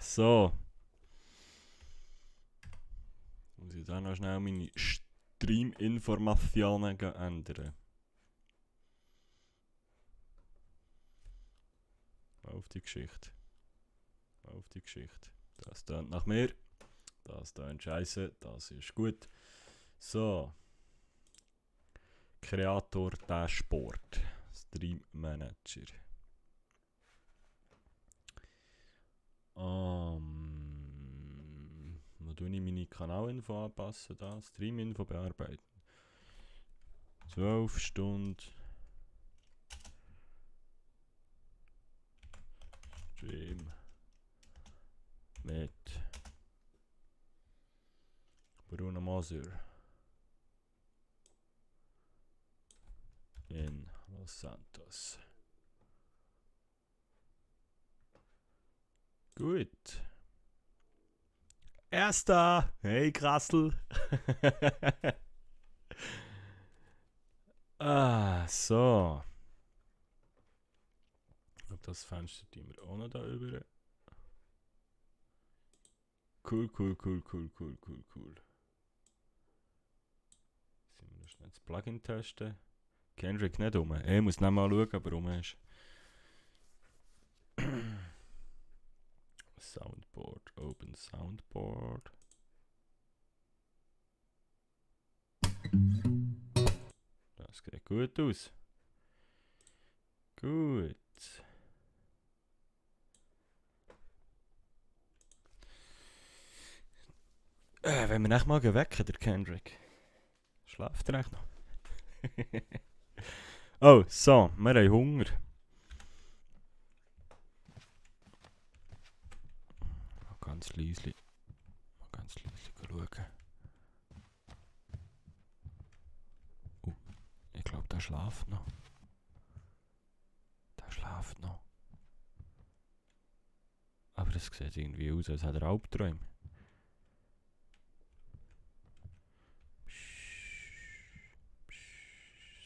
So. Muss ich da noch schnell meine Stream-Informationen ändern? Auf die Geschichte. Auf die Geschichte. Das tönt nach mir. Das tönt scheiße. Das ist gut. So. Kreator Dashboard. Stream Manager. Wo tue ich meine Kanalinfo anpassen? Da. Streaminfo bearbeiten. 12 Stunden. Stream. Mit Bruno Moser. In Los Santos. Gut. Erster! Hey Krassel! So. Und das Fenster tun wir auch noch da über. Cool. Sind wir noch schnell das Plugin testen? Kendrick nicht rum. Ich muss nicht mal schauen, ob er rum ist. Soundboard, Open Soundboard. Das sieht gut aus. Gut. Wenn wir nicht mal wecken, der Kendrick. Schläft er echt noch? Oh, so, wir haben Hunger. Ganz leise schauen. Ich glaube, der schläft noch. Aber es sieht irgendwie aus, als hätte er Albträume.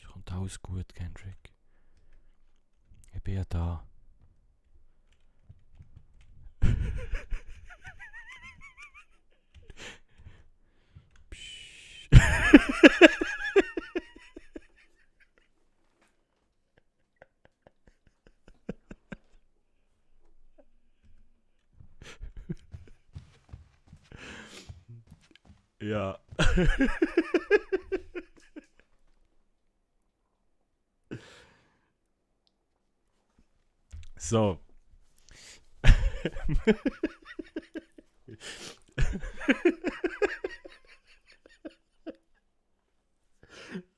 Es kommt alles gut, Kendrick. Ich bin ja da. Ja. So.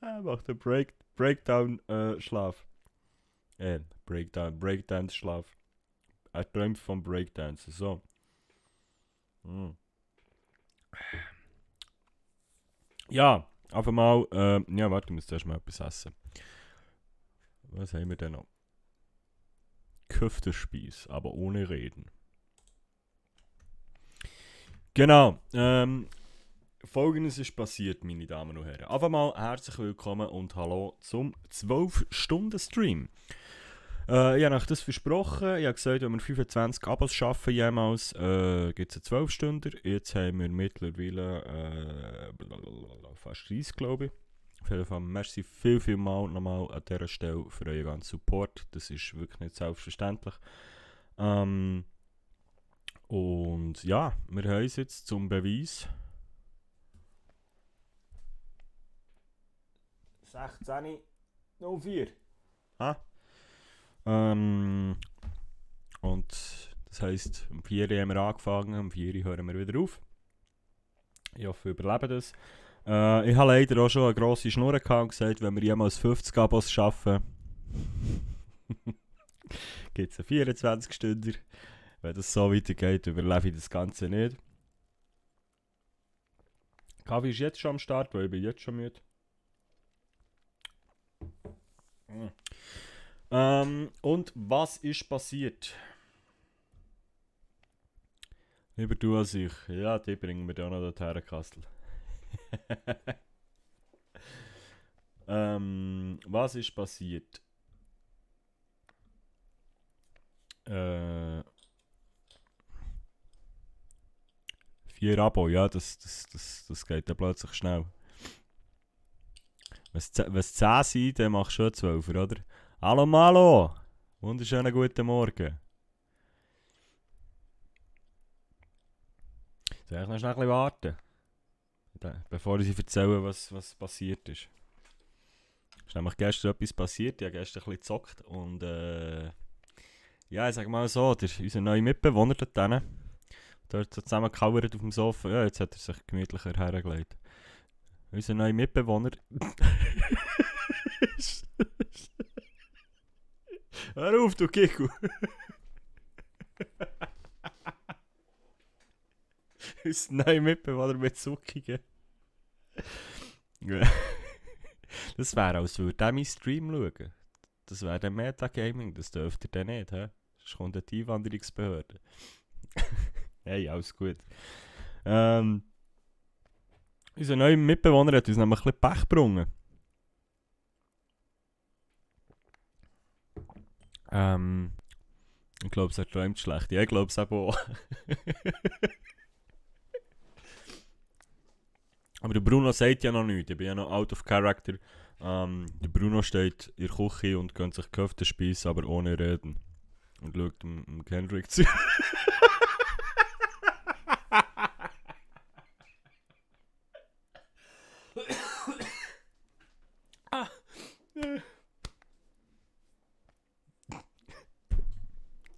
Er macht einen Breakdown-Schlaf. Breakdance-Schlaf. Er träumt vom Breakdancen. So. Ja, einfach mal. Ja, warte, ich muss zuerst mal etwas essen. Was haben wir denn noch? Köftespieß, aber ohne Reden. Genau. Folgendes ist passiert, meine Damen und Herren. Einfach mal herzlich willkommen und hallo zum 12-Stunden-Stream. Ich habe euch das versprochen. Ich habe gesagt, wenn wir 25 Abos schaffen jemals, gibt es einen 12-Stunder. Jetzt haben wir mittlerweile fast 30, glaube ich. Auf jeden Fall, merci viel mal nochmal an dieser Stelle für euren ganzen Support. Das ist wirklich nicht selbstverständlich. Und ja, wir haben es jetzt zum Beweis. 16.04. Und das heisst, um 4 Uhr haben wir angefangen, um 4 Uhr hören wir wieder auf. Ich hoffe, wir überleben das. Ich habe leider auch schon eine grosse Schnur gehabt und gesagt, wenn wir jemals 50 Abos schaffen, gibt es einen 24-Stünder. Wenn das so weitergeht, überlebe ich das Ganze nicht. Kaffee ist jetzt schon am Start, weil ich bin jetzt schon müde. Und was ist passiert? Lieber du als ich. Ja, die bringen wir dann noch dorthin, Kastel. Was ist passiert? 4 Abo, ja, das geht dann plötzlich schnell. Wenn es 10 sind, dann machst du schon 12, oder? Hallo Malo! Wunderschönen guten Morgen. Soll ich noch schnell ein bisschen warten? Bevor ich erzähle, was passiert ist. Es ist nämlich gestern etwas passiert, ich habe gestern ein bisschen gezockt und ja, ich sage mal so, unser neuer Mitbewohner dort so zusammengekauert auf dem Sofa, ja, jetzt hat er sich gemütlicher hergelegt. Unser neuer Mitbewohner... Hör auf, du Kiku! Unser neuer Mitbewohner mit Zuckungen. Das wäre, als würde er meinen Stream schauen. Das wäre dann Metagaming, das dürft ihr dann nicht, hä? Sonst kommt eine Einwanderungsbehörde. Hey, alles gut. Unser neuer Mitbewohner hat uns nämlich ein bisschen Pech gebrungen. Ich glaube, es träumt schlecht. Ja, ich glaube es auch. Aber der Bruno sagt ja noch nichts. Ich bin ja noch out of character. Der Bruno steht in der Küche und gönnt sich Köfte speisen, aber ohne reden. Und schaut dem Kendrick zu.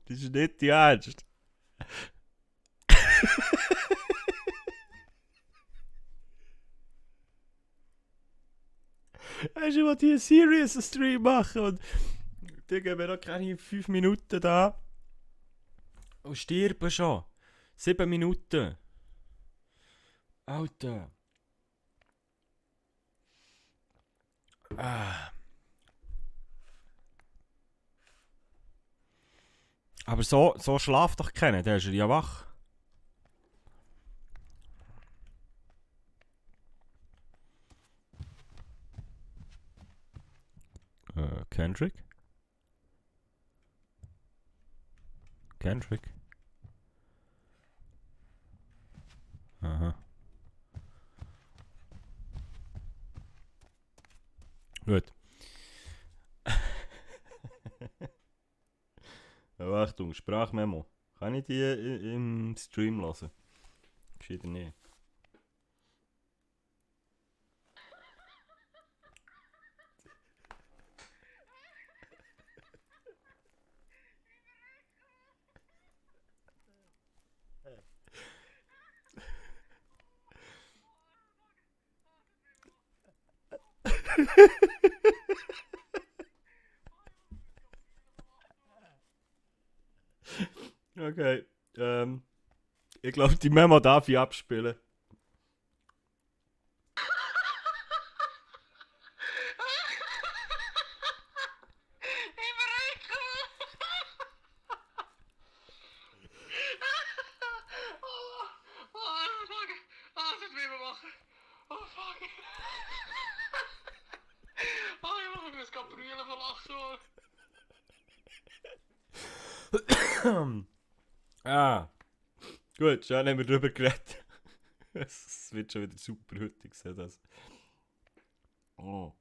Das ist nicht die Ernst. Weißt du, was die einen serious Stream machen und die geben mir noch keine 5 Minuten da und stirben schon. 7 Minuten. Alter. Aber so schlaft doch keiner, der ist ja wach. Kendrick? Kendrick? Aha. Gut. Aber Achtung, Sprachmemo. Kann ich die im Stream hören? Gescheiter nicht. Okay, ich glaube, die Memo darf ich abspielen. Gut, schon haben wir drüber geredet. Es wird schon wieder super heute gesehen, das. Oh.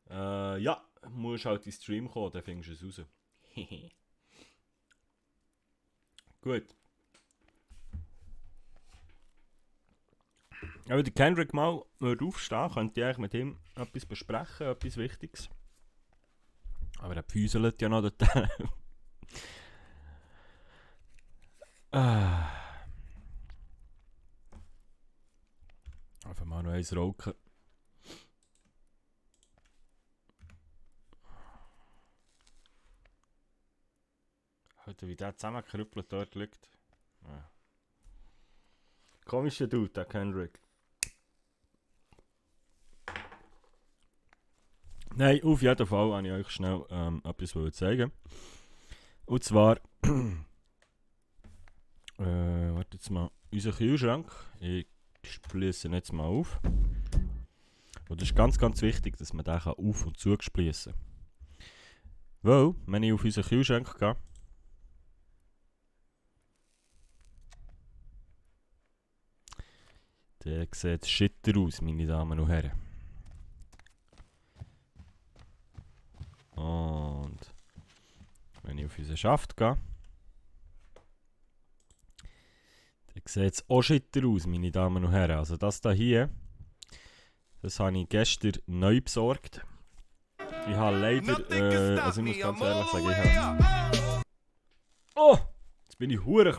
Ja, musst halt in den Stream kommen, dann findest du es raus. Gut. Aber der Kendrick mal aufstehen, könnte ich eigentlich mit ihm etwas besprechen, etwas Wichtiges. Aber er pfüselt ja noch dort. Einfach mal noch eins rauchen. Alter, wie der zusammengekrüppelt dort liegt. Ja. Komischer Dude, der Kendrick. Nein, auf jeden Fall wollte ich euch schnell etwas zeigen. Und zwar, warte jetzt mal, unser Kühlschrank. Ich spließe ihn jetzt mal auf. Und das ist ganz, ganz wichtig, dass man den auf- und zugespließen kann. Weil, wenn ich auf unseren Kühlschrank gehe, der sieht shitter aus, meine Damen und Herren. Und wenn ich auf unseren Schaft gehe, dann sieht es auch shitter aus, meine Damen und Herren. Also das hier, das habe ich gestern neu besorgt. Ich habe leider, also ich muss ganz ehrlich sagen, ich habe... Oh! Jetzt bin ich hure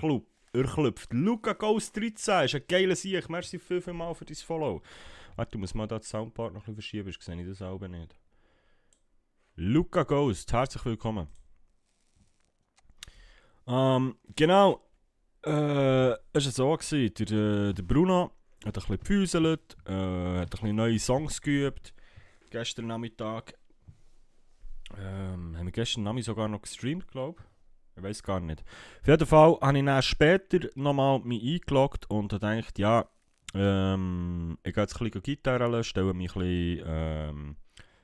erklüpft. Luca Ghost 13 ist ein geiler Sieg. Merci vielmals für dein Follow. Warte, du musst mal da das Soundboard noch ein bisschen verschieben, sonst sehe ich das selber nicht. Luca Ghost, herzlich willkommen. Genau. Es war so, der Bruno hat ein bisschen gefüßelt, hat ein bisschen neue Songs geübt. Gestern Nachmittag. Haben wir gestern Nachmittag sogar noch gestreamt, glaube ich. Ich weiß gar nicht. Auf jeden Fall habe ich dann später nochmal mich eingeloggt und habe gedacht, ja, ich gehe jetzt ein bisschen Gitarre lernen, stelle mich ein bisschen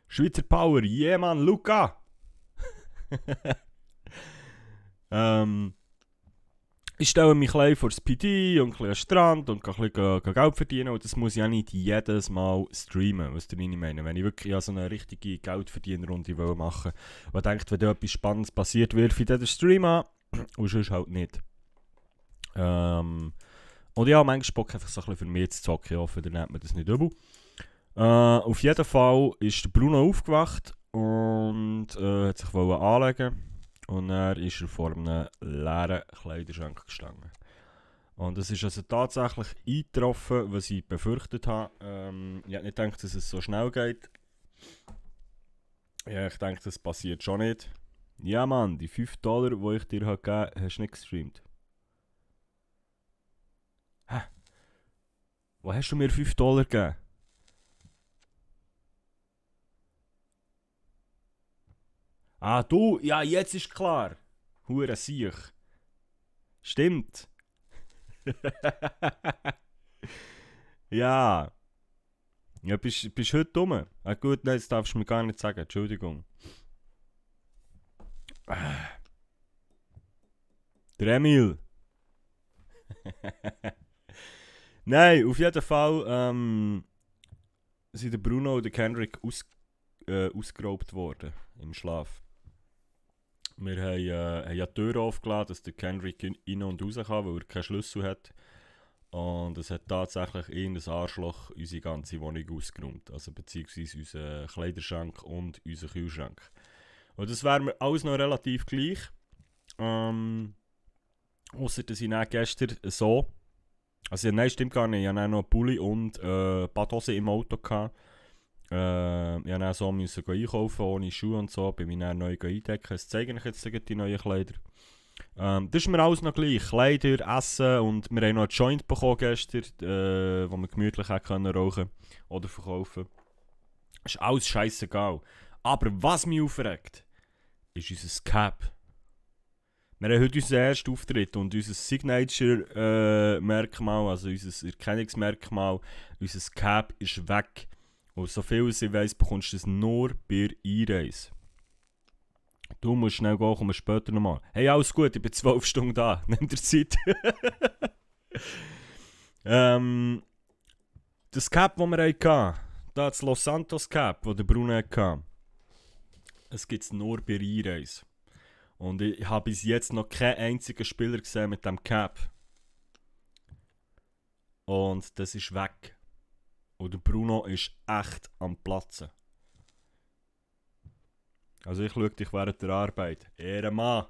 Schweizer Power, yeah man, Luca! Ich stelle mich ein vor das PD und ein bisschen an den Strand und ein bisschen Geld verdienen und das muss ich auch nicht jedes Mal streamen, was ich meine. Wenn ich wirklich so eine richtige Geldverdienerrunde machen will und denke, wenn da etwas Spannendes passiert, wirf ich den Stream an und sonst halt nicht. Und ja, manchmal Bock einfach so ein bisschen für mich zu zocken, ich hoffe, dann nennt man das nicht übel. Auf jeden Fall ist der Bruno aufgewacht und hat sich anlegen. Und dann ist er vor einem leeren Kleiderschrank gestanden. Und es ist also tatsächlich eingetroffen, was ich befürchtet habe. Ich hätte nicht gedacht, dass es so schnell geht. Ja, ich denke, das passiert schon nicht. Ja Mann, die $5, die ich dir gegeben habe, hast du nicht gestreamt. Hä? Wo hast du mir $5 gegeben? Ah, du? Ja, jetzt ist klar. Hure Siech. Stimmt. Ja. Ja, bist heute dumm? Ah, gut, nein, das darfst du mir gar nicht sagen. Entschuldigung. Der Emil. Nein, auf jeden Fall sind der Bruno und der Kendrick ausgeraubt worden im Schlaf. Wir haben ja die Tür aufgeladen, dass der Kendrick rein und raus kann, weil er keinen Schlüssel hat. Und es hat tatsächlich irgendein Arschloch unsere ganze Wohnung ausgeräumt. Also beziehungsweise unseren Kleiderschrank und unseren Kühlschrank. Und das wäre mir alles noch relativ gleich. Ausser dass ich dann gestern so... Also nein, stimmt gar nicht. Ich hatte noch einen Pulli und Badhose im Auto gehabt. Ich musste dann so einkaufen, ohne Schuhe und so. Bin mich dann neu eindecken. Das zeige ich jetzt die neuen Kleider. Das ist mir alles noch gleich. Kleider, Essen und wir haben noch einen Joint bekommen gestern, wo wir gemütlich rauchen können oder verkaufen. Das ist alles scheissegal. Aber was mich aufregt, ist unser Cap. Wir haben heute unseren ersten Auftritt und unser Signature-Merkmal, also unser Erkennungsmerkmal, unser Cap ist weg. Und so viel als ich weiss, bekommst du das nur bei Einreise. Du musst schnell gehen, kommen später nochmal. Hey, alles gut, ich bin 12 Stunden da. Nimm dir Zeit. Das Cap, das wir hatten, das Los Santos Cap, das der Bruno hatte, es gibt es nur bei Einreise. Und ich habe bis jetzt noch keinen einzigen Spieler gesehen mit dem Cap. Und das ist weg. Und der Bruno ist echt am Platzen. Also ich schaue dich während der Arbeit. Ehrenmann.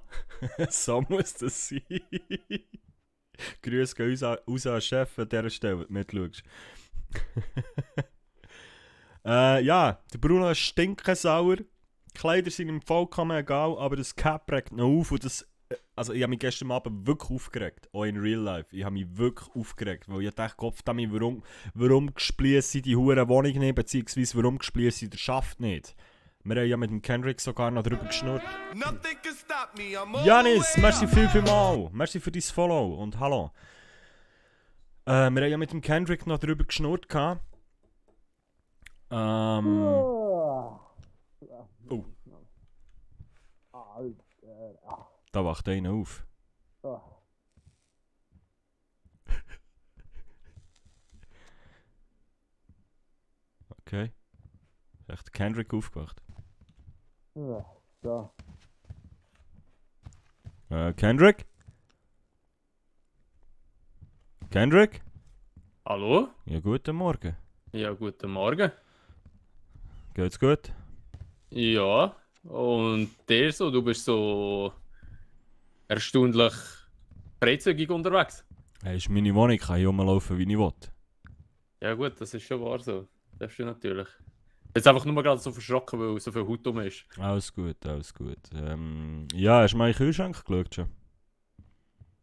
So muss das sein. Grüße gehen raus an den Chef an dieser Stelle, wenn du mitschaust. Ja, der Bruno ist stinkensauer. Die Kleider sind ihm vollkommen egal, aber das Cap regt noch auf. Und das, also ich habe mich gestern Abend wirklich aufgeregt. Auch in Real Life. Ich habe mich wirklich aufgeregt. Weil ich dachte, Kopfdammi, warum gespliessen sie die hure Wohnung nicht, beziehungsweise warum gespliessen sie den Schaft nicht. Wir haben ja mit dem Kendrick sogar noch drüber geschnurrt. Janis, merci vielmal. Merci für dein Follow und hallo. Wir haben ja mit dem Kendrick noch drüber geschnurrt. Oh. Alter. Da wacht einer auf. Ah. Okay. Ist echt Kendrick aufgewacht. So. Kendrick? Kendrick? Hallo? Ja, guten Morgen. Ja, guten Morgen. Geht's gut? Ja, und der so, du bist so erstaunlich freizügig unterwegs. Hey, ist meine Wohnung, ich kann hier rumlaufen, wie ich will. Ja gut, das ist schon wahr so. Das stimmt natürlich. Jetzt einfach nur gerade so verschrocken, weil so viel Haut rum ist. Alles gut, alles gut. Ja, hast du mal in den Kühlschrank geschaut schon?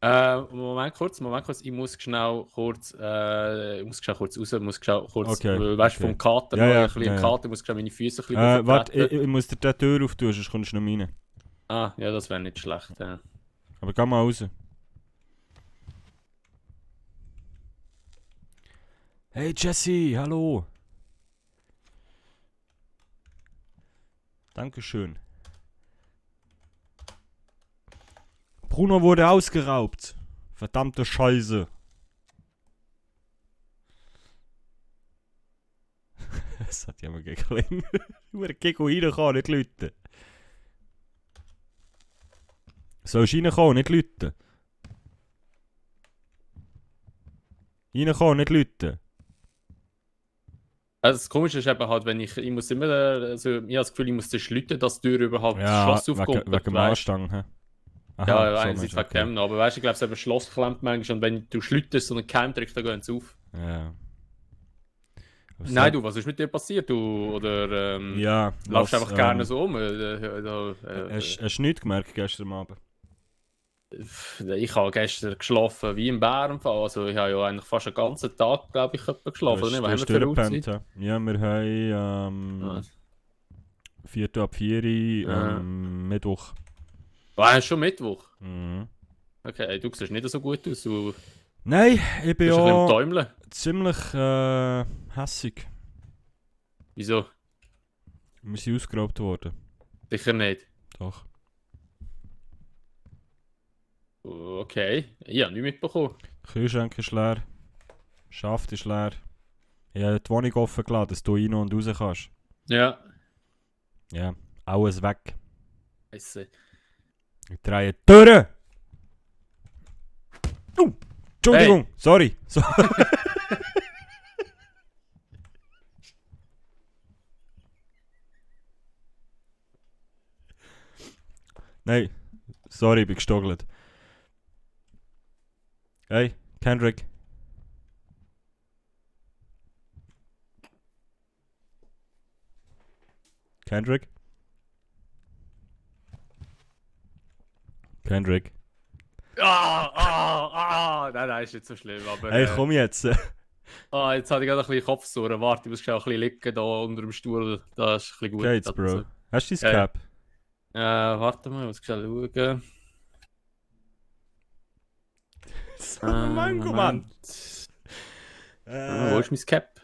Moment kurz, ich muss schnell kurz, raus, muss schnell kurz, Okay, weil, weißt du, okay. vom Kater, Ja, noch ja, ein bisschen ja, ja. Kater, muss schnell meine Füße ein bisschen Warte, vertreten. ich muss dir die Tür auftun, sonst kommst du nicht rein. Ah, ja, das wäre nicht schlecht. Ja. Aber geh mal raus. Hey Jesse, hallo. Dankeschön. Bruno wurde ausgeraubt. Verdammte Scheiße. Das hat ja mal geklingelt. Nur Kiko reinkommen, nicht Leute. Sollst du reinkommen, nicht Leute? Reinkommen, nicht Leute. Also das Komische ist eben halt, wenn ich muss immer, also ich habe das Gefühl, ich muss das Leute, dass die Tür überhaupt das Ja, Schloss aufkommt. wegen dem weißt. Anstang. Hä? Aha, Ja, so einerseits meinst du, wegen dem noch, aber weißt du, ich glaube, so ein Schloss klemmt manchmal und wenn du schlütterst so einen Keim drückst, dann gehen sie auf. Ja. Aber Nein, du, was ist mit dir passiert? Du, oder Ja, laufst was, einfach gerne so um? Hast du nichts gemerkt gestern Abend? Ich habe gestern geschlafen wie im Bär im Fall. Also ich habe ja eigentlich fast den ganzen Tag, glaube ich, etwa geschlafen. Oder nicht? Was haben wir für eine durchgepennt, Uhrzeit? ja, wir haben 4 ab 4 Mittwoch. War schon Mittwoch? Mhm. Okay, du siehst nicht so gut aus. Du Nein, ich bin bist ein bisschen am ja Träumeln. ziemlich hässig. Wieso? Wir sind ausgeraubt worden. Sicher nicht. Doch. Okay, ich habe nichts mitbekommen. Kühlschrank ist leer. Schaft ist leer. Ich habe die Wohnung offen gelassen, dass du rein und raus kannst. Ja. Ja, alles weg. Scheisse. Ich drehe die Türen! Entschuldigung, sorry. So. Nein, sorry, ich bin gestoggelt. Hey, Kendrick. Kendrick? Kendrick. Nein, ist nicht so schlimm. Aber, Hey, komm jetzt. jetzt hatte ich gerade ein bisschen Kopfsauren. Warte, ich muss schnell ein bisschen liegen da unter dem Stuhl. Das ist ein bisschen gut. Geht's, Bro? Also. Hast du dein Ja. Cap? Warte mal, ich muss schnell schauen. So ein Mango, Mann. Wo ist mein Cap?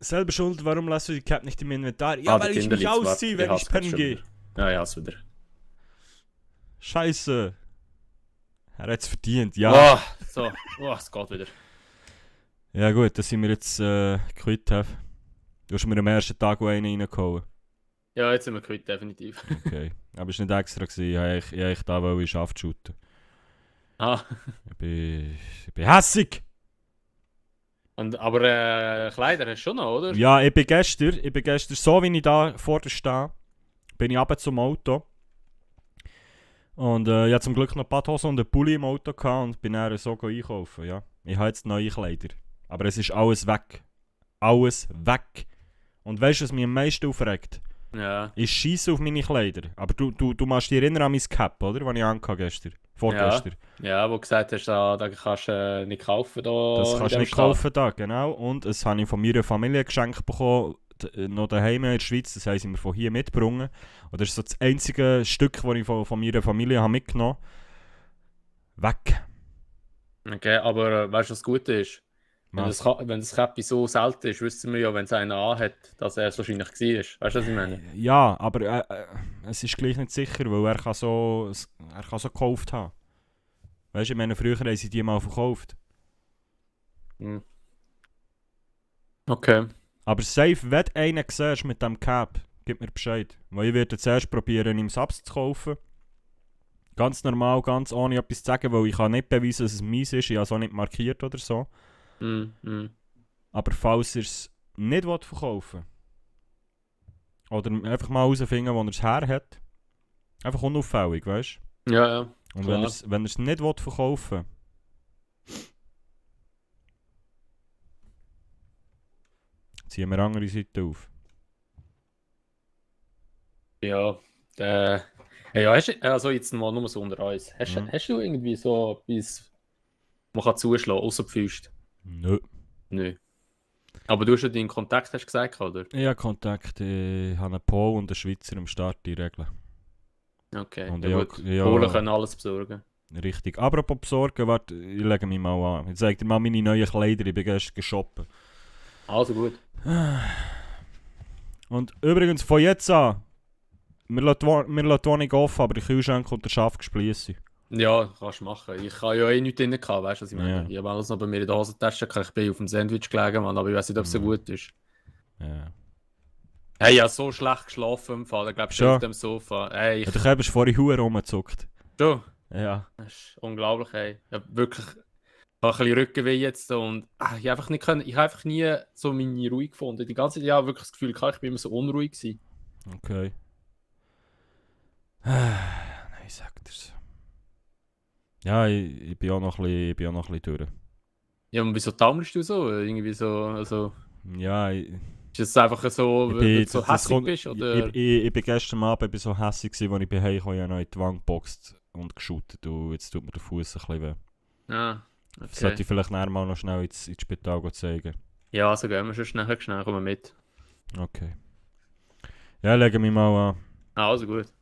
Selber schuld, warum lässt du die Cap nicht im Inventar? Ja, weil ich mich ausziehe, wenn ich pennen gehe. Ja, ich hasse wieder. Scheiße. Er hat's verdient, ja. So, es geht wieder. Ja gut, dass ich mir jetzt quitt habe. Du hast mir am ersten Tag auch einen reingehauen. Ja, jetzt sind wir quitt, definitiv. Okay. Aber es war nicht extra. Ich wollte da in den Schaft shooten. Ich bin hässig! Aber Kleider hast du schon noch, oder? Ja, ich bin gestern so wie ich da vor dir stehe, bin ich runter zum Auto. Und ich hatte zum Glück noch Badhosen und einen Pulli im Auto gehabt und bin dann so einkaufen. Ja. Ich habe jetzt neue Kleider. Aber es ist alles weg. Alles weg. Und weißt du, was mich am meisten aufregt? Ja. Ich scheisse auf meine Kleider. Aber du machst dich erinnern an mein Cap, oder? Das ich anhatte gestern. Vorgestern. Ja, wo du gesagt hast, da kannst du nicht kaufen. Da Das kannst du nicht kaufen da, genau. Und es habe ich von meiner Familie geschenkt bekommen, noch daheim in der Schweiz. Das haben sie mir von hier mitgebracht. Und das ist so das einzige Stück, das ich von meiner Familie habe mitgenommen habe. Weg. Okay, aber weißt du, was gut ist? Wenn das Käppi so selten ist, wissen wir ja, wenn es einer anhat, dass er es wahrscheinlich war. Weißt du, was ich meine? Ja, aber es ist gleich nicht sicher, weil er kann so gekauft haben. Weißt du, ich meine, früher haben sie die mal verkauft. Hm. Okay. Aber safe, wenn du einen siehst mit dem Cap, gib mir Bescheid. Weil ich werde zuerst probieren, ihm Subs zu kaufen. Ganz normal, ganz ohne etwas zu sagen, weil ich kann nicht beweisen, dass es meins ist. Ich habe es auch nicht markiert oder so. Aber falls er es nicht verkaufen will, oder einfach mal herausfinden, wo er es her hat, einfach unauffällig, weißt du? Ja. Und wenn er es nicht verkaufen will, ziehen wir andere Seite auf. Ja, ja, also jetzt mal nur so unter uns. Hast du irgendwie so etwas, man kann zuschlagen, außer die Füße? Nö. Aber du hast ja deinen Kontakt, hast du gesagt, oder? Ja, Kontakt. Ich habe einen Pol und einen Schweizer im Start, die Regeln. Okay, und ja, gut. Polen können alles besorgen. Richtig. Apropos besorgen, warte, ich lege mich mal an. Ich zeige dir mal meine neuen Kleider, ich bin gestern shoppen. Also gut. Und übrigens, von jetzt an, wir lassen die Wohnung offen, aber der Kühlschrank und der Schaft geschlossen. Ja, kannst du machen. Ich habe ja eh nichts drin gehabt, weißt du, was ich meine? Ja. Ich habe alles noch bei mir in der Hosentasche gehabt. Ich bin auf dem Sandwich gelegen, Mann, aber ich weiß nicht, ob es so gut ist. Ja. Hey, ich habe so schlecht geschlafen im Fall, glaube ich, auf dem Sofa. Hey, ja, du hast vorhin Huren rumgezuckt. Du? Ja. Das ist unglaublich, ey. Ich habe wirklich ein bisschen Rückenweh jetzt und ich habe einfach nie so meine Ruhe gefunden. Die ganze Zeit, ja, wirklich das Gefühl, ich bin immer so unruhig gewesen. Okay. Nein, ich sag dir's. Ja, ich bin auch noch ein bisschen durch. Ja, und wieso taumelst du so? Irgendwie so, also... Ja, ist es einfach so, weil du so hässlich bist, oder? Ich bin gestern Abend so hässlich gewesen, als ich bei Hause kam, noch in die Wand geboxt und geshootet. Und jetzt tut mir der Fuß ein bisschen weh. Ah, okay. Das sollte ich vielleicht nachher mal noch schnell ins Spital zeigen. Ja, also gehen wir schon schnell kommen mit. Okay. Ja, legen wir mal an. Ah, also gut.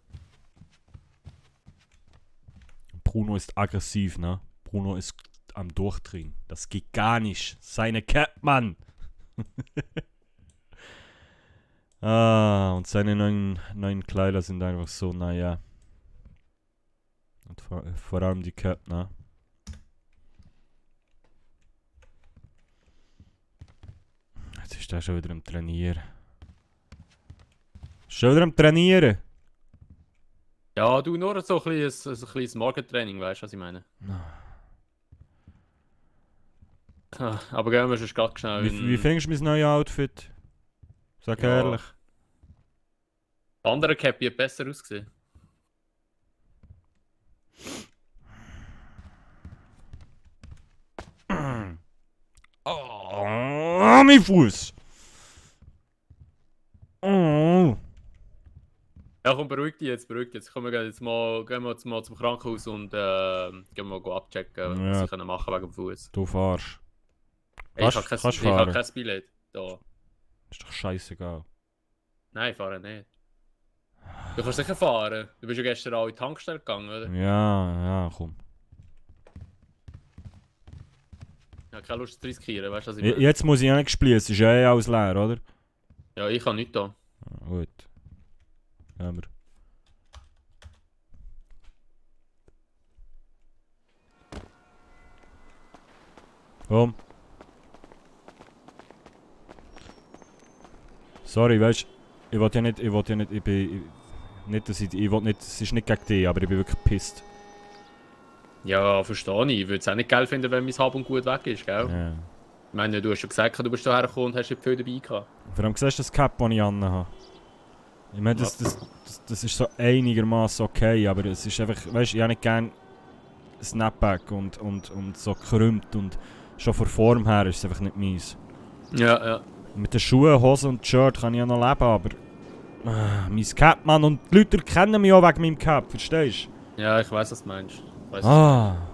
Bruno ist aggressiv, ne? Bruno ist am Durchdrehen. Das geht gar nicht. Seine Capman. Und seine neuen Kleider sind einfach so, naja. Und vor allem die Cap, ne? Jetzt ist er schon wieder am Trainieren. Ja, du nur so ein kleines Morgentraining, weißt du, was ich meine? Aber gehen wir schon gerade schnell. Wie findest du mein neues Outfit? Sag ehrlich. Der andere Cappy hat besser ausgesehen. Oh, mein Fuß! Oh. Ja, komm, beruhig dich jetzt. Komm, gehen wir jetzt mal zum Krankenhaus und gehen wir mal abchecken, was sie machen können wegen dem Fuß. Du fahrst. Hey, ich habe kein Billett. Da. Ist doch scheißegal. Nein, ich fahre nicht. Du kannst sicher fahren. Du bist ja gestern auch in die Tankstelle gegangen, oder? Ja, komm. Ich habe keine Lust zu riskieren, weißt du, was ich meine? Jetzt muss ich ja nicht spielen, es ist ja eh alles leer, oder? Ja, ich kann nichts da. Gut. Gehen wir. Komm. Sorry, weißt du, ich will nicht, ich bin... Nicht, dass ich will nicht, es ist nicht gegen dich, aber ich bin wirklich pisst. Ja, verstehe ich. Ich würde es auch nicht geil finden, wenn mein Hab und Gut weg ist, gell? Ja. Ich meine, du hast schon gesagt, du bist hierher gekommen und hast nicht viel dabei gehabt. Vor allem siehst du das Cap, das ich anhabe. Ich meine, das ist so einigermaßen okay, aber es ist einfach, weißt du, ich habe nicht gerne Snapback und so gekrümmt und schon von Form her ist es einfach nicht meins. Ja. Mit den Schuhen, Hosen und Shirt kann ich ja noch leben, aber... mein Cap, Mann, und die Leute kennen mich auch wegen meinem Cap, verstehst du? Ja, ich weiss, was du meinst. Ja.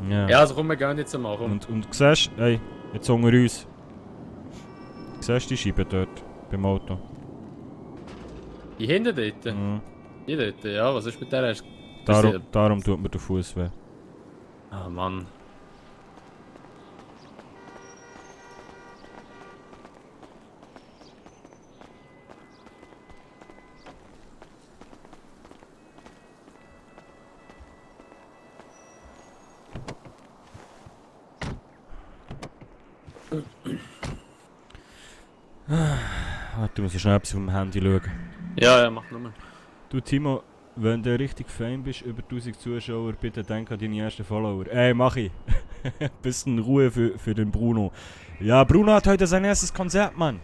Ja, also komm, wir gehen jetzt mal. Und du siehst, hey, jetzt unter uns. Siehst du die Scheibe dort, beim Auto? Die hinten dort? Mhm. Die dort, ja, was ist mit der? Darum tut mir der Fuß weh. Ah, Mann. Warte, du musst schnell etwas auf dem Handy schauen. Ja, mach nur. Du Timo, wenn du richtig Fame bist, über 1000 Zuschauer, bitte denk an deine ersten Follower. Ey, mach ich. Bisschen Ruhe für den Bruno. Ja, Bruno hat heute sein erstes Konzert, Mann.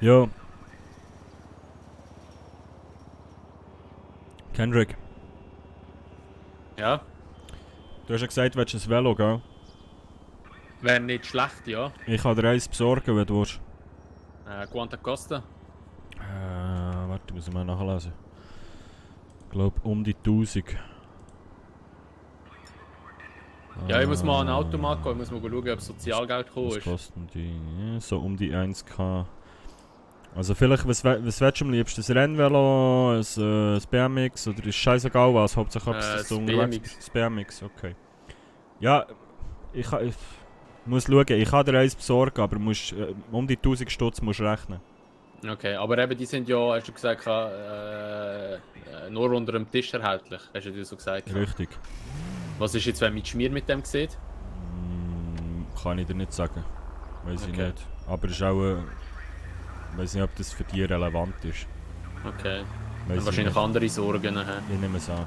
Jo. Kendrick, Ja, du hast ja gesagt, du willst ein Velo, gell? wäre nicht schlecht, ja. Ich kann dir eins besorgen, wenn du willst. Quanta Costa? Warte, muss ich mal nachlesen. Ich glaube um die 1000. Ja, ich muss mal an ein Automat gehen, ich muss mal schauen, ob Sozialgeld gekommen Was ist. kosten die? Ja, so um die 1K. Also vielleicht, was willst du am liebsten? Ein Rennvelo, ein BMX oder ist scheißegal was? Hauptsache ob es so unterwegs BMX. ist. Das BMX, okay. Ja, ich muss schauen, ich kann dir eins besorgen, aber musst, um die 1000 Stutz musst du rechnen. Okay, aber eben die sind ja, hast du gesagt, nur unter dem Tisch erhältlich, hast du dir so gesagt. Richtig. Was ist jetzt, wenn mit Schmier mit dem sieht? Kann ich dir nicht sagen. Weiß ich Okay. nicht. Aber es ist auch... weiß nicht, ob das für dich relevant ist. Okay. Weiss ich Wahrscheinlich nicht. andere Sorgen nachher. Ich nehme es an.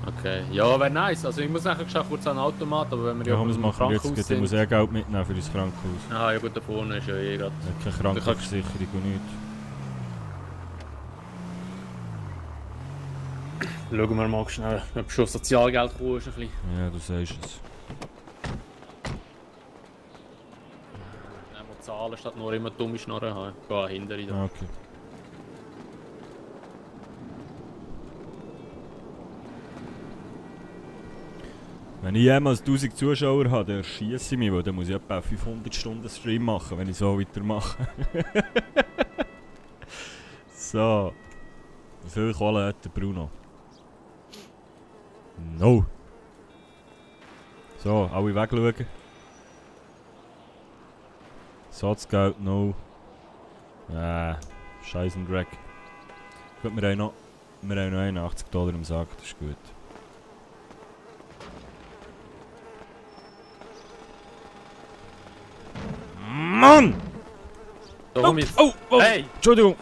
Okay. Ja, wäre nice. Also ich muss nachher schon kurz an den Automat, aber wenn wir Ja, ja komm, das beim machen wir jetzt. Krankenhaus Ich muss sind... Geld mitnehmen für das Krankenhaus. Aha, ja gut, da vorne ist ja eh gerade... Ich habe keine Krankenversicherung und nichts. Schauen wir mal schnell, ob schon Sozialgeld gekommen ist ein bisschen. Ja, du sagst es. Mal zahlen, statt nur immer dumme Schnorren haben. Geh hinter dir. Ah, okay. Wenn ich jemals 1000 Zuschauer habe, dann schiesse ich mich, weil dann muss ich etwa 500 Stunden Stream machen, wenn ich so weitermache. So. Wie viel Kohle hat der Bruno? No. So, alle wegschauen. So das Geld, no. Scheiß und Dreck. Gut, wir haben noch $81 im Sack, das ist gut. Mann! Da komm jetzt. Oh! Hey! Entschuldigung!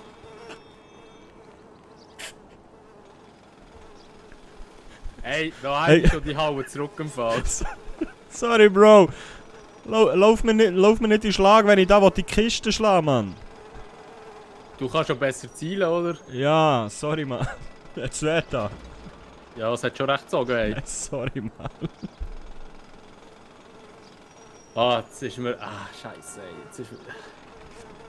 Hey, da Hey. hey. Schon die Haue zurück im Fall. Sorry, Bro! Lauf mir nicht in den Schlag, wenn ich da die Kiste schlage, Mann! Du kannst schon besser zielen, oder? Ja, sorry, Mann. Jetzt weh da. Ja, es hat schon recht gezogen, ey. Sorry, Mann. Ah, jetzt ist mir... Ah, scheiße, ey. Jetzt ist mir...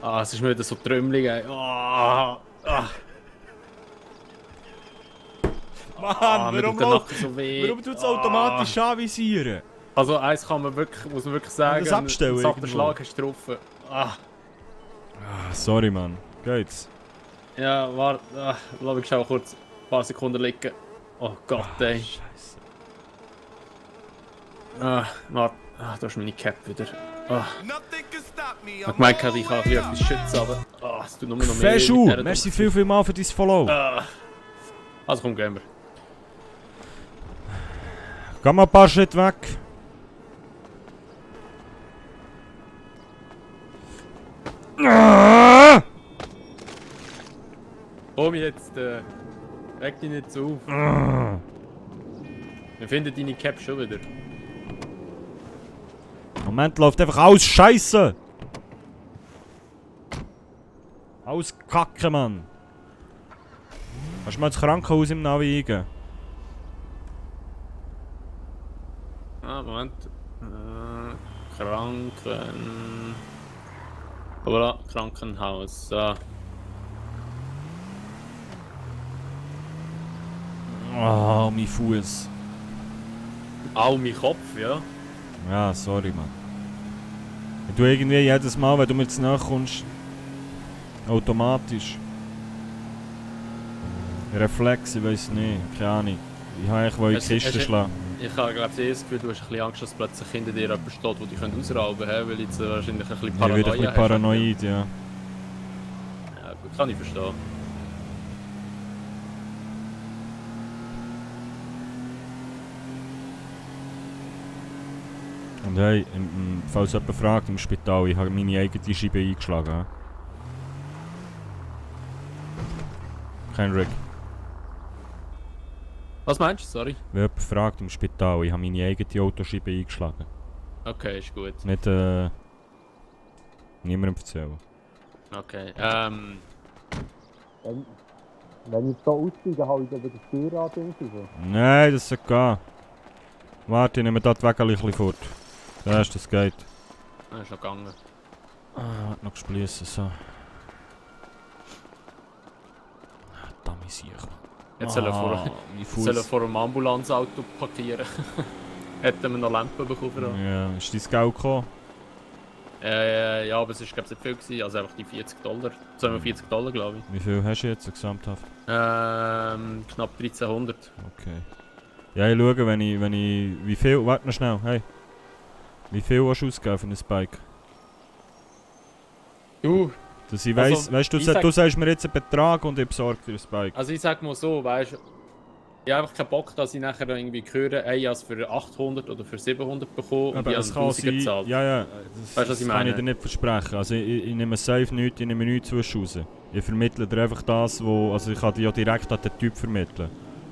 Ah, es ist mir wieder so trümmelig, ey. Ah, ah. Mann, mir tut der Nacken so weh. warum tut es automatisch anvisieren? Also eins kann man wirklich, muss man wirklich sagen, das abstellen Sachen irgendwo? Schlag hast du drauf. Ah. Sorry, Mann. Geht's? Ja, warte, lass mich schon kurz ein paar Sekunden liegen. Oh Gott, ey. Scheiße. Warte, da ist meine Cap wieder. Ich hab gemeint, ich kann hier etwas schützen, aber es tut nur noch mehr. Feschu, mit dieser merci Dunkelheit. viel mal für dein Follow. Also komm, gehen wir. Geh mal ein paar Schritte weg. Komm jetzt, reg dich nicht so auf. Wir finden deine Cap schon wieder. Moment, läuft einfach alles Scheiße. Alles Kacke, Mann. Kannst du mal ins Krankenhaus im Navi eingehen? Moment. Voilà, Krankenhaus. So. Oh, mein Fuß. Au, mein Kopf, ja. Ja, sorry, Mann. Wenn du irgendwie jedes Mal, wenn du mir jetzt nachkommst, automatisch. Reflex, ich weiß nicht, keine Ahnung. Ich habe eigentlich in die Kiste schlagen. Ich habe glaube ich das Gefühl, du hast ein bisschen Angst, dass plötzlich hinter dir jemand steht, der dich ausrauben könnte, weil jetzt wahrscheinlich ein bisschen Ich Paranoia werde ein bisschen hast. paranoid, ja. Ja, gut, kann ich verstehen. Und hey, falls jemand fragt im Spital, ich habe meine eigene Scheibe eingeschlagen. Ja? Kein Rick. Was meinst du? Sorry. Wenn jemand fragt im Spital, ich habe meine eigene Autoscheibe eingeschlagen. Okay, ist gut. Nicht niemandem erzählen. Okay, Wenn ich so aussteige, habe ich dann wieder Steuerrad raus. Nein, das sollte gehen. Warte, ich nehme das Wägel ein bisschen fort. Das geht. das ist noch gegangen. Ah, noch gespliessen, so. Dummy Sicher. Jetzt soll er vor einem Ambulanzauto parkieren. Hätten wir noch Lampen bekommen. Ja, ist dein Geld gekommen? Ja, aber es war glaube ich nicht viel gewesen, also einfach die $40. 240 $, glaube ich. Wie viel hast du jetzt gesamthaft? Knapp 1300. Okay. Ja, ich schaue, wenn ich... Wie viel... Warte noch schnell, hey. Wie viel hast du ausgegeben für ein Bike? Dass ich weiss, Also, du sagst mir jetzt einen Betrag und ich besorge dir ein Bike. Also ich sag mal so, weißt du, ich habe einfach keinen Bock, dass ich nachher irgendwie höre, ey, ich habe es für 800 oder für 700 bekommen und Aber ich habe das kann sein, gezahlt. ja, Weißt du, was ich kann meine? ich dir nicht versprechen. Also ich nehme safe nichts, ich nehme nichts zwischen raus. Ich vermittle dir einfach das, wo... Also ich kann dir ja direkt an den Typ vermitteln.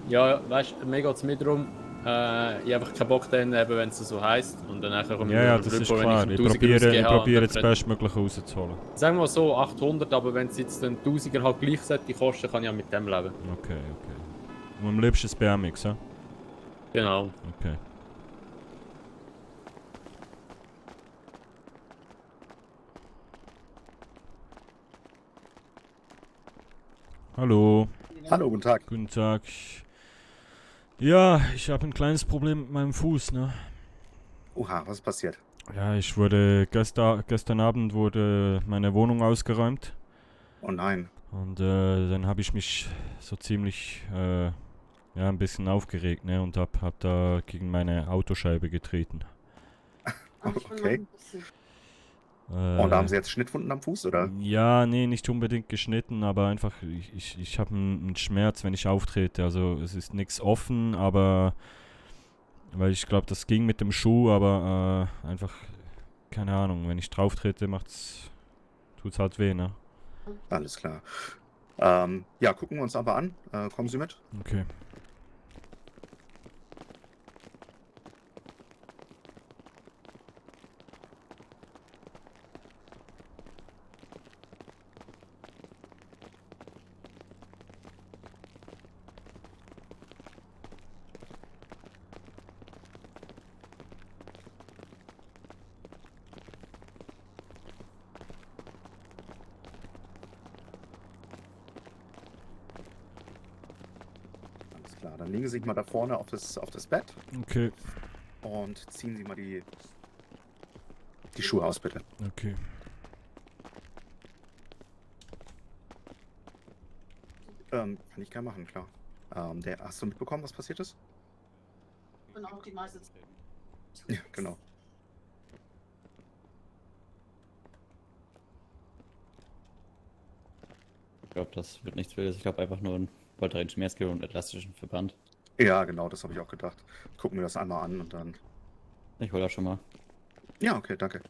Ja, weißt du, mir geht es mir darum, ich habe einfach keinen Bock dann, eben, wenn es so heisst. Und dann nachher komme Ja, ich das wieder ist rüber, klar. wenn Ich ich 1000 probiere das Bestmögliche rauszuholen. Sagen wir so 800, aber wenn es jetzt dann 1000er halt gleich sollte kosten, kann ich ja mit dem leben. Okay. Und am liebsten das BMX, ja? Genau. Okay. Hallo. Hallo, guten Tag. Guten Tag. Ja, ich habe ein kleines Problem mit meinem Fuß, ne? Oha, was ist passiert? Ja, ich wurde gestern Abend wurde meine Wohnung ausgeräumt. Oh nein. Und dann habe ich mich so ziemlich ein bisschen aufgeregt, ne? Und hab da gegen meine Autoscheibe getreten. Okay. Und da haben Sie jetzt Schnittwunden am Fuß, oder? Ja, nee, nicht unbedingt geschnitten, aber einfach, ich habe einen Schmerz, wenn ich auftrete. Also es ist nichts offen, aber weil ich glaube, das ging mit dem Schuh, aber einfach, keine Ahnung, wenn ich drauf trete, tut's halt weh, ne? Alles klar. Ja, gucken wir uns aber an. Kommen Sie mit? Okay. Alles klar. Dann legen Sie sich mal da vorne auf das Bett Okay. und ziehen Sie mal die Schuhe aus, bitte. Okay. Kann ich gerne machen, klar. Hast du mitbekommen, was passiert ist? Ich bin auch die meiste Zeit. Ja, genau. Ich glaube, das wird nichts Wildes. Ich glaube einfach nur ein wollte einen Schmerzgel und elastischen Verband. Ja, genau, das habe ich auch gedacht. Gucken wir das einmal an und dann... Ich hole das schon mal. Ja, okay, danke.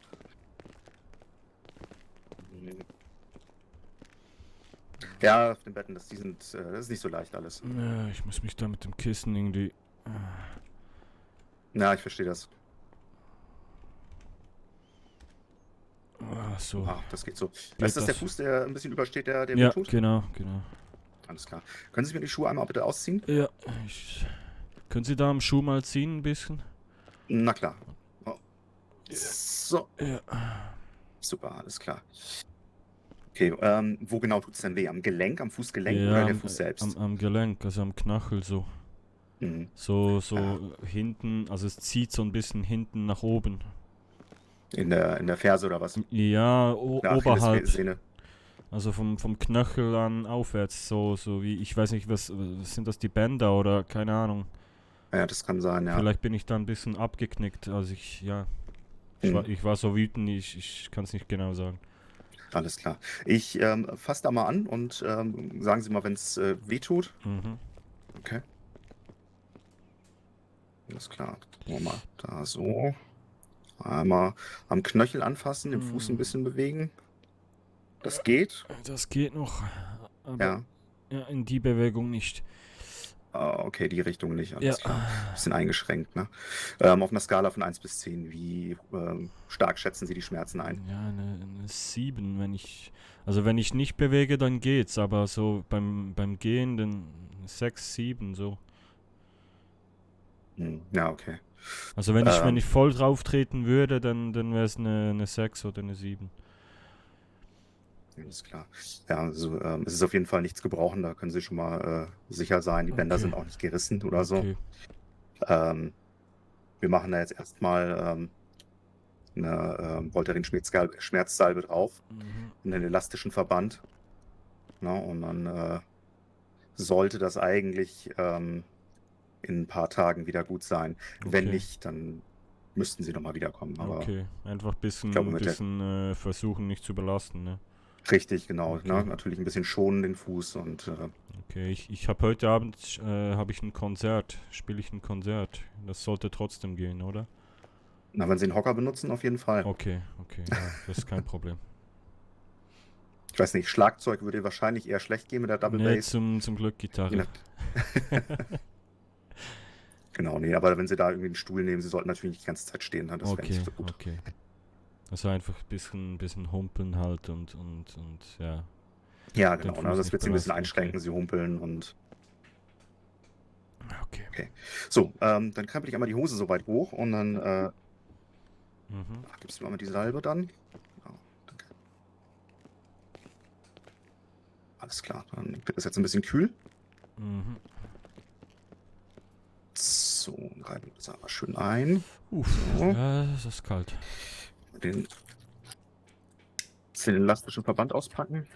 Ja, auf den Betten, das ist nicht so leicht alles. Ja, ich muss mich da mit dem Kissen irgendwie... Ja, ich verstehe das. So. Ah, das geht so. Geht Ist das der das? Fuß, der ein bisschen übersteht, der Ja, wehtut? genau. Alles klar. Können Sie mir die Schuhe einmal bitte ausziehen? Ja, können Sie da am Schuh mal ziehen ein bisschen? Na klar. Oh. So, Ja. super, alles klar. Okay, wo genau tut es denn weh? Am Gelenk, am Fußgelenk Ja, oder der Fuß selbst? Am Gelenk, also am Knöchel so. Mhm. So hinten, also es zieht so ein bisschen hinten nach oben. In der Ferse oder was? Ja, Der oberhalb. Achillessehne. Also vom Knöchel an aufwärts, so wie, ich weiß nicht, was sind das, die Bänder oder keine Ahnung. Ja, das kann sein, ja. Vielleicht bin ich da ein bisschen abgeknickt, also ich war so wütend, ich kann es nicht genau sagen. Alles klar. Ich fasse da mal an und sagen Sie mal, wenn es weh tut. Mhm. Okay. Alles klar. Gucken wir mal. Da so. Einmal am Knöchel anfassen, den Fuß ein bisschen bewegen. Das geht. Das geht noch. Aber Ja. ja, in die Bewegung nicht. Okay, die Richtung nicht. Ja. Alles klar. Bisschen eingeschränkt, ne? Auf einer Skala von 1 bis 10, wie stark schätzen Sie die Schmerzen ein? Ja, eine 7, wenn ich nicht bewege, dann geht's, aber so beim Gehen, dann 6, 7, so. Ja, okay. Also wenn ich voll drauf treten würde, dann wäre es eine 6 oder eine 7. Alles klar. Ja, also es ist auf jeden Fall nichts gebrochen, da können Sie schon mal sicher sein. Die Bänder Okay. sind auch nicht gerissen oder so. Okay. Wir machen da jetzt erstmal eine Voltaren-Schmerzsalbe drauf, einen elastischen Verband. Na, und dann sollte das eigentlich in ein paar Tagen wieder gut sein. Wenn Okay. nicht, dann müssten Sie nochmal wiederkommen. Aber Okay, einfach ein glaube, mit der- bisschen versuchen, nicht zu belasten, ne? richtig, genau. Okay. Ne? Natürlich ein bisschen schonen den Fuß und Okay, ich habe heute Abend habe ich ein Konzert, spiele ich ein Konzert. Das sollte trotzdem gehen, oder? na, wenn Sie einen Hocker benutzen, auf jeden Fall. Okay, ja, das ist kein Problem. Ich weiß nicht, Schlagzeug würde wahrscheinlich eher schlecht gehen mit der Double Nee, Bass. zum Glück Je Gitarre. nach- Genau, nee, aber wenn Sie da irgendwie einen Stuhl nehmen, Sie sollten natürlich nicht die ganze Zeit stehen, ne? Das wäre Okay, nicht so gut. okay. Also einfach ein bisschen humpeln halt und ja. Ja, Den genau. Ne? Fuß Das nicht wird Sie ein bisschen belasten, einschränken, okay. Sie humpeln und Okay. so, dann krempel ich einmal die Hose so weit hoch und dann Mhm. gibst du mir mal die Salbe dann. Genau, danke. Alles klar, dann wird das jetzt ein bisschen kühl. Mhm. So, dann reiben wir das einmal schön ein. Uff, So. ja, das ist kalt. Den elastischen Verband auspacken.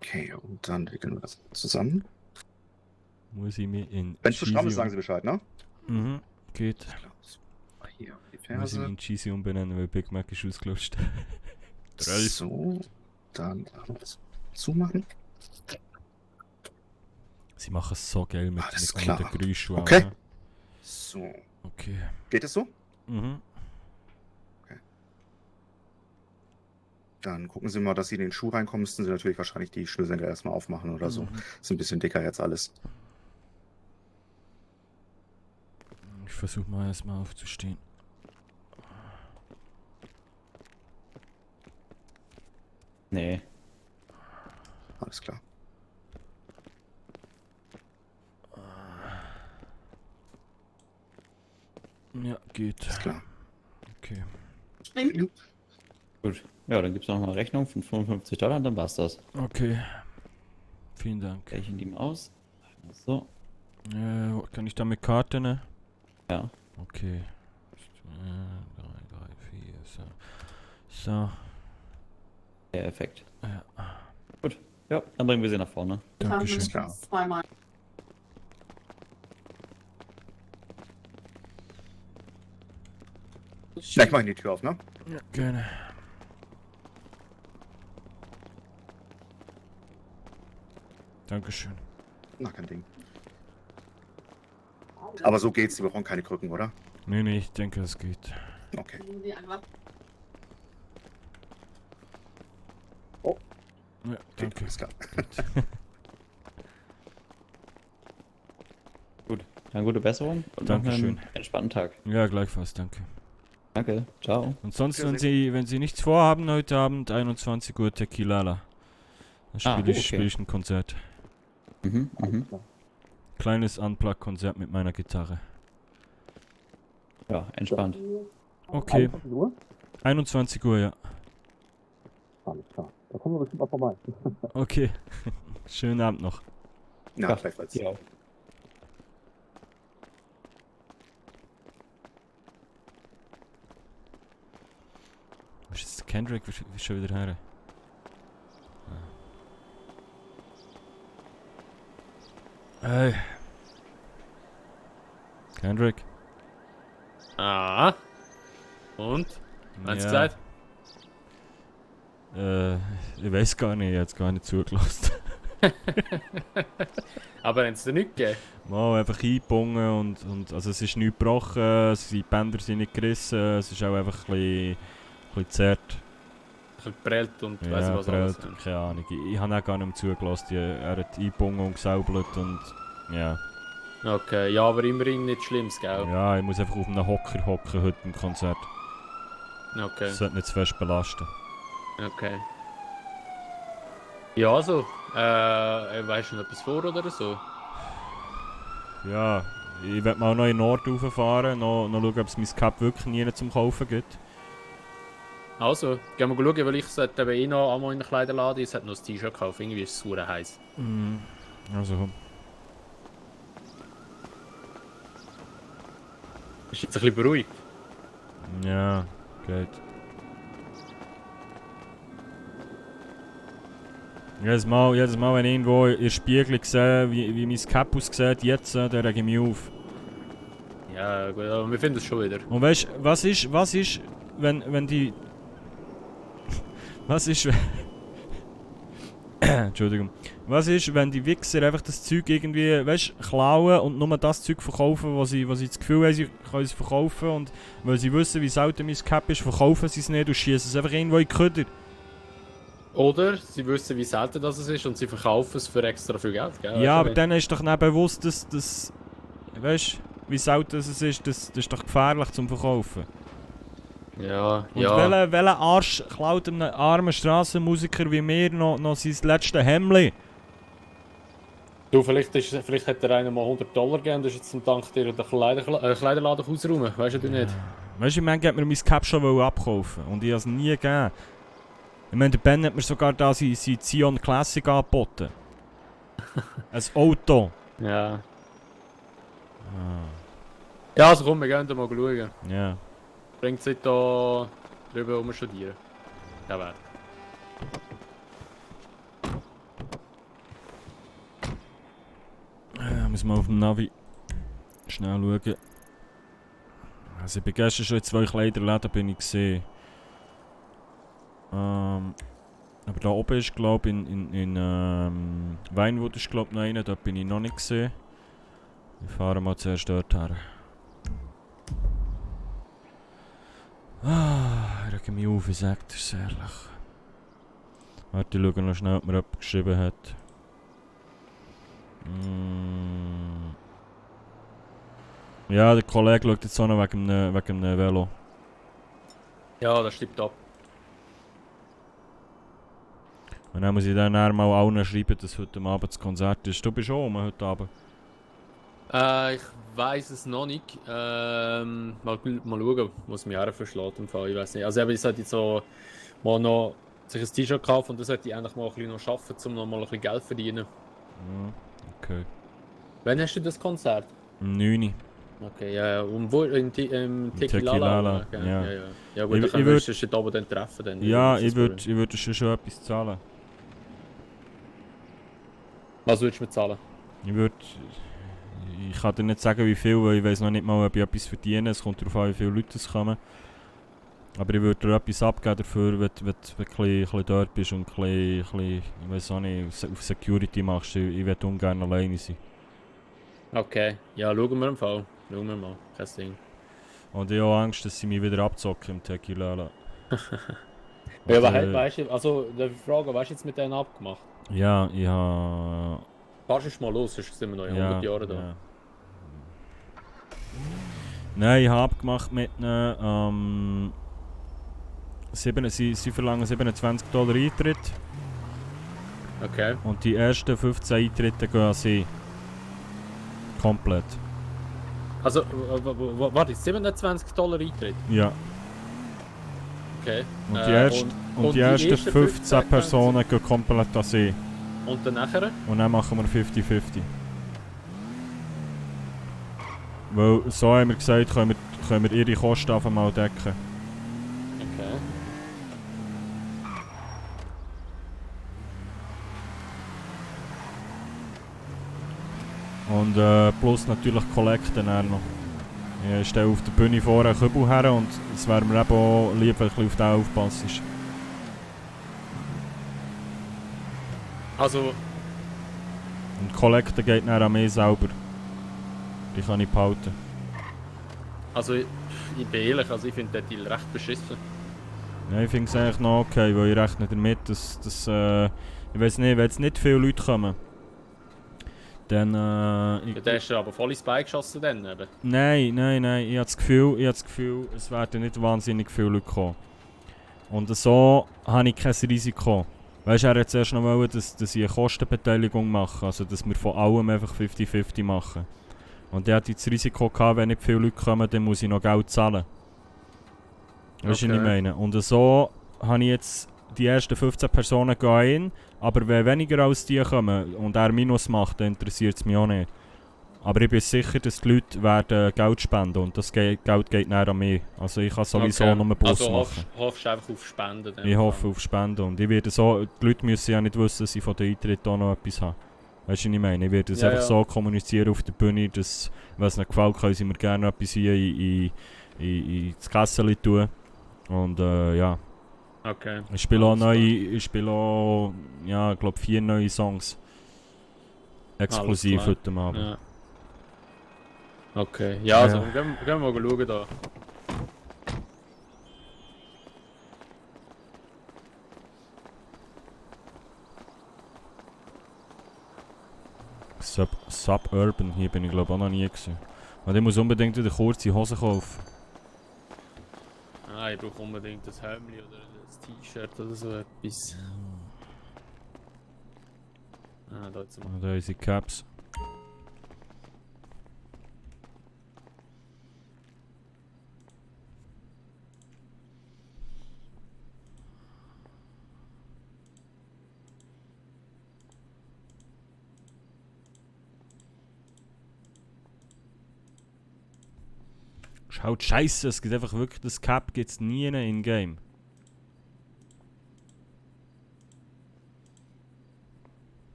Okay, und dann wickeln wir das zusammen. Muss ich mir in Wenn es zu stramm ist, Cheesy sagen Sie Bescheid, ne? Mhm, geht. Klar. So, hier die Muss ich mich Ferse. in Cheesy umbenennen, weil Big Mac ist ausgelutscht. So, dann das zumachen. Sie machen es so geil mit, Alles mit klar. der Geräusche. Okay. Ne? So, Okay. geht es so? Mhm. Dann gucken Sie mal, dass Sie in den Schuh reinkommen. Müssten Sie natürlich wahrscheinlich die Schnürsenkel erstmal aufmachen oder so. Mhm. Ist ein bisschen dicker jetzt alles. Ich versuche mal erstmal aufzustehen. Nee. Alles klar. Ja, geht. Alles klar. Okay. Springen. Gut. Ja, dann gibt's noch mal eine Rechnung von $55 und dann war's das. Okay. Vielen Dank. Gleichen die mal aus. So. Kann ich da mit Karte, ne? Ja. Okay. 3, 3, 4, so. So. Perfekt. Ja. Ja, dann bringen wir sie nach vorne. Ich habe Dankeschön. mindestens zweimal. Ja, ich mache die Tür auf, ne? Ja, gerne. Dankeschön. Na, kein Ding. Aber so geht's. Sie brauchen keine Krücken, oder? Nee, ich denke, es geht. Okay. Die einfach Ja, Geht, danke. alles klar. Gut. Dann gute Besserung und noch Dankeschön. einen entspannten Tag. Ja, gleichfalls, danke. Danke. Ciao. Und sonst, Ja, wenn Sie nichts vorhaben heute Abend, 21 Uhr Tequilala. Dann Ah, spiele okay. spiel ich ein Konzert. Mhm. Kleines Unplugged-Konzert mit meiner Gitarre. Ja, entspannt. Okay, 21 Uhr? 21 Uhr, ja. Alles klar. Da kommen wir bestimmt mal vorbei. Okay. Schönen Abend noch. Ja, Ja, gleichfalls. Ja. Was ist Kendrick? Wie schon wieder her? Hey. Kendrick? Ah. Und? Meinst du Ja. gesagt? Ich weiß gar nicht, ich hab's gar nicht zugelassen. Aber haben sie dir nichts gegeben? Mal einfach eingebunden und also es ist nichts gebrochen, die Bänder sind nicht gerissen, es ist auch einfach ein bisschen zerrt. Ein bisschen geprellt und Ja, weiss ich was prellt, alles. keine Ahnung. Ich habe auch gar nicht mehr zugelassen. Er hat eingebunden und gesäubelt und ja. Okay, ja, aber immerhin nichts Schlimmes, gell? Ja, ich muss einfach auf einem Hocker hocken heute im Konzert. Okay, Das sollte nicht zu fest belasten. okay. Ja, also, weißt du noch etwas vor oder so? Ja, ich werde mal noch in den Norden rauffahren, noch schauen, ob es mein Cap wirklich nie zum Kaufen gibt. Also, gehen wir schauen, weil ich sollte eben eh noch einmal in den Kleiderladen. Ich sollte noch ein T-Shirt kaufen, irgendwie ist es sauer heiß. Mhm. Also komm. Ist jetzt ein bisschen beruhigt. Ja, geht. Jedes Mal, wenn ich irgendwo in den Spiegel sehe, wie mein Cap aussieht, jetzt, dann rege ich mich auf. Ja, gut, aber wir finden es schon wieder. Und weißt du, was ist, wenn die... Was ist... Entschuldigung. Was ist, wenn die Wichser einfach das Zeug irgendwie, weißt, klauen und nur das Zeug verkaufen, wo sie das Gefühl haben, sie können es verkaufen, und weil sie wissen, wie selten mein Cap ist, verkaufen sie es nicht und schießen es einfach irgendwo in die Köder. Oder sie wissen, wie selten das ist und sie verkaufen es für extra viel Geld, gell? Ja, aber dann ist doch nicht bewusst, dass weißt, wie selten es ist, das ist doch gefährlich zum Verkaufen. Ja, Und ja. welcher Arsch klaut einem armen Strassenmusiker wie mir noch sein letztes Hemdli? Du, vielleicht hat der eine mal $100 gegeben und ist jetzt zum Dank dir den Kleiderladen ausräumen. Weißt du nicht? Weißt du, ich meine, hat mir mein Cap schon abkaufen und ich habe es nie gegeben. Ich meine, der Ben hat mir sogar da sein Zion Classic angeboten. Ein Auto. Ja. Ja, also komm, wir gehen da mal schauen. Ja. Bringt sich da drüber rumstudieren. Ja, wär. Müssen wir auf dem Navi schnell schauen. Also ich bin gestern schon in 2 Kleiderläden bin ich gesehen. Aber da oben ist, glaube ich, in Weinwood ist, glaube ich, noch einer, dort bin ich noch nicht gesehen. Wir fahren mal zuerst dort her. Ich rege mich auf, ich sage, das ist ehrlich. Warte, ich schaue noch schnell, ob mir jemand geschrieben hat. Ja, der Kollege schaut jetzt auch noch wegen einem Velo. Ja, das stimmt ab. Und dann muss ich dann mal allen schreiben, dass heute Abend das Konzert ist. Du bist auch heute Abend? Ich weiss es noch nicht. Mal schauen, was mich herverschlägt im Fall. Ich weiß nicht. Also ich sollte jetzt so mal noch sich ein T-Shirt kaufen und das sollte ich eigentlich mal ein bisschen noch arbeiten, um noch mal ein bisschen Geld zu verdienen. Okay. Wann hast du das Konzert? Um 9 Uhr. Okay, ja, und wo? Im Tequilala, Okay, ja. Ja gut, dann können wir uns dort oben dann treffen. Dann. Ja, ich würd schon etwas zahlen. Was würdest du mir zahlen? Ich kann dir nicht sagen, wie viel, weil ich weiß noch nicht mal, ob ich etwas verdiene. Es kommt darauf an, wie viele Leute es kommen. Aber ich würde dir etwas abgeben dafür, wenn du ein bisschen dort bist und ein bisschen, ich weiß auch nicht, auf Security machst. Ich will ungern alleine sein. Okay, ja, schauen wir im Fall. Schauen wir mal, kein Ding. Und ich habe auch Angst, dass sie mich wieder abzocken im Tequilala. Ja, aber weißt du, also, die Frage, was hast du jetzt mit denen abgemacht? Ja, ich habe... Fahrst du mal los, sonst sind wir noch in 100 Jahren da. Ja. Nein, ich habe abgemacht mit ihnen, sie verlangen $27 Eintritt. Okay. Und die ersten 15 Eintritte gehen an sie. Komplett. Also, warte, $27 Eintritt? Ja. Okay. Und die ersten 15 Personen gehen komplett an sie. Und dann nachher? Und dann machen wir 50-50. Weil, so haben wir gesagt, können wir ihre Kosten einfach mal decken. Okay. Und plus natürlich Kollekten dann noch. Ich stehe auf der Bühne vorne einen Kübel her und es wäre mir eben auch lieb, wenn du auf den aufpasst. Also, Und die Kollekte geht dann an mich selber. Die kann ich behalten. Also ich bin ehrlich, also ich finde den Deal recht beschissen. Ja, ich finde es eigentlich noch okay, weil ich rechne damit, dass ich weiß nicht, wenn jetzt nicht viele Leute kommen, dann Ja, der ist ja aber voll ins Bein geschossen dann eben. Nein, ich habe das Gefühl, es werden nicht wahnsinnig viele Leute kommen. Und so habe ich kein Risiko. Weißt du, er hat zuerst noch wollen, dass ich eine Kostenbeteiligung mache, also dass wir von allem einfach 50-50 machen. Und er hatte das Risiko gehabt, wenn nicht viele Leute kommen, dann muss ich noch Geld zahlen. Weißt du, was ich meine? Und so habe ich jetzt die ersten 15 Personen gehen, aber wenn weniger als die kommen und er Minus macht, dann interessiert es mich auch nicht. Aber ich bin sicher, dass die Leute werden Geld spenden und das Geld geht näher an mich. Also ich kann sowieso nur einen Bus also machen. hoffst du einfach auf Spenden? Ich hoffe auf Spenden und ich werde so, die Leute müssen ja nicht wissen, dass ich von der Eintritt auch noch etwas habe. Weißt du, was ich meine? Ich werde es einfach so kommunizieren auf der Bühne, dass, wenn es ihnen gefällt, können sie mir gerne etwas hier in das Kessel tun. Und ja. Okay. Ich spiele auch ja, ich glaube 4 neue Songs. Exklusiv heute Abend. Ja. Okay, ja, also gehen wir mal schauen da. Suburban, hier bin ich glaube auch noch nie gewesen. Und ich muss unbedingt wieder kurze Hose kaufen. Ah, ich brauche unbedingt ein Hemd oder ein T-Shirt oder so etwas. Ah, da jetzt mal. Und da unsere Caps. Ist halt scheiße, es gibt einfach wirklich das Cap gibt's nie in Game.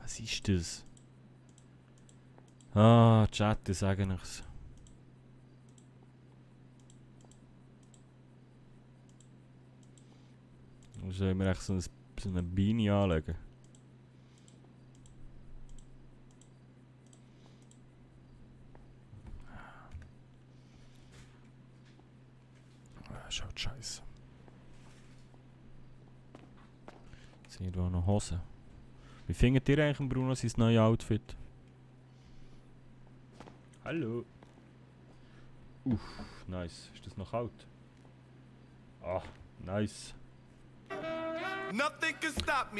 Was ist das? Ah, Chat, ich sage nichts. Sollen wir echt so eine Beanie anlegen? Schaut scheiße. Jetzt sind hier noch Hosen. Wie findet ihr eigentlich Bruno sein neues Outfit? Hallo. Nice. Ist das noch kalt? Ah, nice.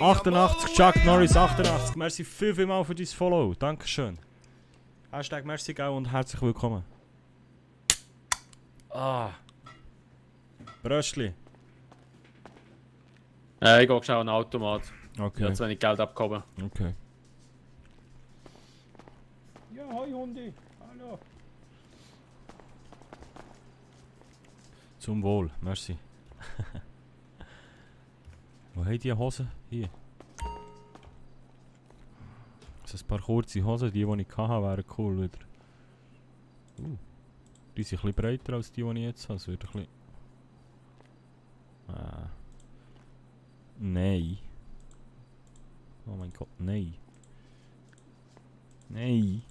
88, Chuck Norris 88. Merci vielmal für dein Follow. Dankeschön. Hashtag merci und herzlich willkommen. Ah. Bröstli. Ich gehe schnell an den Automat. Okay. Ich habe zu wenig Geld abgehoben. Okay. Ja, hi Hundi. Hallo. Zum Wohl, merci. Wo haben die Hosen? Hier. Das sind ein paar kurze Hosen, die ich hatte, wären cool wieder. Die sind ein bisschen breiter als die ich jetzt habe. Das wird ein bisschen... Nein. Oh mein Gott, nein. Nein.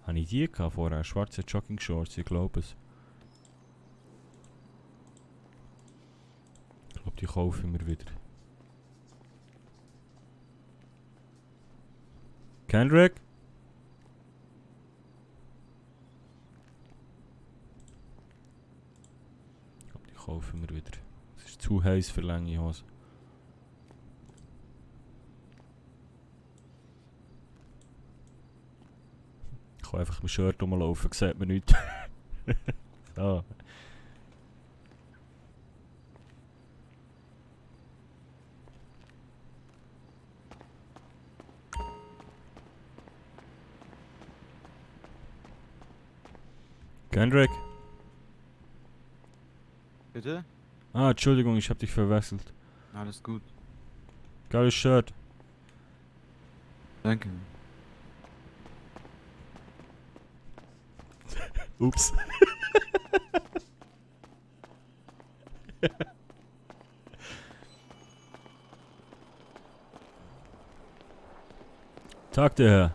Habe ich die vorher? Schwarze Jogging Shorts, ich glaube es. Ich glaube, die kaufe ich mir wieder. Kendrick? Ich glaube, die kaufe ich mir wieder. Es ist zu heiß für lange Hosen. Ich kann einfach mit Shirt rumlaufen, sieht man nichts. So. Kendrick? Bitte? Ah, Entschuldigung, ich hab dich verwechselt. Alles gut. Geiles Shirt. Danke. Ups. Tag, der Herr.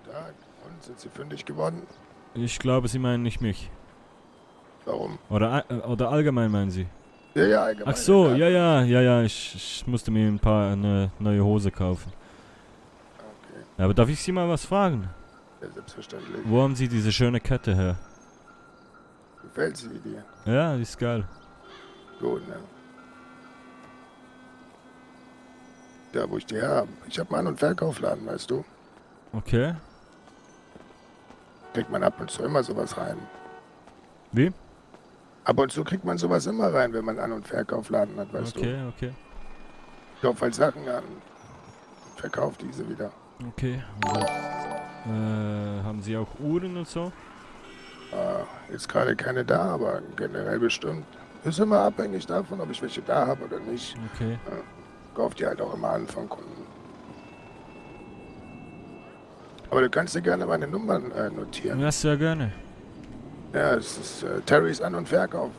Guten Tag. Und sind Sie fündig geworden? Ich glaube, Sie meinen nicht mich. Warum? Oder allgemein meinen Sie? Ja, allgemein. Ach so, ja. Ich musste mir eine neue Hose kaufen. Okay, Ja, aber darf ich Sie mal was fragen? ja, selbstverständlich. Wo haben Sie diese schöne Kette her? Gefällt sie dir? Ja, die ist geil. Gut, ne? Da, wo ich die habe. Ich habe einen An- und Verkaufladen, weißt du? Okay. Kriegt man ab und zu immer sowas rein. Wie? Ab und zu kriegt man sowas immer rein, wenn man An- und Verkaufladen hat, weißt du? Okay. Ich kaufe halt Sachen an und verkaufe diese wieder. Okay. Also, haben Sie auch Uhren und so? Jetzt gerade keine da, aber generell bestimmt. Ist immer abhängig davon, ob ich welche da habe oder nicht. Okay. Kauft die halt auch immer an von Kunden. Aber du kannst dir gerne meine Nummern notieren. Ja, sehr gerne. Ja, es ist Terrys An- und Verkauf.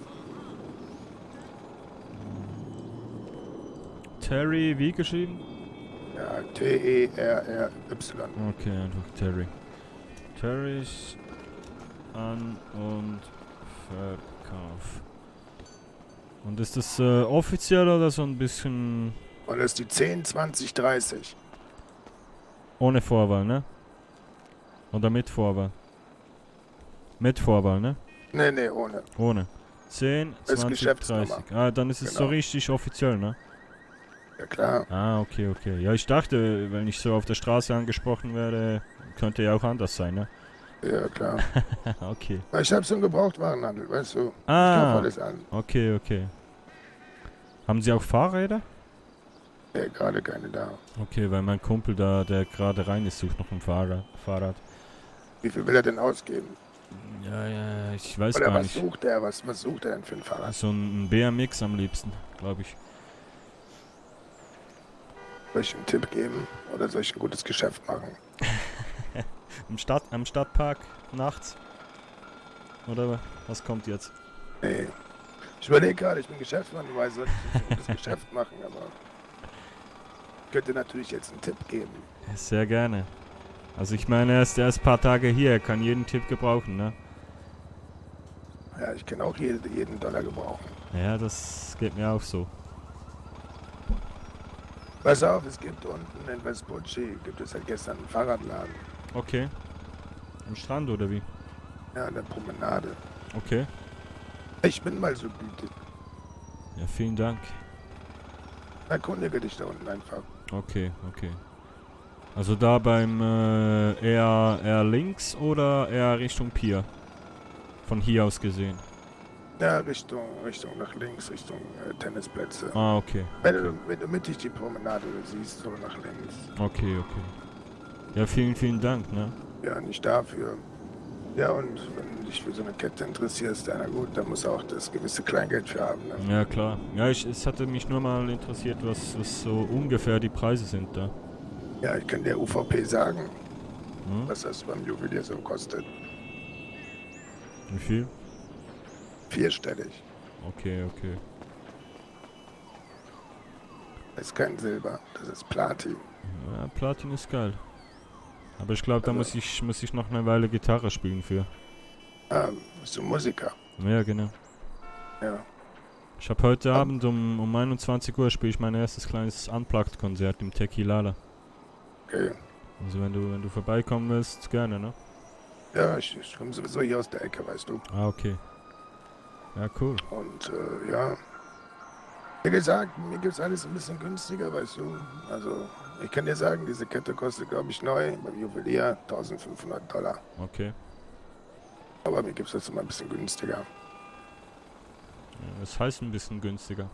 Terry, wie geschrieben? Ja, Terry. Okay, einfach Terry. Terrys An- und Verkauf. Und ist das offiziell oder so ein bisschen Und das ist die 10, 20, 30. ohne Vorwahl, ne? Oder mit Vorwahl? Mit Vorwahl, ne? Nee, ohne. Ohne. 10, Das ist 20, Geschäftsnummer. 30. Ah, dann ist es so Genau. richtig offiziell, ne? Ja klar. Ah, okay. Ja, ich dachte, wenn ich so auf der Straße angesprochen werde, könnte ja auch anders sein, ne? Ja, klar. Okay. Ich hab's im Gebrauchtwarenhandel, weißt du. Ich kauf Ah, alles an. okay. Haben Sie auch Fahrräder? Nee, gerade keine da. Okay, weil mein Kumpel da, der gerade rein ist, sucht noch ein Fahrrad. Wie viel will er denn ausgeben? Ja, ich weiß Oder gar was nicht. sucht er? Was sucht er denn für ein Fahrrad? So ein BMX am liebsten, glaube ich. Soll ich einen Tipp geben? Oder soll ich ein gutes Geschäft machen? Am Stadtpark nachts? Oder was kommt jetzt? Nee. Ich überlege gerade, ich bin Geschäftsmann, du weißt, soll ich ein gutes Geschäft machen, aber ich könnte natürlich jetzt einen Tipp geben. Sehr gerne. Also ich meine, er ist erst ein paar Tage hier, er kann jeden Tipp gebrauchen, ne? Ja, ich kann auch jeden Dollar gebrauchen. Ja, das geht mir auch so. Pass auf, es gibt unten in Vespucci, gibt es seit gestern einen Fahrradladen. Okay. Am Strand oder wie? Ja, an der Promenade. Okay. Ich bin mal so gütig. Ja, vielen Dank. Erkundige dich da unten einfach. Okay. Also da beim eher links oder eher Richtung Pier? Von hier aus gesehen. Ja, Richtung nach links, Richtung Tennisplätze. Ah, okay. Wenn du mittig die Promenade siehst, so nach links. Okay. Ja, vielen Dank, ne? Ja, nicht dafür. Ja, und wenn du dich für so eine Kette interessierst, ja, na gut, da muss auch das gewisse Kleingeld für haben. Ne? Ja, klar. Ja, es hatte mich nur mal interessiert, was so ungefähr die Preise sind da. Ja, ich kann der UVP sagen, Hm? was das beim Juwelier so kostet. Wie viel? Vierstellig. Okay. Das ist kein Silber, das ist Platin. Ja, Platin ist geil. Aber ich glaube, da muss ich noch eine Weile Gitarre spielen für. Bist du Musiker? Ja, genau. Ja. Ich habe heute Abend um 21 Uhr spiele ich mein erstes kleines Unplugged-Konzert im Tequilala. Okay. Also wenn du vorbeikommen willst, gerne, ne? Ja, ich komme sowieso hier aus der Ecke, weißt du. Ah, okay. Ja, cool. Und ja. Wie gesagt, mir gibt's alles ein bisschen günstiger, weißt du. Also, ich kann dir sagen, diese Kette kostet, glaube ich, neu beim Juwelier $1.500. Okay. Aber mir gibt's das immer ein bisschen günstiger. Ja, das heißt ein bisschen günstiger.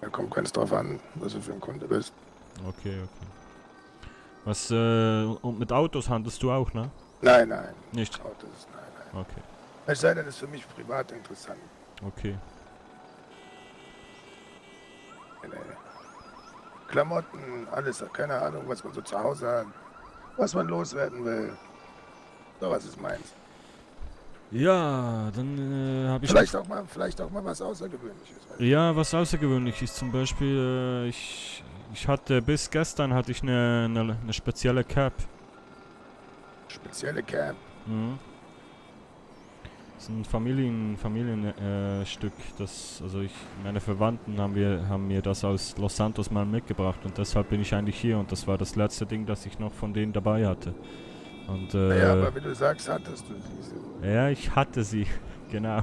Da kommt ganz drauf an, was du für ein Kunde bist. Okay. Was, und mit Autos handelst du auch, ne? Nein. Nicht? Autos, nein. Okay. Es sei denn, es ist für mich privat interessant. Okay. Nee. Klamotten, alles, keine Ahnung, was man so zu Hause hat. Was man loswerden will. Sowas ist meins. Ja, dann habe ich... Vielleicht auch mal was Außergewöhnliches. Ja, was Außergewöhnliches. Zum Beispiel, ich hatte bis gestern hatte ich eine spezielle Cap. Spezielle Camp. Mhm. Das ist ein Familienstück. Meine Verwandten haben mir das aus Los Santos mal mitgebracht und deshalb bin ich eigentlich hier und das war das letzte Ding, das ich noch von denen dabei hatte. Und, Ja, aber wenn du sagst, hattest du diese. Ja, ich hatte sie, genau.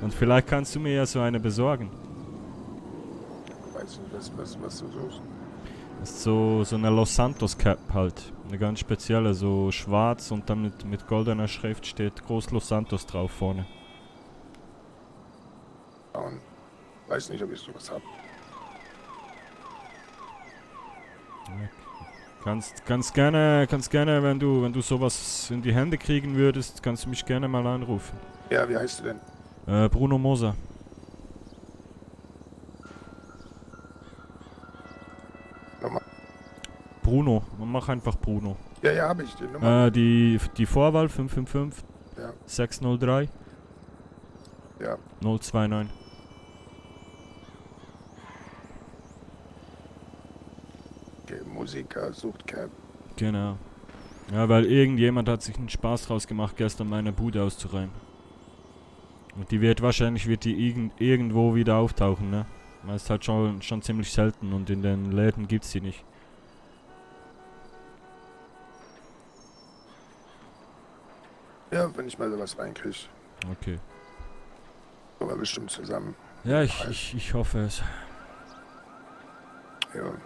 Und vielleicht kannst du mir ja so eine besorgen. Weißt du, was du suchst? Das ist so eine Los Santos Cap halt. Eine ganz spezielle, so schwarz und dann mit goldener Schrift steht groß Los Santos drauf vorne. Und weiß nicht, ob ich sowas hab. Kannst gerne, wenn du sowas in die Hände kriegen würdest, kannst du mich gerne mal anrufen. Ja, wie heißt du denn? Bruno Moser. Nochmal. Bruno, mach einfach Bruno. Ja, hab ich die Nummer. Die Vorwahl 555 Ja. 603 Ja. 029. Okay, Musiker sucht Camp. Genau. Ja, weil irgendjemand hat sich einen Spaß draus gemacht, gestern meine Bude auszuräumen. Und die wird irgendwo wieder auftauchen, ne? Weil es halt schon ziemlich selten und in den Läden gibt's die nicht. Ja, wenn ich mal sowas reinkriege, Okay. kommen wir bestimmt zusammen. Ja, ich hoffe es. Ja. Ja, gut.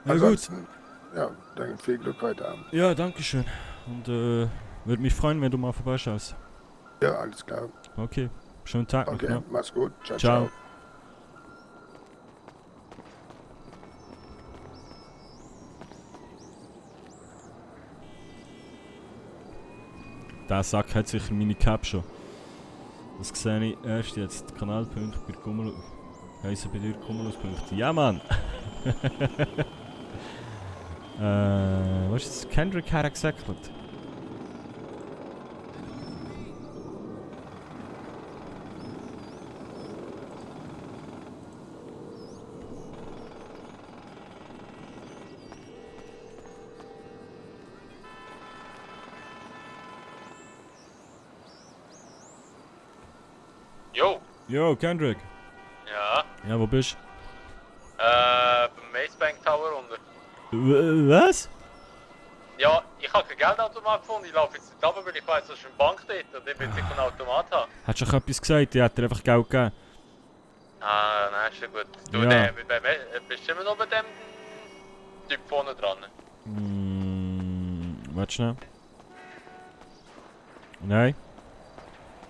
Ansonsten, ja, dann viel Glück heute Abend. Ja, danke schön. Und würde mich freuen, wenn du mal vorbeischaust. Ja, alles klar. Okay. Schönen Tag noch, Okay, ne? mach's gut. Ciao, Ciao. ciao. Der Sack hat sicher meine Cap schon. Das sehe ich erst jetzt. Kanalpunkt bei Cumulus. Heissen bei dir Cumulus-Punkte. Ja, Mann! Was ist das? Kendrick hat gesagt. Jo. Yo, Kendrick. Ja. Ja, wo bist Beim Maze Bank Tower unter. du? Was? Ja, ich habe kein Geldautomat gefunden. Ich laufe jetzt nicht runter, weil ich weiss, dass es eine Bank dort und ich will sicher einen Automat haben. Hast du doch etwas gesagt? Die hat dir einfach Geld gegeben. Ah, nein, ist ja gut. Du, Ja. bist du immer noch bei dem Typ vorne dran? Warte schnell. Nein.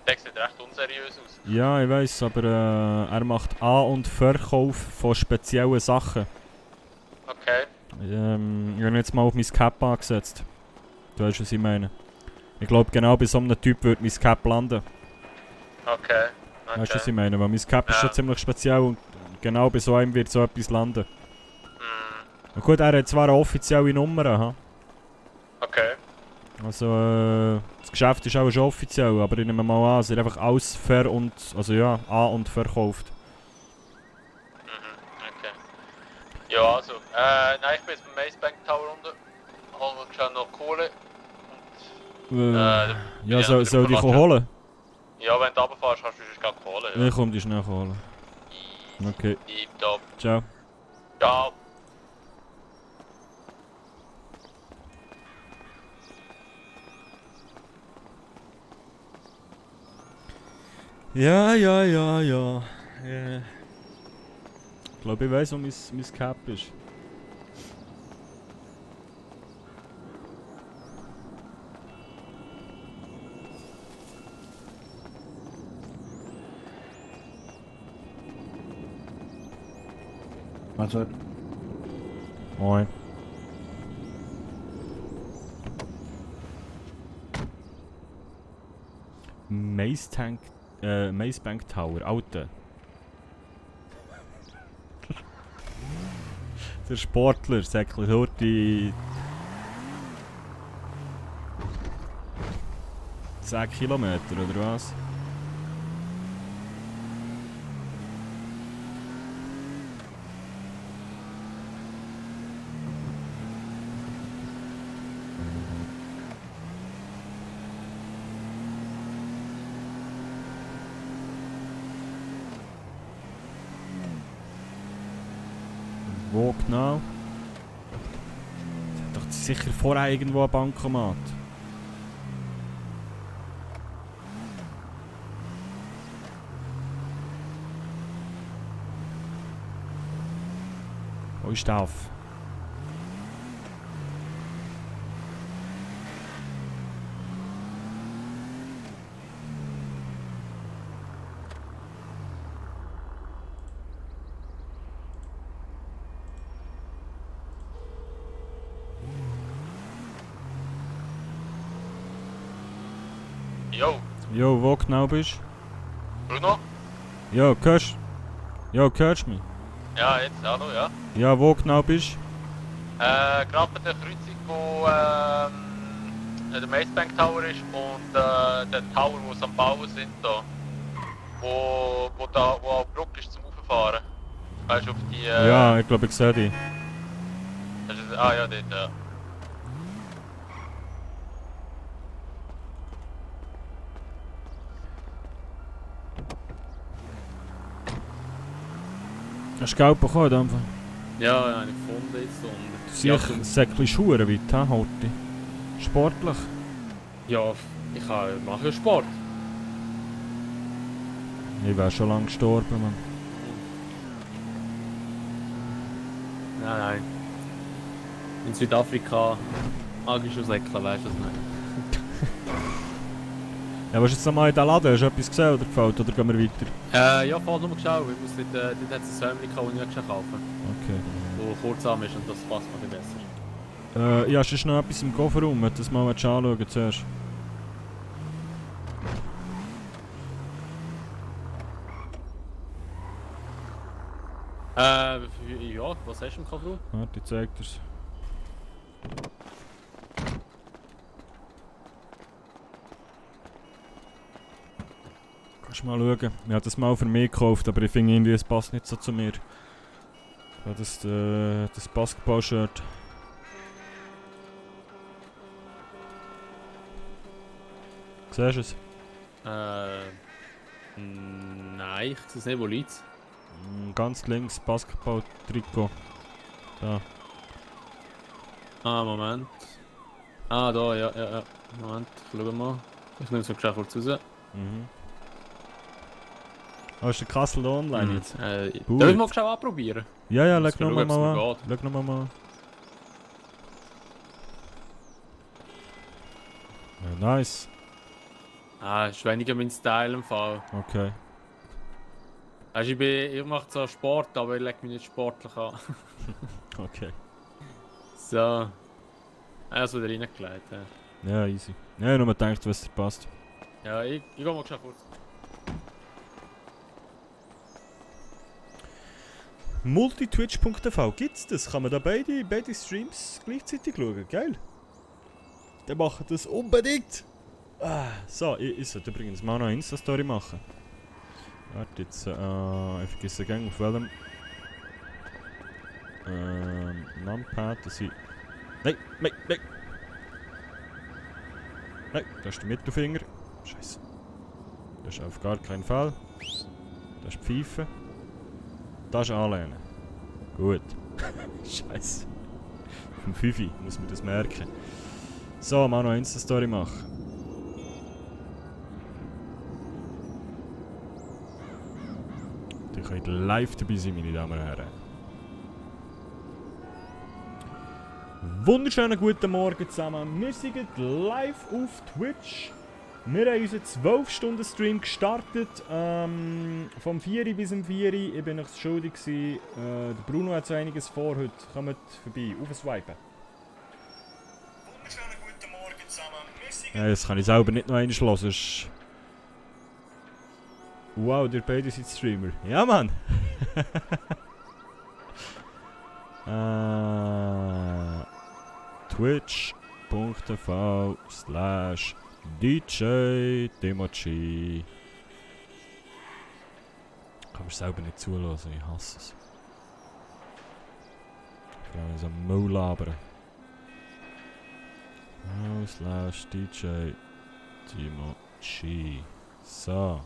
Der sieht recht unseriös aus. Ja, ich weiß, aber er macht An- und Verkauf von speziellen Sachen. Okay. Ich habe jetzt mal auf mein Cap angesetzt. Du weißt, was ich meine. Ich glaube, genau bei so einem Typ wird mein Cap landen. Okay. Weißt du, was ich meine? Weil mein Cap ist Ja. schon ziemlich speziell und genau bei so einem wird so etwas landen. Mm, Und gut, er hat zwar eine offizielle Nummer, ha? okay. Also, das Geschäft ist auch schon offiziell, aber ich nehme mal an, es wird einfach alles an- und verkauft. Okay. Ja, also, nein, ich bin jetzt beim Maze Bank Tower unten. Holen wir schon noch Kohle. Ja, ja, soll ich dich holen? Ja, wenn du runterfährst, kannst du sonst gar Kohle. Ja. Ich komme dich schnell holen. Okay. Tipptopp. Ciao. Ciao. Ja. Ich glaube, ich weiß, wo mein Cap ist. Mahlzeit. Moin. Maze Bank Tower, Alter. Der Sportler, Säckli, hört die. 10 Kilometer oder was? Wo genau? Es hat doch sicher vorher irgendwo ein Bankomat. Wo ist der auf? Jo, Jo, wo genau bist Bruno? du? Jo, hörst du mich? Ja, jetzt, hallo, ja. Ja, wo genau bist Gerade bei der Kreuzung, wo der Mace Bank Tower ist und der Tower, wo sie am Bauen sind da. Wo eine Brücke ist zum Rauffahren. Weißt du, auf die... Ja, ich glaube, ich sehe dich. Das ist, ah ja, dort, ja. Hast du Geld bekommen in dem Fall? Ja, habe ich gefunden jetzt. Und Du siehst ein Säckchen Schuhe weit, hä, Horti? Sportlich? ja, mache ja Sport. Ich wäre schon lange gestorben, Mann. Nein. In Südafrika mag ich schon Säckchen, weißt du das nicht? Ja, was jetzt nochmal in den Laden? Hast du etwas gesehen oder gefällt? Oder gehen wir weiter? Ja, voll nur geschaut. Ich muss dort hat es ein Säumchen, das ich nicht kaufen Okay. wo kurzarm ist und das passt mir ein bisschen besser. Ja, hast du noch etwas im Kofferraum? Wenn du das mal anschauen zuerst. Ja, was hast du im Kofferraum? Warte, ich zeig dir's. Kannst du mal schauen. Ich habe das mal für mich gekauft, aber ich finde irgendwie, es passt nicht so zu mir. Ja, das Basketball-Shirt. Siehst du es? Nein, ich sehe es nicht, wo liegt's? Ganz links, Basketball-Trikot. Da. Ah, Moment. Ah, da, ja. Moment, ich schau mal. Ich nehme es noch kurz raus. Mhm. Oh, ist der Kassel online jetzt? Gut. Darf ich mal schnell anprobieren? Ja, Muss leg noch schauen, mal ob's an. mir Leg noch mal an. Ja, nice. Ah, ist weniger mein Style im Fall. Okay. Also ich mache zwar Sport, aber ich lege mich nicht sportlich an. Okay. So. Also wieder reingelegt. Ja, Ja, easy. Ja, ich habe nur gedacht, was dir passt. ja ich geh mal schnell kurz. Multitwitch.tv, gibt's das? Kann man da beide Streams gleichzeitig schauen? Geil. Dann machen das unbedingt. So, ich sollte übrigens mal noch eine Insta-Story machen. Warte jetzt, ich vergesse gang auf welchem Numpad, dass ich... Nein! Nein, das ist der Mittelfinger. Scheiße. Das ist auf gar keinen Fall. Das ist Pfeife. Das ist Anlehnen. Gut. Scheiße. Vom 5 muss man das merken. So, mal noch eine Insta-Story machen. Ihr könnt live dabei sein, meine Damen und Herren. Wunderschönen guten Morgen zusammen. Wir sind live auf Twitch. Wir haben unseren 12-Stunden-Stream gestartet. Vom 4 bis um 4. Ich bin euch schuldig gewesen. Der Bruno hat so einiges vor heute. Kommt vorbei, aufswipen. Wunderschönen guten Morgen zusammen. Ja, das kann ich selber nicht noch einmal hören. Wow, ihr beide seid Streamer. Ja, Mann! Twitch.tv/ DJ Demochi. Ich kann mir selber nicht zulassen, ich hasse es. Ich kann so Müll labern. /DJ Demochi. So.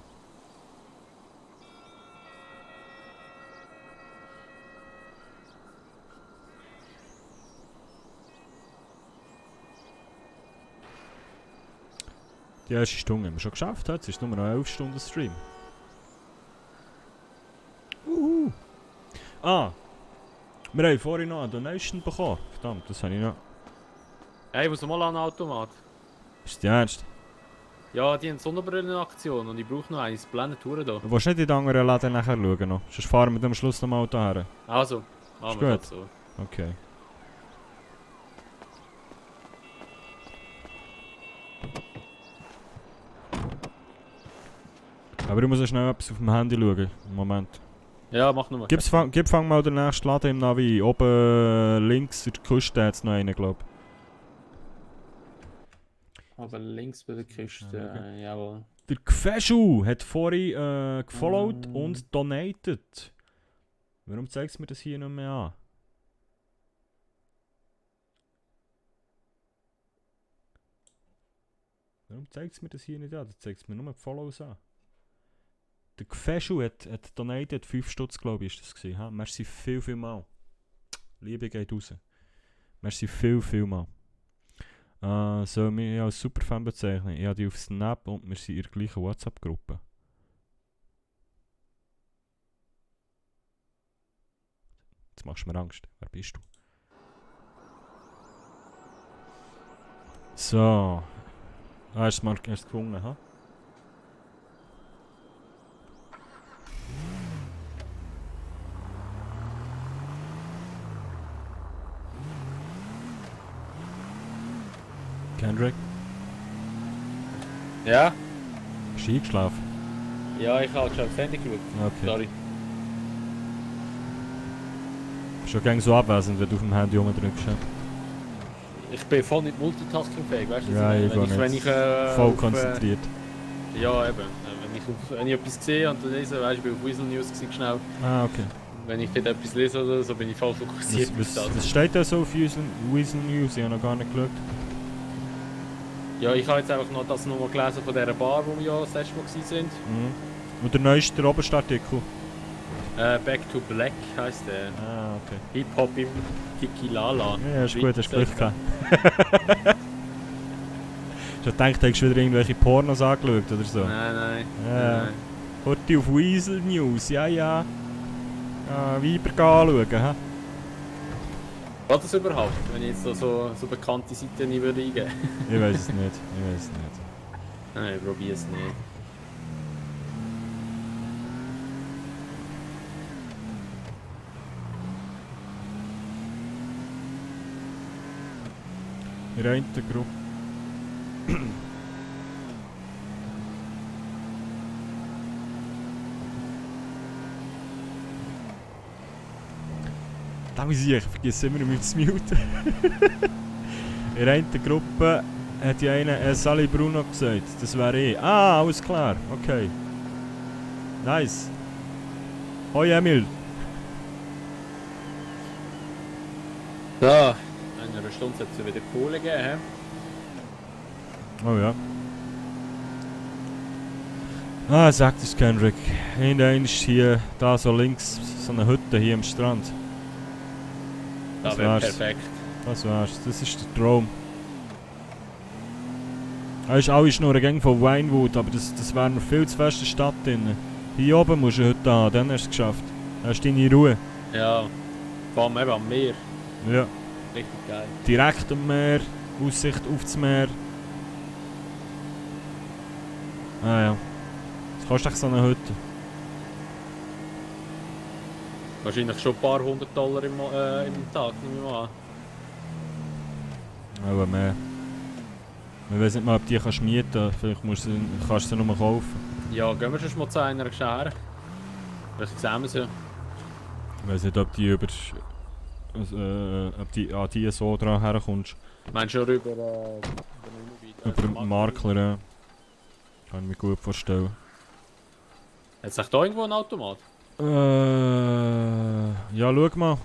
Die erste Stunde haben wir schon geschafft, jetzt ist es nur noch 11 Stunden Stream. Ah! Wir haben vorhin noch eine Donation bekommen. Verdammt, das habe ich noch. Hey, ich muss mal an den Automat. Ist das ernst? Ja, die haben Sonnenbrillenaktion und ich brauche noch eins. Blende Touren da. Du willst nicht in den anderen Läden nachher schauen noch? Sonst fahren wir am Schluss noch mal her. Also, machen wir das so. Okay. Aber ich muss noch schnell etwas auf dem Handy schauen. Moment. Ja, mach nochmal. Fang mal den nächsten Laden im Navi. Oben links in der Küste hat es noch einen, glaube ich. Aber links bei der Küste, jawohl. Der Gfeschu hat vorhin gefollowt und donated. Warum zeigt es mir das hier nicht mehr an? Warum zeigt es mir das hier nicht an? Das zeigt es mir nur die Follows an. Der Gfeschu hat donated 5 Stutz, glaube ich, ist das gewesen. Ha? Merci viel mal. Liebe geht raus. Merci viel mal. So, mich als Superfan bezeichnen. Ich habe die auf Snap und wir sind in der gleichen WhatsApp-Gruppe. Jetzt machst du mir Angst. Wer bist du? So. Hast du es gefunden, ha? Kendrick? Ja? Bist du eingeschlafen? Ja, ich habe schon aufs Handy geschaut. Okay. Sorry. Bist du schon so abwesend, wenn du auf dem Handy rumdrückst? Ja? Ich bin voll nicht multitaskingfähig, weißt du? Ja, ich wenn ich voll konzentriert. Ja, eben. Wenn ich etwas sehe und lese, weißt du, ich bin auf Weasel News schnell. Ah, okay. Wenn ich dort etwas lese oder so, bin ich voll fokussiert. Was steht da so auf Weasel News? Ich habe noch gar nicht geschaut. Ja, ich habe jetzt einfach noch das nochmal gelesen von dieser Bar, wo wir ja das letzte Mal waren. Und der neueste, der oberste Artikel? Back to Black heisst der. Ah, okay. Hip-Hop im Tikilala. Ja, ist gut, hast du Glück gehabt. Ich dachte, du hättest wieder irgendwelche Pornos angeschaut oder so. Nein. Ja. Nein. Heute auf Weasel News, ja. Ja, Weiber anschauen, hä? Was das überhaupt, wenn ich jetzt so bekannte Seiten nicht würde eingeben? Ich weiß es nicht, Nein, ich probiere es nicht. In einer Gruppe. Da muss ich vergesse immer mich zu muten. In einer Gruppe hat ja einer Sally Bruno gesagt, das wäre ich. Ah, alles klar, okay. Nice. Hoi Emil. So, in einer Stunde sollte es wieder Kohle geben. Oh ja. Ah, sagt es Kendrick. Irgendein ist hier, da so links, so eine Hütte hier am Strand. Das wäre perfekt. Das wär's, das ist der Traum. Da ist alle Schnurren von Winewood, aber das wäre noch viel zu feste Stadt drin. Hier oben musst du heute an, dann hast du es geschafft. Dann hast du deine Ruhe. Ja, vor allem eben am Meer. Ja. Richtig geil. Direkt am Meer, Aussicht auf das Meer. Ah ja. Das kostet echt so eine Hütte. Wahrscheinlich schon ein paar $100 im Tag, nehme ich mal an. Aber mehr. Ich weiß nicht mal, ob die kannst mieten. Vielleicht kannst du sie nur kaufen. Ja, gehen wir schon mal zu einer her. Vielleicht sehen wir sie. Ich weiß nicht, ob die ob die an die so dran herkommst. Meinst du schon über Über den Makler, ja. Kann ich mir gut vorstellen. Hat es da irgendwo ein Automat? Ja, schau mal.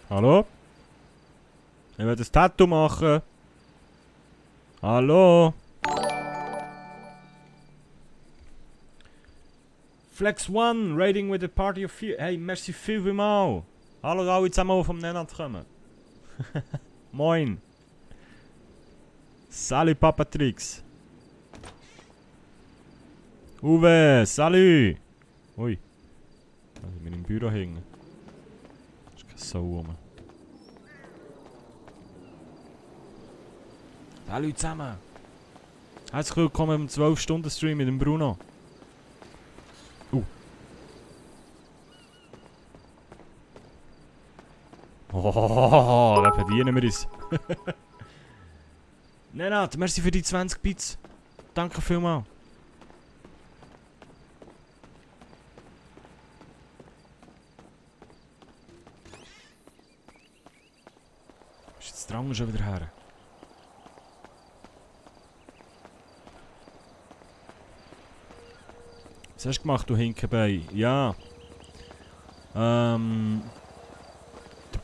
Hallo? Ich will ein Tattoo machen. Hallo? Flex One, raiding with a party of 4. Hey, merci vielmal. Hallo alle zusammen, die vom Nenad kommen. Moin. Salut Papatrix. Uwe, salut. Ui. Also ich bin im Büro hängen. Das ist keine Sau rum. Salut zusammen. Herzlich willkommen im 12-Stunden-Stream mit dem Bruno. Oh, da verdienen wir es. Nenad, merci für die 20 Bits. Danke vielmals. Ist jetzt der Drang schon wieder her? Was hast du gemacht, du Hinkenbein? Ja. Der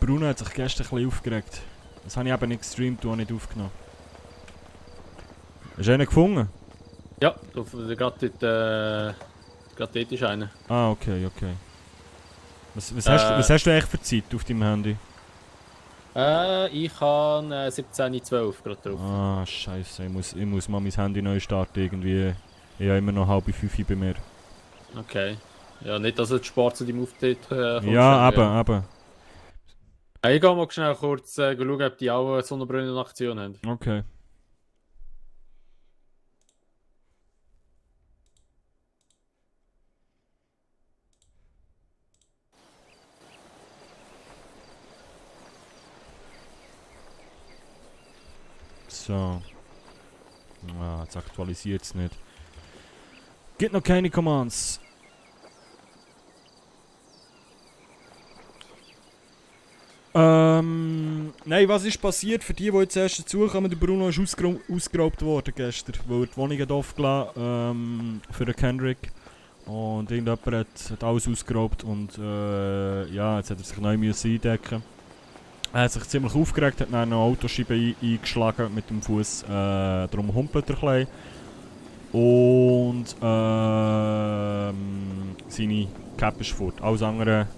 Bruno hat sich gestern ein bisschen aufgeregt. Das habe ich eben nicht gestreamt und auch nicht aufgenommen. Hast du einen gefunden? Ja, gerade dort ist einer. Ah, okay, okay. Was hast du eigentlich für Zeit auf deinem Handy? Ich habe 17:12 gerade drauf. Ah, scheiße. Ich muss mal mein Handy neu starten irgendwie. Ich habe immer noch 4:30 bei mir. Okay. Ja, nicht, dass es Sport zu deinem Auftritt Ja, eben. Ich gehe mal schnell kurz schauen, ob die auch Sonnenbrunnen in Aktion haben. Okay. So. Ah, jetzt aktualisiert es nicht. Gibt noch keine Commands. Nein, was ist passiert für die jetzt erst dazukommen? Der Bruno ist ausgeraubt worden gestern, weil er die Wohnung aufgelassen für den Kendrick. Und irgendjemand hat alles ausgeraubt und ja, jetzt hat er sich neu eindecken. Er hat sich ziemlich aufgeregt, hat dann eine Autoscheibe eingeschlagen mit dem Fuß, darum humpelt er ein bisschen. Und seine Cap ist fort. Alles andere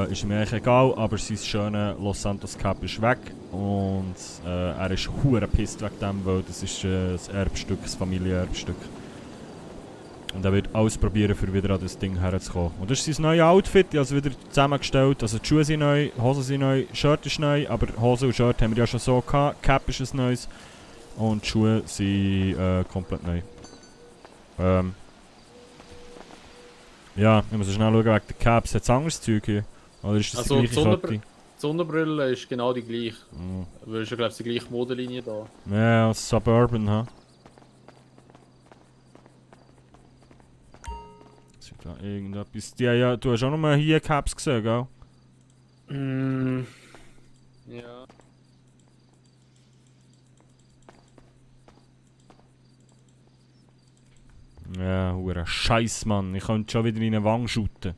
ist ihm eigentlich egal, aber sein schöner Los Santos Cap ist weg. Und er ist hure pisst wegen dem, weil das ist das Erbstück, das Familienerbstück. Und er wird alles probieren, für wieder an das Ding herzukommen. Und das ist sein neues Outfit, ich habe es wieder zusammengestellt. Also die Schuhe sind neu, die Hosen sind neu, Shirt ist neu, aber Hose und Shirt haben wir ja schon so gehabt. Cap ist ein neues und die Schuhe sind komplett neu. Ja, ich muss schnell schauen wegen der Caps. Hat es anderes Zeug hier? Oder ist das Also die gleiche Kette? Die Sonnenbrille ist genau die gleiche. Mm. Du hast ja, glaube ich, die gleiche Modellinie da. Ja, Suburban, ha? Ist da irgendetwas? Ja, du hast auch noch mal hier Caps gesehen, gell? Ja. Ja, hure Scheiß, Mann. Ich könnte schon wieder in eine Wange shooten.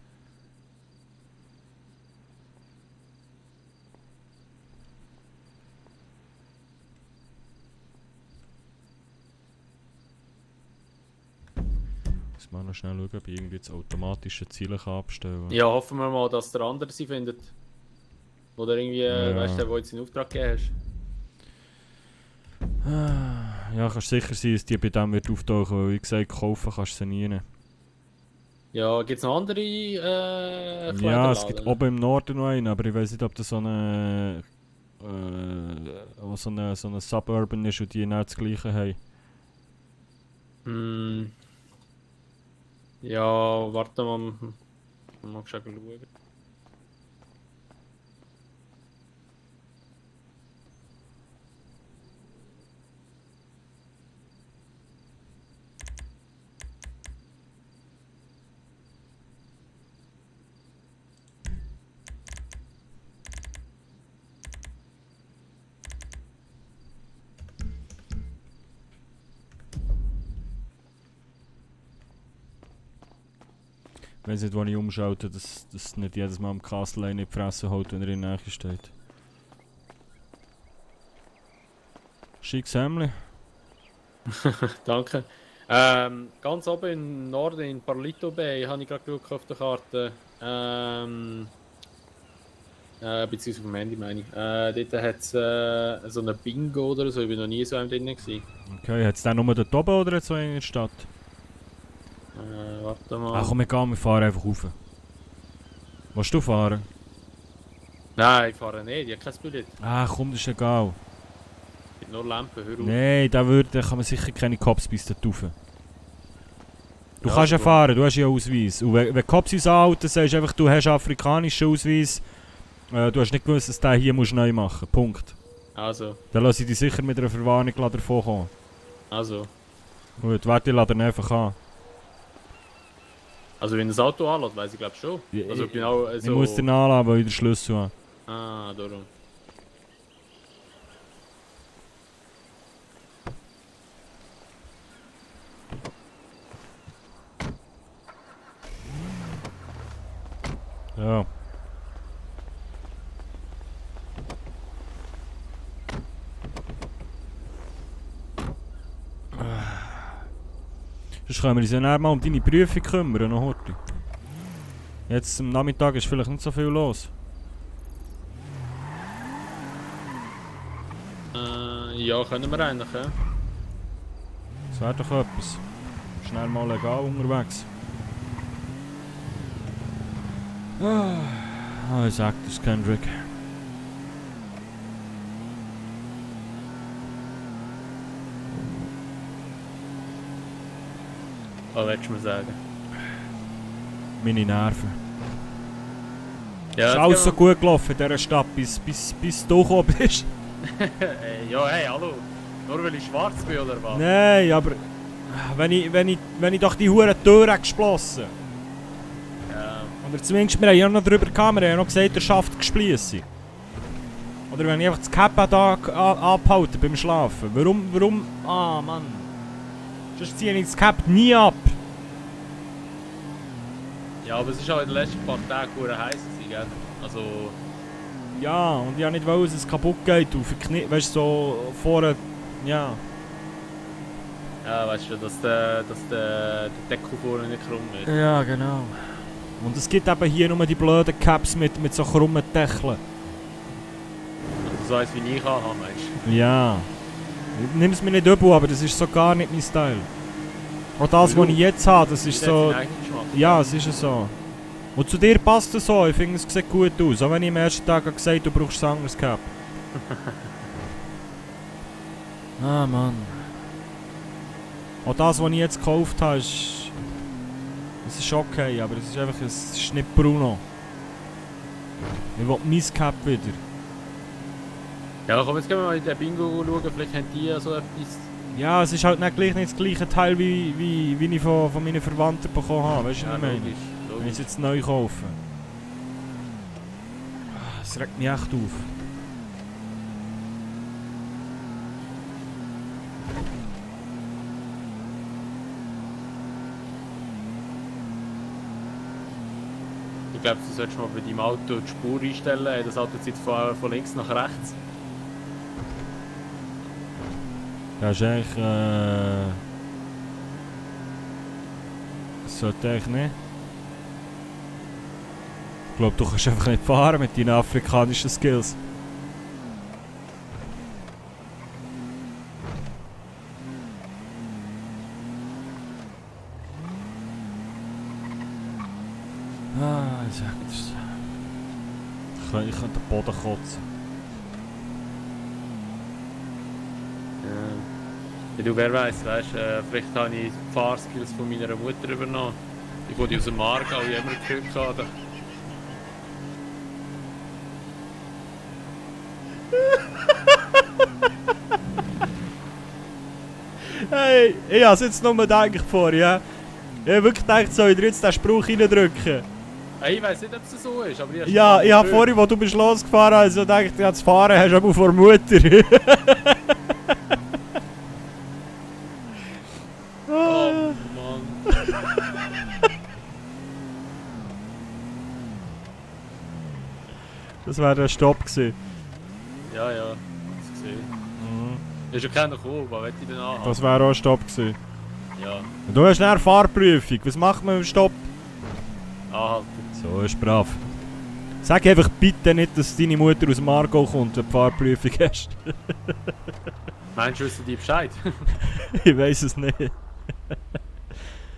Muss man noch schnell schauen, ob ich irgendwie jetzt automatische Ziele abstellen kann. Ja, hoffen wir mal, dass der andere sie findet. Oder irgendwie, weißt du, der jetzt in Auftrag gegeben hast. Ja, kannst sicher sein, dass die bei dem wird auftauchen, weil wie gesagt, kaufen kannst du sie nie. Ja, gibt es noch andere Ja, es gibt oben im Norden noch einen, aber ich weiß nicht, ob das so eine so eine Suburban ist und die nicht das gleiche haben. Ja, warte mal. Mal schauen. weiss nicht, wo ich umschalte, dass nicht jedes Mal am Castle nicht die Fresse holt, wenn er in der Nähe steht. Schickes Hemdli. Danke. Ganz oben im Norden, in Parlito Bay, habe ich gerade geschaut auf der Karte. Beziehungsweise vom Handy meine ich. Dort hat es so eine Bingo oder so, ich war noch nie so einem drin gewesen. Okay, hat es den nur dort oben oder so in der Stadt? Warte mal. Ach komm, wir fahren einfach rauf. Willst du fahren? Nein, ich fahre nicht, ich habe kein Billett. Ach komm, das ist egal. Es gibt nur Lampen, hör auf. Nein, da kann man sicher keine Cops bis dort rauf. Du Ja, kannst ja gut. fahren, du hast ja Ausweis. Und wenn Cops uns anhalten, sagst du einfach, du hast afrikanischen Ausweis. Du hast nicht gewusst, dass du den hier musst neu machen musst. Punkt. Also, Dann lasse ich dich sicher mit einer Verwarnung davon kommen. also. Gut, warte, ich lade ihn einfach an. Also wenn das Auto anlässt, weiss ich glaube schon. Ja, Also ich- genau Ich so... muss den anladen, weil ich den Schlüssel habe. Ah, darum. Ja. Sonst können wir uns ja nachher mal um deine Prüfung kümmern, noch heute. Jetzt am Nachmittag ist vielleicht nicht so viel los. Ja, können wir eigentlich, ja. Das wäre doch etwas. Schnell mal legal unterwegs. Ah, ich sag das, Kendrick. Was willst du mir sagen? Meine Nerven. Ja, Ist jetzt alles so gehen gut gelaufen in dieser Stadt, bis du gekommen bist. wir- ja, hey, hallo. Nur weil ich schwarz bin, oder was? Nein, aber wenn ich doch die hure Tür geschlossen. Ja, Oder zumindest, wir haben ja noch drüber gehabt, wir haben ja noch gesagt, er schafft Gespliesse. Oder wenn ich einfach das Cap abhalte beim Schlafen. Warum? Ah, Mann. Sonst ziehe ich das Cap nie ab. ja, aber es ist auch in den letzten paar Tagen sehr heiß gewesen, gell? Also, Ja, und ich wollte nicht, dass es kaputt geht. Weißt du, so vorne. Ja. ja, weißt du, dass der Deckel vorne nicht krumm wird. Ja, genau. Und es gibt eben hier nur die blöden Caps mit so krummen Deckeln. Also so eins wie ich habe, meinst du? Ja. Nimm es mir nicht übel, aber das ist so gar nicht mein Style. Auch das, was ich jetzt habe, das ist Jeder hat so. seinen eigenen Geschmack. Ja, es ist ja so. Und zu dir passt es so, ich finde es sieht gut aus. Auch wenn ich am ersten Tag habe gesagt habe, du brauchst ein anderes Cap. Ah, Mann. Auch das, was ich jetzt gekauft habe, ist. Es ist okay, aber es ist einfach. Es ist nicht Bruno. Ich will mein Cap wieder. Ja, komm, jetzt gehen wir mal in den Bingo schauen, vielleicht haben die ja so etwas. Ja, es ist halt nicht gleich nicht das gleiche Teil, wie ich von meinen Verwandten bekommen habe. Weißt du, was ich meine? logisch. Wenn ich es jetzt neu kaufe. Es regt mich echt auf. Ich glaube, du solltest mal bei deinem Auto die Spur einstellen. Das Auto zieht von links nach rechts. Das ist eigentlich. Das sollte eigentlich nicht. Ich glaube, du kannst einfach nicht fahren mit deinen afrikanischen Skills. Ah, ich sag das. Ich könnte den Boden kotzen. Ja, du, wer weiß, weißt, vielleicht habe ich die Fahrskills von meiner Mutter übernommen. Ich wurde aus dem Aargau, ich immer gehört habe. Hey, ich habe es jetzt nur gedacht vor, ja. Ich habe wirklich gedacht, soll ich dir jetzt den Spruch reindrücken? Ich weiß nicht, ob es so ist, aber Ja, ich habe vorhin, als du bist losgefahren hast, also gedacht, ja, das Fahren hast du aber vor Mutter. Oh Mann. wäre der Stopp gewesen. Ja, ja. Das gesehen. Ist ja keiner gekommen, was will ich denn anhaben? Das wäre auch ein Stopp gewesen. Ja, Du hast eine Fahrprüfung. Was macht man im Stopp? anhalten. So ist brav. Sag einfach bitte nicht, dass deine Mutter aus dem Aargau kommt, wenn du die Fahrprüfung hast. Meinst du, wissen die Bescheid? Ich weiß es nicht.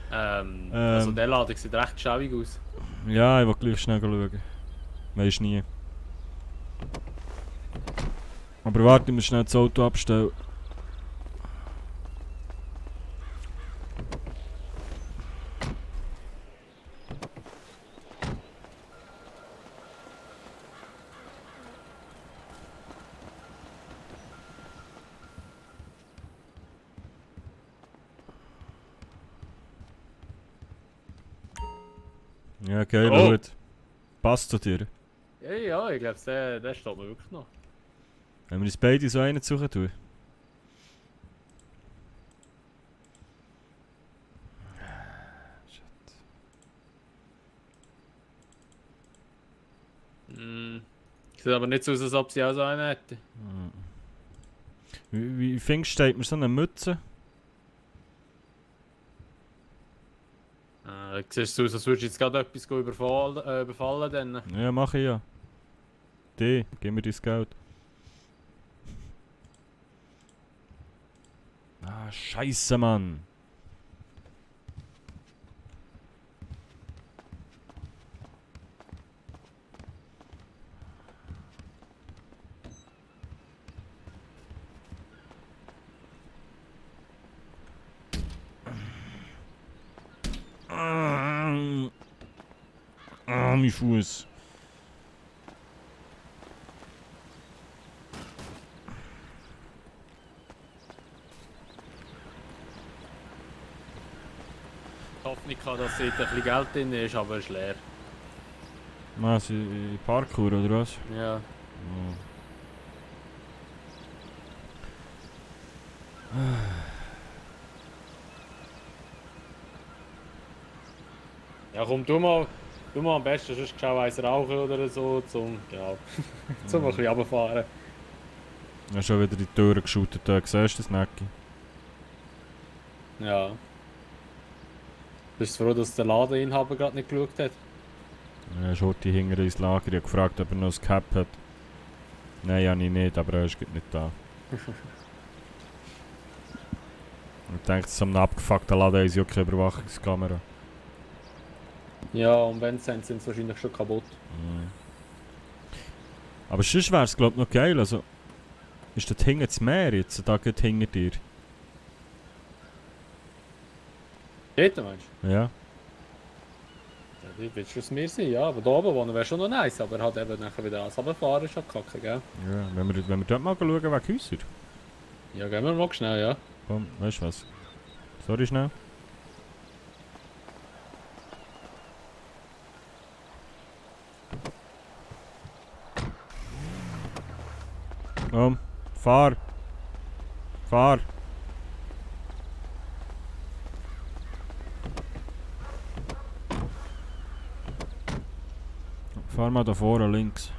Also der Ladung sieht recht schäbig aus. Ja, ich will gleich schnell schauen. Weisst nie. Aber warte, ich muss schnell das Auto abstellen. Ja, okay, gut. Passt zu dir. Ja, ja, ich glaube, der steht mir wirklich noch. Wenn wir uns beide so einen suchen tun. Sieht aber nicht so aus, als ob sie auch so einen hätten. Wie findest du, steht mir so eine Mütze? Siehst du aus, als würdest du jetzt gerade etwas überfallen dann? Ja, mach ich ja. Die, gib mir dein Geld. Ah, Scheiße, Mann. Ah, mein Fuß. Hoffnung habe, dass dort ein bisschen Geld drin ist, aber es ist leer. Was, in Parkour oder was? Ja. Ja komm, du mal am besten sonst schau eins rauchen oder so, zum ein bisschen runterfahren. Ich habe schon wieder die Türen geshootet, siehst du das, Necki? Ja. Bist du froh, dass der Ladeninhaber gerade nicht geschaut hat? Ja, Schotti hinter ins Lager, ich habe gefragt, ob er noch ein Cap hat. Nein, habe ich nicht, aber er ist nicht da. Ich denke, so einem abgefuckten Laden ist ja keine Überwachungskamera. Ja, und wenn es sind, sind sie wahrscheinlich schon kaputt. Aber sonst wäre es, glaube ich, noch geil. Also, ist das hinten das Meer jetzt, da geht hinter dir? Dort meinst Ja. du? Ja, dort wird schon das Meer sein, ja. Aber da oben wohnen wäre schon noch nice, aber halt eben nachher wieder alles runterfahren ist halt kacke, gell? Ja, wenn wir dort mal schauen, wegen Häuser. Ja, gehen wir mal schnell, ja. Komm, weißt du was? Sorry, schnell. Komm, fahr! Fahr! Fahr mal da vorne links.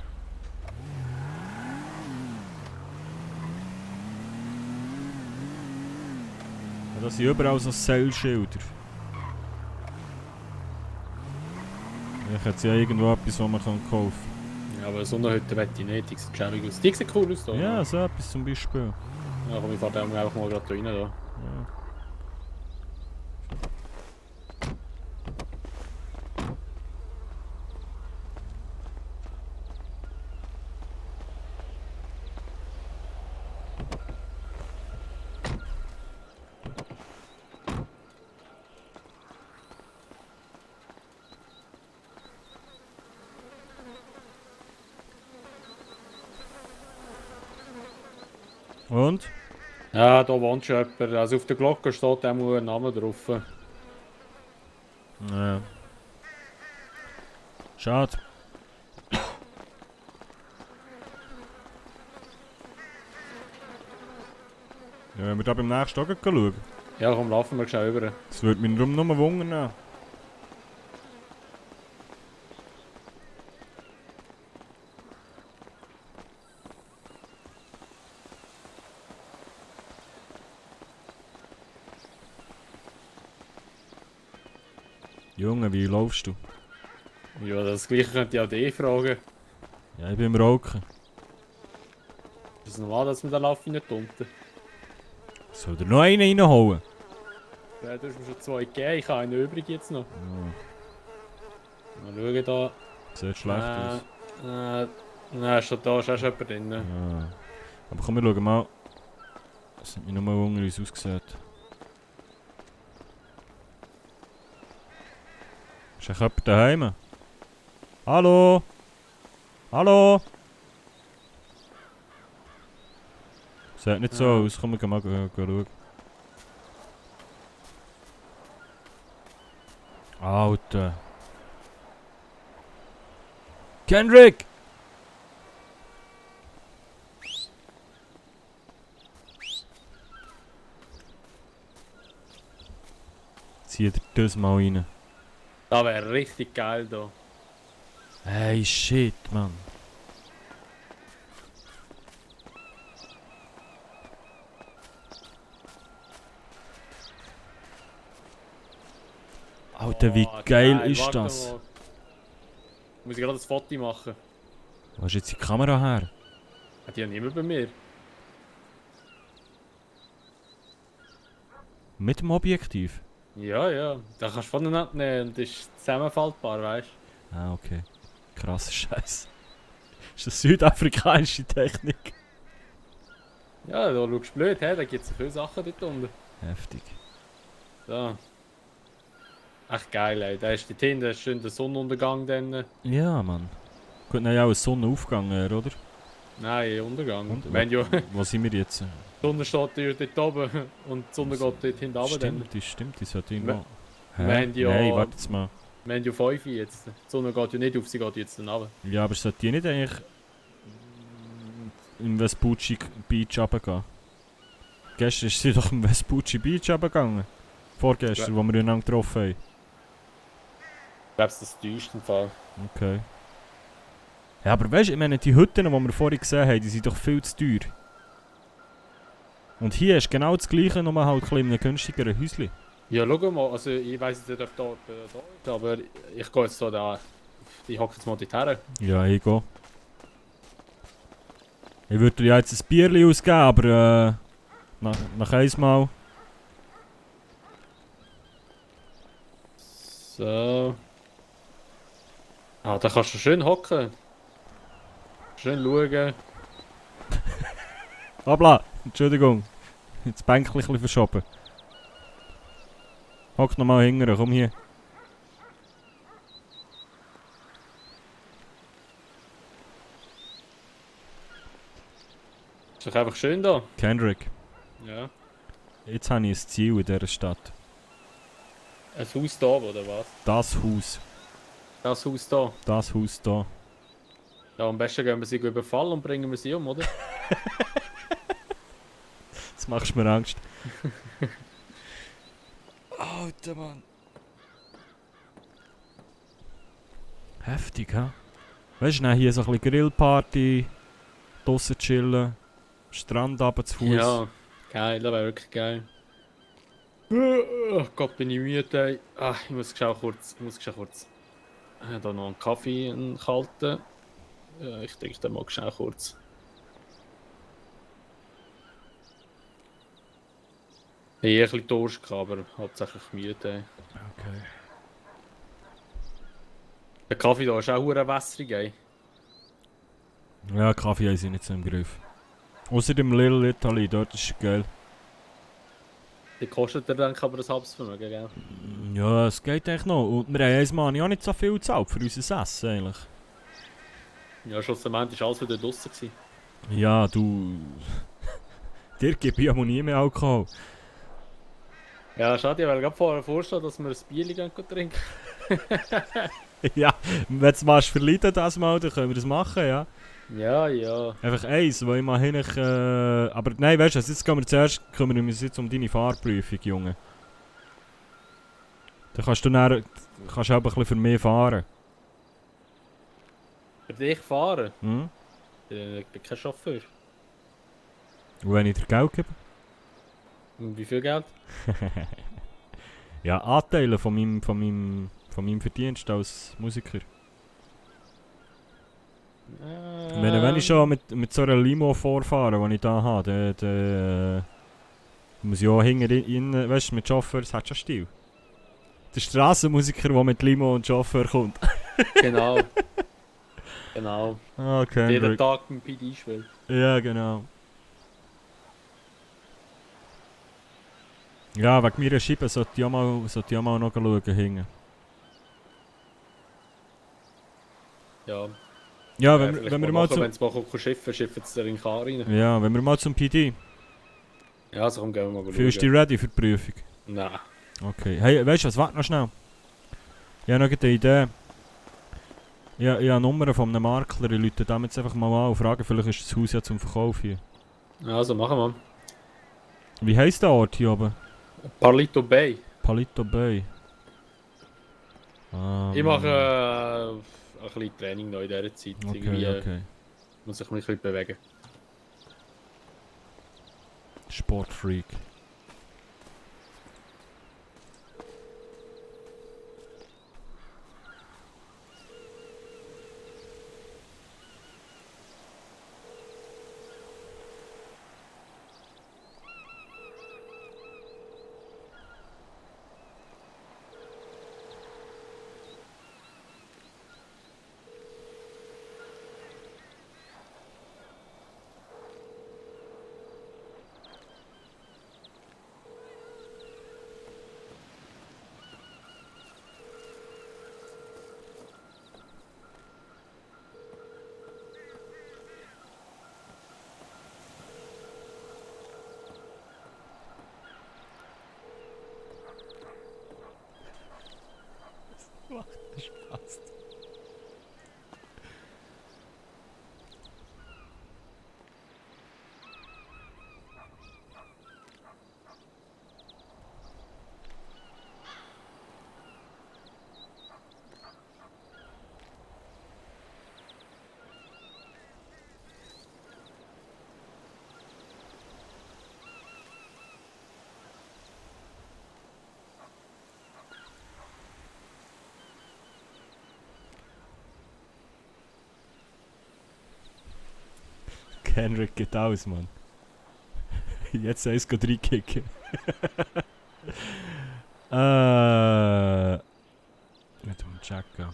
Ja, das sind überall so Sale-Schilder. Ich hätte ja irgendwo etwas, was man kaufen kann. Ja, aber so eine Hütte wette ich nicht, die sieht schäbig aus. Die sieht cool aus da. Ja, so etwas zum Beispiel. Ja, komm, ich fahr da einfach mal gerade rein da. Ja. Und? Ja, da wohnt schon jemand. Also auf der Glocke steht auch ein Name drauf. Ja. Schade. Ja, wenn wir da beim nächsten Tag schauen. Ja, komm, laufen wir schnell rüber. Das würde mich darum nur wundern. Junge, wie laufst du? Ja, das gleiche könnte ich auch dich fragen. Ja, ich bin im Rauchen. Ist es normal, dass wir da laufen nicht unten? Soll dir noch einen reinholen? Ja, du hast mir schon 2 gegeben, ich habe einen übrig jetzt noch. Ja, Mal schauen da. sieht schlecht aus. Nein, schon da ist auch schon jemand drin. Ja. Aber komm, wir schauen mal. Es hat mich nur mal unter uns ausgesehen. Ist echt jemand daheim? Hallo? Hallo? Sieht nicht so aus, komm, wir gehen mal schauen. Alter. Kendrick! Zieht er das mal rein. Das wäre richtig geil da. Hey, shit, Mann. Alter, wie geil ist warte das? mal. Muss ich gerade ein Foto machen? Wo ist jetzt die Kamera her? Die haben immer bei mir. Mit dem Objektiv? Ja, ja. Da kannst du voneinander nehmen und ist zusammenfaltbar, weißt du? Ah, okay. Krasser Scheiß. Ist das südafrikanische Technik? Ja, da schaust du blöd, da gibt es so viele Sachen dort unten. Heftig. So. Echt geil, ey. Da ist dort hinten ist schön der Sonnenuntergang dann. Ja, Mann. Gut, nein, auch ein Sonnenaufgang, oder? Nein, Untergang. Und, Wenn ja, die wo sind wir jetzt? Sonne steht ja dort oben und die Sonne geht dort hinten runter. Stimmt, die sollte irgendwo... Wir haben ja- Nein, warte jetzt mal. Wir haben ja 5 jetzt. Die Sonne geht ja nicht auf, sie geht jetzt dann runter. Ja, aber sollte die nicht eigentlich... im Vespucci Beach runtergehen? Gestern ist sie doch im Vespucci Beach runtergegangen. Vorgestern, wo wir ihn getroffen haben. Ich glaube, das täuscht im Fall. Okay. Ja, aber weißt du, ich meine, die Hütten, die wir vorhin gesehen haben, die sind doch viel zu teuer. Und hier ist genau das gleiche, nur halt ein bisschen in einem günstigeren Häuschen. Ja, schau mal, also ich weiss nicht, ob da ist, aber ich gehe jetzt da, ich hocke jetzt mal dort her. Ja, ich gehe. Ich würde dir ja jetzt ein Bierchen ausgeben, aber nach einmal. So. Ah, da kannst du schön hocken. Schön schauen. Abla, Entschuldigung. Jetzt das Bänkchen ein bisschen verschoben. Hock noch mal hinterher, komm hier. Ist doch einfach schön da. Kendrick, Ja. jetzt habe ich ein Ziel in dieser Stadt. Ein Haus da, oder was? Das Haus. Das Haus da. Das Haus hier. Ja, am besten gehen wir sie überfallen und bringen wir sie um, oder? Jetzt machst du mir Angst. Alter Mann. Heftig, ha? Weißt du, hier so ein bisschen Grillparty, draussen chillen, Strand runter zu Fuß. Ja, geil, das wäre wirklich geil. Oh Gott, bin ich müde. Ey. Ah, ich muss schon kurz. Da noch einen Kaffee, einen kalten. Ja, ich trinke den mal schnell kurz. Ich hatte ein bisschen Durst, aber hauptsächlich müde. Ey. Okay. Der Kaffee da ist auch verdammt wässrig, ey. Ja, Kaffee haben sie nicht so im Griff. Außer dem Little Italy, dort ist es geil. Die kostet der denke ich aber ein halbes Vermögen, gell? Ja, es geht eigentlich noch. Und wir haben einmal auch nicht so viel gezahlt für unser Essen eigentlich. Ja, schlussendlich war alles wieder draussen gewesen. Ja, du... Dir gebe ich aber nie mehr Alkohol. Ja, schade, ich wollte gerade vorher vorstellen, dass wir ein Bier trinken. Ja, wenn du mal verleiden das mal, dann können wir das machen, ja. Ja, ja. Einfach eins, weil ich mal hin... aber nein, weißt du, jetzt kümmern wir uns jetzt um deine Fahrprüfung, Junge. Dann kannst du dann... Kannst du auch ein bisschen für mich fahren. Für dich fahren? Hm? Ich bin kein Chauffeur. Und wenn ich dir Geld gebe? Und wie viel Geld? Ja, Anteile von Von meinem Verdienst als Musiker. Ich meine, wenn ich schon mit so einer Limo vorfahre, die ich da habe, dann muss ich auch hinten rein, weißt du, mit Chauffeur, das hat schon Stil. Der Strassenmusiker, der mit Limo und Chauffeur kommt. Genau. Genau. Ah, okay. Jeden Tag beim PD spielt. Ja, genau. Ja, wegen meiner Scheibe sollte ich auch mal noch schauen hinten. Ja. Ja, wenn wir mal Wenn es mal schiffen, schiffen sie in den Kar rein. Ja, wenn wir mal zum PD. Ja, so komm, gehen wir mal schauen. Fühlst du dich ready für die Prüfung? Nein. Okay. Hey, weißt du was? Warte noch schnell. Ich habe noch eine Idee. Ich habe eine Nummer von einem Makler. Ich rufe dem jetzt einfach mal an und frage, vielleicht ist das Haus ja zum Verkauf hier. Also, machen wir. Wie heisst der Ort hier oben? Palito Bay. Palito Bay. Ich mache ein bisschen Training noch in dieser Zeit. Okay, Irgendwie okay. muss ich mich ein bisschen bewegen. Sportfreak. Macht Spaß. Henrik geht aus, Mann. Jetzt soll es reinkicken. Mit dem Jacka.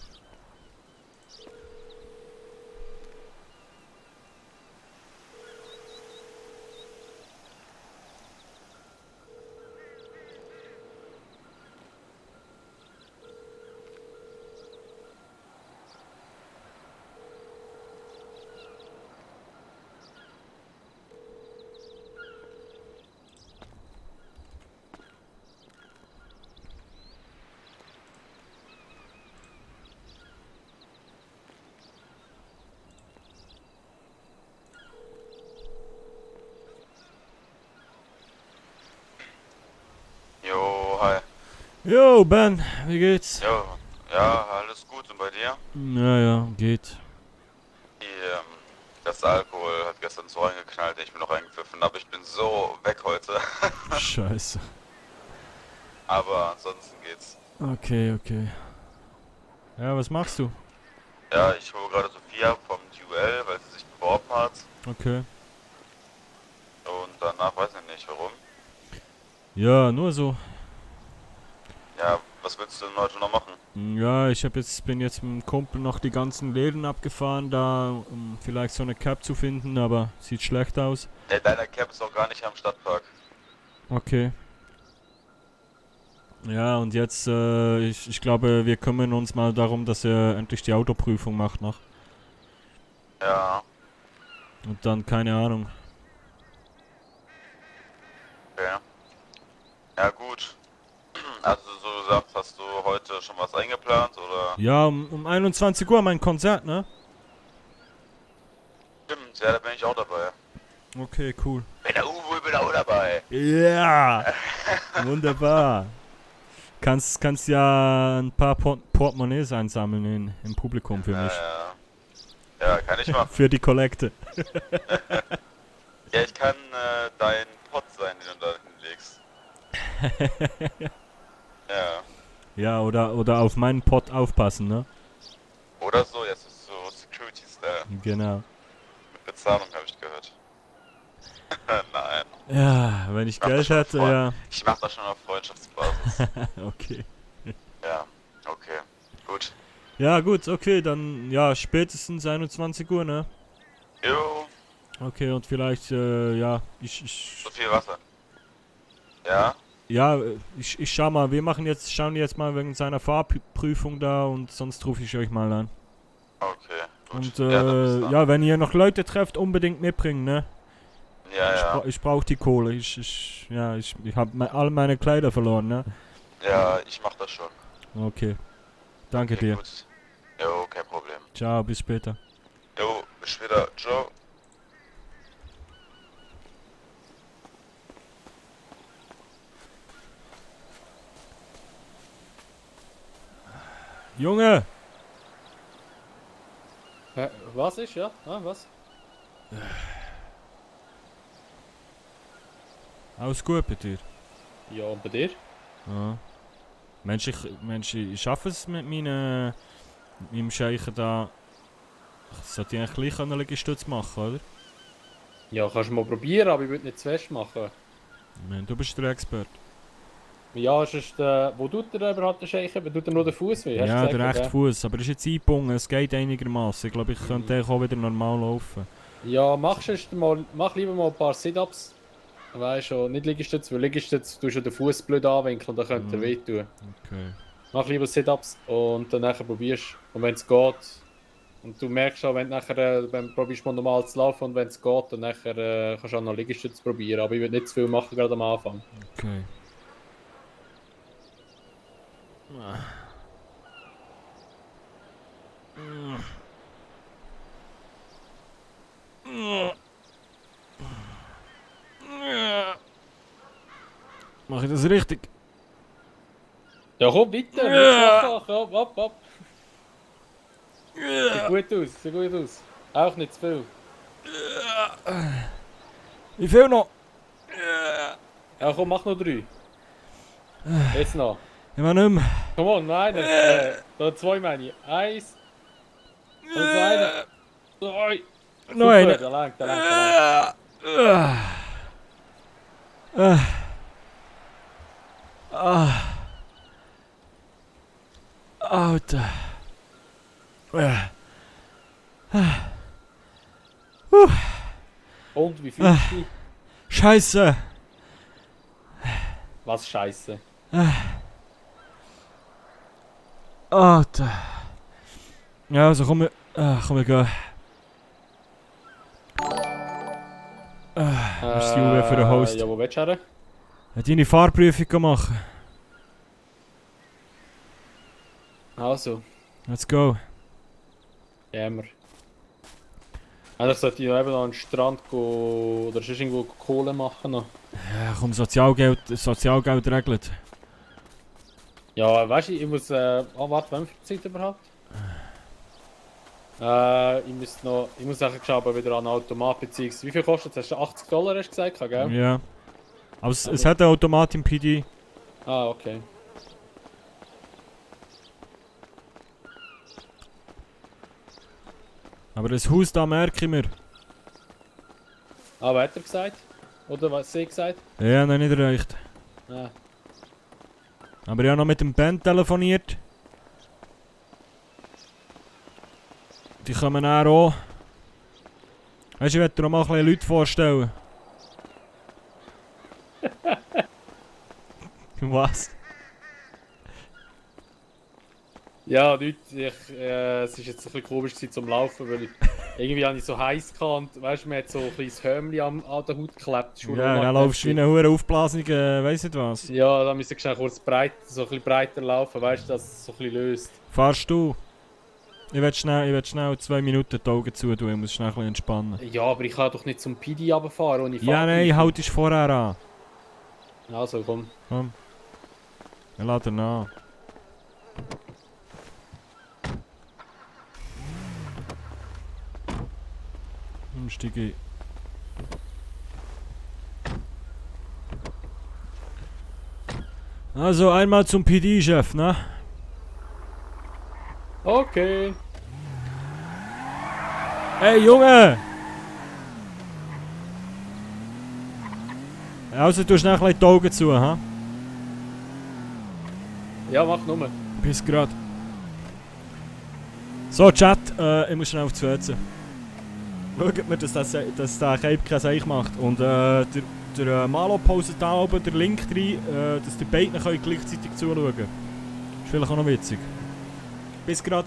Jo, hi. Yo, Ben, wie geht's? Jo, ja, alles gut und bei dir? Ja, geht. Das Alkohol hat gestern so reingeknallt, ich bin noch reingepfiffen, aber ich bin so weg heute. Scheiße. Aber ansonsten geht's. Okay. Ja, was machst du? Ja, ich hole gerade Sophia vom Duell, weil sie sich beworben hat. Okay. Und danach weiß ich nicht warum. Ja, nur so. Ja, was willst du denn heute noch machen? Ja, bin jetzt mit dem Kumpel noch die ganzen Läden abgefahren, da um vielleicht so eine Cap zu finden, aber sieht schlecht aus. Deiner Cap ist auch gar nicht am Stadtpark. Okay. Ja, und jetzt, ich glaube, wir kümmern uns mal darum, dass er endlich die Autoprüfung macht noch. Ja, Und dann, keine Ahnung. okay. Ja gut. Also so gesagt, hast du heute schon was eingeplant oder? Ja, um 21 Uhr mein Konzert, ne? Stimmt, ja, da bin ich auch dabei. Okay, cool. Bin der Uwe, bin auch dabei. Ja! Wunderbar. Kannst ja ein paar Portemonnaies einsammeln im Publikum für mich. Ja, kann ich machen. Für die Kollekte. Ja, ich kann dein Pot sein, den du da hinlegst. Ja. Ja, oder auf meinen Pot aufpassen, ne? Oder so, jetzt ist so Security-Style. Genau. Mit Bezahlung habe ich gehört. Nein. Ja, wenn ich Geld hätte, ja. Ich mach das schon auf Freundschaftsbasis. Okay. Ja, okay. Gut. Ja, gut, okay, dann, ja, spätestens 21 Uhr, ne? Jo, Okay, und vielleicht, ja, so viel Wasser. Ja? ja, ich schau mal, schauen jetzt mal wegen seiner Fahrprüfung da und sonst rufe ich euch mal an. Okay, gut. Und, Ja, dann bis dann. ja, wenn ihr noch Leute trefft, unbedingt mitbringen, ne? Ja, ja. Ich brauch die Kohle, ich hab all meine Kleider verloren, ne? Ja, ich mach das schon. Okay. Danke Okay, dir. gut. Jo, kein Problem. Ciao, bis später. Jo, bis später. Ciao. Junge! Was ist, ja? Ah, was? Alles gut bei dir? Ja, und bei dir? Ja. Mensch, ich schaffe es mit meinem Scheichen da. Ich sollte eigentlich gleich einen Liegestütz machen, oder? Ja, kannst du mal probieren, aber ich würde nicht zu fest machen. Ich meine, du bist der Experte. Ja, sonst, wo tut der überhaupt den Shake? Tut er nur den Fuß weh? Hast du Ja, gesagt, der rechte oder? Fuß, aber ist jetzt eingebunden, es geht einigermaßen. Ich glaube, ich könnte eigentlich auch wieder normal laufen. Ja, mach lieber mal ein paar Sit-Ups. Weißt du, nicht Liegestütze, weil Liegestütze tust du den Fuß blöd anwinkeln und dann könnte er wehtun. Okay. Mach lieber Sit-Ups und dann nachher probierst. Und wenn es geht, und du merkst auch, wenn du nachher, wenn probierst mal normal zu laufen und wenn es geht, dann nachher kannst du auch noch Liegestütze probieren. Aber ich würde nicht zu viel machen, gerade am Anfang. Okay. Mach ich das richtig? Ja, komm, weiter! Komm, ab! Sieht gut aus. Auch nicht zu viel. Wie viel noch? Ja, komm, mach noch 3. Jetzt noch. Ich will nicht mehr. Komm on, nein, da 2 meine ich. 1. Und 2. 2. Noch eine. Der langt. Alter. Und wie fühlst du dich? Scheiße. Was scheiße? Alter. Ja, also komm, wir gehen. Merci Uwe für den Host. Ja, wo willst du her? Deine Fahrprüfung machen. Also, Let's go. immer. Eigentlich sollte ich noch eben noch an den Strand gehen oder sonst irgendwo Kohle machen noch. Ja, komm, Sozialgeld regelt. Ja, weißt du, ich muss. Warte, wann für Zeit überhaupt? Ich muss eigentlich schauen, wieder an einen Automat beziehungsweise. Wie viel kostet es? Hast du $80 hast du gesagt, gell? Ja. Aber es hat einen Automat im PD. Ah, okay. Aber das Haus da merke ich mir. Ah, was hat er gesagt? Oder was hat sie gesagt? Ja, noch nicht erreicht. Ah. Aber ich habe noch mit dem Band telefoniert. Die kommen auch. Weißt du, ich werde dir noch mal ein bisschen Leute vorstellen. Was? Ja, Leute, es ist jetzt ein bisschen komisch gewesen zum Laufen, weil irgendwie habe ich so heiß gehabt. Weißt du, man hat so ein kleines Hörmchen an der Haut geklebt. Ja, dann laufst du wie eine hure aufblasige, weiss nicht was. Ja, da müsste ich schnell kurz so ein bisschen breiter laufen, weißt du, dass es so ein bisschen löst. Fahrst du? Ich will schnell 2 Minuten die Augen zu tun, ich muss schnell ein bisschen entspannen. Ja, aber ich kann doch nicht zum PD runterfahren ohne Ja, nein, halt dich vorher an. Also, komm. Komm. Wir laden nach. Steige ich. Also einmal zum PD-Chef, ne? Okay. Hey Junge! Also du schnell ein bisschen die Augen zu, ha? Ja, mach nur. Bis grad. So, Chat, ich muss schnell aufs WC. Schaut mir, dass der Cape kein Seich macht. Und der Malo postet da oben den Link rein, dass die beiden gleichzeitig zuschauen können. Ist vielleicht auch noch witzig. Bis grad.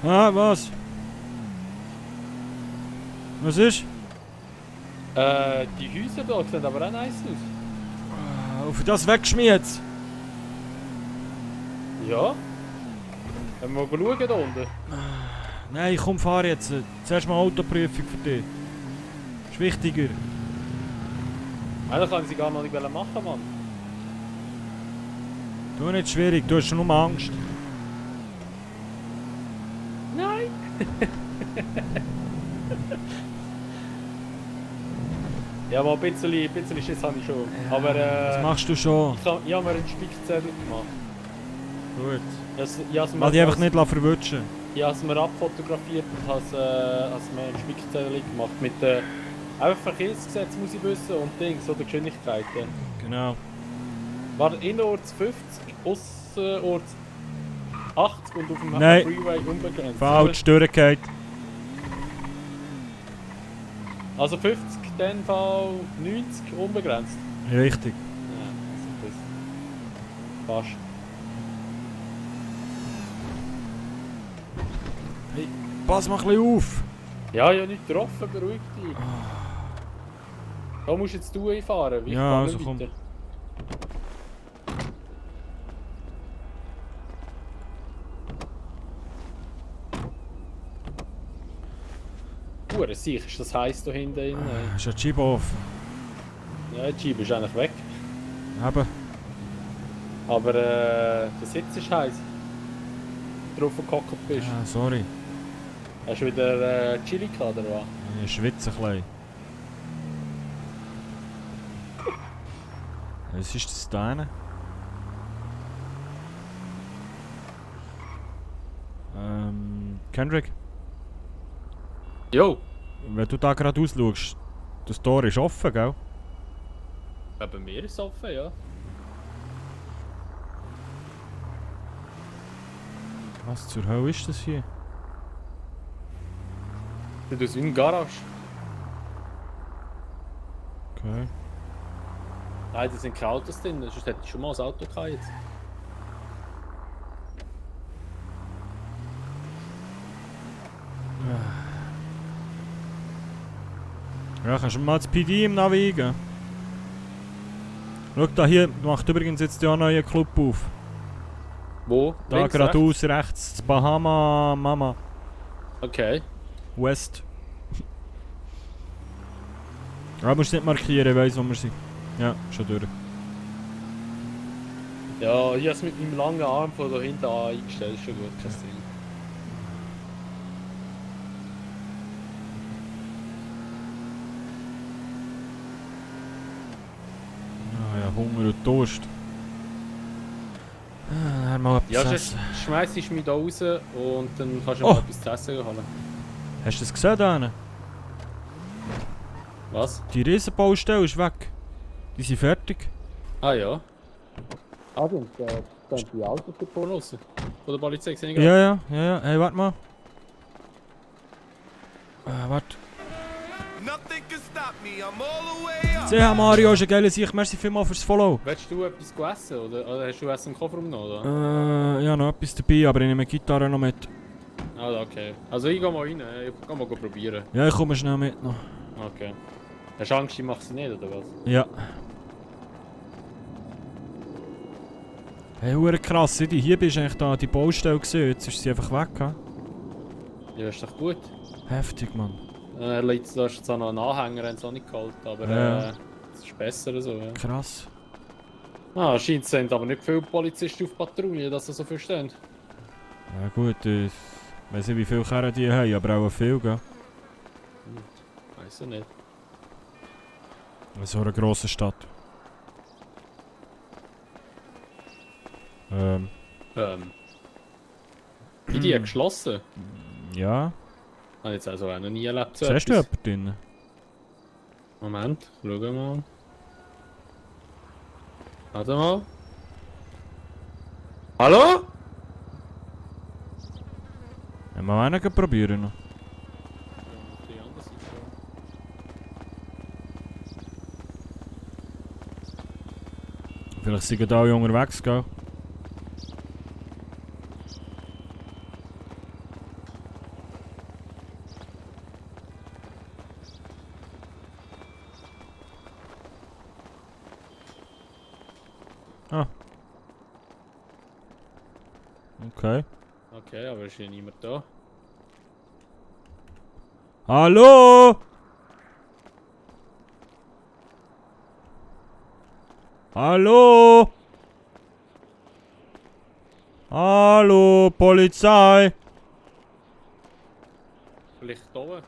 Ah, was? Was ist? Die Häuser da sehen aber auch nice aus. Auf das weggeschmiert. Ja. Wenn wir mal schauen da unten. Nein, komm, fahr jetzt. Zuerst mal Autoprüfung für dich. Ist wichtiger. Das kann sie gar noch nicht machen, Mann. Du nicht schwierig, du hast nur Angst. Nein! Ja, aber ein bisschen Schiss habe ich schon. Ja, Aber das machst du schon. ich habe mir einen Spickzettel gemacht. Gut. Ich habe Lass dich einfach nicht verwutschen. Ich habe es mir abfotografiert und habe mir einen Spickzettel gemacht mit einfach Verkehrsgesetz muss ich wissen und Dings oder Geschwindigkeiten. Genau. War innerorts 50, außerorts 80 und auf dem Nein. Freeway unbegrenzt. Falsch, durchgeht. Also 50, dann Fall 90 unbegrenzt. Richtig. Ja, also fast. Hey, pass mal ein bisschen auf. Ja, ja, nicht getroffen, beruhig dich. Da musst jetzt du einfahren, wie Ja, ich also komm. weiter. Hure sicher ist das heiß da hinten drin. Ist ja die Scheibe offen. Ja, die Scheibe ist eigentlich weg. Eben. Aber der Sitz ist heiß. Wenn du drauf gehockt bist. Ah, sorry. Hast du wieder Chili gehabt, oder was? Ich schwitze ein bisschen. Was ist das da hinten? Kendrick, Jo! wenn du da gerade ausschaust, das Tor ist offen, gell? Ja, bei mir ist es offen, ja. Was zur Hölle ist das hier? Das ist wie eine Garage. Okay. Nein, da sind keine Autos drin, sonst hätte ich schon mal ein Auto gehabt jetzt. Ja, kannst du mal das PD im Navi eingeben? Schau, da hier macht übrigens jetzt ja einen neuen Club auf. Wo? Da Links, geradeaus rechts, das Bahama Mama Okay. West. Ja, musst du nicht markieren, ich weiss, wo wir sind. Ja, schon durch. Ja, ich habe es mit meinem langen Arm von da hinten an eingestellt, ist schon gut, kein Ding. Ja, Hunger und Durst. Dann mal etwas Ja, essen. schmeißt mich da raus und dann kannst du Oh. mal etwas zu essen holen. Hast du das gesehen da hinten? Was? Die Riesenbaustelle ist weg. Die sind fertig. Ah ja, Also, dann die Autos vorne raus. Von der Polizei gesehen. Ja. Hey, warte mal. Warte. CH Mario ist ein geiler Sicht. Merci vielmals fürs Follow. Willst du etwas essen oder hast du Essen im Kofferraum noch? Oder? Ja, noch etwas dabei, aber ich nehme die Gitarre noch mit. Ah, okay. Also ich geh mal rein, ich geh mal probieren. Ja, ich komme schnell mit noch. Okay. Hast du Angst, ich mach sie nicht, oder was? Ja. Hey, hure krass, hier bist du eigentlich da die Baustelle gesehen, jetzt ist sie einfach weg. He? Ja, ist doch gut. Heftig, Mann. Da ist jetzt auch noch ein Anhänger, haben sie auch nicht geholt, aber Ja. es ist besser so, ja. Krass. Ah, scheint es sind aber nicht viele Polizisten auf Patrouille, dass sie so viel stehen. Ja gut, ich weiß nicht wie viele Kerren die haben, aber auch viel, gell? Weiß ich nicht. In so einer grossen Stadt. Wie die geschlossen? Ja. Habe ich jetzt also auch noch nie erlebt. So Siehst du etwas. jemanden drin? Moment, schauen wir mal. Warte mal. Hallo? Ja, wir wollen probieren noch. Auf die andere Seite. Vielleicht sind alle unterwegs, gell? Ah. Okay. Okay, aber ist hier niemand da. Hallo? Hallo? Hallo, Polizei? Vielleicht da oben?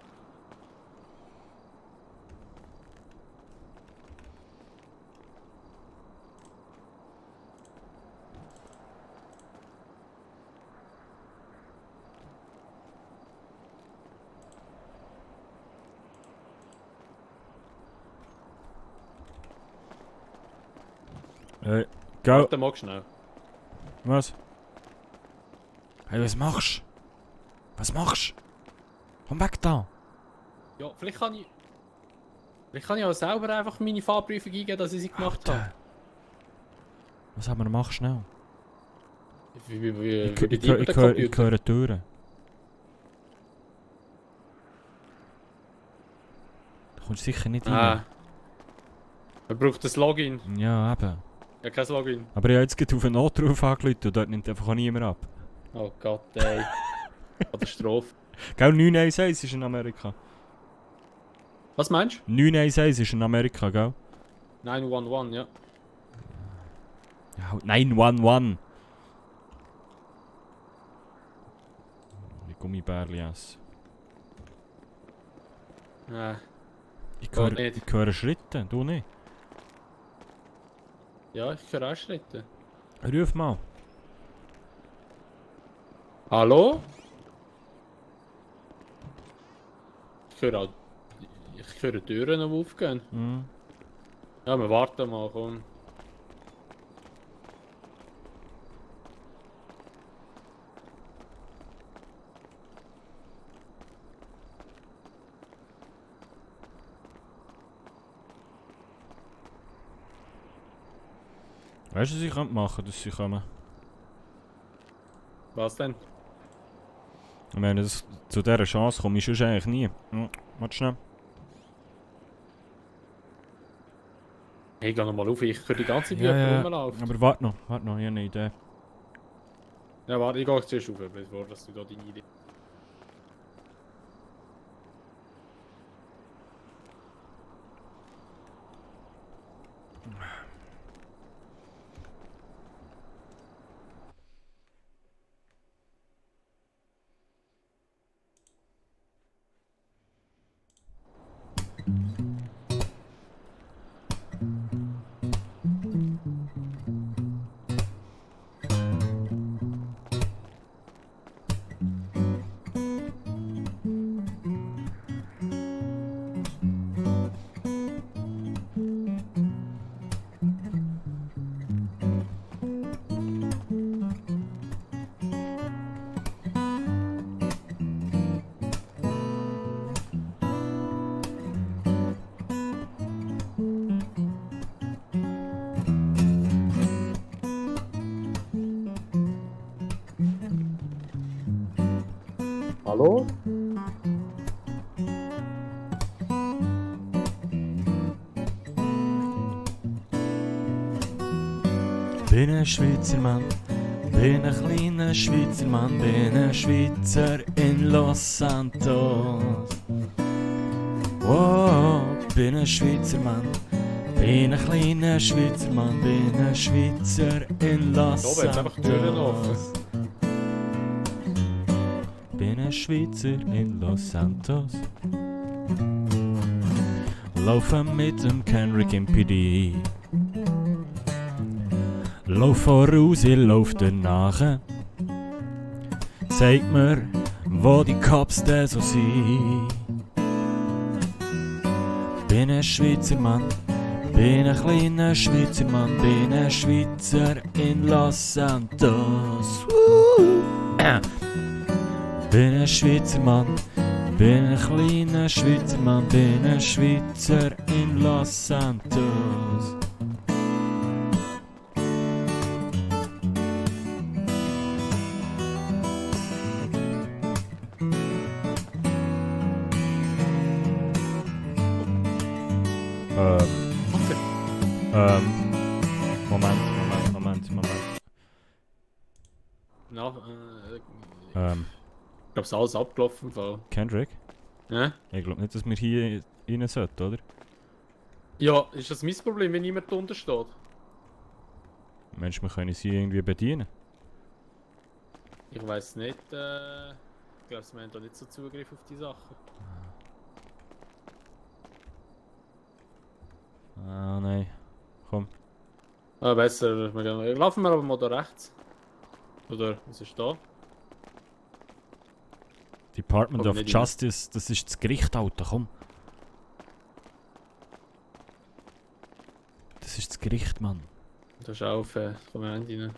Hey, gell? Warte mal schnell. Was? Hey, was machst du? Was machst du? Komm weg da! Ja, vielleicht kann ich... Vielleicht kann ich auch selber einfach meine Fahrprüfung eingeben, dass ich sie gemacht habe. Was haben wir gemacht? Schnell. Wie Ich die über den Computer? höre Türen. Du kommst sicher nicht rein. Ah. Man braucht das Login. Ja, eben. Ja, kein Login. Aber ich habe jetzt gerade auf einen Notruf angerufen und dort nimmt einfach auch niemand ab. Oh Gott, ey. Katastrophe. Gell, 911 ist in Amerika. Was meinst du? 911 ist in Amerika, gell? 911, ja. Ja, 911. Die Gummibärli essen. Ich höre, nicht. ich höre Schritte, du nicht. Ja, ich höre auch Schritte. Ruf mal. Hallo? Ich höre auch... Ich höre Türen die aufgehen. Mhm. Ja, wir warten mal, komm. Weißt du, was ich machen könnte, dass sie kommen? Was denn? Ich meine, zu dieser Chance komme ich sonst eigentlich nie. Warte schnell. Hey, geh noch mal auf, ich höre die ganze Zeit rumlaufen. Aber warte noch, ich habe eine Idee. Ja, warte, ich gehe zuerst rauf, bevor dass du da deine Idee... Hallo? Bin ein Schweizer Mann, bin ein kleiner Schweizer Mann, bin ein Schweizer in Los Santos. Wow, bin ein Schweizer Mann, bin ein kleiner Schweizer Mann, bin ein Schweizer in Los Da wird einfach die Türen offen. Santos. Bin ein Schweizer in Los Santos. Laufen mit dem Kendrick im PD. Lauf voraus, ich lauf danach. Zeig mir, wo die Cops denn so sind. Bin ein Schweizer Mann, bin ein kleiner Schweizer Mann, bin ein Schweizer in Los Santos. Bin ein Schweizer Mann, bin ein kleiner Schweizer Mann, bin ein Schweizer in Los Santos. Moment. Na, ich glaube, es ist alles abgelaufen. Im Fall. Kendrick? Ja? Ich glaube nicht, dass wir hier rein sollten, oder? Ja, ist das mein Problem, wenn niemand drunter steht? Mensch, wir können sie irgendwie bedienen. Ich weiß nicht, ich glaube, wir haben da nicht so Zugriff auf die Sachen. Ah, nein. Komm. Ah, besser, laufen wir aber mal da rechts. Oder, was ist da? Department Komm, of nicht Justice, das ist das Gericht, Alter, komm. Das ist das Gericht, Mann. Da ist auch komm rein.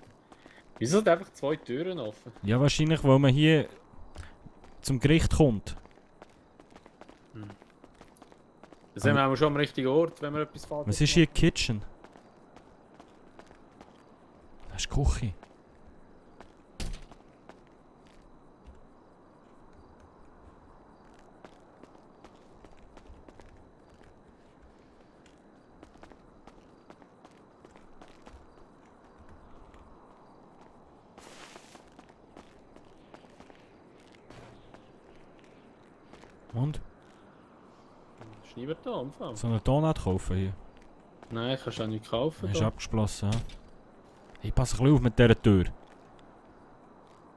Wieso sind einfach 2 Türen offen? Ja, wahrscheinlich, weil man hier zum Gericht kommt. Da sind wir auch schon am richtigen Ort, wenn wir etwas falsch Was ist hier Kitchen? Das ist die Küche. Und? Ist niemand da am Anfang? So einen Donut kaufen hier. Nein, kannst du auch nicht kaufen. Ist Da. abgeschlossen, ja. Hey, pass ein bisschen auf mit dieser Tür.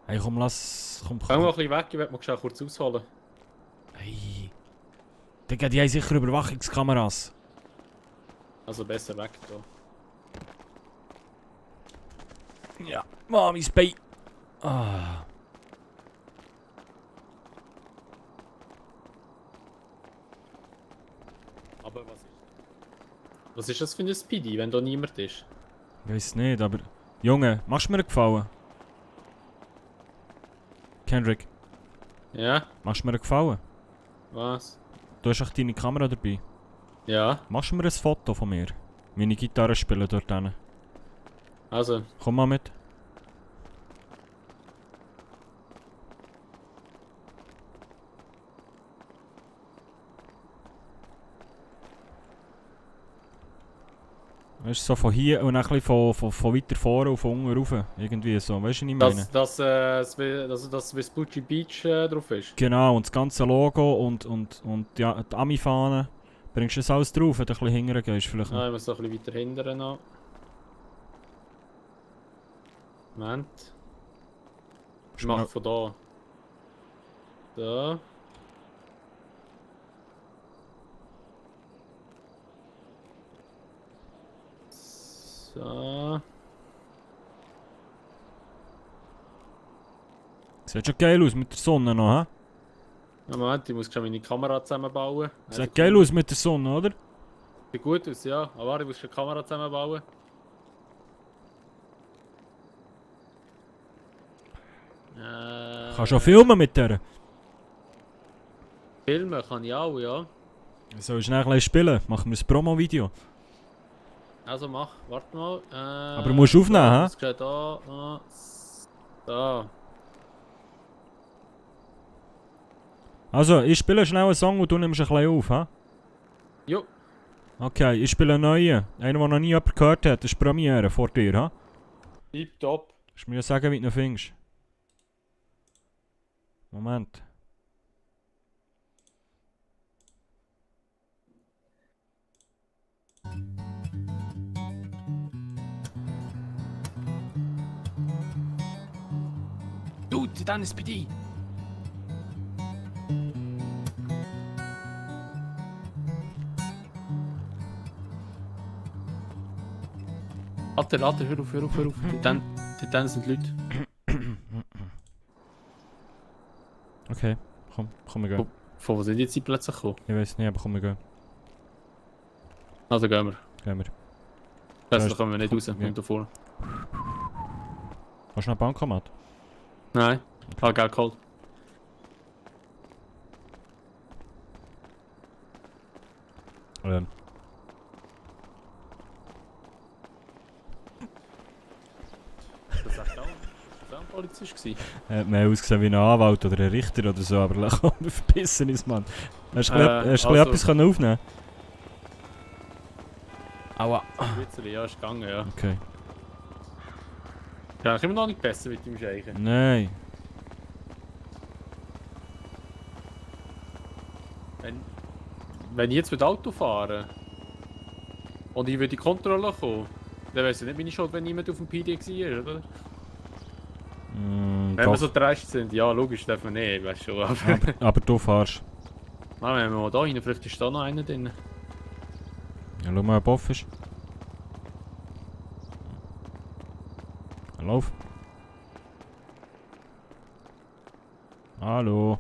Hey, komm, lass... Komm, Geh mal ein bisschen weg, ich werde mal schnell kurz ausholen. Hey. Digga, die haben sicher Überwachungskameras. Also besser weg da. Ja. Mamis Bein. Ah. Aber was ist das für ein Speedy, wenn da niemand ist? Ich weiß nicht, aber... Junge, machst du mir einen Gefallen? Kendrick, Ja? machst du mir einen Gefallen? Was? Du hast auch deine Kamera dabei. Ja? Machst du mir ein Foto von mir? Meine Gitarre spielen dort hinten. Also, Komm mal mit. Weißt du, so von hier und dann ein bisschen von weiter vorne und von unten rauf. Irgendwie so, weißt du, was ich meine? dass das Vespucci Beach drauf ist. Genau, und das ganze Logo und ja, die Ami-Fahne. Bringst du das alles drauf, wenn du ein bisschen hinterher gehst? Vielleicht Ah, noch. ich muss noch ein bisschen weiter hinten noch. Moment. Ich Ist mir mache noch- von da. Da. So. Sieht schon geil aus mit der Sonne noch, hä? Ja, Moment, ich muss schon meine Kamera zusammenbauen. Sieht geil aus mit der Sonne, oder? Sieht gut aus, ja. Aber ich muss schon die Kamera zusammenbauen. Kannst du auch filmen mit der? Filmen kann ich auch, ja. Soll ich schnell ein bisschen spielen? Machen wir ein Promo-Video. Also mach, warte mal. Aber du musst aufnehmen, hä? Das geht da. Da. Also, ich spiele schnell einen Song und du nimmst ein bisschen auf, hä? Jo. Okay, ich spiele einen neuen. Einen, den noch nie jemand gehört hat. Das ist Premiere vor dir, hä? Tipptopp. Kannst du mir sagen, wie du ihn findest? Moment. Dude, dann ist PD. Alter, hör auf. Dort sind Leute. Okay, komm, wir gehen. Von wo sind jetzt die Plätze gekommen? Ich weiß nicht, aber komm, wir gehen. Also gehen wir. Gehen wir. Besser kommen wir nicht raus, Ja. und da vorne. Hast du noch Bankomat? Nein, Geld geholt. Das war ein Polizist gewesen. Hat mehr ausgesehen wie ein Anwalt oder ein Richter oder so, aber komm, wir verpissen uns, Mann. Hast du also- etwas können aufnehmen? Aua. Witzeli, ja, ist gegangen, ja. Okay. Ja, ich immer noch nicht besser mit dem Scheichen. Nein. Wenn ich jetzt mit Auto fahre und ich will die Kontrolle kommen, dann weiss ich nicht meine Schuld, wenn niemand auf dem PD war, oder? Wenn wir so dreist sind, ja logisch dürfen wir nicht, weißt du schon. Aber du fährst. Wenn wir mal da rein, vielleicht ist da noch einer drin. Ja, schau mal, ob offen ist. Lauf. Hallo.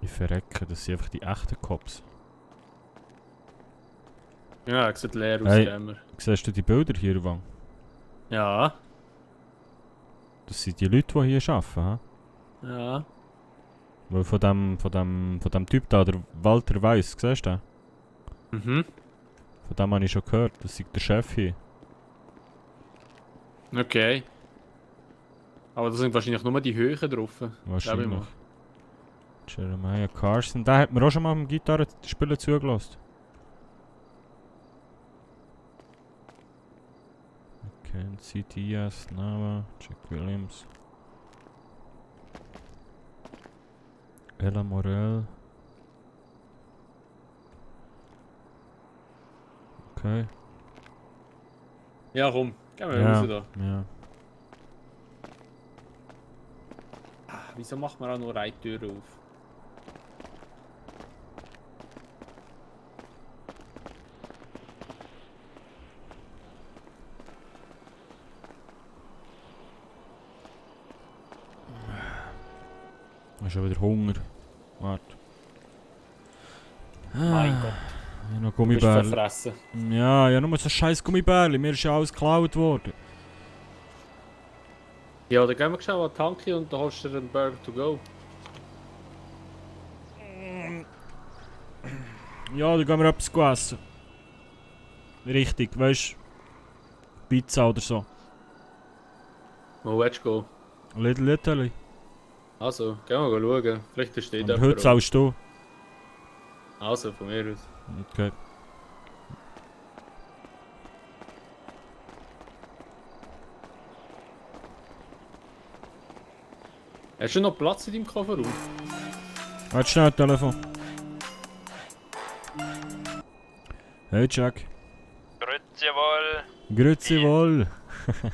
Ich verrecke, das sind einfach die echten Cops. Ja, er sieht leer aus, Hey. immer. Siehst du die Bilder hier, Wang? Ja, Das sind die Leute, die hier arbeiten, hä? ja. Weil von dem Typ da, der Walter Weiss, siehst du den? Mhm. Von dem habe ich schon gehört, das ist der Chef hier. Okay. Aber da sind wahrscheinlich nur die Höhen drauf. Wahrscheinlich. Glaube Jeremiah Carson, der hat mir auch schon mal beim Gitarrespielen zugelassen. Mackenzie, Diaz, Nava, Jack Williams. Ella Morel. Okay. Ja, komm. Gehen wir Ja, raus da. ja. Wieso macht man auch nur eine Tür auf? Ich habe schon wieder Hunger. Warte. Mein Gott. Ja, noch Du bist Gummibärli. verfressen. Ja, nur so scheiß Gummibärli. Mir ist ja alles geklaut worden. Ja, dann gehen wir schnell an die Tanke und dann holst du dir einen Burger to go. Ja, dann gehen wir etwas essen. Richtig, weißt du? Pizza oder so. Wo willst du gehen? Little Italy. Also, gehen wir schauen. Vielleicht steht Aber jemand heute rum. zahlst du. Also, von mir aus. Okay. Hast du noch Platz in deinem Kofferraum? Warte schnell, Telefon. Hey Jack. Grüezi wohl. Grüezi wohl.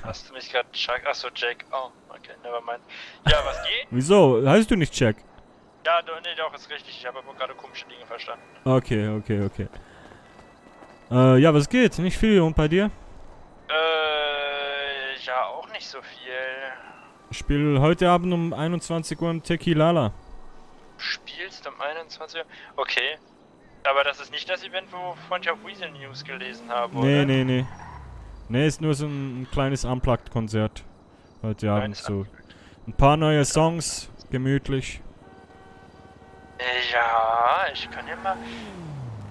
Hast du mich gerade Jack? Achso, Jack. Oh, okay, nevermind. Ja, was geht? Wieso? Heißt du nicht Jack? Ja, nee, doch, ist richtig. Ich habe aber gerade komische Dinge verstanden. Okay. Ja, was geht? Nicht viel. Und bei dir? Ja, auch nicht so viel. Ich spiele heute Abend um 21 Uhr im Tequilala. Spielst um 21 Uhr? Okay. Aber das ist nicht das Event, wovon ich auf Weasel News gelesen habe, oder? Nee. Nee, ist nur so ein kleines Unplugged-Konzert. Heute Abend so. Ein paar neue Songs, gemütlich. Ja, ich kann ja mal...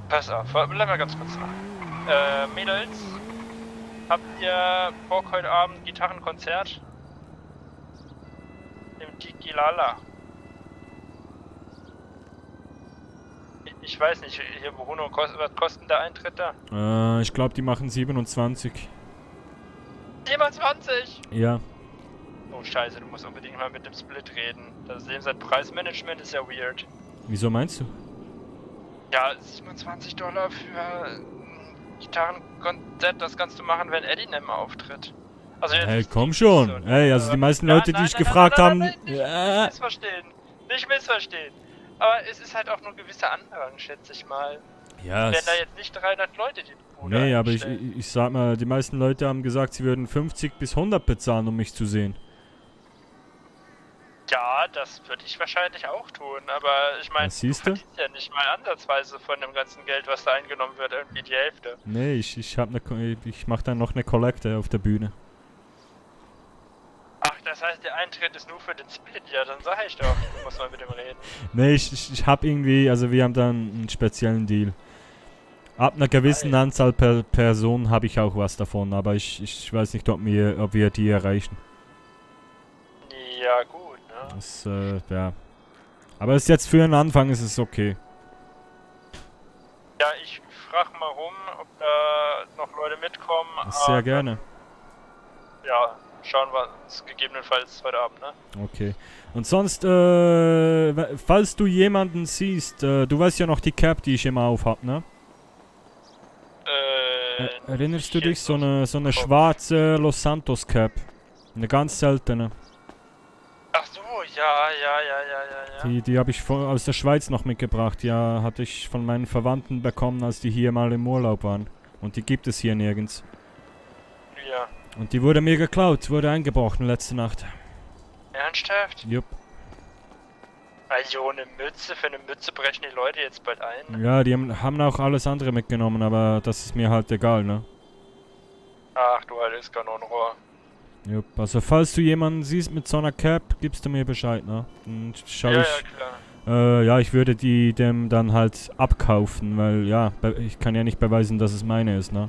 Pass auf, bleib mal ganz kurz nach. Mädels, habt ihr Bock heute Abend Gitarrenkonzert? Im Tequilala. Ich weiß nicht, hier Bruno, was kostet der Eintritt da? Ich glaube, die machen 27. 27! Ja. Oh scheiße, du musst unbedingt mal mit dem Split reden. Das Preismanagement ist ja weird. Wieso meinst du? Ja, $27 für ein Gitarrenkonzert, das kannst du machen, wenn Eddie Nemmer auftritt. Also jetzt Hey, nicht komm die schon. Mission, Hey, also die meisten Leute, die ich gefragt nein, haben... nicht Ja. missverstehen. Nicht missverstehen. Aber es ist halt auch nur ein gewisser Anhang, schätze ich mal. Ja, Wenn da jetzt nicht 300 Leute die Bude nee, aber einstellen. ich sag mal, die meisten Leute haben gesagt, sie würden 50 bis 100 bezahlen, um mich zu sehen. Ja, das würde ich wahrscheinlich auch tun, aber ich meine, Ja, du siehst du? verdienst ja nicht mal ansatzweise von dem ganzen Geld, was da eingenommen wird, irgendwie die Hälfte. Nee, ich mach dann noch eine Kollekte auf der Bühne. Ach, das heißt, der Eintritt ist nur für den Split, ja, dann sag ich doch, du musst mal mit dem reden. Nee, ich hab irgendwie, also wir haben dann einen speziellen Deal. Ab einer gewissen Anzahl Personen habe ich auch was davon, aber ich weiß nicht, ob wir die erreichen. Ja, gut, ne? Das, ja. Aber ist jetzt für einen Anfang ist es okay. Ja, ich frag mal rum, ob da noch Leute mitkommen. Sehr gerne. Ja, schauen wir uns gegebenenfalls heute Abend, ne? Okay. Und sonst, falls du jemanden siehst, du weißt ja noch die Cap, die ich immer aufhab, ne? Erinnerst du dich? So eine schwarze Los Santos Cap. Eine ganz seltene. Ach so, ja. Die habe ich aus der Schweiz noch mitgebracht. Ja, hatte ich von meinen Verwandten bekommen, als die hier mal im Urlaub waren. Und die gibt es hier nirgends. Ja. Und die wurde mir geklaut, wurde eingebrochen letzte Nacht. Ernsthaft? Jupp. Also eine Mütze, für eine Mütze brechen die Leute jetzt bald ein. Ja, die haben auch alles andere mitgenommen, aber das ist mir halt egal, ne? Ach du altes Kanonenrohr. Jupp, also falls du jemanden siehst mit so einer Cap, gibst du mir Bescheid, ne? Dann schau Ja, ich. ja, klar. Ja, ich würde die dem dann halt abkaufen, weil ja, ich kann ja nicht beweisen, dass es meine ist, ne?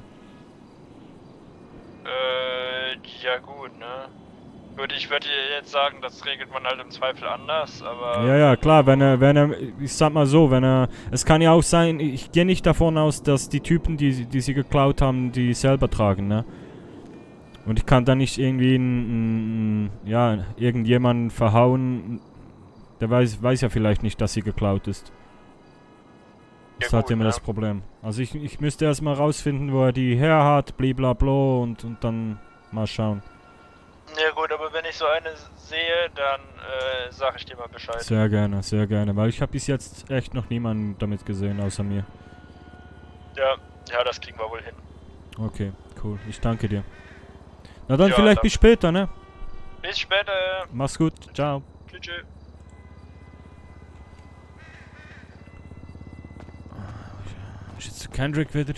Ja gut, ne? Gut, ich würde jetzt sagen, das regelt man halt im Zweifel anders, aber... Ja, klar, wenn er, ich sag mal so, es kann ja auch sein, ich gehe nicht davon aus, dass die Typen, die sie geklaut haben, die selber tragen, ne? Und ich kann da nicht irgendwie irgendjemanden verhauen, der weiß ja vielleicht nicht, dass sie geklaut ist. Das ist halt immer das Problem. Also ich müsste erstmal rausfinden, wo er die her hat, blablabla und dann mal schauen. Ja gut, aber wenn ich so eine sehe, dann sag ich dir mal Bescheid. Sehr gerne, weil ich habe bis jetzt echt noch niemanden damit gesehen, außer mir. Ja, das kriegen wir wohl hin. Okay, cool. Ich danke dir. Na dann Ja, vielleicht dann bis später, ne? Bis später. Mach's gut. Ciao. Tschüss. Ist jetzt Kendrick wieder?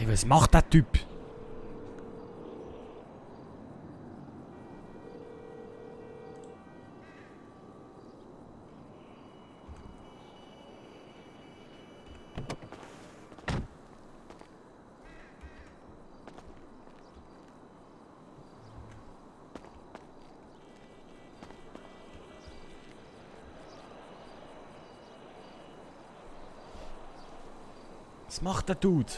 Ey, was macht der Typ? Was macht der Dude?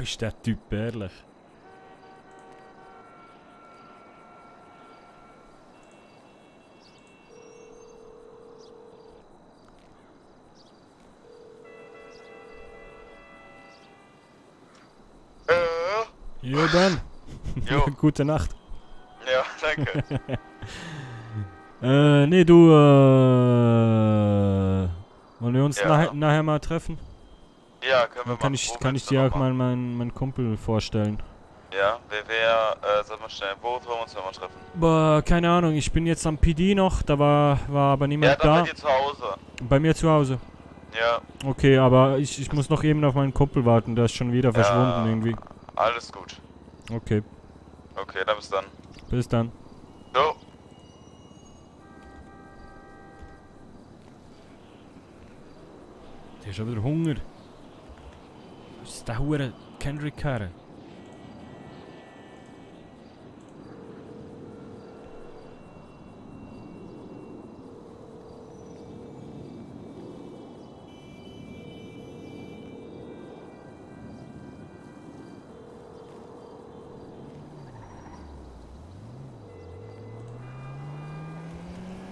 ist der Typ, ehrlich? Jo, Ben. Jo. Gute Nacht. Ja, danke. Nee, du, wollen wir uns Ja. nachher mal treffen? Ja, können wir Dann machen. Wo kann ich willst du dir noch auch mal meinen Kumpel vorstellen. Ja, sag mal schnell, wo wollen wir uns denn mal treffen? Boah, keine Ahnung, ich bin jetzt am PD noch, da war aber Ja, niemand dann da. bei dir zu Hause. Bei mir zu Hause. Ja, Okay, aber ich muss noch eben auf meinen Kumpel warten, der ist schon wieder verschwunden irgendwie. alles gut. Okay, Okay, dann bis dann. bis dann. Jo. Der hat schon wieder Hunger. Was ist der hure Kendrick-Karre?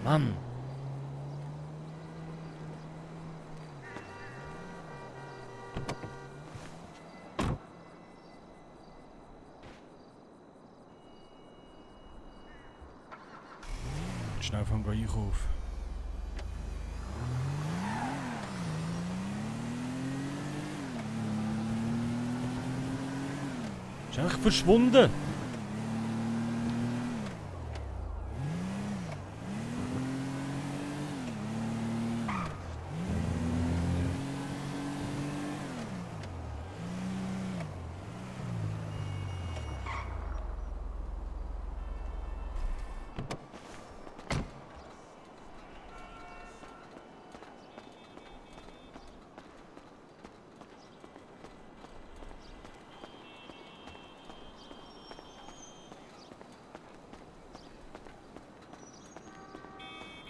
Mann. Schnell vom Einkauf. Ist einfach verschwunden.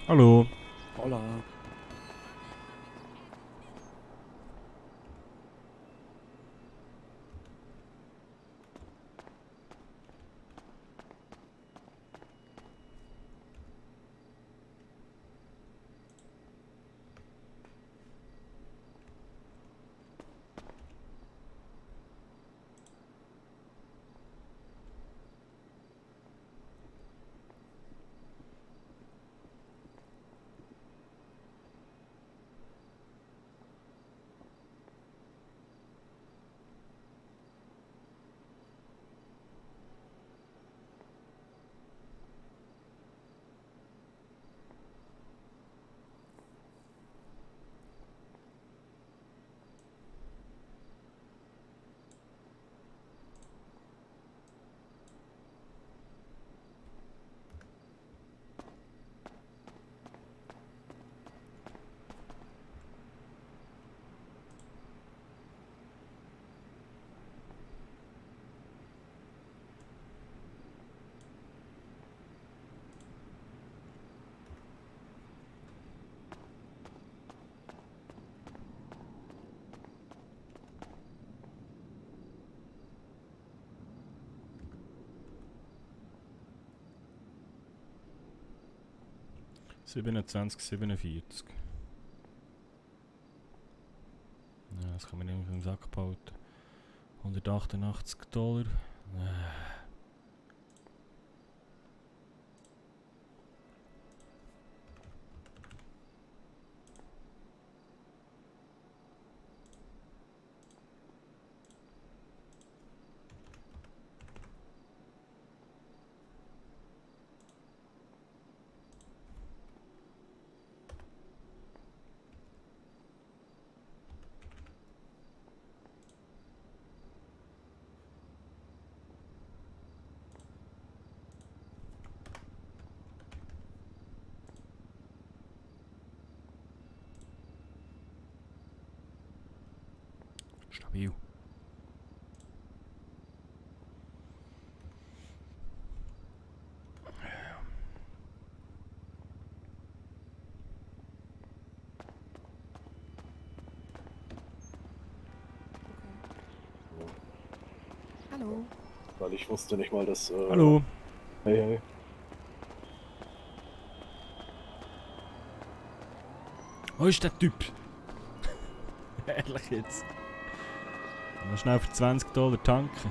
Hallo. Hola. $27,47. Ja, das kann man irgendwie im Sack behalten. $188. Stabil. Hallo. Weil ich wusste nicht mal, dass... Hallo. Hey, hey. Wo ist der Typ? Ehrlich jetzt. Mal schnell für $20 tanken.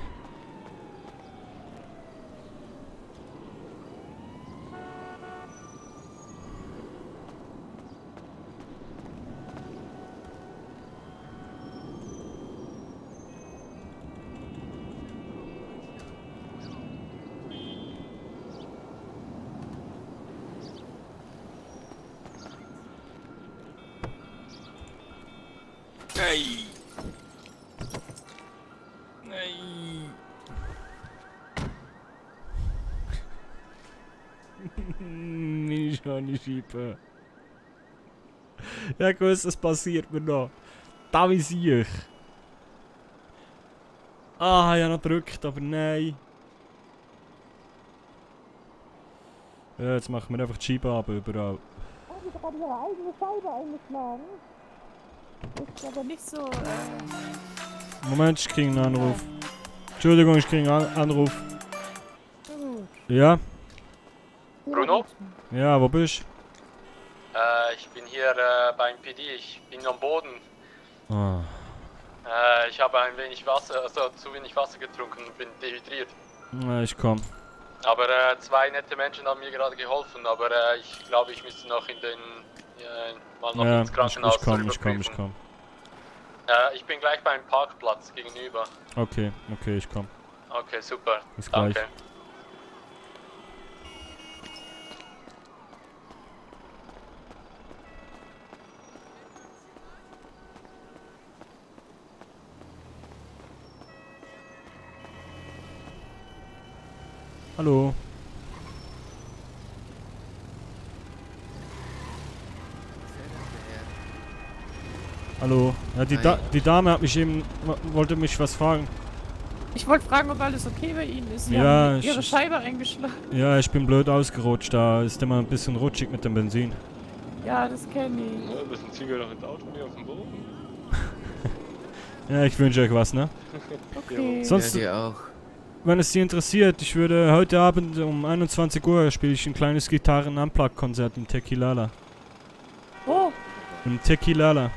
Hey! Hey! Meine schöne Scheibe. Ja, ich wusste, es passiert mir noch. Da wie ich. Ah, ich habe noch gedrückt, aber nein. Ja, jetzt machen wir einfach die Scheibe ab überall. Haben Sie gerade Ihre eigene Scheibe eingeschlagen? Ist aber nicht so, Moment, ich kriege einen Anruf. Entschuldigung, ich kriege einen Anruf. Gut. Ja? Bruno? Ja, wo bist Ich bin hier beim PD, ich bin am Boden. du? Ah. Ich habe ein wenig Wasser, also zu wenig Wasser getrunken und bin dehydriert. Na, ich komm. Aber zwei nette Menschen haben mir gerade geholfen, aber ich glaube, ich müsste noch mal noch Ja, ins Krankenhaus ich komm. Ich bin gleich beim Parkplatz gegenüber. Okay, ich komm. Okay, super. Bis gleich. Danke. Hallo. Hallo. Ja, die Dame hat mich eben, wollte mich was fragen. Ich wollte fragen, ob alles okay bei Ihnen ist. Sie Ja, haben Ihre Scheibe eingeschlagen. Ja, ich bin blöd ausgerutscht, da ist immer ein bisschen rutschig mit dem Benzin. Ja, das kenne ich. Ja, müssen ziehen wir noch ins Auto, nicht auf den Boden. Ja, ich wünsche euch was, ne? Okay. Sonst, Ja, dir auch. wenn es Sie interessiert, ich würde heute Abend um 21 Uhr spiele ich ein kleines Gitarren-Unplugged-Konzert im Tequilala. Wo? Im Tequilala.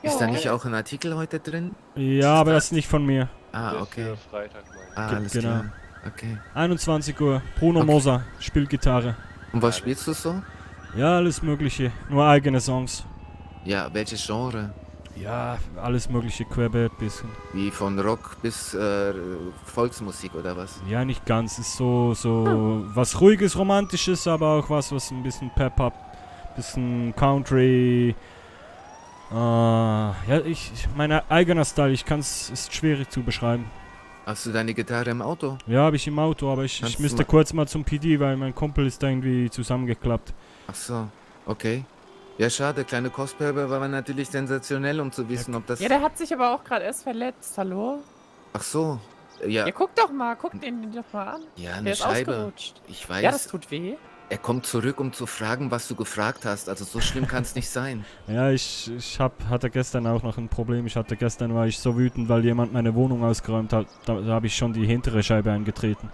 Ist da nicht auch ein Artikel heute drin? Ja, aber das ist nicht von mir. Ah, okay. Freitag, Alles Genau. klar. Okay. 21 Uhr. Bruno Moser spielt Gitarre. Und was spielst du so? Ja, alles mögliche. Nur eigene Songs. Ja, welche Genre? Ja, alles mögliche querbeet bisschen. Wie von Rock bis Volksmusik oder was? Ja, nicht ganz. Ist so was ruhiges, romantisches, aber auch was ein bisschen Pep-Up, bisschen Country. Ja, mein eigener Style, ist schwierig zu beschreiben. Hast du deine Gitarre im Auto? Ja, habe ich im Auto, aber ich müsste kurz mal zum PD, weil mein Kumpel ist da irgendwie zusammengeklappt. Ach so, okay. Ja, schade, kleine Kostprobe war natürlich sensationell, um zu wissen, ob das... Ja, der hat sich aber auch gerade erst verletzt, hallo? Ach so, ja. Ja, guck doch mal, guck den doch mal an. Ja, Der eine ist Scheibe. ausgerutscht. Ich weiß. Ja, das tut weh. Er kommt zurück, um zu fragen, was du gefragt hast. Also so schlimm kann es nicht sein. Ja, hatte gestern auch noch ein Problem. Gestern war ich so wütend, weil jemand meine Wohnung ausgeräumt hat. Da habe ich schon die hintere Scheibe eingetreten.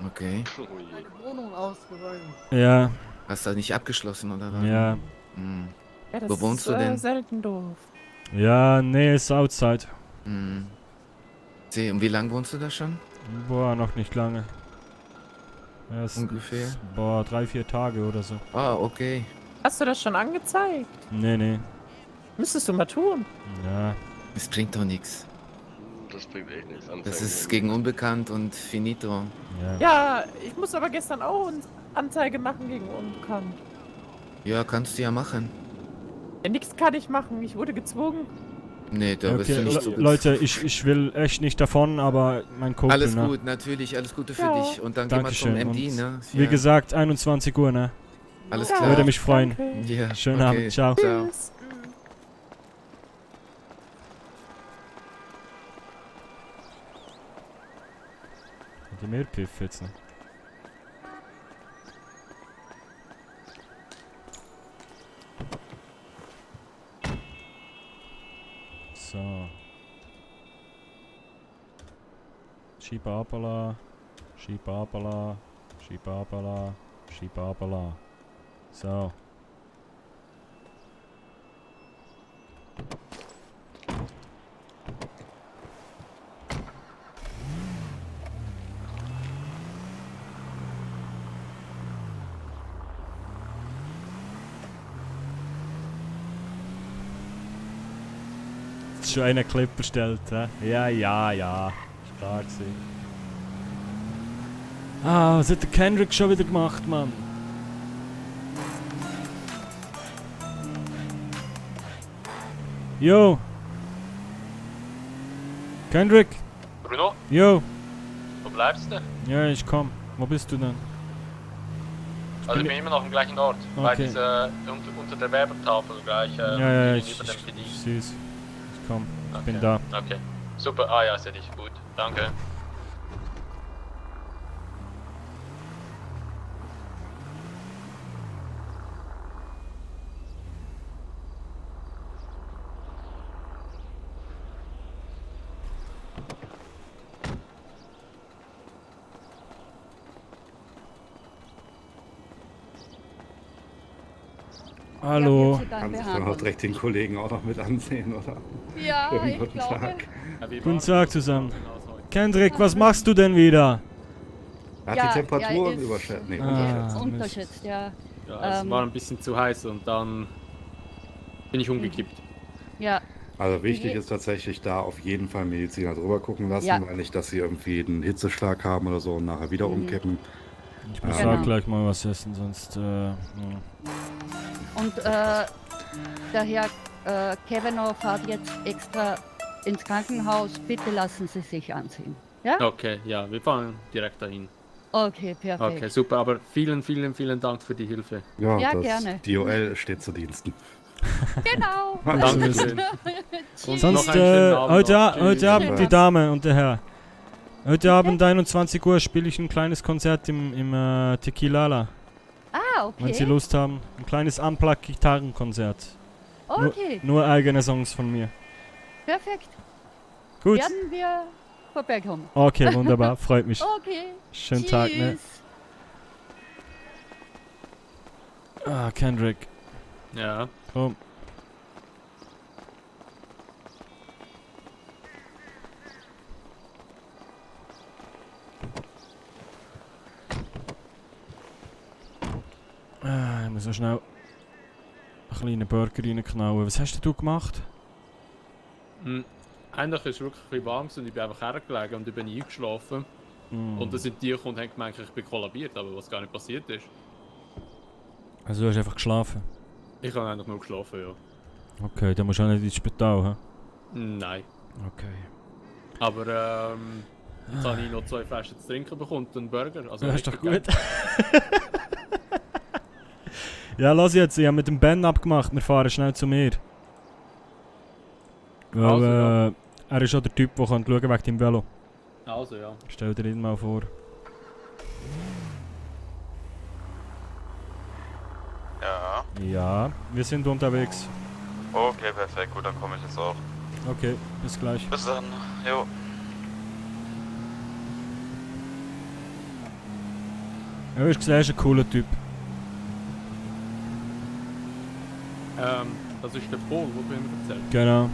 Okay. Meine Wohnung ausgeräumt. Ja. Hast du nicht abgeschlossen, oder was? Ja. Hm. Ja, das Wo wohnst ist du denn? selten doof. Ja, nee, ist outside. Hm. Sieh, und wie lange wohnst du da schon? Boah, noch nicht lange. Ja, Ungefähr? 3-4 Tage oder so. Ah, okay. Hast du das schon angezeigt? Nee. Müsstest du mal tun. Ja. Es bringt doch nichts. Das bringt echt nichts. Das ist gegen Unbekannt und finito. Ja, ich muss aber gestern auch Anzeige machen gegen Unbekannt. Ja, kannst du ja machen. Ja, nichts kann ich machen. Ich wurde gezwungen. Nee, da bist du nicht so... Leute, ich will echt nicht davon, aber mein Kumpel, Alles ne? gut, natürlich, alles Gute für Ja. dich. Und dann gehen wir zum Dankeschön. MD, Und ne? wie gesagt, 21 Uhr, ne? Alles Ja, klar. Würde mich freuen. danke. Ja, Schönen okay. Abend, ciao. Ciao. Tschüss. Die Mehlpiff jetzt, ne? So. Scheibe runterlassen. Scheibe runterlassen. Scheibe runterlassen. Scheibe runterlassen. So. Schon einen Clip erstellt, hä? Ja. Ist klar gewesen. Ah, was hat der Kendrick schon wieder gemacht, Mann? Yo! Kendrick! Bruno, Yo! wo bleibst du? Ja, ich komm. Wo bist du denn? Also ich bin immer noch am gleichen Ort. Bei Okay. dieser, unter der Werbetafel gleich Ja, ich über dem PD. seh's. Ich komm. Ich Okay. bin da. Okay. Super, ah ja, sehe dich. Gut, danke. Hallo. Kannst du dann auch direkt den Kollegen auch noch mit ansehen, oder? Ja, Schönen ich guten glaube. Tag. Guten Tag zusammen. Kendrick, was machst du denn wieder? Hat Ja, die Temperaturen ist- überschätzt? Nee, Ah, unterschätzt. Unterschätzt, ja. Ja, es war ein bisschen zu heiß und dann bin ich umgekippt. Ja. Also wichtig ist tatsächlich da auf jeden Fall Mediziner drüber gucken lassen, Ja. weil nicht, dass sie irgendwie einen Hitzeschlag haben oder so und nachher wieder umkippen. Ich muss Genau. auch gleich mal was essen, sonst Und der Herr Kavanaugh fährt jetzt extra ins Krankenhaus. Bitte lassen Sie sich ansehen. Ja? Okay, ja, wir fahren direkt dahin. Okay, perfekt. Okay, super, aber vielen Dank für die Hilfe. Ja, Ja, das gerne. DOL steht zu Diensten. Genau. Dankeschön. Und sonst noch einen schönen Abend heute, noch. heute Tschüss. Abend die Dame und der Herr. Heute Abend 21 Uhr spiele ich ein kleines Konzert im Tequilala. Ah, okay. Wenn Sie Lust haben. Ein kleines Unplugged-Gitarrenkonzert. Okay. Nur eigene Songs von mir. Perfekt. Gut. Werden wir vorbeikommen. Okay, wunderbar. Freut mich. Okay. Schönen Tag, ne? Tschüss. Ah, Kendrick. Ja. Komm. Ah, ich muss so schnell einen kleinen Burger reinknallen. Was hast denn du gemacht? Eigentlich war es wirklich ein bisschen warm und ich bin einfach hergelegen und ich bin eingeschlafen. Und dann sind die gekommen und haben gemeint, ich bin kollabiert, aber was gar nicht passiert ist. Also du hast einfach geschlafen? Ich habe eigentlich nur geschlafen, ja. Okay, dann musst du auch nicht ins Spital, hä? Nein. Okay. Aber jetzt habe ich noch 2 Flaschen zu trinken bekommen und einen Burger. Also Ja, ist doch richtig gut. geil. Ja, lass jetzt, ich habe mit dem Ben abgemacht, wir fahren schnell zu mir. Weil Also, ja. er ist auch der Typ, der schauen kann wegen deinem Velo. Also ja. Stell dir ihn mal vor. Ja. Ja, wir sind unterwegs. Okay, perfekt. Gut, dann komme ich jetzt auch. Okay, bis gleich. Bis dann. Jo. Ja, ich sehe, er ist ein cooler Typ. Das ist der Paul, den du mir erzählt. Genau.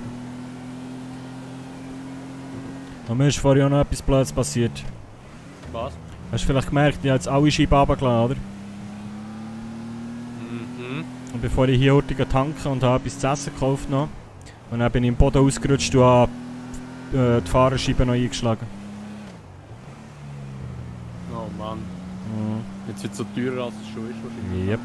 Und mir ist vorher auch noch etwas Blödes passiert. Was? Hast du vielleicht gemerkt, ich habe jetzt alle Scheiben runtergeladen, oder? Mhm. Und bevor ich hier hurtig tanken und habe etwas zu essen gekauft noch. Und dann bin ich im Boden ausgerutscht und habe die Fahrerscheibe noch eingeschlagen. Oh Mann. Mhm. Jetzt wird es so teurer, als es schon ist wahrscheinlich. Yep.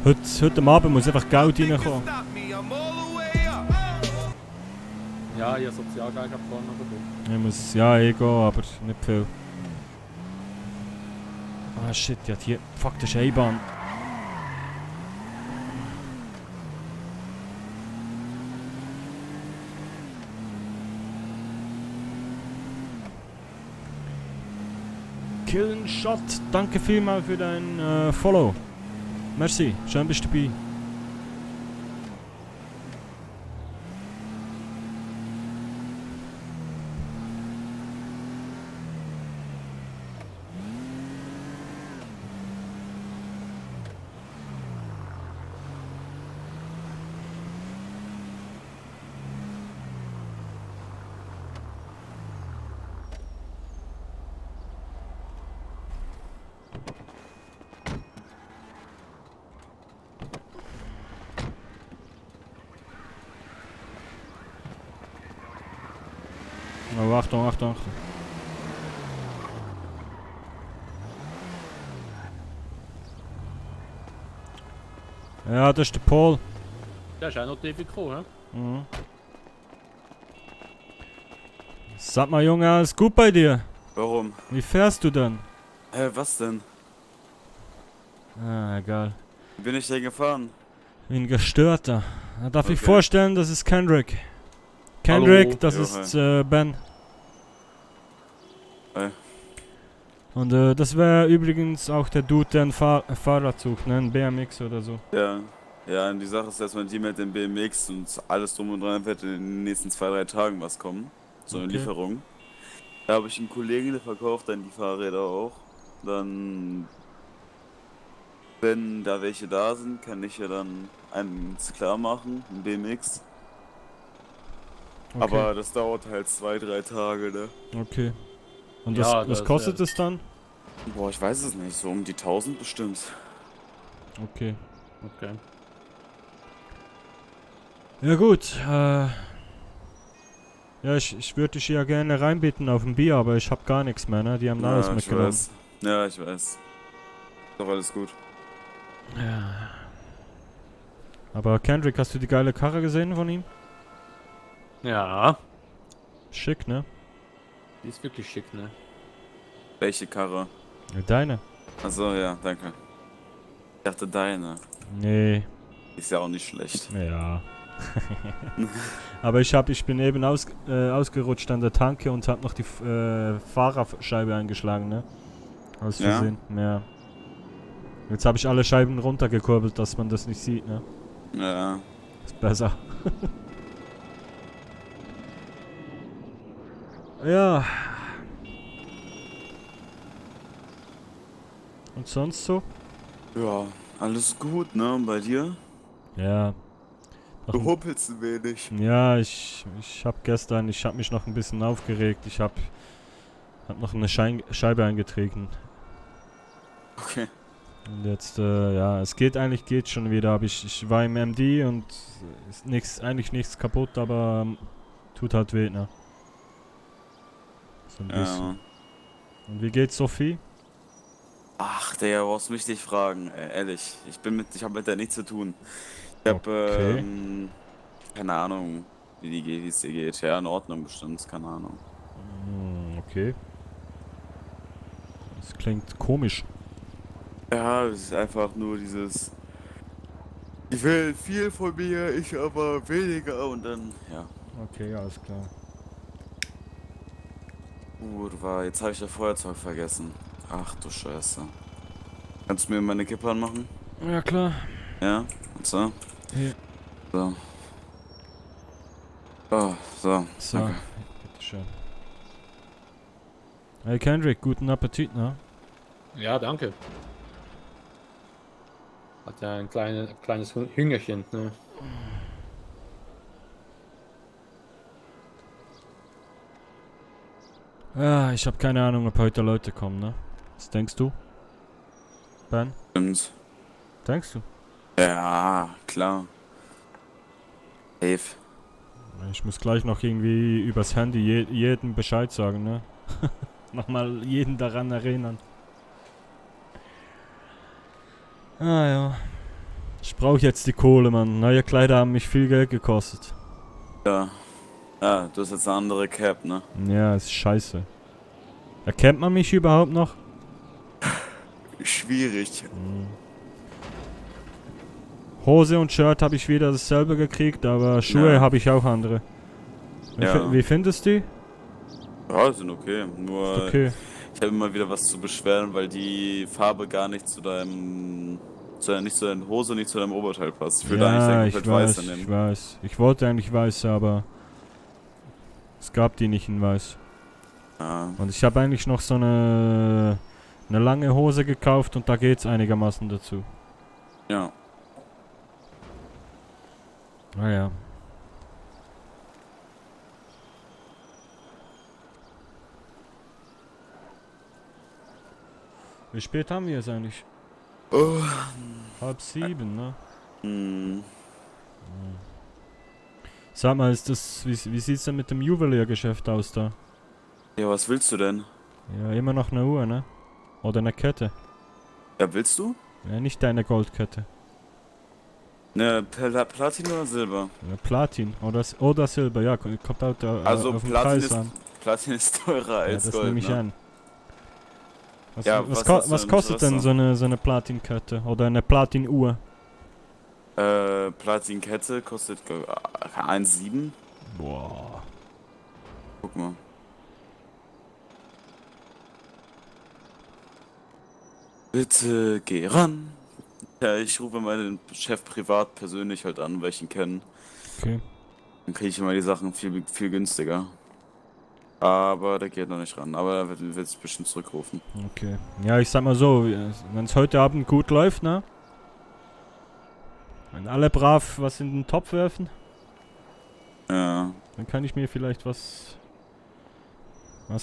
Heute Abend muss einfach Geld reinkommen. Ja, ich habe Sozialgeld vorne bekommen. Ich muss ja gehen, aber nicht viel. Ah shit, ja hier. Fuck, das ist Einbahn. Killenshot, danke vielmals für dein Follow. Merci, schön bist du dabei. Oh, Achtung, Achtung, Achtung. Ja, das ist der Paul. Der ist auch noch tief gekommen, hä? Mhm. Sag mal, Junge, alles gut bei dir? Warum? Wie fährst du denn? Was denn? Ah, egal. Wie bin ich denn gefahren? Wie ein Gestörter. Da darf ich Okay. vorstellen, das ist Kendrick. Kendrick, Hallo. das Jo, ist hi. Ben. Hi. Und das wäre übrigens auch der Dude, der einen Fahrradzug, ne? Ein BMX oder so. Ja. Ja, und die Sache ist, dass man die mit dem BMX und alles drum und dran wird in den nächsten 2-3 Tagen was kommen. So eine Okay. Lieferung. Da habe ich einen Kollegen, der verkauft dann die Fahrräder auch. Dann, wenn da welche da sind, kann ich ja dann einen klar machen, einen BMX. Okay. Aber das dauert halt 2-3 Tage, ne? Okay. Und Ja, was das, kostet es dann? Boah, ich weiß es nicht, so um die 1000 bestimmt. Okay. Okay. Ja gut, ja, ich würde dich ja gerne reinbitten auf ein Bier, aber ich habe gar nichts mehr, ne? Die haben alles ich mitgenommen. weiß. Ja, ich weiß. Ist doch alles gut. Ja. Aber Kendrick, hast du die geile Karre gesehen von ihm? Ja. Schick, ne? Die ist wirklich schick, ne? Welche Karre? Ja, deine. Achso, ja, danke. Ich dachte deine. Nee. Ist ja auch nicht schlecht. Ja. Aber ich bin eben ausgerutscht an der Tanke und habe noch die Fahrerscheibe eingeschlagen, ne? Aus Ja? Versehen. Ja. Jetzt habe ich alle Scheiben runtergekurbelt, dass man das nicht sieht, ne? Ja. Ist besser. Ja. Und sonst so? Ja, alles gut, ne? Und bei dir? Ja. Du huppelst ein wenig. Ja, ich habe mich noch ein bisschen aufgeregt. Ich hab noch eine Scheibe eingetreten. Okay. Und jetzt, ja, es geht schon wieder, aber ich war im MD und ist eigentlich nichts kaputt, aber tut halt weh, ne? So ein bisschen. Ja. Und wie geht's Sophie? Ach, Digga, brauchst mich nicht fragen, ehrlich. Ich hab mit der nichts zu tun. Ich hab, Okay. keine Ahnung, wie es dir geht. Ja, in Ordnung bestimmt, keine Ahnung. Okay. Das klingt komisch. Ja, es ist einfach nur dieses... Ich will viel von mir, ich aber weniger und dann, ja. Okay, alles klar. Jetzt habe ich das Feuerzeug vergessen. Ach du Scheiße. Kannst du mir meine Kippe anmachen? Ja, klar. Ja? Und so? Hier. So. Oh, so. So, Danke. bitteschön. Hey Kendrick, guten Appetit, ne? Ja, danke. Hat ja ein kleines Hüngerchen, ne? Ja, ich habe keine Ahnung, ob heute Leute kommen, ne? Was denkst du? Ben? Stimmt. Denkst du? Ja, klar. Safe. Ich muss gleich noch irgendwie übers Handy jedem Bescheid sagen, ne? Nochmal jeden daran erinnern. Ah ja. Ich brauche jetzt die Kohle, Mann. Neue Kleider haben mich viel Geld gekostet. Ja. Ja, du hast jetzt eine andere Cap, ne? Ja, ist scheiße. Erkennt man mich überhaupt noch? Schwierig. Hose und Shirt habe ich wieder dasselbe gekriegt, aber Schuhe Ja. habe ich auch andere. Ja. Wie findest du die? Ja, sind okay. Nur Ist okay. Ich habe immer wieder was zu beschweren, weil die Farbe gar nicht zu deinem... nicht zu deiner Hose, nicht zu deinem Oberteil passt. Ich würde eigentlich den komplett weiße nehmen. Ich weiß. Ich wollte eigentlich weiß, aber es gab die nicht in weiß. Ah. Und ich habe eigentlich noch so eine lange Hose gekauft und da geht's einigermaßen dazu. Ja. Naja. Wie spät haben wir es eigentlich? Oh. 6:30, ne? Hm. Sag mal, wie sieht's denn mit dem Juweliergeschäft aus da? Ja, was willst du denn? Ja, immer noch eine Uhr, ne? Oder eine Kette. Ja, willst du? Ja, nicht deine Goldkette. Ne, Platin oder Silber? Ja, Platin oder Silber, ja, kommt halt Also auf den Preis an. Platin ist teurer als das Gold, nehme ich ne? an. Was Was kostet denn so eine Platinkette oder eine Platinuhr? Platinkette kostet 1,7. Boah. Guck mal. Bitte geh ran. Ja, ich rufe meinen Chef privat persönlich halt an, weil ich ihn kenne. Okay. Dann kriege ich immer die Sachen viel günstiger. Aber der geht noch nicht ran. Aber er wird es bestimmt zurückrufen. Okay. Ja, ich sag mal so, wenn es heute Abend gut läuft, ne? Wenn alle brav was in den Topf werfen. Ja. Dann kann ich mir vielleicht was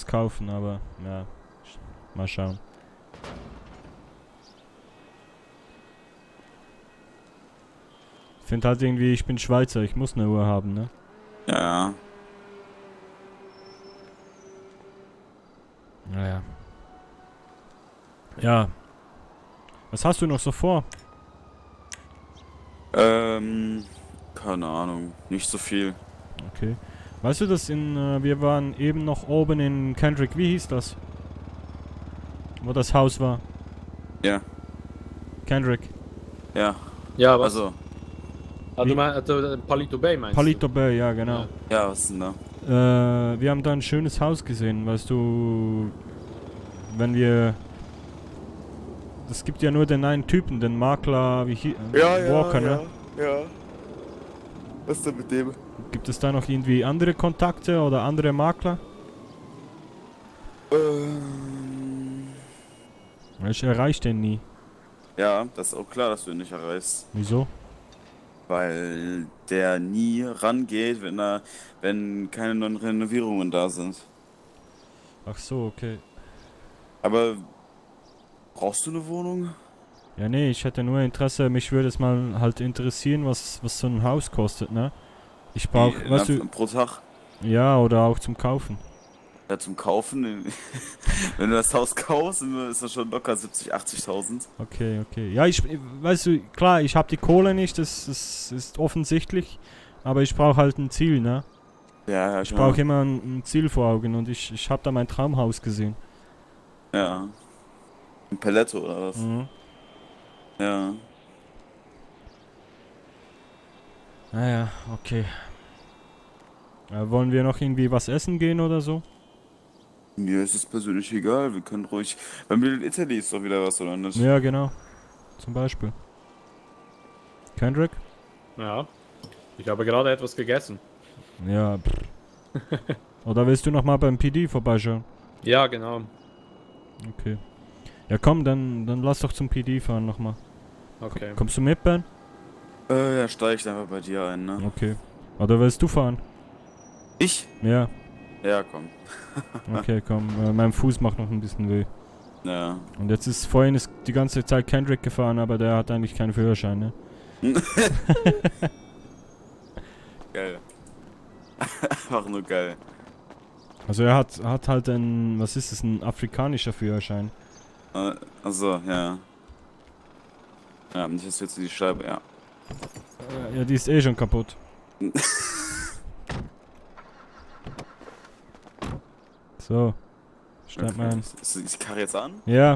kaufen, aber ja. Mal schauen. Ich finde halt irgendwie, ich bin Schweizer, ich muss eine Uhr haben, ne? Ja. Naja. Ja. Was hast du noch so vor? Keine Ahnung. Nicht so viel. Okay. Weißt du, dass wir waren eben noch oben in Kendrick, wie hieß das? Wo das Haus war. Ja. Kendrick. Ja. Ja, was? Also. Du meinst, Palito Bay meinst Palito Bay, ja genau. Ja, was ist denn da? Wir haben da ein schönes Haus gesehen, weißt du, wenn wir... Es gibt ja nur den einen Typen, den Makler, Walker, ne? Ja. Was ist denn mit dem? Gibt es da noch irgendwie andere Kontakte oder andere Makler? Ich erreiche den nie. Ja, das ist auch klar, dass du ihn nicht erreichst. Wieso? Weil der nie rangeht, wenn keine neuen Renovierungen da sind. Ach so, okay. Aber brauchst du eine Wohnung? Ja, nee, ich hätte nur Interesse, mich würde es mal halt interessieren, was so ein Haus kostet, ne? Ich brauche, weißt du... Pro Tag? Ja, oder auch zum Kaufen. Ja, zum Kaufen, wenn du das Haus kaufst, ist das schon locker 70.000, 80.000. Okay. Ja, weißt du, klar, ich habe die Kohle nicht, das ist offensichtlich, aber ich brauche halt ein Ziel, ne? Ja, ich brauche immer ein Ziel vor Augen und ich habe da mein Traumhaus gesehen. Ja. Ein Paletto oder was? Mhm. Ja. Naja, okay. Wollen wir noch irgendwie was essen gehen oder so? Mir ist es persönlich egal, wir können ruhig... Bei Little Italy ist doch wieder was, oder nicht? Ja, genau. Zum Beispiel. Kendrick? Ja. Ich habe gerade etwas gegessen. Ja, Oder willst du nochmal beim PD vorbeischauen? Ja, genau. Okay. Ja komm, dann lass doch zum PD fahren nochmal. Okay. Kommst du mit, Ben? Ja, steig ich einfach bei dir ein, ne? Okay. Oder willst du fahren? Ich? Ja. Ja, komm. Okay, komm. Mein Fuß macht noch ein bisschen weh. Ja. Und jetzt ist vorhin die ganze Zeit Kendrick gefahren, aber der hat eigentlich keinen Führerschein, ne? Geil. Einfach nur geil. Also er hat halt ein, was ist es, ein afrikanischer Führerschein. Also, ja. Ja, nicht ist jetzt die Scheibe, ja. Ja, die ist eh schon kaputt. So. Steig mal ein. Ist die Karre jetzt an? Ja.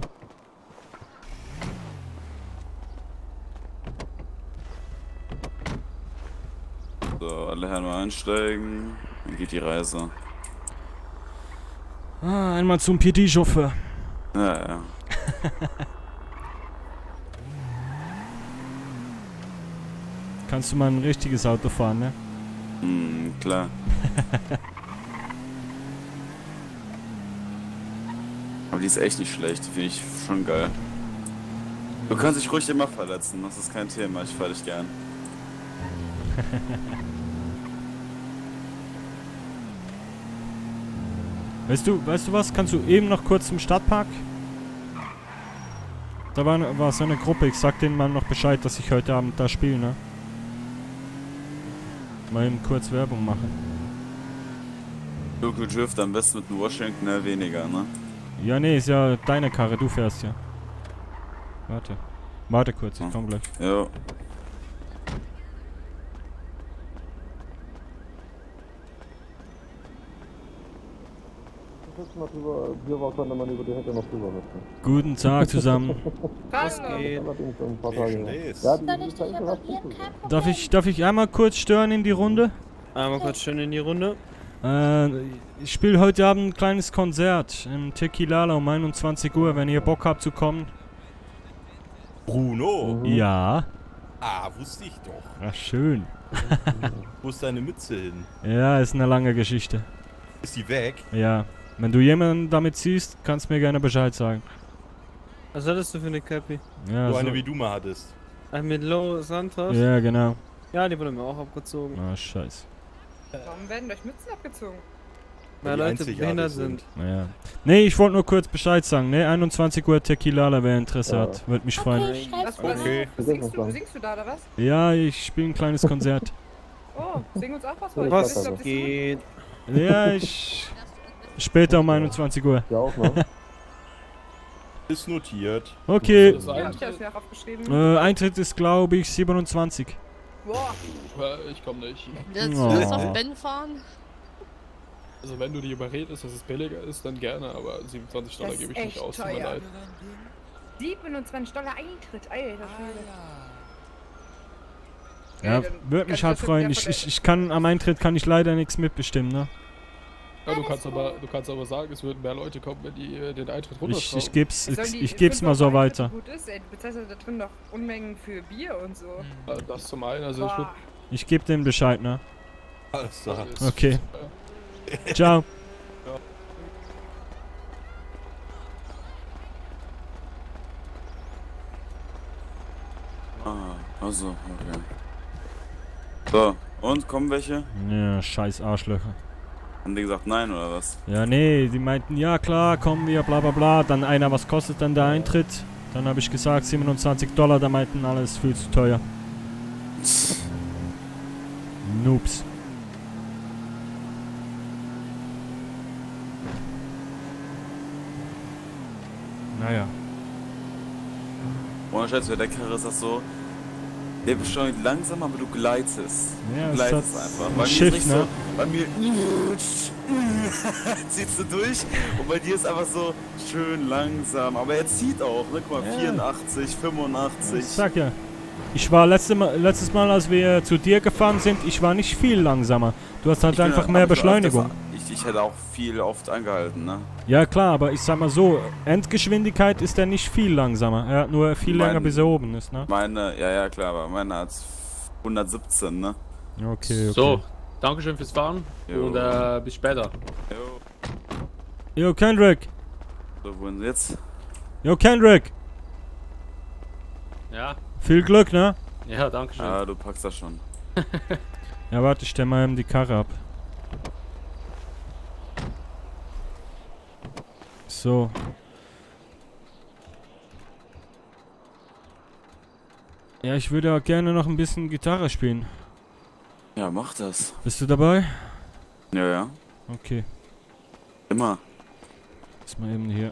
So, alle Herren mal einsteigen. Dann geht die Reise. Einmal zum PD-Chauffeur. Ja, ja. Kannst du mal ein richtiges Auto fahren, ne? Klar. Aber die ist echt nicht schlecht, die finde ich schon geil. Du kannst dich ruhig immer verletzen, das ist kein Thema, ich fahr dich gern. Weißt du was? Kannst du eben noch kurz zum Stadtpark? Da war so eine Gruppe, ich sag denen mal noch Bescheid, dass ich heute Abend da spiele, ne? Mal eben kurz Werbung machen. Local Drift am besten mit dem Washington, ne? Weniger, ne? Ja, nee, ist ja deine Karre, du fährst ja. Warte kurz, ich komm gleich. Ja. Guten Tag zusammen. Was geht? Darf ich einmal kurz stören in die Runde? Einmal kurz schön in die Runde. Ich spiele heute Abend ein kleines Konzert im Tequilala um 21 Uhr, wenn ihr Bock habt zu kommen. Bruno? Ja. Ah, wusste ich doch. Ach, schön. Wo ist deine Mütze hin? Ja, ist eine lange Geschichte. Ist die weg? Ja. Wenn du jemanden damit siehst, kannst du mir gerne Bescheid sagen. Was hattest du für eine Cappy? Ja, so eine wie du mal hattest. Mit Low Santos? Ja, genau. Ja, die wurde mir auch abgezogen. Ah, scheiße. Warum werden euch Mützen abgezogen? Weil Leute behindert sind. Naja. Nee, ich wollte nur kurz Bescheid sagen, ne? 21 Uhr Tequilala, wer Interesse hat. Würde mich freuen. Okay. Singst du da oder was? Ja, ich spiele ein kleines Konzert. Oh, sing uns auch was heute. Was geht? Ja, später um 21 Uhr. Ja, auch noch. Ist notiert. Okay. Ja, ich hab's mir auch aufgeschrieben. Eintritt ist, glaube ich, 27. Boah. Ich komm nicht. Willst du jetzt auf Ben fahren? Also wenn du die überredest, dass es billiger ist, dann gerne, aber 27 $, gebe ich nicht aus, tut mir leid. 27 $ Eintritt, Alter. Ja, würde mich halt freuen. Ich kann, am Eintritt kann ich leider nichts mitbestimmen, ne? Ja, du kannst aber sagen, es würden mehr Leute kommen, wenn die den Eintritt runterschrauben. Ich geb's mal so weiter. Gut ist, ey. Du bezahlst da drin doch Unmengen für Bier und so. Das zum einen, also ich würde... Ich geb dem Bescheid, ne? Alles klar. Okay. Ciao. Also, okay. So, und kommen welche? Ja, scheiß Arschlöcher. Haben die gesagt nein oder was? Ja, nee, die meinten, ja klar, kommen wir, bla bla bla. Dann einer, was kostet dann der Eintritt? Dann habe ich gesagt 27 $, da meinten alles viel zu teuer. Noobs. Naja. Ohne Scheiß, bei der Karre ist das so, der beschleunigt langsam, aber du gleitest. Ja, du gleitest ist einfach. ein Bei Schiff, mir ist nicht ne? so, bei mir ziehst du durch und bei dir ist einfach so schön langsam. Aber er zieht auch, ne? Guck mal, Ja. 84, 85. Ich sag ja. Ich war letztes Mal, als wir zu dir gefahren sind, ich war nicht viel langsamer. Du hast halt Ich bin einfach aber mehr schon Beschleunigung. öfters- Ich hätte auch viel oft angehalten, ne? Ja klar, aber ich sag mal so, Endgeschwindigkeit ist er nicht viel langsamer. Er hat nur viel länger, bis er oben ist, ne? Meine, ja klar, aber meine hat 117, ne? Okay. So, Dankeschön fürs Fahren Jo. und bis später. Yo, Kendrick! So, wohin jetzt? Yo, Kendrick! Ja. Viel Glück, ne? Ja, danke schön. Ah, du packst das schon. Ja, warte, ich stell mal eben die Karre ab. So. Ja, ich würde auch gerne noch ein bisschen Gitarre spielen. Ja, mach das. Bist du dabei? Ja. Okay. Immer. Lass mal eben hier.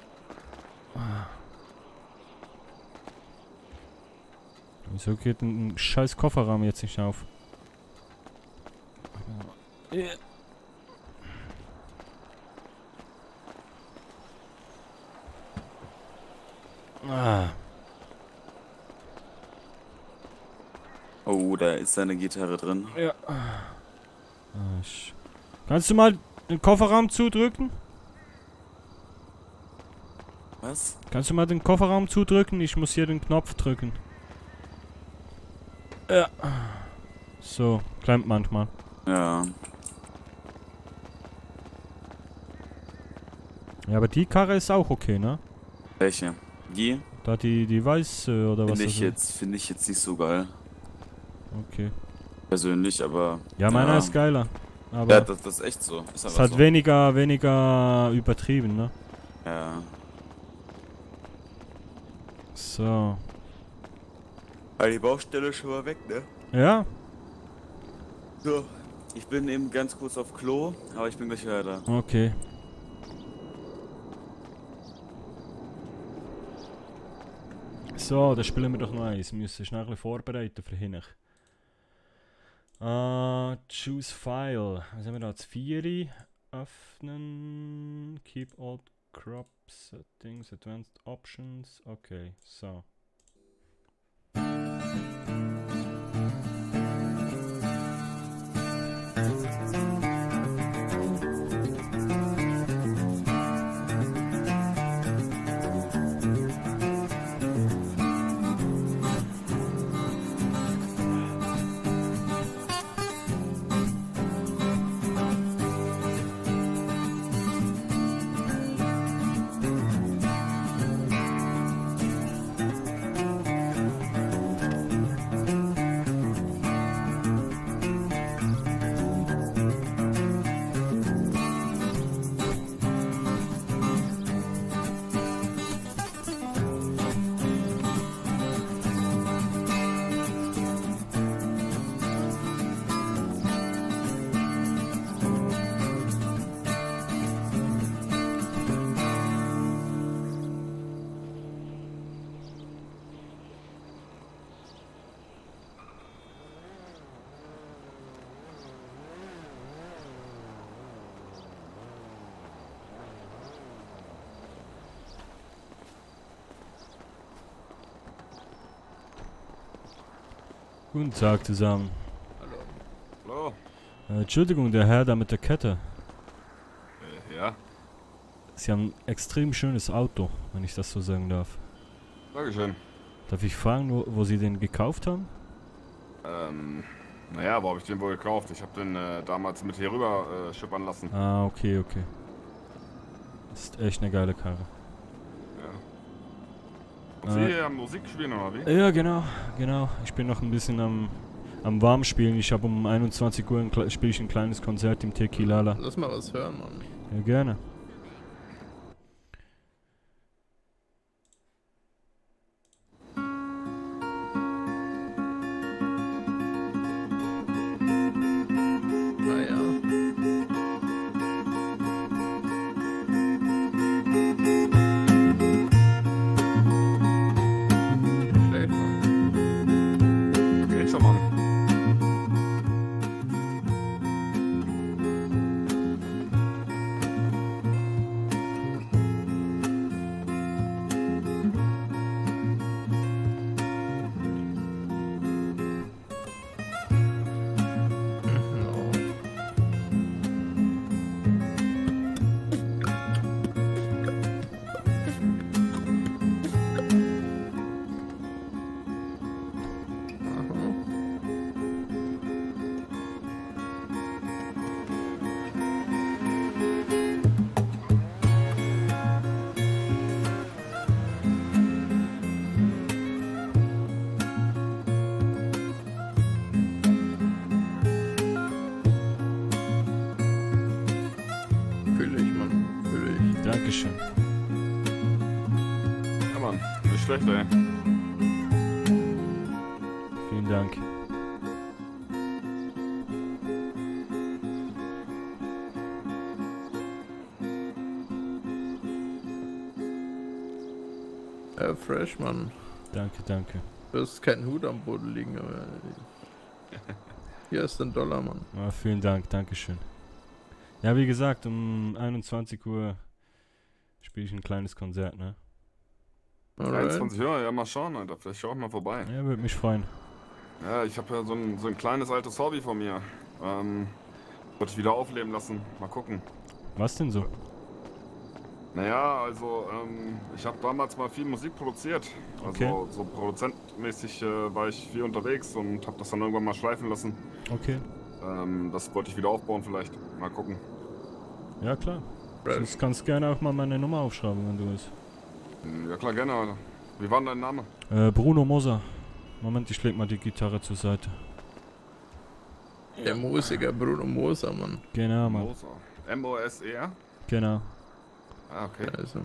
Wieso geht ein scheiß Kofferraum jetzt nicht auf? Oh, da ist deine Gitarre drin. Ja. Kannst du mal den Kofferraum zudrücken? Was? Kannst du mal den Kofferraum zudrücken? Ich muss hier den Knopf drücken. Ja. So, klemmt manchmal. Ja. Ja, aber die Karre ist auch okay, ne? Welche? Die? Da die weiße oder was? Finde ich jetzt nicht so geil. Okay. Persönlich, aber. Ja, meiner ist geiler. Aber ja, das ist echt so. Ist halt so. weniger übertrieben, ne? Ja. So. Aber die Baustelle ist schon mal weg, ne? Ja? So, ich bin eben ganz kurz auf Klo, aber ich bin gleich wieder da. Okay. So, dann spielen wir doch noch eins. Wir müssen schnell ein bisschen vorbereiten für hinten. Choose File. Was haben wir da? Das 4 öffnen. Keep all crop settings, advanced options. Okay, so. Guten Tag zusammen. Hallo. Entschuldigung, der Herr da mit der Kette. Ja? Sie haben ein extrem schönes Auto, wenn ich das so sagen darf. Dankeschön. Darf ich fragen, wo Sie den gekauft haben? Naja, wo habe ich den wohl gekauft? Ich habe den damals mit hier rüber schippern lassen. Ah, okay. Ist echt eine geile Karre. Und Sie hier am Musik spielen oder wie? Ja, genau. Ich bin noch ein bisschen am Warmspielen. Ich habe um 21 Uhr spiele ich ein kleines Konzert im Tequilala. Lass mal was hören, Mann. Ja, gerne. Dankeschön. Ja, Mann, nicht schlecht, ey. Vielen Dank. Fresh, Mann. Danke. Du hast keinen Hut am Boden liegen, aber hier ist ein $1, Mann. Ah, vielen Dank, Dankeschön. Ja, wie gesagt, um 21 Uhr spiele ich ein kleines Konzert, ne? 21 Uhr, ja, mal schauen, Alter. Vielleicht schau ich mal vorbei. Ja, würde mich freuen. Ja, ich habe ja so ein kleines altes Hobby von mir. Wollte ich wieder aufleben lassen. Mal gucken. Was denn so? Naja, also ich habe damals mal viel Musik produziert. Also Okay. so produzentmäßig war ich viel unterwegs und habe das dann irgendwann mal schleifen lassen. Okay. Das wollte ich wieder aufbauen vielleicht. Mal gucken. Ja, klar. Sonst kannst du gerne auch mal meine Nummer aufschreiben, wenn du willst. Ja klar, gerne, Alter. Wie war denn dein Name? Bruno Moser. Moment, ich leg mal die Gitarre zur Seite. Der Musiker Bruno Moser, Mann. Genau, Mann. Moser. M-O-S-E-R? Genau. Ah, okay. Also.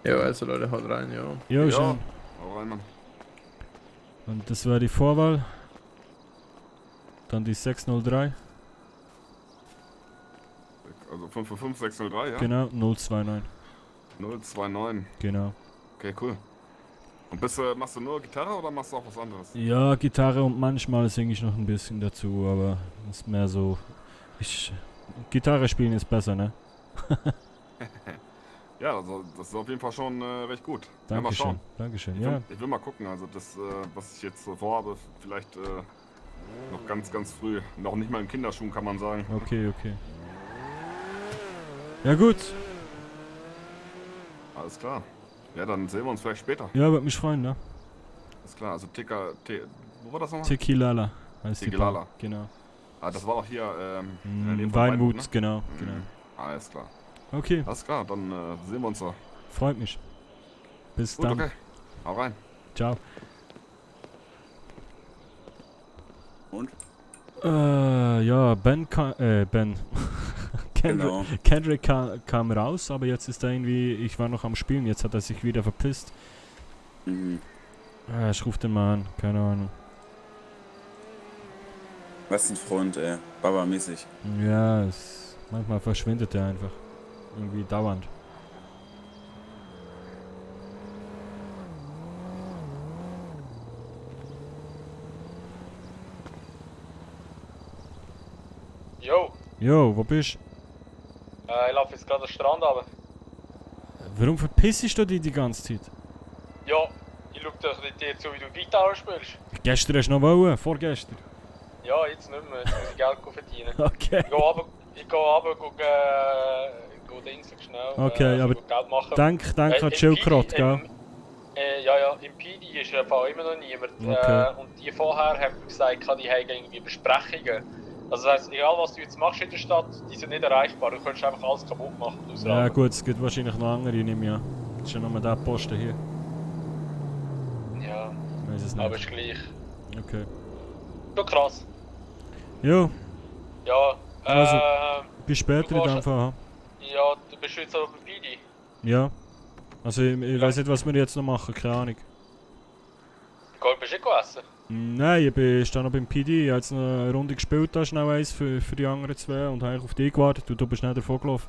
Ja, also Leute, haut rein, ja. Jo, schön. Hau rein, Mann. Und das war die Vorwahl. Dann die 603. Also 555603, ja? Genau, 029. 029. Genau. Okay, cool. Und machst du nur Gitarre oder machst du auch was anderes? Ja, Gitarre und manchmal singe ich noch ein bisschen dazu, aber ist mehr so. Gitarre spielen ist besser, ne? Ja, also das ist auf jeden Fall schon recht gut. Dankeschön, ja, mal schauen. Dankeschön, Ich will mal gucken, also das, was ich jetzt so vorhabe, vielleicht noch ganz, ganz früh. Noch nicht mal in Kinderschuhen, kann man sagen. Okay, okay. Ja gut. Alles klar. Ja, dann sehen wir uns vielleicht später. Ja, würde mich freuen, ne? Alles klar, also wo war das nochmal? Tequilala heißt die Tequilala. Bar. Genau. Ah, das war doch hier in der Nähe von Weinmut, ne? genau, Mhm. genau. Alles klar. Okay. Alles klar, dann sehen wir uns da. Freut mich. Bis Gut, dann. okay. Hau rein. Ciao. Und? Ja, Ben. Genau. Kendrick kam raus, aber jetzt ist er irgendwie, ich war noch am Spielen, jetzt hat er sich wieder verpisst. Mhm. Ich ruf den mal an, keine Ahnung. Was ein Freund, ey. Baba-mäßig. Ja, manchmal verschwindet er einfach. Irgendwie dauernd. Jo, Jo, wo bist du? ich laufe jetzt gerade den Strand runter. Warum verpissst du dich die ganze Zeit? Ja, ich schaue doch nicht dir zu, wie du Gitarre spielst. Gestern hast du noch wollen, vorgestern. Ja, jetzt nicht mehr, jetzt muss ich Geld verdienen. Okay. Ich gehe runter, gehe Dings schnell. Okay, aber Geld machen. danke an im Chillkrot, PD, gell? Ja, im PD ist immer noch niemand. Okay. Und die vorher haben gesagt, die haben irgendwie Besprechungen. Also das heisst, egal was du jetzt machst in der Stadt, die sind nicht erreichbar. Du kannst einfach alles kaputt machen. Ja gut, es gibt wahrscheinlich noch andere, nehme ich an. Das ist ja nochmal der Posten hier. Ja, Weiß es nicht. aber ist gleich. Okay. Schon krass. Jo, Ja, also, bis später du in gehst- dem Fall. Ja, du bist jetzt aber bei PD. Ja. Also ich weiß nicht, was wir jetzt noch machen, keine Ahnung. Bist du nicht gegessen? Nein, ich bin stand noch beim PD, ich habe jetzt noch eine Runde gespielt, da schnell eins für die anderen zwei und habe auf dich gewartet und du bist schnell davon gelaufen.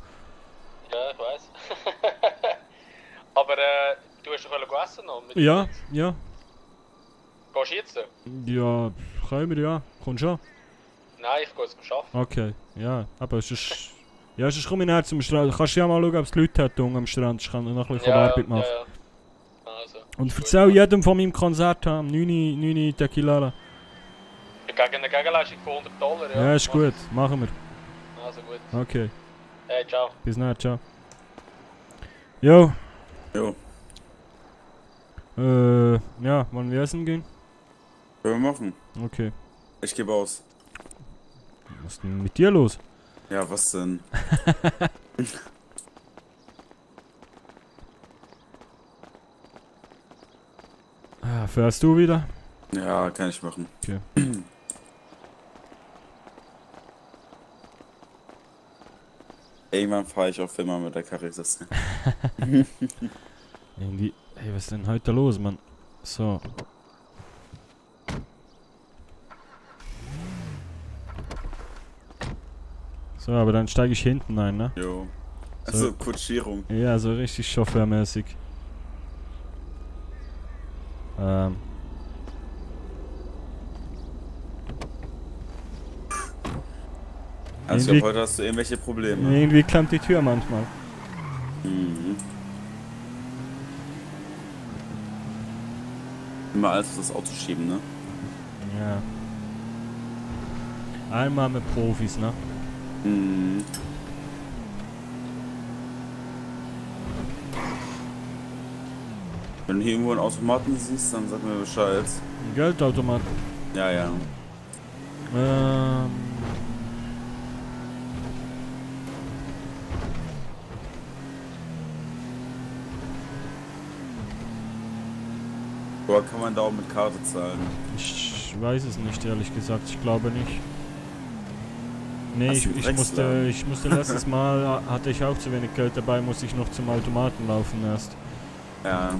Ja, ich weiß. Aber du hast doch essen noch? Mit Ja, ja. Gehst du jetzt? Ja, können wir, ja. Kommst schon? Nein, ich gehe jetzt arbeiten. Okay, ja. Aber es ist... Ja, sonst komme ich näher zum Strand. Kannst du ja mal schauen, ob es Leute hat am Strand. Ich kann noch ein bisschen Arbeit machen. Ja. Also. Und erzähl jedem von meinem Konzert am 9. Tequilala. Gegen eine Gegenleistung von $100, ja. Ja, ist gut. Machen wir. Also gut. Okay. Hey, ciao. Bis nachher, ciao. Jo. Jo. Ja, wollen wir essen gehen? Können wir machen. Okay. Ich gebe aus. Was ist denn mit dir los? Ja, was denn? Fährst du wieder? Ja, kann ich machen. Okay. Irgendwann fahre ich auch immer mit der Karre. Irgendwie... Hey, was ist denn heute los, Mann? So. So, aber dann steige ich hinten ein, ne? Jo. Also Kutschierung. Ja, so richtig chauffeurmäßig. Also ich glaub, heute hast du irgendwelche Probleme. Irgendwie klemmt die Tür manchmal. Mhm. Immer alles auf das Auto schieben, ne? Ja. Einmal mit Profis, ne? Mhm. Wenn du hier irgendwo einen Automaten siehst, dann sag mir Bescheid. Ein Geldautomat. Ja, ja. Oder kann man da auch mit Karte zahlen? Ich weiß es nicht, ehrlich gesagt. Ich glaube nicht. Nee, Hast du einen ich musste letztes Mal, hatte ich auch zu wenig Geld dabei, musste ich noch zum Automaten laufen erst. Ja.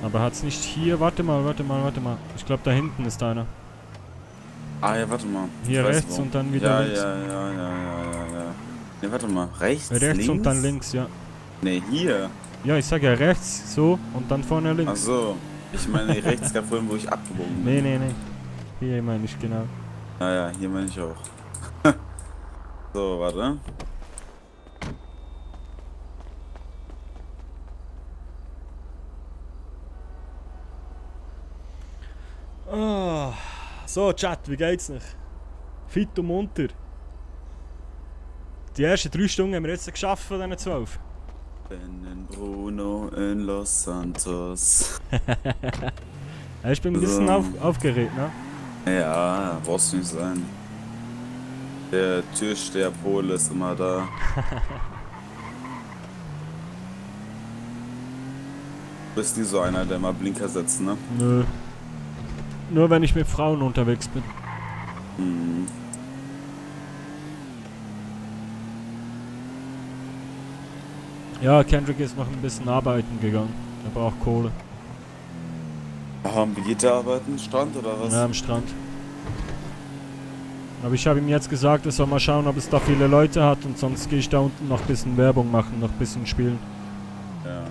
Aber hat's nicht hier, warte mal. Ich glaube da hinten ist einer. Ah ja, warte mal. Hier Ich weiß rechts wo. und dann wieder links. Ja. Ne, warte mal. Rechts, links? Und dann links, ja. Ne, hier. Ja, ich sag ja rechts, so, und dann vorne links. Ach so. Ich meine rechts gerade vorhin, wo ich abgebogen bin. Nee. Hier meine ich genau. Ja, hier meine ich auch. So, warte. Oh. So, Chat, wie geht's noch? Fit und munter. Die ersten 3 Stunden haben wir jetzt geschafft von diesen 12. Ben in Bruno in Los Santos. Ich bin ein bisschen aufgeregt, ne? Ja, brauchst du nicht sein. Der Türsteher Pole ist immer da. Du bist nie so einer, der mal Blinker setzt, ne? Nö. Nur wenn ich mit Frauen unterwegs bin. Hm. Ja, Kendrick ist noch ein bisschen arbeiten gegangen. Er braucht Kohle. Wie geht der arbeiten? Strand oder was? Ja, am Strand. Aber ich habe ihm jetzt gesagt, er soll mal schauen, ob es da viele Leute hat und sonst gehe ich da unten noch ein bisschen Werbung machen, noch ein bisschen spielen. Ja.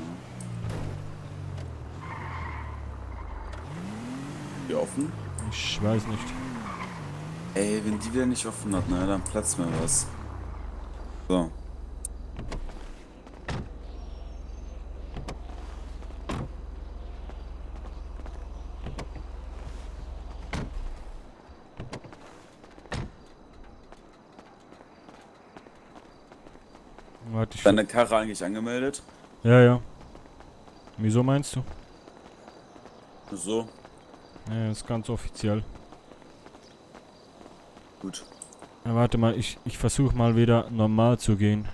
Die offen? Ich weiß nicht. Ey, wenn die wieder nicht offen hat, ne, dann platzt mir was. So. Warte, Deine Karre eigentlich angemeldet? Ja. Wieso meinst du? So. Ja, das ist ganz offiziell. Gut. Ja, warte mal, ich versuche mal wieder normal zu gehen.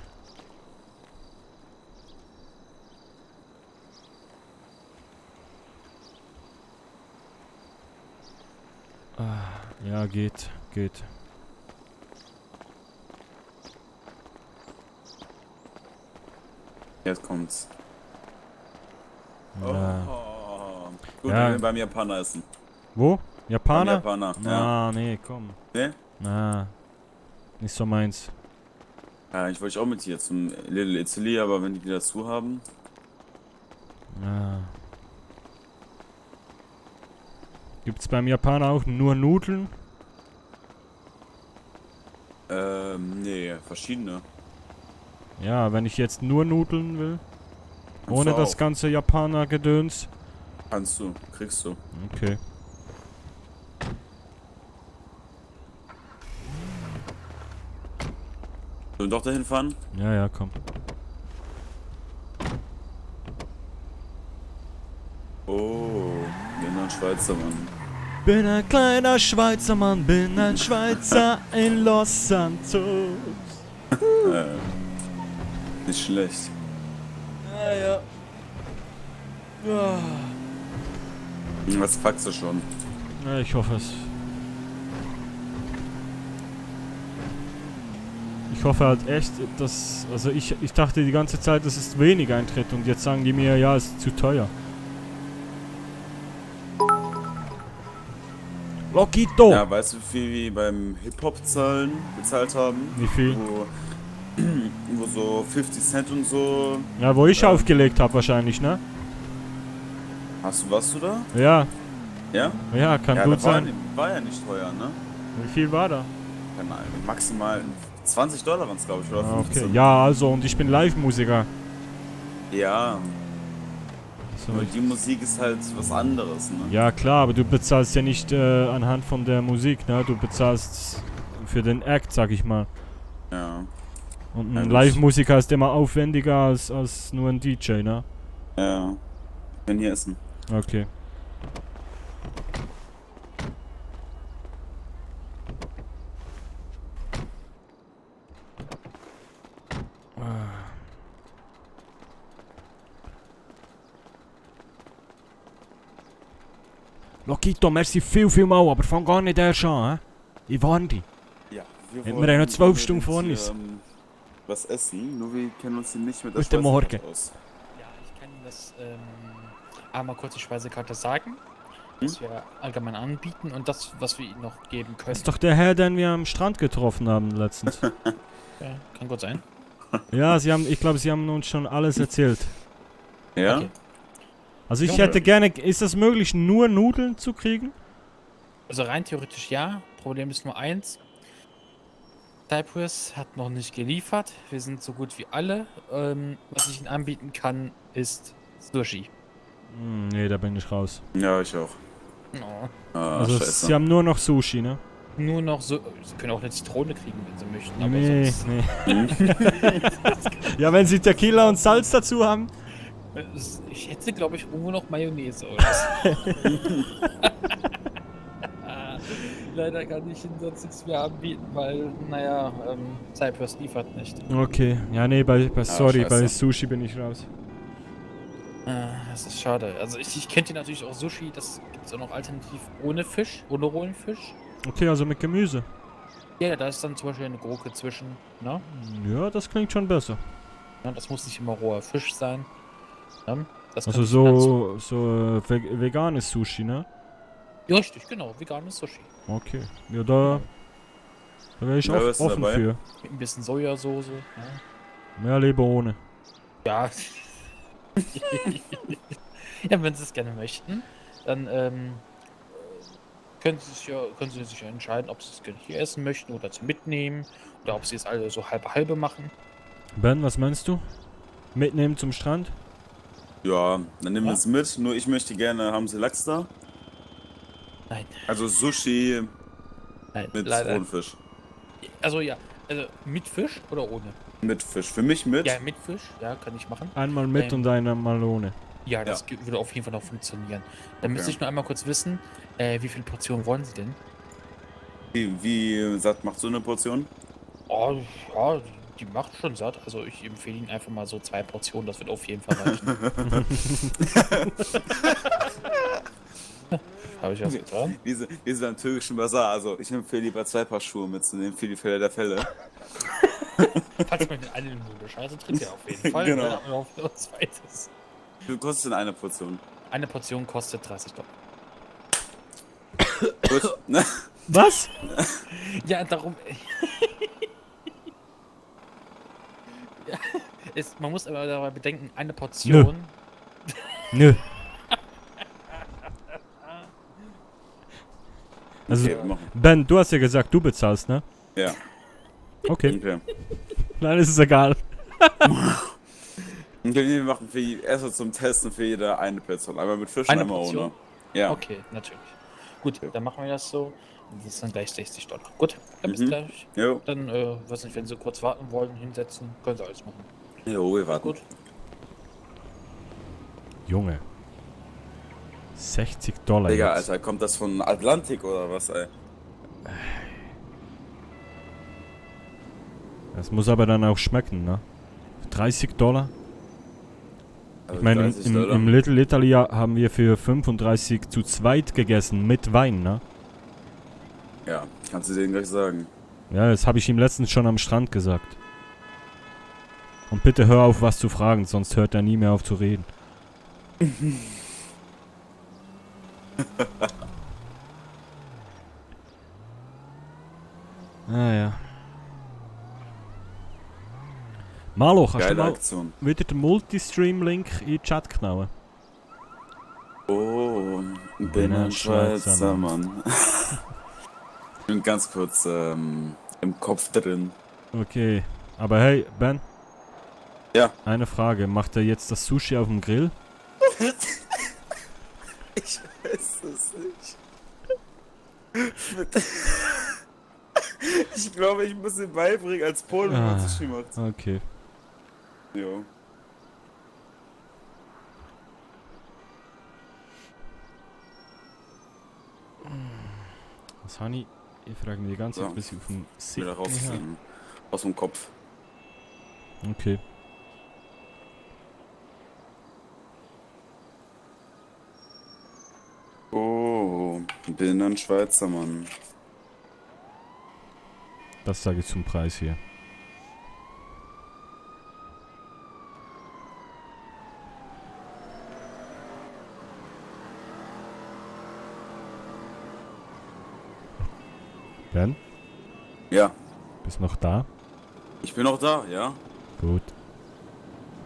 Ja, geht. Jetzt kommt's. Ja. Gut, Ja. wir werden beim Japaner essen. Wo? Japaner? Beim Japaner, ja. Nee, komm. Nee? Na, nicht so meins. Ja, ich wollte auch mit dir zum Little Italy, aber wenn die wieder zu haben. Ja. Gibt's beim Japaner auch nur Nudeln? Nee, verschiedene. Ja, wenn ich jetzt nur Nudeln will. Kannst Ohne du das auch. ganze Japaner-Gedöns. Kannst du, kriegst du. Okay. Sollen wir doch dahin fahren? Ja, komm. Oh, bin ein Schweizer Mann. Bin ein kleiner Schweizer Mann, bin ein Schweizer in Los Santos. Nicht schlecht. Ja. Was packst du schon? Ja, ich hoffe es. Ich hoffe halt echt, dass... Also ich dachte die ganze Zeit, das ist wenig Eintritt und jetzt sagen die mir, ja, es ist zu teuer. Lokito! Ja, weißt du, wie viel wir beim Hip-Hop bezahlt haben? Wie viel? Wo so 50 Cent und so. Ja, wo ich aufgelegt habe wahrscheinlich, ne? Warst du da? Ja. Ja? Ja, kann gut sein. War ja nicht teuer, ne? Wie viel war da? Keine Ahnung, maximal $20 waren es, glaube ich, oder 15. Okay. Ja, also, und ich bin Live-Musiker. Ja. So, Aber die Musik ist halt was anderes, ne? ja, klar, aber du bezahlst ja nicht anhand von der Musik, ne? Du bezahlst für den Act, sag ich mal. Ja. Und ein Live-Musiker ist immer aufwendiger als nur ein DJ, ne? Ja. Ich kann hier essen. Okay. Lokito, merci viel mal, aber fang gar nicht erst an, hä? Ich warne dich. Ja, wir haben noch 12 Stunden vor uns. Was essen, nur wir kennen uns hier nicht mit der Guten Morgen. Speisekarte aus. Ja, ich kann Ihnen das einmal kurz die Speisekarte sagen, was wir allgemein anbieten und das, was wir Ihnen noch geben können. Das ist doch der Herr, den wir am Strand getroffen haben letztens. Ja, kann gut sein. Ja, ich glaube, Sie haben uns schon alles erzählt. Ja? Okay. Also ich hätte gerne, ist das möglich, nur Nudeln zu kriegen? Also rein theoretisch ja, Problem ist nur eins. Cyprus hat noch nicht geliefert, wir sind so gut wie alle. Was ich Ihnen anbieten kann, ist Sushi. Nee, da bin ich raus. Ja, ich auch. Oh. Ah, Also scheiße. Sie haben nur noch Sushi, ne? Nur noch so. Sie können auch eine Zitrone kriegen, wenn Sie möchten. Aber Nee, sonst nee. Ja, wenn Sie Tequila und Salz dazu haben. Ich hätte, glaube ich, irgendwo noch Mayonnaise oder so. Leider kann ich Ihnen sonst nichts mehr anbieten, weil, naja, Cyprus liefert nicht. Okay, ja nee, sorry, scheiße. bei Sushi bin ich raus. Das ist schade. Also ich kenne hier natürlich auch Sushi, das gibt es auch noch alternativ ohne Fisch, ohne rohen Fisch. Okay, also mit Gemüse. Ja, da ist dann zum Beispiel eine Gurke zwischen, ne? Ja, das klingt schon besser. Ja, das muss nicht immer roher Fisch sein. Ja, das Also kann ich so veganes Sushi, ne? Ja, richtig, genau, veganes Sushi. Okay, ja da wäre ich Ja, auch was ist offen dabei? für. Mit ein bisschen Sojasauce. Ja. Mehr lieber ohne. Ja. Ja, wenn Sie es gerne möchten, dann können Sie sich ja entscheiden, ob Sie es gerne hier essen möchten oder zum Mitnehmen oder ob Sie es alle so halbe machen. Ben, was meinst du? Mitnehmen zum Strand? Ja, dann nehmen wir es mit. Nur ich möchte gerne, haben Sie Lachs da? Nein. Also Sushi Nein, mit leider. rohem Fisch. Also ja, also mit Fisch oder ohne? Mit Fisch. Für mich mit. Ja, mit Fisch, ja, kann ich machen. Einmal mit und einmal ohne. Ja, das würde auf jeden Fall noch funktionieren. Dann müsste ich nur einmal kurz wissen, wie viele Portionen wollen Sie denn? Wie satt macht so eine Portion? Oh, ja, die macht schon satt. Also ich empfehle Ihnen einfach mal so 2 Portionen, das wird auf jeden Fall reichen. Habe ich was getan? Wir sind beim türkischen Basar, also ich empfehle lieber 2 Paar Schuhe mitzunehmen für die Fälle der Fälle. Falls man den einen Nudeln scheiße, trinkt er auf jeden Fall. Genau. Dann haben wir noch ein zweites. Wie viel kostet denn eine Portion? Eine Portion kostet $30. Gut. Was? Ja, darum. Ja, man muss aber dabei bedenken, eine Portion. Nö. Also, Okay, wir machen. Ben, du hast ja gesagt, du bezahlst, ne? Ja. Okay. Okay. Nein, ist es egal. Okay, wir machen erstmal zum Testen für jede eine Person. Einmal mit Fisch und Eine einmal Portion? ohne. Ja. Okay, natürlich. Gut, dann machen wir das so. Und das ist dann gleich $60. Gut, dann bis gleich. Jo. Dann, weiß nicht, wenn Sie kurz warten wollen, hinsetzen, können Sie alles machen. Jo, wir warten. Gut. Junge. $60 Digga, jetzt. Alter, kommt das von Atlantik oder was, ey? Das muss aber dann auch schmecken, ne? $30? Also Ich meine, 30 Dollar. im Little Italy haben wir für 35 zu zweit gegessen, mit Wein, ne? Ja, kannst du denen gleich sagen. Ja, das habe ich ihm letztens schon am Strand gesagt. Und bitte hör auf, was zu fragen, sonst hört er nie mehr auf zu reden. Ja. Malo, kannst du Geile mal Aktion. wieder den Multistream-Link in den Chat knallen? Oh, bin ein Schweizer Mann. Ich bin ganz kurz im Kopf drin. Okay, aber hey, Ben. Ja. Eine Frage, macht er jetzt das Sushi auf dem Grill? Ich weiß es nicht. Ich glaube, ich muss ihm beibringen, als Polen, wie man das Stream macht. Okay. Jo. Was habe ich? Ich frage mich die ganze Zeit, bis ich auf dem Sieg wieder rausziehen. Aus dem Kopf. Okay. Oh, bin ein Schweizer Mann. Das sage ich zum Preis hier. Ben? Ja. Bist noch da? Ich bin noch da, ja. Gut.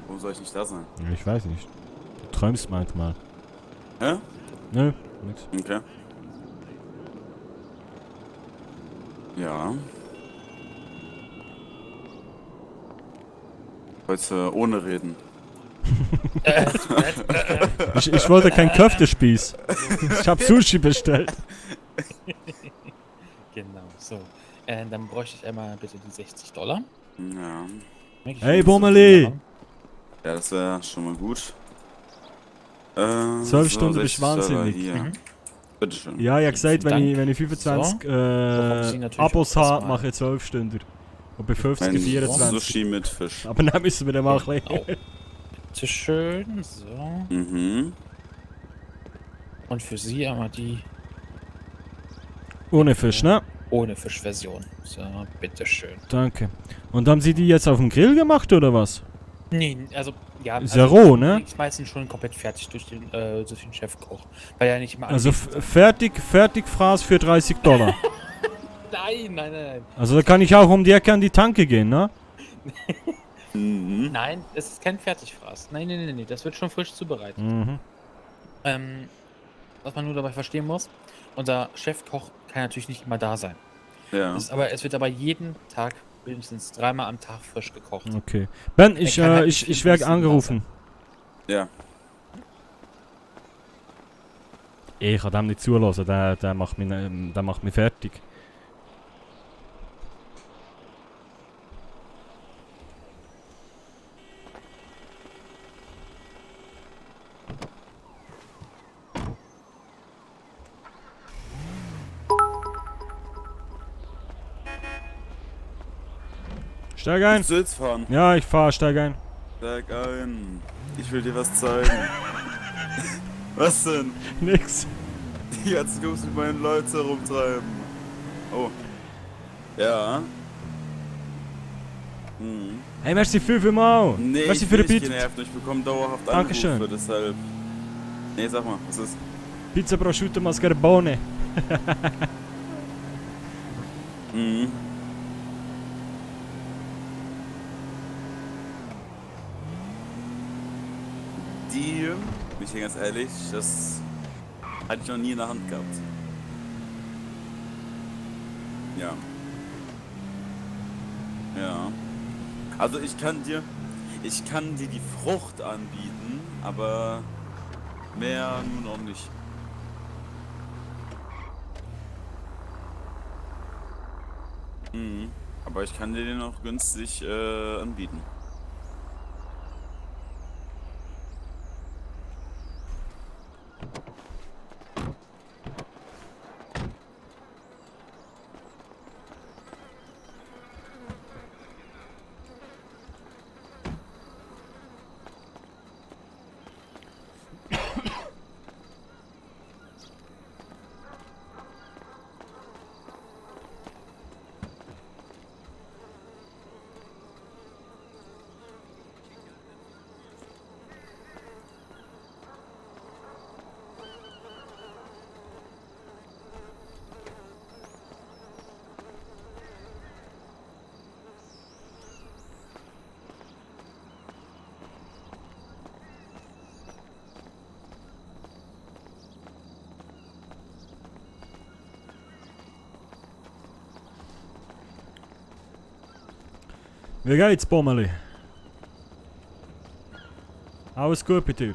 Warum soll ich nicht da sein? Ich weiß nicht. Du träumst manchmal. Hä? Nö, nix. Okay. Ja. Heute ohne reden. Ich wollte kein Köftespieß. Ich hab Sushi bestellt. Genau, so. Dann bräuchte ich einmal bitte die $60. Ja. Hey, Bommerli! Ja, das wäre schon mal gut. 12 Stunden bist du wahnsinnig. Hier. Bitteschön. Ja, ich habe gesagt, wenn ich 25 So. Abos habe, mache ich 12 Stunden. Und bei 50 Ein 24. Sushi mit Fisch. Aber dann müssen wir dann mal ein bisschen. Bitte schön, so. Mhm. Und für Sie einmal die Ohne Fisch, ne? ohne Fischversion. So, bitteschön. Danke. Und haben Sie die jetzt auf dem Grill gemacht oder was? Nee, also, ja. Ist ja roh, ne? Die meisten schon komplett fertig durch den Chefkoch. Weil er nicht immer. Also fertig Fraß für $30. Nein. Also da kann ich auch um die Ecke an die Tanke gehen, ne? Nein, es ist kein Fertigfraß. Nein, das wird schon frisch zubereitet. Mhm. Was man nur dabei verstehen muss, unser Chefkoch kann natürlich nicht immer da sein. Ja. Es wird aber jeden Tag mindestens 3-mal am Tag frisch gekocht. Okay. Ben, Er ich kann halt nicht werde 24 angerufen. Ja. Ich kann dem nicht zulassen, der macht mich fertig. Steig ein! Du willst fahren? Ja, ich fahr, steig ein. Steig ein. Ich will dir was zeigen. Was denn? Nix. Die ganzen Jungs mit meinen Leuten herumtreiben. Oh. Ja. Hm. Hey, merci vielmal. Nee, merci ich für bin den nicht Beat. genervt, ich bekomme dauerhaft Dankeschön. Anrufe, deshalb... Nee, sag mal, was ist? Pizza prosciutto mascarpone. Mhm. Die, bin ich hier ganz ehrlich, das hatte ich noch nie in der Hand gehabt. Ja. Ja. Also ich kann dir die Frucht anbieten, aber mehr nun auch nicht. Mhm. Aber ich kann dir den auch günstig anbieten. Wie geht's, Bommerli? Alles gut bei dir?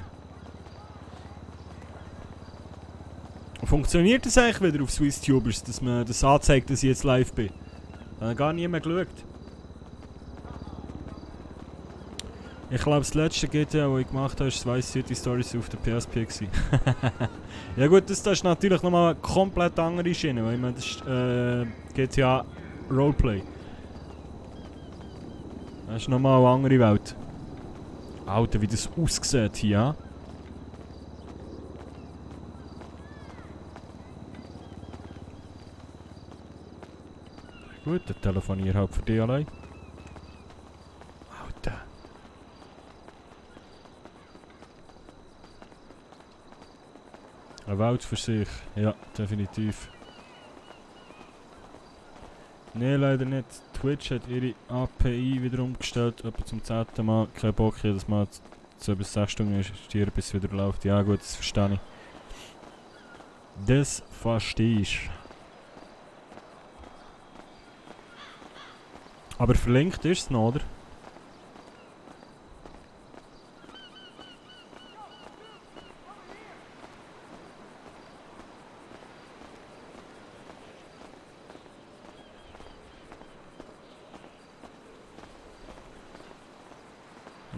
Funktioniert das eigentlich wieder auf SwissTubers, dass man das anzeigt, dass ich jetzt live bin? Ich habe gar nie mehr geschaut. Ich glaube, das letzte GTA, das ich gemacht habe, war Vice City Stories auf der PSP. Ja gut, das ist natürlich nochmal eine komplett andere Schiene, weil ich meine, das ist GTA Roleplay. Das ist nochmal eine andere Welt. Alter, wie das aussieht hier. Gut, dann telefoniere halt für dich allein. Alter. Eine Welt für sich, ja, definitiv. Nee, leider nicht. Twitch hat ihre API wieder umgestellt, etwa zum 10. Mal. Kein Bock, jedes Mal 2 bis 6 Stunden investieren, bis es wieder läuft. Ja gut, das verstehe ich. Das verstehe ich. Aber verlinkt ist es noch, oder?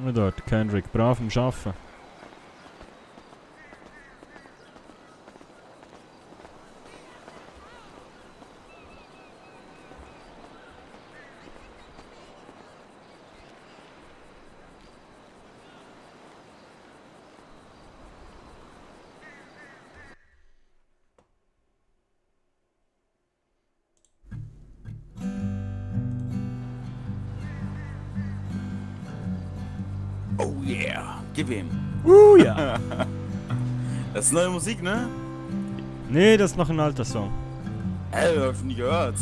Und dort, Kendrick, brav am Arbeiten. Oh yeah, gib ihm. Ja. Das ist neue Musik, ne? Nee, das ist noch ein alter Song. Ey, hab ich nie gehört.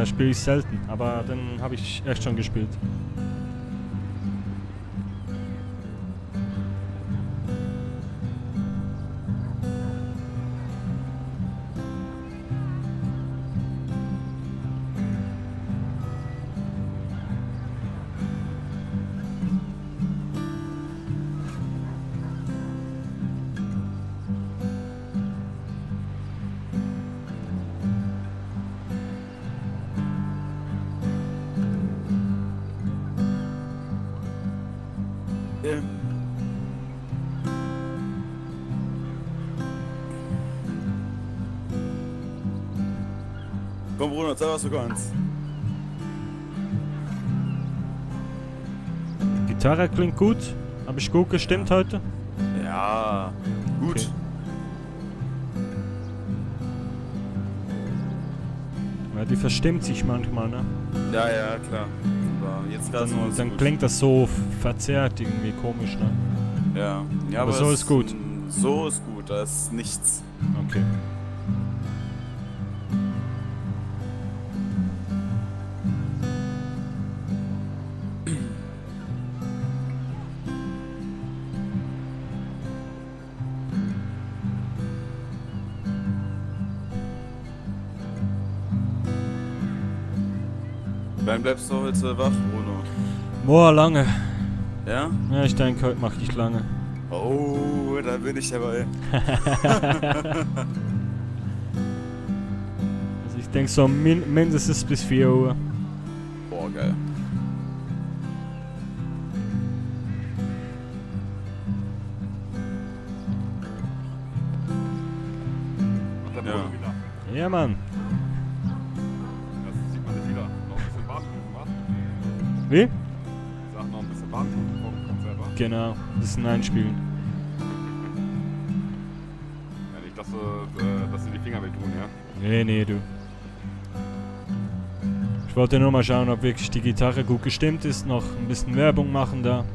Spiele ich selten, aber den habe ich echt schon gespielt. Komm Bruno, zeig was du kannst. Gitarre klingt gut. Habe ich gut gestimmt heute? Ja, gut. Okay. Ja, die verstimmt sich manchmal, ne? Ja, ja, klar. Aber jetzt gerade nur dann klingt das so verzerrt, irgendwie komisch, ne? Ja, ja, aber so ist gut. So ist gut, da ist nichts. Okay. Wann bleibst du heute wach, Bruno? Boah, lange. Ja? Ja, ich denke, heute mache ich lange. Oh, da bin ich dabei. Also ich denke so mindestens bis 4 Uhr. Boah, geil. Ja. Ja, Mann. Das sieht man nicht wieder. Noch ein bisschen warten, was? Wie? Sag noch ein bisschen warten vom Konzert, wa? Genau, das ist ein Einspielen. Ja, nicht, dass sie die Finger wehtun, ja? Nee, du. Ich wollte nur mal schauen, ob wirklich die Gitarre gut gestimmt ist. Noch ein bisschen Werbung machen da.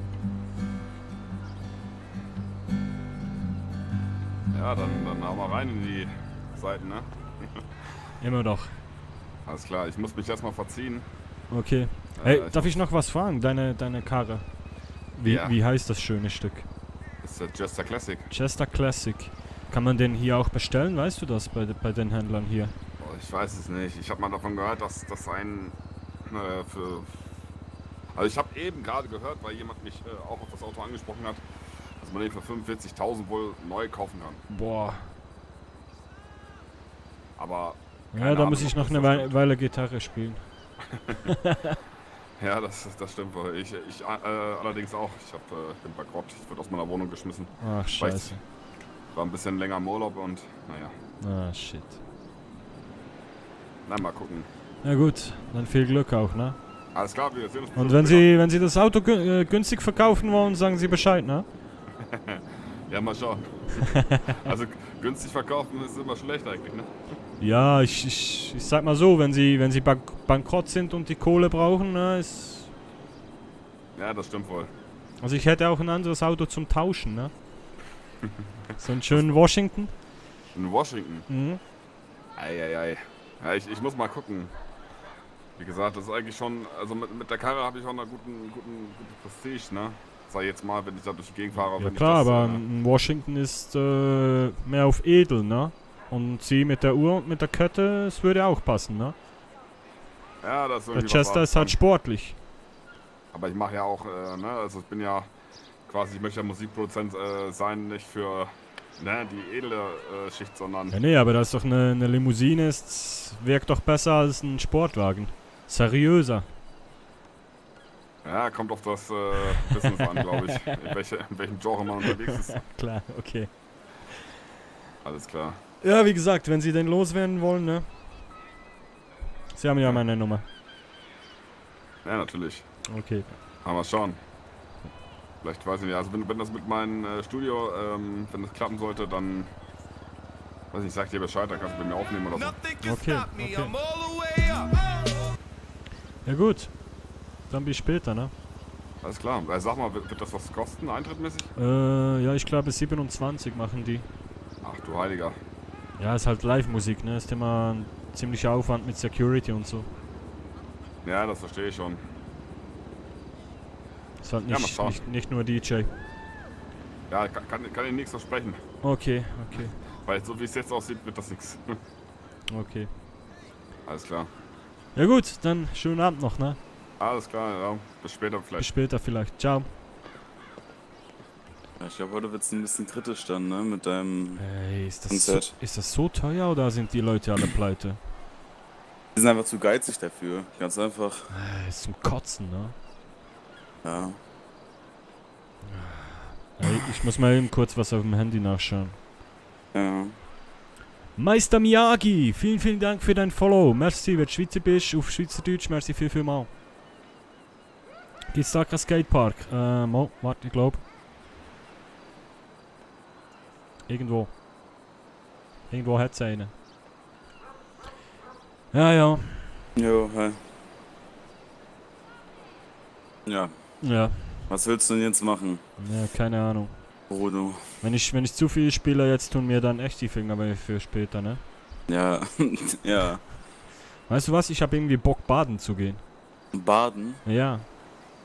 Ja, dann hauen wir rein in die Seiten, ne? Immer doch. Alles klar, ich muss mich erstmal verziehen. Okay. Hey, darf ich noch was fragen? Deine Karre. Wie heißt das schöne Stück? Das ist der Jester Classic. Jester Classic. Kann man den hier auch bestellen? Weißt du das bei den Händlern hier? Oh, ich weiß es nicht. Ich habe mal davon gehört, dass das Also ich habe eben gerade gehört, weil jemand mich auch auf das Auto angesprochen hat, dass man den für 45.000 wohl neu kaufen kann. Boah. Aber Ja, Keine da Ahnung, muss ich ob noch das eine so stimmt. Weile Gitarre spielen. Ja, das stimmt wohl. Ich allerdings auch. Ich bin bankrott. Ich wurde aus meiner Wohnung geschmissen. Ach, Weil scheiße. Ich war ein bisschen länger im Urlaub und naja. Ah, shit. Na, mal gucken. Na gut, dann viel Glück auch, ne? Alles klar, wir sehen uns. Und wenn Sie das Auto günstig verkaufen wollen, sagen Sie Bescheid, ne? Ja, mal schauen. Also günstig verkaufen ist immer schlecht eigentlich, ne? Ja, ich sag mal so, wenn Sie bankrott sind und die Kohle brauchen, ne, ist... Ja, das stimmt wohl. Also ich hätte auch ein anderes Auto zum Tauschen, ne? So einen schönen Washington. In Washington? Mhm. Eieiei. Ja, ich muss mal gucken. Wie gesagt, das ist eigentlich schon, also mit der Karre habe ich auch einen guten Prestige, ne? Sag jetzt mal, wenn ich da durch die Gegend fahre. Ja wenn klar, ich das, aber ein Washington ist mehr auf edel, ne? Und Sie mit der Uhr und mit der Kette, es würde auch passen, ne? Ja, das ist Der irgendwie Chester ist halt sportlich. Aber ich mache ja auch, ne, also ich bin ja quasi, ich möchte ja Musikproduzent sein, nicht für ne, die edle Schicht, sondern... Ja, nee, aber das ist doch eine Limousine, wirkt doch besser als ein Sportwagen. Seriöser. Ja, kommt auf das Business an, glaube ich. In welchem Genre man unterwegs ist. Klar, okay. Alles klar. Ja, wie gesagt, wenn Sie den loswerden wollen, ne? Sie haben ja meine Nummer. Ja, natürlich. Okay. Aber mal schauen. Vielleicht weiß ich nicht, also wenn das mit meinem Studio, wenn das klappen sollte, dann... Weiß nicht, ich sag dir Bescheid, dann kannst du bei mir aufnehmen oder so. Okay. Ja gut. Dann bis später, ne? Alles klar. Sag mal, wird das was kosten, eintrittmäßig? Ja, ich glaube 27 machen die. Ach du Heiliger. Ja, ist halt Live-Musik, ne? Ist immer ein ziemlicher Aufwand mit Security und so. Ja, das verstehe ich schon. Ist halt Ja, mal schauen. nicht nur DJ. Ja, kann ich nichts versprechen. Okay, okay. Weil so wie es jetzt aussieht, wird das nichts. Okay. Alles klar. Ja gut, dann schönen Abend noch, ne? Alles klar, ja. Bis später vielleicht. Bis später vielleicht. Ciao. Ja, ich glaube, heute wird es ein bisschen kritisch dann, ne? Mit deinem Ey, ist Konzert. das so teuer oder sind die Leute alle pleite? Die sind einfach zu geizig dafür. Ganz einfach. Ist zum Kotzen, ne? Ja. Ey, ich muss mal eben kurz was auf dem Handy nachschauen. Ja. Meister Miyagi, vielen, vielen Dank für dein Follow. Merci, wenn du Schweizer bist, auf Schweizerdeutsch, merci viel mal. Gibt's da kein Skatepark? Warte, ich glaube. Irgendwo. Irgendwo hat's einen. Ja, ja. Jo, hi. Ja. Ja. Was willst du denn jetzt machen? Ja, keine Ahnung. Bruno. Wenn ich zu viel spiele, jetzt tun mir dann echt die Finger weh für später, ne? Ja, ja. Weißt du was? Ich habe irgendwie Bock, baden zu gehen. Baden? Ja.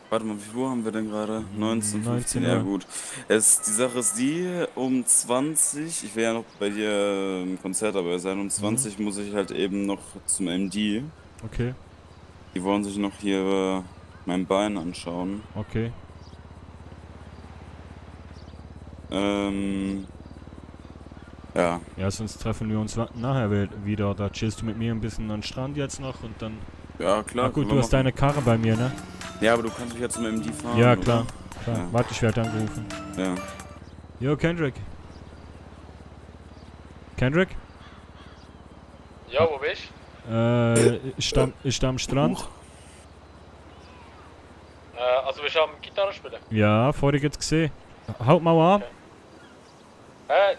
Warte mal, wie viel Uhr haben wir denn gerade? 19, 15, 19 ja Uhr. gut. Die Sache ist die, um 20, ich will ja noch bei dir im Konzert dabei sein, um 20 muss ich halt eben noch zum MD. Okay. Die wollen sich noch hier mein Bein anschauen. Okay. Ja. Ja, sonst treffen wir uns nachher wieder. Da chillst du mit mir ein bisschen an den Strand jetzt noch und dann... Ja, klar. Na gut, können du wir hast machen. deine Karre bei mir, ne? Ja, aber du kannst mich ja zum MD fahren. Ja, oder? klar. Klar. Ja. Warte, ich werde angerufen. Ja. Yo, Kendrick. Kendrick? Ja, wo bist du? Ich da am Strand. Also bist du am Gitarre spielen? Ja, vorhin jetzt gesehen. Haut mal an.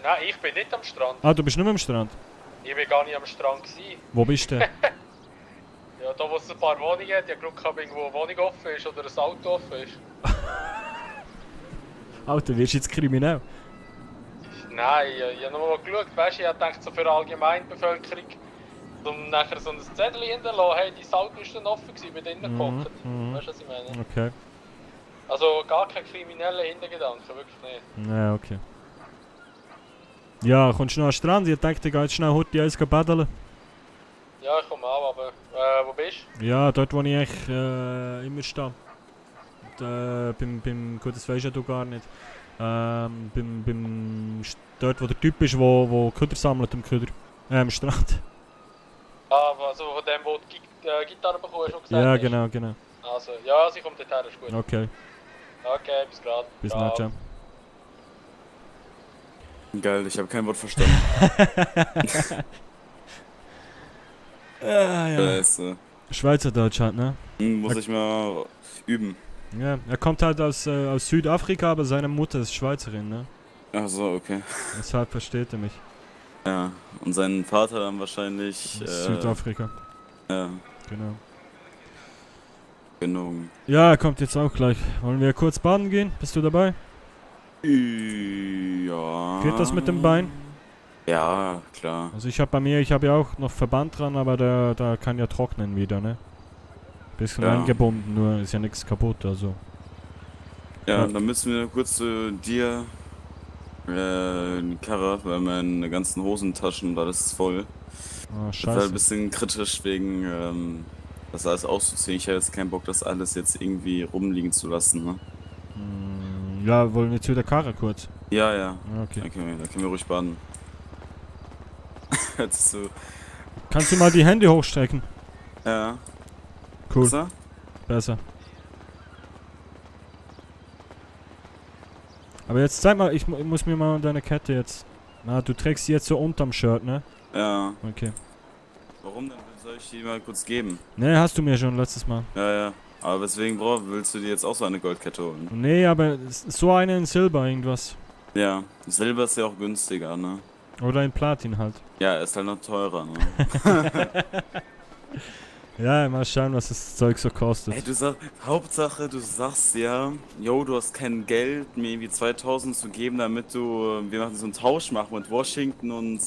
Nein, ich bin nicht am Strand. Ah, du bist nicht mehr am Strand? Ich bin gar nicht am Strand gewesen. Wo bist du denn? Ja, da wo es ein paar Wohnungen hat, ich habe Glück gehabt, irgendwo eine Wohnung offen ist oder ein Auto offen ist. Alter, wirst du jetzt kriminell? Nein, ich habe nochmal geschaut, weißt du, ich habe gedacht, so für die Allgemeinbevölkerung, um nachher so ein Zettel hinterlassen, hey, dein Auto ist dann offen gewesen, bin drinnen gehockt. Weißt du, was ich meine? Okay. Also gar kein krimineller Hintergedanke, wirklich nicht. Ja, okay. Ja, kommst du noch an den Strand? Ich dachte, ich gehe jetzt schnell heute eins paddeln. Ja, ich komme auch, aber wo bist du? Ja, dort wo ich eigentlich immer stehe. Gut, das weisst ja du gar nicht. Dort wo der Typ ist, wo Köder sammelt am Strand. Ah, Aber also von dem, wo die Gitarre bekommen, schon gesagt Ja, hast. genau. Also, ja, sie kommt dorthin, ist gut. Okay, Okay, bis grad. bis Ciao. nachher. Geil, ich habe kein Wort verstanden. Ja. Scheiße. Schweizerdeutsch halt, ne? Muss ich mal üben. Ja, er kommt halt aus Südafrika, aber seine Mutter ist Schweizerin, ne? Ach so, okay. Deshalb versteht er mich. Ja, und sein Vater dann wahrscheinlich... Südafrika. Ja, Genau. genau. Ja, er kommt jetzt auch gleich. Wollen wir kurz baden gehen? Bist du dabei? Ja. Geht das mit dem Bein? Ja, klar. Also ich habe ja auch noch Verband dran, aber der kann ja trocknen wieder, ne? Bisschen Ja. eingebunden, nur ist ja nichts kaputt, also. Ja, dann müssen wir kurz zu dir in die Karre, weil meine ganzen Hosentaschen, das ist voll. Ah, Das war scheiße. ein bisschen kritisch wegen das alles auszuziehen. Ich habe jetzt keinen Bock, das alles jetzt irgendwie rumliegen zu lassen, ne? Ja, wollen wir zu der Karre kurz? Ja, ja. Okay. Da können wir ruhig baden. Hättest du... Kannst du mal die Hände hochstrecken? Ja. Cool. Besser? Besser. Aber jetzt zeig mal, ich muss mir mal deine Kette jetzt... Ah, du trägst sie jetzt so unterm Shirt, ne? Ja. Okay. Warum denn? Soll ich die mal kurz geben? Ne, hast du mir schon letztes Mal. Ja. Aber weswegen willst du dir jetzt auch so eine Goldkette holen? Nee, aber so eine in Silber irgendwas. Ja. Silber ist ja auch günstiger, ne? Oder in Platin halt. Ja, ist halt noch teurer, ne? Ja, mal schauen, was das Zeug so kostet. Ey, Hauptsache, du sagst ja, yo, du hast kein Geld, mir irgendwie 2000 zu geben, damit wir machen so einen Tausch machen mit Washington und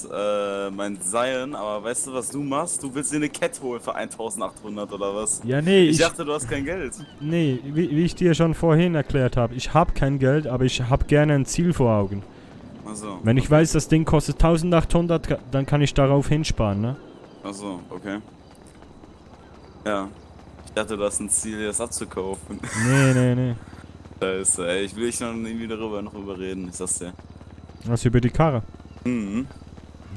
mein Zion, aber weißt du, was du machst? Du willst dir eine Kette holen für 1800 oder was? Ja, nee, Ich dachte, du hast kein Geld. Nee, wie ich dir schon vorhin erklärt habe, ich habe kein Geld, aber ich habe gerne ein Ziel vor Augen. Achso. Wenn ich weiß, das Ding kostet 1800, dann kann ich darauf hinsparen, ne? Achso, okay. Ja. Ich dachte, du hast ein Ziel, das abzukaufen. Nee. Scheiße, ey, ich will dich noch irgendwie noch überreden, ich sag's dir. Was über die Karre? Mhm.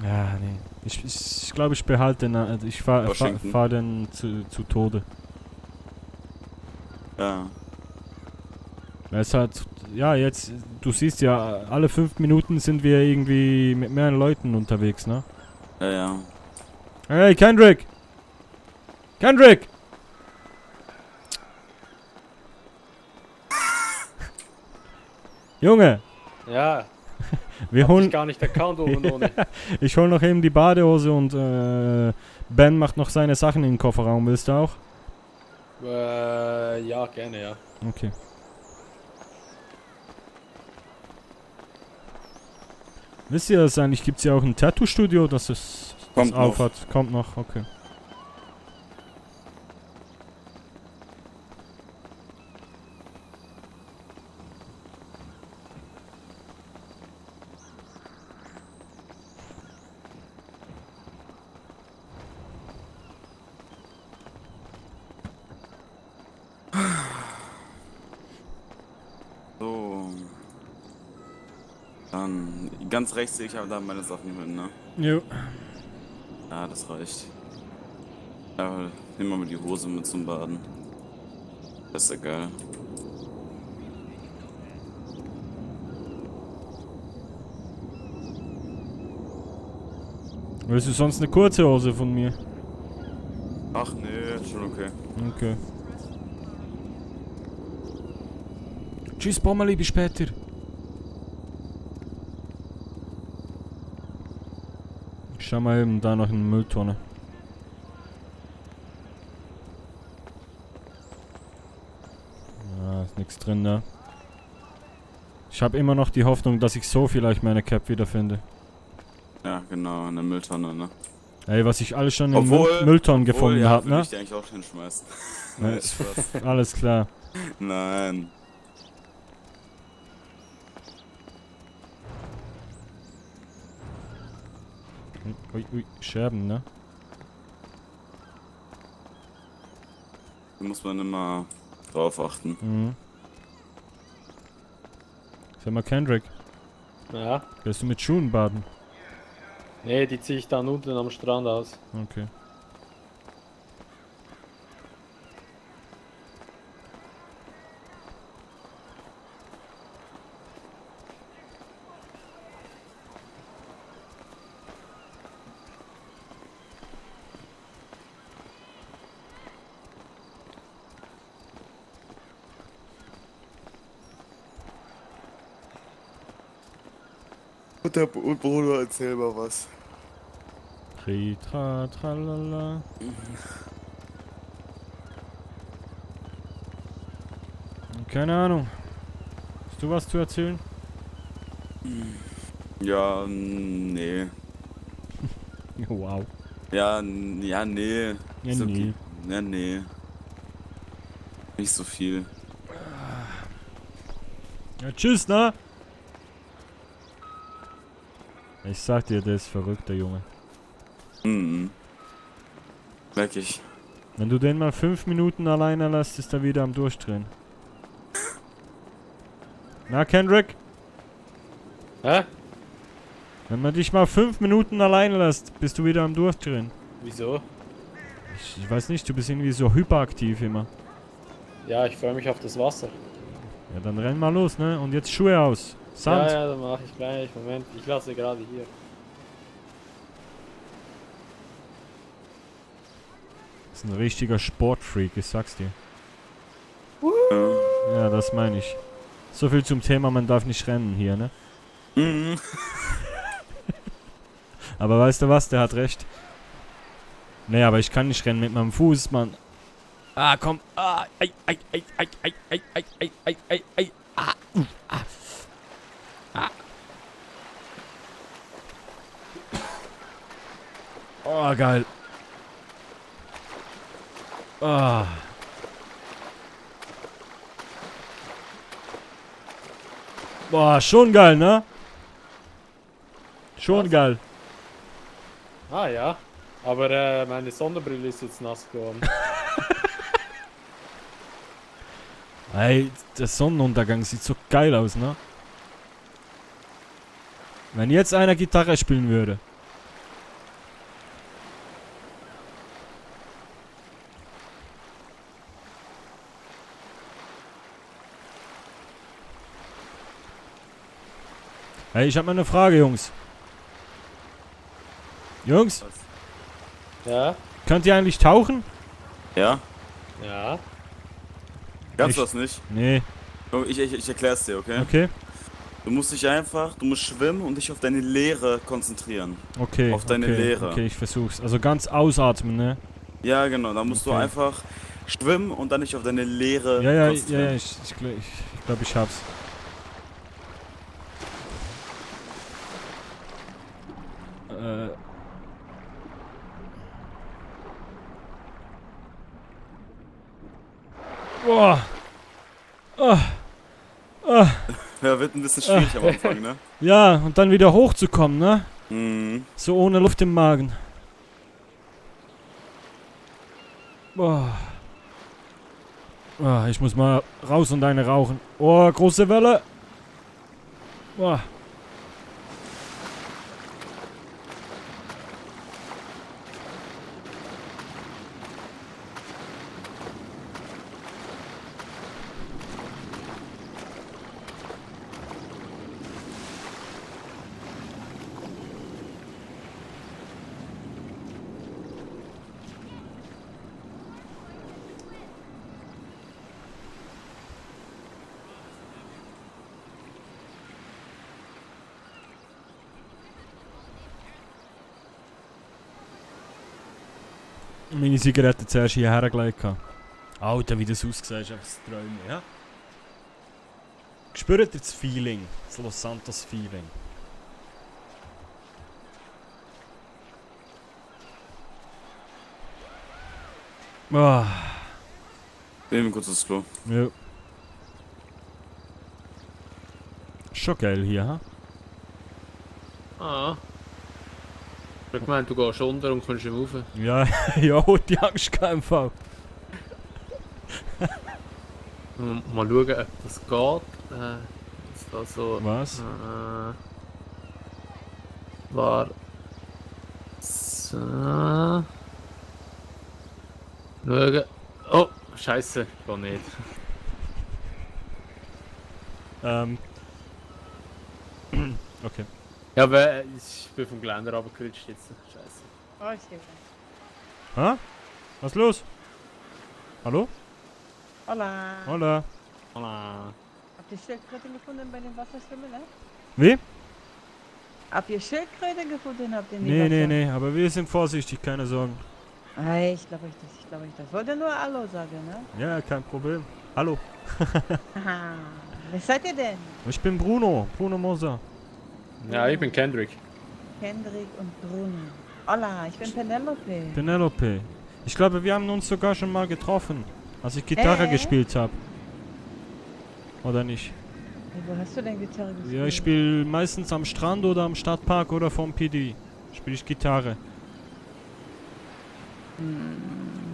Ja, nee. Ich glaube, ich behalte den, also ich fahr den zu Tode. Ja. Weil es halt, ja, jetzt, du siehst ja, alle 5 Minuten sind wir irgendwie mit mehreren Leuten unterwegs, ne? Ja. Hey, Kendrick! Kendrick! Junge! Ja. Wir Hab holen. ich gar nicht erkannt oben ohne. Ich hol noch eben die Badehose und Ben macht noch seine Sachen in den Kofferraum. Willst du auch? Ja, gerne, ja. Okay. Wisst ihr das eigentlich? Gibt es ja auch ein Tattoo-Studio, das es Kommt noch. aufhat? Kommt noch, okay. So. Dann ganz rechts sehe ich aber da meine Sachen hin, ne? Jo. Ja, das reicht. Ja, nimm mal die Hose mit zum Baden. Das ist ja geil. Willst du sonst eine kurze Hose von mir? Ach nee, schon okay. Okay. Tschüss, Bommerli, bis später. Ich schau mal eben da noch in die Mülltonne. Ja, ist nichts drin, ne? Ich habe immer noch die Hoffnung, dass ich so vielleicht meine Cap wiederfinde. Ja, genau, in der Mülltonne, ne? Ey, was ich alles schon in Mülltonnen gefunden ja, habe, würde ne? ich die eigentlich auch hinschmeißen. Ja, Nein, Spaß. alles klar. Nein. Ui, Scherben, ne? Da muss man immer drauf achten. Mhm. Sag mal, Kendrick. Ja? Gehst du mit Schuhen baden? Nee, die ziehe ich dann unten am Strand aus. Okay. Bruder, erzähl mal was. Tritra, tralala. Keine Ahnung. Hast du was zu erzählen? Ja, nee. Wow. Ja, nee. Ja, Ist nee. Ja, nee. Nicht so viel. Ja, tschüss, ne? Ich sag dir, der ist verrückt, der Junge. Mhm. Merk ich. Wenn du den mal 5 Minuten alleine lässt, ist er wieder am Durchdrehen. Na, Kendrick? Hä? Wenn man dich mal 5 Minuten alleine lässt, bist du wieder am Durchdrehen. Wieso? Ich weiß nicht, du bist irgendwie so hyperaktiv immer. Ja, ich freue mich auf das Wasser. Ja, dann renn mal los, ne? Und jetzt Schuhe aus. Sand. Ja, dann mache ich gleich. Moment, ich lasse gerade hier. Das ist ein richtiger Sportfreak, ich sag's dir. Ja, das meine ich. So viel zum Thema, man darf nicht rennen hier, ne? Mhm. Aber weißt du was, der hat recht. Nee, aber ich kann nicht rennen mit meinem Fuß, Mann. Ah, komm. Ah, ei, ei, ei, ei, ei, ei, ei, ei, ei, ei, ei. Ah, ah. Ah. Oh, geil. Ah. Boah, schon geil, ne? Schon geil. Ah ja. Aber meine Sonnenbrille ist jetzt nass geworden. Ey, der Sonnenuntergang sieht so geil aus, ne? Wenn jetzt einer Gitarre spielen würde. Hey, ich hab mal eine Frage, Jungs. Jungs? Ja? Könnt ihr eigentlich tauchen? Ja? Ja. Kannst du das nicht? Nee. Ich erklär's dir, okay? Okay. Du musst schwimmen und dich auf deine Leere konzentrieren. Okay. Auf deine okay, Leere. Okay, ich versuch's. Also ganz ausatmen, ne? Ja, genau. Da musst du einfach schwimmen und dann dich auf deine Leere konzentrieren. Ja, ich glaube, ich hab's. Boah. Ja, wird ein bisschen schwierig am Anfang, ne? Ja, und dann wieder hochzukommen, ne? Mhm. So ohne Luft im Magen. Boah. Oh, ich muss mal raus und eine rauchen. Oh, große Welle. Boah. Meine Zigarette zuerst hierher gelegt. Alter, wie das aussieht, ist einfach das Träumen, ja? Spürt ihr das Feeling? Das Los Santos Feeling? Ah. Nehmen kurz das Klo. Ja. Schon geil hier, ha? Ah. Ich meine, du gehst unter und kommst rauf. Ja, ja, die Angst im Fall. Mal schauen, ob das geht. Ist da so. Was? War. So. Schauen. Oh, Scheiße, geht nicht. Okay. Ja, aber ich bin vom Geländer runtergerutscht jetzt. Scheiße. Oh, ich sehe Hä? Was ist los? Hallo? Hola. Hola. Hola. Habt ihr Schildkröte gefunden bei dem Wasserschwimmen, ne? Wie? Habt ihr Schildkröte gefunden? Habt ihr Nee, aber wir sind vorsichtig, keine Sorgen. Hey, ich glaube euch das. Wollte nur Hallo sagen, ne? Ja, kein Problem. Hallo. Aha. Wer seid ihr denn? Ich bin Bruno Moser. Ja, ich bin Kendrick. Kendrick und Bruno. Hola, ich bin Penelope. Ich glaube, wir haben uns sogar schon mal getroffen, als ich Gitarre gespielt habe. Oder nicht? Wo hast du denn Gitarre gespielt? Ja, ich spiele meistens am Strand oder am Stadtpark oder vom PD. Spiele ich Gitarre.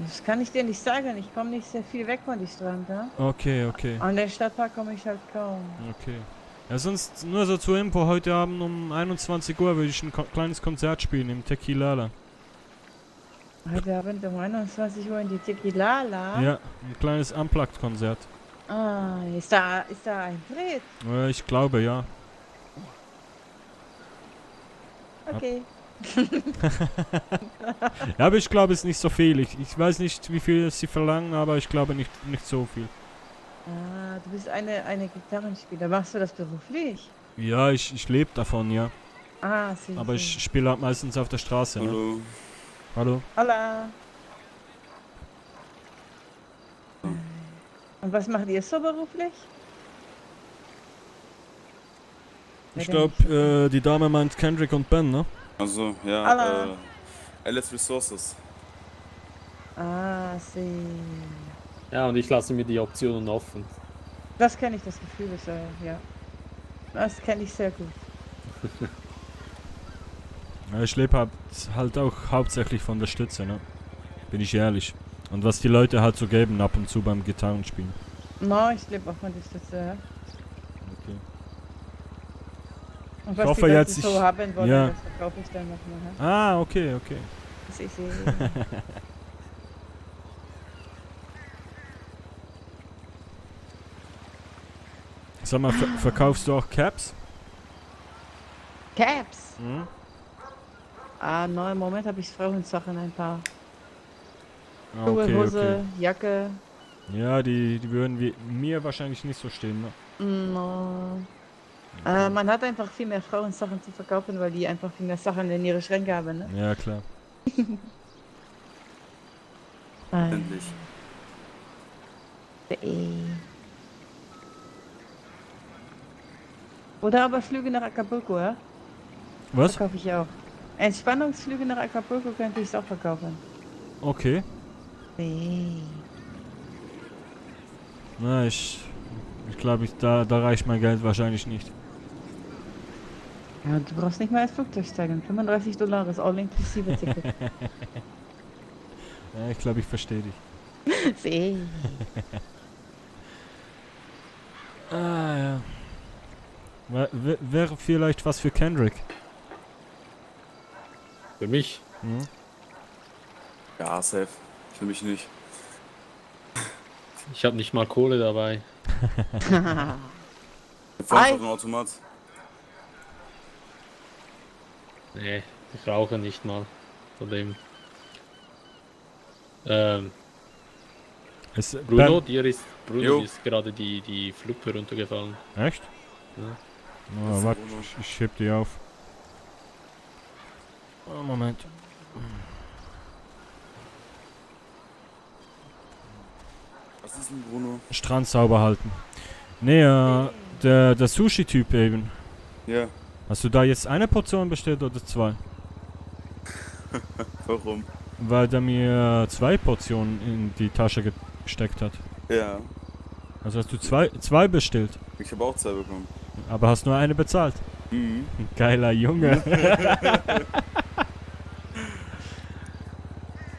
Das kann ich dir nicht sagen. Ich komme nicht sehr viel weg von dem Strand, ne? Okay. An den Stadtpark komme ich halt kaum. Okay. Ja, sonst nur so zur Info, heute Abend um 21 Uhr würde ich ein kleines Konzert spielen im Tequilala. Heute Abend um 21 Uhr in die Tequilala? Ja, ein kleines Unplugged-Konzert. Ah, ist da Eintritt? Ich glaube, ja. Okay. Ja, aber ich glaube, es ist nicht so viel. Ich weiß nicht, wie viel sie verlangen, aber ich glaube nicht so viel. Ah, du bist eine Gitarrenspieler. Machst du das beruflich? Ja, ich lebe davon, ja. Ah, aber ich spiele halt meistens auf der Straße. Hallo. Ne? Hallo. Hola. Und was macht ihr so beruflich? Ich glaube, die Dame meint Kendrick und Ben, ne? Also, ja, Hallo. LS Resources. Ah, sie. Ja, und ich lasse mir die Optionen offen. Das kenne ich, das Gefühl ist ja. Das kenne ich sehr gut. Ja, ich lebe halt auch hauptsächlich von der Stütze, ne? Bin ich ehrlich. Und was die Leute halt so geben ab und zu beim Gitarrenspielen. No, ich lebe auch von der Stütze, ja. Okay. Und was ich hoffe die Leute jetzt, so haben wollen, ja. das verkaufe ich dann nochmal. Ah, okay. Das ist Sag mal, verkaufst du auch Caps? Caps? Mhm. Ah, no, im Moment habe ich Frauensachen ein paar. Ah, Schuhe, okay, Hose, Jacke. Ja, die würden mir wahrscheinlich nicht so stehen, ne? No. Man hat einfach viel mehr Frauensachen zu verkaufen, weil die einfach viel mehr Sachen in ihre Schränke haben, ne? Ja, klar. Endlich. Oder aber Flüge nach Acapulco, ja? Was? Verkaufe ich auch. Entspannungsflüge nach Acapulco könnte ich auch verkaufen. Okay. Nee. Na, ich glaube, da reicht mein Geld wahrscheinlich nicht. Ja, du brauchst nicht mal ins Flugzeug steigen. $35 ist all inklusive Ticket. Ja, ich glaube, ich verstehe dich. See. Ah, ja. Wäre vielleicht was für Kendrick. Für mich? Mhm. Ja, safe. Für mich nicht. Ich habe nicht mal Kohle dabei. Vorne auf dem Automat. Nee, ich rauche nicht mal. Von dem. Bruno, dir ist gerade die Fluppe runtergefallen. Echt? Ja. Oh, warte, ich heb die auf. Oh, Moment. Was ist denn, Bruno? Strand sauber halten. Nee, der Sushi-Typ eben. Ja. Hast du da jetzt eine Portion bestellt oder zwei? Warum? Weil der mir 2 Portionen in die Tasche gesteckt hat. Ja. Also hast du zwei bestellt? Ich habe auch 2 bekommen. Aber hast nur eine bezahlt? Mhm. Geiler Junge.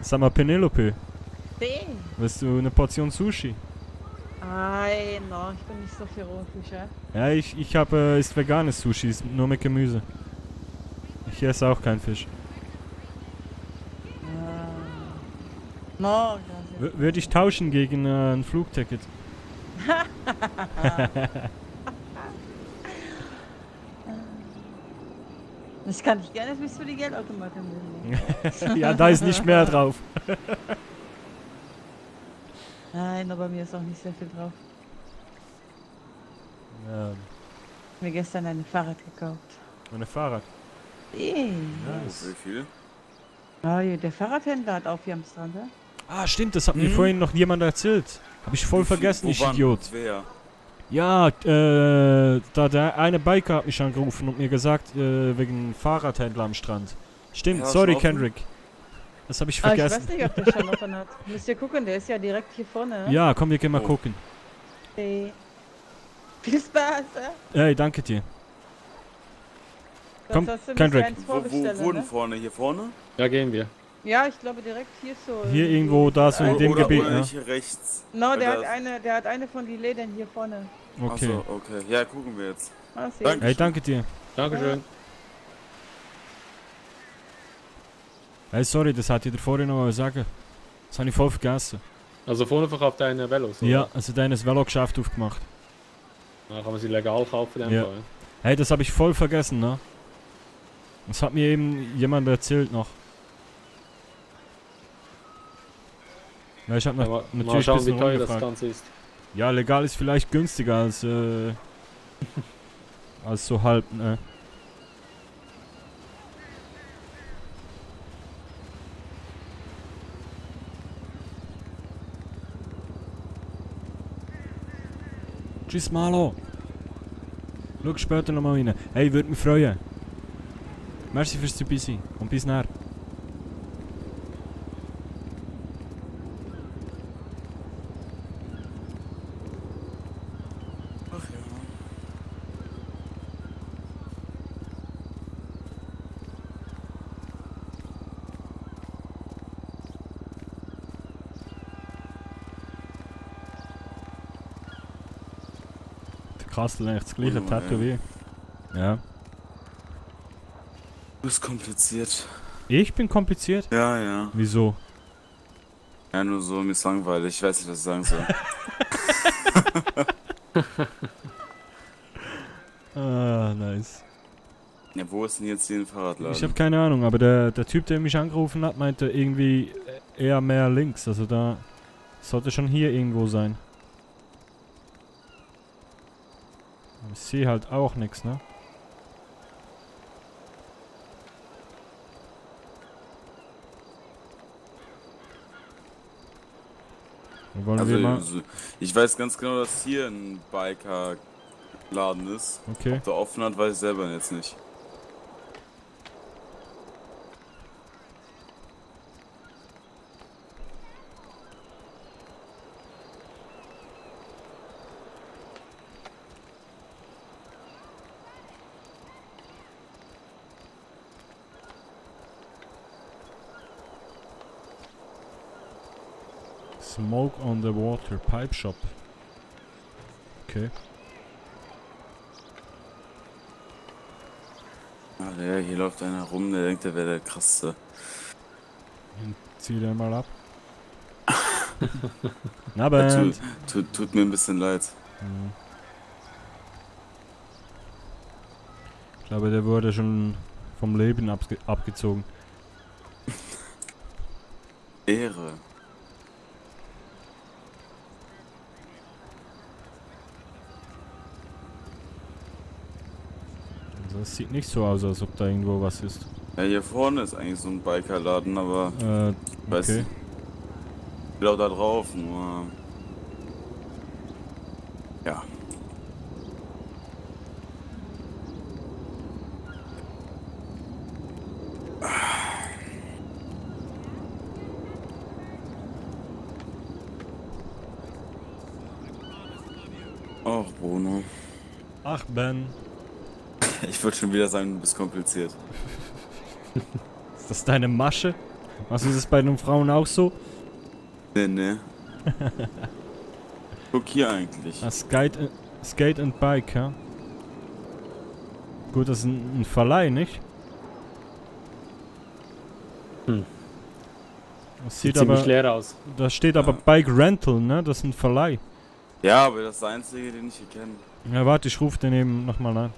Sag mal, Penelope. Willst du eine Portion Sushi? Nein, no, ich bin nicht so für Rohfisch, ja? Ja, ich habe ist veganes Sushi, ist nur mit Gemüse. Ich esse auch keinen Fisch. No, Würde ich tauschen gegen ein Flugticket. Das kann ich gerne bis für die Geldautomaten nehmen. Ja, da ist nicht mehr drauf. Nein, aber mir ist auch nicht sehr viel drauf. Ja. Ich habe mir gestern ein Fahrrad gekauft. Ein Fahrrad? Wie viel? Ah, ja, der Fahrradhändler hat auch hier am Strand, ja? Ah, stimmt, das hat mir vorhin noch jemand erzählt. Hab ich voll vergessen, ich Idiot. Wer? Ja, da der eine Biker hat mich angerufen und mir gesagt, wegen Fahrradhändler am Strand. Stimmt, Ja, sorry schon offen? Kendrick. Das habe ich Ich vergessen. weiß nicht, ob der schon offen hat. Müsst ihr gucken, der ist ja direkt hier vorne. Ja, komm, wir gehen mal gucken. Hey. Viel Spaß, ja? Hey, danke dir. Das Komm, hast du mir Kendrick. eins vorbestellt, Wo denn ne? vorne? Hier vorne? Ja, gehen wir. Ja, ich glaube direkt hier so. Hier irgendwo, da so in dem Gebiet, oder ne? nicht hier rechts? No, Weil der da hat eine von den Läden hier vorne. Okay. Achso, okay. Ja, gucken wir jetzt. Ah, sehr Danke. Hey, danke dir. Dankeschön. Hey, sorry, das hat jeder vorhin noch mal sagen. Das habe ich voll vergessen. Also vorne verkauft einer Velos, oder? Ja, also der hat ein Velo-Geschäft aufgemacht. Dann kann man sie legal kaufen, in dem Ja. Fall. Hey, das habe ich voll vergessen, ne? Das hat mir eben jemand erzählt noch. Ja, ich habe Ja, mal natürlich schauen, ein bisschen wie teuer das rumgefragt. Ganze ist. Ja, legal ist vielleicht günstiger als, als so halb, ne? Tschüss, Malo. Schau später nochmal rein. Hey, würde mich freuen. Merci fürs dabei sein und bis nachher. Ach ja. Der Kastel eigentlich das gleiche Oh, Tattoo ja. wie. Ja. Du bist kompliziert. Ich bin kompliziert? Ja, ja. Wieso? Ja, nur so, mir ist langweilig. Ich weiß nicht, was ich sagen soll. Ah, nice. Ja, wo ist denn jetzt hier ein Fahrradladen? Ich habe keine Ahnung, aber der Typ, der mich angerufen hat, meinte irgendwie eher mehr links. Also da sollte schon hier irgendwo sein. Ich sehe halt auch nichts, ne? Wollen wir mal? Also, ich weiß ganz genau, dass hier ein Biker-Laden ist. Okay. Ob der offen hat, weiß ich selber jetzt nicht. Smoke on the Water Pipe Shop. Okay. Ah, ja, hier läuft einer rum, der denkt, der wäre der krasseste. Zieh den mal ab. Na, Ja, Band. tut mir ein bisschen leid. Mhm. Ich glaube, der wurde schon vom Leben abgezogen. Ehre. Also es sieht nicht so aus, als ob da irgendwo was ist. Ja, hier vorne ist eigentlich so ein Bikerladen, aber weiß okay. nicht. Ich bin auch da drauf, nur. Ja. Ach, Bruno. Ach, Ben. Ich würde schon wieder sagen, du bist kompliziert. Ist das deine Masche? Machst du das bei den Frauen auch so? Nee. Guck hier eigentlich. Ah, Skate and Bike, ja? Gut, das ist ein Verleih, nicht? Das Sieht ziemlich leer aus. Da steht aber Bike Rental, ne? Das ist ein Verleih. Ja, aber das ist der einzige, den ich hier kenne. Ja, warte, ich rufe den eben nochmal an.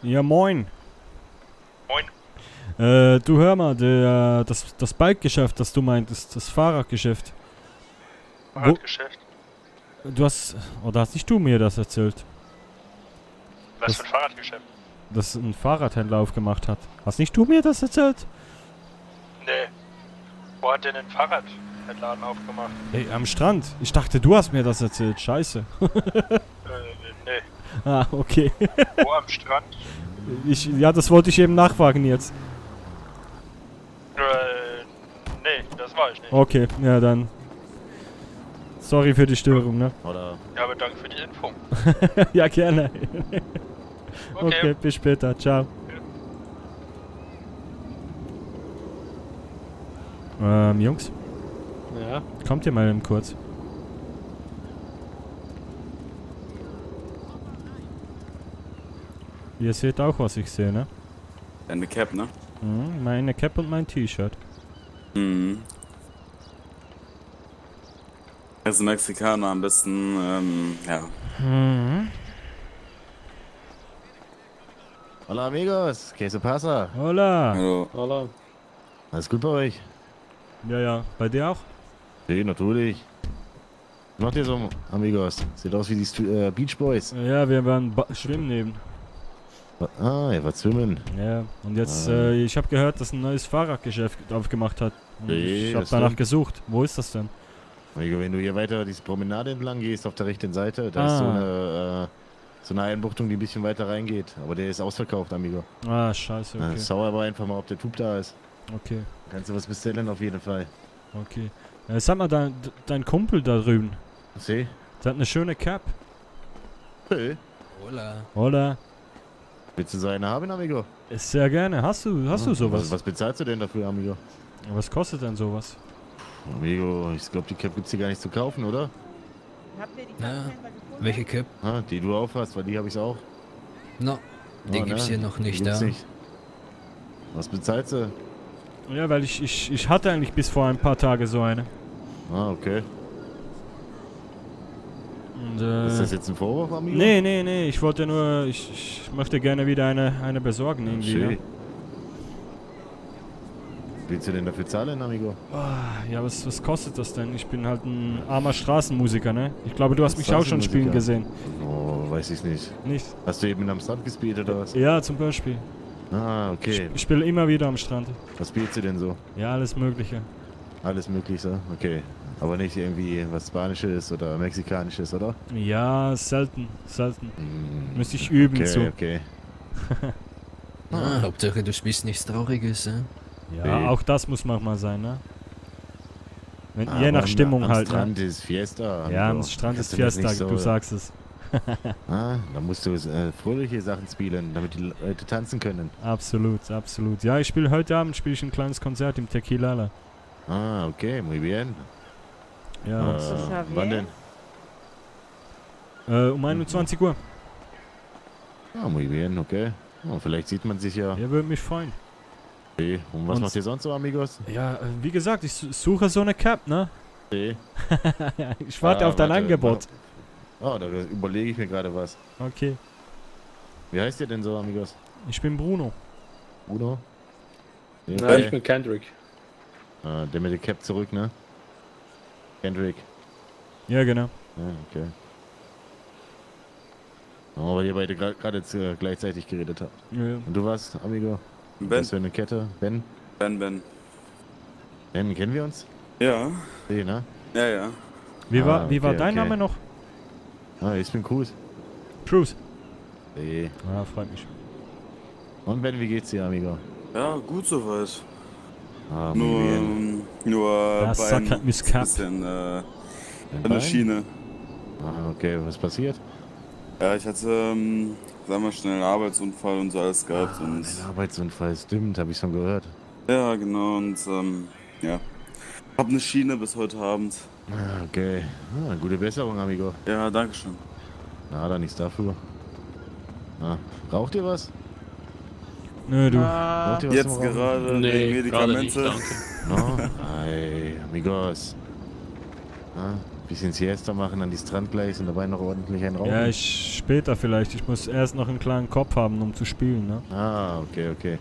Ja, moin. Moin. Du hör mal, das Bike-Geschäft, das du meintest, das Fahrradgeschäft. Fahrradgeschäft? Du hast, oder hast nicht du mir das erzählt? Was für ein Fahrradgeschäft? Dass ein Fahrradhändler aufgemacht hat. Hast nicht du mir das erzählt? Nee. Wo hat denn ein Fahrradladen aufgemacht? Ey, am Strand. Ich dachte, du hast mir das erzählt. Scheiße. Nee. Ah, okay. Wo am Strand? Ja, das wollte ich eben nachfragen jetzt. Nee, das war ich nicht. Okay, ja dann. Sorry für die Störung, ne? Oder? Ja, aber danke für die Info. Ja, gerne. Okay. Okay, bis später. Ciao. Jungs? Ja? Kommt ihr mal eben kurz? Ihr seht auch, was ich sehe, ne? Eine Cap, ne? Mhm, meine Cap und mein T-Shirt. Mhm. Also Mexikaner am besten, ja. Mhm. Hola amigos, queso pasa? Hola. Hallo. Hola. Alles gut bei euch? Ja, bei dir auch? Ja, natürlich. Was macht ihr so, amigos? Sieht aus wie die Beach Boys. Ja, wir waren schwimmen eben. Ah, ihr wart schwimmen. Ja, und jetzt, Ah. ich habe gehört, dass ein neues Fahrradgeschäft aufgemacht hat. Und Nee, ich habe das danach stimmt. gesucht. Wo ist das denn? Amigo, wenn du hier weiter diese Promenade entlang gehst, auf der rechten Seite, da ist so eine Einbuchtung, die ein bisschen weiter reingeht. Aber der ist ausverkauft, amigo. Ah, scheiße, okay. Schau aber einfach mal, ob der Typ da ist. Okay. Kannst du was bestellen auf jeden Fall. Okay. Sag mal, dein Kumpel da drüben. See? Der hat eine schöne Cap. Hey. Hola. Oder? Willst du so eine haben, amigo? Sehr gerne. Hast du sowas? Was bezahlst du denn dafür, amigo? Was kostet denn sowas? Amigo, ich glaube, die Cap gibt's hier gar nicht zu kaufen, oder? Habt ihr die Ja. Kartenhändler gefunden? Welche Cap? Ah, die du aufhast, weil die habe ich auch. No, die Ah, gibt's ne? hier noch Die nicht, gibt's ja. nicht. Was bezahlst du? Ja, weil ich hatte eigentlich bis vor ein paar Tagen so eine. Ah, okay. Und, Ist das jetzt ein Vorwurf, amigo? Nee, ich wollte nur, ich möchte gerne wieder eine besorgen irgendwie. Schön. Ja? Willst du denn dafür zahlen, amigo? Ja, was kostet das denn? Ich bin halt ein armer Straßenmusiker, ne? Ich glaube, du hast mich auch schon spielen gesehen. Oh, weiß ich nicht. Nicht? Hast du eben am Strand gespielt oder was? Ja, zum Beispiel. Ah, okay. Ich spiele immer wieder am Strand. Was spielst du denn so? Ja, alles Mögliche. Alles Mögliche, okay. Aber nicht irgendwie was Spanisches oder Mexikanisches, oder? Ja, selten. Müsste ich üben Okay, so. okay. Hauptsache du spielst nichts Trauriges, ja? Ja, Nee. auch das muss manchmal sein, ne? Wenn, Aber je nach Stimmung am halt, Strand ne? ist Fiesta. Ja, am amigo. Strand ist Kannst du das Fiesta, nicht so- du sagst es. Da musst du fröhliche Sachen spielen, damit die Leute tanzen können. Absolut. Ja, ich spiele heute Abend ein kleines Konzert im Tequilala. Ah, okay, muy bien. Ja. Wann denn? Um 21 Uhr. Ah, muy bien, okay. Oh, vielleicht sieht man sich ja. Ja, würde mich freuen. Okay. Und was Und- macht ihr sonst so, amigos? Ja, wie gesagt, ich suche so eine Cap, ne? Okay. Ich warte auf dein Angebot. Da überlege ich mir gerade was. Okay. Wie heißt ihr denn so, amigos? Ich bin Bruno. Bruno? Nein, ich bin Kendrick. Der mit der Cap zurück, ne? Kendrick. Ja, genau. Ja, okay. Oh, weil ihr beide gerade jetzt gleichzeitig geredet habt. Ja. Und du was, amigo? Ben. Was für eine Kette? Ben? Ben. Ben, kennen wir uns? Ja. Nee, ne? Ja. Wie war okay, dein Name noch? Ich bin Cruz. Cruz. Nee. Ja, freut mich. Und Ben, wie geht's dir, amigo? Ja, gut soweit. Muy bien. Nur Das sagt halt Miss Cap. bisschen an der Bein? Schiene. Okay, was passiert? Ja, ich hatte, sagen wir schnell einen Arbeitsunfall und so alles gehabt. Und Ein Arbeitsunfall, stimmt, habe ich schon gehört. ja, genau, und ja. Hab eine Schiene bis heute Abend. Okay. Gute Besserung, amigo. Ja, danke schön. Na, da nichts dafür. Raucht ihr was? Nö, du. Raucht ihr was Jetzt zum Rauchen? gerade Nee, Medikamente. gerade nicht, danke. No? Hey, amigos. Bisschen Siesta machen an die Strandgleis und dabei noch ordentlich einen rauchen. Ja, später vielleicht. Ich muss erst noch einen kleinen Kopf haben, um zu spielen, ne? Ah, okay.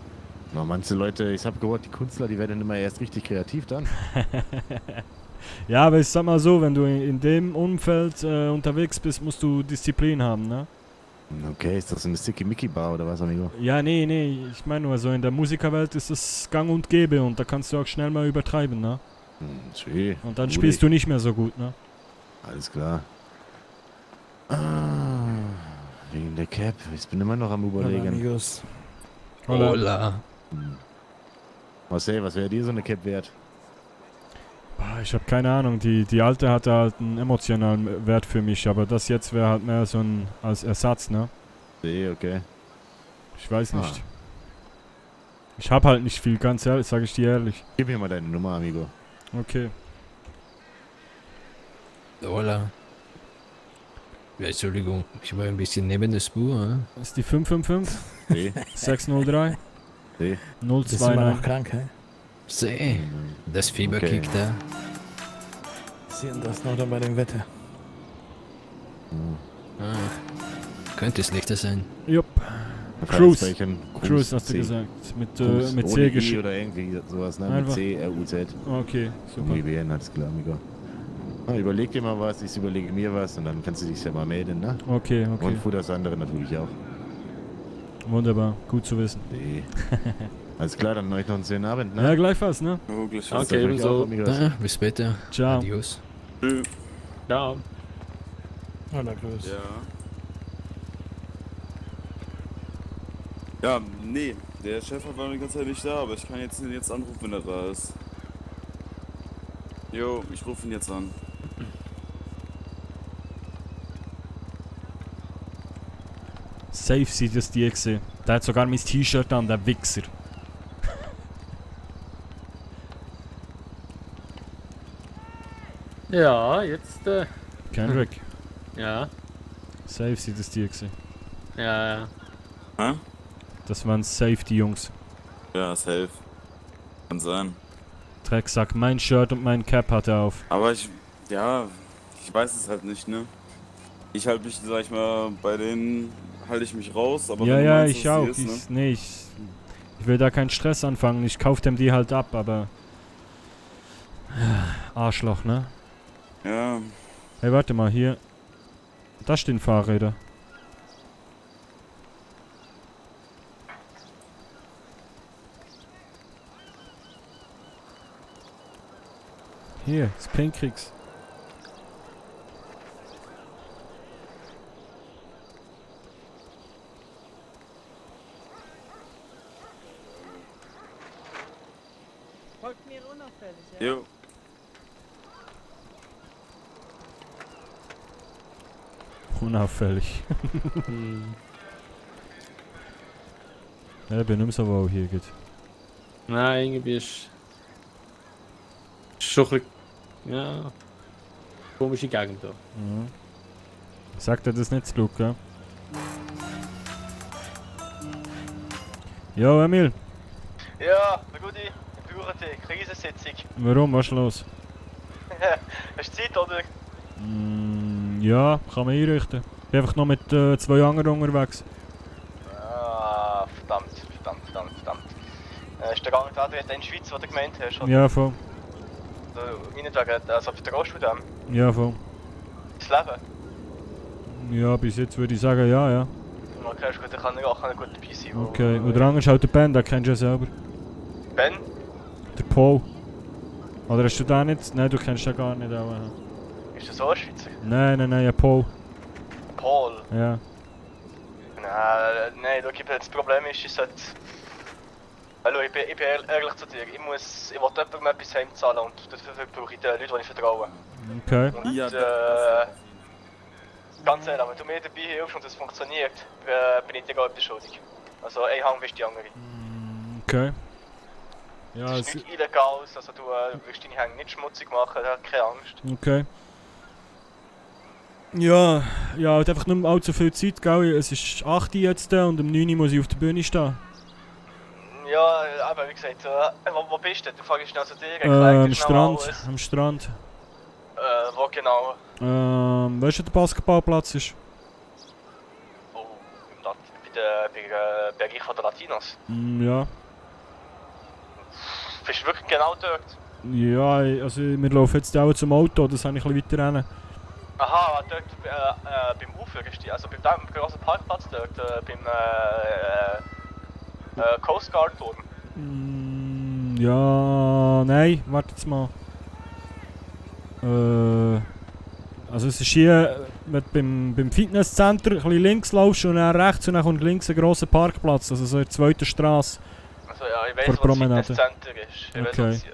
Na, manche Leute, ich habe gehört, die Künstler, die werden immer erst richtig kreativ dann. Ja, aber ich sag mal so, wenn du in dem Umfeld unterwegs bist, musst du Disziplin haben, ne? Okay, ist das so eine Sticky-Mickey-Bar oder was, amigo? Ja, nee, ich meine nur so, in der Musikerwelt ist das gang und gäbe und da kannst du auch schnell mal übertreiben, ne? Schön. Und dann spielst du nicht mehr so gut, ne? Alles klar. Wegen der Cap. Ich bin immer noch am Überlegen. Amigos. Hola. Marcel, was wäre dir so eine Cap wert? Ich habe keine Ahnung. Die alte hatte halt einen emotionalen Wert für mich, aber das jetzt wäre halt mehr so ein als Ersatz, ne? Okay. Ich weiß nicht. Ich habe halt nicht viel, ganz ehrlich, sage ich dir ehrlich. Gib mir mal deine Nummer, amigo. Okay. Hola. Ja, Entschuldigung, ich war ein bisschen neben der Spur. Das ist die 555? Nee. 603? Nee. Bist du immer 029. noch krank, hä? See, das Fieber Okay. kickt da. Sie und das noch dann bei dem Wetter. Könnte es Lichter sein. Jupp. Cruise. Cruise hast du gesagt. Mit Ohne C I geschrieben. oder irgendwie sowas, ne? Mit Einfach. C-R-U-Z. Okay, super. Muy bien, alles klar, amigo. Überleg dir mal was, ich überlege mir was und dann kannst du dich ja mal melden, ne? Okay. Und für das andere natürlich auch. Wunderbar, gut zu wissen. Nee. Alles klar, dann euch noch einen schönen Abend, ne? Ja, gleichfalls, ne? Okay, ebenso. Bis später. Ciao. Adios. Ciao. Hola, grüß. Ja, nee, der Chef war die ganze Zeit nicht da, aber ich kann ihn jetzt anrufen, wenn er da ist. Jo, ich rufe ihn jetzt an. Safe sieht das die gesehen. Der hat sogar mein T-Shirt an, der Wichser. Ja, jetzt. Kendrick. Ja. Safe sieht das die gesehen. Ja. Hä? Das waren safe die Jungs. Ja, safe. Kann sein. Drecksack, mein Shirt und mein Cap hat er auf. Aber ich weiß es halt nicht, ne? Ich halte mich, sag ich mal, bei denen halte ich mich raus, aber wenn du Ja, meinst, ich dass auch. die ist, Nee, ich will da keinen Stress anfangen. Ich kauf dem die halt ab, aber... Arschloch, ne? Ja. Hey, warte mal, hier. Da stehen Fahrräder. Hier, das Pinkrix. Folgt mir unauffällig, ne? Jo. Unauffällig. Ja, ich bin nicht mehr so, wo hier geht. Nein, irgendwie ist. Schon ein bisschen. Ja. Komische Gegend da. Mhm. Sagt er das nicht zu Luca? Jo, Emil. Ja, na gut, ich brauche die Krisensitzung. Warum? Was ist los? Hast du Zeit, oder? Ja, kann man einrichten. Ich bin einfach noch mit 2 anderen unterwegs. Ah, verdammt. Ist der Gang da in der Schweiz, was du gemeint hast? Oder? Ja, voll. Meinetwegen, also vertraust du dem? Ja, voll. Das Leben? Ja, bis jetzt würde ich sagen, ja. Okay, ist gut, dann kann ich gut dabei sein. Okay, und der andere ist halt der Ben, den kennst du ja selber. Ben? Der Paul. Oder hast du den nicht? Nein, du kennst den gar nicht. Auch. Ist das so ein Schweizer? Nein, ja, Paul. Paul? Ja. Nein, das Problem ist halt... Hallo, ich bin ehrlich zu dir. Ich will jemandem etwas heimzahlen und dafür brauche ich die Leute, die ich vertraue. Okay. Und ganz ehrlich, wenn du mir dabei hilfst und es funktioniert, bin ich dir gar etwas schuldig. Also ein Hang bist die andere. Okay. Ja, es ist nichts Illegales, also du wirst deine Hänge nicht schmutzig machen, keine Angst. Okay. Ja, halt einfach nicht mehr allzu viel Zeit, gell? Es ist 8 Uhr jetzt und um 9 Uhr muss ich auf der Bühne stehen. Ja, aber wie gesagt, wo bist du? Du fragst schnell zu dir, Am Strand. alles. Am Strand. Wo genau? Weißt du, wo der Basketballplatz ist? Oh, bei Bereich von der Latinos. Ja. Bist du wirklich genau dort? Ja, also wir laufen jetzt auch zum Auto, das habe ich ein bisschen weiter rein. Aha, dort beim Ufer ist die, also beim großen Parkplatz dort, beim Coast Guard Turm. Ja, nein, warte jetzt mal. Also es ist hier, wenn du beim Fitnesscenter ein bisschen links laufst und dann rechts und dann kommt links ein grosser Parkplatz, also so in der zweiten Straße. Also ja, ich weiss, wo das Fitnesscenter ist. Ich weiss, wo das ist.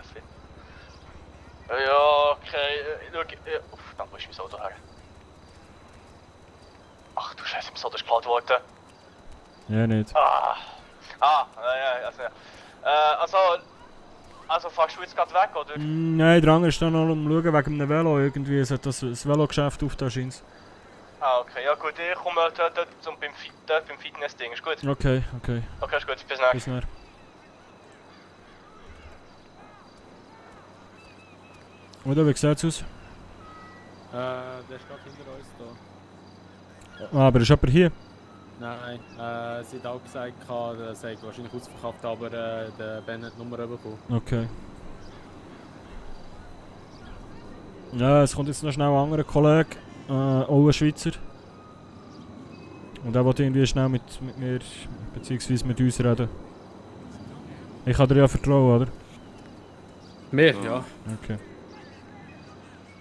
Ja, okay, schau, dann wo ist mein Auto her? Ach du Scheiße, mein Auto ist geklaut worden. Ja, nicht. Ja, also fährst du jetzt gerade weg, oder? Nein, der andere ist dann noch am Schauen wegen einem Velo, irgendwie es hat das Velogeschäft auf da scheint's. Ah, okay, ja gut, ich komme dort beim Fitness-Ding, ist gut? Okay. Okay, ist gut, bis nachher. Bis nachher. Oder, wie sieht's aus? Der steht hinter uns da. Ah, aber ist jemand hier? Nein, sie hat auch gesagt, er sei wahrscheinlich ausverkauft, aber der Ben hat die Nummer bekommen. Okay. Ja, es kommt jetzt noch schnell ein anderer Kollege, auch ein Schweizer. Und der will irgendwie schnell mit mir, bzw. mit uns reden. Ich kann dir ja vertrauen, oder? Mir? Ja. Okay.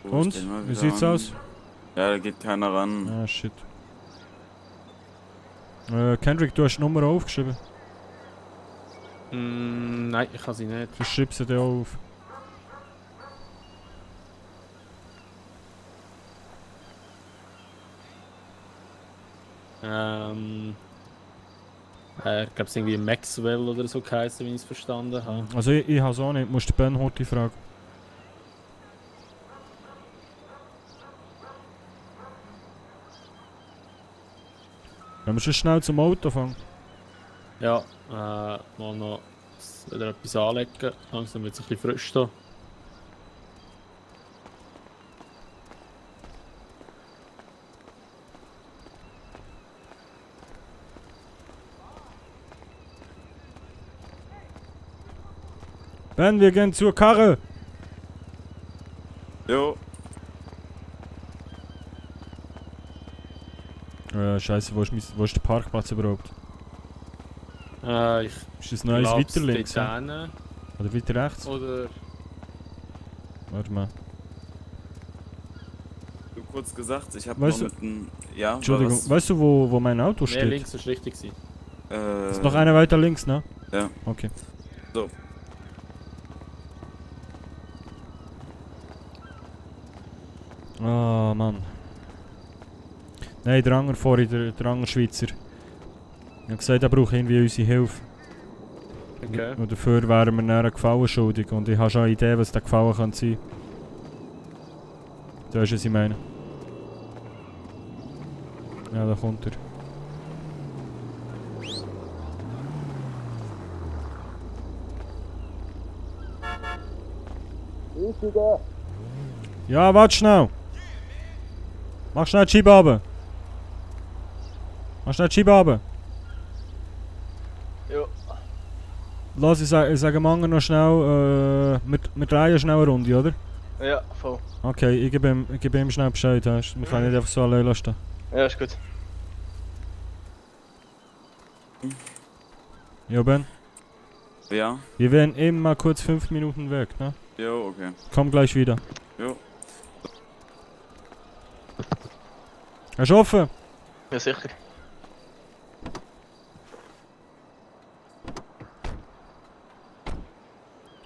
Und? Wie sieht's aus? Ja, da geht keiner ran. Ah, shit. Kendrick, du hast die Nummer aufgeschrieben? Nein, ich kann sie nicht. Du schreibst sie dir auch auf. Ich glaube es irgendwie Maxwell oder so geheißen, wie ich es verstanden habe. Also ich habe es auch nicht, du musst den Ben Horti fragen. Wenn wir schon schnell zum Auto fangen. Ja, mal noch wieder etwas anlegen, langsam wird es ein bisschen frisch da. Ben, wir gehen zur Karre! Jo. Scheiße, wo ist der Parkplatz überhaupt? Ist das neues weiter links? Oder weiter rechts? Oder... Warte mal. Du kurz gesagt, ich habe Weißt noch du- mit einem... Ja, Entschuldigung, was? weißt du, wo mein Auto Nee, steht? links ist richtig gewesen. Ist noch einer weiter links, ne? Ja. Okay. So. Ah, Mann. Nein, der andere vorhin, der andere Schweizer. Ich habe gesagt, er braucht irgendwie unsere Hilfe. Okay. Und dafür wären wir dann einen Gefallen schuldig. Und ich habe schon eine Idee, was der Gefallen kann sein. Du weißt, was ich meine. Ja, da kommt er. Ja, warte schnell. Mach schnell die Scheibe runter. Mach schnell die Scheibe runter. Jo. Lass, ich sage dem anderen noch schnell, wir drehen schnell eine Runde, oder? Ja, voll. Okay, ich gebe ihm schnell Bescheid, weißt du? Wir können nicht einfach so allein lassen. Ja, ist gut. Ja, Ben? Ja? Wir werden eben mal kurz 5 Minuten weg, ne? Jo, okay. Komm gleich wieder. Jo. Hast du offen? Ja, sicher.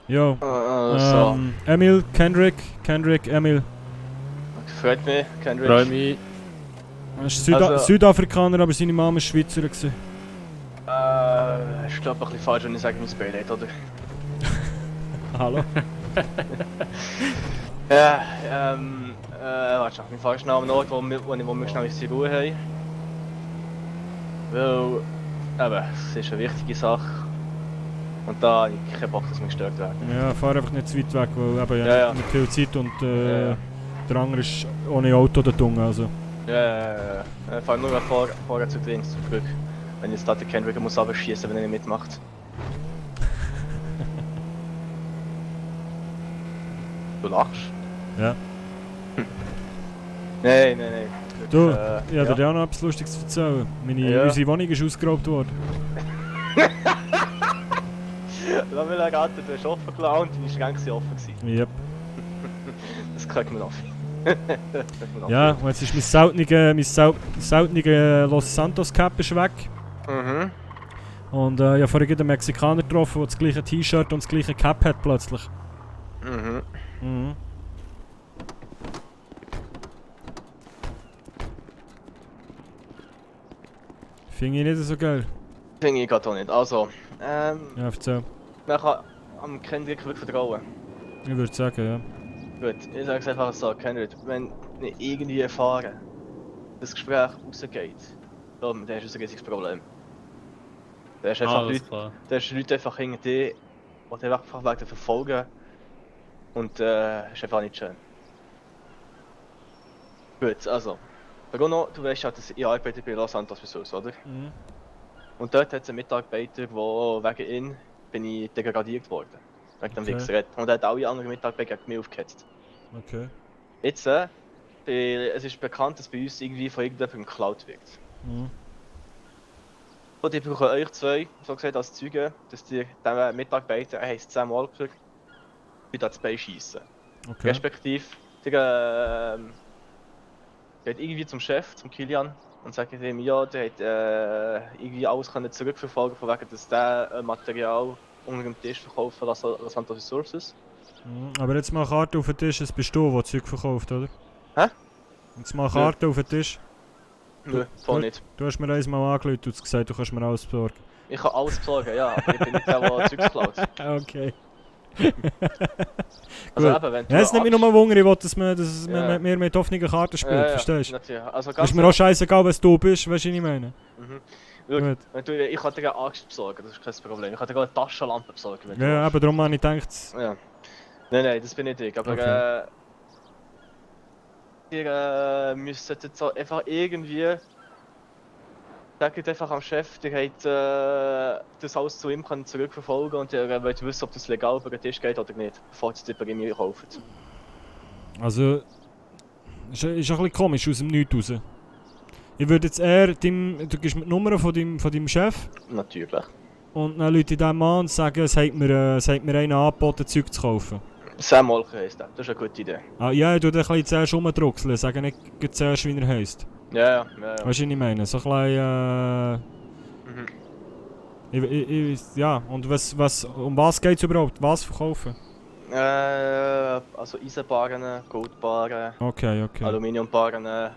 Jo. So. Emil, Kendrick, Emil. Freut mich, Kendrick. Freut mich. Er ist Südafrikaner, aber seine Mama war Schweizer. Ich glaube ein bisschen falsch, wenn ich sage, mein Beileid, oder? Hallo? Ja, warte schon, wir fahren schnell am Ort, wo wir schnell unsere Ruhe haben. Weil, eben, es ist eine wichtige Sache. Und da habe ich keinen Bock, dass wir gestört werden. Ja, fahr einfach nicht zu weit weg, weil eben, Ja, ja. nicht viel Zeit und Ja. der andere ist ohne Auto dort unten, also. Ja. Vor allem nur vorher zu links zum Glück. Wenn jetzt da der Kendrick muss abschießen, wenn er nicht mitmacht. Du lachst? Ja. Nein. Du, ich habe dir auch noch etwas Lustiges zu erzählen. Unsere Wohnung ist ausgeraubt worden. Lass mich raten, du hast offen gelassen und deine Schränke waren offen gewesen. Yep. Das kriegt man auf. Ja, und jetzt ist mein selteniger Los Santos Cap ist weg. Mhm. Und ich habe vorhin einen Mexikaner getroffen, der das gleiche T-Shirt und das gleiche Cap hat plötzlich. Mhm. Finde ich nicht so geil. Finde ich gerade auch nicht. Also, Ja, erzähl. man kann am Kendrick wirklich vertrauen. Ich würde sagen, ja. Gut, ich sage es einfach so, Kendrick, wenn nicht irgendwie erfahren, das Gespräch rausgeht, dann hast du ein riesiges Problem. Da hast Leute einfach hinter dir, die dich einfach wegen verfolgen und ist einfach nicht schön. Gut, also, Bruno, du weißt ja, dass ich arbeite bei Los Santos Besuchs, oder? Mhm. Und dort hat es einen Mitarbeiter, wo wegen ihn bin ich degradiert worden. Wegen dem Wichser. Und er hat alle anderen Mitarbeiter gegen mich aufgehetzt. Okay. Jetzt, es ist bekannt, dass bei uns irgendwie von irgendjemandem geklaut wird. Mhm. Und ich brauche euch zwei, so gesagt, als Zeugen, dass die diesem Mitarbeiter, er heisst Sam Walker, wieder das Bein schiessen. Okay. Respektive, geht irgendwie zum Chef, zum Kilian, und sagt ihm, ja, der hat irgendwie alles können zurückverfolgen, von wegen, dass der Material unter dem Tisch verkaufen Los Santos Resources. Aber jetzt mal Karte auf den Tisch, es bist du, der Zeug verkauft, oder? Hä? Jetzt mal Karte auf den Tisch. Nö, voll nicht. Du hast mir einmal angerufen und gesagt, du kannst mir alles besorgen. Ich kann alles besorgen, ja, aber ich bin nicht der, der Zeug klaut. Okay. Also Gut. eben, wenn du Ja, es nimmt mich nochmal Wunder, ich will, dass man Ja. mit mir mit offenen Karten spielt, verstehst du? natürlich. Also Ist mir auch scheißegal, was du bist, weißt du, was ich meine? Schau, Gut. ich kann dir eine Axt besorgen, das ist kein Problem. Ich kann dir eine Taschenlampe besorgen, wenn du Ja, willst. aber darum habe ich gedacht... Ja. Nein, das bin nicht ich, aber Okay. ihr müsstet jetzt auch einfach irgendwie... Sagt einfach am Chef, der hat das alles zu ihm können zurückverfolgen und ihr wollt wissen, ob das legal über den Tisch geht oder nicht, bevor ihr es bei mir kauft. Also... Ist ein bisschen komisch aus dem Nichts raus. Ich würde jetzt eher du gibst mir die Nummer von deinem Chef. Natürlich. Und dann Leute dem an und sagen, es hat mir einen angeboten, Zeug zu kaufen. Sam Walker heisst der, das ist eine gute Idee. Ah, ja, ich tue den ein bisschen zuerst rumdruckseln, sage nicht zuerst, wie er heisst. Ja. Weißt du, was ich meine? So ein bisschen, ja, und um was geht es überhaupt? Was verkaufen? Also Eisenbarren, Goldbarren, Okay. Aluminiumbarren,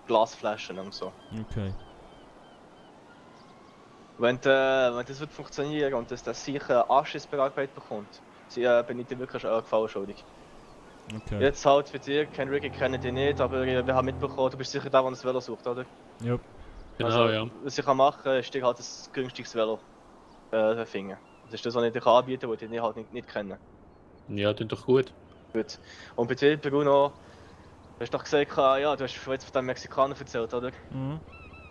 Glasflaschen und so. Okay. Wenn das wird funktionieren und dass das sicher Anschiss-Bearbeitet bekommt, bin ich dir wirklich schon Gefallen schuldig. Okay. Jetzt halt für dich, Kendrick, ich kenne dich nicht, aber wir haben mitbekommen, du bist sicher der, der das Velo sucht, oder? Ja. Genau, Also, ja. was ich kann machen kann, ist dir halt das günstiges Velo finden. Das ist das, was ich dir anbieten kann, weil ich dich halt nicht kenne. Ja, das ist doch gut. Gut. Und bei dir, Bruno, du hast doch gesagt, ja, du hast jetzt von dem Mexikaner erzählt, oder? Mhm.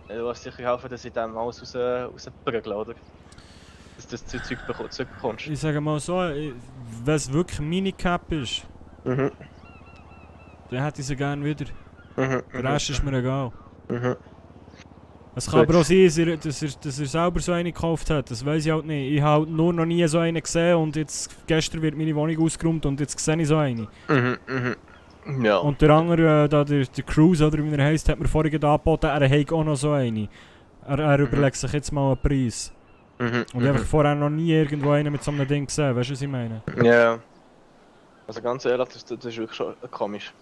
Du hast sicher helfen, dass ich dem alles rausprügle, oder? Dass du das Zeug bekommst. Ich sage mal so, wenn es wirklich Minicap ist, dann hätte ich sie gerne wieder. Der Rest ist mir egal. Es kann aber auch sein, dass er selber so eine gekauft hat, das weiß ich halt nicht. Ich habe halt nur noch nie so eine gesehen und gestern wird meine Wohnung ausgeräumt und jetzt sehe ich so eine. Ja. Und der andere, der Cruise oder wie er heisst, hat mir vorhin angeboten, er hat auch noch so eine. Er überlegt sich jetzt mal einen Preis. Und ich habe vorher noch nie irgendwo einen mit so einem Ding gesehen, weißt du, was ich meine? Ja. Also ganz ehrlich, das ist wirklich schon komisch.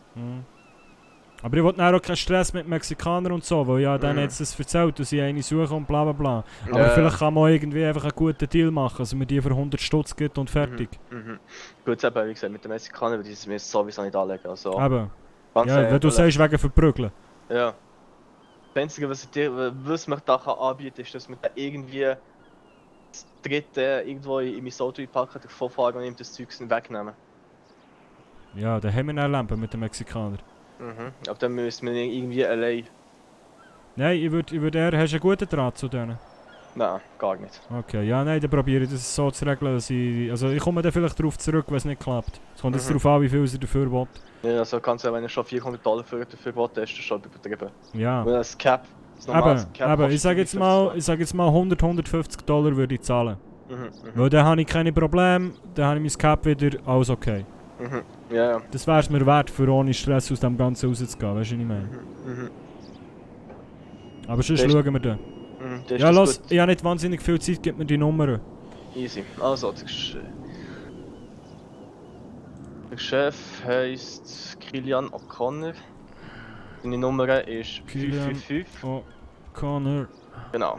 Aber ich wollte auch keinen Stress mit Mexikanern und so, weil ja dann jetzt das erzählt, dass ich eine suche und bla bla bla. Aber Ja. vielleicht kann man irgendwie einfach einen guten Deal machen, also mir die für 100 Stutz gibt und fertig. Gut, eben, wie gesagt, mit den Mexikanern würde ich es mir sowieso nicht anlegen. Also, Eben. ganz Ja, wenn du ehrlich. sagst, wegen Verprügeln. Ja. Das Einzige, was mir da anbieten kann, ist, dass man da irgendwie das Dritte irgendwo in mein Auto einpacken, davon fahren und ihm das Zeug wegnehmen. Ja, da haben wir eine Lampe mit dem Mexikaner. Mhm. Aber dann müssen wir irgendwie allein. Nein, ich würd eher... Hast du einen guten Draht zu denen? Nein, gar nicht. Okay, ja, nein, dann probiere ich das so zu regeln, dass ich... Also ich komme dann vielleicht darauf zurück, wenn es nicht klappt. Es kommt jetzt darauf an, wie viel sie dafür will. Ja, also kannst du, wenn du schon $400 dafür boten, ist das schon übertrieben. Ja. Weil das Cap, das normale Cap Aber kostet ich sage jetzt mal, $100-150 würde ich zahlen. Weil dann habe ich keine Probleme, dann habe ich mein Cap wieder, alles okay. Ja, ja. Das wäre es mir wert, für ohne Stress aus dem Ganzen rauszugehen, weißt du, was ich meine? Aber sonst schauen wir dann. Ja, los, ich habe nicht wahnsinnig viel Zeit, gib mir die Nummern. Easy. Also, der Chef heisst Kilian O'Connor. Seine Nummer ist 555. O'Connor. Genau.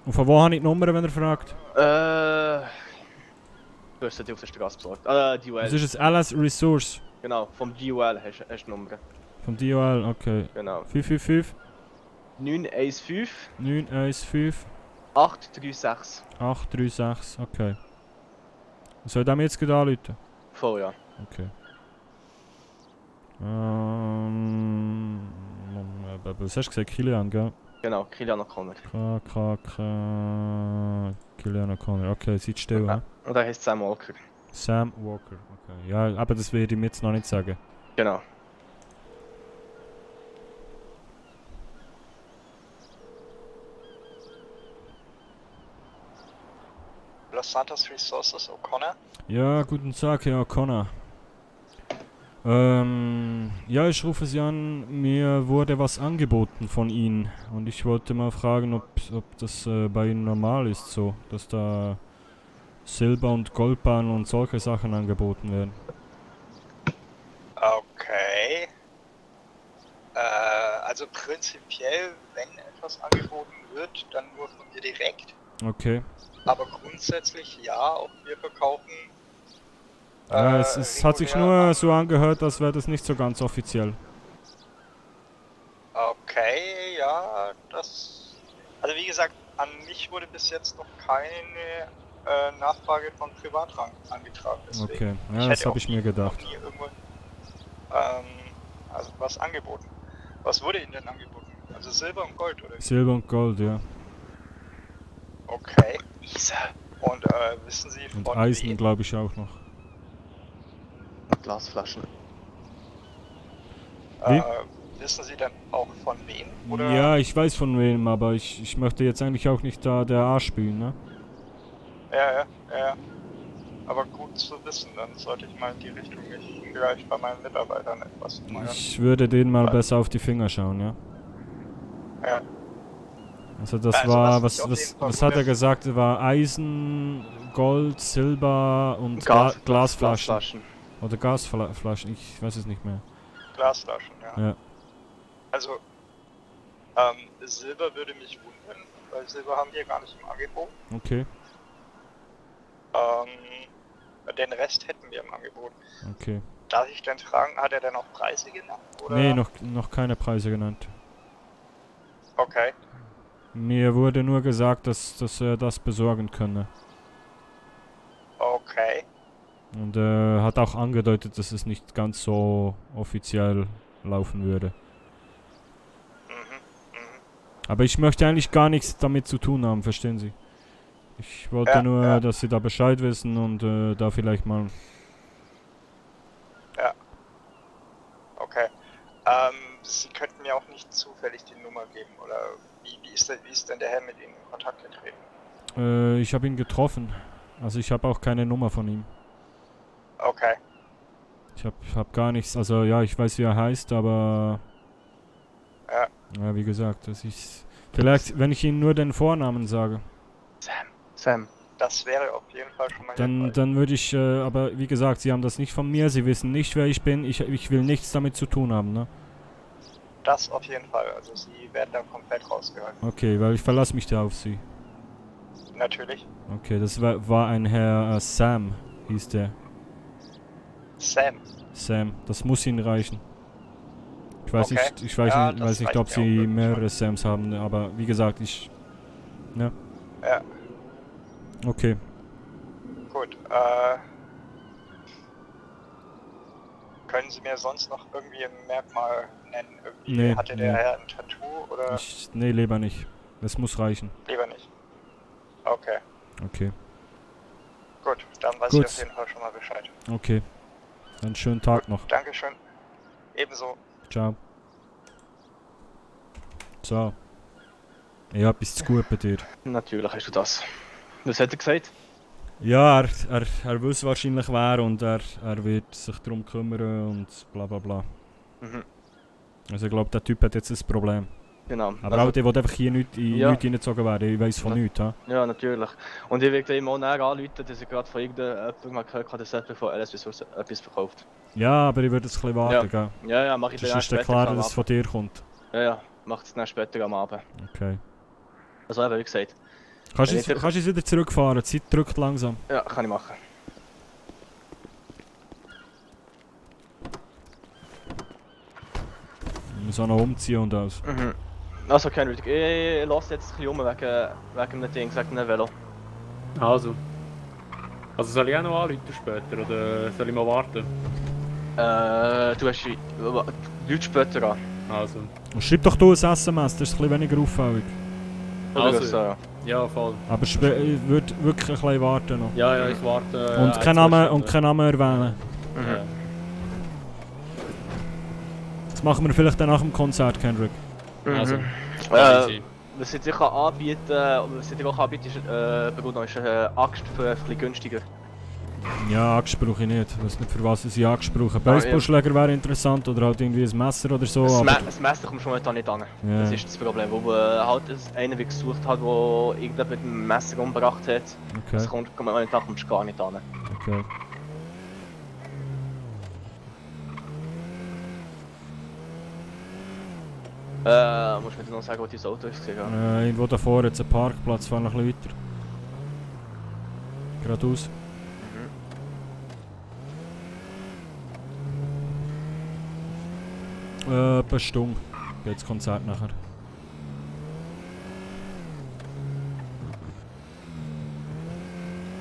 Und von wo habe ich die Nummer, wenn er fragt? Du hast die auf der Straße besorgt. DUL. Das ist ein LS Resource. Genau, vom DUL hast du die Nummer. Vom DUL, okay. Genau. 555. 915. 915. 836. 836, okay. Soll ich dem jetzt gerade anrufen? Voll, ja. Okay. Was hast du gesagt? Kilian, gell? Genau, Kilian O'Connor. Kilian O'Connor, okay, seid still, ja. Und er heißt Sam Walker. Sam Walker, okay. Ja, aber das werde ich mir jetzt noch nicht sagen. Genau. Los Santos Resources, O'Connor. Ja, guten Tag, Herr O'Connor. Ja, ich rufe Sie an, mir wurde was angeboten von Ihnen und ich wollte mal fragen, ob das bei Ihnen normal ist, so, dass da Silber- und Goldbahnen und solche Sachen angeboten werden. Okay. Also prinzipiell, wenn etwas angeboten wird, dann nur von mir direkt. Okay. Aber grundsätzlich ja, auch wir verkaufen. Es hat sich nur so angehört, als wäre das nicht so ganz offiziell. Okay, ja, das... Also wie gesagt, an mich wurde bis jetzt noch keine Nachfrage von Privatrang angetragen. Deswegen. Okay, ja, das habe ich mir gedacht. Nie irgendwo, also was angeboten. Was wurde Ihnen denn angeboten? Also Silber und Gold, oder? Silber und Gold, ja. Okay. Und wissen Sie von Und Eisen, glaube ich, auch noch. Glasflaschen. Wissen Sie denn auch von wem? Oder? Ja, ich weiß von wem, aber ich möchte jetzt eigentlich auch nicht da der A spielen, ne? Ja. Aber gut zu wissen, dann sollte ich mal in die Richtung nicht vielleicht bei meinen Mitarbeitern etwas machen. Ich würde denen mal besser auf die Finger schauen, ja? Ja. Also das war, was hat er gesagt? War Eisen, Gold, Silber und Glasflaschen. Oder Gasflaschen, ich weiß es nicht mehr. Glasflaschen, ja. Ja. Also, Silber würde mich wundern, weil Silber haben wir gar nicht im Angebot. Okay. Den Rest hätten wir im Angebot. Okay. Darf ich denn fragen, hat er denn auch Preise genannt? Oder? Nee, noch keine Preise genannt. Okay. Mir wurde nur gesagt, dass er das besorgen könne. Okay. Und hat auch angedeutet, dass es nicht ganz so offiziell laufen würde. Aber ich möchte eigentlich gar nichts damit zu tun haben, verstehen Sie? Ich wollte nur, dass Sie da Bescheid wissen und da vielleicht mal... Ja. Okay. Sie könnten mir auch nicht zufällig die Nummer geben, oder wie ist denn der Herr mit Ihnen in Kontakt getreten? Ich habe ihn getroffen. Also ich habe auch keine Nummer von ihm. Okay. Ich hab gar nichts, also ja, ich weiß, wie er heißt, aber... Ja, wie gesagt, das ist... Vielleicht, wenn ich Ihnen nur den Vornamen sage. Sam. Das wäre auf jeden Fall schon mal Dann würde ich, aber wie gesagt, Sie haben das nicht von mir, Sie wissen nicht, wer ich bin, ich will nichts damit zu tun haben, ne? Das auf jeden Fall, also Sie werden da komplett rausgehalten. Okay, weil ich verlasse mich da auf Sie. Natürlich. Okay, das war ein Herr Sam, hieß der. Sam, das muss Ihnen reichen. Ich weiß nicht, ob Sie mehrere Sams haben, aber wie gesagt, ne? Ja. Okay. Gut, Können Sie mir sonst noch irgendwie ein Merkmal nennen? Irgendwie Nee, hatte der nee. Herr ein Tattoo oder? Nee, lieber nicht. Das muss reichen. Lieber nicht. Okay, Okay. gut, dann weiß Gut. ich auf jeden Fall schon mal Bescheid. Okay. Einen schönen Tag noch. Dankeschön. Ebenso. Ciao. So. Ich hab etwas zu gut bei dir. Natürlich hast du das. Was hat er gesagt? Ja, er weiß wahrscheinlich wer und er wird sich darum kümmern und bla bla bla. Mhm. Also ich glaube, der Typ hat jetzt ein Problem. Genau. Aber Also- auch der will einfach hier nicht reingezogen werden. Ich weiss von nichts. Ha? Ja, natürlich. Und ich werde ihm auch näher anrufen, dass ich gerade von irgendjemandem mal gehört habe, dass er von LS etwas verkauft. Ja, aber ich würde es ein bisschen warten, gell? Ja, mach ich Das dann ist dann später klar, am dass es von dir kommt. Ja, macht es dann später am Abend. Okay. Also eben, wie gesagt. Kannst du Wenn ich- jetzt wieder zurückfahren? Die Zeit drückt langsam. Ja, kann ich machen. Ich muss auch noch umziehen und alles. Mhm. Also, Kendrick, ich lasse jetzt ein bisschen um wegen dem Ding, wegen dem Velo. Also soll ich auch noch anrufen später oder soll ich mal warten? Du hast Leute später an. Also. Und schreib doch du ein SMS, das ist ein bisschen weniger auffällig. Oder so, ja. Ja, voll. Aber ich würde wirklich ein bisschen warten noch. Ja, ich warte. Und keinen Namen erwähnen. Mhm. Das machen wir vielleicht dann nach dem Konzert, Kendrick. Also, was ich sicher anbieten, was ich auch anbieten, ist, Bruno, ist eine Axt für ein bisschen günstiger. Ja, Axt brauche ich nicht. Ich weiß nicht, für was ich Axt brauche. Baseballschläger wäre interessant oder halt irgendwie ein Messer oder so. Das Messer kommt schon momentan nicht an. Ja. Das ist das Problem, wo halt einer wie gesucht hat, der irgendjemand mit dem Messer umgebracht hat. Okay. Das kommt momentan gar nicht an. Okay. Musst du mir noch sagen, wo dein Auto ist? Irgendwo da vorne jetzt ein Parkplatz, fahr noch ein bisschen weiter. Geradeaus. Etwa eine Stunde geht das Konzert nachher.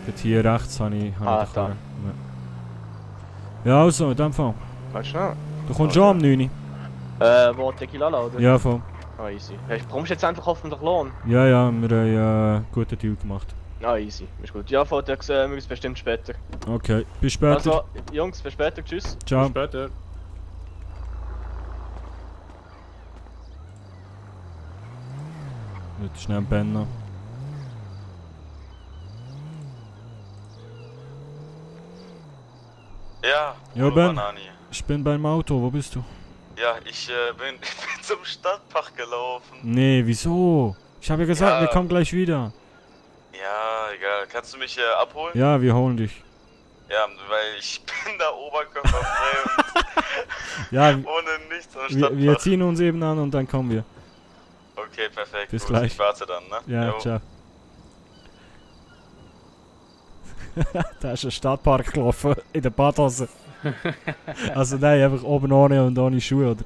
Dort hier rechts habe ich den da. Karren. Ja, also, in dem Fall. Kannst du noch? Du kommst schon am 9 Uhr. Wo Tequila oder? Ja, voll. Ah, easy. Bekommst du jetzt endlich hoffentlich Lohn? Ja, wir haben einen guten Deal gemacht. Ah, easy. Ist gut. Ja, von dann sehen wir uns bestimmt später. Okay, bis später. Also, Jungs, bis später. Tschüss. Ciao. Bis später. Nicht schnell pennen. Ja, Ja, hallo Ben. Banani. Ich bin beim Auto, wo bist du? Ja, ich bin zum Stadtpark gelaufen. Nee, wieso? Ich habe ja gesagt, Ja. wir kommen gleich wieder. Ja, egal. Kannst du mich abholen? Ja, wir holen dich. Ja, weil ich bin da oberkörperfrei und Ja, ohne nichts am Stadtpark. wir ziehen uns eben an und dann kommen wir. Okay, perfekt. Bis gut. gleich. Ich warte dann, ne? Ja, Jo. ciao. Da ist ein Stadtpark gelaufen, in der Badhose. Also nein, einfach oben ohne und ohne Schuhe, oder?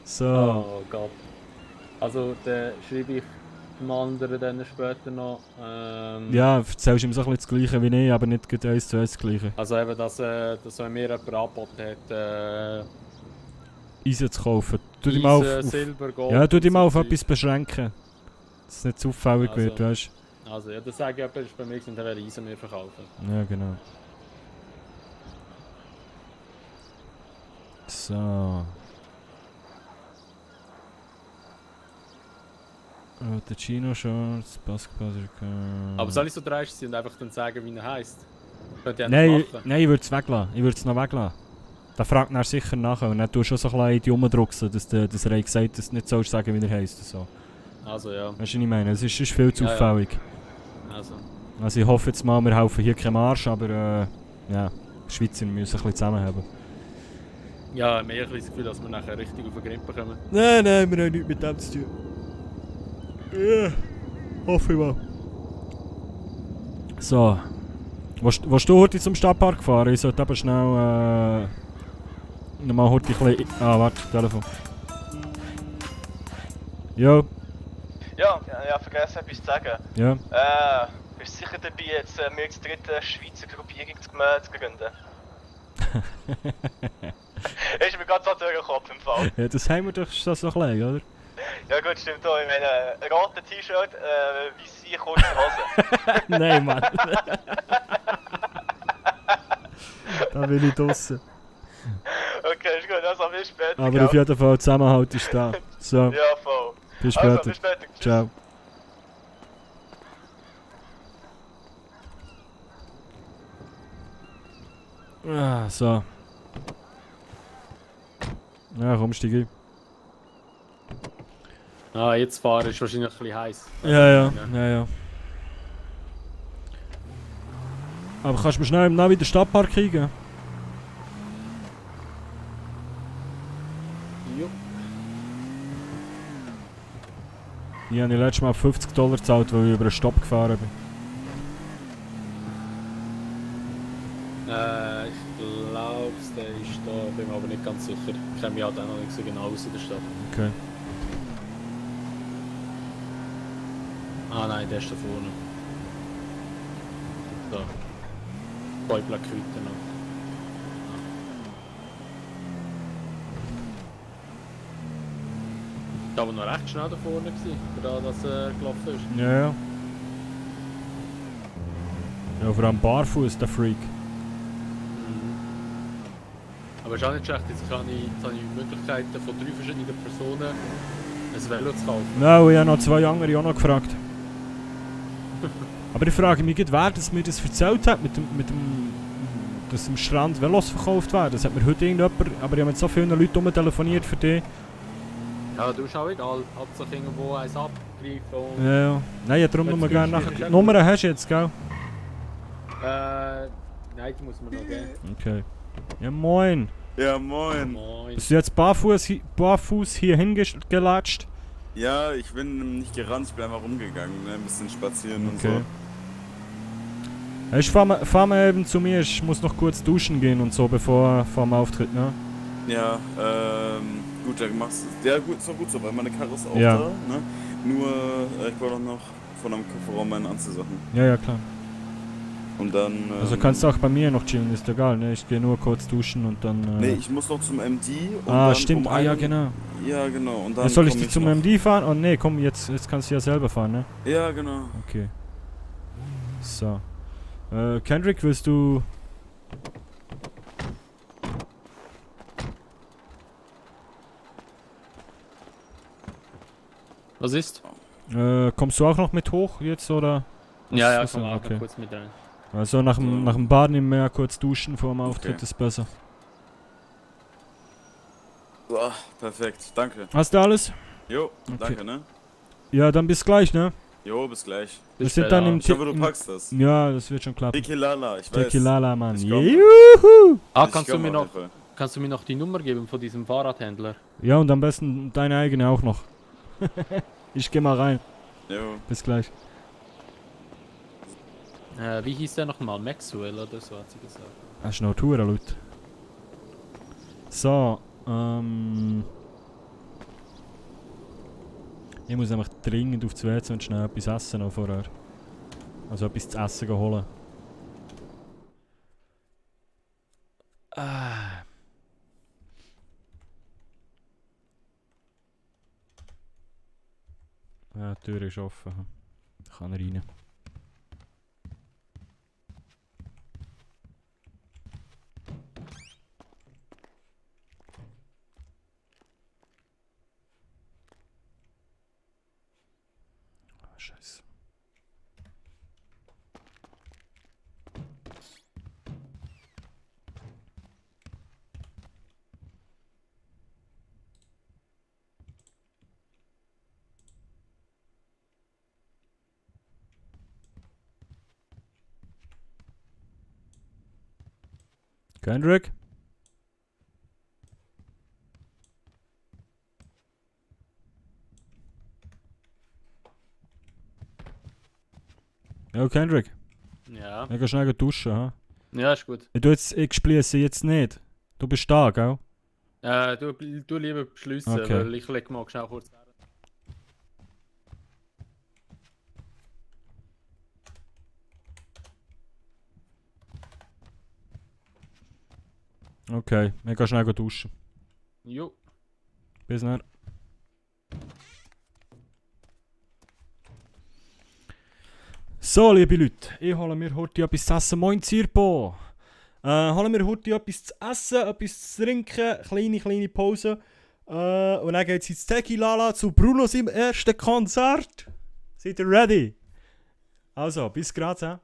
So. Oh Gott. Also, dann schreibe ich dem anderen dann später noch. Ja, erzählst ihm so ein bisschen das Gleiche wie ich, aber nicht gut 1 zu 1 das Gleiche. Also eben, dass mir jemand angeboten hat, Eisen zu kaufen. Tu dich Eisen, mal auf, Silber, Gold ja, tu dich und mal auf so etwas beschränken. Dass es nicht zu auffällig Also. wird, weißt Also, ja, das sage ich jemand, ist bei mir und der will Eisen mir verkaufen. du? Ja, genau. So. Der Chino-Shorts, Basketball. Aber soll ich so dreist sein und einfach dann sagen, wie er heisst? Könnt ihr Nein, nicht machen? nein, ich würde es weglassen. Ich würde es noch weglassen. Da fragt er sicher nachher und dann tust du schon so ein bisschen die rumdrucksen, dass er gesagt hat, dass du nicht sollst sagen, wie er heisst. So. Also, ja. Weißt du, was ich meine? Es ist viel zu Ja, ja. auffällig. Also. Ich hoffe jetzt mal, wir helfen hier keinen Marsch, aber ja, die Schweizer müssen ein bisschen zusammenhaben. Ja, mehr ein bisschen das Gefühl, dass wir nachher richtig auf den Grippe kommen. Nein, wir haben nichts mit dem zu tun. Ja, hoffe ich mal. So. Willst du heute zum Stadtpark fahren? Ich sollte aber schnell nochmal heute ein bisschen... Ah, warte, Telefon. Jo. Ja, vergessen etwas zu sagen. Ja. Bist du sicher dabei, jetzt mir als dritte Schweizer Gruppierung zu gründen? Ist mir ganz so durch den Kopf im Fall. Ja, das haben wir doch schon so klein, oder? Ja gut, stimmt auch. Ich meine, ein roter T-Shirt, weisse kurze Hose. Nein, Mann. Da bin ich draussen. Okay, ist gut, also bis später. Aber gell? auf jeden Fall, Zusammenhalt ist da. So, Ja, voll. bis später. Also, bis später. Tschüss. Ciao. Ah, so. Ja, komm, steig ein. Ah, jetzt fahren ist wahrscheinlich ein bisschen heiß. Ja. Aber kannst du mir schnell im Navi den Stadtpark kriegen? Jo. Ich habe letztes Mal $50 gezahlt, weil ich über einen Stopp gefahren bin. Ich glaube, der ist da, bin mir aber nicht ganz sicher. Ich kenne mich halt auch noch nicht so genau aus in der Stadt. Okay. Ah nein, der ist da vorne. Da. Zwei Plakette noch. Ich war aber noch recht schnell da vorne, da das gelaufen ist. Ja. Ja, vor allem barfuß, der Freak. Aber es ist auch nicht schlecht, jetzt habe ich Möglichkeiten von 3 verschiedenen Personen ein Velo zu kaufen. Nein, ich habe noch 2 andere auch noch gefragt. Aber ich frage mich, wer das mir das erzählt hat, dass am Strand Velos verkauft werden. Das hat mir heute irgendjemand, aber ich habe mit so vielen Leuten telefoniert für dich. Ja, du ist auch egal. Hauptsache irgendwo eins abgreifen und... Ja. Nein, ich darum nur gerne nachher. Die Nummer hast du jetzt, gell? Nein, die muss man noch geben. Okay. Ja, moin. Ja, moin. Moin. Bist du jetzt barfuß hier hingelatscht? Ja, ich bin nicht gerannt, ich bin einfach rumgegangen, ne? Ein bisschen spazieren und so. Ja, ich fahr mal eben zu mir, ich muss noch kurz duschen gehen und so, vor dem Auftritt, ne? Ja, gut, dann machst du. Ja, gut, ist doch gut so, weil meine Karre ist auch Ja. da, ne? Nur, ich brauche noch von einem Kofferraum meine Anziehsachen. Ja, klar. Und dann. Also kannst du auch bei mir noch chillen, ist egal, ne? Ich gehe nur kurz duschen und dann. Nee, ich muss noch zum MD. Und Ah, dann stimmt, ja, genau. Ja, genau. Und dann Ja, soll ich komm dich zum noch. MD fahren? Oh ne, komm, jetzt kannst du ja selber fahren, ne? Ja, genau. Okay. So. Kendrick, willst du. Was ist? Kommst du auch noch mit hoch jetzt oder? Ja, Was- komm auch okay. noch kurz mit rein. Also nach dem Baden im Meer kurz duschen vor dem Auftritt ist besser. So, perfekt, danke. Hast du alles? Jo, Okay. danke, ne? Ja, dann bis gleich, ne? Jo, bis gleich. Wir sind dann im Ich hoffe, du packst das. Ja, das wird schon klappen. Tequilala, ich weiß. Tequilala, Mann. Ich komm. Juhu! Ah, Ich kannst du komm mir auf noch jeden Fall. Kannst du mir noch die Nummer geben von diesem Fahrradhändler? Ja, und am besten deine eigene auch noch. Ich geh mal rein. Jo. Bis gleich. Wie hieß der nochmal? Maxwell oder so hat sie gesagt. Hast du noch Touren, Leute? So, ich muss nämlich dringend auf das WC und schnell etwas essen noch vorher. Also etwas zu essen holen. Ah. Ja, die Tür ist offen. Da kann er rein. Ah, Scheiße. Kendrick? Ja, Kendrick. Ja. Ich geh schnell duschen, ha? Ja, ist gut. Ich spiele sie jetzt nicht. Du bist da, gell? Du lieber beschließen, Okay. weil ich leg mal schnell kurz. Okay, mega schnell duschen. Jo. Bis dann. So, liebe Leute, ich hole mir heute etwas zu essen. Moin Zirpo! Holen wir heute etwas zu essen, etwas zu trinken, kleine Pause. Und dann geht es ins Tequilala zu Bruno seinem ersten Konzert. Seid ihr ready? Also, bis gleich.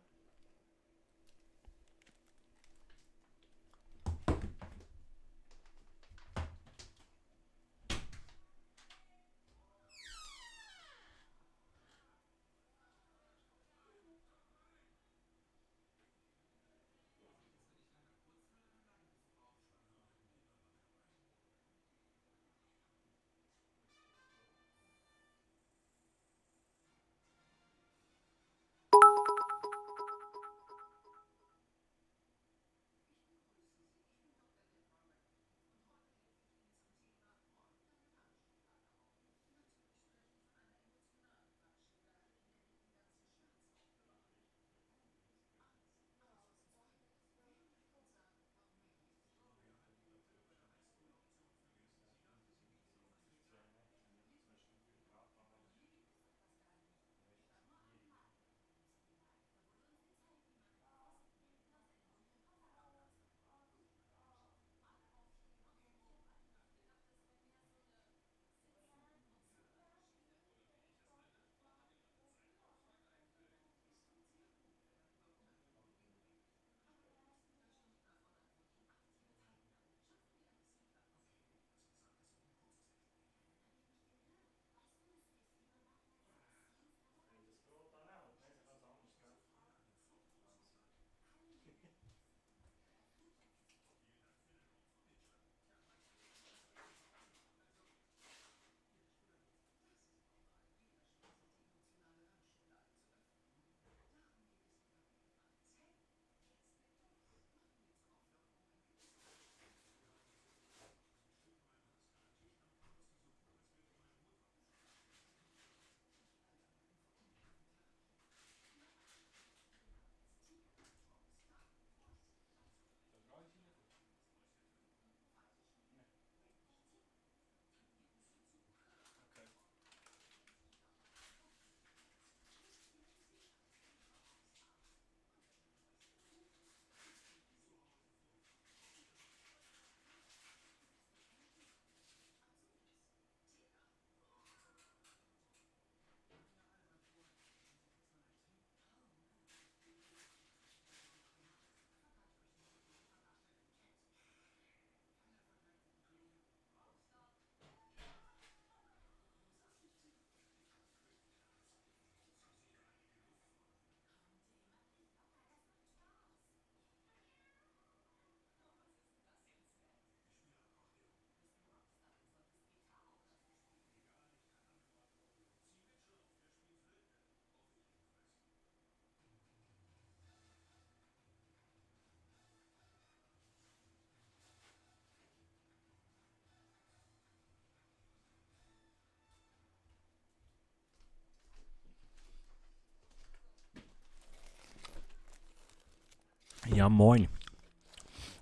Ja, moin.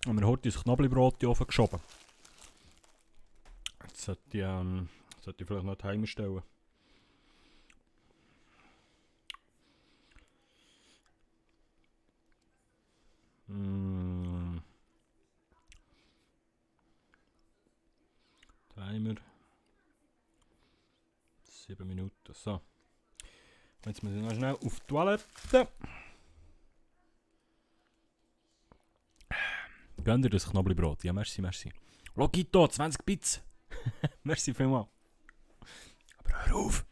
Haben wir heute das Knoblauchbrot in den Ofen geschoben. Jetzt sollte ich vielleicht noch Timer stellen. Timer. 7 Minuten. So. Jetzt muss ich noch schnell auf die Toilette. Gönnt ihr das Knoblauchbrot? Ja, merci. Logito, 20 Bits. Merci vielmals. Aber hör auf.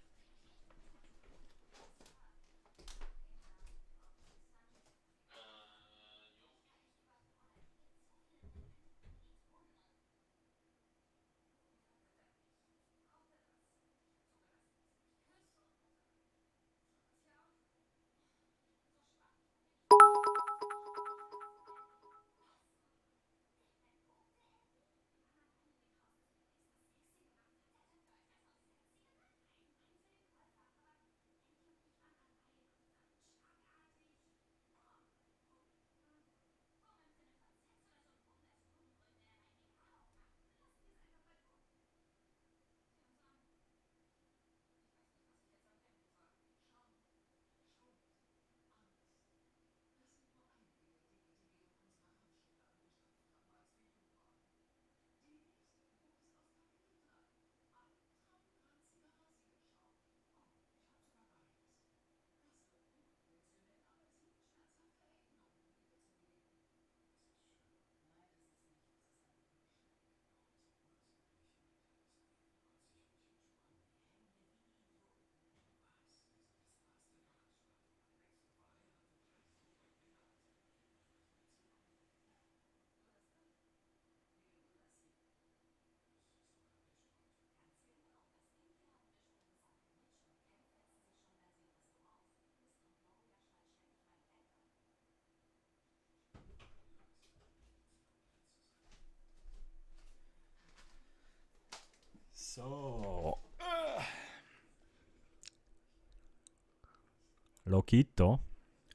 Lokito.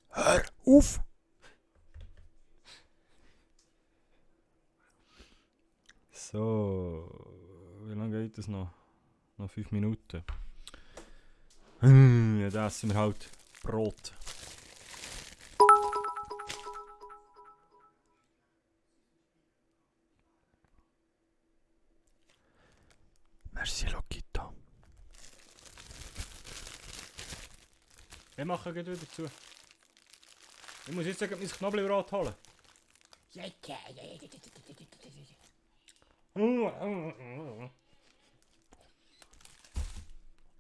Hör auf! So, wie lange geht das noch? Noch 5 Minuten. Ja, da essen wir halt Brot. Merci, Lokito. Ich mache gleich wieder zu. Ich muss jetzt mein Knoblauchbrot holen.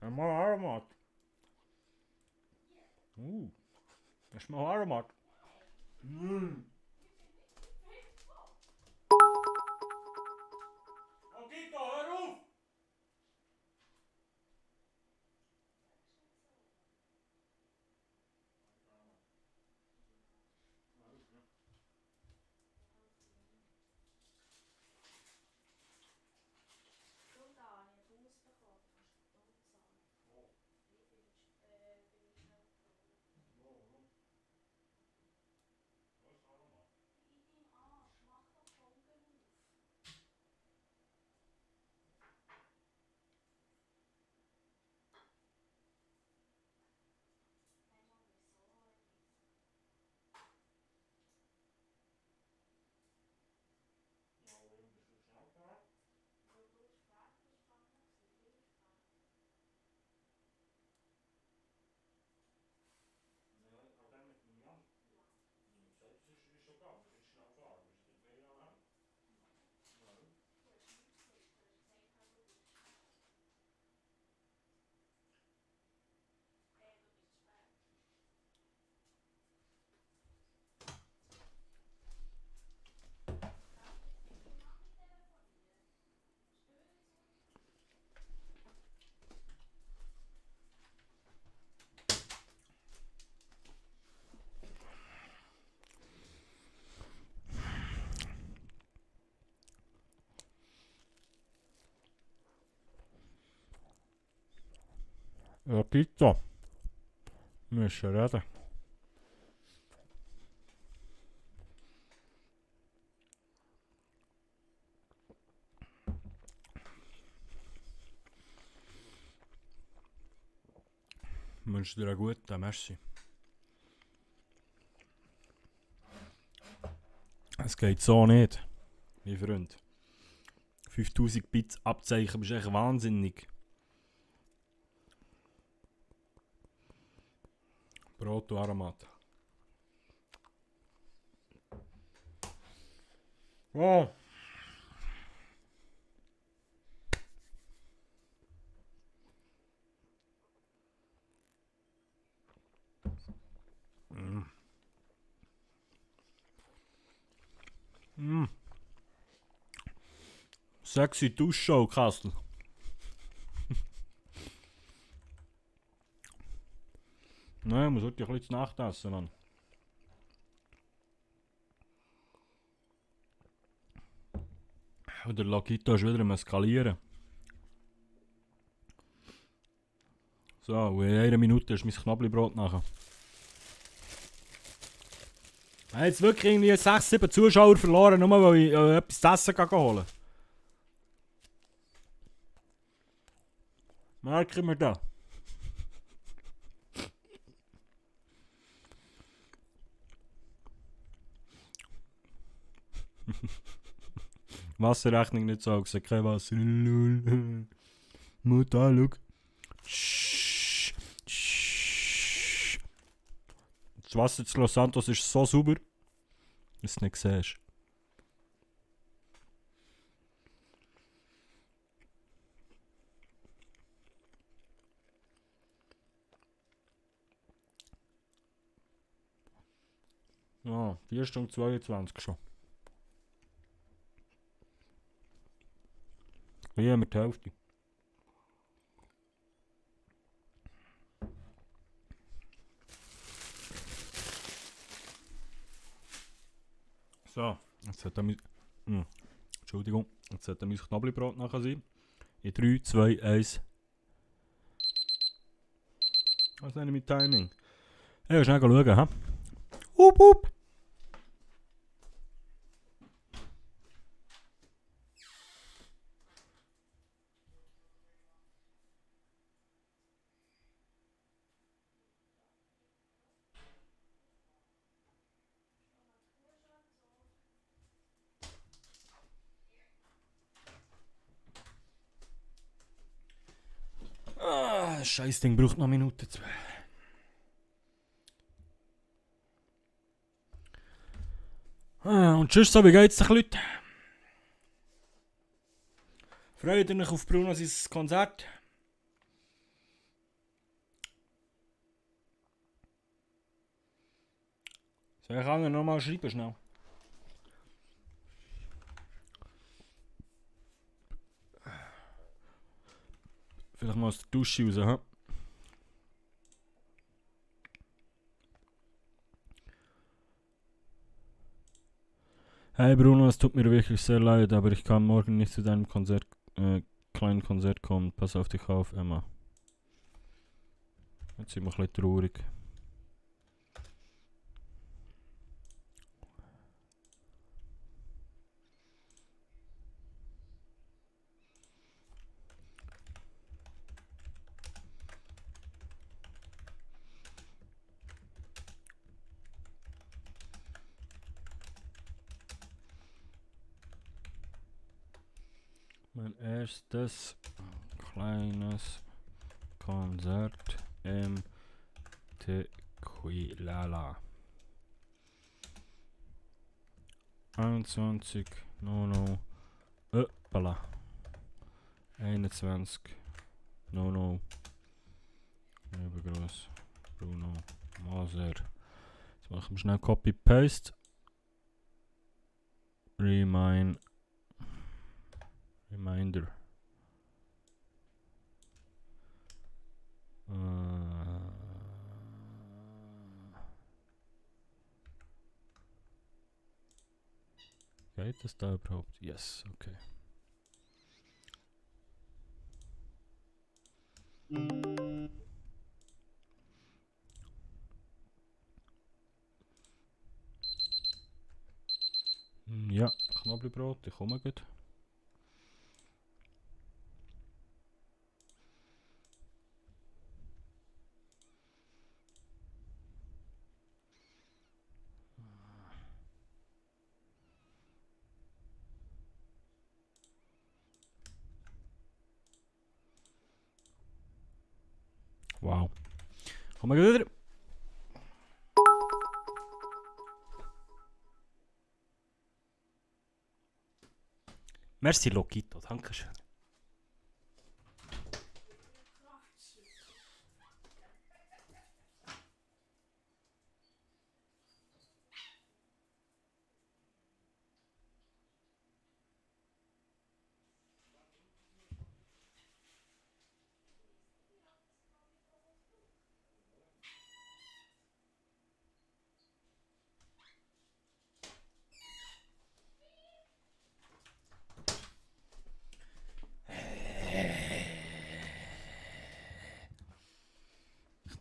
Mal Aromat. Das ist mal Aromat. Lokito, hör auf! Lokito. Wir müssen reden. Ich wünsche dir einen guten, merci. Es geht so nicht, mein Freund. 5000 Bits Abzeichen, bist echt wahnsinnig. Brot und Aromat. Oh. Sexy Duschshow, Kastel. Nein, man sollte ja ein bisschen zu Nacht essen, Mann. Und der Lokito ist wieder am Eskalieren. So, und in einer Minute ist mein Knoblauchbrot nachher. Ich habe jetzt wirklich irgendwie 6, 7 Zuschauer verloren, nur weil ich etwas zu essen holen. Merken wir da. Wasserrechnung nicht so, gesagt, kein Wasser. Mutter, schau. Das Wasser zu Los Santos ist so sauber, dass du es nicht siehst. Ja, 4 Stunden 22 schon. Wie haben wir die Hälfte? So, jetzt hat er mein... Entschuldigung, jetzt hat er mein Knoblauchbrot nachher sein. In 3, 2, 1. Was ist denn mit Timing? Ja, schnell schauen, ha? Hup, hup. Das Scheißding braucht noch Minuten 2. Und tschüss, so, wie geht's euch, Leute? Freut ihr euch auf Bruno sein Konzert? Soll ich Anger nochmal schreiben, schnell? Vielleicht mal aus der Dusche raus, ha? Hey Bruno, es tut mir wirklich sehr leid, aber ich kann morgen nicht zu deinem kleinen Konzert kommen. Pass auf dich auf, Emma. Jetzt sind wir ein bisschen traurig. Mein erstes kleines Konzert im Tequilala. 21, no. Bala. 21, no. Übergroß. Bruno Moser. Jetzt machen wir schnell Copy-Paste. Reminder. Geht das da überhaupt? Yes, okay. Ja, Knoblauchbrot, ich komme gut. Wow. Kommen wir wieder. Merci Lokito, danke schön.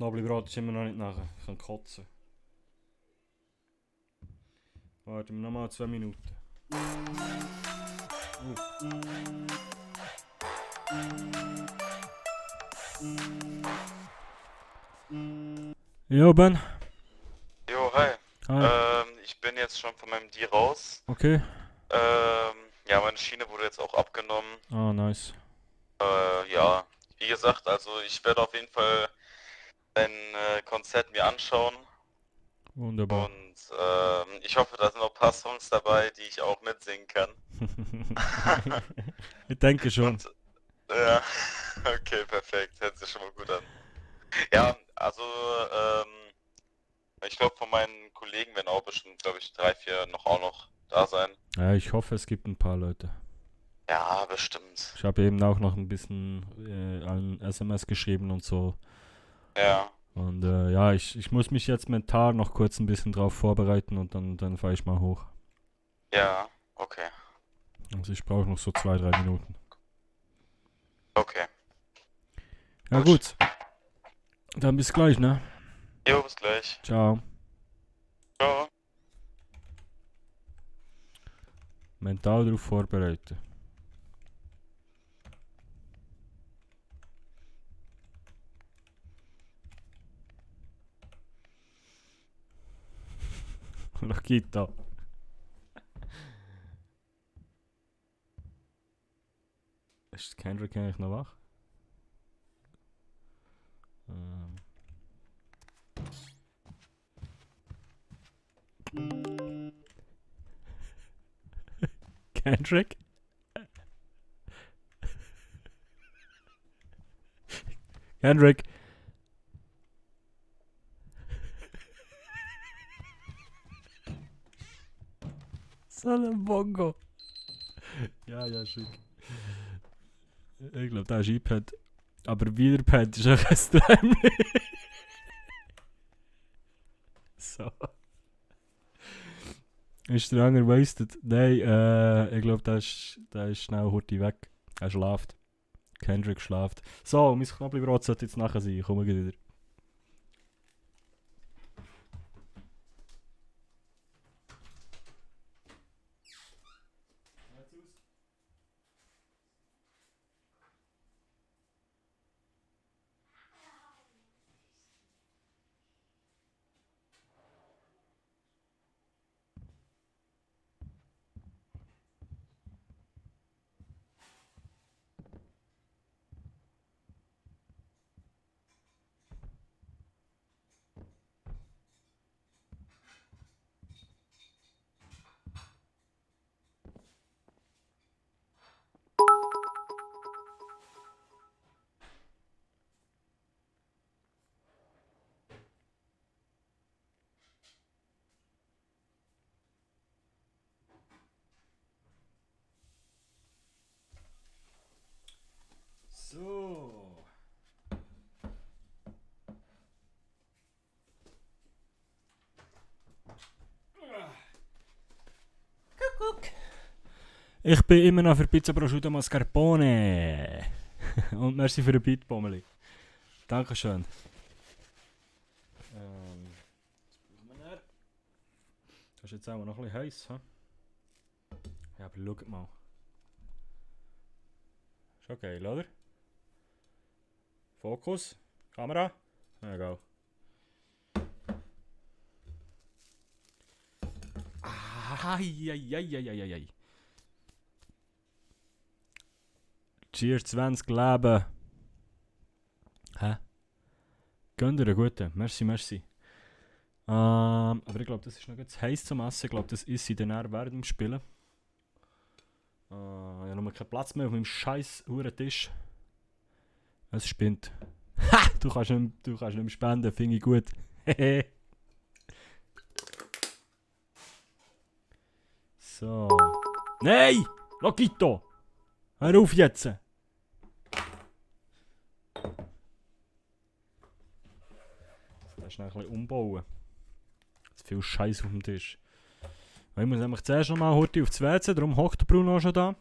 Knoblauchbrot ist immer noch nicht nachher. Ich kann kotzen. Warten wir nochmal 2 Minuten. Jo, Ben. Jo, hi. Hi. Ich bin jetzt schon von meinem Deal raus. Okay. Ja, meine Schiene wurde jetzt auch abgenommen. Ah, nice. Ja, wie gesagt, also ich werde auf jeden Fall ein Konzert mir anschauen. Wunderbar. Und ich hoffe, da sind noch ein paar Songs dabei, die ich auch mitsingen kann. Ich denke schon. Und, ja, okay, perfekt. Hört sich schon mal gut an. Ja, also ich glaube, von meinen Kollegen werden auch bestimmt, glaube ich, 3, 4 auch noch da sein. Ja, ich hoffe, es gibt ein paar Leute. Ja, bestimmt. Ich habe eben auch noch ein bisschen ein SMS geschrieben und so. Ja. Und ja, ich muss mich jetzt mental noch kurz ein bisschen drauf vorbereiten und dann fahre ich mal hoch. Ja, okay. Also ich brauche noch so 2, 3 Minuten. Okay. Ja gut. Dann bis gleich, ne? Jo, bis gleich. Ciao. Ciao. Mental darauf vorbereiten. Lokita. Ist Kendrick eigentlich noch wach? Kendrick? Kendrick? So ein Bongo. Ja, schick. Ich glaube, da ist iPad. Aber wieder Pad ist auch ein Stream. So. Ist der andere wasted? Nein, ich glaube, der ist schnell Hurti weg. Er schlaft. Kendrick schlaft. So, mein Knoblauchbrot sollte jetzt nachher sein. Ich komme wieder. So. Kuckuck. Ich bin immer noch für Pizza Prosciutto Mascarpone. Und merci für den Beat, Pommeli. Dankeschön. Das ist jetzt auch noch ein bisschen heiß, ha? Ja, aber schaut mal. Ist okay, oder? Fokus, Kamera, egal. Ai. Cheers 20 Leben. Hä? Gönnt ihr einen guten? Merci. Aber ich glaube, das ist noch ganz heiß zum Essen. Ich glaube, das ist sie dann während dem Spielen. Ich habe noch keinen Platz mehr auf meinem scheiß Tisch. Es spinnt. Ha! Du kannst nicht mehr spenden, finde ich gut. So. Nein! Lokito! Hör auf jetzt! Das schnell ein bisschen umbauen. Zu viel Scheiß auf dem Tisch. Ich muss nämlich zuerst noch mal heute aufs WC, darum hockt der Bruno schon da.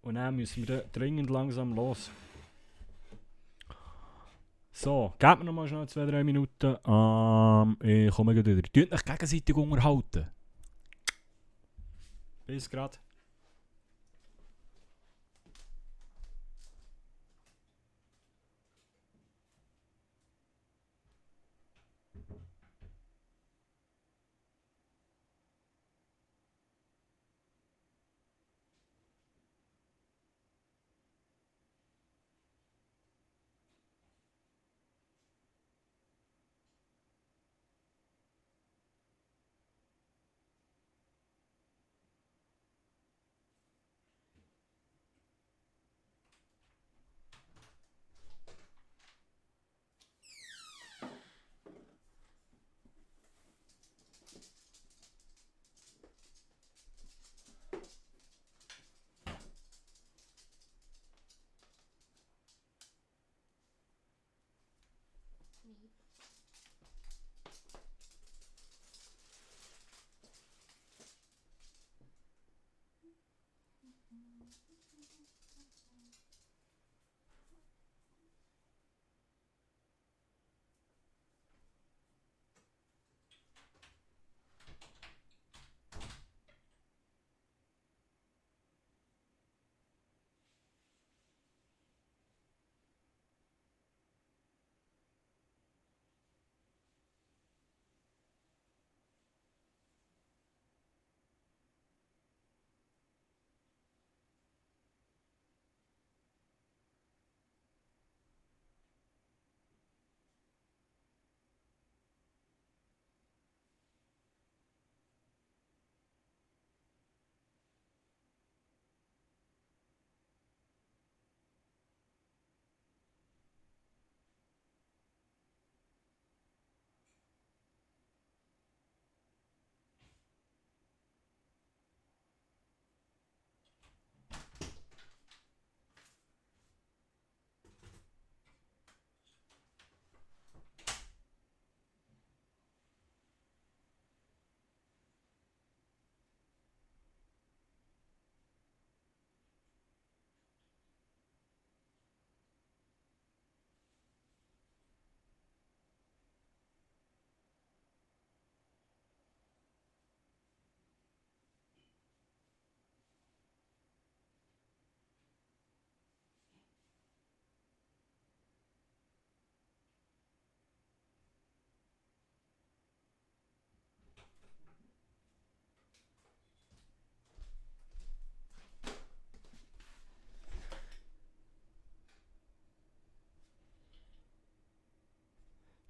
Und dann müssen wir dringend langsam los. So, gebt mir noch mal schnell 2-3 Minuten. Ich komme gleich wieder. Tut euch gegenseitig unterhalten. Bis grad.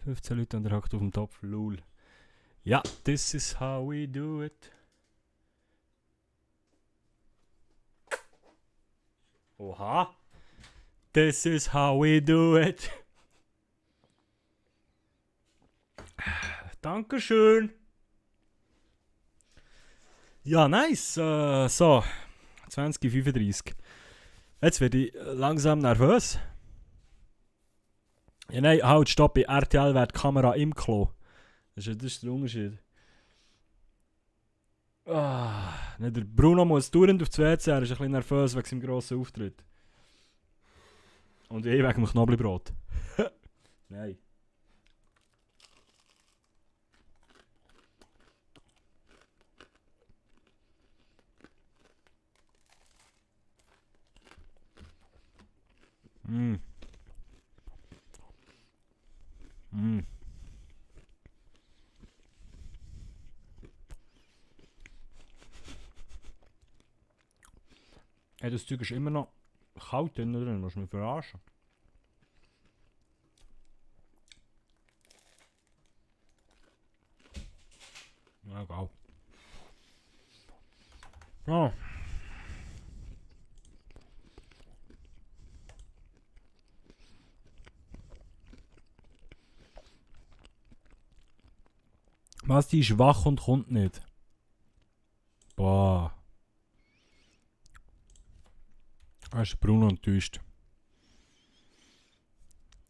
15 Leute und er hockt auf dem Topf. Lul. Ja, this is how we do it. Oha. This is how we do it. Dankeschön. Ja, nice. So, 20:35. Jetzt werde ich langsam nervös. Ja, nein, halt, stopp. Bei RTL wäre die Kamera im Klo. Das ist der Unterschied. Der Bruno muss dauernd aufs WC, er ist ein bisschen nervös wegen seinem grossen Auftritt. Und ich wegen dem Knoblauchbrot. Nein. Hey, das Zeug ist immer noch kalt drin, musst du mich verarschen. Ja, egal. Oh. Was, die ist wach und kommt nicht? Boah. Da ist Bruno enttäuscht.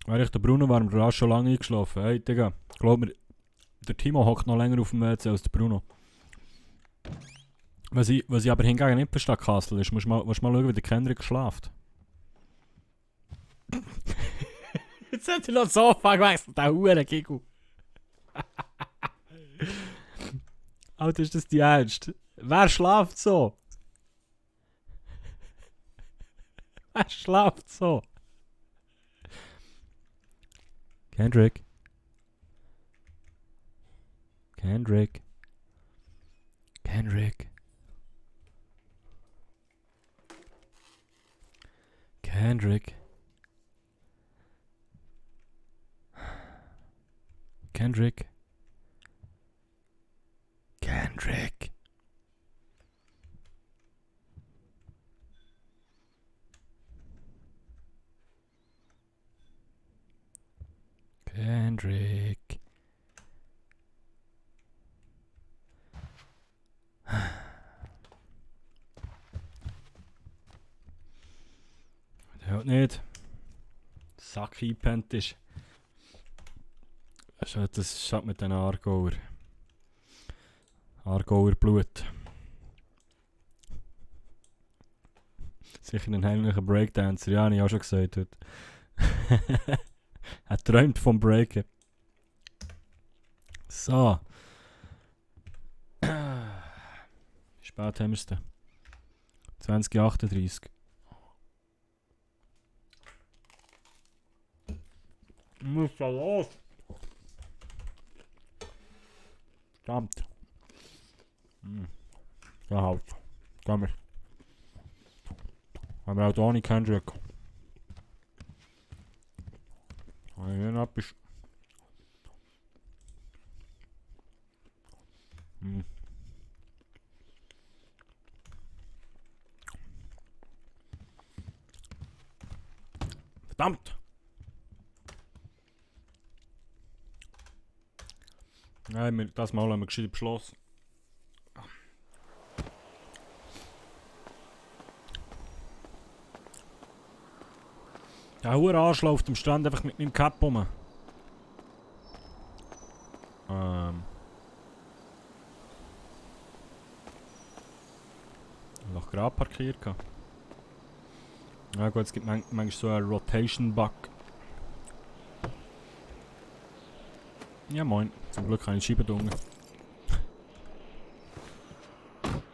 Wäre ich der Bruno, wäre mir schon lange eingeschlafen. Hey, Digga, glaub mir, der Timo hockt noch länger auf dem WC als der Bruno. Was ich aber hingegen nicht verstehe, Kassel, ist, musst mal schauen, wie der Kendrick schläft. Jetzt hat er noch das Sofa gewechselt, der Huren-Giggle. Alter, ist das die Ernst? Wer schläft so? Wer schläft so? Kendrick. Kendrick. Kendrick. Kendrick. Kendrick. Kendrick. Kendrick. Der hört nicht. Sack eingepennt ist. Das schaut mit den Aargauer Blut. Sicher ein heimlicher Breakdancer, ja, habe ich auch schon gesagt heute. Er träumt vom Breaken. So. Wie spät haben wir es denn? 20:38. Muss da los! Verdammt. Ja, halt. Gehen wir. Haben wir auch ohne Kendrick. Hier noch etwas. Verdammt! Nein, das Mal haben wir gescheit beschlossen. Der hure Arsch läuft am Strand einfach mit meinem Cap rum. Noch gerade parkiert. Ja gut, es gibt manchmal so einen Rotation-Bug. Ja moin, zum Glück keine Scheibe drunter.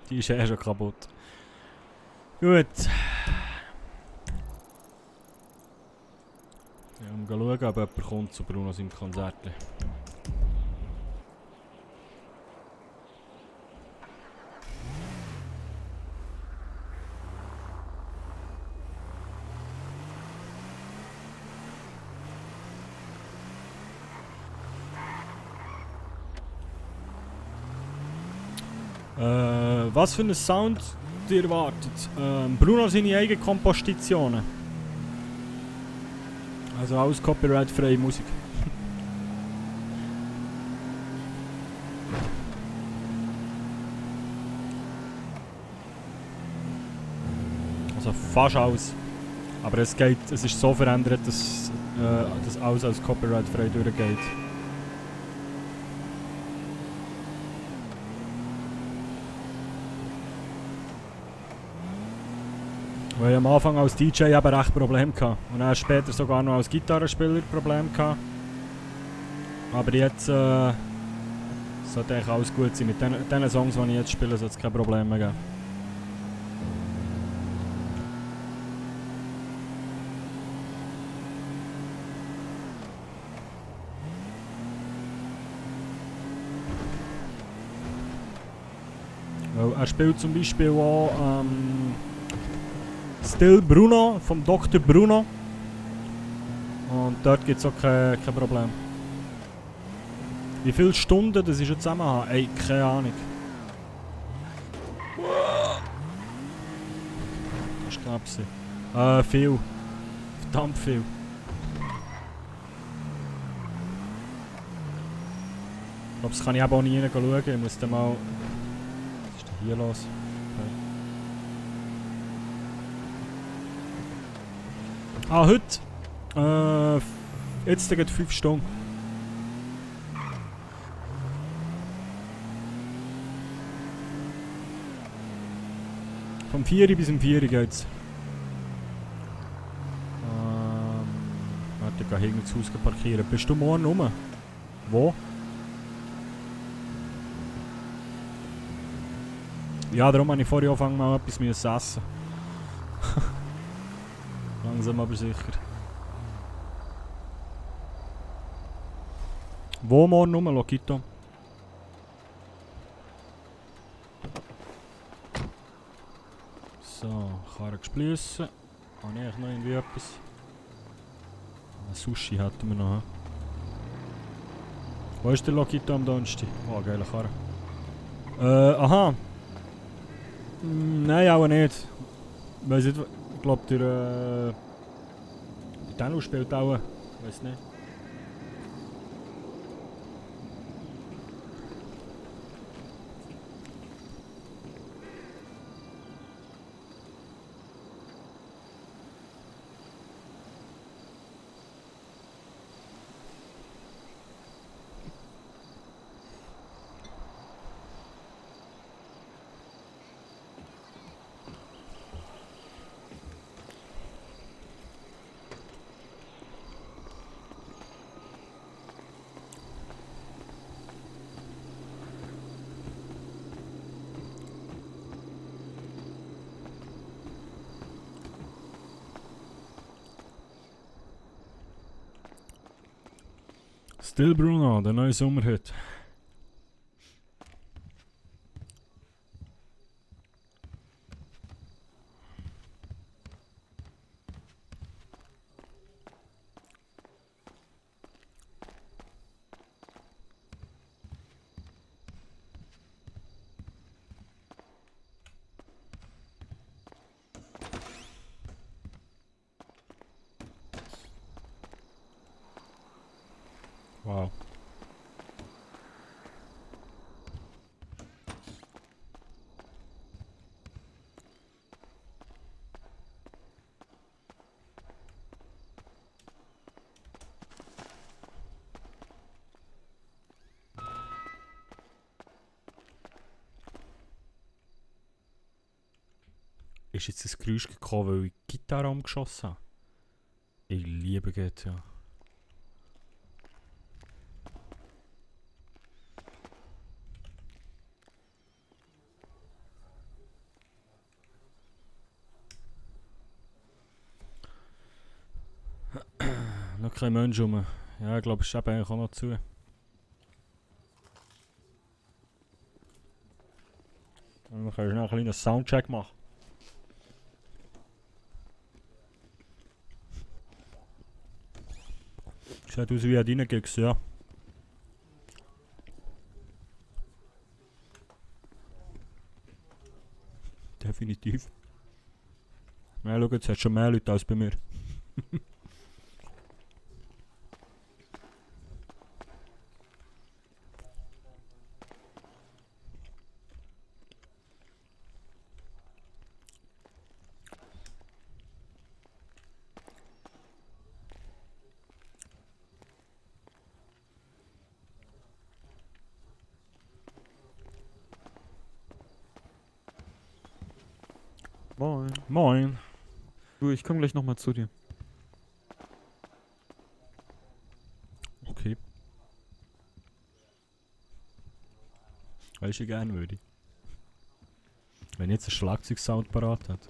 Die ist schon kaputt. Gut. Ja, schauen, ob jemand kommt zu Bruno seinem Konzert. Was für einen Sound ihr erwartet? Bruno seine eigenen Kompositionen. Also alles copyright-freie Musik. Also fast alles. Aber es ist so verändert, dass das alles als copyright-frei durchgeht. Weil ich am Anfang als DJ eben recht Probleme hatte. Und dann später sogar noch als Gitarrenspieler Probleme hatte. Aber jetzt sollte eigentlich alles gut sein. Mit den Songs, die ich jetzt spiele, sollte es keine Probleme geben. Weil er spielt zum Beispiel auch Still Bruno vom Dr. Bruno. Und dort gibt es auch kein Problem. Wie viele Stunden das ich schon zusammen habe? Ey, keine Ahnung. Das ist knapp. Viel. Verdammt viel. Ich glaube, das kann ich aber auch nie schauen. Ich muss dann mal... Was ist denn hier los? Okay. Ah, heute? Jetzt geht 5 Stunden. Vom 4 bis um 4 geht's. Warte, ich gehe hinten ins Haus parkieren. Bist du morgen rum? Wo? Ja, darum habe ich vorher angefangen, mal etwas zu essen. Langsam aber sicher. Wo morgen rum, Lokito? So, Karre gespliessen. Habe ich eigentlich noch irgendwie etwas? Ein Sushi hätten wir noch. Wo ist der Lokito am Donnerstag? Oh, geile Karre. Aha. Nein, auch nicht. Weiss nicht, ich glaube, der Danu spielt auch. Weiß nicht. Still Bruno, der neue Sommerhit. Wow. Ist jetzt das Geräusch gekommen, weil ich die Gitarre umgeschossen habe? Ich liebe GTA. Noch kein Mensch rum. Ja, ich glaube, es ist eben eigentlich auch noch zu. Dann können wir noch einen kleinen Soundcheck machen. Sieht aus wie ein Dinner-Gigs, ja. definitiv. Ja, schau, jetzt hat schon mehr Leute als bei mir. Moin. Moin. Du, ich komme gleich nochmal zu dir. Okay. Weißt du, gerne würde ich. Wenn jetzt ein Schlagzeugsound parat hat.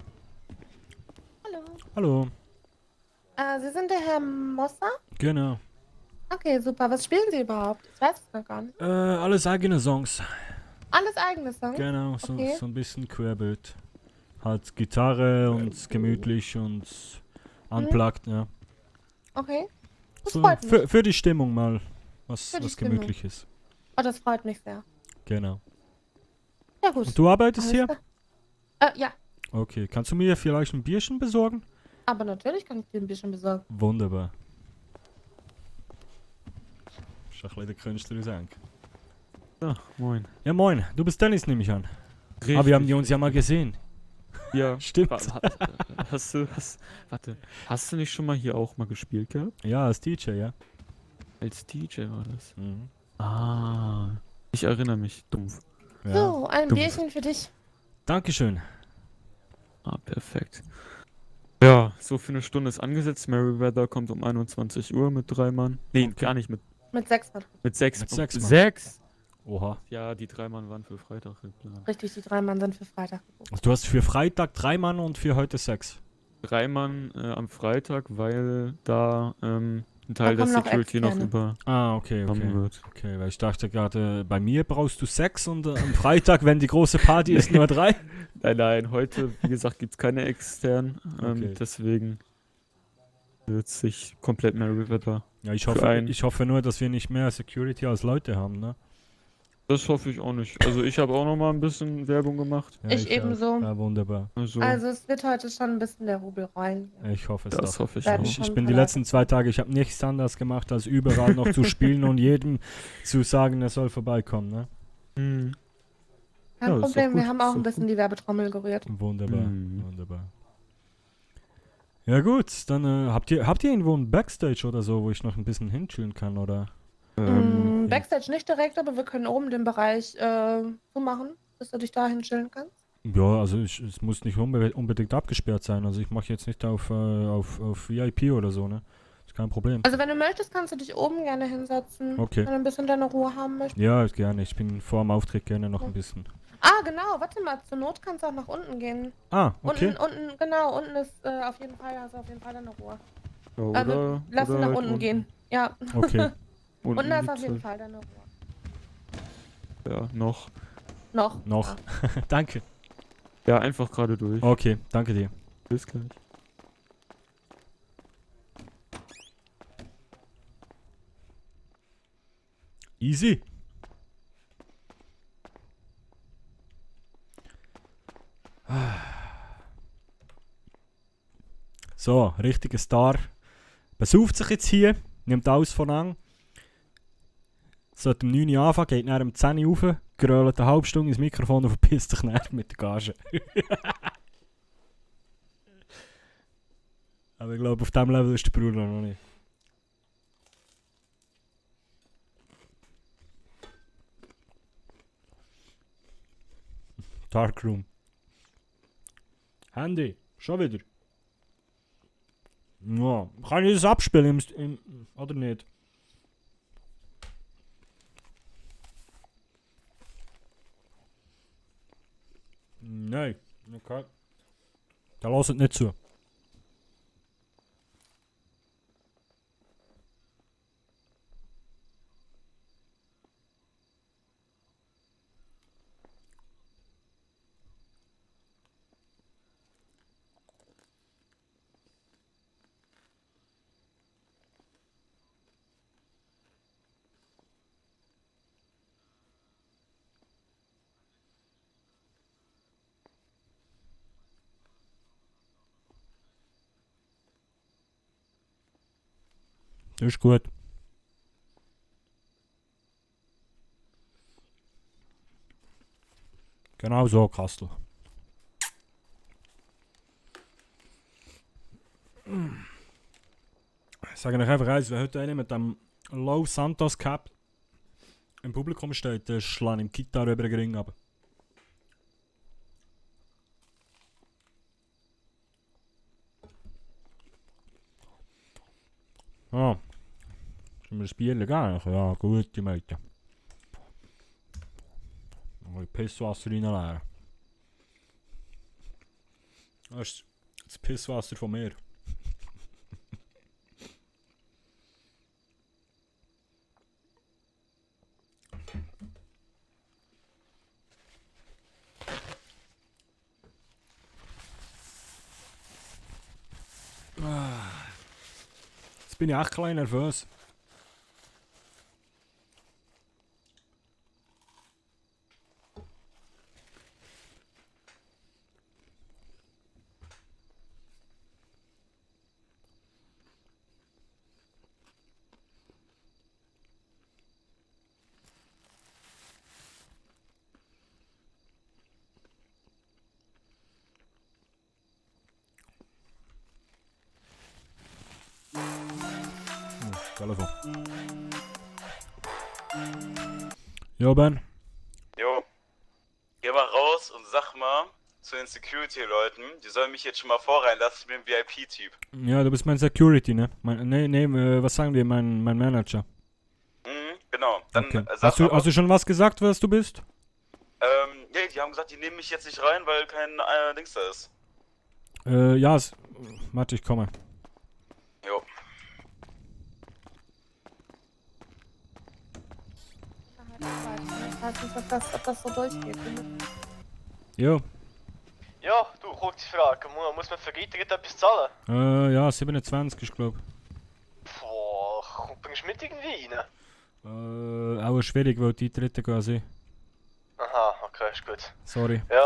Hallo. Hallo. Sie sind der Herr Mosser? Genau. Okay, super. Was spielen Sie überhaupt? Ich weiß es noch gar nicht. Alles eigene Songs. Alles eigene Songs? Genau, so, Okay. so ein bisschen Querbild. Halt Gitarre und gemütlich und unplugged, ja. Okay. Das So freut mich. für die Stimmung mal was, Für die was Stimmung. gemütlich ist. Oh, das freut mich sehr. Genau. Ja, gut. Und du arbeitest Alles hier? klar. Ja, Okay, kannst du mir vielleicht ein Bierchen besorgen? aber natürlich kann ich dir ein bisschen besorgen. Wunderbar. Ist ein bisschen der Künstler aus Enk. Ja, moin. Ja, moin. Du bist Dennis, nehme ich an. Richtig, Aber wir haben die uns ja mal gesehen. Ja, Stimmt. Warte, hast du nicht schon mal hier auch mal gespielt gehabt? Ja, als DJ, ja. Als DJ war das. Mhm. Ah, ich erinnere mich, dumpf. Ja. So, ein Dumpf. Bierchen für dich. Dankeschön. Ah, perfekt. Ja, so für eine Stunde ist angesetzt. Merryweather kommt um 21 Uhr mit 3 Mann. Nee, gar nicht, Mit 6 Mann. mit 6. Mit 6 Mann. 6? Oha. Ja, die 3 Mann waren für Freitag geplant. Richtig, die 3 Mann sind für Freitag gebucht. Also du hast für Freitag 3 Mann und für heute 6. 3 Mann am Freitag, weil da ein Teil Da der kommen noch Security noch Externe. über Ah, okay, genommen okay. wird. Okay, weil ich dachte gerade, bei mir brauchst du 6 und am Freitag, wenn die große Party ist, nur 3. Nein, heute, wie gesagt, gibt es keine externen. Okay. Deswegen wird sich komplett Merryweather. Ja, ich für ein- hoffe nur, dass wir nicht mehr Security als Leute haben, ne? Das hoffe ich auch nicht. Also ich habe auch noch mal ein bisschen Werbung gemacht. Ja, Ich auch. ebenso. Ja, wunderbar. Also, Also, es wird heute schon ein bisschen der Rubel rollen. Ich hoffe es das doch. hoffe ich Werden auch. Ich schon bin die parat. letzten 2 Tage, ich habe nichts anderes gemacht, als überall noch zu spielen und jedem zu sagen, er soll vorbeikommen, ne? Hm. Kein Ja, ist doch Problem, wir gut, haben ist auch doch ein bisschen die Werbetrommel gerührt. Wunderbar, Mhm. wunderbar. Ja gut, dann habt ihr irgendwo ein Backstage oder so, wo ich noch ein bisschen hinchillen kann, oder? Backstage nicht direkt, aber wir können oben den Bereich so machen, dass du dich dahin chillen kannst. Ja, also es muss nicht unbedingt abgesperrt sein. Also ich mache jetzt nicht auf VIP oder so, ne? Ist kein Problem. Also wenn du möchtest, kannst du dich oben gerne hinsetzen, Okay. wenn du ein bisschen deine Ruhe haben möchtest. Ja, gerne. Ich bin vor dem Auftritt gerne noch ein bisschen. Ah, genau, warte mal, zur Not kannst du auch nach unten gehen. Ah, okay. Unten, genau, unten ist auf jeden Fall, hast du auf jeden Fall deine Ruhe. Ja, oder, Lass oder ihn nach halt unten gehen. Ja. Okay. Unten hast du auf liegt's jeden halt. Fall deine Ruhe. Ja, noch. Noch. Noch. Ja. Danke. Ja, einfach gerade durch. Okay, danke dir. Bis gleich. Easy. So, richtiger Star. Besauft sich jetzt hier, nimmt alles von an. Sollte um 9 Uhr anfangen, geht nach um 10 Uhr rauf, grölt eine halbe Stunde ins Mikrofon und verpisst sich dann mit der Gage. Aber ich glaube, auf diesem Level ist der Bruder noch nicht. Darkroom. Handy, schon wieder. Ja, kann ich das abspielen oder nicht? Nein, okay. Da lasst nicht zu. Ist gut. Genau so, Kastel. Ich sage euch einfach eins, wenn heute einer mit dem Low Santos Cap im Publikum steht, der schlägt ihm Gitarre über den Ring ab. Ah. Sollen wir das Bier gehen? Ja, gut, die Mädchen. Mal Pisswasser reinleeren. Das ist das Pisswasser von mir. Jetzt bin ich echt klein nervös. Telefon. Jo, Ben. Jo. Geh mal raus und sag mal zu den Security-Leuten, die sollen mich jetzt schon mal vorreinlassen, ich bin ein VIP-Typ. Ja, du bist mein Security, ne? Was sagen wir? Mein Manager. Mhm, genau. Dann Okay. sag Hast du schon was gesagt, was du bist? Ja, die haben gesagt, die nehmen mich jetzt nicht rein, weil kein Dings da ist. Ja, warte, ich komme. Jo. Ich weiß nicht, ob das so durchgeht. Jo. Ja, du, kurze Frage. Muss man für Gittert etwas zahlen? Ja, 27 ist glaub. Boah, bringst du mit irgendwie rein? Auch schwierig, weil die Eintritte gehen sehen. Aha, okay, ist gut. Sorry. Ja,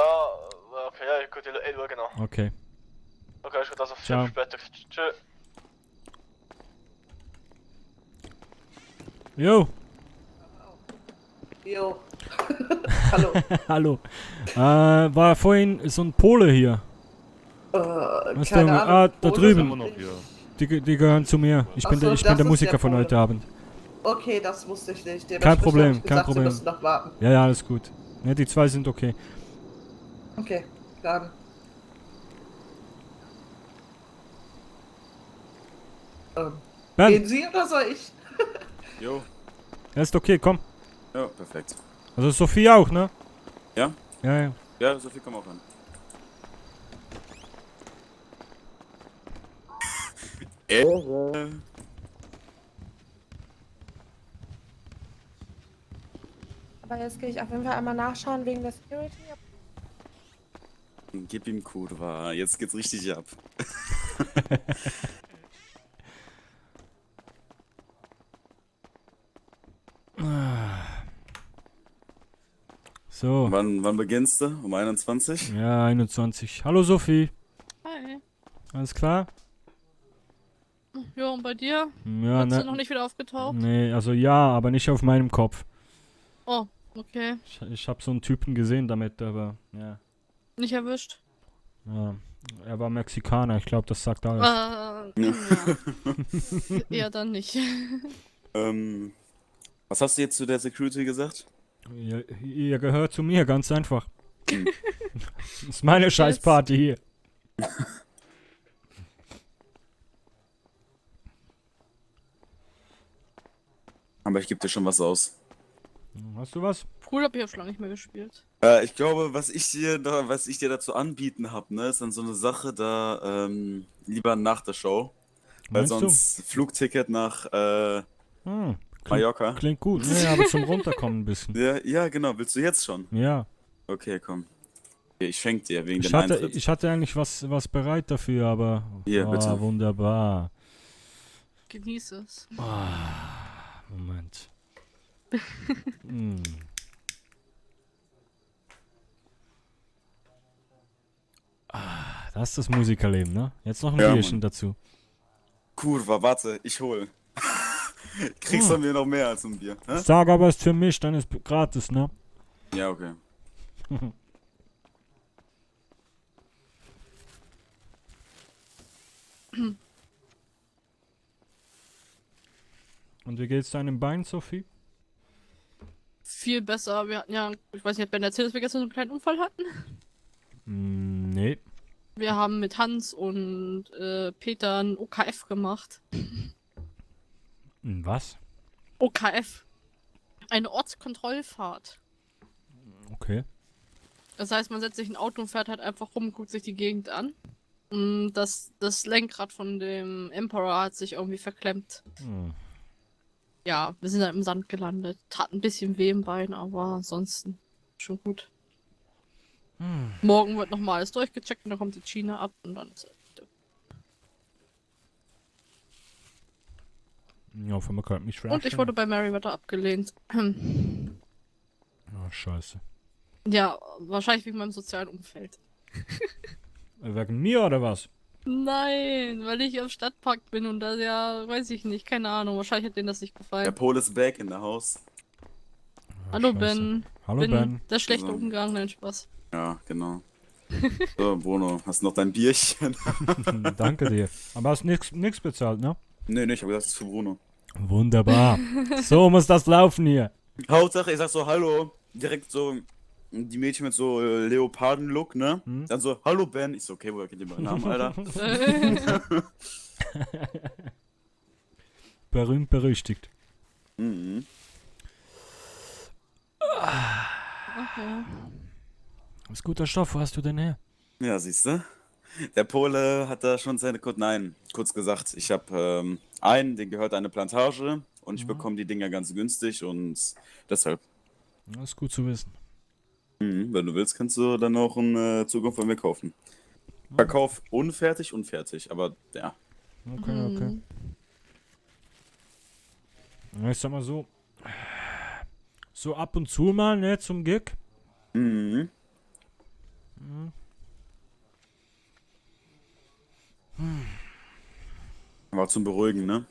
okay, ja, gut, ich schaue noch. Okay. Okay, ist gut, also Ciao. später. Tschüss. Jo. Jo. Hallo. Hallo. War vorhin so ein Pole hier. Was keine da, Ahnung, da Pole drüben. sind wir noch hier. Die gehören zu mir. Ich bin Ach so, der das Musiker ist der von heute Pole. Abend. Okay, das wusste ich nicht. Kein Dementsprechend Problem, hab ich kein gesagt, Problem. Sie müssen noch warten. Ja, alles gut. Ja, die zwei sind okay. Okay, dann. Ben. Gehen Sie oder soll ich? Jo. Ja, ist okay, komm. Ja, perfekt. Also Sophie auch, ne? Ja? Ja, ja. Ja, Sophie, komm auch ran. Aber jetzt gehe ich auf jeden Fall einmal nachschauen wegen der Security. Gib ihm Kurva, jetzt geht's richtig ab. So. Wann beginnst du? Um 21? Ja, 21. Hallo Sophie. Hi. Alles klar? Ja, und bei dir? Ja, Bist du noch nicht wieder aufgetaucht? Nee, also ja, aber nicht auf meinem Kopf. Oh, okay. Ich habe so einen Typen gesehen damit, aber ja. Nicht erwischt? Ja. Er war Mexikaner, ich glaube, das sagt alles. Ja. Eher dann nicht. Was hast du jetzt zu der Security gesagt? Ihr gehört zu mir, ganz einfach. Das ist meine Scheißparty hier. Aber ich gebe dir schon was aus. Hast du was? Cool, hab ich schon lange nicht mehr gespielt. Ich glaube, was ich dir dazu anbieten habe, ne, ist dann so eine Sache, da lieber nach der Show. Weil Meinst du? sonst Flugticket nach Mallorca. Klingt gut, nee, aber zum Runterkommen ein bisschen. Ja, genau. Willst du jetzt schon? Ja. Okay, komm. Okay, ich schenk dir wegen Ich dem hatte, Eintritt. ich hatte eigentlich was bereit dafür, aber. Hier, bitte. Wunderbar. Genieß es. Moment. Hm. Das ist das Musikerleben, ne? Jetzt noch ein Ja, Bierchen Mann. dazu. Kurva, warte, ich hol. Kriegst du mir noch mehr als ein Bier. Hä? Sag aber, es ist für mich, dann ist gratis, ne? Ja, okay. Und wie geht's deinem Bein, Sophie? Viel besser. Wir hatten ja, ich weiß nicht, ob Ben erzählt, dass wir gestern so einen kleinen Unfall hatten. Nee. Wir haben mit Hans und Peter ein OKF gemacht. Was? OKF. Eine Ortskontrollfahrt. Okay. Das heißt, man setzt sich ein Auto und fährt halt einfach rum, guckt sich die Gegend an. Und das Lenkrad von dem Emperor hat sich irgendwie verklemmt. Ja, wir sind dann im Sand gelandet. Tat ein bisschen weh im Bein, aber ansonsten schon gut. Morgen wird nochmal alles durchgecheckt und dann kommt die Schiene ab und dann ist es. Ja, von mir kann mich Und ich wurde bei Merryweather abgelehnt. Oh, scheiße. Ja, wahrscheinlich wegen meinem sozialen Umfeld. Wegen mir oder was? Nein, weil ich am Stadtpark bin und da ja, weiß ich nicht, keine Ahnung, wahrscheinlich hat denen das nicht gefallen. Der Pol ist back in the house. Hallo Scheiße. Ben. Hallo bin Ben. Der schlechte So. Umgang, nein, Spaß. Ja, genau. So, Bruno, hast du noch dein Bierchen? Danke dir. Aber hast nix bezahlt, ne? Nee, ich hab gesagt, das ist für Bruno. Wunderbar. So muss das laufen hier. Hauptsache, ich sag so, hallo, direkt so, die Mädchen mit so Leoparden-Look, ne? Dann so, hallo Ben. Ich so, okay, woher kennt ihr meinen Namen, Alter? Berühmt berüchtigt. Mhm. Okay. Was guter Stoff, wo hast du denn her? Ja, siehst du? Der Pole hat da schon seine kurz gesagt, ich habe einen, den gehört eine Plantage und ich bekomme die Dinger ganz günstig und deshalb. Das ist gut zu wissen. Wenn du willst, kannst du dann auch in Zukunft bei mir kaufen. Verkauf unfertig, aber ja. Okay. Ja, ich sag mal so. So ab und zu mal, ne, zum Gig. War zum Beruhigen, ne?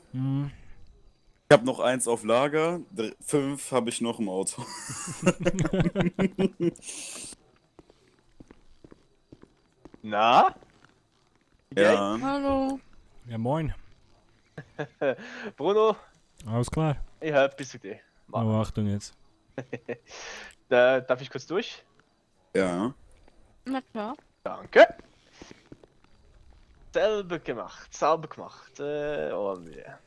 Ich habe noch 1 auf Lager, 5 habe ich noch im Auto. Na? Ja. Hallo. Ja, moin. Bruno, Alles klar. ich hab ein bisschen Idee. Oh, Achtung jetzt. Darf ich kurz durch? Ja. Na klar. Danke. Sauber gemacht. Oh, mir.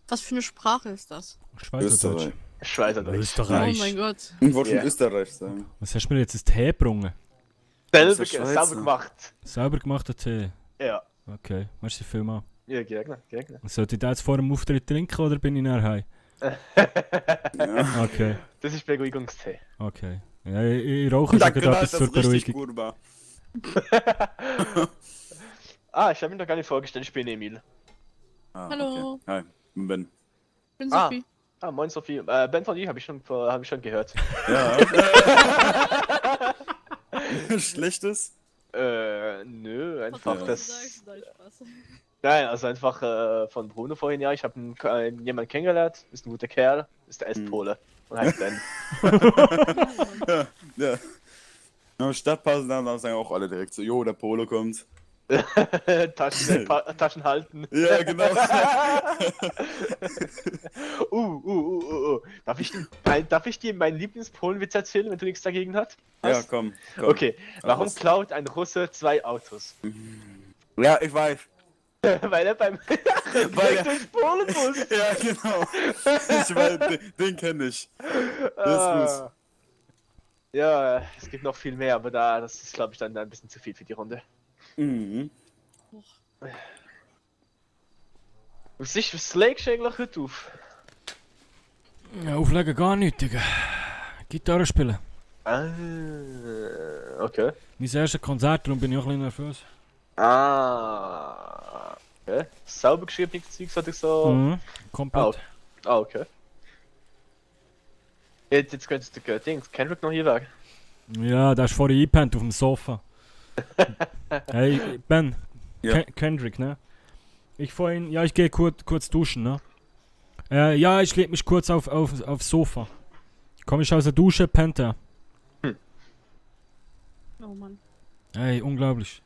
Was für eine Sprache ist das? Schweizerdeutsch. Schweizerdeutsch. Österreich. Oh mein Gott. Ich wollte schon Ja. Österreich sagen. Was hast du mir jetzt ins Tee gebrungen? Sauber gemacht. Sauber gemachter Tee? Ja. Okay, merci vielmals. Ja, gerne. Sollte ich da jetzt vor dem Auftritt trinken oder bin ich nachher heim? Okay. Das ist Beruhigungstee. Okay. Ja, ich rauche schon gerade etwas zur Beruhigung. Ich habe mich noch gar nicht vorgestellt, ich bin Emil. Hallo. Okay. Hi, ich bin Ben. Ich bin Sophie. Moin Sophie. Ben von dir habe ich schon gehört. Ja. Schlechtes? Nö, einfach Was das. du sagst, nein, Spaß. Nein, also einfach von Bruno vorhin, ja, ich habe jemanden kennengelernt, ist ein guter Kerl, ist der Esspole und heißt Ben. Ja. Im Stadtpass dann sagen auch alle direkt so, jo, der Pole kommt. Taschen halten. Ja, genau. Darf ich dir meinen Lieblingspolenwitz erzählen, wenn du nichts dagegen hast? Ja, komm. Okay, warum Raus. klaut ein Russe 2 Autos? Ja, ich weiß. Weil er beim durch Polen muss. Ja, genau. Ich weiß, den kenne ich. Das ist gut. Ja, es gibt noch viel mehr, aber das ist, glaube ich, dann ein bisschen zu viel für die Runde. Mhm. Was legst du eigentlich heute auf? Ja, auflegen gar nicht, Digga. Gitarre spielen. Okay. Mein erstes Konzert, darum bin ich auch ein bisschen nervös. Okay. Sauber geschriebenes Zeug, sollte ich so. Komplett. Okay. Jetzt könntest du Kendrick noch hier weg. Ja, der ist vorhin eingepennt auf dem Sofa. Hey, Ben. Ja. Kendrick, ne? Ich gehe kurz duschen, ne? Ja, ich leg mich kurz aufs Sofa. Komm ich aus der Dusche, Panther. Oh Mann. Ey, unglaublich.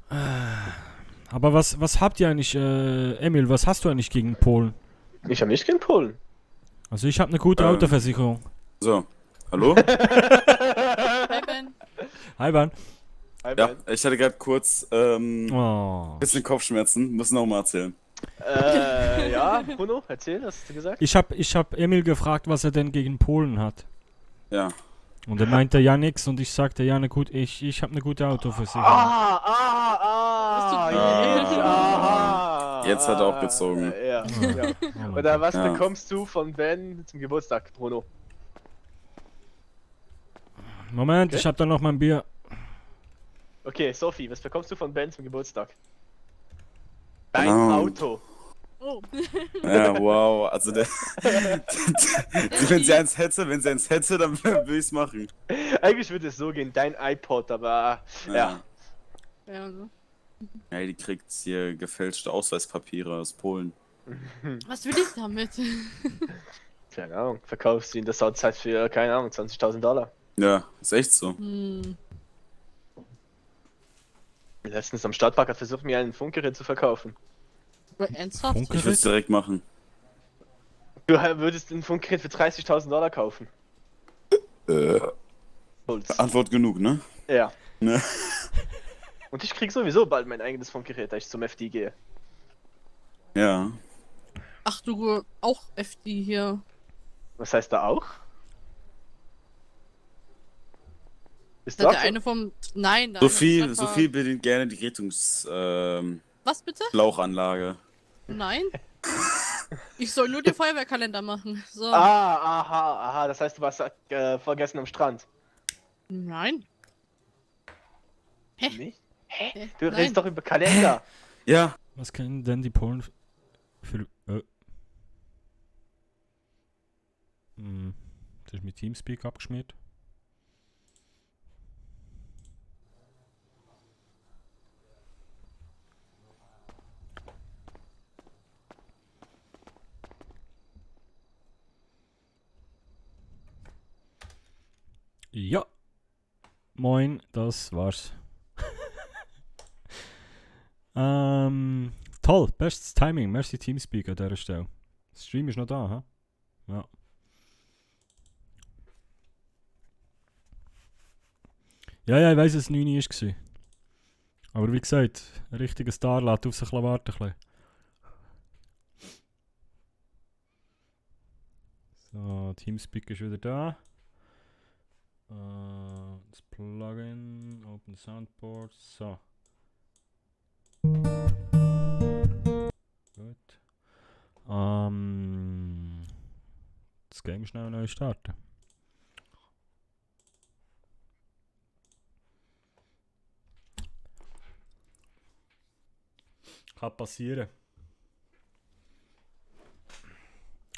Aber was habt ihr eigentlich, Emil, was hast du eigentlich gegen Polen? Ich habe nicht gegen Polen. Also ich habe eine gute Autoversicherung. So, hallo? Hi Ben. Hi Ben. Ja, ich hatte gerade kurz bisschen Kopfschmerzen, muss noch mal erzählen. Ja, Bruno, erzähl, was hast du gesagt? Ich hab Emil gefragt, was er denn gegen Polen hat. Ja. Und er meinte ja nix und ich sagte ja, gut, ich habe eine gute Autoversicherung. Jetzt hat er auch gezogen. Ja. Oder was bekommst du von Ben zum Geburtstag, Bruno? Moment, ich hab da noch mein Bier. Okay, Sophie, was bekommst du von Ben zum Geburtstag? Dein Auto. Oh. Ja, wow, also der. wenn sie eins hätte, dann würde ich's machen. Eigentlich würde es so gehen, dein iPod, aber ja. Ja, ne? Ja, die kriegt hier gefälschte Ausweispapiere aus Polen. Was will ich damit? Keine Ahnung, verkaufst du in der Sautzeit für, keine Ahnung, $20.000. Ja, ist echt so. Letztens am Stadtpark hat versucht, mir ein Funkgerät zu verkaufen. Ernsthaft? Ich würde es direkt machen. Du würdest ein Funkgerät für $30.000 kaufen. Antwort genug, ne? Ja. Ne? Und ich krieg sowieso bald mein eigenes Funkgerät, da ich zum FD gehe. Ja. Ach du, auch FD hier. Was heißt da auch? Ist Der eine vom... Nein, der Sophie bedient gerne die Rettungs... Was bitte? Lauchanlage. Nein. Ich soll nur den Feuerwehrkalender machen. So. Aha, das heißt, du warst vergessen am Strand. Nein. Hä? Nicht? Hä? Du redest doch über Kalender. Ja. Was können denn die Polen für... Das ist mit Teamspeak abgeschmiert. Ja. Moin, das war's. Toll, bestes Timing. Merci Teamspeak an dieser Stelle. Der Stream ist noch da, hä? Ja. Ja, ich weiss, dass es 9 Uhr war. Aber wie gesagt, ein richtiger Star lässt auf sich warten. So, Teamspeak ist wieder da. Das Plugin, Open Soundboard, so. Gut. Das Game schnell neu starten. Kann passieren.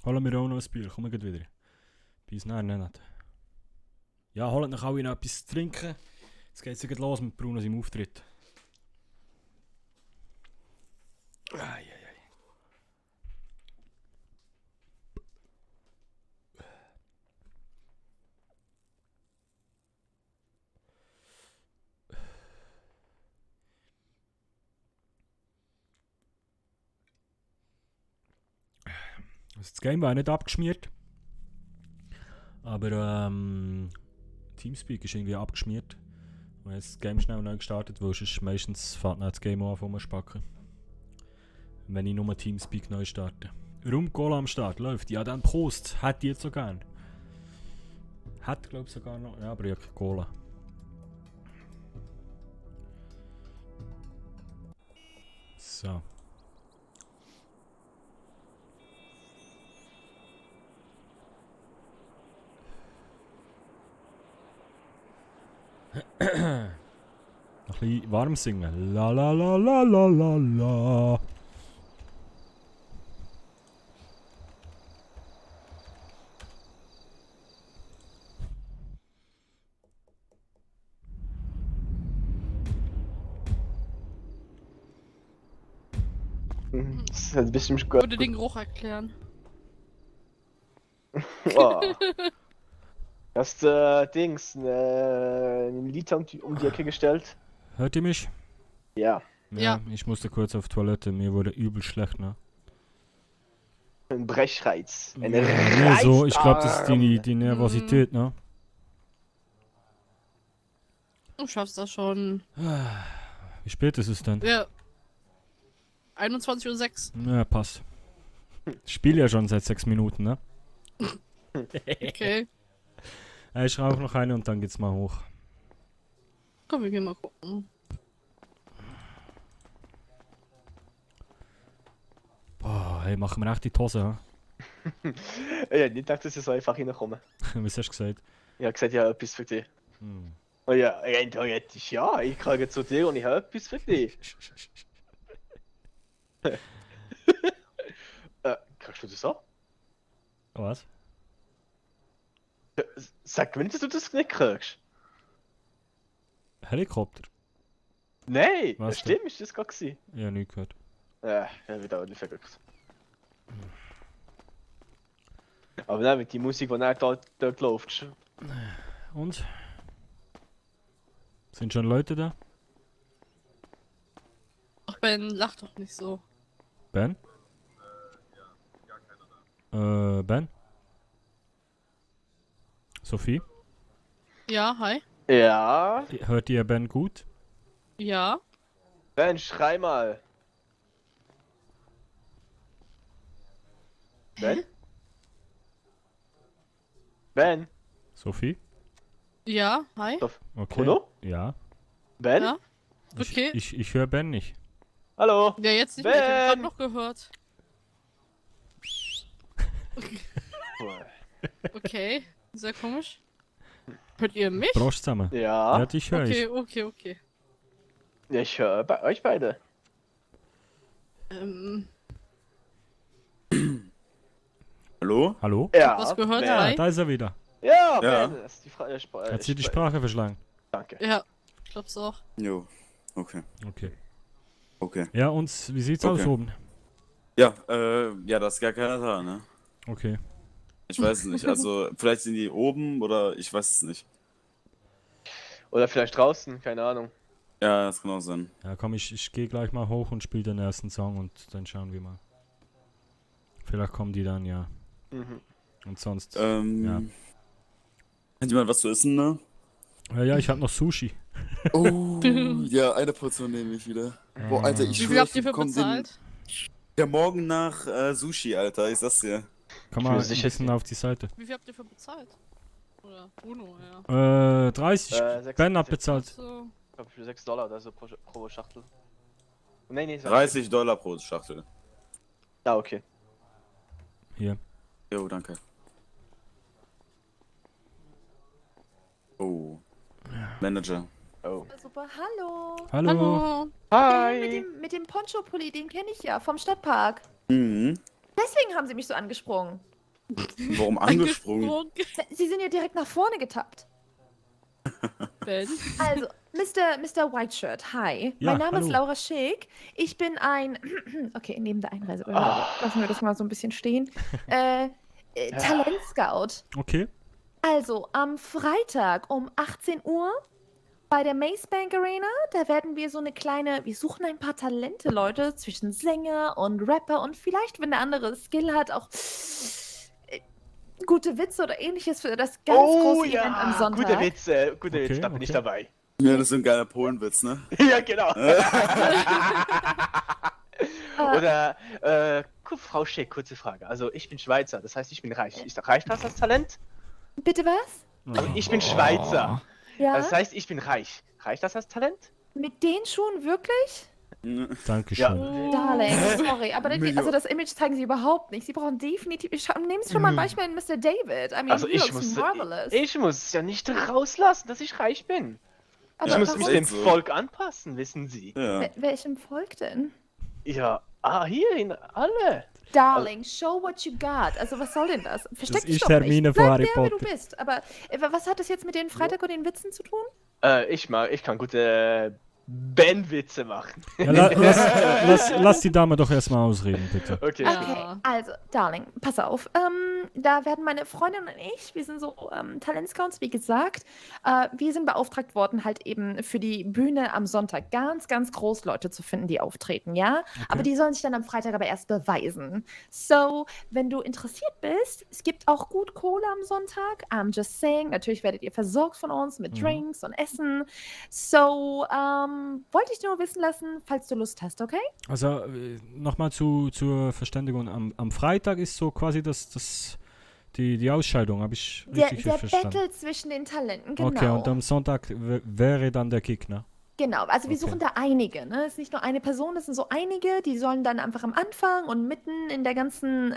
Holen wir auch noch ein Bier, kommen wir wieder. Bis nachher nicht. Ja, holt noch alle noch etwas zu trinken. Jetzt geht es los mit Bruno seinem Auftritt. Also das Game war nicht abgeschmiert. Aber Teamspeak ist irgendwie abgeschmiert. Und jetzt das Game schnell neu gestartet, weil sonst meistens fährt das Game an vom Spacken. Wenn ich nur Teamspeak neu starte. Rum Cola am Start, läuft. Ja, dann Prost. Hätte ich jetzt so gern. Hat glaube ich sogar noch. Ja, aber ich habe keine Cola. So. Ein bisschen warm singen. La la la la la la la. Das ist bestimmt gut. Würde den Geruch erklären. Oh. Hast Dings, einen Liter um die Ecke gestellt? Hört ihr mich? Ja. Ja. Ich musste kurz auf Toilette, mir wurde übel schlecht, ne? Ein Brechreiz. Ja, nee, so, ich glaube, das ist die Nervosität, ne? Du schaffst das schon. Wie spät ist es denn? Ja. 21:06 Uhr. Ja, passt. Ich spiele ja schon seit 6 Minuten, ne? Okay. Ich rauche noch eine und dann geht's mal hoch. Komm, wir gehen mal gucken. Boah, hey, machen wir echt die Hose, ha? Ja, nicht gedacht, dass ich so einfach reinkomme. Was hast du gesagt? Ich habe gesagt, ich habe etwas für dich. Oh ja, eindeutig ja, ich kriege zu dir und ich habe etwas für dich. Kriegst du das auch? Was? Sag mir nicht, dass du das nicht kriegst. Helikopter? Nein, Was das stimmt, ist das gar gewesen. Ja, nie gehört. Ja, wieder ordentlich verrückt. Aber nein, mit die Musik, die nicht dort läuft. Und? Sind schon Leute da? Ach Ben, lach doch nicht so. Ben? Ben? Sophie? Ja, hi. Ja. Hört ihr Ben gut? Ja. Ben, schrei mal. Ben? Ben? Sophie? Ja, hi. Okay. Bruno? Ja. Ben? Ja. Okay. Ich höre Ben nicht. Hallo? Ja, jetzt nicht mehr. Ich hab Ben! grad noch gehört. Okay, sehr komisch. Hört ihr mich? Prost zusammen. Ja. Ja, dich höre ich. Okay. Ja, ich höre bei euch beide. Hallo? Hallo? Ja. Was gehört? Ben. Hi. Da ist er wieder. Ja, Ja. Ben, das ist die Frage. Hat sie die Sprache verschlagen? Danke. Ja, ich glaub's auch. Jo. Okay. Okay. Ja, und wie sieht's aus oben? Ja, ja, das ist gar keiner da, ne? Okay. Ich weiß es nicht. Also, vielleicht sind die oben oder ich weiß es nicht. Oder vielleicht draußen, keine Ahnung. Ja, das kann auch sein. Ja, komm, ich gehe gleich mal hoch und spiele den ersten Song und dann schauen wir mal. Vielleicht kommen die dann, ja. Mhm. Und sonst, Hat jemand was zu essen, ne? Ja, ich hab noch Sushi. Oh, ja, eine Portion nehme ich wieder. Boah, Alter, ich Wie viel schwör, habt ihr ich für bekomm den... bezahlt? Ja, morgen nach Sushi, Alter, ich sag's dir. Komm mal ein bisschen auf die Seite. Wie viel habt ihr für bezahlt? Oder Bruno, ja. 30. 6, Ben hat bezahlt. So. Ich glaube für $6 oder so pro Schachtel. Nee, $30 pro Schachtel. Ja, okay. Hier. Jo, danke. Oh. Manager. Oh. Super, hallo. Hallo. Hi. Mit dem Poncho-Pulli, den kenne ich ja vom Stadtpark. Mhm. Deswegen haben sie mich so angesprungen. Warum angesprungen? Sie sind ja direkt nach vorne getappt. Ben? Also, Mr. Whiteshirt, hi. Ja, mein Name ist hallo. Laura Schick. Ich bin ein... Okay, neben der Einreisebehörde. Lassen wir das mal so ein bisschen stehen. Talentscout. Okay. Also, am Freitag um 18 Uhr bei der Mace Bank Arena, da werden wir so eine kleine... Wir suchen ein paar Talente, Leute, zwischen Sänger und Rapper und vielleicht, wenn der andere Skill hat, auch gute Witze oder ähnliches für das ganz große Event am Sonntag. Gute Witze, da bin ich dabei. Ja, das ist ein geiler Polenwitz, ne? Ja, genau. Oder, Frau Schick, kurze Frage. Also, ich bin Schweizer, das heißt, ich bin reich. Reicht das als Talent? Bitte was? Also, ich bin Schweizer. Ja? Das heißt, ich bin reich. Reicht das als Talent? Mit den Schuhen wirklich? Dankeschön. Darling, sorry, aber das Image zeigen sie überhaupt nicht. Sie brauchen definitiv... Nehmen Sie schon mal ein Beispiel an Mr. David. I mean, Also, he looks marvelous. ich muss ja nicht rauslassen, dass ich reich bin. Aber Ich muss mich warum? dem Volk anpassen, wissen Sie. Ja. Welchem Volk denn? Ja, hierhin, alle. Darling, show what you got. Also, was soll denn das? Versteck Das dich ist doch nicht. Hermine Bleib von Harry der, wie du Potter. bist. Aber was hat das jetzt mit den Freitag und den Witzen zu tun? Ich kann gute Ben-Witze machen. Ja, lass die Dame doch erstmal ausreden, bitte. Okay. Okay, also, Darling, pass auf. Da werden meine Freundin und ich, wir sind so Talentscouts, wie gesagt, wir sind beauftragt worden, halt eben für die Bühne am Sonntag ganz, ganz groß Leute zu finden, die auftreten, ja? Aber die sollen sich dann am Freitag aber erst beweisen. So, wenn du interessiert bist, es gibt auch gut Kohle am Sonntag. I'm just saying, natürlich werdet ihr versorgt von uns mit Drinks und Essen. So, wollte ich nur wissen lassen, falls du Lust hast, okay? Also, nochmal zur Verständigung. Am Freitag ist so quasi die Ausscheidung, habe ich richtig Der verstanden? Battle zwischen den Talenten, genau. Okay, und am Sonntag wäre dann der Kick, ne? Genau, also wir suchen da einige, ne? Es ist nicht nur eine Person, es sind so einige, die sollen dann einfach am Anfang und mitten in der ganzen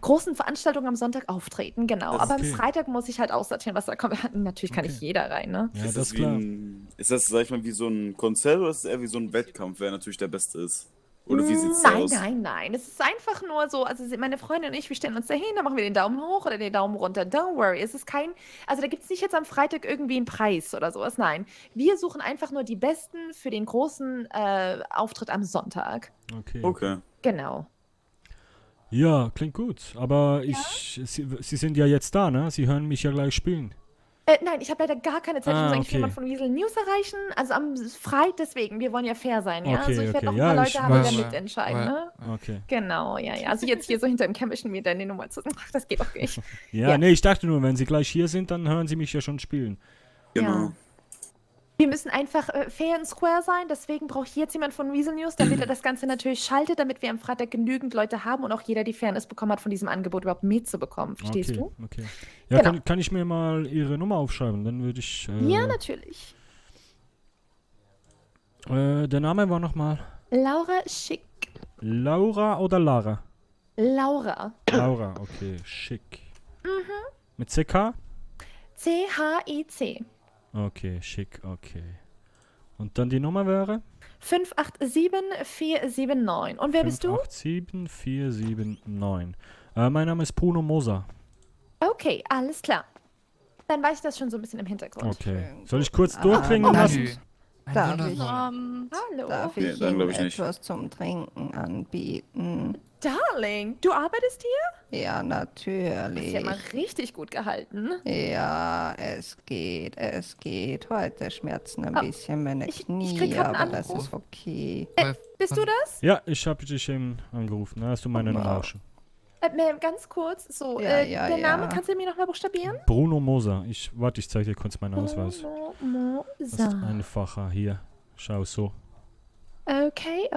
großen Veranstaltung am Sonntag auftreten, genau. Aber am Freitag muss ich halt aussortieren, was da kommt. Natürlich kann nicht jeder rein, ne? Ja, ist das ist klar. Ist das, sag ich mal, wie so ein Konzert oder ist es eher wie so ein Wettkampf, wer natürlich der Beste ist? Oder wie sieht's aus? Nein. Es ist einfach nur so, also meine Freundin und ich, wir stellen uns dahin, dann machen wir den Daumen hoch oder den Daumen runter. Don't worry, es ist also da gibt es nicht jetzt am Freitag irgendwie einen Preis oder sowas. Nein, wir suchen einfach nur die Besten für den großen Auftritt am Sonntag. Okay. Genau. Ja, klingt gut. Aber Sie sind ja jetzt da, ne? Sie hören mich ja gleich spielen. Nein, ich habe leider gar keine Zeit. Ich muss eigentlich jemanden von Weasel News erreichen. Also am Freitag deswegen, wir wollen ja fair sein, ja? Also ich werde noch ein paar Leute haben, die da mitentscheiden, ne? Okay. Genau, ja. Also jetzt hier so hinter dem Kämmerchen mir deine Nummer zu sagen, das geht doch nicht. Ja, nee, ich dachte nur, wenn Sie gleich hier sind, dann hören Sie mich ja schon spielen. Genau. Ja. Wir müssen einfach fair and square sein, deswegen braucht hier jetzt jemand von Weasel News, damit er das Ganze natürlich schaltet, damit wir am Freitag genügend Leute haben und auch jeder die Fairness bekommen hat, von diesem Angebot überhaupt mitzubekommen. Verstehst du? Okay. Ja, Genau. kann ich mir mal Ihre Nummer aufschreiben? Dann würde ich... Ja, natürlich. Der Name war nochmal? Laura Schick. Laura oder Lara? Laura. Laura, okay, Schick. Mit CK? C-H-I-C. Okay, Schick, okay. Und dann die Nummer wäre? 587-479. Und wer bist du? 587-479. Mein Name ist Bruno Moser. Okay, alles klar. Dann weiß ich das schon so ein bisschen im Hintergrund. Okay. Soll ich kurz durchklingen lassen? Darf ich, Hallo. darf Nee, ich dann Ihnen glaub ich nicht. etwas zum Trinken anbieten? Darling, du arbeitest hier? Ja, Das ist natürlich. ja mal richtig gut gehalten. Ja, es geht. Heute schmerzen ein bisschen meine ich Knie, krieg grad einen aber das Anruf. ist okay. Bist du das? Ja, ich habe dich eben angerufen. Da hast du meine Nummer auch schon. Ganz kurz, so, Ja, der Name, ja. kannst du mir nochmal buchstabieren? Bruno Moser. Ich zeige dir kurz meinen Ausweis. Bruno Das ist Moser. einfacher. Hier, schau so. Okay.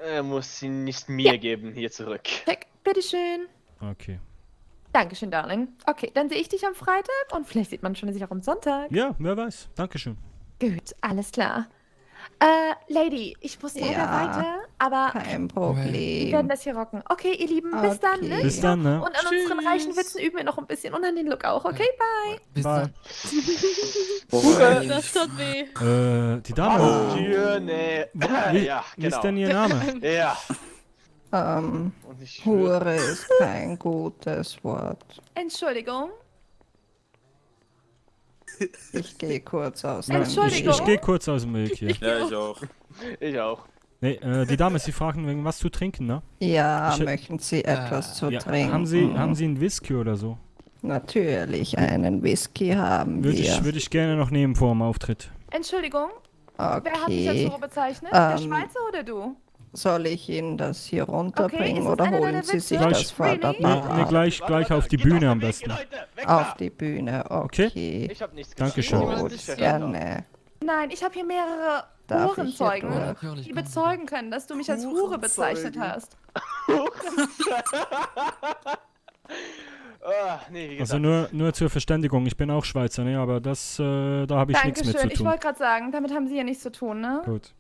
Er muss sie nicht mir geben, hier zurück. Check, bitteschön. Okay. Dankeschön, Darling. Okay, dann sehe ich dich am Freitag und vielleicht sieht man sich auch am Sonntag. Ja, wer weiß. Dankeschön. Gut, alles klar. Lady, ich muss leider weiter, aber Kein wir werden Problem. das hier rocken. Okay, ihr Lieben, bis dann, ne? Bis dann, ne? Und an unseren reichen Witzen üben wir noch ein bisschen und an den Look auch, okay? Bye. Bye. Das tut weh. Die Dame. Dieu, nee. Wie, Ja, wie ist genau. denn Ihr Name? Ja. Ähm, Und ich Hure ist kein gutes Wort. Entschuldigung. Ich gehe kurz aus. Ja, ich gehe kurz aus dem Weg hier. Ja, ich auch. Ich auch. Nee, die Dame, Sie fragen wegen was zu trinken, ne? Ja, Ich- möchten Sie etwas zu Ja, trinken? haben Sie einen Whisky oder so? Natürlich, einen Whisky haben wir. Würde ich gerne noch nehmen vor dem Auftritt. Entschuldigung. Wer hat mich als Okay. Hure bezeichnet? Der Ähm, Schweizer oder du? Soll ich Ihnen das hier runterbringen ist es oder einer holen deiner Sie Witze? sich Gleich- das Vorderrad Nee, gleich auf die Bühne am besten. Auf die Bühne, okay. Ich hab nichts Dankeschön. Gut, gerne. Nein, ich habe hier mehrere Darf ich Ohrenzeugen, hier die bezeugen können, dass du mich als Hure bezeichnet hast. Nee, wie Also gesagt. nur zur Verständigung, ich bin auch Schweizer, ne? Aber da habe ich nichts mit Dankeschön. zu Ich tun. wollte gerade sagen, damit haben sie ja nichts zu tun, ne? Gut.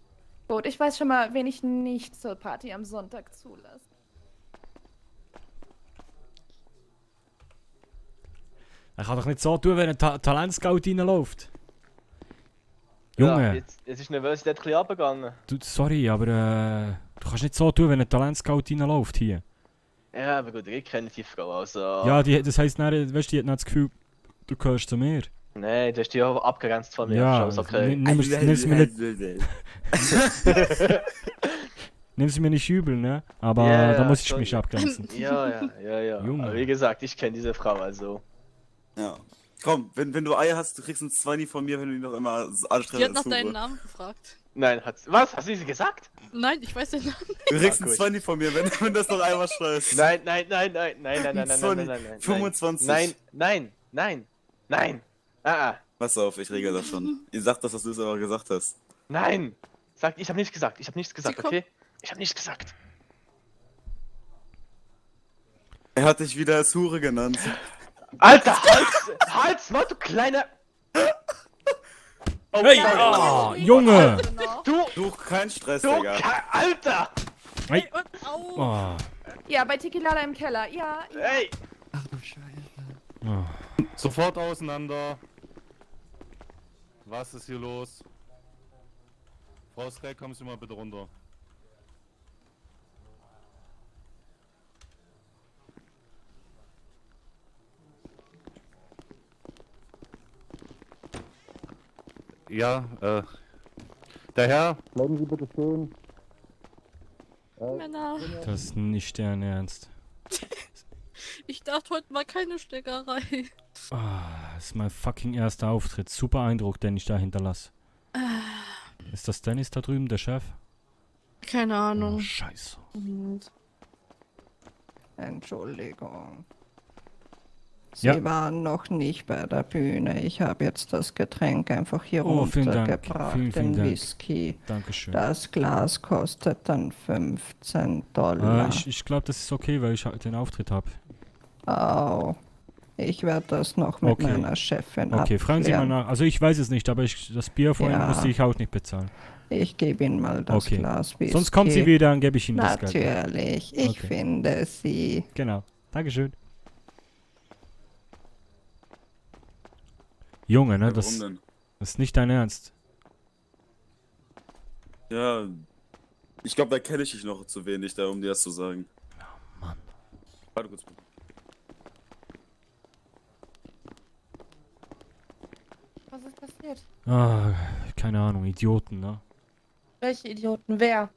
Gut, ich weiß schon mal, wen ich nicht zur Party am Sonntag zulasse. Er kann doch nicht so tun, wenn ein Talentscout reinläuft. Ja, Junge, jetzt ist die Nervosität ein bisschen runtergegangen. sorry, aber du kannst nicht so tun, wenn ein Talentscout reinläuft hier. Ja, aber gut, ich kenne die Frau, also... Ja, das heisst, weißt du, die hat dann das Gefühl, Du gehörst zu mir. Nee, du hast dich auch abgegrenzt von mir. Ja, Ist okay. nimm's mir nicht übel, ne? Aber Ja, da muss ich schon. mich abgrenzen. Ja. Junge. Aber wie gesagt, ich kenne diese Frau, also. Ja. Komm, wenn du Eier hast, du kriegst ein 20 von mir, wenn du ihn noch immer anstrengst. Die hat nach deinen Namen gefragt. Nein, was? Hast du sie gesagt? Nein, ich weiß den Namen. Du kriegst ein gut. 20 von mir, wenn das noch einmal schreist. Nein. 25. Nein. Pass auf, ich regel das schon. Ihr sagt das, was du es aber gesagt hast. Nein. Sag, ich habe nichts gesagt, okay? Ich habe nichts gesagt. Er hat dich wieder als Hure genannt. Alter, Hals, Maul, du kleiner... Oh, Hey, sorry. Junge! Du, kein Stress, Du, Digga. Alter! Hey. Au. Ja, bei Tikilala im Keller. Ja. Hey! Ach du Scheiße. Oh. Sofort auseinander. Was ist hier los? Frau Sky, kommst du mal bitte runter? Ja, der Herr. Bleiben Sie bitte stehen. Männer. Das ist nicht deren Ernst. Ich dachte heute mal keine Steckerei. Das ist mein fucking erster Auftritt. Super Eindruck, den ich da hinterlasse. Ist das Dennis da drüben, der Chef? Keine Ahnung. Oh, scheiße. Entschuldigung. Sie Ja. waren noch nicht bei der Bühne. Ich habe jetzt das Getränk einfach hier Oh, vielen Dank. runtergebracht, Vielen den Dank. Whisky. Dankeschön. Das Glas kostet dann $15. Ich glaube, das ist okay, weil ich den Auftritt habe. Oh, ich werde das noch mit meiner Chefin Okay, fragen Sie mal abklären. nach. Also ich weiß es nicht, aber das Bier vorhin Ja. musste ich auch nicht bezahlen. Ich gebe Ihnen mal das Okay. Glas Whisky. Sonst kommt sie wieder, dann gebe ich Ihnen das Geld. Natürlich, ich Okay. finde Sie. Genau. Dankeschön. Junge, ne? Ja, Das warum denn? ist nicht dein Ernst. Ja, ich glaube, da kenne ich dich noch zu wenig, da, um dir das zu sagen. Oh, Mann. Warte kurz. Was ist passiert? Keine Ahnung, Idioten, ne? Welche Idioten? Wer?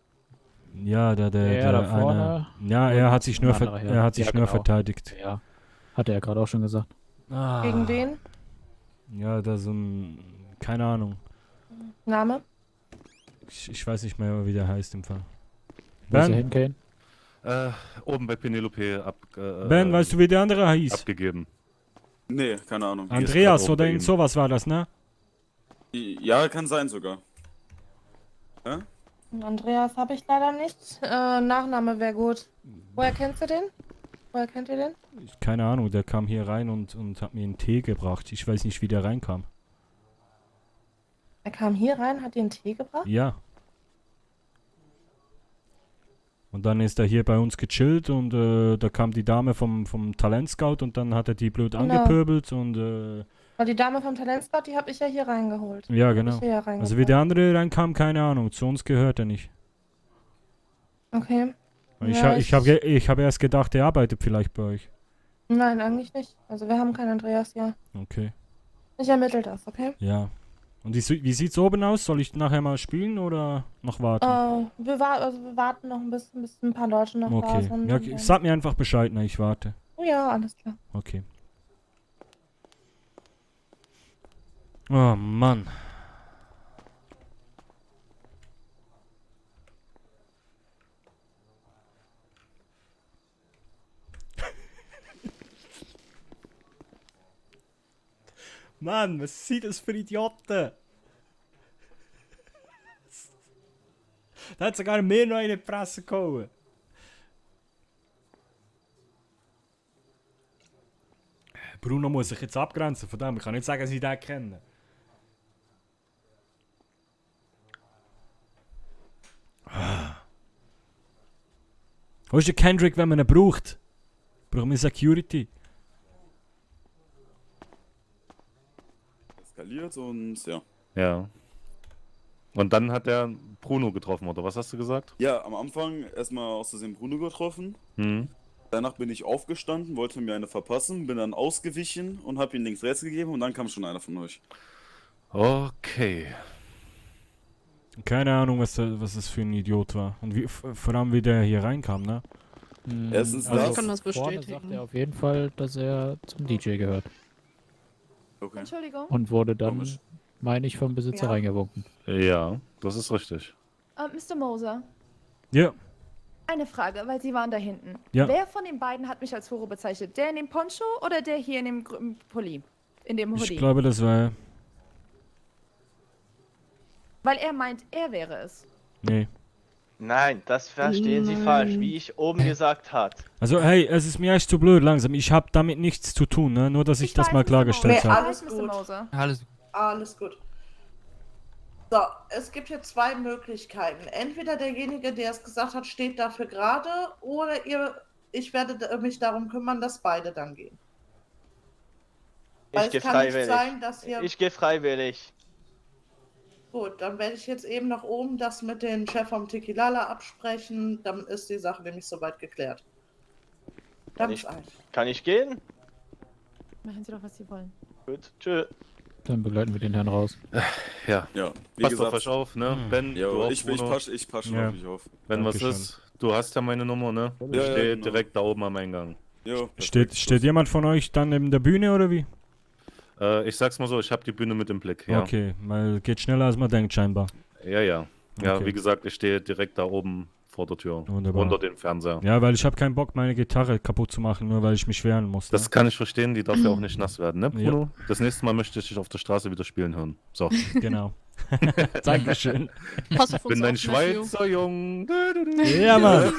Ja, der da vorne. Ja, er hat sich nur, Ein anderer, ja. er hat sich Ja, nur genau. verteidigt. Ja, hat er ja gerade auch schon gesagt. Gegen wen? Ja, da so ein, keine Ahnung. Name? Ich weiß nicht mehr, wie der heißt im Fall. Wo ist er Ben? hin, Kane? Oben bei Penelope Ben, weißt du, wie der andere hieß? abgegeben. Nee, keine Ahnung. Andreas oben oder bei irgend ihm. sowas war das, ne? Ja, kann sein sogar. Ja? Andreas habe ich leider nicht. Nachname wäre gut. Woher kennst du den? Woher kennt ihr den? Keine Ahnung, der kam hier rein und hat mir einen Tee gebracht. Ich weiß nicht, wie der reinkam. Er kam hier rein, hat dir einen Tee gebracht? Ja. Und dann ist er hier bei uns gechillt und da kam die Dame vom Talentscout und dann hat er die blöd Genau. angepöbelt und Weil die Dame vom Talentscout, die habe ich ja hier reingeholt. ja, Hab genau. ich hier ja Also wie reingebracht. der andere reinkam, keine Ahnung. Zu uns gehört er nicht. Okay. Und Ja, ich hab erst gedacht, er arbeitet vielleicht bei euch. Nein, eigentlich nicht. Also wir haben keinen Andreas hier. Okay. Ich ermittle das, okay? Ja. Und wie sieht's oben aus? Soll ich nachher mal spielen oder noch warten? Wir warten noch ein bisschen, bis ein paar Leute noch da Okay. sind. Ja, und dann- sag mir einfach Bescheid, ne? Ich warte. Oh ja, alles klar. Okay. Oh Mann. Mann, was sind das für Idioten? Da hat sogar mir noch in die Presse gehauen. Bruno muss sich jetzt abgrenzen von dem. Ich kann nicht sagen, dass ich den kenne. Wo ist der Kendrick, wenn man ihn braucht? Brauchen wir Security? Eskaliert und ja. Ja. Und dann hat er Bruno getroffen, oder was hast du gesagt? Ja, am Anfang erstmal aus Versehen Bruno getroffen. Mhm. Danach bin ich aufgestanden, wollte mir eine verpassen, bin dann ausgewichen und habe ihm links rechts gegeben und dann kam schon einer von euch. Okay. Keine Ahnung, was das für ein Idiot war. Und vor allem, wie der hier reinkam, ne? Erstens also ich kann das vorne bestätigen. sagt er auf jeden Fall, dass er zum DJ gehört. Okay. Entschuldigung. Und wurde dann, meine ich, vom Besitzer reingewunken. Ja, das ist richtig. Mr. Moser, Ja. eine Frage, weil Sie waren da hinten. Ja. Wer von den beiden hat mich als Hure bezeichnet? Der in dem Poncho oder der hier in dem Pulli? In dem Hoodie? Ich glaube, das war... Weil er meint, er wäre es. Nee. Nein, das verstehen Sie falsch, wie ich oben gesagt habe. Also, hey, es ist mir echt zu blöd langsam. Ich habe damit nichts zu tun, ne? Nur, dass ich das mal klargestellt habe. Alles gut. Alles Alles gut. So, es gibt hier zwei Möglichkeiten. Entweder derjenige, der es gesagt hat, steht dafür gerade, oder ich werde mich darum kümmern, dass beide dann gehen. Weil Ich gehe es kann nicht freiwillig. sein, dass hier... Ich gehe freiwillig. Gut, dann werde ich jetzt eben nach oben das mit dem Chef vom Tequilala absprechen. Dann ist die Sache nämlich soweit geklärt. Ganz einfach. Kann ich gehen? Machen Sie doch, was Sie wollen. Gut, tschö. Dann begleiten wir den Herrn raus. Ja. Ja, wie Passt gesagt. auf euch auf, ne? Ben, Jo, du auch, ich Bruno. passe schon auf mich auf. Wenn Dankeschön. was ist, du hast ja meine Nummer, ne? Ich Ja, stehe genau. direkt da oben am Eingang. Jo, Steht jemand von euch dann neben der Bühne, oder wie? Ich sag's mal so, ich habe die Bühne mit im Blick, ja. Okay, weil geht schneller als man denkt scheinbar. Ja, ja. Ja, Okay. wie gesagt, ich stehe direkt da oben vor der Tür. Wunderbar. Unter den Fernseher. Ja, weil ich habe keinen Bock, meine Gitarre kaputt zu machen, nur weil ich mich wehren muss. Das ne? kann ich verstehen, die darf ja auch nicht nass werden, ne, Ja. Bruno? Das nächste Mal möchte ich dich auf der Straße wieder spielen hören. So. Genau. Dankeschön. Pass auf Ich bin uns ein auf, Matthew. Schweizer Jung. Ja, Mann.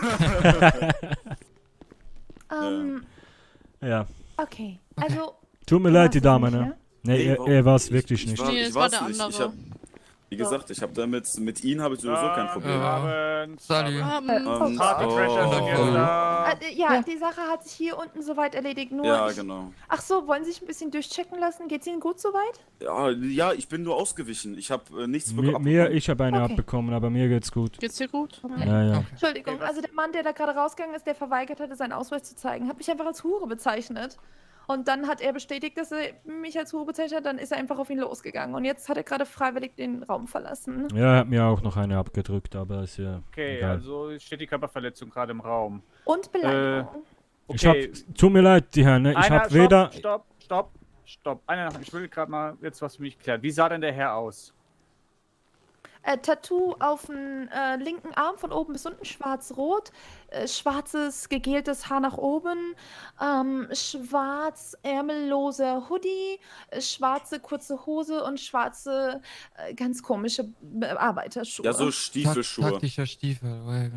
Ja. Okay, also... Tut mir du leid, warst die es Dame, nicht, ne? Nee, er war es wirklich nicht. Nee, Ich es war war's der nicht. andere. Wie gesagt, ich habe damit, mit ihnen habe ich sowieso kein Problem. Salut. Ja, die Sache hat sich hier unten soweit erledigt. Nur Ja, genau. Ach so, wollen Sie sich ein bisschen durchchecken lassen? Geht's Ihnen gut soweit? Ja, ich bin nur ausgewichen. Ich habe nichts bekommen. Ich habe eine Okay. abbekommen, aber mir geht's gut. Geht's dir gut? Ja, ja. Entschuldigung, also der Mann, der da gerade rausgegangen ist, der verweigert hatte, seinen Ausweis zu zeigen, hat mich einfach als Hure bezeichnet. Und dann hat er bestätigt, dass er mich als Hure bezeichnet hat, dann ist er einfach auf ihn losgegangen. Und jetzt hat er gerade freiwillig den Raum verlassen. Ja, er hat mir auch noch eine abgedrückt, aber ist ja Okay, egal. also steht die Körperverletzung gerade im Raum. Und Beleidigung. Ich hab, tut mir leid, die Herren, ne? Ich habe weder... Stopp. Ich will gerade mal jetzt was für mich klären. Wie sah denn der Herr aus? Tattoo auf dem linken Arm von oben bis unten, schwarz-rot, schwarzes gegeltes Haar nach oben, schwarz ärmelloser Hoodie, schwarze kurze Hose und schwarze ganz komische Arbeiterschuhe. Ja, so Stiefelschuhe. Taktischer Stiefel.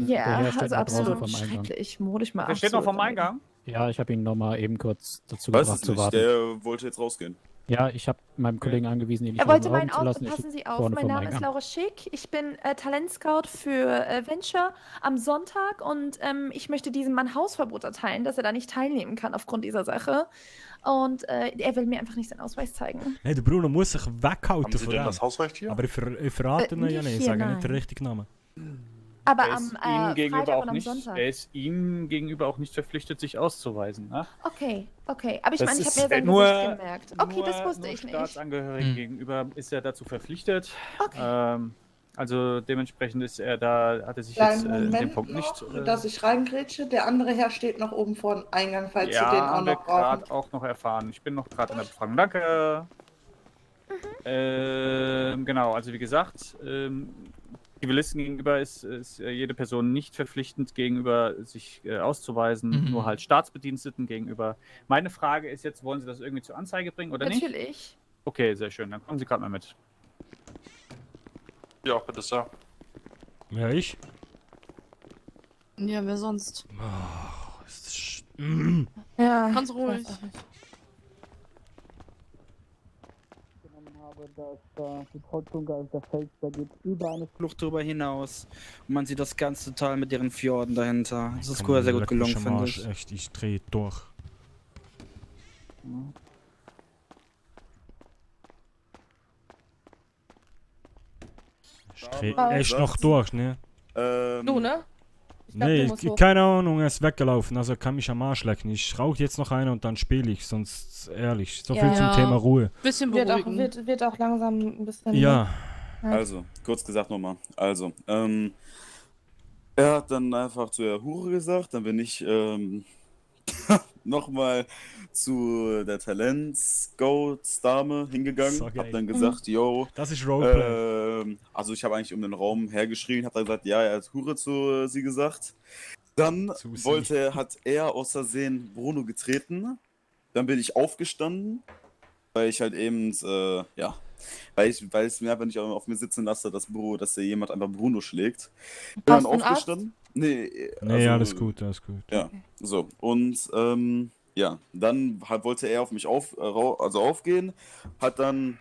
Ja, Der steht also noch draußen absolut vom Eingang. schrecklich, modisch mal Der steht noch absolut vom Eingang? Ja, ich habe ihn nochmal eben kurz dazu Weiß gebracht es zu nicht, warten. der wollte jetzt rausgehen. Ja, ich habe meinem Kollegen angewiesen, ihn nicht Er wollte in den meinen Raum zu Auto, lassen. Ich passen stehe Sie auf, vorne mein vom Name ist Eingang. Laura Schick, ich bin Talentscout für Venture am Sonntag und ich möchte diesem Mann Hausverbot erteilen, dass er da nicht teilnehmen kann aufgrund dieser Sache. Und er will mir einfach nicht seinen Ausweis zeigen. Hey, der Bruno muss sich weghalten Haben Sie von denn dem. das Hausrecht hier? Aber ich verrate ihn ja nicht nicht, ich hier, sage nicht den nein. richtigen Namen. Aber Er ist Ihnen gegenüber Freitag auch und am nicht, Sonntag. er ist Ihnen gegenüber auch nicht verpflichtet, sich auszuweisen. Ne? Okay. Aber ich Das meine, ich habe ist mir sein nur- Gesicht gemerkt. Okay, nur- das wusste nur ich nicht. Staatsangehörigen gegenüber ist er dazu verpflichtet. Okay. Also dementsprechend ist er da, hat er sich Kleinen jetzt in dem Moment Punkt noch, nicht. dass ich reingrätsche. Der andere Herr steht noch oben vor dem Eingang, falls Ja, Sie den auch haben wir noch brauchen. gerade auch noch erfahren. Ich bin noch gerade in der Befragung. Danke. Genau, also wie gesagt, Zivilisten gegenüber ist jede Person nicht verpflichtend, gegenüber sich auszuweisen, nur halt Staatsbediensteten gegenüber. Meine Frage ist jetzt, wollen Sie das irgendwie zur Anzeige bringen oder nicht? Natürlich. Okay, sehr schön. Dann kommen Sie gerade mal mit. Ja, bitte sehr. Ja, ich? Ja, wer sonst? Oh, ist Ja. Ganz ruhig. Die Trolltunga ist der Fels, da geht über eine Flucht drüber hinaus. Und man sieht das ganze Tal mit ihren Fjorden dahinter. Das ist sehr gut gelungen, finde ich. Echt, ich drehe durch. Ich drehe echt noch durch, ne? Du, ne? Nee, keine Ahnung, er ist weggelaufen, also er kann mich am Arsch lecken. Ich rauche jetzt noch eine und dann spiele ich, sonst ehrlich. So viel zum Thema Ruhe. Bisschen Wird auch, beruhigen. wird auch langsam ein bisschen. Ja. Ne? Also, kurz gesagt nochmal. Also, er hat dann einfach zu der Hure gesagt, dann bin ich nochmal zu der Talent-Scouts-Dame hingegangen, So geil. hab dann gesagt, yo, Das ist Roleplay. also ich habe eigentlich um den Raum hergeschrien, hab dann gesagt, ja, er hat Hure zu sie gesagt. Dann hat er aus Versehen Bruno getreten, dann bin ich aufgestanden, weil ich halt eben, weil es mir einfach nicht auf mir sitzen lasse, dass jemand einfach Bruno schlägt. Bin dann aufgestanden. Nee, alles gut, alles gut. Ja, so. Und dann wollte er auf mich aufgehen, hat dann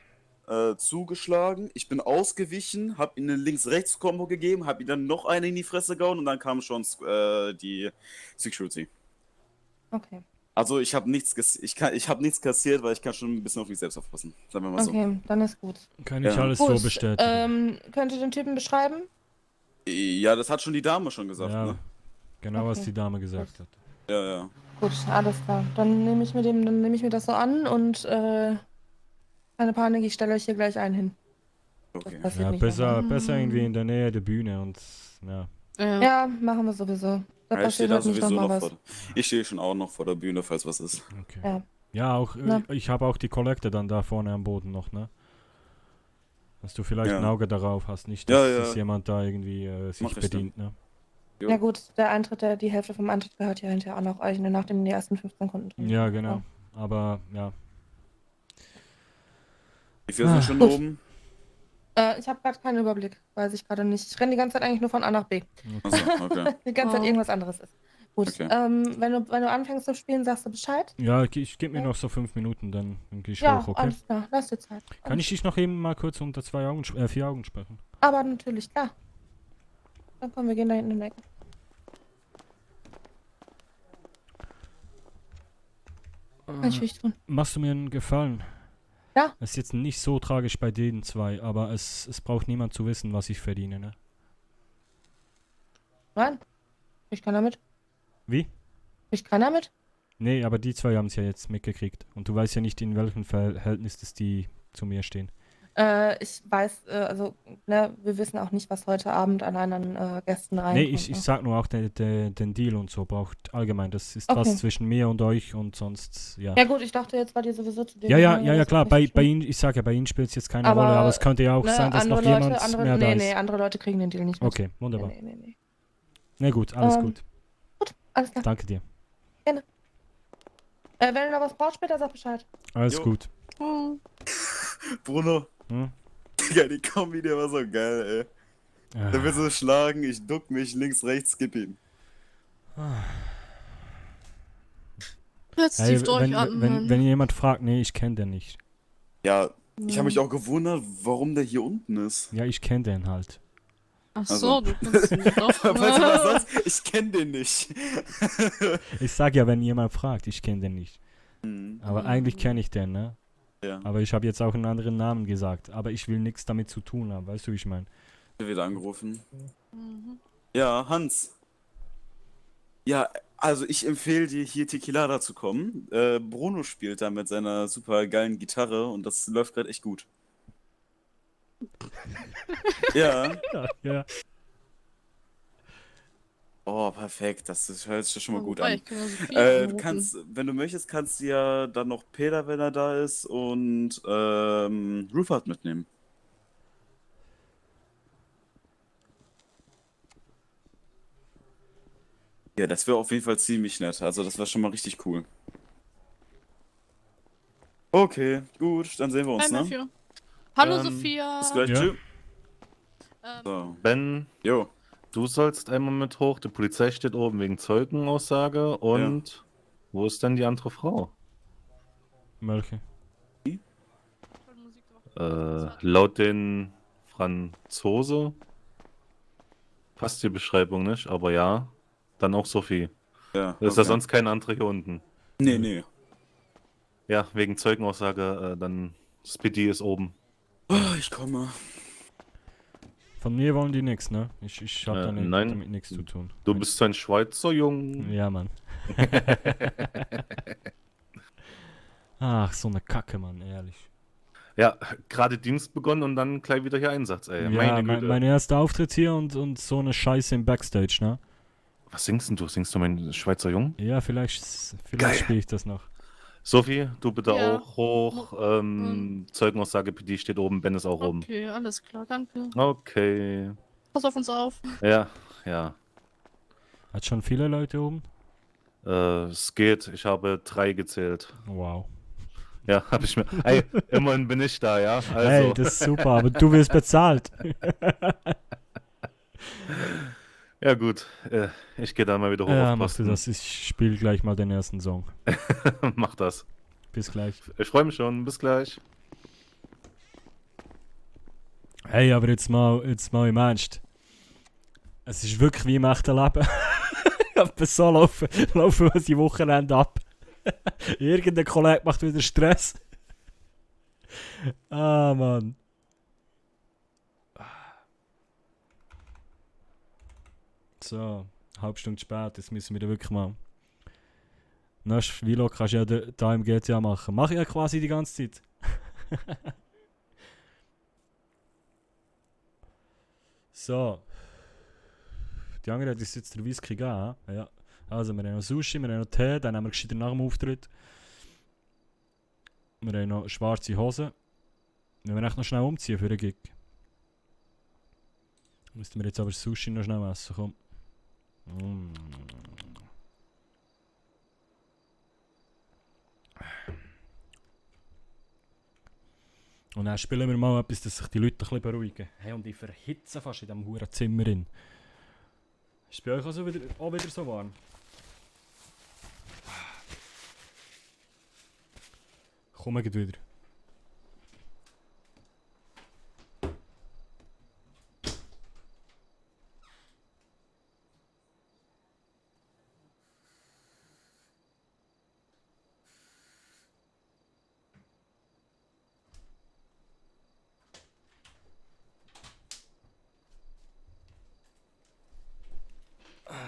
zugeschlagen. Ich bin ausgewichen, hab ihm eine Links-Rechts-Kombo gegeben, hab ihm dann noch eine in die Fresse gehauen und dann kam schon die Security. Okay. Also ich habe nichts kassiert, weil ich kann schon ein bisschen auf mich selbst aufpassen. Sagen wir mal so. Okay, dann ist gut. Kann ich alles so bestätigen. Könnt ihr den Typen beschreiben? Ja, das hat schon die Dame schon gesagt, Ja, ne? genau, was die Dame gesagt hat. Ja. Gut, alles klar. Dann nehme ich mir das so an und keine Panik, ich stelle euch hier gleich einen hin. Okay. Ja, besser irgendwie in der Nähe der Bühne und ja. Ja, machen wir sowieso. Da Ja, ich passiert halt nicht nochmal was. Ich stehe schon auch noch vor der Bühne, falls was ist. Okay. Ja. Ja, auch Na. ich habe auch die Kollekte dann da vorne am Boden noch, ne? Dass du vielleicht ein Auge darauf hast, nicht, dass jemand da irgendwie sich bedient, ne? Jo. Ja gut, die Hälfte vom Eintritt gehört ja hinterher auch noch euch, ne, nachdem die ersten 15 Kunden drin Ja, sind. genau. Aber, ja. Wie viel sind schon oben? Ich habe gerade keinen Überblick, weiß ich gerade nicht. Ich renne die ganze Zeit eigentlich nur von A nach B. Achso, okay. Die ganze Zeit irgendwas anderes ist. Gut, Okay. wenn du anfängst zu spielen, sagst du Bescheid. Ja, ich gebe mir noch so 5 Minuten, dann gehe ich Ja, hoch, okay? alles klar, lass dir Zeit. Kann ich dich noch eben mal kurz unter 4 Augen sprechen? Aber natürlich, klar. Dann komm, wir gehen da hinten in den Ecken. Kann ich für dich tun? Machst du mir einen Gefallen? Ja. Es ist jetzt nicht so tragisch bei den 2, aber es braucht niemand zu wissen, was ich verdiene, ne? Nein, ich kann damit. Wie? Ich kann damit. Nee, aber die 2 haben es ja jetzt mitgekriegt. Und du weißt ja nicht, in welchem Verhältnis das die zu mir stehen. Ich weiß, wir wissen auch nicht, was heute Abend an anderen Gästen reinkommt. Nee, ich sag nur auch, den Deal und so braucht allgemein. Das ist Okay. was zwischen mir und euch und sonst, ja. Ja gut, ich dachte jetzt, war dir sowieso zu dem. Ja, klar. Bei Ihnen, ich sag ja, bei Ihnen spielt es jetzt keine Rolle, aber es könnte ja auch sein, dass noch jemand mehr da ist. Nee, andere Leute kriegen den Deal nicht mit. Okay, wunderbar. Nee. Na gut, alles gut. Gut, alles klar. Danke dir. Gerne. Wenn du noch was brauchst später, sag Bescheid. Alles Jo. gut. Bruno. Hm? Ja, die Kombi, der war so geil, ey. Der will so schlagen, ich duck mich, links, rechts, gib ihm. Jetzt Hey, tief durchatmen. wenn jemand fragt, nee, ich kenne den nicht. Ja, ich habe mich auch gewundert, warum der hier unten ist. Ja, ich kenne den halt. Ach so, Also. du kennst ihn doch. Weißt du, was sagst? Ich kenne den nicht. Ich sag ja, wenn jemand fragt, ich kenne den nicht. Aber eigentlich kenne ich den, ne? Ja. Aber ich habe jetzt auch einen anderen Namen gesagt. Aber ich will nichts damit zu tun haben, weißt du, wie ich meine? Wieder angerufen. Ja, Hans. Ja, also ich empfehle dir hier Tequilada zu kommen. Bruno spielt da mit seiner super geilen Gitarre und das läuft gerade echt gut. Ja. Ja. Oh, perfekt. Das hört sich schon mal gut wobei, an. ich kann ja Sophie Du kannst, wenn du möchtest, kannst du ja dann noch Peter, wenn er da ist, und Rufat mitnehmen. Ja, das wäre auf jeden Fall ziemlich nett. Also das wäre schon mal richtig cool. Okay, gut, dann sehen wir uns, Hi, ne? Matthew. Hallo, Sophia. Bis gleich, Ja. tschüss. So. Ben, jo. Du sollst einmal mit hoch. Die Polizei steht oben wegen Zeugenaussage. Und wo ist denn die andere Frau? Welche? Laut den Franzose passt die Beschreibung nicht, aber ja, dann auch Sophie. Ja, ist ja okay. sonst kein anderer hier unten. Nee. Ja, wegen Zeugenaussage, dann Speedy ist oben. Oh, ich komme. Von mir wollen die nichts, ne? Ich hab nein. damit nichts zu tun. Du bist ein Schweizer Jung. Ja, Mann. Ach, so eine Kacke, Mann, ehrlich. Ja, gerade Dienst begonnen und dann gleich wieder hier Einsatz, ey. Ja, mein erster Auftritt hier und so eine Scheiße im Backstage, ne? Was singst denn du? Singst du mein Schweizer Jung? Ja, vielleicht spiele ich das noch. Sophie, du bitte Ja. auch hoch. Zeugenaussage PD steht oben, Ben ist auch oben. Okay, alles klar, danke. Okay. Pass auf uns auf. Ja. Hat schon viele Leute oben? Es geht. Ich habe 3 gezählt. Wow. Ja, habe ich mir. Ey, immerhin bin ich da, ja. Also. Hey, das ist super, aber du wirst bezahlt. Ja gut, ich gehe dann mal wieder hoch Ja, auf machst du Posten. das. Ich spiele gleich mal den ersten Song. Mach das. Bis gleich. Ich freue mich schon. Bis gleich. Hey, aber jetzt mal im Ernst. Es ist wirklich wie im echten Leben. Aber so laufen wir die Wochenende ab. Irgendein Kollege macht wieder Stress. Ah, Mann. So, halbe Stunde spät, jetzt müssen wir da wirklich mal. Nächstes Vlog kannst du ja da im GTA machen. Mach ich ja quasi die ganze Zeit. So. Die anderen hat uns jetzt der Whisky gegeben. Ja. Also, wir haben noch Sushi, wir haben noch Tee, dann haben wir gescheiter nach dem Auftritt. Wir haben noch schwarze Hosen. Wir werden echt noch schnell umziehen für den Gig. Müssten wir jetzt aber Sushi noch schnell essen, komm. Und dann spielen wir mal etwas, dass sich die Leute ein bisschen beruhigen. Hey, und ich verhitze fast in diesem huren Zimmer drin. Ist bei euch auch wieder so warm? Komm wieder.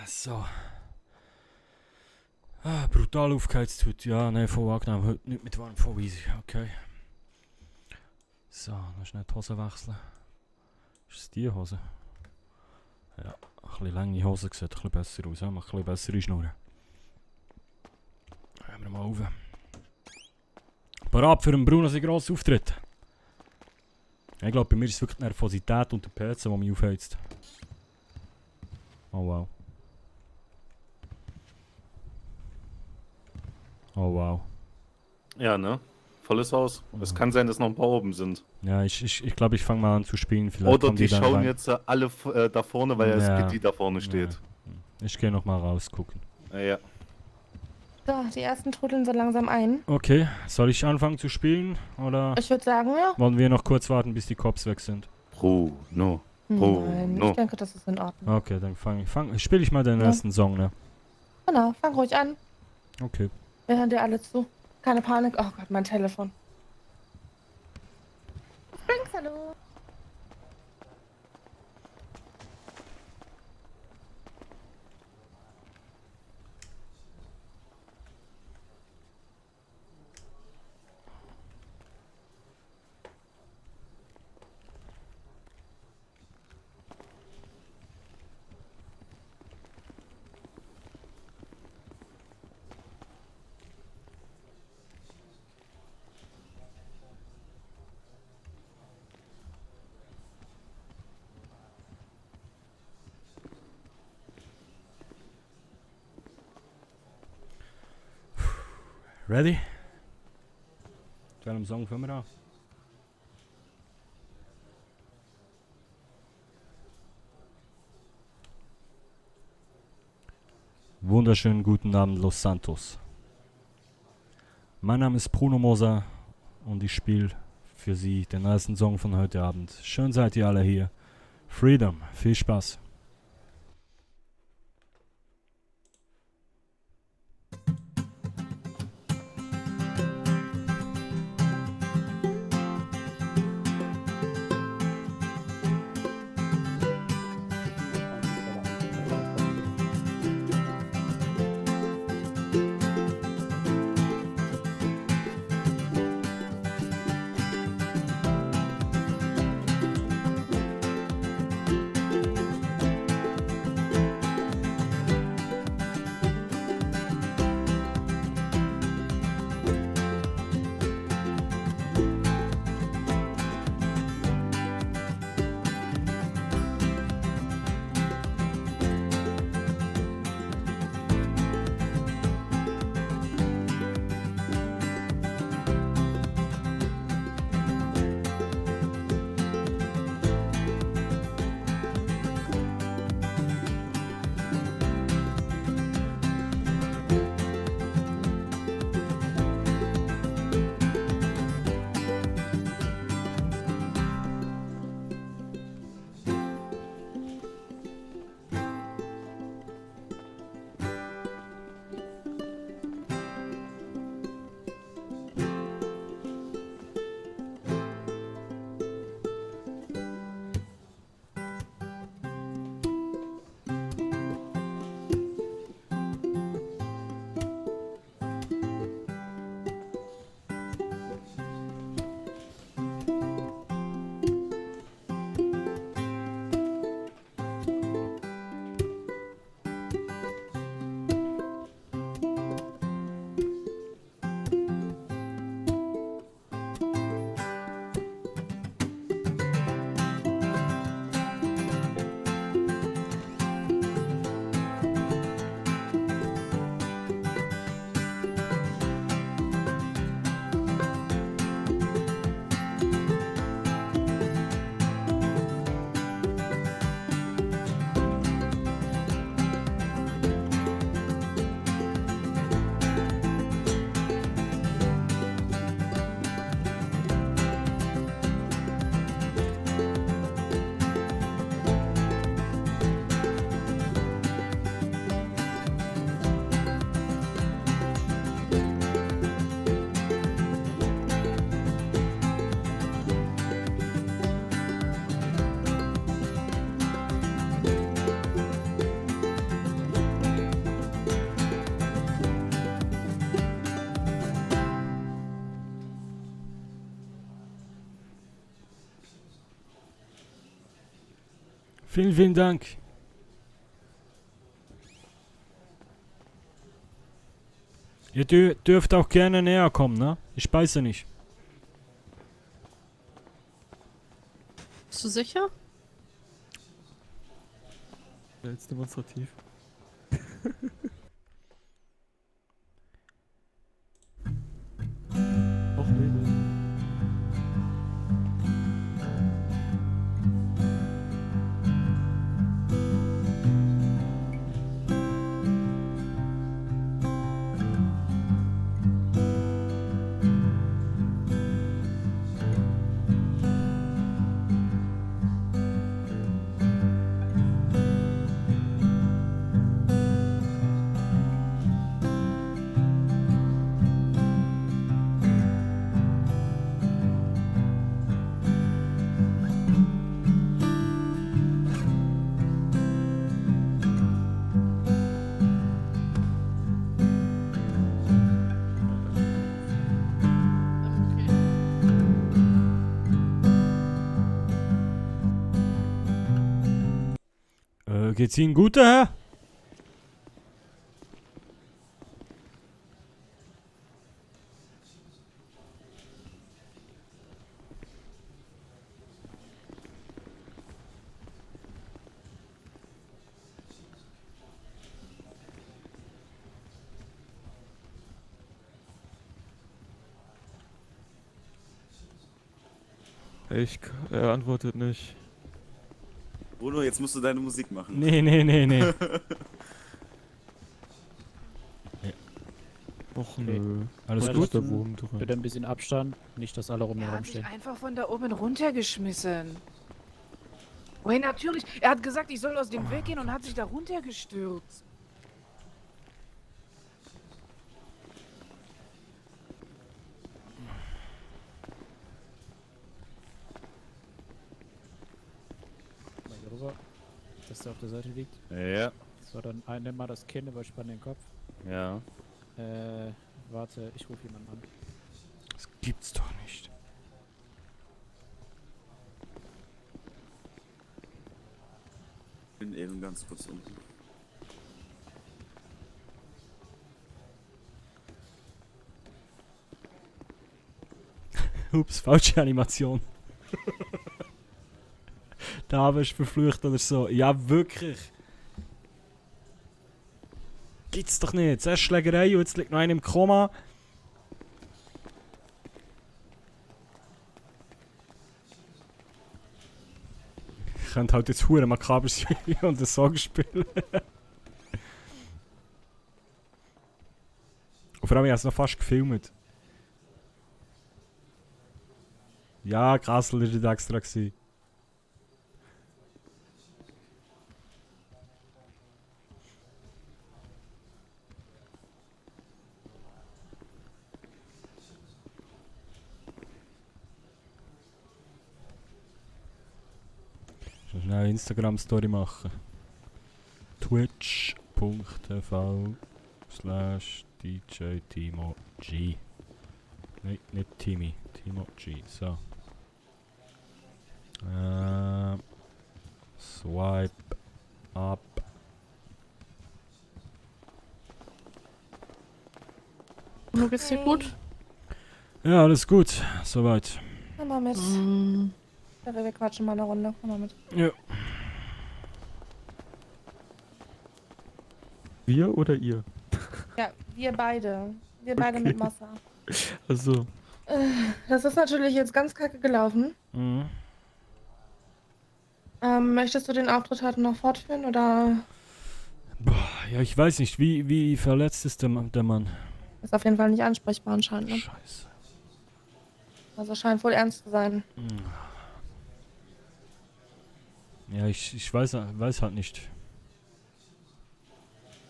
So. Brutal aufgeheizt heute. Ja, nein, voll angenehm. Heute nicht mit warm, voll easy. Okay. So, noch schnell die Hose wechseln. Ist es die Hose? Ja, ein bisschen lange Hose sieht ein bisschen besser aus. Ja? Macht ein bisschen bessere Schnurren. Hören wir mal auf. Parat für einen Bruno sein grosser Auftritt. Ich glaube, bei mir ist es wirklich die Nervosität und der PC, die mich aufheizt. Oh wow. Oh wow. Ja, ne? Volles Haus. Es kann sein, dass noch ein paar oben sind. Ja, ich glaube, ich fange mal an zu spielen. Vielleicht Oder die dann schauen rein. jetzt alle da vorne, weil das Kitty da vorne steht. Ich gehe noch mal rausgucken. Ja. So, die ersten trudeln so langsam ein. Okay, soll ich anfangen zu spielen? Oder Ich würde sagen, ja. wollen wir noch kurz warten, bis die Cops weg sind? Bruno. Nein, ich denke, das ist in Ordnung. Okay, dann spiele ich mal den ersten Song, ne? Genau, fang ruhig an. Okay. Wir hören dir alle zu. Keine Panik. Oh Gott, mein Telefon. Springs, hallo. Ready? Zu welchem Song fangen wir an? Wunderschönen guten Abend, Los Santos. Mein Name ist Bruno Moser und ich spiele für Sie den ersten Song von heute Abend. Schön seid ihr alle hier. Freedom, viel Spaß. Vielen, vielen Dank. Ihr dürft auch gerne näher kommen, ne? Ich beiße nicht. Bist du sicher? Jetzt demonstrativ. Och nee. Geht's Ihnen gut, Herr? Er antwortet nicht. Bruno, jetzt musst du deine Musik machen. Nee. Och nö. Alles Ja, gut? der Wurm drin. Bitte ein bisschen Abstand, nicht, dass alle rum Er den hat sich rumstehen. einfach von da oben runtergeschmissen. Oh, natürlich. Er hat gesagt, ich soll aus dem Weg gehen und hat sich da runtergestürzt. Mal hier rüber, dass der auf der Seite liegt. Ja. So, dann nimm mal das Kinn, überspann den Kopf. Ja. Warte, ich rufe jemanden an. Das gibt's doch nicht. Ich bin eben ganz kurz unten. Ups, falsche Animation. Da wirst du verflucht oder so. Ja, wirklich. Gibt's doch nicht. Zuerst Schlägerei und jetzt liegt noch einer im Koma. Ich könnte halt jetzt hure makaber sein und einen Song spielen. Und vor allem, ich habe es noch fast gefilmt. Ja, Kassel war das extra gewesen. Ich muss schnell eine Instagram-Story machen. twitch.tv/DJ Timo G. Nein, nicht Timmy. Timo G. So. Swipe up. Nur geht's dir gut? Ja, alles gut. Soweit. Komm mal mit. Wir quatschen mal eine Runde. Komm mal mit. Ja. Wir oder ihr? Ja, wir beide. Wir beide mit Massa. Also. Das ist natürlich jetzt ganz kacke gelaufen. Mhm. Möchtest du den Auftritt heute noch fortführen oder? Boah, ja, ich weiß nicht, wie verletzt ist der Mann? Ist auf jeden Fall nicht ansprechbar anscheinend, ne? Scheiße. Also scheint wohl ernst zu sein. Ja, ich weiß halt nicht.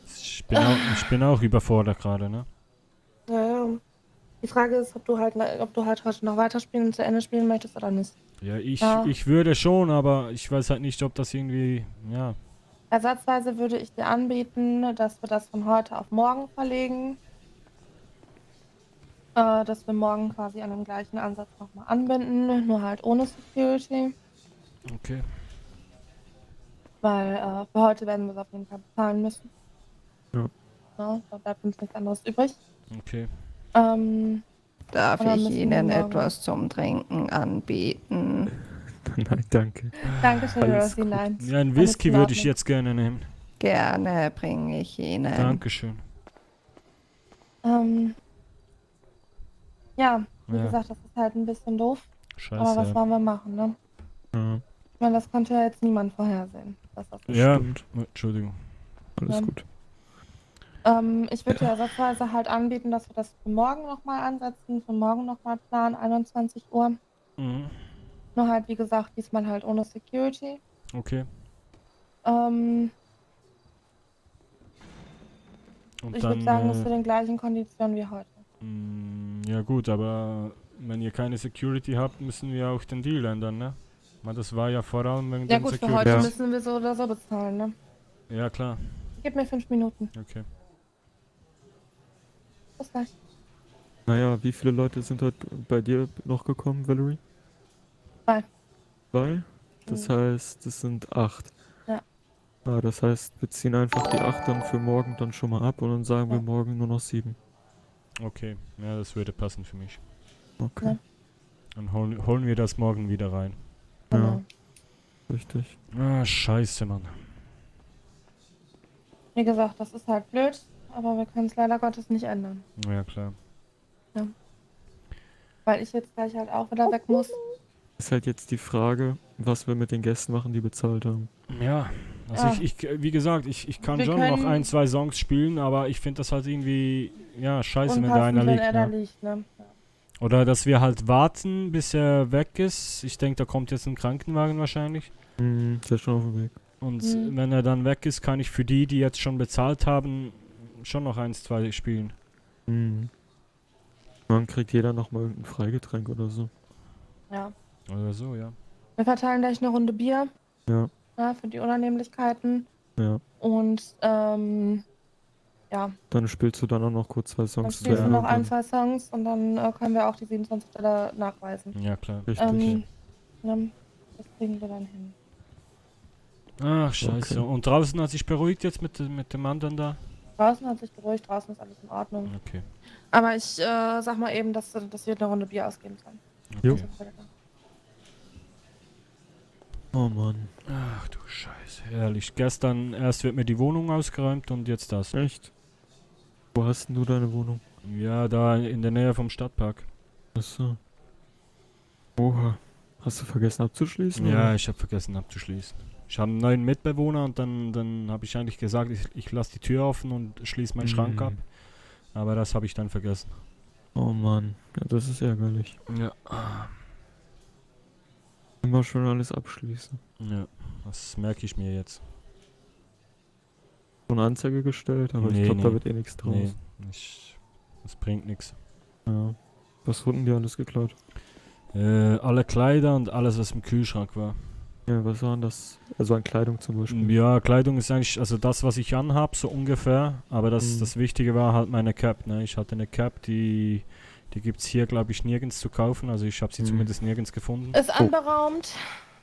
Ich bin auch überfordert gerade, ne? Ja. Die Frage ist, ob du halt heute noch weiterspielen und zu Ende spielen möchtest oder nicht. Ja, ich würde schon, aber ich weiß halt nicht, ob das irgendwie, ja. Ersatzweise würde ich dir anbieten, dass wir das von heute auf morgen verlegen. Dass wir morgen quasi an dem gleichen Ansatz nochmal anbinden, nur halt ohne Security. Okay. Weil für heute werden wir es auf jeden Fall bezahlen müssen. Ja. Ja, da bleibt uns nichts anderes übrig. Okay. Darf Und dann ich müssen wir Ihnen morgen- etwas zum Trinken anbieten? Nein, danke. Dankeschön, Alles Rosie, gut. nein. Ja, ein Alles Whisky in würde ich Ordnung. jetzt gerne nehmen. Gerne bringe ich Ihnen. Dankeschön. Ja, wie Ja. gesagt, das ist halt ein bisschen doof. Scheiße, Aber was ja. wollen wir machen, ne? Ja. Ich meine, das konnte ja jetzt niemand vorhersehen. Dass das Ja, Stimmt. Entschuldigung. Alles Ja. gut. Ich würde dir ersatzweise halt anbieten, dass wir das für morgen nochmal ansetzen, für morgen nochmal planen, 21 Uhr. Mhm. Nur halt, wie gesagt, diesmal halt ohne Security. Okay. Ähm, Und ich dann, würde sagen, das zu den gleichen Konditionen wie heute. ja gut, aber wenn ihr keine Security habt, müssen wir auch den Deal ändern, ne? Weil das war ja vor allem wegen Ja dem gut, für Security. heute müssen wir so oder so bezahlen, ne? Ja, klar. Gib mir 5 Minuten. Okay. Bis gleich. Naja, wie viele Leute sind heute bei dir noch gekommen, Valerie? 2. 2? Das heißt, es sind 8. Ja. Ah, das heißt, wir ziehen einfach die 8 dann für morgen dann schon mal ab und dann sagen wir morgen nur noch 7. Okay, ja, das würde passen für mich. Okay. Ja. Dann holen wir das morgen wieder rein. Ja. Richtig. Ah, scheiße, Mann. Wie gesagt, das ist halt blöd, aber wir können es leider Gottes nicht ändern. Ja, klar. Ja. Weil ich jetzt gleich halt auch wieder weg muss. Ist halt jetzt die Frage, was wir mit den Gästen machen, die bezahlt haben. Ja, also Ja. wie gesagt, ich kann Wir schon noch können- 1, 2 Songs spielen, aber ich finde das halt irgendwie, ja, scheiße, wenn da Unpassend, einer wenn liegt. er da Ne? liegt, ne? Ja. Oder dass wir halt warten, bis er weg ist. Ich denke, da kommt jetzt ein Krankenwagen wahrscheinlich. Der ist schon auf dem Weg. Und Mhm. wenn er dann weg ist, kann ich für die jetzt schon bezahlt haben, schon noch 1, 2 spielen. Mhm. Dann kriegt jeder nochmal irgendein Freigetränk oder so. Ja. Oder so, ja. Wir verteilen gleich eine Runde Bier, Ja, ja, für die Unannehmlichkeiten. ja. Und, ja, Dann spielst du dann auch noch kurz 2 dann Songs spielst du Ende noch und ein, dann- 2 Songs und dann können wir auch die 27 Dollar nachweisen. Ja, klar. Richtig. Ja, das kriegen wir dann hin. Ach, scheiße. Okay. Und draußen hat sich beruhigt jetzt mit dem anderen da? Draußen hat sich beruhigt, draußen ist alles in Ordnung. Okay. Aber ich sag mal eben, dass wir eine Runde Bier ausgeben sollen. Jo. Oh Mann. Ach du Scheiße, ehrlich. Gestern erst wird mir die Wohnung ausgeräumt und jetzt das. Echt? Wo hast denn du deine Wohnung? Ja, da in der Nähe vom Stadtpark. Achso. Oha. Hast du vergessen abzuschließen? Ja, oder? ich habe vergessen abzuschließen. Ich habe einen neuen Mitbewohner und dann habe ich eigentlich gesagt, ich lasse die Tür offen und schließe meinen Schrank ab. Aber das habe ich dann vergessen. Oh Mann. Ja, das ist ärgerlich. Ja. Immer schon alles abschließen. Ja, das merke ich mir jetzt. So eine Anzeige gestellt, aber ich glaube, da wird eh nichts draus. Nee, das bringt nichts. Ja. Was wurden dir alles geklaut? Alle Kleider und alles, was im Kühlschrank war. Ja, was waren das? Also an Kleidung zum Beispiel. Ja, Kleidung ist eigentlich, also das, was ich anhab, so ungefähr. Aber das Wichtige war halt meine Cap. Ne? Ich hatte eine Cap, die gibt es hier, glaube ich, nirgends zu kaufen. Also ich habe sie zumindest nirgends gefunden. Ist anberaumt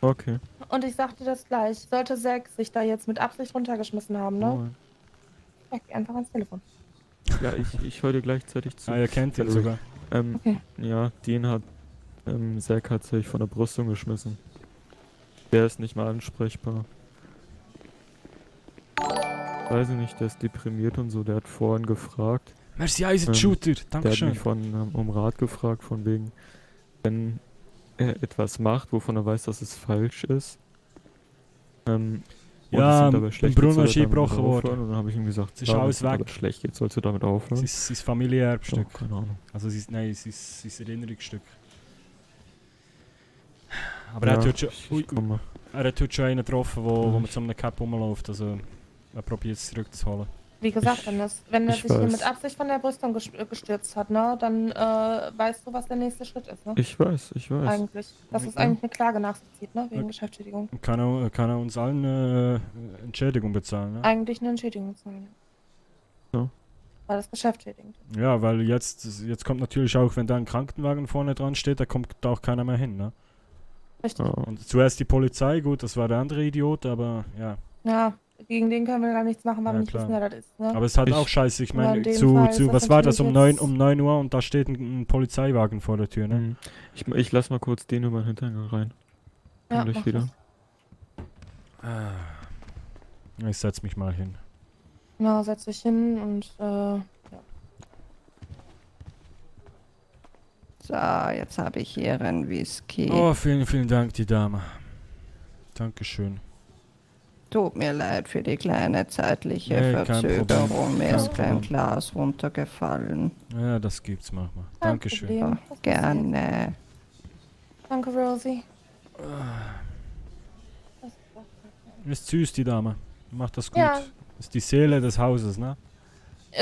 Okay. und ich sag dir das gleich. Sollte Zack sich da jetzt mit Absicht runtergeschmissen haben, ne? Oh. Ja, geh einfach ans Telefon. Ja, ich höre dir gleichzeitig zu. Ah, ihr kennt ihn Valerie. sogar. Okay. Ja, Dean hat, Zack hat sich von der Brüstung geschmissen. Der ist nicht mal ansprechbar. Weiß ich nicht, der ist deprimiert und so, der hat vorhin gefragt. Merci, Eisenshooter, Der hat Dankeschön. mich um Rat gefragt, von wegen, wenn er etwas macht, wovon er weiß, dass es falsch ist. Und Ja, es ihm dabei im schlecht Brunnen geht, ist soll er damit eingebrochen worden. aufhören. Und dann habe ich ihm gesagt, Es ist alles wenn es dir weg. damit schlecht geht, sollst du damit aufhören. Sein Familienerbstück. Oh, keine Ahnung. Also sein Erinnerungsstück. Aber Ja, er hat schon, ich komme. er hat heute schon einen getroffen, wo mit so einem Cap rumläuft. Also er probiert es zurückzuholen. Wie gesagt, wenn er ich sich hier weiß. mit Absicht von der Brüstung gestürzt hat, ne, dann weißt du, was der nächste Schritt ist, ne? Ich weiß. Eigentlich. Dass es Ja. eigentlich eine Klage nach sich zieht, ne? Wegen Ja. Geschäftsschädigung. Kann er uns allen Entschädigung bezahlen, ne? Eigentlich eine Entschädigung zahlen. Ja. Weil das Geschäft schädigt. Ja, weil jetzt kommt natürlich auch, wenn da ein Krankenwagen vorne dran steht, da kommt da auch keiner mehr hin, ne? Richtig. Und zuerst die Polizei, gut, das war der andere Idiot, aber ja. Ja, gegen den können wir gar nichts machen, weil wir Ja, nicht wissen, klar. wer das ist. Ne? Aber es ist halt auch scheiße. Ich Aber in meine, dem zu Fall ist das was war das? natürlich Um 9 Uhr und da steht ein Polizeiwagen vor der Tür, ne? Mhm. Ich lass mal kurz den über den Hintergang rein. Ja, Komm gleich mach wieder. Ich setz mich mal hin. Genau, setz dich hin und ja. So, jetzt habe ich hier einen Whisky. Oh, vielen, vielen Dank, die Dame. Dankeschön. Tut mir leid für die kleine zeitliche Nee, kein Verzögerung. Problem. Mir Kein ist kein Problem. Glas runtergefallen. Ja, das gibt's manchmal. Kein Dankeschön. Problem. Oh, gerne. Danke, Rosie. Ist süß, die Dame. Macht das gut. Ja. Ist die Seele des Hauses, ne?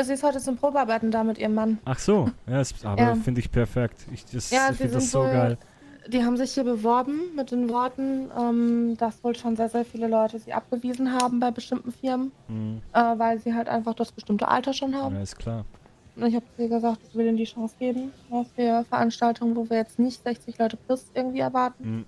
Sie ist heute zum Probearbeiten da mit ihrem Mann. Ach so, ja, aber Ja. finde ich perfekt. Ich Ja, finde sie das sind so wohl, geil. die haben sich hier beworben mit den Worten, dass wohl schon sehr, sehr viele Leute sie abgewiesen haben bei bestimmten Firmen, Mhm. weil sie halt einfach das bestimmte Alter schon haben. Ja, ist klar. Und ich habe ihr gesagt, ich will ihnen die Chance geben, ja, für Veranstaltungen, wo wir jetzt nicht 60 Leute plus irgendwie erwarten,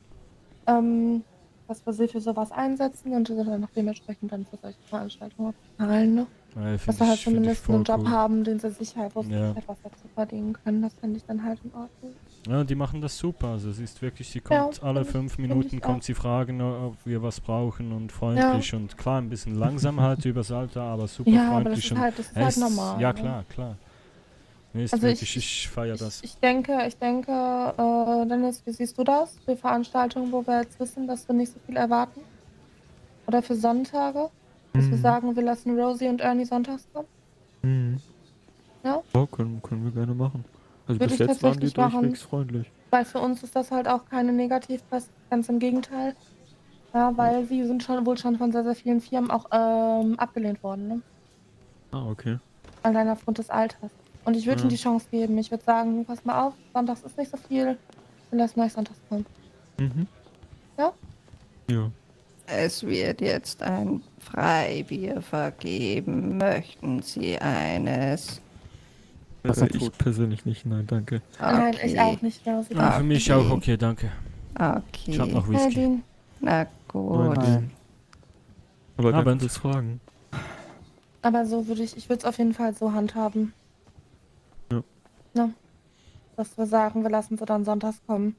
Mhm. dass wir sie für sowas einsetzen und sie dann auch dementsprechend dann für solche Veranstaltungen zahlen, ne? Ja, Dass find sie halt ich- find ich zumindest einen voll Job cool. haben, den sie sich halt, wo sie Ja. sich etwas dazu verdienen können. Das finde ich dann halt in Ordnung. Ja, die machen das super. Also sie ist wirklich, sie Ja, kommt alle find ich- 5 find Minuten, ich kommt auch. sie fragen, ob wir was brauchen und freundlich und klar, ein bisschen langsam halt übers Alter, aber super Ja, aber das freundlich. ist und halt- das ist ja, halt normal, Ja, ne? klar, klar. Nee, ist Also wirklich, ich feiere das. Ich denke, Dennis, wie siehst du das? Für Veranstaltungen, wo wir jetzt wissen, dass wir nicht so viel erwarten? Oder für Sonntage? Dass wir sagen, wir lassen Rosie und Ernie sonntags kommen? Mhm. Ja? Ja, können wir gerne machen. Also Würde bis ich jetzt waren die tatsächlich machen. durchwegs freundlich. Weil für uns ist das halt auch keine Negativpresse, ganz im Gegenteil. Ja, weil sie sind wohl schon von sehr, sehr vielen Firmen auch abgelehnt worden, ne? Ah, okay. Allein aufgrund des Alters. Und ich würde Ja. ihnen die Chance geben. Ich würde sagen, pass mal auf, sonntags ist nicht so viel. Wir lassen euch sonntags kommen. Mhm. Ja? Ja. Es wird jetzt ein Freibier vergeben. Möchten Sie eines? Ich persönlich nicht, nein, danke. Nein, ich auch nicht, Rosie. Ja, für mich auch okay, danke. Okay. Ich hab noch Whisky. Nadine. Na gut. Nein. Aber danke Abend. fürs Fragen. Aber so würde ich würde es auf jeden Fall so handhaben. Ja. Ne? Dass wir sagen, wir lassen sie dann sonntags kommen.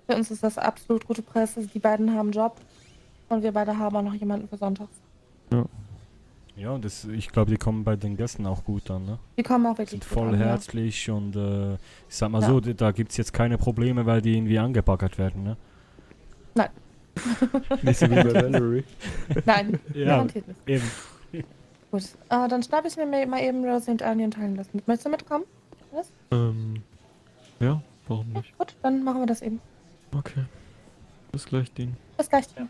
Für uns ist das absolut gute Presse. Die beiden haben einen Job. Und wir beide haben auch noch jemanden für sonntags. Ja. Ja, und ich glaube, die kommen bei den Gästen auch gut an, ne? Die kommen auch wirklich Sind gut voll an, ja. herzlich und ich sag mal Ja. so, da gibt es jetzt keine Probleme, weil die irgendwie angebaggert werden, ne? Nein. Nicht so wie bei Valerie. Nein, Ja, garantiert nicht. eben. Gut, dann schnapp ich mir mal eben Rosie und Ernie und teilen lassen. Möchtest du mitkommen? Was? Ja, warum nicht? Gut, dann machen wir das eben. Okay. Bis gleich, Dean. Bis gleich. Ja.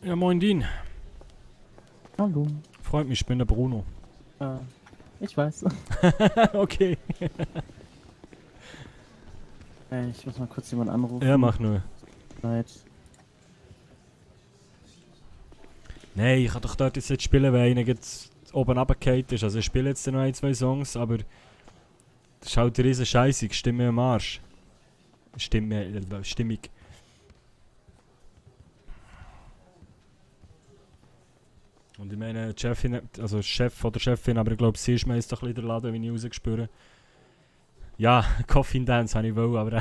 Ja, moin Dean. Hallo. Freut mich, ich bin der Bruno. Ich weiß. Okay. Ich muss mal kurz jemanden anrufen. Ja, mach nur. Leid. Nein, ich kann doch dort jetzt nicht spielen, weil einer jetzt oben runtergefallen ist. Also ich spiele jetzt noch 1, 2 Songs, aber das ist halt riesen scheissig. Stimme am Arsch. Stimmig. Und ich meine, die Chefin, also Chef oder Chefin, aber ich glaube, sie schmeißt doch ein bisschen den Laden, wie ich rausgespürt. Ja, Coffin Dance habe ich wollen, aber den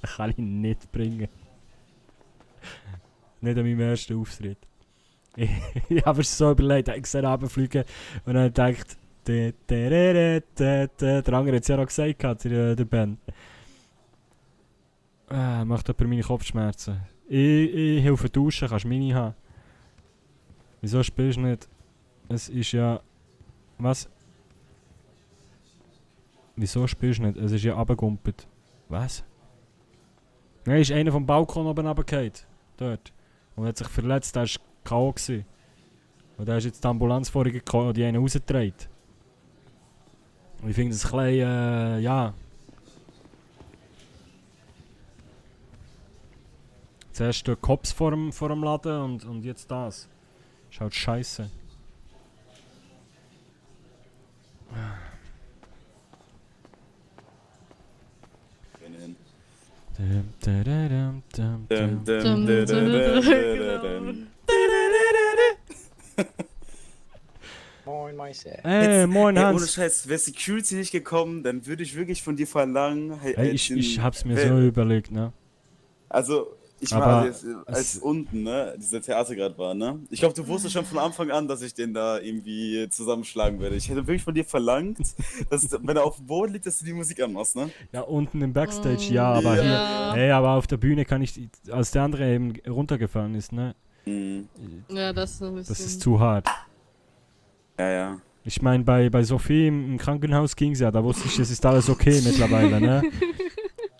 kann ich nicht bringen. Nicht an meinem ersten Auftritt. Ich habe es so überlegt, ich habe gesehen, runterfliegen und dann gedacht, der andere hat es ja auch gesagt, der Ben. Macht jemand meine Kopfschmerzen. Ich helfe duschen, kannst du meine haben. Wieso spielst du nicht? Es ist ja... Was? Wieso spielst du nicht? Es ist ja runtergegumpelt. Was? Nein, ist einer vom Balkon oben runtergefallen. Dort. Und hat sich verletzt, der war K.O. gewesen. Und da ist jetzt die Ambulanz vorher gekommen und die einen rausgetragen. Und ich finde das ein bisschen, ja... Zuerst der Cops vor dem Laden und jetzt das. Ist halt scheiße. Moin, Meister. Moin, Ey, Hans. ohne Scheiß, wäre Security nicht gekommen, dann würde ich wirklich von dir verlangen. Ey, ich hab's mir so überlegt, ne? Also, ich Aber war als unten, ne, dieser Theater gerade war, ne? Ich glaube, du wusstest schon von Anfang an, dass ich den da irgendwie zusammenschlagen werde. Ich hätte wirklich von dir verlangt, dass, wenn er auf dem Boden liegt, dass du die Musik anmachst, ne? Ja, unten im Backstage, ja, aber hier. Ey, aber auf der Bühne kann ich, als der andere eben runtergefallen ist, ne? Ja, das ist ein bisschen... Das ist zu hart. Ja. Ich meine, bei Sophie im Krankenhaus ging's ja, da wusste ich, es ist alles okay mittlerweile, ne?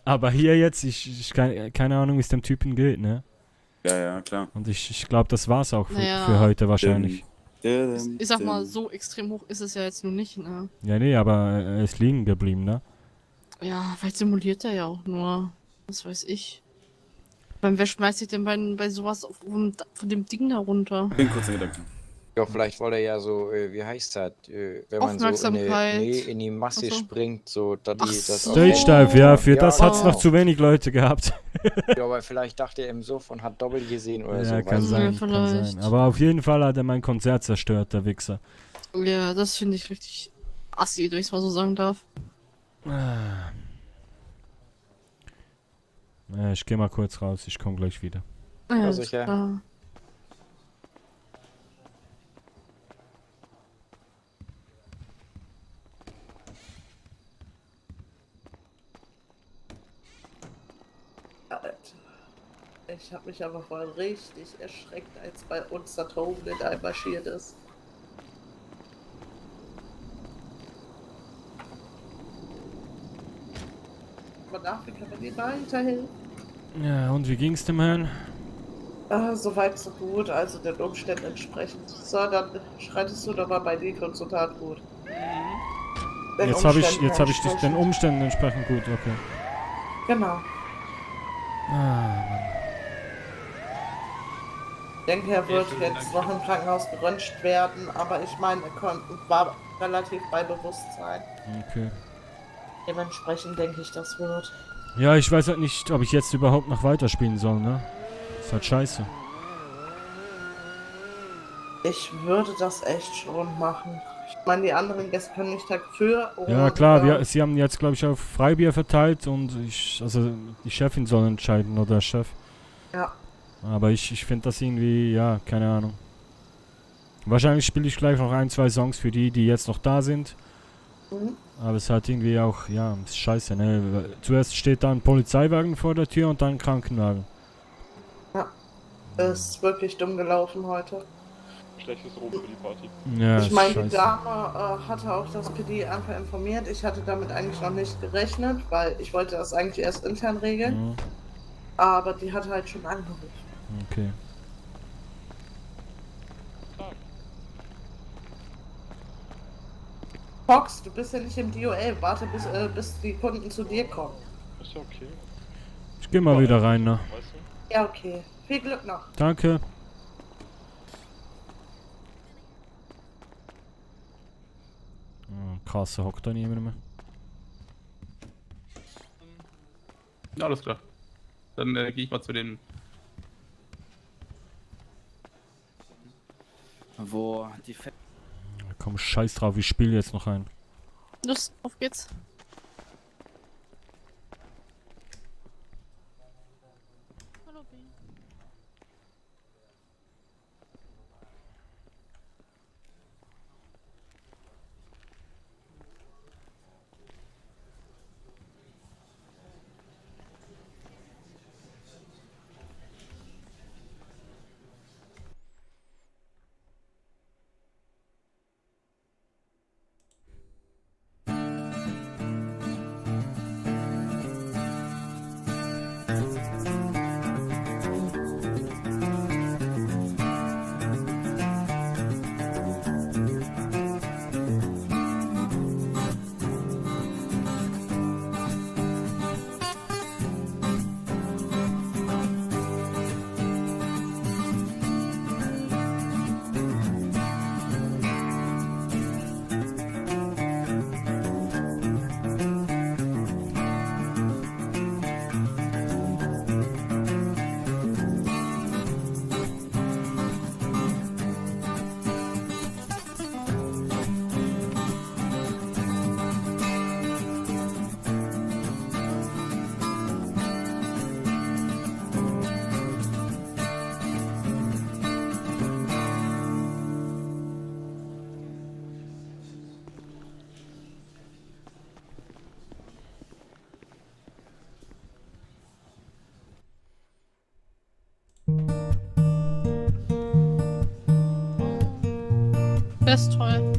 Aber hier jetzt, ich keine Ahnung, wie es dem Typen geht, ne? Ja, klar. Und ich glaube, das war's auch Naja. für heute wahrscheinlich. Ich sag mal, so extrem hoch ist es ja jetzt nun nicht, ne? Ja, nee, aber er ist liegen geblieben, ne? Ja, vielleicht simuliert er ja auch nur. Was weiß ich. Wer schmeißt sich denn bei sowas von dem Ding da runter? Bin kurz in Gedanken. Ja, vielleicht wollte er ja so, wie heißt das, wenn man so Aufmerksamkeit. in die Masse Ach so. springt, so, dass die das auch- Stage Dive, ja, für Ja, das hat's genau. noch zu wenig Leute gehabt. Ja, aber vielleicht dachte er im Suff und hat doppelt gesehen oder so. Ja, kann weißt du? sein, kann sein. Aber auf jeden Fall hat er mein Konzert zerstört, der Wichser. Ja, das finde ich richtig assi, wenn ich es mal so sagen darf. Ja, ich geh mal kurz raus, ich komm gleich wieder. Ja, Ja, sicher. klar. Alter. Ich habe mich aber voll richtig erschreckt, als bei uns da oben mit einmarschiert ist. Aber dafür kann man dir weiterhelfen. Ja, und wie ging's dem Herrn? Soweit so gut, also den Umständen entsprechend. So, dann schreitest du doch mal bei Nico und so tat gut. Den Jetzt habe ich Umständen dich den entsprechend. Umständen entsprechend gut, okay. Genau. Mann. Ich denke, er wird jetzt noch im Krankenhaus geröntgt werden, aber ich meine, er war relativ bei Bewusstsein. Okay. Dementsprechend denke ich, das wird. Ja, ich weiß halt nicht, ob ich jetzt überhaupt noch weiterspielen soll, ne? Ist halt scheiße. Ich würde das echt schon machen. Ich meine, die anderen Gäste können nicht dafür. Ja klar, sie haben jetzt glaube ich auf Freibier verteilt und also die Chefin soll entscheiden oder der Chef. Ja. Aber ich finde das irgendwie, ja, keine Ahnung. Wahrscheinlich spiele ich gleich noch 1, 2 Songs für die jetzt noch da sind. Mhm. Aber es ist halt irgendwie auch, ja, ist scheiße, ne? Zuerst steht da ein Polizeiwagen vor der Tür und dann ein Krankenwagen. Ja. Ist wirklich dumm gelaufen heute. Schlechtes Ruf für die Party. Ja, Ich meine, die scheiße. Dame hatte auch das PD einfach informiert. Ich hatte damit eigentlich noch nicht gerechnet, weil ich wollte das eigentlich erst intern regeln. Mhm. Aber die hat halt schon angerufen. Okay. Fox, du bist ja nicht im DOL. Warte, bis die Kunden zu dir kommen. Ist ja okay. Ich geh mal wieder rein, ne? Weißt du? Ja, okay. Viel Glück noch. Danke. Krasse hockt da niemand mehr. Ja, alles klar. Dann gehe ich mal zu den. Wo die Komm, scheiß drauf, ich spiele jetzt noch ein. Los, auf geht's. Hallo, B. Das ist toll.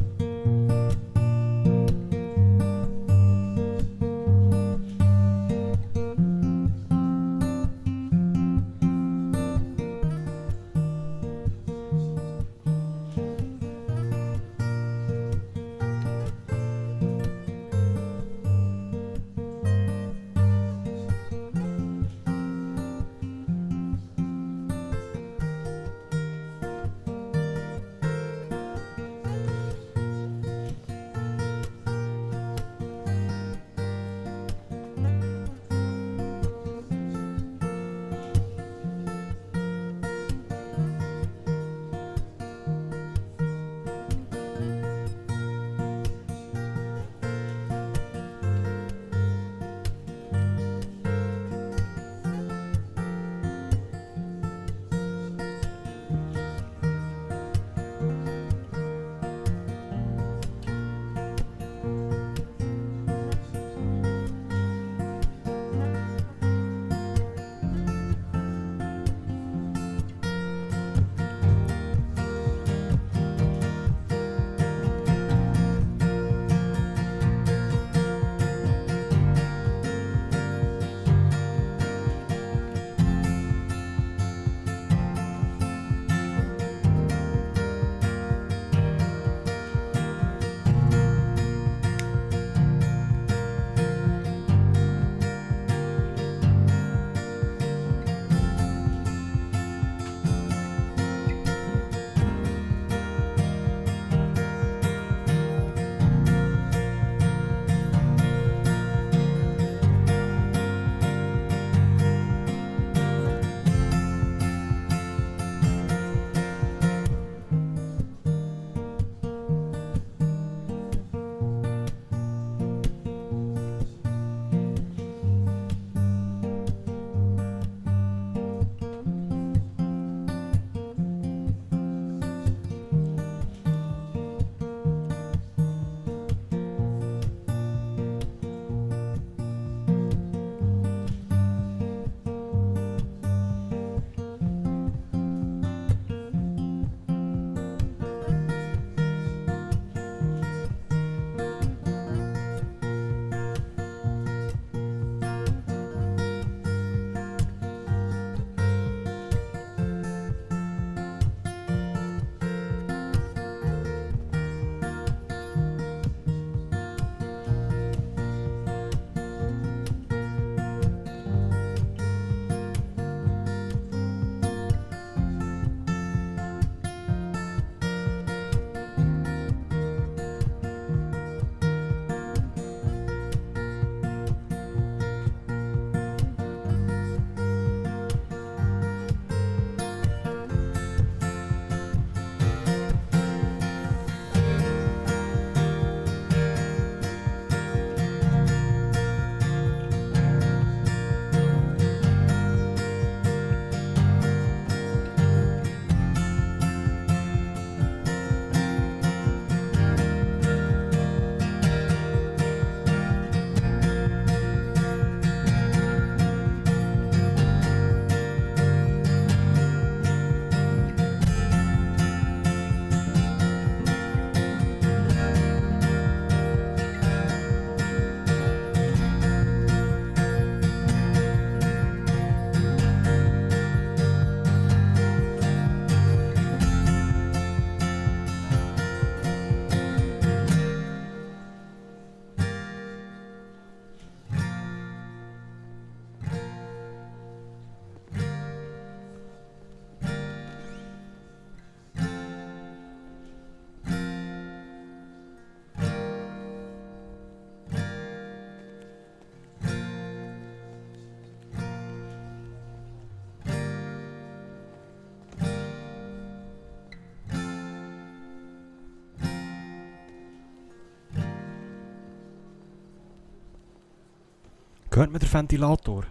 Gehört mir der Ventilator?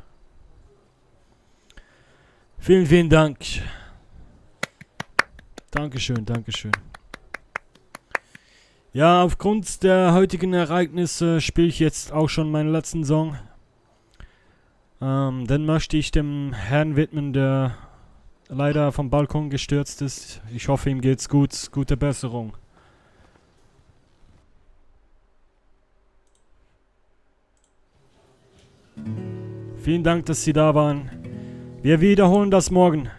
Vielen, vielen Dank. Dankeschön, Dankeschön. Ja, aufgrund der heutigen Ereignisse spiele ich jetzt auch schon meinen letzten Song. Den möchte ich dem Herrn widmen, der leider vom Balkon gestürzt ist. Ich hoffe, ihm geht's gut. Gute Besserung. Vielen Dank, dass Sie da waren. Wir wiederholen das morgen.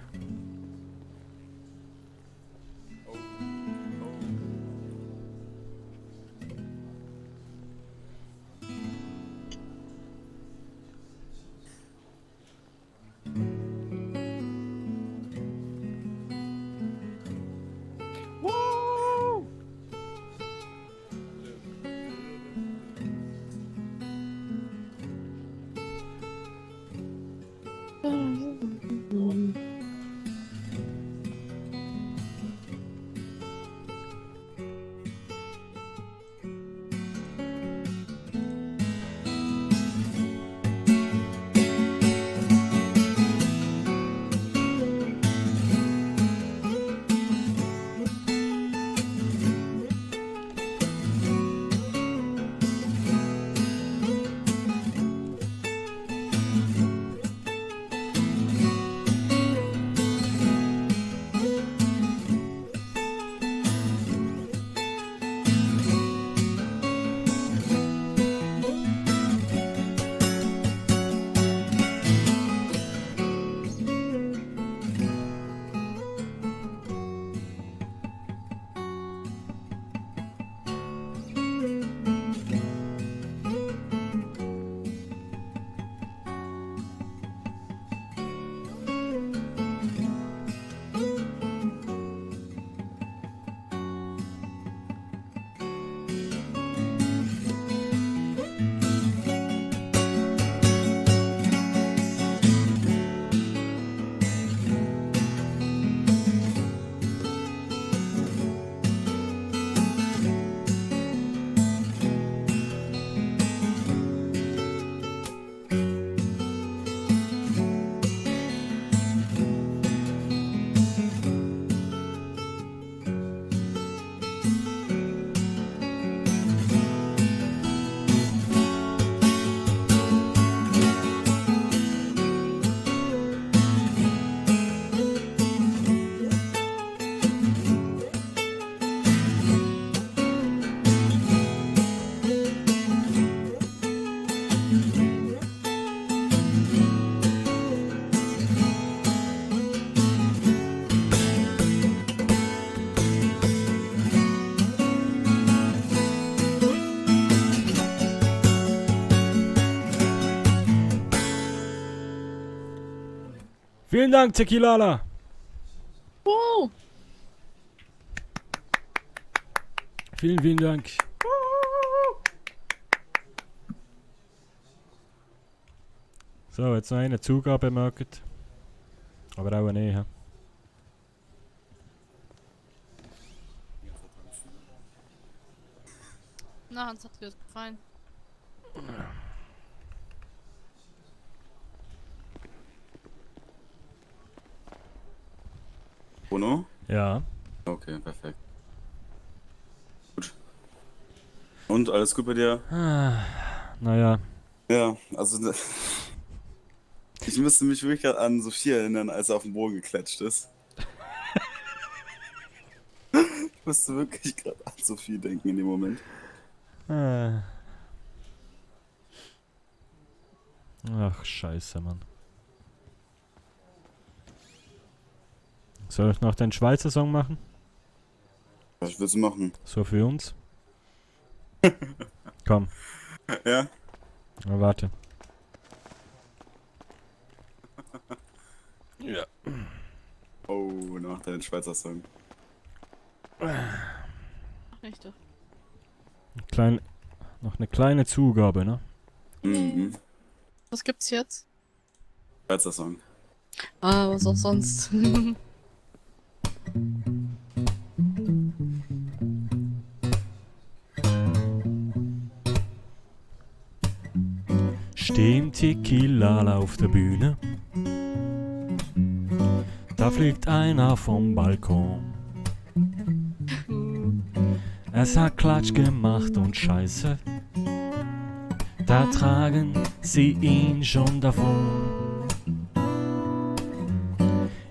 Vielen Dank, Tequilala. Vielen, vielen Dank. So, jetzt noch eine Zugabe merkt. Aber auch nicht. He? Na, Hans hat dir das gefallen. Bruno? Ja. Okay, perfekt. Gut. Und alles gut bei dir? Naja. Ja, also ich müsste mich wirklich gerade an Sophia erinnern, als er auf den Boden geklatscht ist. Ich musste wirklich gerade an Sophie denken in dem Moment. Ach, scheiße, Mann. Soll ich noch den Schweizer Song machen? Was willst du machen? So für uns? Komm. Ja? Na, warte. Ja. Oh, noch deinen Schweizer Song. Nicht doch. Noch eine kleine Zugabe, ne? Mhm. Was gibt's jetzt? Schweizer Song. Ah, was auch sonst. Stehen Tequilala auf der Bühne. Da fliegt einer vom Balkon. Es hat Klatsch gemacht und Scheiße. Da tragen sie ihn schon davon.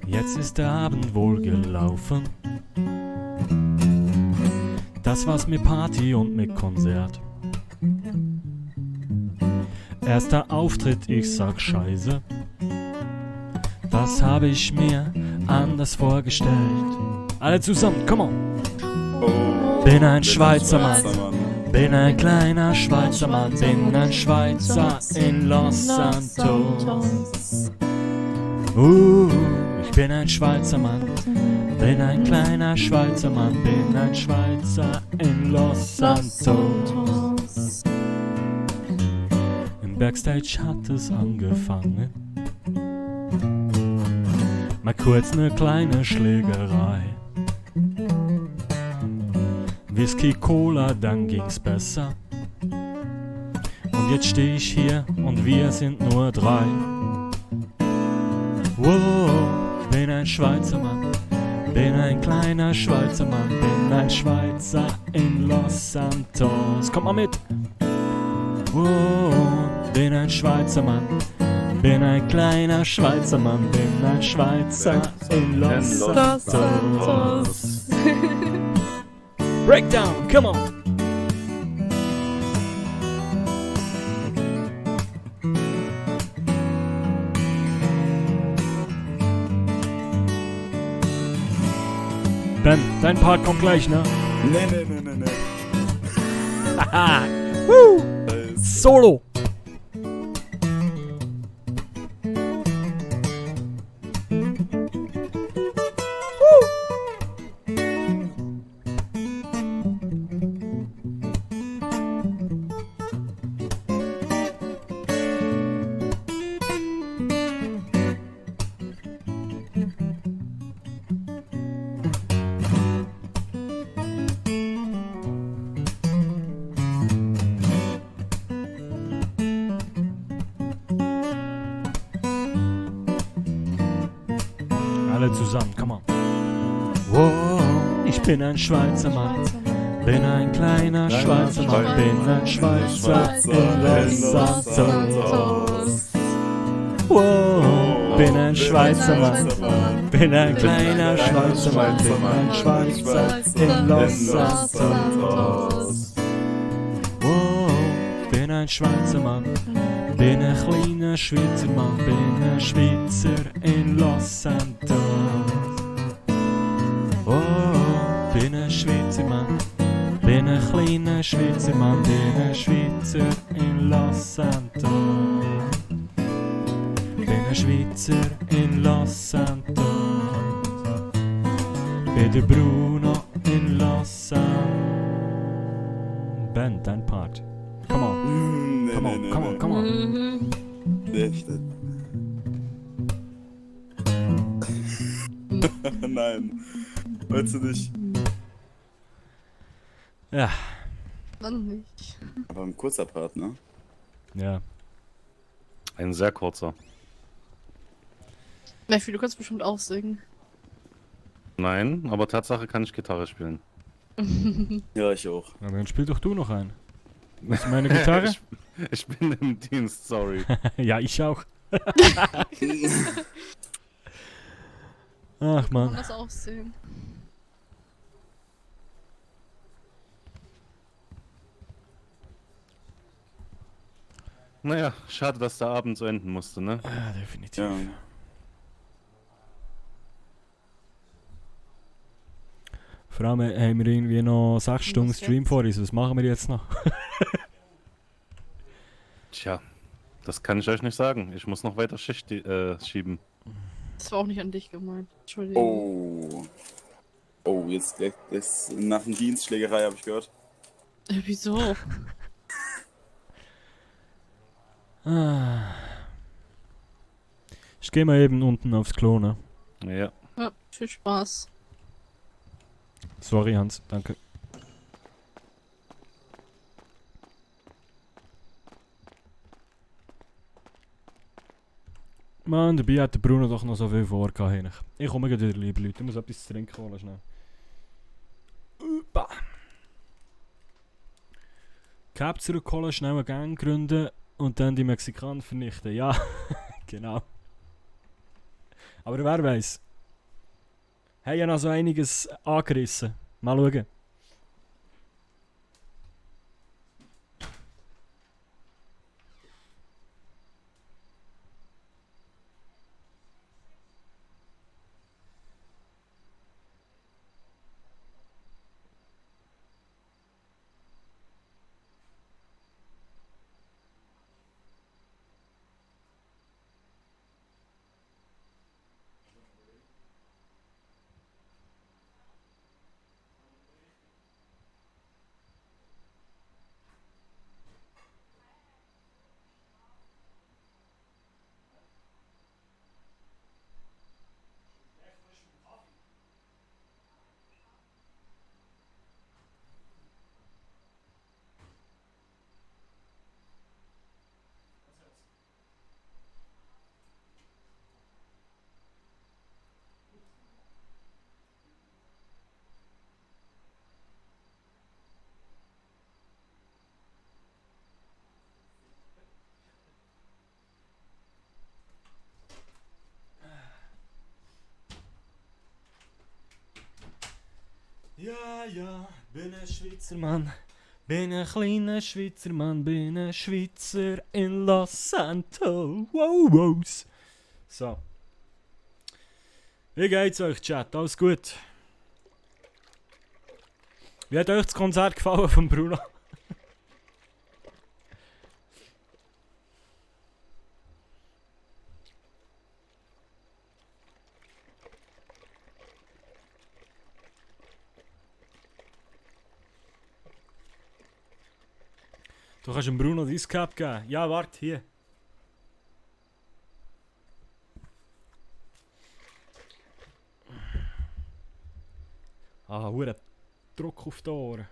Jetzt ist der Abend wohl gelaufen. Das war's mit Party und mit Konzert. Erster Auftritt, ich sag Scheiße. Das habe ich mir anders vorgestellt. Alle zusammen, come on. Bin ein Schweizer Mann. Bin ein kleiner Schweizer Mann. Bin ein Schweizer in Los Santos. Ich bin ein Schweizer Mann. Bin ein kleiner Schweizer Mann. Bin ein Schweizer in Los Santos. Im Backstage hat es angefangen. Mal kurz ne kleine Schlägerei. Whisky, Cola, dann ging's besser. Und jetzt steh ich hier und wir sind nur 3. Wow, bin ein Schweizer Mann. Bin ein kleiner Schweizer Mann. Bin ein Schweizer in Los Santos. Kommt mal mit! Wow, bin ein Schweizer Mann. Bin ein kleiner Schweizer Mann. Bin ein Schweizer in Los Santos. Breakdown, come on! Ben, dein Part kommt gleich, ne? Nee. Haha! Woo! Solo! Alle zusammen, come on. Wow, ich bin ein Schweizer Mann. Bin ein kleiner Schweizer Mann. Bin ein Schweizer in Los Santos. Wow, bin ein Schweizer Mann. Bin ein kleiner Schweizer Mann. Bin ein Schweizer in Los Santos. Wow, bin ein Schweizer Mann. Bin ein kleiner Schweizer Mann. Bin ein Schweizer in Los Santos. Oh, bin ein Schweizer Mann. Bin ein kleiner Schweizer Mann. Bin ein Schweizer in Los Santos. Bin ein Schweizer in Los Santos. Bin der Bruno in Los Santos. Ben, dein Part. Come on. Come on. Nee, stimmt. Nein. Weißt du nicht? Ja. Dann nicht. Aber ein kurzer Part, ne? Ja. Ein sehr kurzer. Mephi, du kannst bestimmt auch singen. Nein, aber Tatsache kann ich Gitarre spielen. Ja, ich auch. Aber dann spiel doch du noch ein. Was ist meine Gitarre? ich bin im Dienst, sorry. Ja, ich auch. Ach Kann man. das auch sehen. Naja, schade, dass der Abend so enden musste, ne? Ja, definitiv. Ja. Vor allem haben wir irgendwie noch 6 Stunden Stream vor uns. Was machen wir jetzt noch? Tja, das kann ich euch nicht sagen. Ich muss noch weiter Schicht schieben. Das war auch nicht an dich gemeint. Entschuldigung. Oh, jetzt nach dem Dienstschlägerei habe ich gehört. Wieso? Ich gehe mal eben unten aufs Klo, ne? Ja. Ja, viel Spaß. Sorry, Hans, danke. Mann, dabei hat der Bruno doch noch so viel vor. Ich komme gleich wieder, liebe Leute. Ich muss etwas zu trinken holen, schnell. Cap zurückholen, schnell eine Gang gründen und dann die Mexikaner vernichten. Ja, genau. Aber wer weiß. Haben ja noch so einiges angerissen. Mal schauen. Ja, ja, bin ein Schweizer Mann. Bin ein kleiner Schweizer Mann, bin ein Schweizer in Los Santos. Wow. So. Wie geht's euch, Chat? Alles gut? Wie hat euch das Konzert gefallen von Bruno? Du kannst dem Bruno dein Cap geben. Ja, warte, hier. Ah, hure Druck auf die Ohren.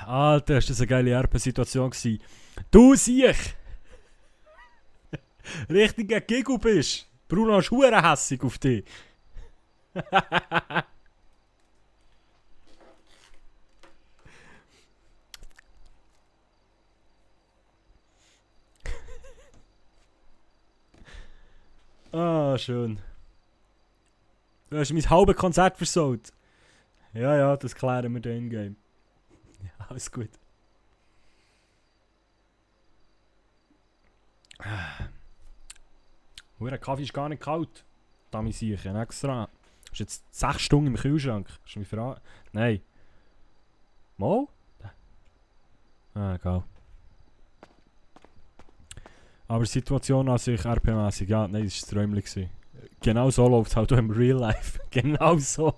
Alter, ist das eine geile RP-Situation gewesen. Du siehst! Richtiger Giggle bist! Bruno ist hure hässig auf dich. Ah, schön. Du hast mein halbes Konzert versaut. Ja, das klären wir dann in Game. Ja, alles gut. Der Kaffee ist gar nicht kalt. Da muss ich extra. Ist jetzt 6 Stunden im Kühlschrank. Hast du mich verraten? Nein. Mal? Ah, egal. Aber die Situation an sich RP-mäßig, ja, nein, das war ein Träumchen. Genau so läuft es halt auch im Real Life. Genau so.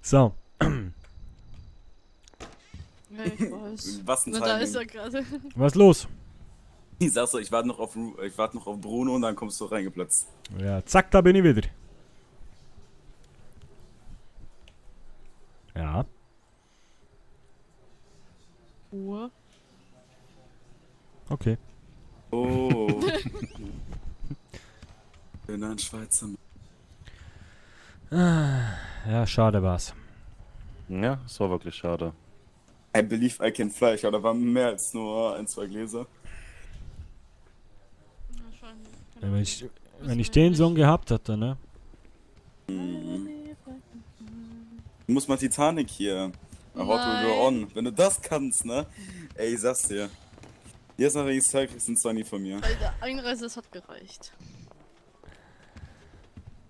So. Ja, ich weiß. Was ein Na, da Timing. ist er gerade. Was ist los? Ich sag so, ich warte noch auf Bruno und dann kommst du reingeplatzt. Ja, zack, da bin ich wieder. Ja. Ruhe. Okay. Oh. Bin ein Schweizer Mann. Ja, schade war's. Ja, es war wirklich schade. I believe I can fly. Ja, da waren mehr als nur 1, 2 Gläser. Ja, wenn ich den Song gehabt hätte, ne? Du musst mal Titanic hier. How to go on. Wenn du das kannst, ne? Ey, ich sag's dir. Jetzt noch wenigstens Zeit kriegst du einen 20 von mir. Bei der Einreise, das hat gereicht.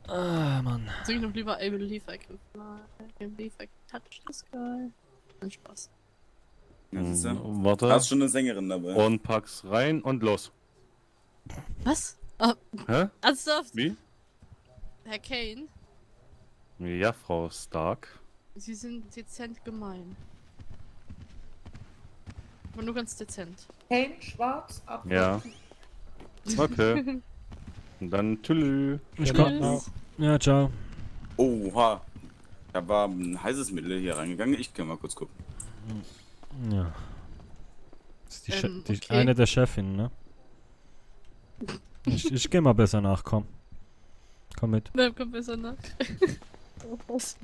Ah, Mann. Sing ich noch lieber I believe I can fly, I believe I can touch the sky. Ein Spaß. Ja, siehst du? Warte. Da hast schon eine Sängerin dabei. Und pack's rein und los. Was? Ah, Hä? ernsthaft? Wie? Herr Kane, Ja, Frau Stark. Sie sind dezent gemein. Aber nur ganz dezent. Kane, schwarz, ab. Ja. Okay. Und dann tschüss. Ich komm. Ja, ciao. Oha. Da war ein heißes Mittel hier reingegangen. Ich kann mal kurz gucken. Ja. Das ist die okay. eine der Chefin, ne? Ich geh mal besser nach, komm. Komm mit. Nein, komm besser nach. Was?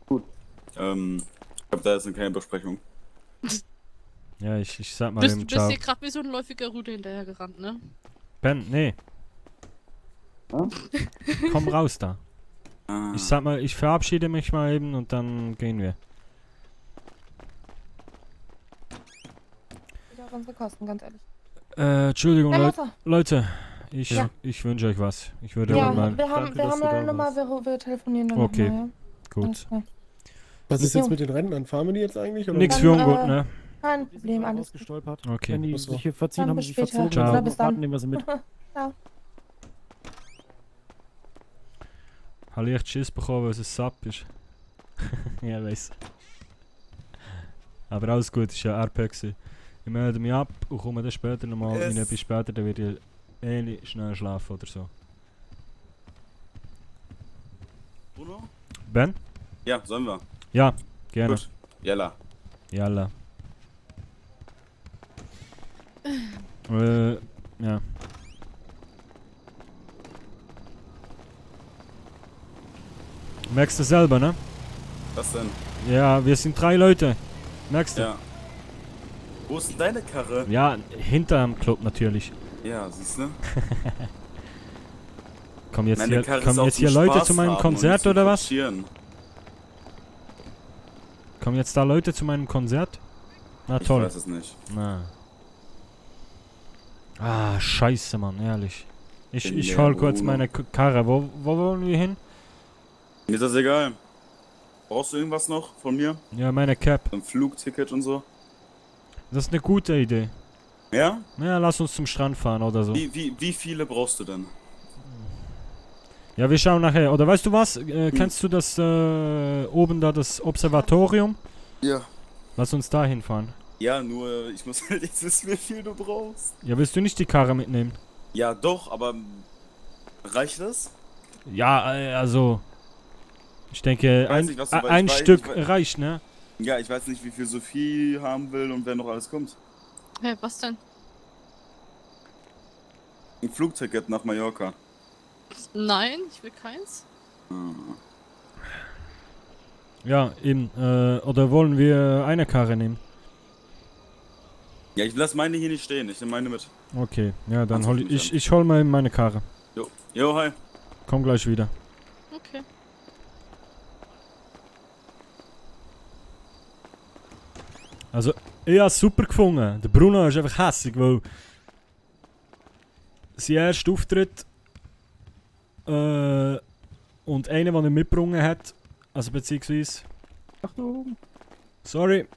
Gut. Ich glaube, da ist eine kleine Besprechung. Ja, ich sag mal Du dem bist Ciao. hier gerade wie so ein läufiger Rute hinterher gerannt, ne? Ben, nee. Komm raus da. Ich sag mal, ich verabschiede mich mal eben und dann gehen wir. Wieder auf unsere Kosten, ganz ehrlich. Entschuldigung, Hey, Leu Mutter. Leute. Ja. Ich wünsche euch was. Ich würde Ja, mal... wir haben eine Nummer, wir telefonieren dann Okay, nochmal, ja? gut. Alles klar. Was ist Jo. jetzt mit den Rentnern? Fahren wir die jetzt eigentlich? Oder Nix was? für ungut, ne? Kein Problem, alles gut. Gestolpert. Okay. Wenn die Ach so. sich hier verziehen, Dann haben bis sie sich später. verzogen. Ciao. Dann Bis dann. nehmen wir sie mit. Ciao. Habe ich echt Schiss bekommen, weil es ein Sub ist. Ja, weiss. Aber alles gut, es war ja RP gewesen. Ich melde mich ab und komme dann später nochmal Yes. rein. Bis später, dann werde ich ähnlich schnell schlafen oder so. Bruno? Ben? Ja, sollen wir? Ja, gerne. Gut. Jalla. Jalla. Ja. Merkst du selber, ne? Was denn? Ja, wir sind 3 Leute. Merkst du? Ja. Wo ist denn deine Karre? Ja, hinterm Club natürlich. Ja, siehst du? Kommen jetzt Meine hier, Karre ist kommen auch jetzt zum hier Leute Spaß zu meinem haben und Konzert nicht zum oder was? Kutschieren. Kommen jetzt da Leute zu meinem Konzert? Na toll. Ich weiß es nicht. Na. Ah, scheiße, Mann, ehrlich. Ich Der hol kurz Bruno. meine Karre. Wo wollen wir hin? Mir ist das egal. Brauchst du irgendwas noch von mir? Ja, meine Cap. Ein Flugticket und so? Das ist eine gute Idee. Ja? Ja, lass uns zum Strand fahren oder so. Wie viele brauchst du denn? Ja, wir schauen nachher. Oder weißt du was? Kennst du das oben da, das Observatorium? Ja. Lass uns da hinfahren. Ja, nur ich muss halt jetzt wissen, wie viel du brauchst. Ja, willst du nicht die Karre mitnehmen? Ja, doch, aber reicht das? Ja, also... Ich denke, Ich weiß nicht, was du- ein ich weiß- Stück ich weiß- reicht, ne? Ja, ich weiß nicht, wie viel Sophie haben will und wer noch alles kommt. Hä, was denn? Ein Flugticket nach Mallorca. Nein, ich will keins. Ja, eben. Oder wollen wir eine Karre nehmen? Ja, ich lass meine hier nicht stehen, ich nehme meine mit. Okay, ja, dann Kannst hol du ich, mich ich hol mal meine Karre. Jo. Jo, hi. Komm gleich wieder. Okay. Also, ich habe es super gefunden. Der Bruno ist einfach hässlich, weil sein erster Auftritt und einer, den er mitgebracht hat, also beziehungsweise... Achtung! Sorry.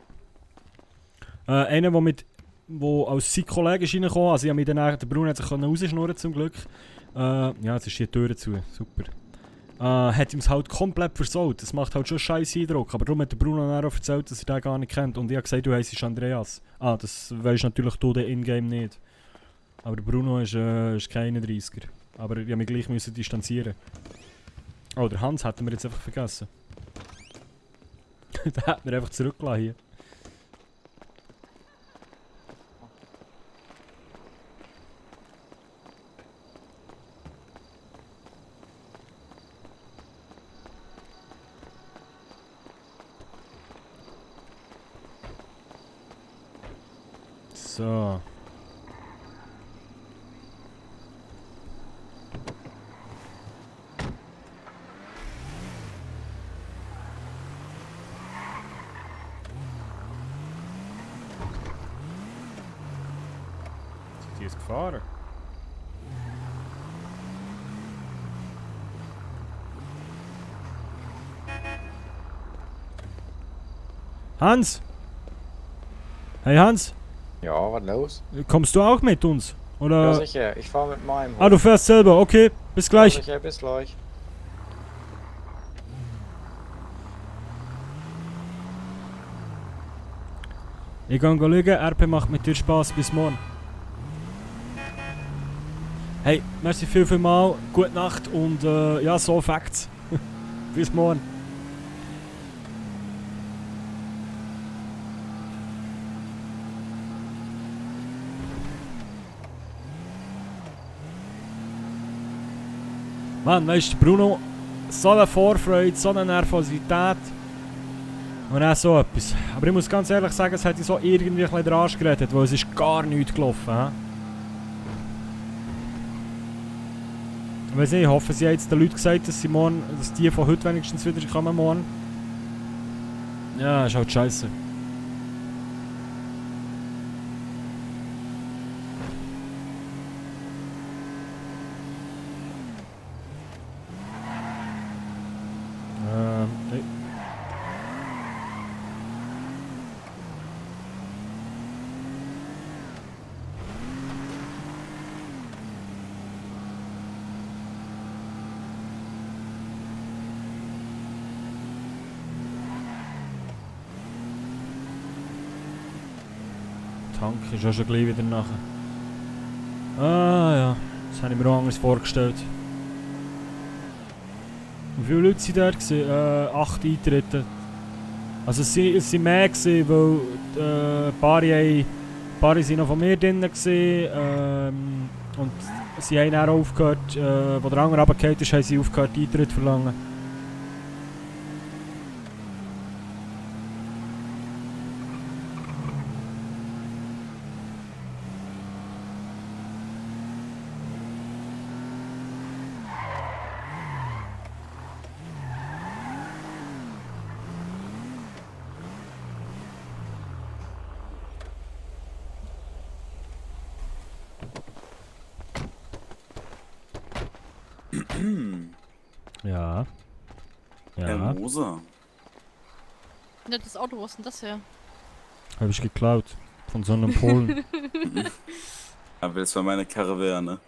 Einer, der als sein Kollege ist reingekommen, also ich habe mich dann, der Bruno hat sich rausschnurren zum Glück. Ja, jetzt ist die Tür zu, super. Hat ihm es halt komplett versaut. Das macht halt schon scheiß Eindruck. Aber darum hat der Bruno dann auch erzählt, dass er den gar nicht kennt. Und ich habe gesagt, du heisst Andreas. Das weisst natürlich du den Ingame nicht. Aber der Bruno ist kein 31er. Aber ich musste mich gleich distanzieren. Oh, der Hans hätten wir jetzt einfach vergessen. Den hätten wir einfach zurückgelassen hier. So. Die ist gefahren. Hans! Hey Hans! Ja, was los? Kommst du auch mit uns? Oder? Ja, sicher. Ich fahre mit meinem. Ah, du fährst selber, okay. Bis gleich. Ja, sicher, bis gleich. Ich gehe schauen, RP macht mit dir Spaß. Bis morgen. Hey, merci viel mal. Gute Nacht und ja, so Facts. Bis morgen. Mann, weißt du, Bruno, so eine Vorfreude, so eine Nervosität und auch so etwas. Aber ich muss ganz ehrlich sagen, es hat so irgendwie ein bisschen den Arsch gerettet, weil es ist gar nichts gelaufen. He? Ich weiss nicht, ich hoffe, sie haben jetzt den Leuten gesagt, dass die von heute wenigstens wieder kommen morgen. Ja, ist halt scheiße. Nee. Tank ist auch schon gleich wieder nachher. Ah ja, das habe ich mir auch anders vorgestellt. Wie viele Leute waren dort? 8 Eintritte. Also es waren mehr, weil ein paar waren noch von mir drin. Und sie haben dann auch aufgehört, wo der andere runtergefallen ist, haben sie aufgehört Eintritt zu verlangen. Ja. Herr Ja. Moser. Nettes Auto, wo ist denn das her? Habe ich geklaut. Von so einem Polen. Aber das war meine Karre wäre, ne?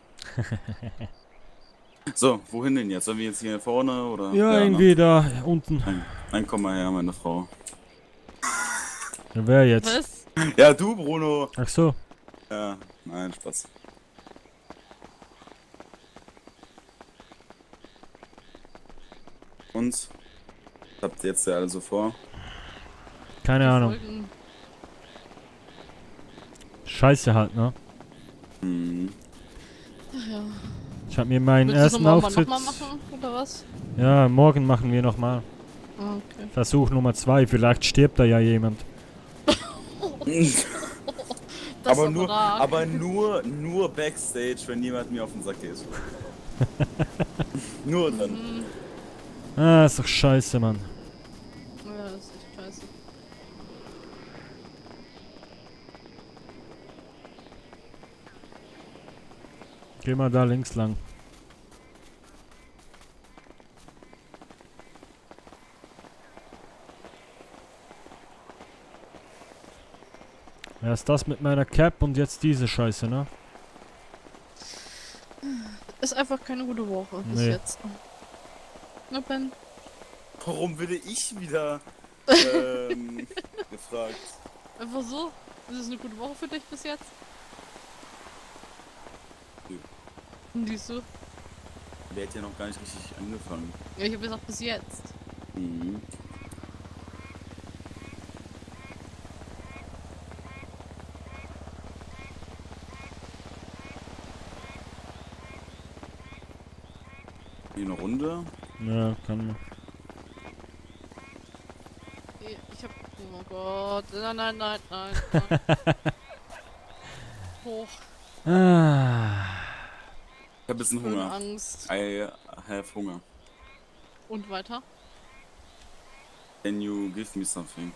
So, wohin denn jetzt? Sollen wir jetzt hier vorne oder? Ja, irgendwie da unten. Nein, komm mal her, meine Frau. Ja, wer jetzt? Was? Ja, du, Bruno. Ach so. Ja, nein, Spaß. Und? Was habt ihr jetzt ja alle so vor? Keine Ahnung. Folgen. Scheiße halt, ne? Hm. Ach ja. Ich habe mir meinen Willst du ersten nochmal Auftritt... machen, oder was? Ja, morgen machen wir nochmal. Ah, okay. Versuch Nummer 2, vielleicht stirbt da ja jemand. Das aber ist nur, arg. aber nur Backstage, wenn jemand mir auf den Sack geht. Nur dann. Ah, ist doch scheiße, Mann. Ja, das ist echt scheiße. Geh mal da links lang. Erst das mit meiner Cap und jetzt diese Scheiße, ne? Ist einfach keine gute Woche bis Nee. jetzt. Na, Ben. Warum würde ich wieder gefragt? Einfach so? Ist es eine gute Woche für dich bis jetzt? Nö. Siehst du? Der hat ja noch gar nicht richtig angefangen. Ja, ich habe gesagt bis jetzt. Mhm. Hier eine Runde. Ja, kann man. Ich hab. Oh Gott. Nein, nein, nein, nein. Hoch. Ah. Ich hab ein bisschen Schöne Hunger. Angst. I have Hunger. Und weiter? Can you give me something?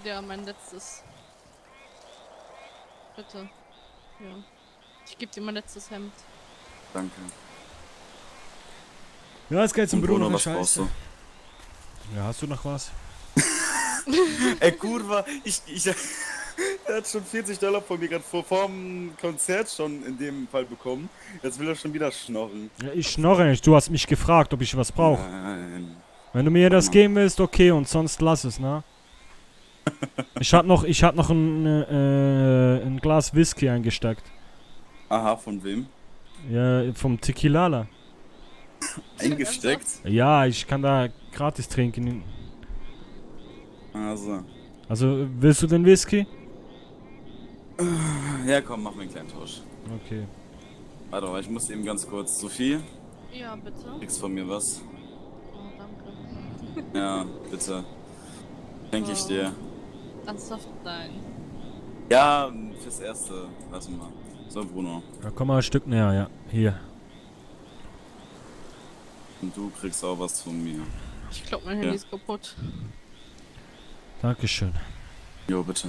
Ja, mein letztes. Bitte. Ja. Ich gebe dir mein letztes Hemd. Danke. Ja, es geht zum Und Bruno, Bruno, was was brauchst scheiße. Ja, hast du noch was? Ey, kurwa, der hat schon $40 von mir gerade vor dem Konzert schon in dem Fall bekommen. Jetzt will er schon wieder schnorren. Ja, ich schnorre nicht. Du hast mich gefragt, ob ich was brauche. Nein. Wenn du mir das geben willst, okay, und sonst lass es, ne? Ich hab noch ein Glas Whisky eingesteckt. Aha, von wem? Ja, vom Tequilala. Eingesteckt? Ja, ich kann da gratis trinken. Also. Also, willst du den Whisky? Ja, komm, mach mir einen kleinen Tausch. Okay. Warte mal, ich muss eben ganz kurz. Sophie, Ja, bitte. kriegst von mir was? Oh, danke. Ja, bitte. Denke ich dir. Ernsthaft? Nein. Ja, fürs Erste. Lass mal. So, Bruno. Ja, komm mal ein Stück näher, ja. Hier. Und du kriegst auch was von mir. Ich glaub, mein Handy ist kaputt. Dankeschön. Jo, bitte.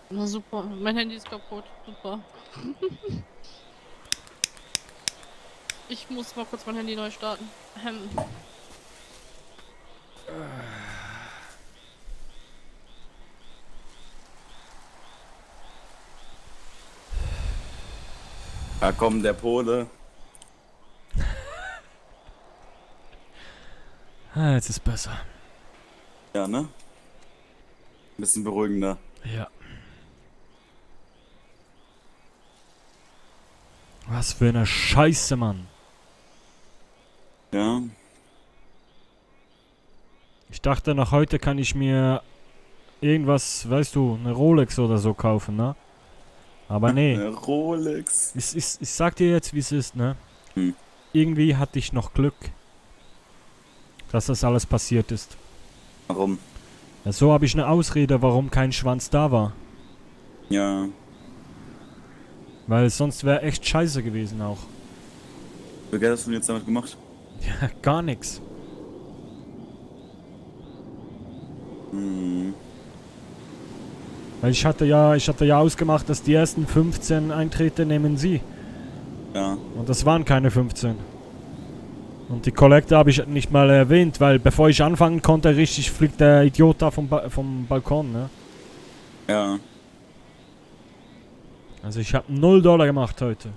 Na super. Mein Handy ist kaputt. Super. Ich muss mal kurz mein Handy neu starten. Da kommt der Pole. Ah, jetzt ist besser. Ja, ne? Bisschen beruhigender. Ja. Was für eine Scheiße, Mann. Ja. Ich dachte, nach heute kann ich mir irgendwas, weißt du, eine Rolex oder so kaufen, ne? Aber nee. Eine Rolex. Ich sag dir jetzt, wie es ist, ne? Irgendwie hatte ich noch Glück, dass das alles passiert ist. Warum? Ja, so habe ich eine Ausrede, warum kein Schwanz da war. Ja. Weil sonst wäre echt scheiße gewesen auch. Wie viel hast du denn jetzt damit gemacht? Ja, gar nichts. Weil ich hatte ja ausgemacht, dass die ersten 15 Eintritte nehmen sie. Ja. Und das waren keine 15. Und die Kollekte habe ich nicht mal erwähnt, weil bevor ich anfangen konnte, richtig fliegt der Idiot da vom Balkon, ne? Ja. Also ich habe $0 gemacht heute.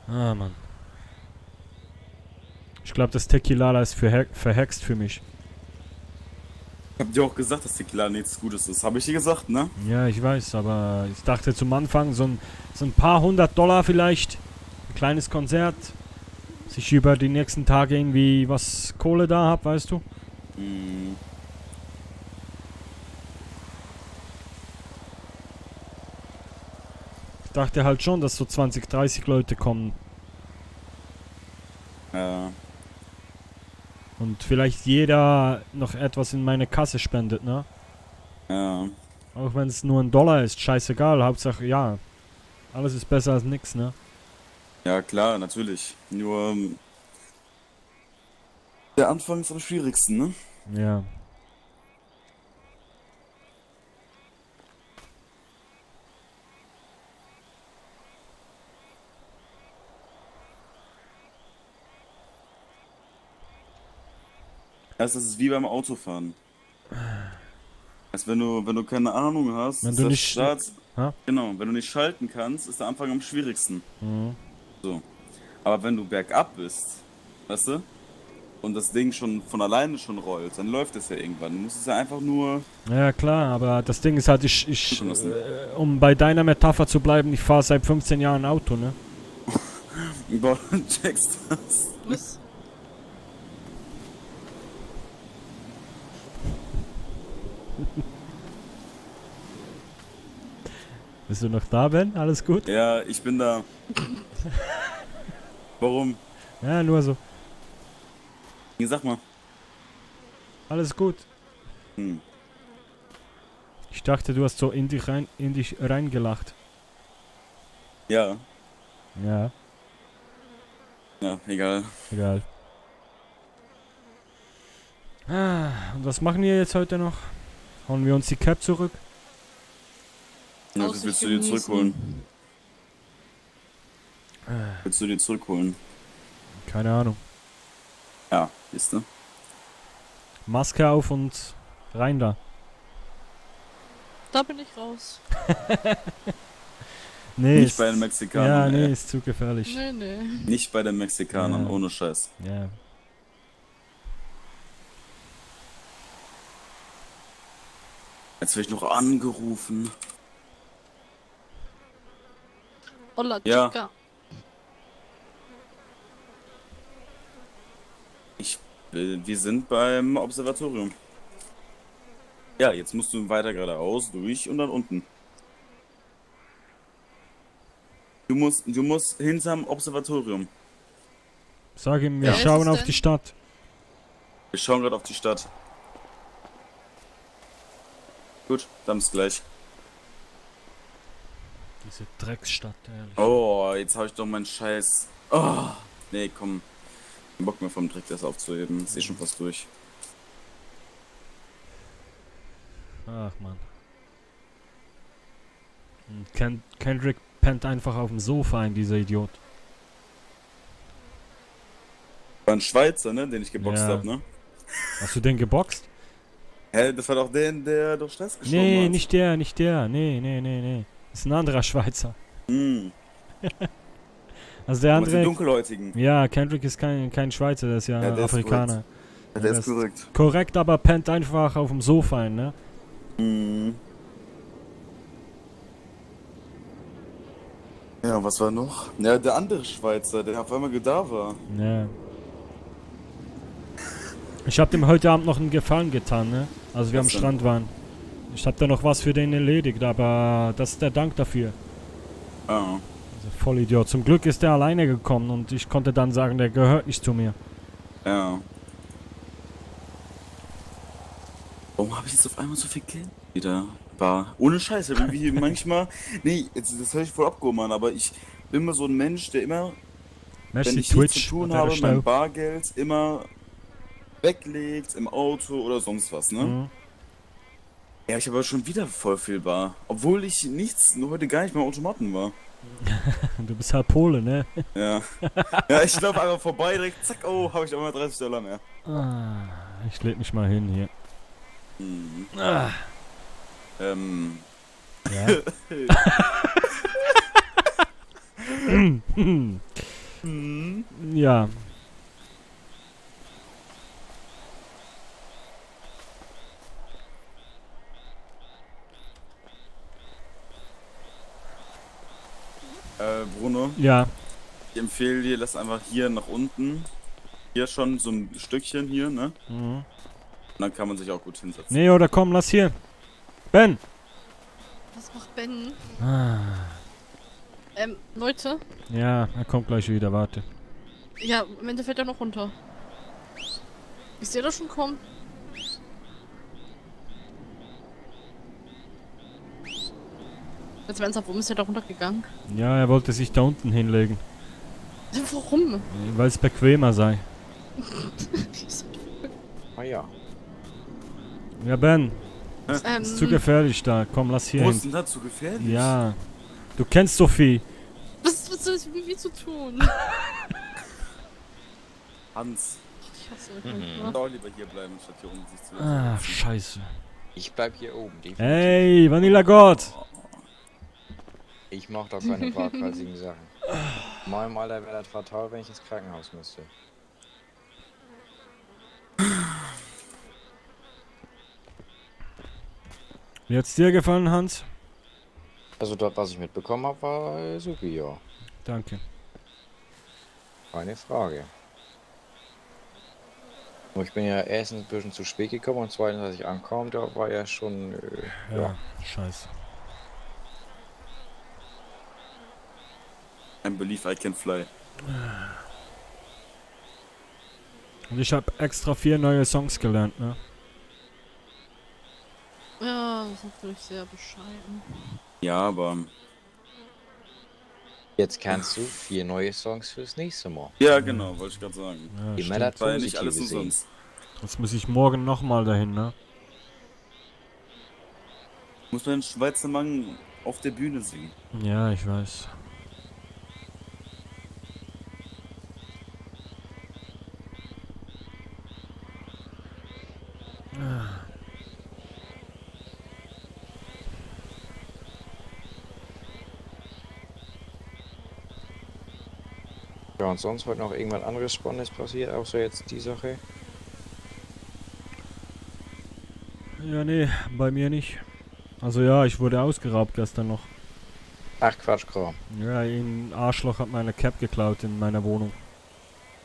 Ah, Mann. Ich glaube, das Tequila ist verhext für mich. Ich hab dir auch gesagt, dass Tequila nichts Gutes ist. Habe ich dir gesagt, ne? Ja, ich weiß, aber ich dachte zum Anfang so ein paar $100 vielleicht. Ein kleines Konzert. Dass ich über die nächsten Tage irgendwie was Kohle da hab, weißt du? Mhm. Ich dachte halt schon, dass so 20, 30 Leute kommen. Ja. Und vielleicht jeder noch etwas in meine Kasse spendet, ne? Ja. Auch wenn es nur $1 ist, scheißegal. Hauptsache, ja. Alles ist besser als nix, ne? Ja, klar, natürlich. Nur der Anfang ist am schwierigsten, ne? Ja. Das ist wie beim Autofahren. Also wenn du keine Ahnung hast, Wenn ist du der nicht Start, ha? genau, wenn du nicht schalten kannst, ist der Anfang am schwierigsten. Mhm. So. Aber wenn du bergab bist, weißt du, und das Ding schon von alleine schon rollt, dann läuft es ja irgendwann. Du musst es ja einfach nur... Ja klar, aber das Ding ist halt, um bei deiner Metapher zu bleiben, ich fahre seit 15 Jahren Auto, ne? Boah, checkst das. Was? Bist du noch da, Ben? Alles gut? Ja, ich bin da. Warum? Ja, nur so. Sag mal. Alles gut. Hm. Ich dachte, du hast so in dich reingelacht. Ja. Ja. Ja, egal. Egal. Ah, und was machen wir jetzt heute noch? Hauen wir uns die Cap zurück? Ja, das willst du dir zurückholen? Willst du dir zurückholen? Keine Ahnung. Ja, siehst du? Maske auf und rein da. Da bin ich raus. Nee, nicht bei den Mexikanern. Ja, nee, ey. ist zu gefährlich. Nee, nee. Nicht bei den Mexikanern, Ja. ohne Scheiß. Ja. Jetzt werde ich noch angerufen. Hola, Ja. chica. Wir sind beim Observatorium. Ja, jetzt musst du weiter geradeaus, durch und dann unten. Du musst hinterm Observatorium. Sag ihm, wir Ja. schauen auf die Stadt. Wir schauen gerade auf die Stadt. Gut, dann bis gleich. Diese Drecksstadt, ehrlich. Oh, jetzt habe ich doch meinen Scheiß. Oh, nee, komm. Kein Bock mehr vom Dreck das aufzuheben. Ist eh schon fast durch. Ach man. Und Kendrick pennt einfach auf dem Sofa ein, dieser Idiot. War ein Schweizer, ne, den ich geboxt Ja. hab, ne? Hast du den geboxt? Hä, das war doch der durch Stress geschoben Nee, hat. nicht der. Nee. Das ist ein anderer Schweizer. Hm. Also der Aber die andere. Dunkelhäutigen. Ja, Kendrick ist kein Schweizer, der ist ja, Ja, der ist Afrikaner. korrekt. Ja, der ist korrekt. Korrekt, aber pennt einfach auf dem Sofa ein, ne? Mhm. Ja, was war noch? Ja, der andere Schweizer, der auf einmal da war. Ja. Ich hab dem heute Abend noch einen Gefallen getan, ne? Als wir am Was denn? Strand waren. Ich hab da noch was für den erledigt, aber das ist der Dank dafür. Ah. Also Vollidiot. Zum Glück ist der alleine gekommen und ich konnte dann sagen, der gehört nicht zu mir. Ja. Warum habe ich jetzt auf einmal so viel Geld wieder? Ohne Scheiße, wie manchmal. Nee, das höre ich voll abgehoben an, aber ich bin immer so ein Mensch, der immer Merci wenn ich Twitch nichts zu tun an habe, dieser mein Stelle. Bargeld immer weglegt, im Auto oder sonst was, ne? Mhm. Ja, ich habe aber schon wieder voll viel bar. Obwohl ich nur heute gar nicht beim Automaten war. Du bist halt Pole, ne? Ja. Ja, ich laufe einfach vorbei, direkt, zack, oh, habe ich auch mal $30 mehr. Ah, ich leg mich mal hin hier. Mhm. Ah. Ja. Ja. Bruno? Ja. Ich empfehle dir, lass einfach hier nach unten. Hier schon so ein Stückchen hier, ne? Mhm. Und dann kann man sich auch gut hinsetzen. Nee, oder komm, lass hier. Ben! Was macht Ben? Ah. Leute? Ja, er kommt gleich wieder, warte. Ja, am Ende fällt er noch runter. Ich sehe das schon kommen. Jetzt ernsthaft, warum ist er da runtergegangen? Ja, er wollte sich da unten hinlegen. Warum? Weil es bequemer sei. Ah ja. Ja, Ben. Ist zu gefährlich da. Komm, lass hier Wo hin. ist denn da zu gefährlich? Ja. Du kennst Sophie. Was soll das mit mir zu tun? Hans. Ich hasse euch. Doch lieber hier bleiben, statt hier unten sich zu Ah, scheiße. Ich bleib hier oben, definitiv. Hey, Vanilla God. Ich mach doch keine waghalsigen Sachen. In meinem Alter wäre das fatal, wenn ich ins Krankenhaus müsste. Wie hat's dir gefallen, Hans? Also das, was ich mitbekommen habe, war super, ja. Danke. Keine Frage. Nur ich bin ja erstens ein bisschen zu spät gekommen und zweitens, als ich ankam, da war ja schon, ja. Scheiße. I believe I can fly. Und ich habe extra 4 neue Songs gelernt, ne? Ja, das ist natürlich sehr bescheiden. Ja, aber... Jetzt kannst du 4 neue Songs fürs nächste Mal. Ja, genau, wollte ich gerade sagen. Ja, Immer stimmt. das War ja nicht Positive alles sehen. umsonst. Jetzt muss ich morgen nochmal dahin, ne? Muss man den Schweizer Mann auf der Bühne singen. Ja, ich weiß. Ja, und sonst heute noch irgendwas anderes Spannendes passiert, außer jetzt die Sache? Ja, nee, bei mir nicht. Also ja, ich wurde ausgeraubt gestern noch. Ach Quatsch, Kram. Ja, ein Arschloch hat meine Cap geklaut in meiner Wohnung.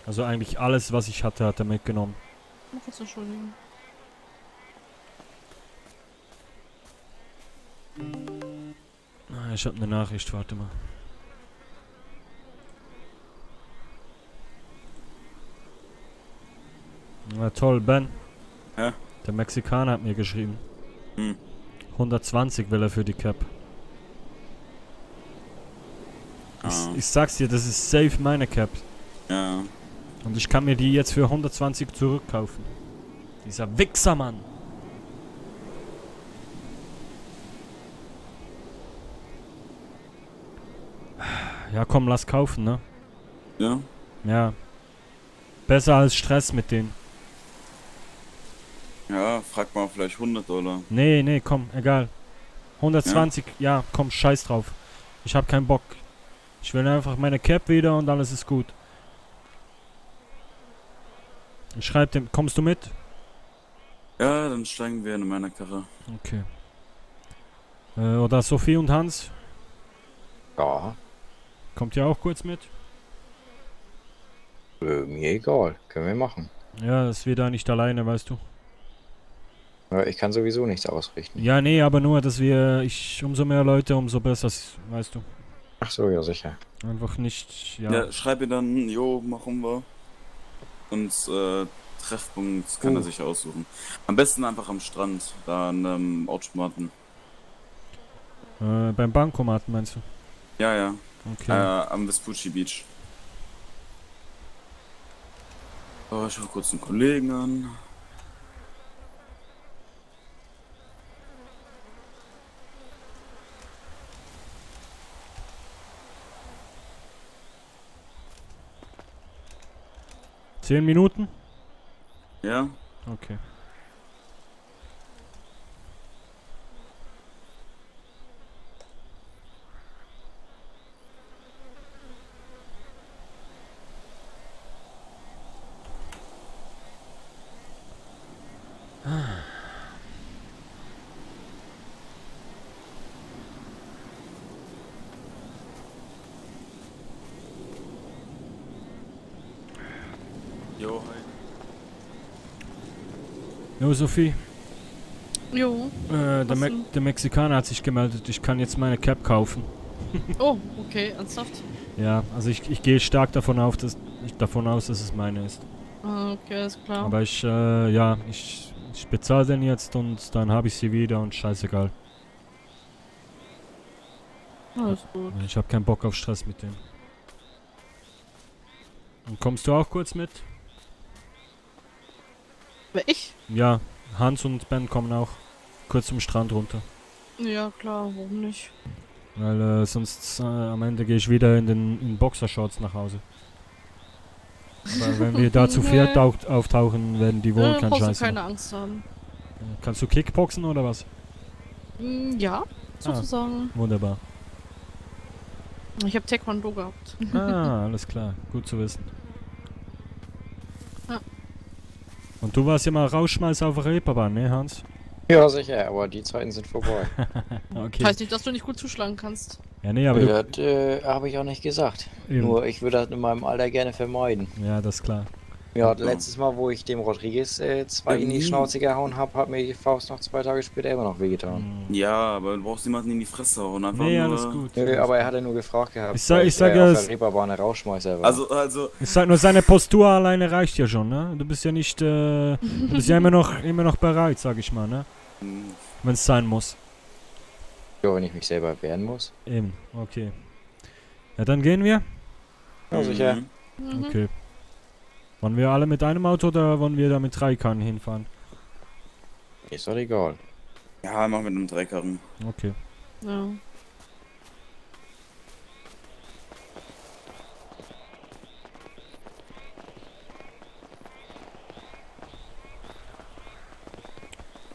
Also eigentlich alles, was ich hatte, hat er mitgenommen. Mach jetzt entschuldigen. Ah, ich hab eine Nachricht, warte mal. Na toll, Ben. Ja? Der Mexikaner hat mir geschrieben. Hm. 120 will er für die Cap. Ich sag's dir, das ist safe meine Cap. Ja. Und ich kann mir die jetzt für 120 zurückkaufen. Dieser Wichser, Mann. Ja, komm, lass kaufen, ne? Ja? Ja. Besser als Stress mit denen. Ja, frag mal vielleicht $100. Nee, nee, komm, egal. 120, ja, komm, scheiß drauf. Ich hab keinen Bock. Ich will einfach meine Cap wieder und alles ist gut. Ich schreib dem, kommst du mit? Ja, dann steigen wir in meiner Karre. Okay. Oder Sophie und Hans? Ja. Kommt ihr auch kurz mit? Mir egal, können wir machen. Ja, das wird da nicht alleine, weißt du. Ja, ich kann sowieso nichts ausrichten. Ja, nee, aber nur, dass umso mehr Leute, umso besser, weißt du. Ach so, ja sicher. Einfach nicht, ja. Ja, schreib ihr dann, jo, machen wir. Und Treffpunkt kann er sich aussuchen. Am besten einfach am Strand, da an einem Automaten. Beim Bankomaten meinst du? Ja, ja. Okay. Am Vespucci Beach. Oh, ich rufe kurz einen Kollegen an. Zehn Minuten? Ja? Okay. Jo, hi. Jo, Sophie. Jo. Der, Was denn? der Mexikaner hat sich gemeldet, ich kann jetzt meine Cap kaufen. Oh, okay, ernsthaft? Ja, also ich gehe stark davon aus, dass es meine ist. Ah, okay, ist klar. Aber ich bezahle den jetzt und dann habe ich sie wieder und scheißegal. Alles gut. Ich habe keinen Bock auf Stress mit dem. Und kommst du auch kurz mit? Wer, ich? Ja, Hans und Ben kommen auch kurz zum Strand runter. Ja, klar, warum nicht? Weil sonst am Ende gehe ich wieder in Boxershorts nach Hause. Aber wenn wir da zu viert auftauchen, werden die wohl keinen brauchst Scheiß du keine machen. Angst haben. Kannst du Kickboxen oder was? Ja, sozusagen. Wunderbar. Ich habe Taekwondo gehabt. Ah, alles klar. Gut zu wissen. Ja. Und du warst ja mal Rausschmeißer auf der Reeperbahn, ne Hans? Ja, sicher, aber die Zeiten sind vorbei. Okay. Heißt nicht, dass du nicht gut zuschlagen kannst. Ja, nee, aber Das habe ich auch nicht gesagt. Eben. Nur, ich würde das in meinem Alter gerne vermeiden. Ja, das ist klar. Ja, letztes Mal, wo ich dem Rodriguez zwei in die Schnauze gehauen habe, hat mir die Faust noch 2 Tage später immer noch wehgetan. Ja, aber du brauchst niemanden in die Fresse hauen. Einfach Nee, nur... alles gut. Nö, aber er hatte nur gefragt gehabt. Ich sag weil ja, auf der Reeperbahn ein Rauschmeißer war. Also... Ich sag nur, seine Postur alleine reicht ja schon, ne? Du bist ja nicht, du bist ja immer noch bereit, sag ich mal, ne? Wenn es sein muss. Ja, wenn ich mich selber wehren muss. Eben, okay. Ja, dann gehen wir? Ja, sicher. Mhm. Okay. Wollen wir alle mit einem Auto oder wollen wir da mit 3 Kannen hinfahren? Ist doch egal. Ja, machen wir mit einem Dreikarren. Okay. Ja.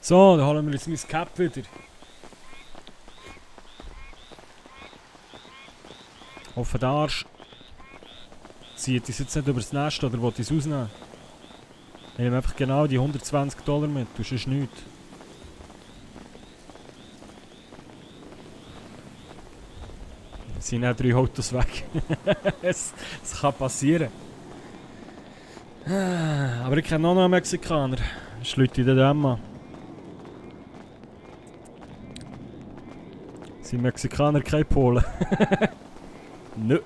So, da holen wir jetzt mein Cap wieder. Hoffe, der Arsch zieht es jetzt nicht übers Nest oder will es rausnehmen. Ich nehme einfach genau die $120 mit, du sonst nichts. Es sind auch 3 Autos weg. Es kann passieren. Aber ich kenne auch noch einen Mexikaner. Schlutti den Emma. Sind Mexikaner keine Polen? Nö.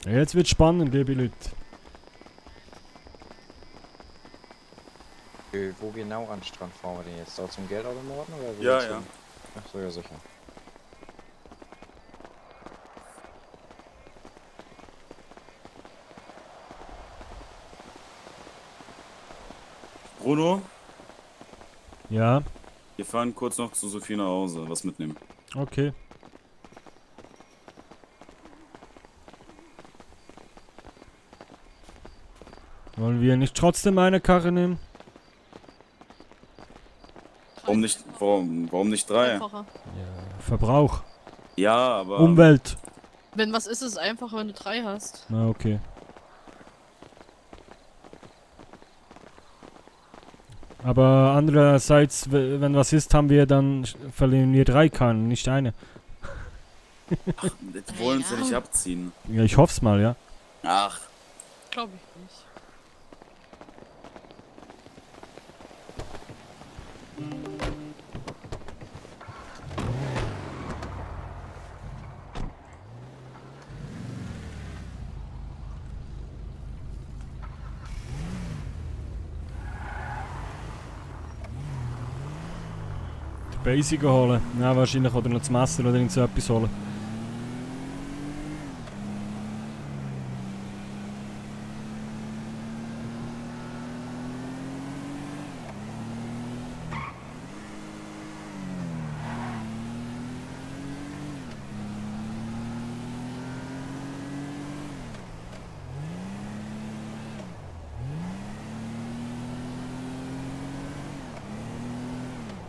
Jetzt wird spannend, liebe Leute. Wo genau an den Strand fahren wir denn jetzt? Da zum Geldautomaten oder wo Ja, geht's ja. hin? Ach so, ja sicher. Bruno, Ja, wir fahren kurz noch zu Sophie nach Hause. Was mitnehmen? okay. Wollen wir nicht trotzdem eine Karre nehmen? Warum nicht 3? Einfacher. Verbrauch. Ja, aber... Umwelt. Wenn was ist, ist es einfacher, wenn du 3 hast. Na, okay. Aber andererseits, wenn was ist, verlieren wir 3 Kannen, nicht eine. Ach, die wollen uns ja nicht abziehen. Ja, ich hoff's mal, ja. Ach. Glaube ich nicht. Basic holen. Ja, wahrscheinlich. Oder noch das Messer oder irgend so etwas holen.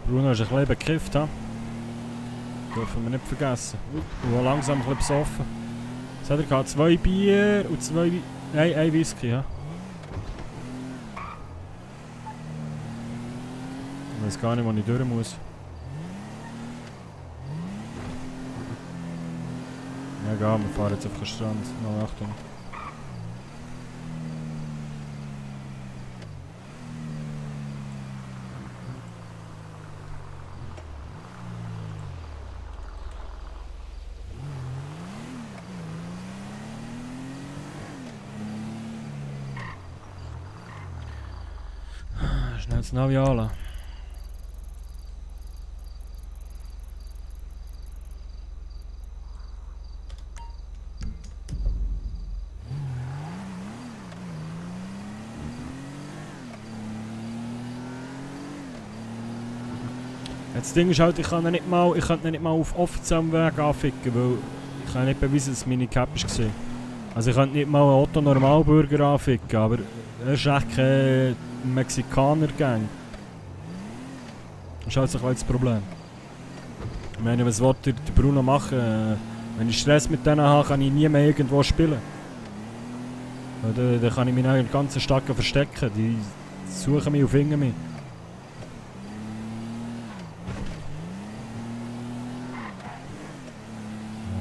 Bruno ist ein bisschen bekifft, ha? Dürfen wir nicht vergessen. Und langsam ein bisschen besoffen. Was hat er gehabt? 2 Bier und 2... Nein, ein Whisky, ja. Ich weiß gar nicht, wo ich durch muss. Ja, egal, wir fahren jetzt auf den Strand. Noch Achtung. Schnell das Navi anlassen. Das Ding ist halt, ich kann ihn nicht mal auf offiziellem Weg anficken, weil ich kann nicht beweisen, dass es meine Cap war. Also ich könnte nicht mal einen Otto-Normalbürger anficken, aber er ist echt kein Mexikaner-Gang. Das ist halt so ein das Problem. Ich meine, was will der Bruno machen? Wenn ich Stress mit denen habe, kann ich nie mehr irgendwo spielen. Dann kann ich mich in der ganzen Stadt verstecken. Die suchen mich und finden mich.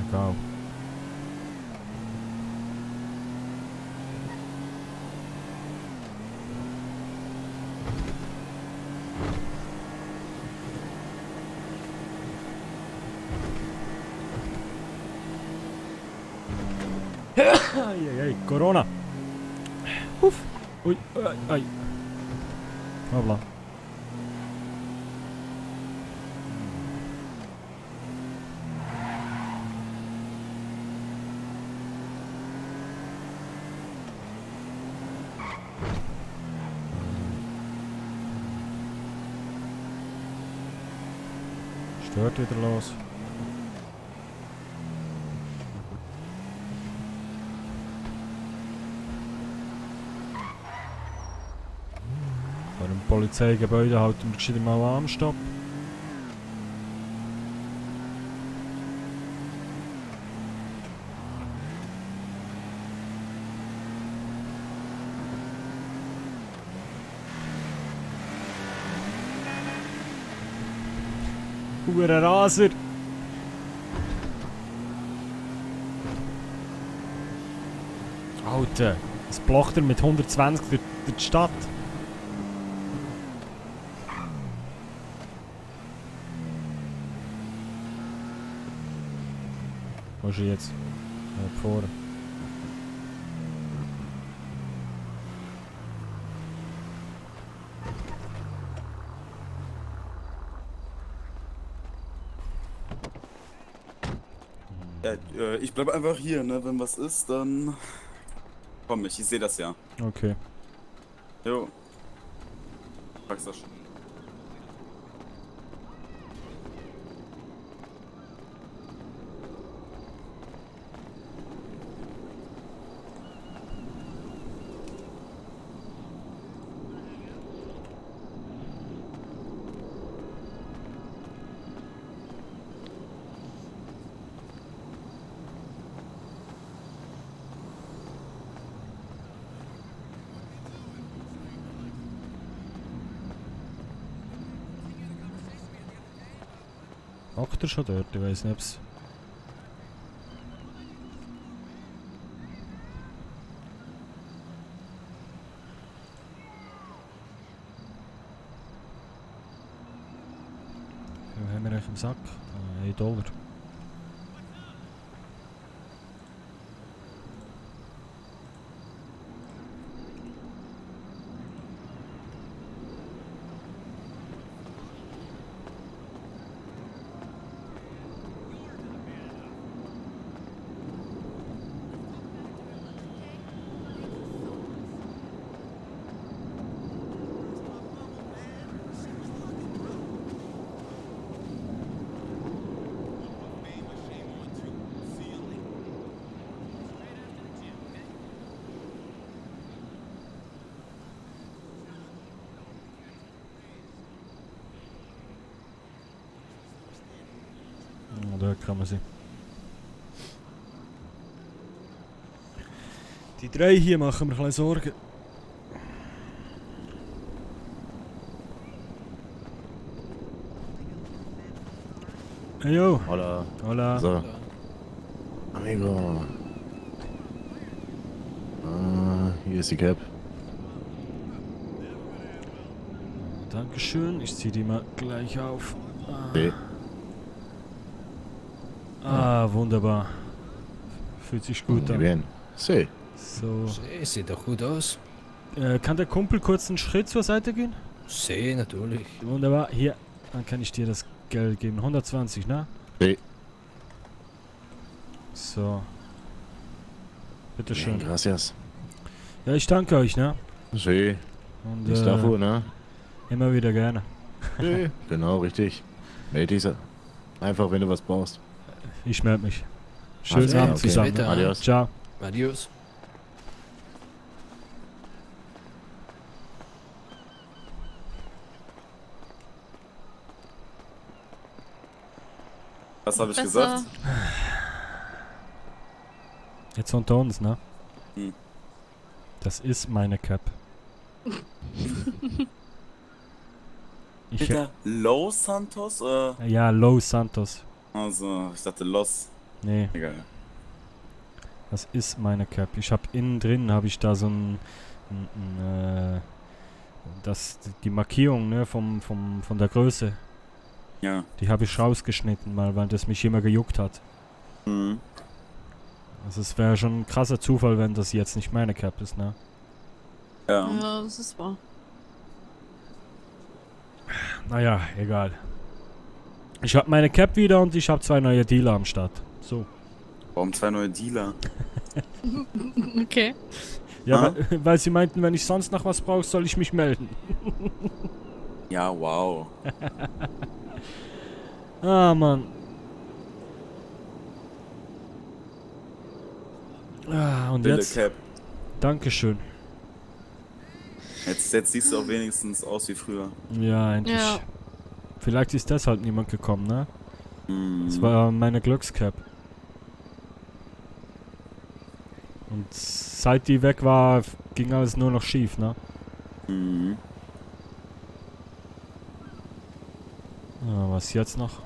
Egal. Ei, Corona. Uff. Ui, ai. Hoppla. Stört wieder los. Vor dem Polizeigebäude halten wir gescheit mal am Stopp. Huere Raser! Alter, es blocht er mit 120 durch die Stadt. Wo ist er jetzt? Vorne. Ja, ich bleib einfach hier, ne? Wenn was ist, dann komm ich sehe das ja. Okay. Jo. Packst das schon. Hockt er schon dort? Ich weiß nicht, ob's... Wie haben wir eigentlich im Sack? $1. Da kann man sie. Die 3 hier machen mir ein bisschen Sorgen. Hey yo. Hola. Hola. So. Amigo. Hier ist die Cap. Dankeschön, ich zieh die mal gleich auf. Nee. Wunderbar. Fühlt sich gut an. Bien. Sí. So. Sieht doch gut aus. Kann der Kumpel kurz einen Schritt zur Seite gehen? Natürlich. Wunderbar. Hier, dann kann ich dir das Geld geben. 120, ne? Nee. So. Bitteschön. Gracias. Ja, ich danke euch, ne? Sí. Und, Nicht dafür, ne? Immer wieder gerne. Sí. Genau, richtig. Meld dich einfach, wenn du was brauchst. Ich melde mich. Schönen Also, Abend okay. zusammen. Bitte. Adios. Ciao. Adios. Was habe ich Besser. gesagt? Jetzt unter uns, ne? Hm. Das ist meine Cap. Peter Los Santos? Ja, Los Santos. Also, ich dachte Los. Nee. Egal. Das ist meine Cap. Ich habe innen drin habe ich da so die Markierung, ne, von der Größe. Ja. Die habe ich rausgeschnitten, mal, weil das mich immer gejuckt hat. Mhm. Also es wäre schon ein krasser Zufall, wenn das jetzt nicht meine Cap ist, ne? Ja. Ja, das ist wahr. Naja, egal. Ich habe meine Cap wieder und ich habe 2 neue Dealer am Start. So. Warum 2 neue Dealer? Okay. Ja, weil sie meinten, wenn ich sonst noch was brauche, soll ich mich melden. Ja, wow. Mann. Und Bille jetzt? Cap. Dankeschön. Jetzt siehst du auch wenigstens aus wie früher. Ja, endlich. Ja. Vielleicht ist deshalb niemand gekommen, ne? Mhm. Das war meine Glückscap. Und seit die weg war, ging alles nur noch schief, ne? Mhm. Ja, was jetzt noch?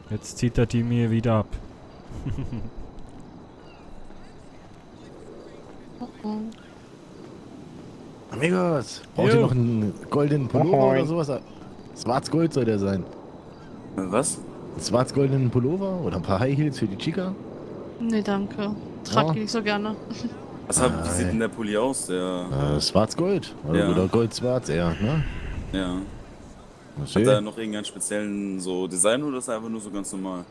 Jetzt zieht er die mir wieder ab. Amigos, braucht ihr Jo. noch einen goldenen Pullover oder sowas? Schwarz-Gold soll der sein. Was? Einen schwarz-goldenen Pullover oder ein paar High Heels für die Chica? Nee, danke. Trag Ja. die nicht so gerne. Wie sieht denn der Pulli aus? Der. Schwarz-Gold. Ja. Oder Gold-Schwarz eher, ne? Ja. Okay. Hat er noch irgendeinen speziellen so Design oder ist er einfach nur so ganz normal?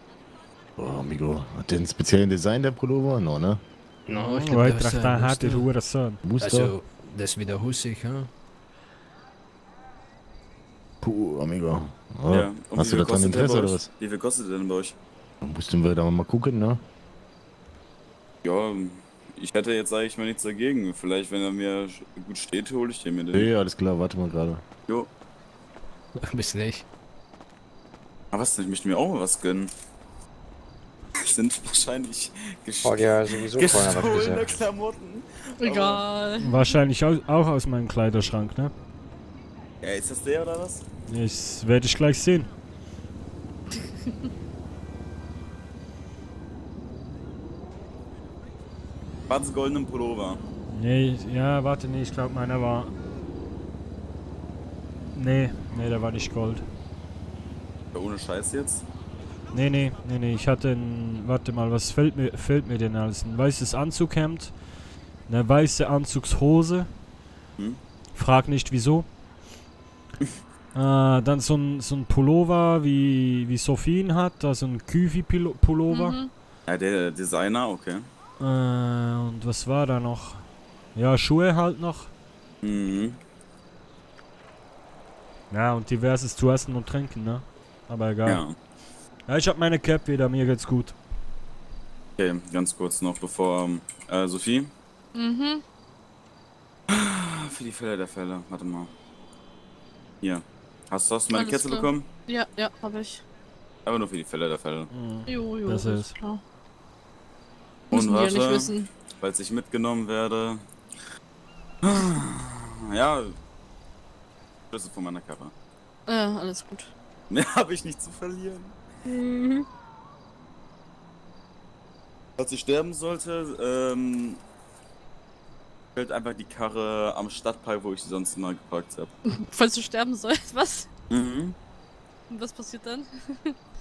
Oh, amigo. Hat der einen speziellen Design, der Pullover? No, ne? No, ich Oh, glaube, ich das ist dachte, ein er hatte Muster. Ruhe das Son. Muster? Also, das ist wieder hussig, ja? Puh, amigo. Oh, Ja. Und hast wie du viel daran kostet der Interesse bei oder euch? was? Wie viel kostet der denn bei euch? Mussten wir da mal gucken, ne? Ja, ich hätte jetzt, sage ich mal, nichts dagegen. Vielleicht, wenn er mir gut steht, hole ich den mir den. Nee, alles klar, warte mal gerade. Jo. Bis gleich. Aber was denn? Ich möchte mir auch mal was gönnen. Sind wahrscheinlich Braucht ja sowieso vorher was gestohlene gesagt. Klamotten. Egal. Wahrscheinlich auch aus meinem Kleiderschrank, ne? Ja, ist das der oder was? Das werde ich gleich sehen. Schwarz-goldenen Pullover. Nee, ja, warte, nee, ich glaube meiner war... Nee, der war nicht Gold. Ja, ohne Scheiß jetzt. Nee, ich hatte ein... Warte mal, was fällt mir denn alles? Ein weißes Anzughemd, eine weiße Anzugshose. Hm? Frag nicht wieso. Dann so ein Pullover, wie Sophie ihn hat, also ein Küfi-Pullover. Mhm. Ja, der Designer, okay. Und was war da noch? Ja, Schuhe halt noch. Mhm. Ja, und diverses zu essen und trinken, ne? Aber egal. Ja. Ja, ich hab meine Cap wieder, mir geht's gut. Okay, ganz kurz noch bevor, Sophie. Mhm. Für die Fälle der Fälle, warte mal. Hier. Hast du meine Alles Kette klar. bekommen? Ja, hab ich. Aber nur für die Fälle der Fälle. Jo, Das das ist- ist klar. Und Müssen die ja nicht warte, wissen. falls ich mitgenommen werde. Ja. Schlüssel von meiner Karre. Alles gut. Mehr habe ich nicht zu verlieren. Mhm. Falls ich sterben sollte, fällt einfach die Karre am Stadtpark, wo ich sie sonst immer geparkt habe. Falls du sterben sollst, was? Mhm. Und was passiert dann?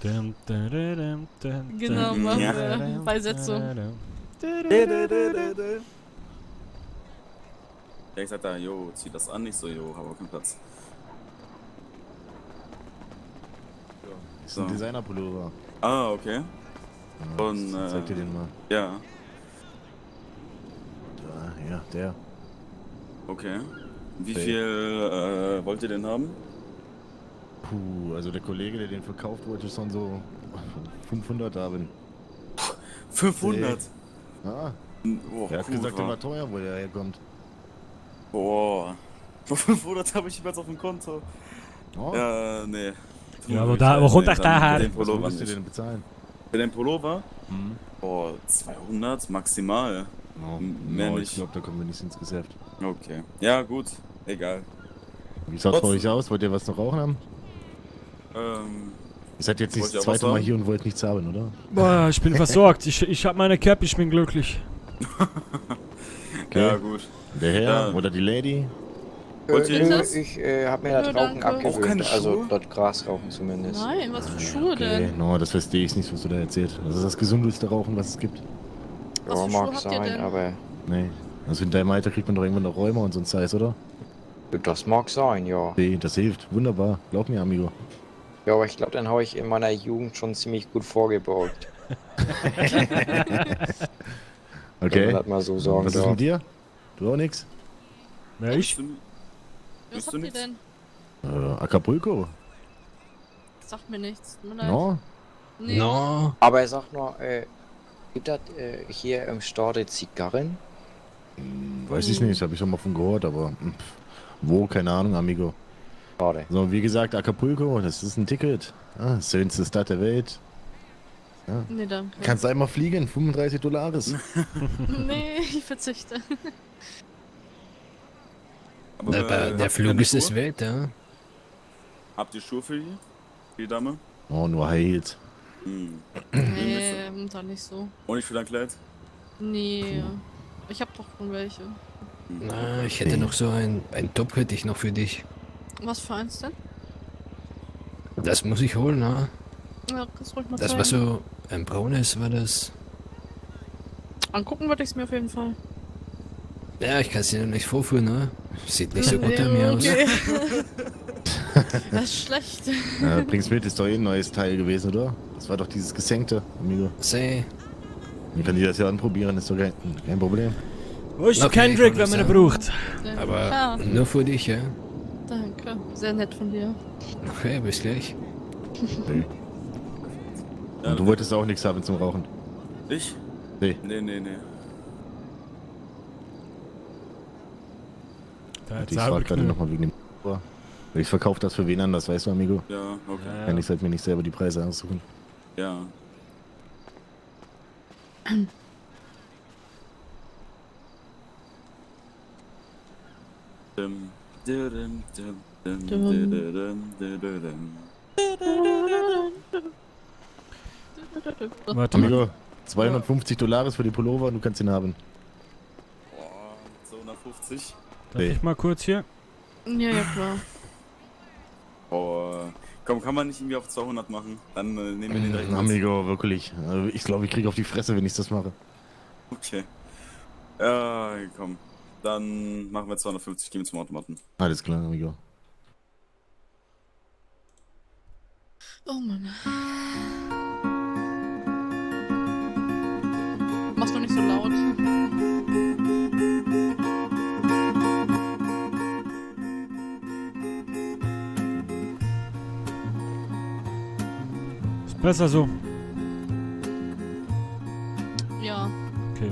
Dum, da, da, dum, dum, Genau, dum, machen da, wir dum, Beisetzung. da, dum. Der gesagt hat, jo, zieh das an, ich so, jo, habe auch keinen Platz. Das ist ein Designer-Pullover. Ah, okay. Ja, Und, zeig dir den mal. Ja, Da, ja, der. okay. Wie Okay. viel wollt ihr denn haben? Puh, also der Kollege, der den verkauft wollte, schon so 500 haben. 500? Ja. Oh, Er hat cool, gesagt, der wa? war teuer, wo der herkommt. Boah. 500 habe ich jetzt auf dem Konto. Oh. Ja, nee. Ja, aber da, wo kommt euch der her? Für den Was Pullover würdest du nicht. denn bezahlen? Für den Pullover? Mhm. Boah, 200 maximal. Mehr No, nicht. ich glaube, da kommen wir nicht ins Geschäft. Okay. Ja, gut. Egal. Wie schaut's bei Trotzdem- euch aus? Wollt ihr was noch rauchen haben? Ihr seid jetzt nicht wollt ihr das auch was zweite Mal sagen? hier und wollt nichts haben, oder? Boah, ich bin versorgt. Ich hab meine Cap, ich bin glücklich. Okay. Ja, gut. Der Herr Ja. oder die Lady? Wollt ihr- Ich habe mir das Nö, Rauchen danke. Auch keine abgewöhnt. Also Schuhe? dort Gras rauchen zumindest. Nein, was für Schuhe Okay, denn? no, das verstehe ich nicht, was du da erzählt. Das ist das gesundeste Rauchen, was es gibt. Was Ja, für Schuhe mag habt ihr sein, denn? aber Nee. Also in deinem Alter kriegt man doch irgendwann noch Rheuma und so ein Scheiß, oder? das mag sein, ja. Nee, das hilft. Wunderbar. Glaub mir, Amigo. Ja, aber ich glaube, dann habe ich in meiner Jugend schon ziemlich gut vorgebeugt. Wenn Okay. man das mal so sagen Was ist darf. mit dir? Du auch nix? Ja, ich? Was habt ihr denn? Acapulco? Sagt mir nichts. Tut mir leid. No? Nee. Aber sag nur, gibt das hier im Stade Zigarren? Weiß ich nicht, habe ich schon mal von gehört, aber wo, keine Ahnung, Amigo. Schade. So, wie gesagt, Acapulco, das ist ein Ticket. Ja, das schönste Stadt der Welt. Ja. Nee, danke. Kannst einmal fliegen, 35 Dollars. Nee, ich verzichte. Aber, Der habt ihr Flug keine ist es Schuhe? wert, ja. Habt ihr Schuhe für die Dame? Oh, nur High Heels. Hm. Nee, momentan nicht so. Und nicht für dein Kleid? Nee. Ich hab doch schon welche. Na, ich hätte noch so ein Top hätte ich noch für dich. Was für eins denn? Das muss ich holen, na. Ja, kannst ruhig mal Das zeigen. war so ein braunes, war das. Angucken würde ich es mir auf jeden Fall. Ja, ich kann es dir noch nicht vorführen, ne? Sieht nicht so gut an mir aus. Okay. Das ist schlecht. Bring's mit, ist doch eh ein neues Teil gewesen, oder? Das war doch dieses gesenkte, Amigo. Seh. Man kann die das ja anprobieren, ist doch kein Problem. Wo ist Okay, Kendrick, ich wenn man ihn wollte braucht? Aber Ja. nur für dich, ja? Danke. Sehr nett von dir. Okay, bis gleich. Nee. Und du wolltest auch nichts haben zum Rauchen. Ich? Nee. Nee. Ich frag gerade nochmal wegen dem Ich verkaufe das für wen anders, weißt du, Amigo? Ja, okay. Kann ich halt mir nicht selber die Preise aussuchen. Ja. Warte mal. Amigo, 250 Dollars für die Pullover und du kannst ihn haben. Boah, 250. Darf ich mal kurz hier? Ja, klar. Oh, komm, kann man nicht irgendwie auf 200 machen? Dann nehmen wir den direkt mit. Amigo, wirklich. Also ich glaube, ich kriege auf die Fresse, wenn ich das mache. Okay. Ja, komm. Dann machen wir 250, gehen wir zum Automaten. Alles klar, Amigo. Oh Mann. Machst du nicht so laut? Ist besser so. Ja. Okay.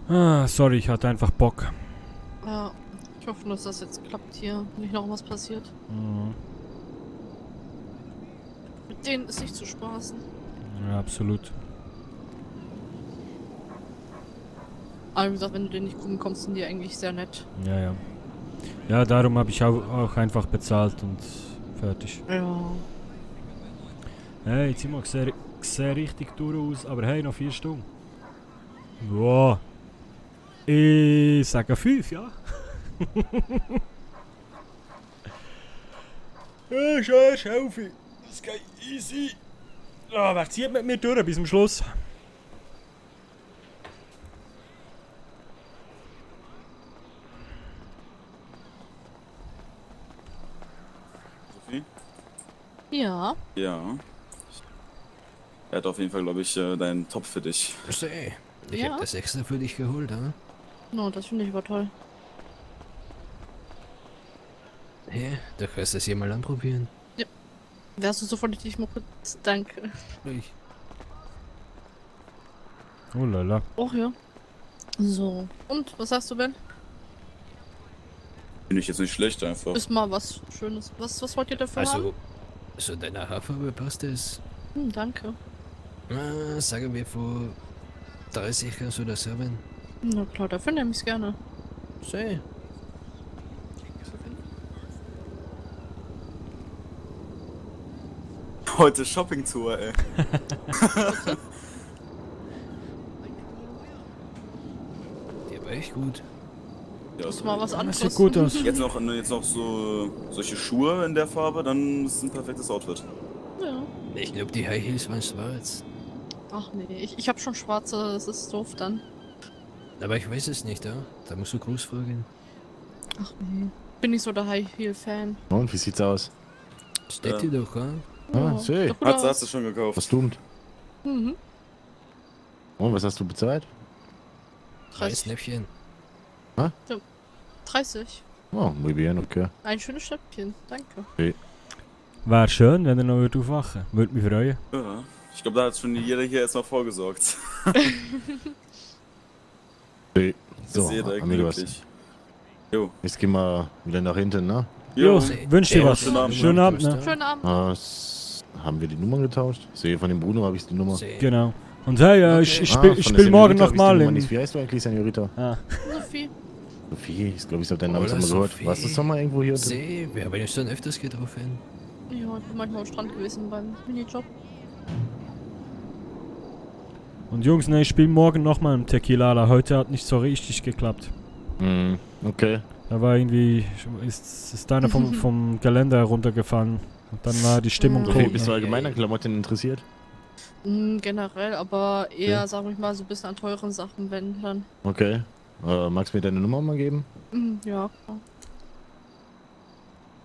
Sorry, ich hatte einfach Bock. Ja, ich hoffe, dass das jetzt klappt hier. Nicht noch was passiert. Mhm. Mit denen ist nicht zu spaßen. Ja, absolut. Aber wie gesagt, wenn du denen nicht gucken kommst, sind die eigentlich sehr nett. Ja, ja. Ja, darum habe ich auch einfach bezahlt und fertig. Ja. Hey, Timo, sieht richtig durch aus, aber hey, noch 4 Stunden. Wow. Ich sage 5, ja? Ja, schön, Schelfi. Das geht easy. Wer zieht mit mir durch bis zum Schluss? Sophie? Ja. Ja. Er hat auf jeden Fall, glaube ich, deinen Topf für dich. Seh, ich Ja. hab das extra für dich geholt, ha? No, das finde ich aber toll. Hey, du kannst das hier mal anprobieren. Ja. Wärst du so freundlich, Moritz? Danke. Ich. Oh lala. Och ja. So. Und, was sagst du, Ben? Finde ich jetzt nicht schlecht einfach. Ist mal was Schönes. Was wollt ihr dafür haben? Also, so deiner Haarfarbe passt es. Danke. Sagen wir vor 30 kannst du das haben. Na klar, dafür nehme ich es gerne. Seh. Heute Shopping-Tour, ey. Der war echt gut. Ja, Muss mal was anderes. sieht gut aus. Jetzt noch so solche Schuhe in der Farbe, dann ist es ein perfektes Outfit. Ja. Ich glaube, die High Heels waren schwarz. Ach nee, ich habe schon schwarze, das ist doof dann. Aber ich weiß es nicht, ja? Da musst du Gruß fragen. Ach nee. Bin nicht so der High Heel Fan. Und, wie sieht's aus? Steht dir doch, ja? Ah, seh. Sieht gut aus. Hast du schon gekauft? Was tut? Mhm. Und, was hast du bezahlt? 30. Snäppchen. Ja, 30. Oh, muy bien, okay. Ein schönes Schnäppchen, danke. Okay. Wäre schön, wenn er noch aufwachen würde. Würde mich freuen. Ja. Ich glaube, da hat schon jeder hier erstmal vorgesorgt. Okay. So, So, ist jeder amigos. glücklich. Jo. Jetzt gehen wir wieder nach hinten, ne? Jo, wünsch dir was. Schönen Abend, ne? Schönen Abend. Haben wir die Nummern getauscht? Ich sehe von dem Bruno habe ich die Nummer. Genau. Und hey, ich von der spiel morgen Senorita hab ich die nochmal Nummer in... nicht. Wie heißt du eigentlich, Senorita? Ah. Sophie. Sophie, ich glaube, ich habe deinen Namen Oder schon mal gehört. Sophie. Warst du schon mal irgendwo hier? Seh, wir haben uns schon öfters getroffen. Ja, ich bin manchmal am Strand gewesen beim Minijob. Und Jungs, ne, ich spiele morgen nochmal im Tequilala. Heute hat nicht so richtig geklappt. Okay. Da war irgendwie, ist einer vom Geländer heruntergefallen. Und dann war die Stimmung Sophie, tot. bist du Ne? allgemein an Klamotten interessiert? Generell, aber eher, Ja. sag ich mal, so ein bisschen an teuren Sachen, wenn dann. Okay. Magst du mir deine Nummer mal geben? Ja,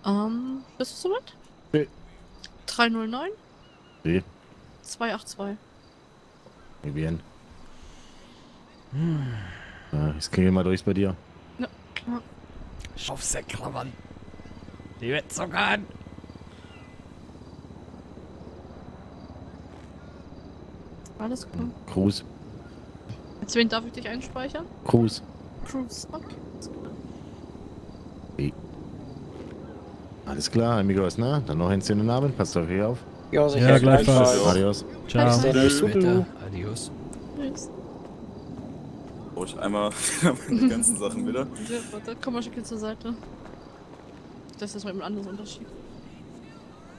klar. Bist du soweit? Nee. 309 Nee. 282. Muy bien. Ich kriege mal durch bei dir. Ja, klar. Schaufsäckler, Mann. Die wird so gern. Alles klar. Cruz. Als wen darf ich dich einspeichern? Cruz. Cruise. Okay. Okay. Alles klar, amigos, ne? Dann noch einen schönen Abend. Passt auf euch auf. Ja, sicher. Ja, gleichfalls. Adios. Ciao. Tschüss. Später. Adios. Tschüss. Brauche ich einmal meine ganzen Sachen wieder. Ja, warte, komm mal Stückchen zur Seite. Das ist mal ein anderes Unterschied.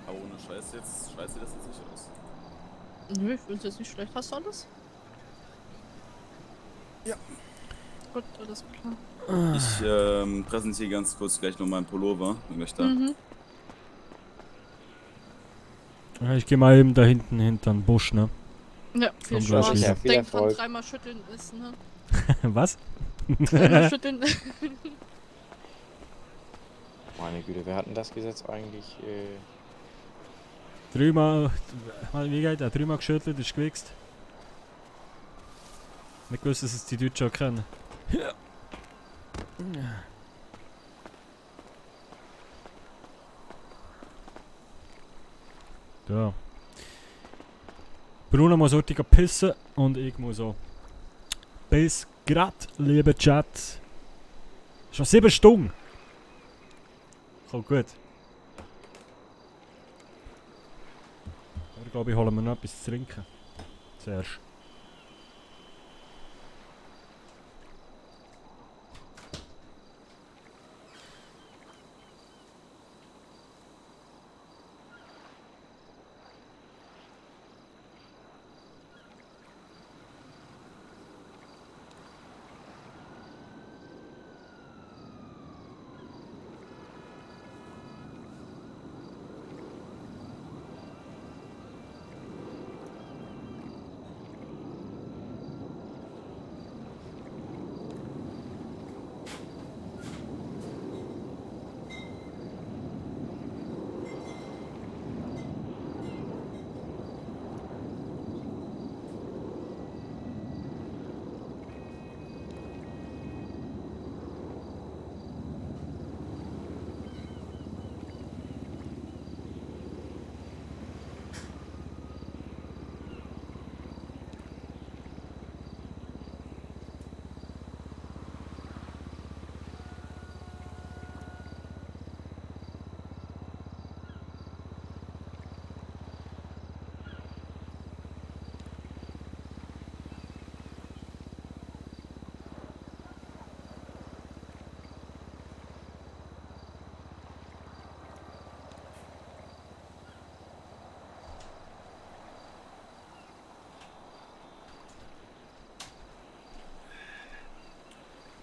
Aber ohne Scheiß jetzt, scheiße das jetzt nicht aus. Nö, ich find's jetzt nicht schlecht. Hast du alles? Ja. Gut, alles klar. Ich präsentiere ganz kurz gleich noch meinen Pullover, wenn ich da. Mhm. Ja, ich gehe mal eben da hinten hinter den Busch, ne? Ja, viel Komm gleich Spaß. wieder. Ja, viel Denk dran, Erfolg. dreimal schütteln ist, ne? Was? Dreimal schütteln. Meine Güte, wer hat denn das Gesetz eigentlich? Dreimal, wie geht das? Dreimal geschüttelt, ist gewichst. Nicht gewusst, dass es die Deutschen auch kennen. Ja. Da. Bruno muss heute pissen und ich muss auch. Bis grad, lieber Chat. Schon 7 Stunden. Kommt gut. Aber ich glaube, ich hole mir noch etwas zu trinken. Zuerst.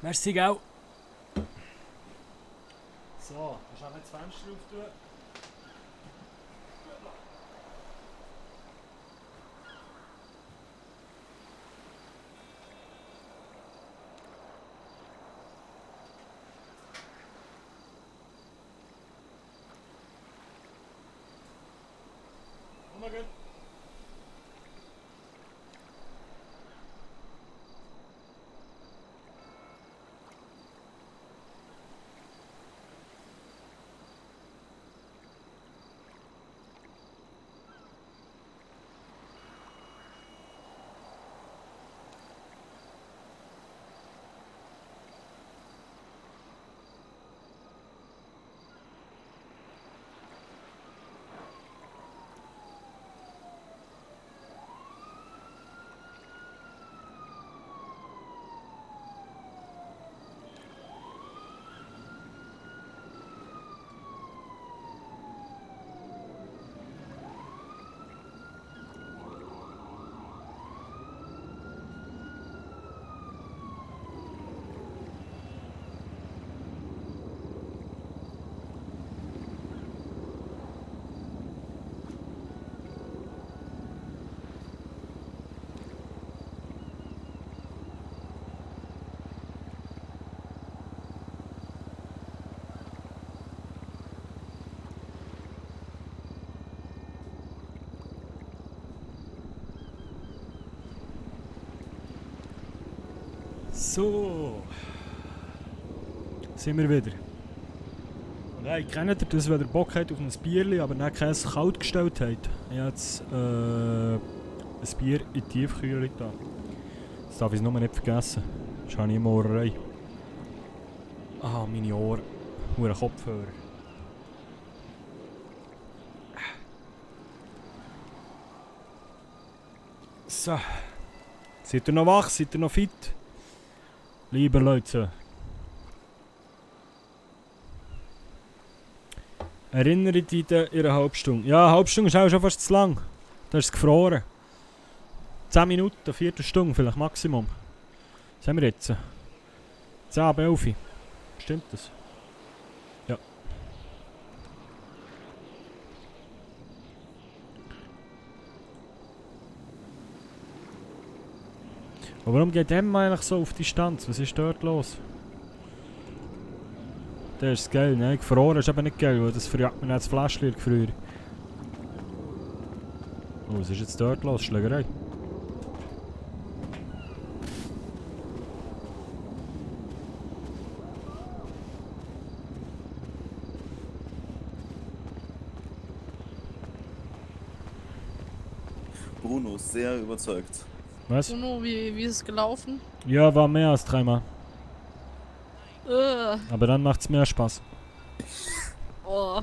Merci, gell? So, kannst du auch das Fenster auftun? Oh mein Gott. So. Sind wir wieder. Und hey, kennt ihr das, wenn ihr Bock habt auf ein Bierli, aber nicht keins kalt gestellt habt? Ich habe jetzt ein Bier in die Tiefkühlung da. Das darf ich nur nicht vergessen. Das habe ich immer Ohrerei. Ah, meine Ohren. Nur ein Kopfhörer. So. Seid ihr noch wach? Seid ihr noch fit? Liebe Leute. Erinnere dich an ihre Halbstunde. Ja, eine Halbstunde ist auch schon fast zu lang. Da ist es gefroren. 10 Minuten, eine Viertelstunde vielleicht Maximum. Was haben wir jetzt? 10 ab 11. Stimmt das? Ja. Aber warum geht Emma eigentlich so auf Distanz? Was ist dort los? Das ist geil, ne? Gefroren ist aber nicht geil, weil das verjagt man das Fläschchen früher. Oh, was ist jetzt dort los? Schlägerei. Bruno ist sehr überzeugt. Was? Bruno, wie ist es gelaufen? Ja, war mehr als 3 Mal. Äh. Aber dann macht's mehr Spaß. Oh.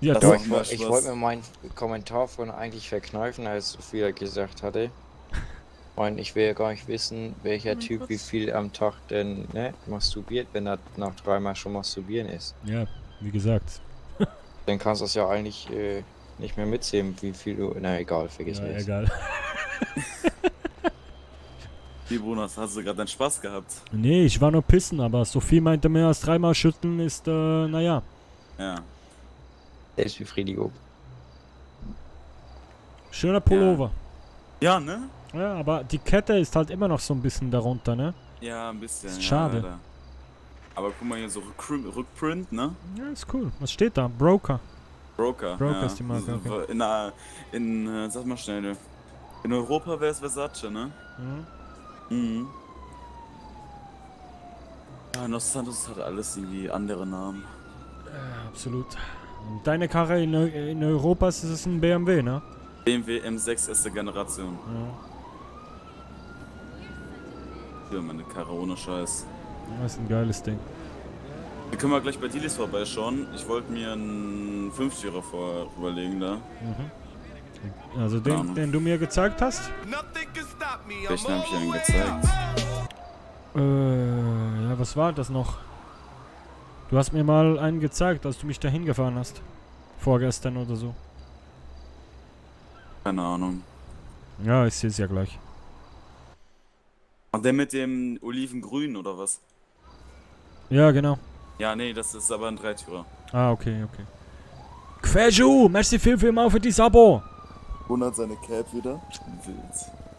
Ja, Also du. ich wollte mir meinen Kommentar von eigentlich verkneifen, als Sophia gesagt hatte. Und ich will ja gar nicht wissen, welcher Typ wie viel am Tag denn masturbiert, wenn er nach 3 Mal schon masturbieren ist. Ja, wie gesagt. Dann kannst du das ja eigentlich nicht mehr mitzählen, wie viel du... Na egal, vergiss Ja, es. egal. Wie, Brunas, hast du gerade deinen Spaß gehabt? Nee, ich war nur pissen, aber Sophie meinte, mehr als 3 Mal schütteln ist, naja. Ja. Selbstbefriedigung. Schöner Pullover. Ja, ne? Ja, aber die Kette ist halt immer noch so ein bisschen darunter, ne? Ja, ein bisschen. Ist ja, schade. leider. Aber guck mal hier, so Rückprint, ne? Ja, ist cool. Was steht da? Broker. Broker. Broker ja. ist die Marke, okay. Sag mal schnell, in Europa wäre es Versace, ne? Mhm. Ja, Los Santos hat alles irgendwie andere Namen. Ja, absolut. Und deine Karre in Europa ist es ein BMW, ne? BMW M6 erste Generation. Ja. Ja, meine Karre ohne Scheiß. Ja, ist ein geiles Ding. Wir können mal gleich bei Dilis vorbeischauen. Ich wollte mir einen 50er überlegen da. Mhm. Also den, den du mir gezeigt hast? Welchen habe ich Ihnen gezeigt? Ja, was war das noch? Du hast mir mal einen gezeigt, als du mich dahin gefahren hast. Vorgestern oder so. Keine Ahnung. Ja, ich sehe es ja gleich. Und der mit dem Olivengrün oder was? Ja, genau. Ja, nee, das ist aber ein Dreitürer. Ah, okay, okay. Queju, merci vielmals für dieses Abo. 100 seine Cap wieder. Wild.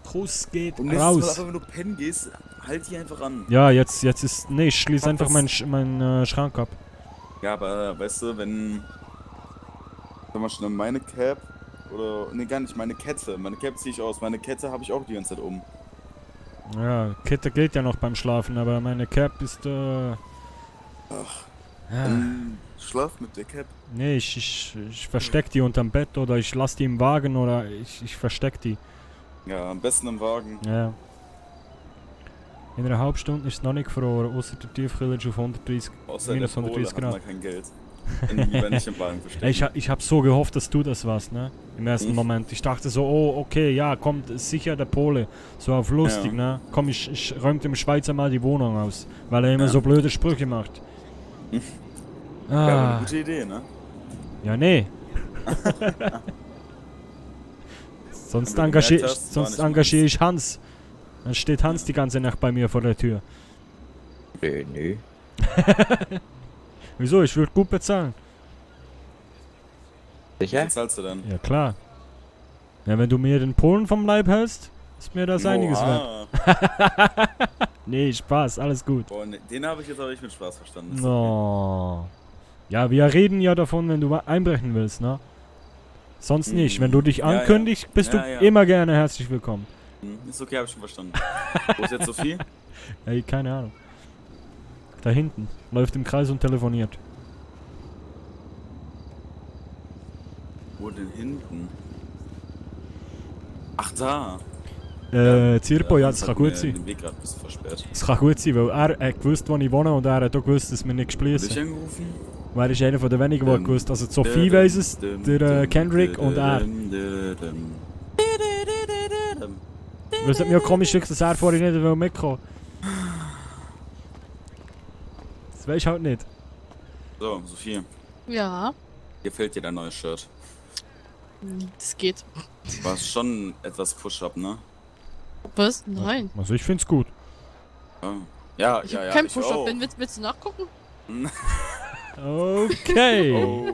Kuss geht Und nächstes raus. Mal, einfach, wenn du pennen gehst, halt die einfach an. Ja, jetzt ist... Nee, ich schließe Mach einfach das. meinen Schrank ab. Ja, aber weißt du, wenn man schnell meine Cap oder... Nee, gar nicht, meine Kette. Meine Cap ziehe ich aus. Meine Kette habe ich auch die ganze Zeit um. Ja, Kette geht ja noch beim Schlafen, aber meine Cap ist, Ach. Ja. Schlaf mit der Cap. Nee, ich versteck die unterm Bett oder ich lass die im Wagen oder ich versteck die. Ja, am besten im Wagen. Ja. In einer halben Stunde ist es noch nicht gefroren, außer der Tiefkühler ist auf 130, Außer minus der Pole 130 hat Grad. man kein Geld. Lieber nicht im Wagen verstecken. Ich hab so gehofft, dass du das warst, ne? Im ersten Moment. Ich dachte so, oh, okay, ja, kommt sicher der Pole. So auf lustig, Ja. ne? Komm, ich räum dem Schweizer mal die Wohnung aus. Weil er immer so blöde Sprüche macht. Ja, aber Ah. eine gute Idee, ne? Ja, nee. Sonst Wenn du gemerkt hast, war nicht engagiere ich Hans. Dann steht Hans die ganze Nacht bei mir vor der Tür. Nö. Wieso? Ich würde gut bezahlen. Sicher? Was zahlst du denn? Ja, klar. Ja, wenn du mir den Polen vom Leib hältst, ist mir das einiges Oha. wert. Nee, Spaß, alles gut. Boah, nee, den habe ich jetzt aber nicht mit Spaß verstanden. Ist No. Ja, wir reden ja davon, wenn du einbrechen willst, ne? Sonst nicht. Wenn du dich Ja, ankündigst, ja. bist Ja, du ja. immer gerne herzlich willkommen. Ist okay, habe ich schon verstanden. Wo ist jetzt Sophie? Ey, keine Ahnung. Da hinten. Läuft im Kreis und telefoniert. Wo denn hinten? Ach, da. Zirpo, ja, das Hans kann hat gut mir sein. Den Weg gerade ein bisschen versperrt. Das kann gut sein, weil er hat gewusst, wo ich wohne und er hat auch gewusst, dass wir nicht Dich spließen. angerufen? Weil er ist einer von den wenigen, der gewusst. Also die Sophie weiss es, der Kendrick und er. Weil es hat mir auch komisch wirkt, dass er vorhin nicht mitkommen will. Das weiß ich halt nicht. So, Sophie, Ja, gefällt dir dein neues Shirt? das geht. War schon etwas Push-Up, ne? Was? Nein. Also ich find's gut. Ja, Ich ja, hab ja. kein ich Push-Up. auch. Willst du nachgucken? Okay. Oh.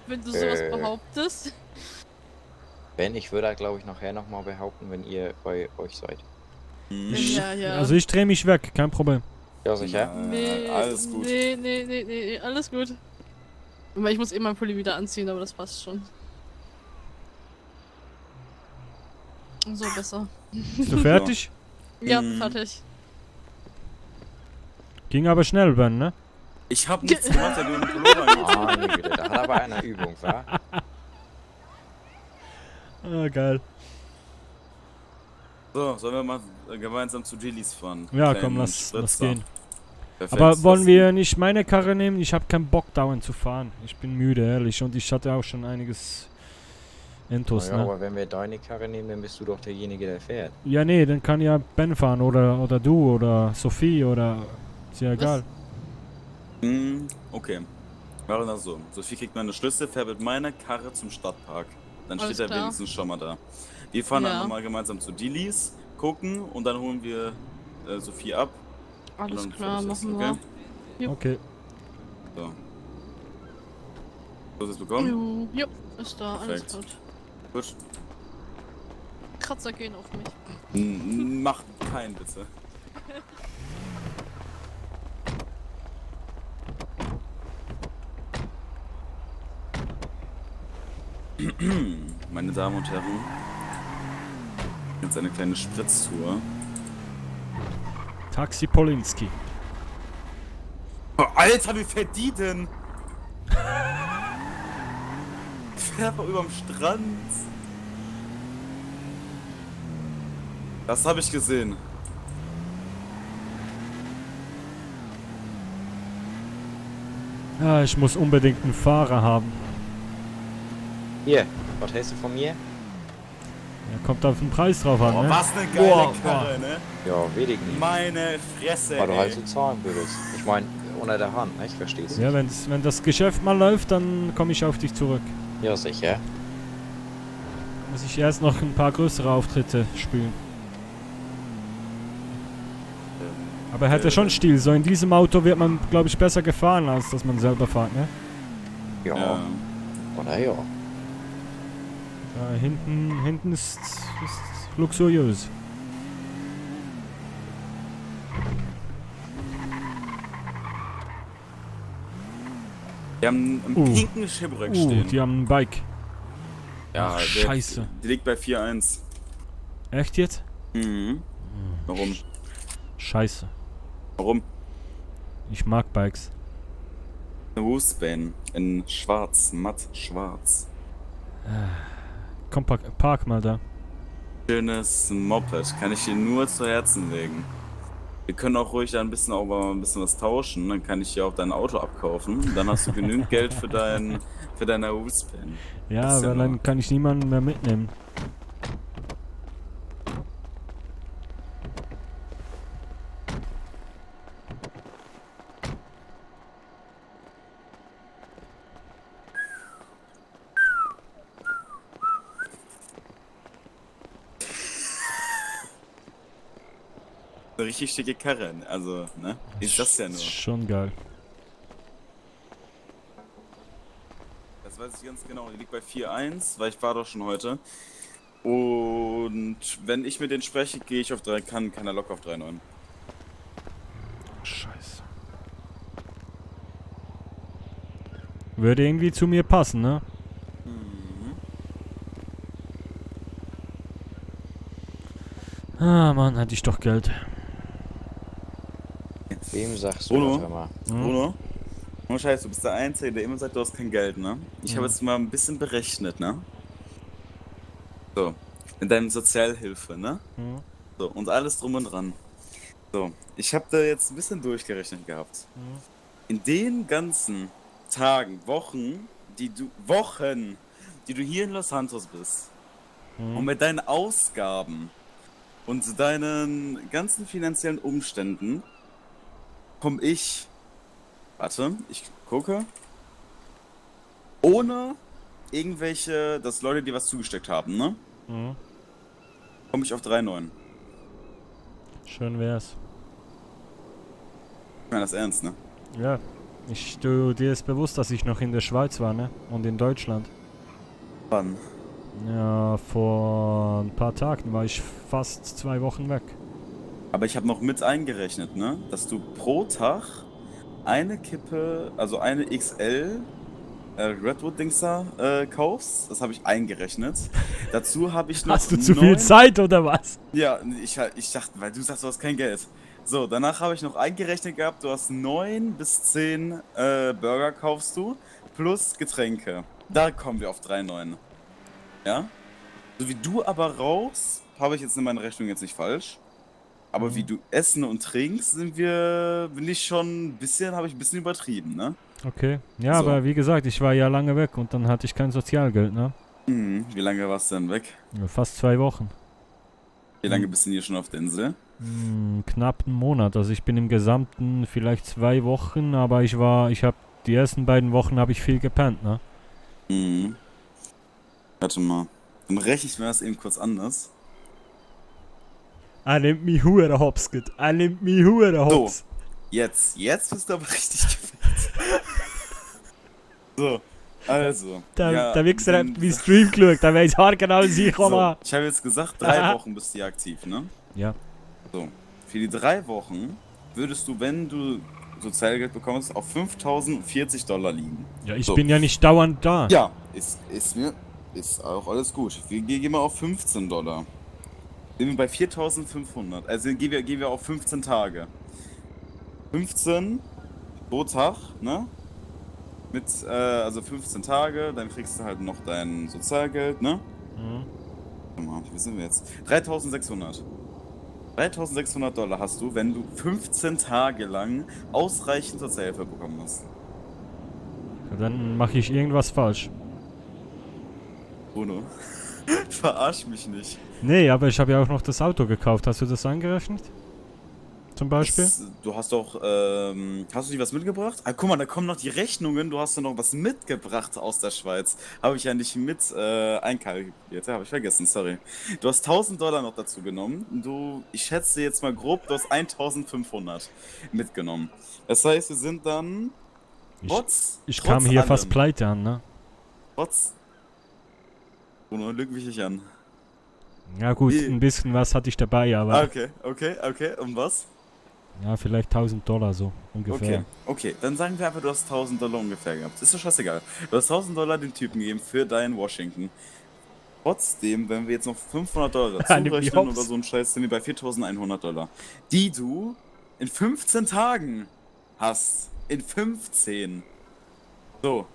Wenn du sowas behauptest. Wenn, ich würde glaube ich nachher nochmal behaupten, wenn ihr bei euch seid. Ja, ja. Also ich drehe mich weg, kein Problem. Ja, sicher? Nee, alles gut. Nee, alles gut. Aber ich muss eh mein Pulli wieder anziehen, aber das passt schon. So besser. Bist du fertig? Ja, fertig. Ging aber schnell, Ben, ne? Ich hab nichts gemacht, wenn du einen Pullover angezogen Meine Güte, da hat aber einer Übung, wa? Ah, geil. So, sollen wir mal gemeinsam zu Gillies fahren? Ja, Kleinen komm, lass Spritzer. gehen. Perfekt, Aber wollen was- wir nicht meine Karre nehmen? Ich habe keinen Bock dauernd zu fahren. Ich bin müde, ehrlich. Und ich hatte auch schon einiges Intus, Ja, ne? aber wenn wir deine Karre nehmen, dann bist du doch derjenige, der fährt. Ja, nee, dann kann ja Ben fahren oder du oder Sophie oder... Ist ja egal. Okay. Machen wir das so. Sophie kriegt meine Schlüssel, fährt mit meiner Karre zum Stadtpark. Dann Alles steht er klar. wenigstens schon mal da. Wir fahren Ja. dann nochmal gemeinsam zu Dilis, gucken und dann holen wir Sophie ab. Alles Und dann klar, fertig ist, machen okay? wir. Jo. Okay. So. Du hast es bekommen? Jo, ist da, alles Perfekt. gut. Gut. Kratzer gehen auf mich. Mach keinen, bitte. Meine Damen und Herren, jetzt eine kleine Spritztour. Taxi Polinski. Oh, Alter, wie fährt die denn? Fährt einfach überm Strand. Das habe ich gesehen. Ja, ich muss unbedingt einen Fahrer haben. Hier, was hast du von mir? Ja, kommt auf den Preis drauf an, ne? Was eine geile Karre, ne? Ja, weiß ich nicht. Meine Fresse, Weil du halt ey. so zahlen würdest. Ich meine, unter der Hand, ne? Ich versteh's. Ja, wenn das Geschäft mal läuft, dann komme ich auf dich zurück. Ja, sicher. Muss ich erst noch ein paar größere Auftritte spielen. Aber er hat ja schon Stil. So in diesem Auto wird man, glaube ich, besser gefahren, als dass man selber fährt, ne? Ja. Oder ja. Ja, hinten ist luxuriös. Wir haben einen pinken Shipwreck stehen. Die haben ein Bike. Ja, Ach, der- scheiße. Die liegt bei 4-1. Echt jetzt? Mhm. Warum? Scheiße. Warum? Ich mag Bikes. Eine Wolfsbane in schwarz, matt schwarz. Komm, park mal da. Schönes Moped, kann ich dir nur zu Herzen legen. Wir können auch ruhig da ein bisschen was tauschen, dann kann ich dir auch dein Auto abkaufen. Dann hast du genügend Geld für deine Wolfsbane. Ja, aber dann kann ich niemanden mehr mitnehmen. Eine richtig schicke Karre, also, ne? Ist das ja nur. Schon geil. Das weiß ich ganz genau. Die liegt bei 4-1, weil ich war doch schon heute. Und wenn ich mit denen spreche, gehe ich auf 3, kann er locker auf 3,9. Scheiße. Würde irgendwie zu mir passen, ne? Ah, Mann, hatte ich doch Geld. Wem sagst du Bruno? das immer? Bruno? Oh Scheiße, du bist der Einzige, der immer sagt, du hast kein Geld, ne? Ich Mhm. habe jetzt mal ein bisschen berechnet, ne? So, in deinem Sozialhilfe, ne? Mhm. So, und alles drum und dran. So, ich habe da jetzt ein bisschen durchgerechnet gehabt. Mhm. In den ganzen Tagen, Wochen, die du hier in Los Santos bist, Mhm. und mit deinen Ausgaben und deinen ganzen finanziellen Umständen komme ich, warte, ich gucke, ohne irgendwelche, dass Leute dir was zugesteckt haben, ne? Mhm. Komme ich auf 3,9. Schön wär's. Ich meine das ernst, ne? Ja. Dir ist bewusst, dass ich noch in der Schweiz war, ne? Und in Deutschland. Wann? Ja, vor ein paar Tagen war ich fast 2 Wochen weg. Aber ich habe noch mit eingerechnet, ne? Dass du pro Tag eine Kippe, also eine XL Redwood-Dings da kaufst. Das habe ich eingerechnet. Dazu habe ich noch Hast du zu viel Zeit oder was? Ja, ich dachte, weil du sagst, du hast kein Geld. So, danach habe ich noch eingerechnet gehabt, du hast 9 bis 10 Burger kaufst du, plus Getränke. Da kommen wir auf 3,9. Ja? So wie du aber rauchst, habe ich jetzt in meiner Rechnung jetzt nicht falsch. Aber wie du essen und trinkst, bin ich schon ein bisschen, habe ich ein bisschen übertrieben, ne? Okay. Ja, So. aber wie gesagt, ich war ja lange weg und dann hatte ich kein Sozialgeld, ne? Mhm. Wie lange warst du denn weg? Ja, fast 2 Wochen. Wie lange bist du denn hier schon auf der Insel? Knapp einen Monat. Also ich bin im Gesamten vielleicht 2 Wochen, aber ich habe die ersten 2 Wochen habe ich viel gepennt, ne? Mhm. Warte mal. Dann rechne ich mir das eben kurz anders. Er nimmt mich hure hops, gut. Er nimmt mich hure hops. So, jetzt bist du aber richtig gefickt. So, also. Der Wichser hat meinen Stream geschaut, der weiß haargenau, was ich komme. Ich habe jetzt gesagt, 3 Wochen bist du hier aktiv, ne? Ja. So, für die 3 Wochen würdest du, wenn du Sozialgeld bekommst, auf $5.040 liegen. Ja, ich bin ja nicht dauernd da. Ja, ist auch alles gut. Wir gehen mal auf $15. Sind wir bei 4.500. Also gehen wir auf 15 Tage. 15 pro Tag, ne? Also 15 Tage, dann kriegst du halt noch dein Sozialgeld, ne? Warte mal, wie sind wir jetzt? 3.600. $3.600 hast du, wenn du 15 Tage lang ausreichend Sozialhilfe bekommen hast. Ja, dann mache ich irgendwas falsch. Bruno, verarsch mich nicht. Nee, aber ich habe ja auch noch das Auto gekauft. Hast du das angerechnet? Zum Beispiel? Du hast doch, hast du dir was mitgebracht? Ah, guck mal, da kommen noch die Rechnungen. Du hast doch noch was mitgebracht aus der Schweiz. Habe ich ja nicht mit einkalkuliert. Habe ich vergessen, sorry. Du hast $1.000 noch dazu genommen. Ich schätze jetzt mal grob, du hast 1.500 mitgenommen. Das heißt, wir sind dann Ich kam hier fast pleite an, ne? Bruno, lüg mich nicht an. Ja gut, ein bisschen was hatte ich dabei, aber... Okay. Und was? Ja, vielleicht $1.000 so, ungefähr. Okay, dann sagen wir einfach, du hast $1.000 ungefähr gehabt. Ist doch scheißegal. Du hast $1.000 den Typen gegeben für dein Washington. Trotzdem, wenn wir jetzt noch $500 dazu rechnen oder so ein Scheiß, sind wir bei $4.100. Die du in 15 Tagen hast. In 15. So.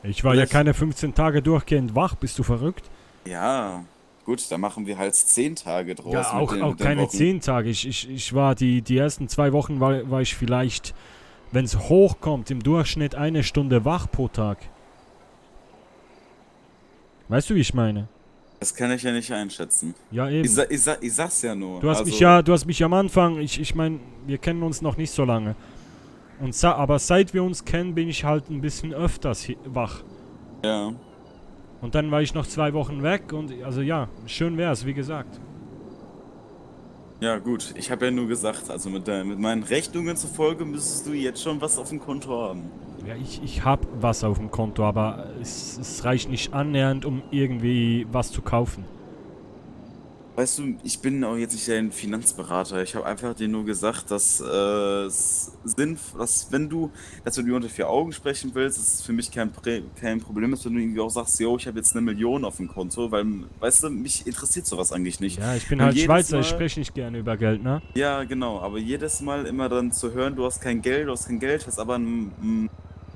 Ich war ja keine 15 Tage durchgehend wach, bist du verrückt? Ja, gut, dann machen wir halt 10 Tage draus. Ja, auch keine 10 Tage. Ich war die ersten 2 Wochen war ich vielleicht, wenn es hochkommt, im Durchschnitt 1 Stunde wach pro Tag. Weißt du, wie ich meine? Das kann ich ja nicht einschätzen. Ja, eben. Ich sag's ja nur. Du hast mich am Anfang, ich meine, wir kennen uns noch nicht so lange. Aber seit wir uns kennen, bin ich halt ein bisschen öfters wach. Ja. Und dann war ich noch 2 Wochen weg und also ja, schön wär's, wie gesagt. Ja gut, ich habe ja nur gesagt, also mit meinen Rechnungen zufolge müsstest du jetzt schon was auf dem Konto haben. Ja, ich habe was auf dem Konto, aber es reicht nicht annähernd, um irgendwie was zu kaufen. Weißt du, ich bin auch jetzt nicht dein Finanzberater. Ich habe einfach dir nur gesagt, dass wenn du dir unter 4 Augen sprechen willst, dass es für mich kein Problem ist, wenn du irgendwie auch sagst, yo, ich habe jetzt 1 Million auf dem Konto, weil, weißt du, mich interessiert sowas eigentlich nicht. Ja, ich bin halt Schweizer, ich spreche nicht gerne über Geld, ne? Ja, genau, aber jedes Mal immer dann zu hören, du hast kein Geld, hast aber einen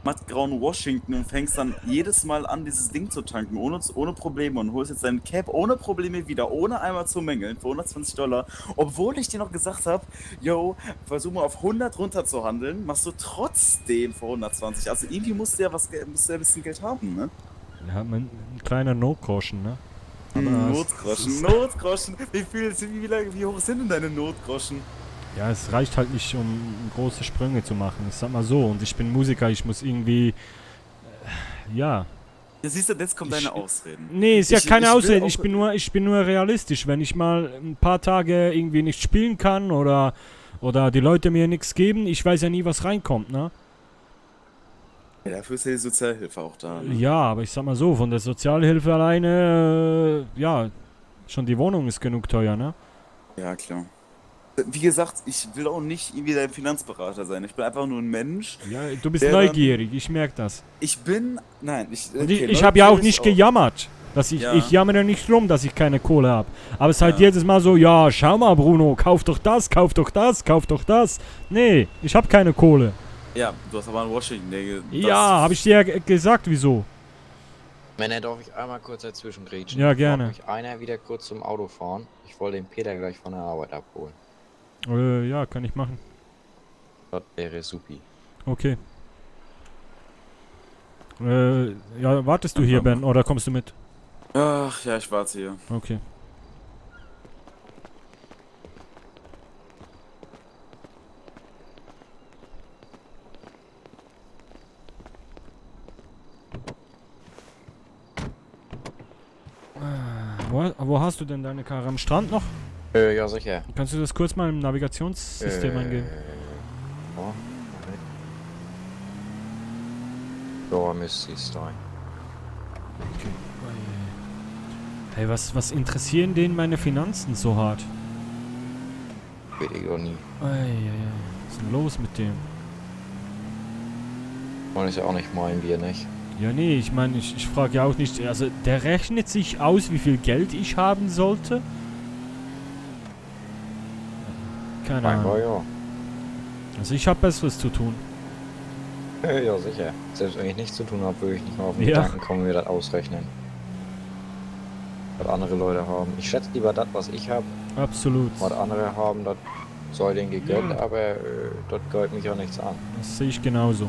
mattgrauen Washington und fängst dann jedes Mal an, dieses Ding zu tanken, ohne Probleme und holst jetzt deinen Cap ohne Probleme wieder, ohne einmal zu mängeln, für $120, obwohl ich dir noch gesagt habe, yo, versuch mal auf 100 runter zu handeln, machst du trotzdem für 120, also irgendwie musst du ja ein bisschen Geld haben, ne? Ja, ein kleiner Notgroschen, ne? Notgroschen, wie hoch sind denn deine Notgroschen? Ja, es reicht halt nicht, um große Sprünge zu machen. Ich sag mal so. Und ich bin Musiker, ich muss irgendwie... ja. Ja, siehst du, jetzt kommen deine Ausreden. Nee, ist ja keine Ausrede. Ich bin nur realistisch. Wenn ich mal ein paar Tage irgendwie nicht spielen kann oder die Leute mir nichts geben, ich weiß ja nie, was reinkommt, ne? Ja, dafür ist ja die Sozialhilfe auch da. Ne? Ja, aber ich sag mal so, von der Sozialhilfe alleine, ja, schon die Wohnung ist genug teuer, ne? Ja, klar. Wie gesagt, ich will auch nicht irgendwie dein Finanzberater sein. Ich bin einfach nur ein Mensch. Ja, du bist neugierig, ich merke das. Ich habe ja auch nicht gejammert. Ich jammere nicht rum, dass ich keine Kohle habe. Aber es ist halt jedes Mal so, ja, schau mal Bruno, kauf doch das, kauf doch das, kauf doch das. Nee, ich habe keine Kohle. Ja, du hast aber einen Washington. Ja, habe ich dir ja gesagt, wieso. Männer, darf ich einmal kurz dazwischen grätschen? Ja, gerne. Darf mich einer wieder kurz zum Auto fahren? Ich wollte den Peter gleich von der Arbeit abholen. Ja, kann ich machen. Das wäre supi. Okay. Ja, wartest du hier, Ben, oder kommst du mit? Ach ja, ich warte hier. Okay. Wo hast du denn deine Karre? Am Strand noch? Ja, sicher. Kannst du das kurz mal im Navigationssystem eingeben? Ja, da müsste es sein. Okay. Hey, was interessieren denen meine Finanzen so hart? Weiß ich auch nie. Was ist denn los mit dem? Man ist ja auch nicht mein Bier, nicht? Ja, nee, ich meine, ich frage ja auch nicht, also der rechnet sich aus, wie viel Geld ich haben sollte? Keine Ahnung. Ja. Also ich habe Besseres zu tun. Ja, sicher. Selbst wenn ich nichts zu tun habe, würde ich nicht mal auf den Ja. Gedanken kommen, mir das ausrechnen. Was andere Leute haben. Ich schätze lieber das, was ich habe. Absolut. Was andere haben, das soll denen gegönnt, aber das gehört mich ja nichts an. Das sehe ich genauso.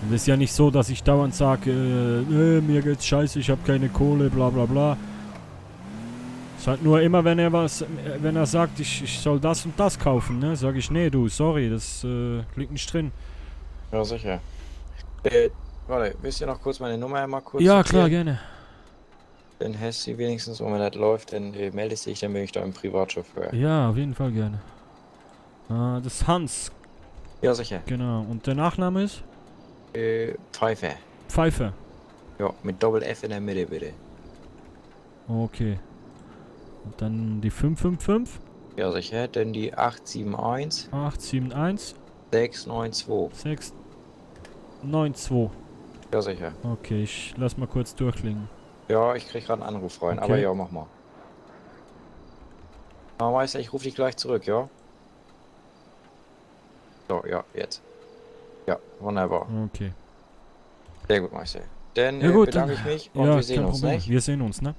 Und es ist ja nicht so, dass ich dauernd sage, mir geht's scheiße, ich habe keine Kohle, bla bla bla. Es ist halt nur immer, wenn er sagt, ich soll das und das kaufen, ne, sage ich, nee, du, sorry, das liegt nicht drin. Ja, sicher. Warte, willst du noch kurz meine Nummer einmal kurz Ja, notieren? klar, gerne. Dann hast du wenigstens, und wenn das läuft, dann meldest dich, dann bin ich da im Privatchauffeur. Ja, auf jeden Fall gerne. Das ist Hans. Ja, sicher. Genau. Und der Nachname ist? Pfeiffer. Pfeiffer. Ja, mit Doppel F in der Mitte, bitte. Okay. Und dann die 555? Ja, sicher. Dann die 871. 871. 692. 692. Ja, sicher. Okay, ich lass mal kurz durchklingen. Ja, ich krieg gerade einen Anruf rein, Okay. aber ja, mach mal. Aber Meister, ich rufe dich gleich zurück, ja? So, ja, jetzt. Ja, wunderbar. Okay. Sehr gut, Meister. Dann Ja gut, bedanke dann, ich mich und ja, wir sehen kein uns, Problem. nicht? Wir sehen uns, ne?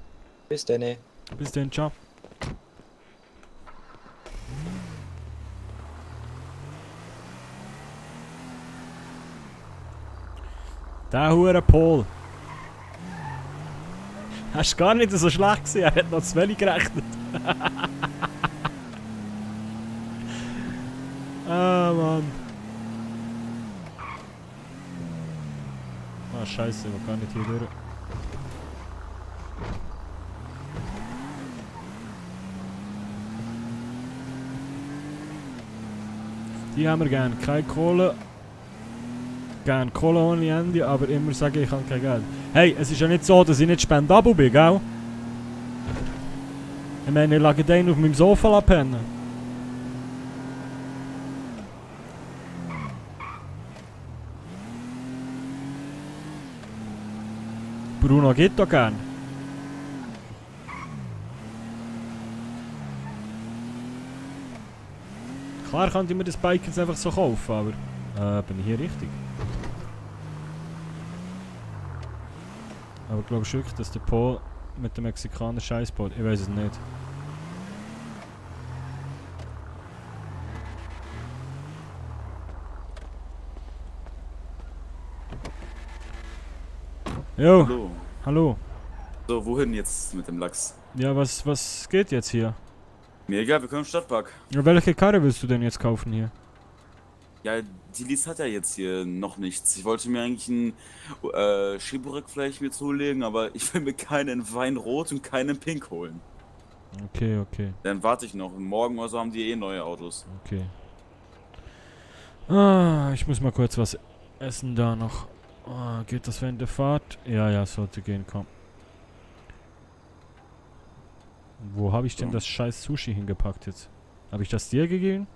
Bis dann. Bis dann, ciao. Der hure Paul. Hast gar nicht so schlecht gesehen, er hat noch zu wenig gerechnet. Ah, Mann. Ah, scheiße, ich war gar nicht hier durch. Die haben wir gern. Keine Kohle. Gern Kohle ohne Ende, aber immer sage ich habe kein Geld. Hey, es ist ja nicht so, dass ich nicht spendabel bin, gell? Ich meine, ich lag den auf meinem Sofa pennen. Bruno geht doch gern. Klar könnte ich mir das Bike jetzt einfach so kaufen, aber bin ich hier richtig? Aber glaubst du wirklich, dass der Paul mit dem Mexikaner Scheiß baut? Ich weiß es nicht. Jo. Hallo. Hallo. So, wohin jetzt mit dem Lachs? Ja, was geht jetzt hier? Mir egal, wir können im Stadtpark. Ja, welche Karre willst du denn jetzt kaufen hier? Ja, die Lies hat ja jetzt hier noch nichts. Ich wollte mir eigentlich einen Schiburek vielleicht mir zulegen, aber ich will mir keinen Weinrot und keinen Pink holen. Okay, okay. Dann warte ich noch. Morgen oder so haben die eh neue Autos. Okay. Ah, ich muss mal kurz was essen da noch. Ah, geht das während der Fahrt? Ja, ja, sollte gehen, komm. Wo habe ich denn das scheiß Sushi hingepackt jetzt? Habe ich das dir gegeben?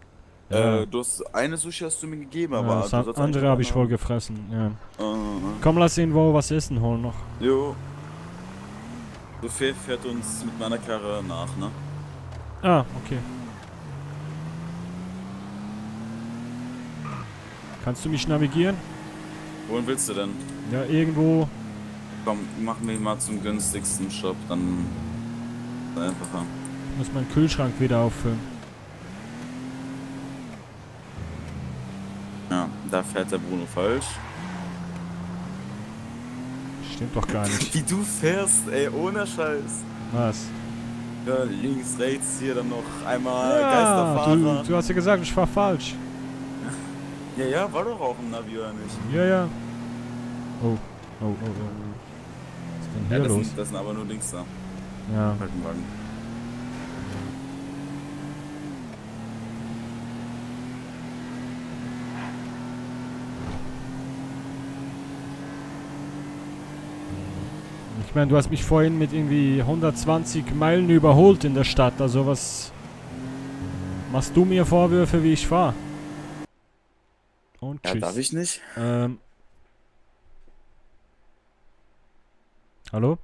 Ja. Du hast eine Sushi hast du mir gegeben, Ja, aber das du sollst andere eigentlich habe ich noch- wohl gefressen, ja. Ah. Komm, lass ihn wo was essen holen noch. Jo. So fährt uns mit meiner Karre nach, ne? Ah, okay. Kannst du mich navigieren? Wohin willst du denn? Ja, irgendwo. Komm, machen wir mal zum günstigsten Shop, dann ist einfacher. Ich muss meinen Kühlschrank wieder auffüllen. Ja, da fährt der Bruno falsch. Stimmt doch gar nicht. Wie du fährst, ey, ohne Scheiß. Was? Ja, links, rechts, hier dann noch einmal Ja, Geisterfahrer. du hast ja gesagt, ich fahr falsch. Ja, war doch auch im Navi, oder nicht? Ja, ja. Oh. Was ist denn hier Ja, los? das sind aber nur Dings da. Ja. Falkenwagen. Ich meine, du hast mich vorhin mit irgendwie 120 Meilen überholt in der Stadt. Also was machst du mir Vorwürfe, wie ich fahre? Und Ja, tschüss. darf ich nicht? Hallo?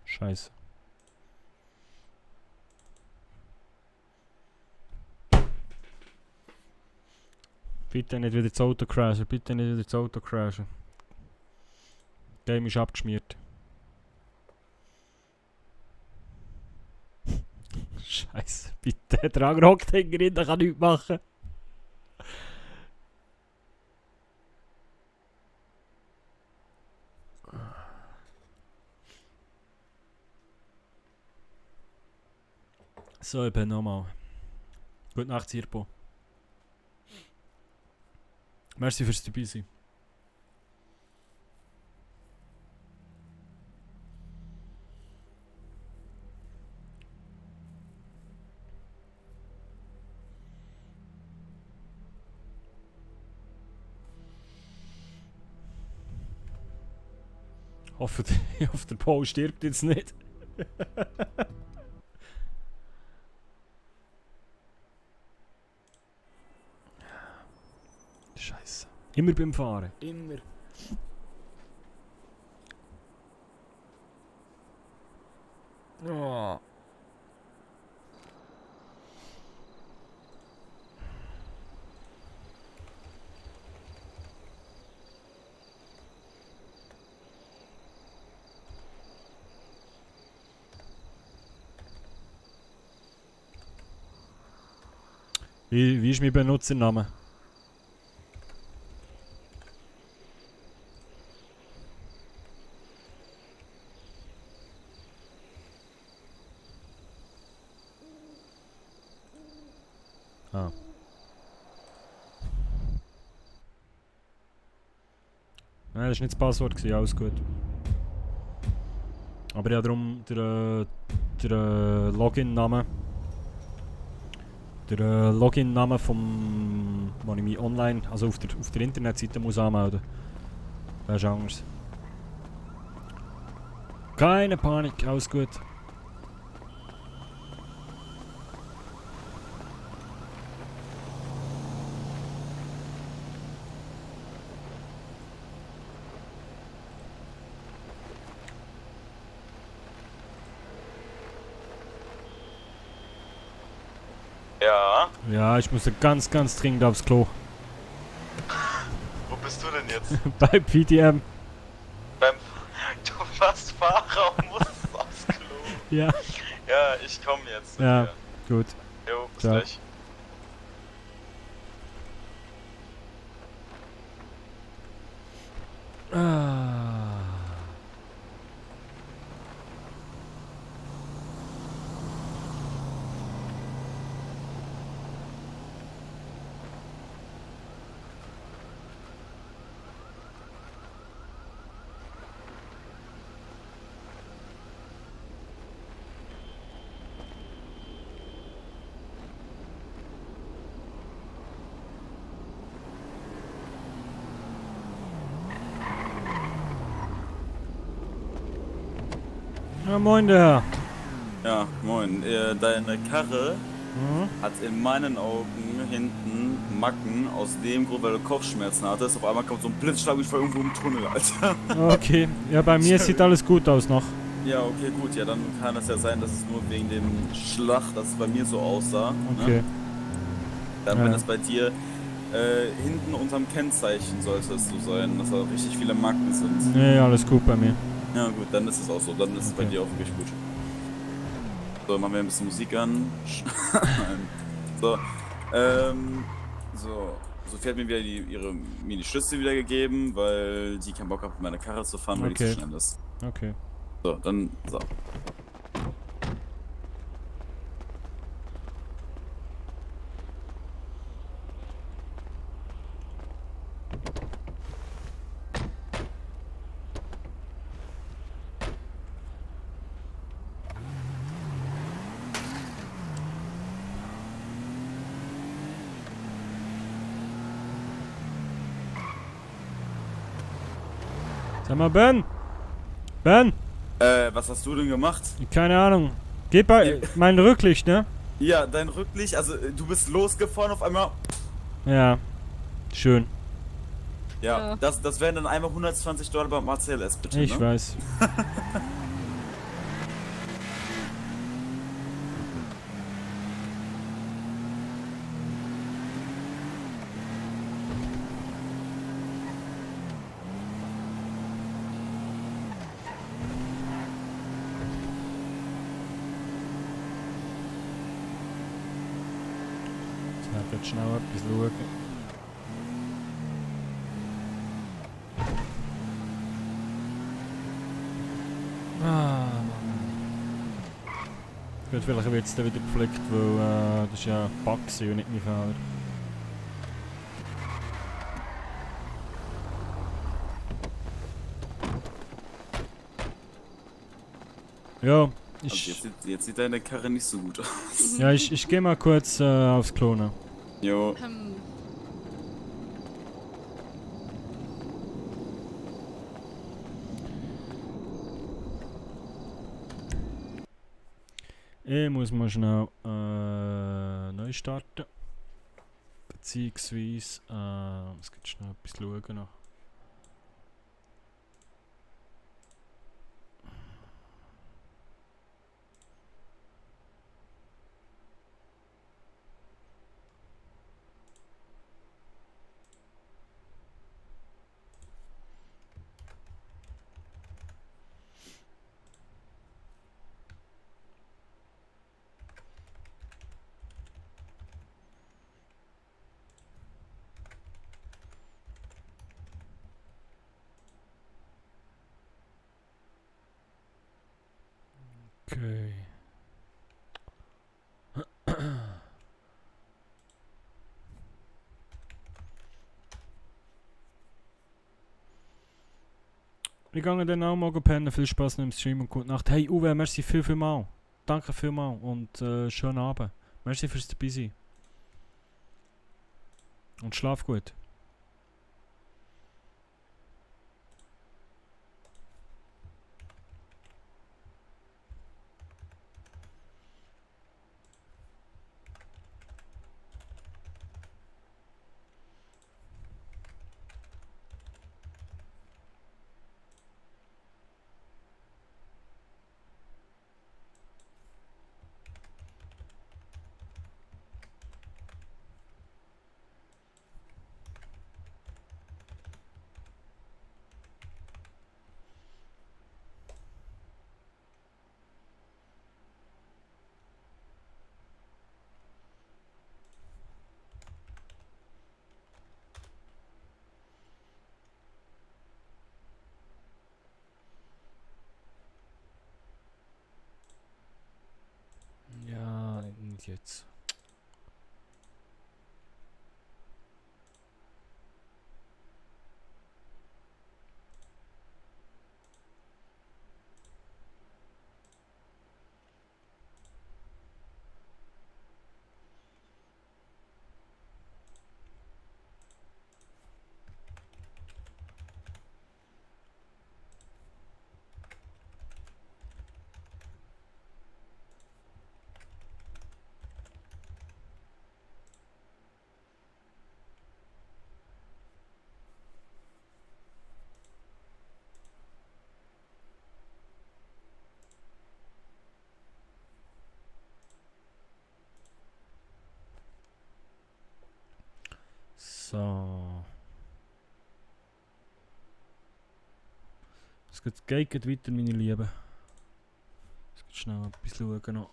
Scheiße. Bitte nicht wieder das Auto crashen, bitte nicht wieder das Auto crashen. Game ist abgeschmiert. Scheiße, bitte. Der rockt hinten, der kann nichts machen. So, ich bin nochmal. Gute Nacht, Sirpo. Merci fürs dabei sein. Ich hoffe, der Paul stirbt jetzt nicht. Scheiße. Immer beim Fahren. Immer. Oh. Wie ist mein Benutzername? Ah. Nein, das war nicht das Passwort, alles gut. Aber ja, darum der Login-Name. Der Login-Name vom, wo ich mich online, also auf der Internetseite muss anmelden. Das ist anders. Keine Panik, alles gut. Ja. Ja, ich muss ganz dringend aufs Klo. Wo bist du denn jetzt? Bei PTM. Du warst Fahrer und musst aufs Klo. Ja. Ja, ich komme jetzt. Ja, gut. Jo, bis Ciao. gleich. Ja, moin der Herr. Ja, moin. Deine Karre hat in meinen Augen hinten Macken aus dem Grund, weil du Kopfschmerzen hattest. Auf einmal kommt so ein Blitzschlag, ich war irgendwo im Tunnel, Alter. Okay, ja, bei mir sieht alles gut aus noch. Ja, okay, gut. Ja, dann kann es ja sein, dass es nur wegen dem Schlag, dass es bei mir so aussah. Okay. Ne? Dann, wenn es bei dir hinten unterm Kennzeichen sollte es so sein, dass da richtig viele Marken sind. Nee, alles gut bei mir. Ja gut, dann ist es auch so. Dann ist es bei dir auch wirklich gut. So, machen wir ein bisschen Musik an. So, Sophie hat mir wieder mir die Schlüssel wieder gegeben, weil die keinen Bock hat, mit meiner Karre zu fahren, weil die zu schnell ist. Okay. So, dann, so. Sag mal, Ben! Ben! Was hast du denn gemacht? Keine Ahnung. Geh bei mein Rücklicht, ne? Ja, dein Rücklicht, also du bist losgefahren auf einmal. Ja. Schön. Ja, das wären dann einmal $120 beim ACLS, bitte, Ich ne? weiß. Ich werde schnell etwas schauen. Gut, vielleicht wird es dann wieder gepflegt, weil das ist ja Bug und nicht mein Fehler. Ja, ich... Also jetzt sieht deine Karre nicht so gut aus. Ja, ich gehe mal kurz aufs Klonen. Jo. Ich muss mal schnell neu starten. Beziehungsweise, es gibt schnell etwas schauen noch. Okay. Wir gehen dann auch morgen pennen. Viel Spaß noch im Stream und gute Nacht. Hey Uwe, merci viel mal. Danke vielmal und schönen Abend. Merci fürs dabei sein. Und schlaf gut. Ja, nicht jetzt. Es geht weiter, meine Lieben. Jetzt geht schnell etwas schauen noch.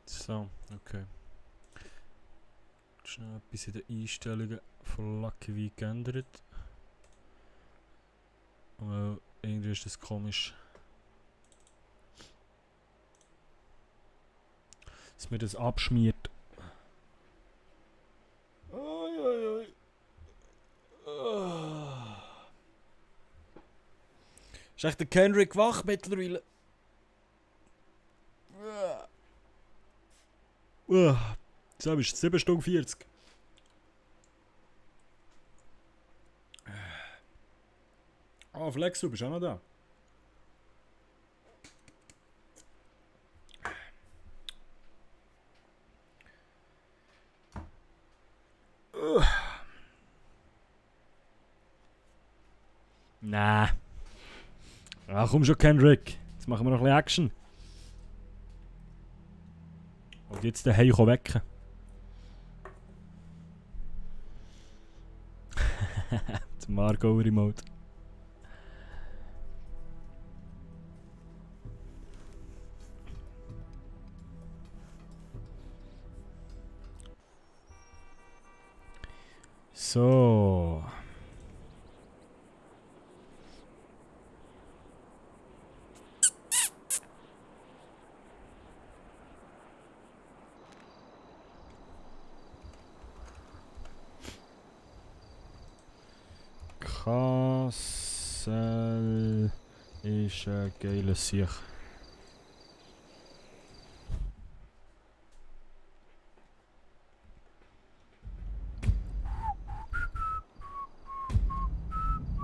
So, okay. Schnell etwas in den Einstellungen von Lucky V geändert. Weil irgendwie ist das komisch. Dass mir das abschmiert. Ist echt der Kendrick wach mittlerweile? So ist es 7 Stunden 40. Oh, Flex, du bist auch noch da. Nah. Ach komm schon, Kendrick. Jetzt machen wir noch ein bisschen Action. Und jetzt den Hai wecken. Zum Marco Remote. So. Kassel ist ein geiles Sieg.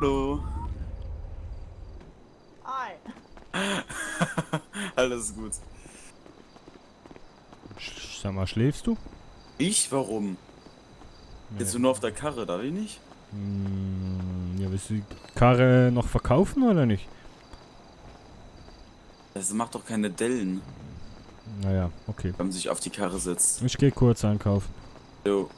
Hallo. Hi. Alles gut. Sag mal, schläfst du? Ich? Warum? Jetzt nur auf der Karre, darf ich nicht? Ja, willst du die Karre noch verkaufen oder nicht? Das macht doch keine Dellen, Naja, okay. wenn man sich auf die Karre setzt. Ich gehe kurz einkaufen. Jo.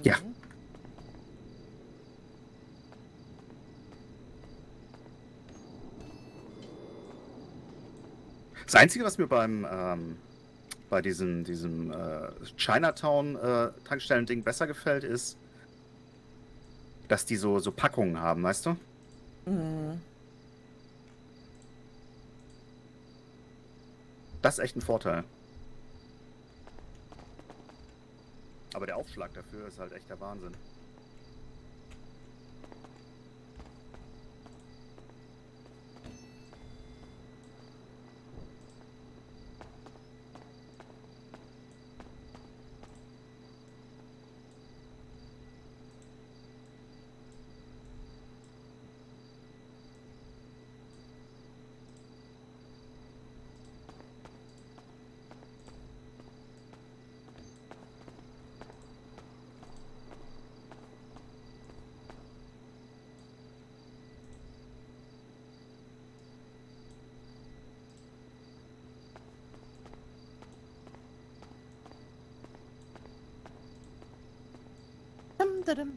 Ja. Das Einzige, was mir bei diesem Chinatown-Tankstellen-Ding besser gefällt, ist, dass die so Packungen haben, weißt du? Mhm. Das ist echt ein Vorteil. Aber der Aufschlag dafür ist halt echt der Wahnsinn. Dum.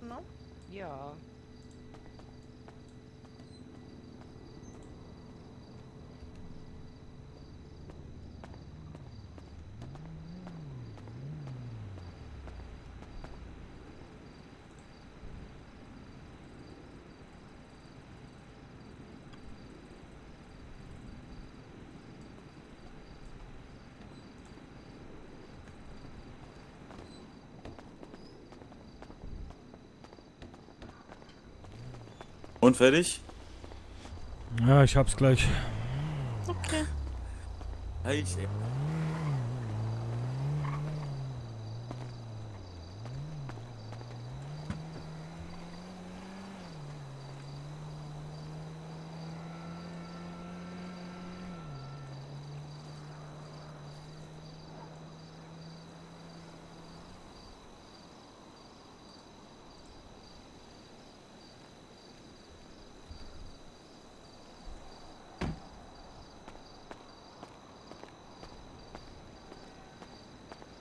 No? Ja. Und fertig? Ja, ich hab's gleich. Okay. Hey,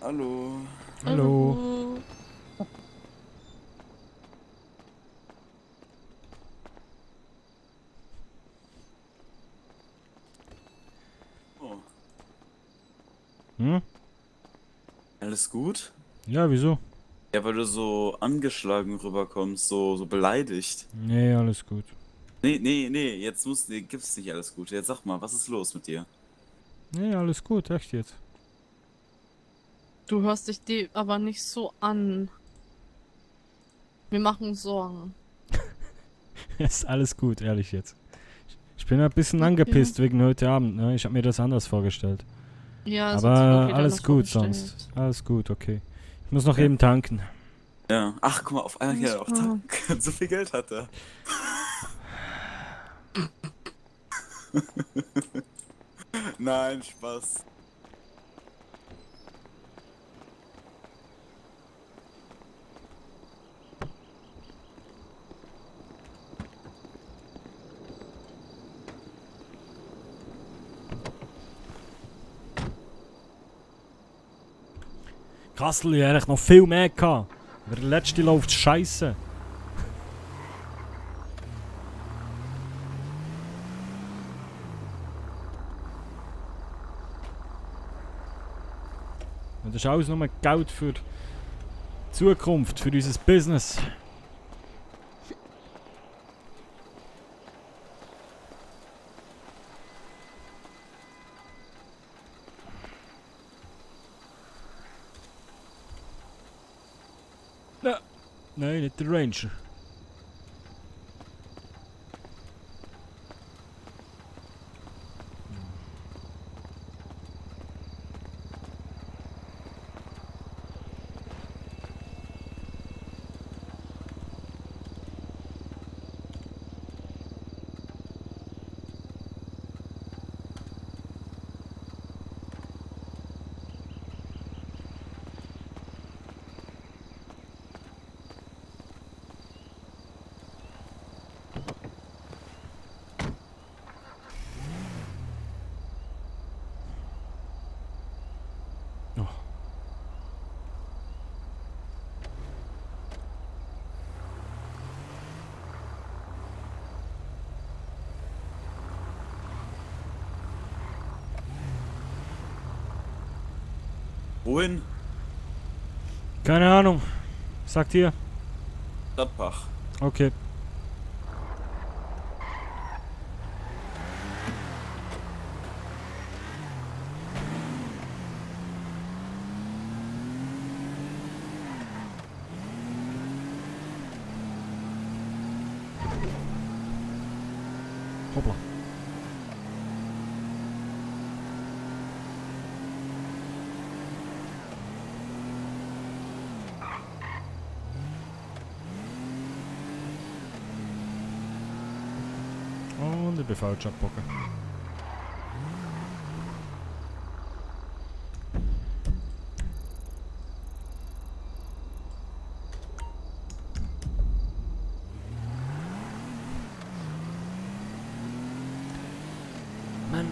Hallo. Hallo. Oh. Hm? Alles gut? Ja, wieso? Ja, weil du so angeschlagen rüberkommst, so beleidigt. Nee, alles gut. Nee, jetzt gibt's nicht alles gut. Jetzt sag mal, was ist los mit dir? Nee, alles gut, echt jetzt. Du hörst dich aber nicht so an. Wir machen uns Sorgen. Ist alles gut, ehrlich jetzt. Ich bin ein bisschen angepisst wegen heute Abend, ne? Ich habe mir das anders vorgestellt. Ja, das hat sich aber wirklich alles anders gut vorgestellt. sonst. Alles gut, okay. Ich muss noch eben tanken. Ja. Ach, guck mal, auf einmal hier auf klar. Tank. So viel Geld hat er. Nein, Spaß. Kassel, ich eigentlich noch viel mehr gehabt. Aber der letzte läuft scheiße. Und das ist alles nur Geld für die Zukunft, für unser Business. Nein, nicht der Ranger. Wohin? Keine Ahnung. Sagt ihr? Stadtbach. Okay. Hoppla. Und ich bin falsch abgebogen. Mann.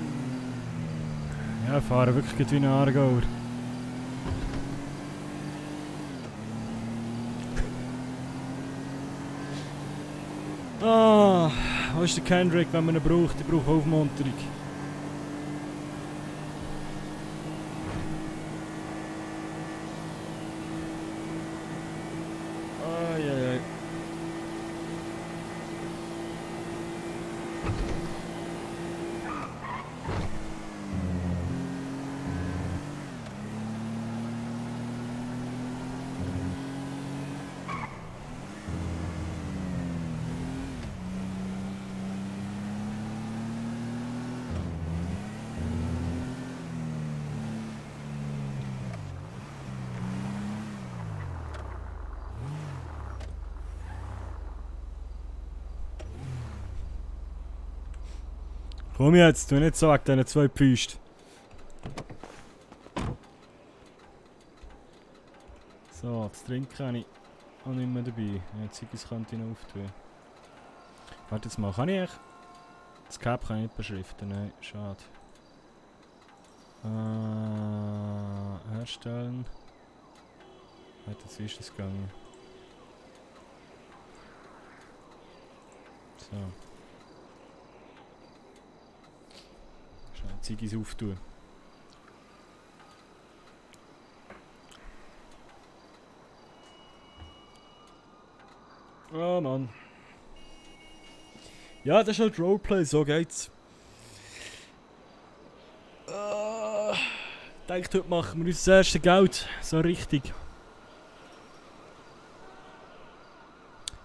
Ja, ich fahre wirklich wie ein Aargauer. Ah, wo ist der Kendrick, wenn man ihn braucht? Ich brauche Aufmunterung. Ai. Komm jetzt, tu nicht so wegen diesen 2 Pfüsten. So, das Trinken habe ich auch nicht mehr dabei. Ja, Ziggis könnte ich noch auftun. Warte jetzt mal, kann ich echt... Das Cap kann ich nicht beschriften, nein, schade. Herstellen. Warte, jetzt ist das gegangen. So. Schnell Ziggis auftun. Oh Mann. Ja, das ist halt Roleplay, so geht's. Ich denke, heute machen wir uns das erste Geld. So richtig.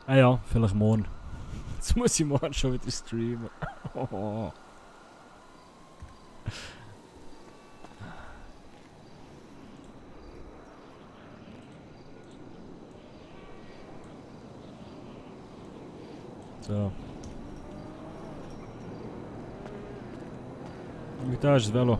Ah ja, vielleicht morgen. Jetzt muss ich morgen schon wieder streamen. Oh. So. Und da ist das Velo.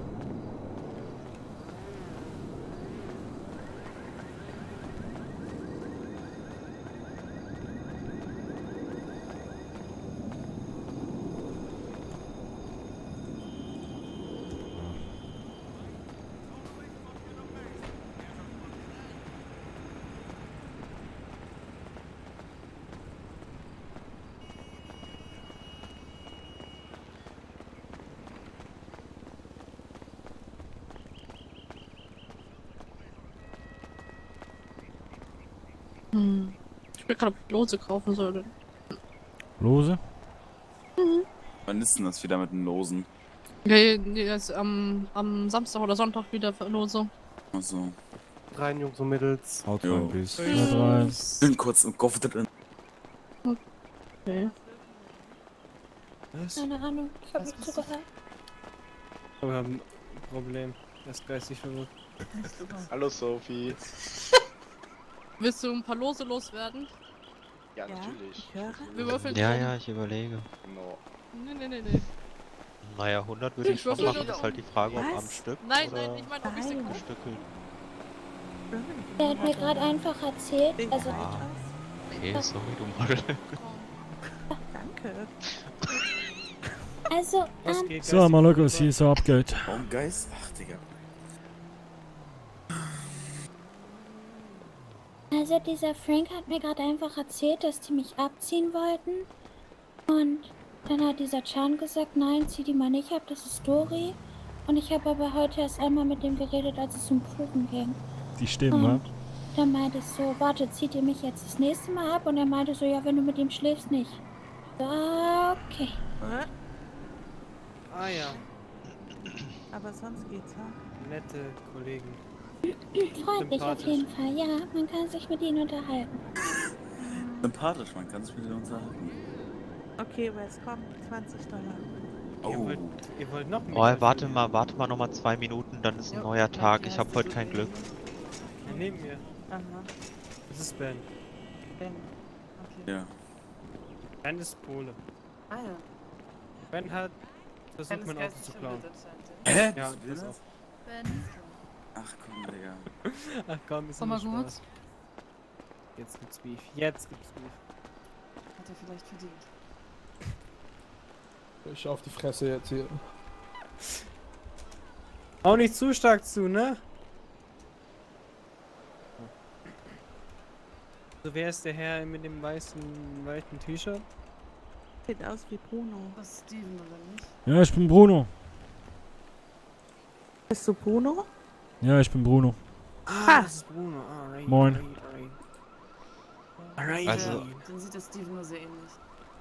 Ich will gerade, ob ich Lose kaufen sollte. Lose? Mhm. Wann ist denn das wieder mit den Losen? Nee, das ist am Samstag oder Sonntag wieder Verlosung. Also. Rein, Jungs und Mädels. Haut rein, bis. Haut rein. Bin kurz im Kopf drin. Okay. Was? Keine Ahnung, ich hab nicht zugehört. Wir haben ein Problem. Er ist geistig verwirrt. Hallo Sophie. Willst du ein paar Lose loswerden? Ja, natürlich. Wir würfeln Ja, drum. ja, ich überlege. No. Nee. Naja, 100 würde ich schon würfel machen. nur Ist halt die Frage, ob Was? am Stück Nein, oder ich meine, ob ich sie kaufe. Stückeln. Der hat mir gerade einfach erzählt, also... Okay, sorry, du Model. Danke. Also, So, mal schauen, was hier so abgeht. Warum Geist? Ach, Digga. Also dieser Frank hat mir gerade einfach erzählt, dass die mich abziehen wollten. Und dann hat dieser Chan gesagt, nein, zieh die mal nicht ab, das ist Dory. Und ich habe aber heute erst einmal mit dem geredet, als es um Prüfen ging. Die Stimmen, wa? Dann meinte ich so, warte, zieht ihr mich jetzt das nächste Mal ab? Und er meinte so, ja, wenn du mit ihm schläfst, nicht. So, okay. Ah ja. Aber sonst geht's, ha? Nette Kollegen. Freundlich auf jeden Fall, ja. Man kann sich mit ihnen unterhalten. Sympathisch, man kann sich mit denen unterhalten. Okay, Wes, komm, $20. Oh. Ihr wollt noch mehr? Oh, warte mal noch mal 2 Minuten, dann ist ein neuer Tag. Ich habe heute kein Glück. Neben mir. Aha. Das ist Ben. Ben. Okay. Ja. Ben ist Pole. Ah ja. Ben hat versucht, Ben mein ist Auto geistig zu klauen. Hä? Ja, Bist du pass das? auf. Ach komm, Digga. Ach komm, ist Komm mal nur kurz. Spaß. Jetzt gibt's Beef. Jetzt gibt's Beef. Hat er vielleicht verdient. Ich auf die Fresse jetzt hier. Auch nicht zu stark zu, ne? So, wer ist der Herr mit dem weißen T-Shirt? Sieht aus wie Bruno. Das ist Steven, oder nicht? Ja, ich bin Bruno. Bist du Bruno? Ja, ich bin Bruno. Ah, das ist Bruno. Alright, Moin. Alright. Also- Dann sieht das Steven nur sehr ähnlich.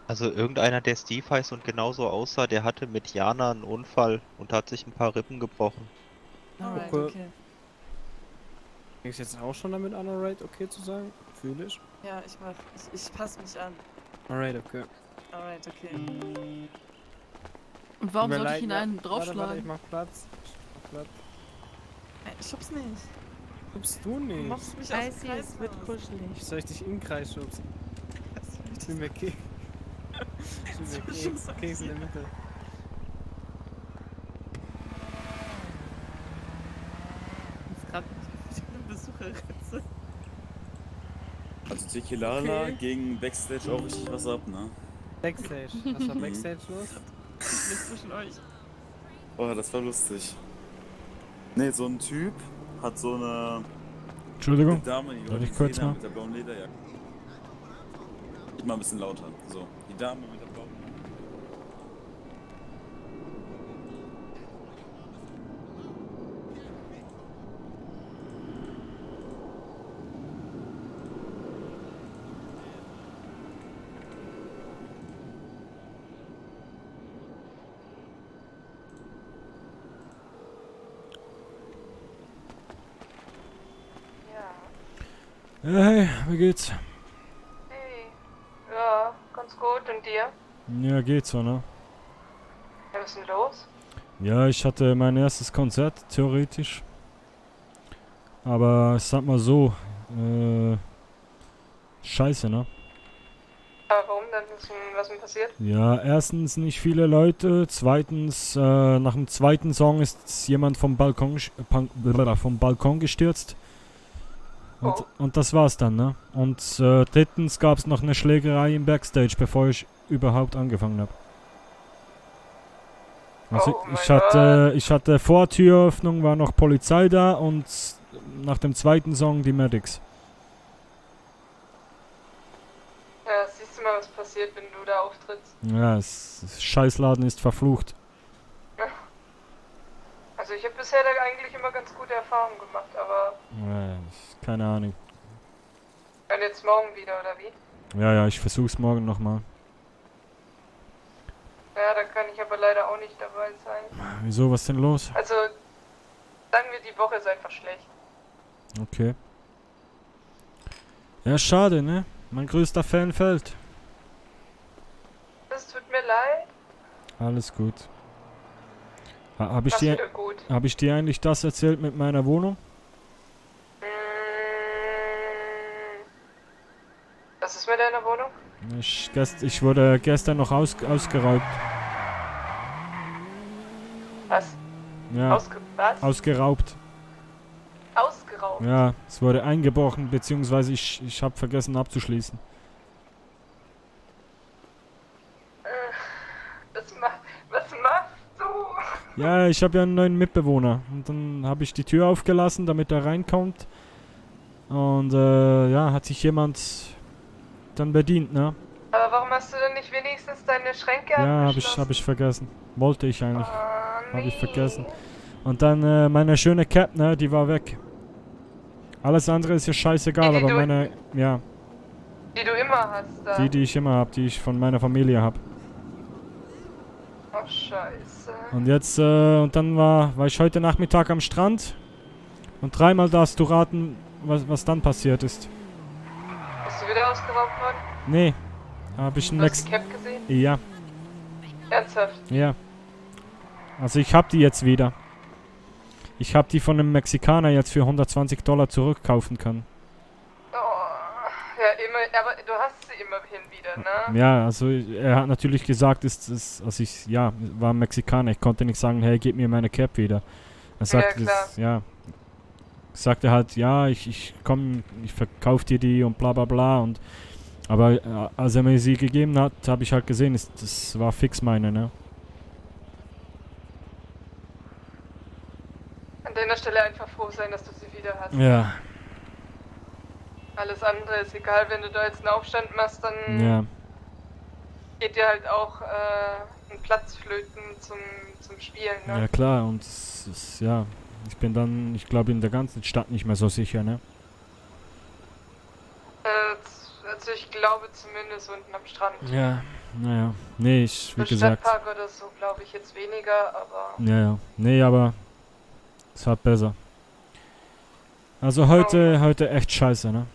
Also irgendeiner, der Steve heißt und genauso aussah, der hatte mit Jana einen Unfall und hat sich ein paar Rippen gebrochen. Alright, Okay. okay. Ist jetzt auch schon damit an, alright, okay zu sagen? Fühl ich. Ja, ich passe mich an. Alright, okay. Alright, okay. Und warum Tut mir sollte leid, ich ihn ja. einen Warte, draufschlagen? ich mach Platz. Ich schub's nicht. Schubst du nicht? Du machst mich aus dem Kreis es wird raus. kuschelig. Soll ich dich im Kreis schubsen? Ich bin weg. Ich bin weg. Keks in der Mitte. Ich bin eine Besucherritze. Also Tequilala Okay. gegen Backstage auch richtig was ab, ne? Backstage. Was war Backstage los? Nicht zwischen euch. Oh, das war lustig. Ne, so ein Typ hat so eine... Entschuldigung, Dame, die darf ich gesehen kurz haben mal? mit der blauen Lederjacke. Mal ein bisschen lauter. So, die Dame mit der blauen... Ja. Hey, wie geht's? Hey. Ja, ganz gut. Und dir? Ja, geht so, ne? Ja, was ist denn los? Ja, ich hatte mein erstes Konzert, theoretisch. Aber ich sag mal so, scheiße, ne? Aber warum denn? Was ist denn passiert? Ja, erstens nicht viele Leute, zweitens, nach dem zweiten Song ist jemand vom Balkon gestürzt. Und das war's dann, ne? Und drittens gab's noch eine Schlägerei im Backstage, bevor ich überhaupt angefangen habe. Also ich hatte vor Türöffnung war noch Polizei da und nach dem zweiten Song die Medics. Ja, siehst du mal, was passiert, wenn du da auftrittst. Ja, Scheißladen ist verflucht. Also ich habe bisher da eigentlich immer ganz gute Erfahrungen gemacht, aber... Ja, keine Ahnung. Und jetzt morgen wieder, oder wie? Ja, ich versuch's morgen nochmal. Ja, da kann ich aber leider auch nicht dabei sein. Wieso, was denn los? Also, sagen wir, die Woche ist einfach schlecht. Okay. Ja, schade, ne? Mein größter Fan fällt. Das tut mir leid. Alles gut. Hab ich Was dir, wieder gut? hab ich dir eigentlich das erzählt mit meiner Wohnung? Was ist mit deiner Wohnung? Ich wurde gestern noch ausgeraubt. Was? Ja, Was? ausgeraubt. Ausgeraubt? Ja, es wurde eingebrochen, beziehungsweise ich habe vergessen abzuschließen. Was machst du? Ja, ich habe ja einen neuen Mitbewohner. Und dann habe ich die Tür aufgelassen, damit er reinkommt. Und ja, hat sich jemand dann bedient, ne? Aber warum hast du denn nicht wenigstens deine Schränke Ja, abgeschlossen? hab ich vergessen. Wollte ich eigentlich. Oh, Habe ich vergessen. Und dann meine schöne Cap, ne, die war weg. Alles andere ist ja scheißegal, Die aber du- meine, ja, Die du immer hast da. die ich immer habe, die ich von meiner Familie habe. Oh, scheiße. Und jetzt, und dann war ich heute Nachmittag am Strand. Und dreimal darfst du raten, was dann passiert ist. Bist du wieder ausgeraubt worden? Nee, habe ich einen Du hast die Cap gesehen? Ja, Ernsthaft? ja. Also ich habe die jetzt wieder. Ich habe die von einem Mexikaner jetzt für $120 zurückkaufen können. Oh, ja, immer, aber du hast sie immerhin wieder, ne? Ja, also er hat natürlich gesagt, war ein Mexikaner. Ich konnte nicht sagen, hey, gib mir meine Cap wieder. Er sagt, klar. sagte halt, ja, ich verkaufe dir die und bla bla bla. Und, aber als er mir sie gegeben hat, habe ich halt gesehen, das war fix meine, ne? An deiner Stelle einfach froh sein, dass du sie wieder hast. Ja, Alles andere ist egal, wenn du da jetzt einen Aufstand machst, dann ja. geht dir halt auch ein Platz flöten zum Spielen, ne? Ja klar, und ja, ich bin dann, ich glaube, in der ganzen Stadt nicht mehr so sicher, ne? Also ich glaube zumindest unten am Strand. Ja, naja. Nee, wie Im gesagt. Stadtpark oder so glaube ich jetzt weniger, aber... Ja. Nee, aber es hat besser. Also heute echt scheiße, ne?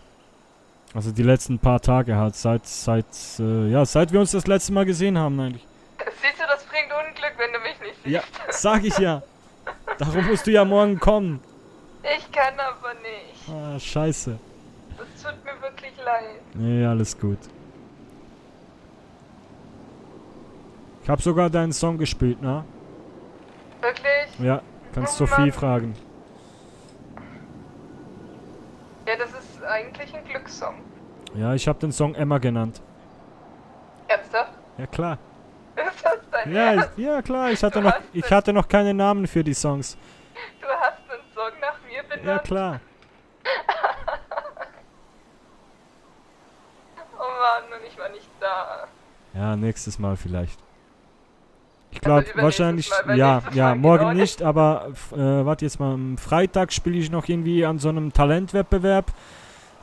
Also die letzten paar Tage halt, seit wir uns das letzte Mal gesehen haben eigentlich. Siehst du, das bringt Unglück, wenn du mich nicht siehst. Ja, sag ich ja. Darum musst du ja morgen kommen. Ich kann aber nicht. Ah, scheiße. Das tut mir wirklich leid. Nee, alles gut. Ich habe sogar deinen Song gespielt, ne? Wirklich? Ja, kannst Oh Sophie Mann. fragen. Ja, das ist eigentlich ein Glückssong. Ja, ich habe den Song Emma genannt. Ernsthaft? Ja, klar. Ist das dein Ja, Ernst? ja klar, ich hatte noch keine Namen für die Songs. Du hast einen Song nach mir benannt? Ja, klar. Oh Mann, und ich war nicht da. Ja, nächstes Mal vielleicht. Ich Also glaube übernächstes wahrscheinlich, Mal, weil ja, nächstes ja, Mal morgen genau nicht, aber warte jetzt mal, am Freitag spiele ich noch irgendwie an so einem Talentwettbewerb.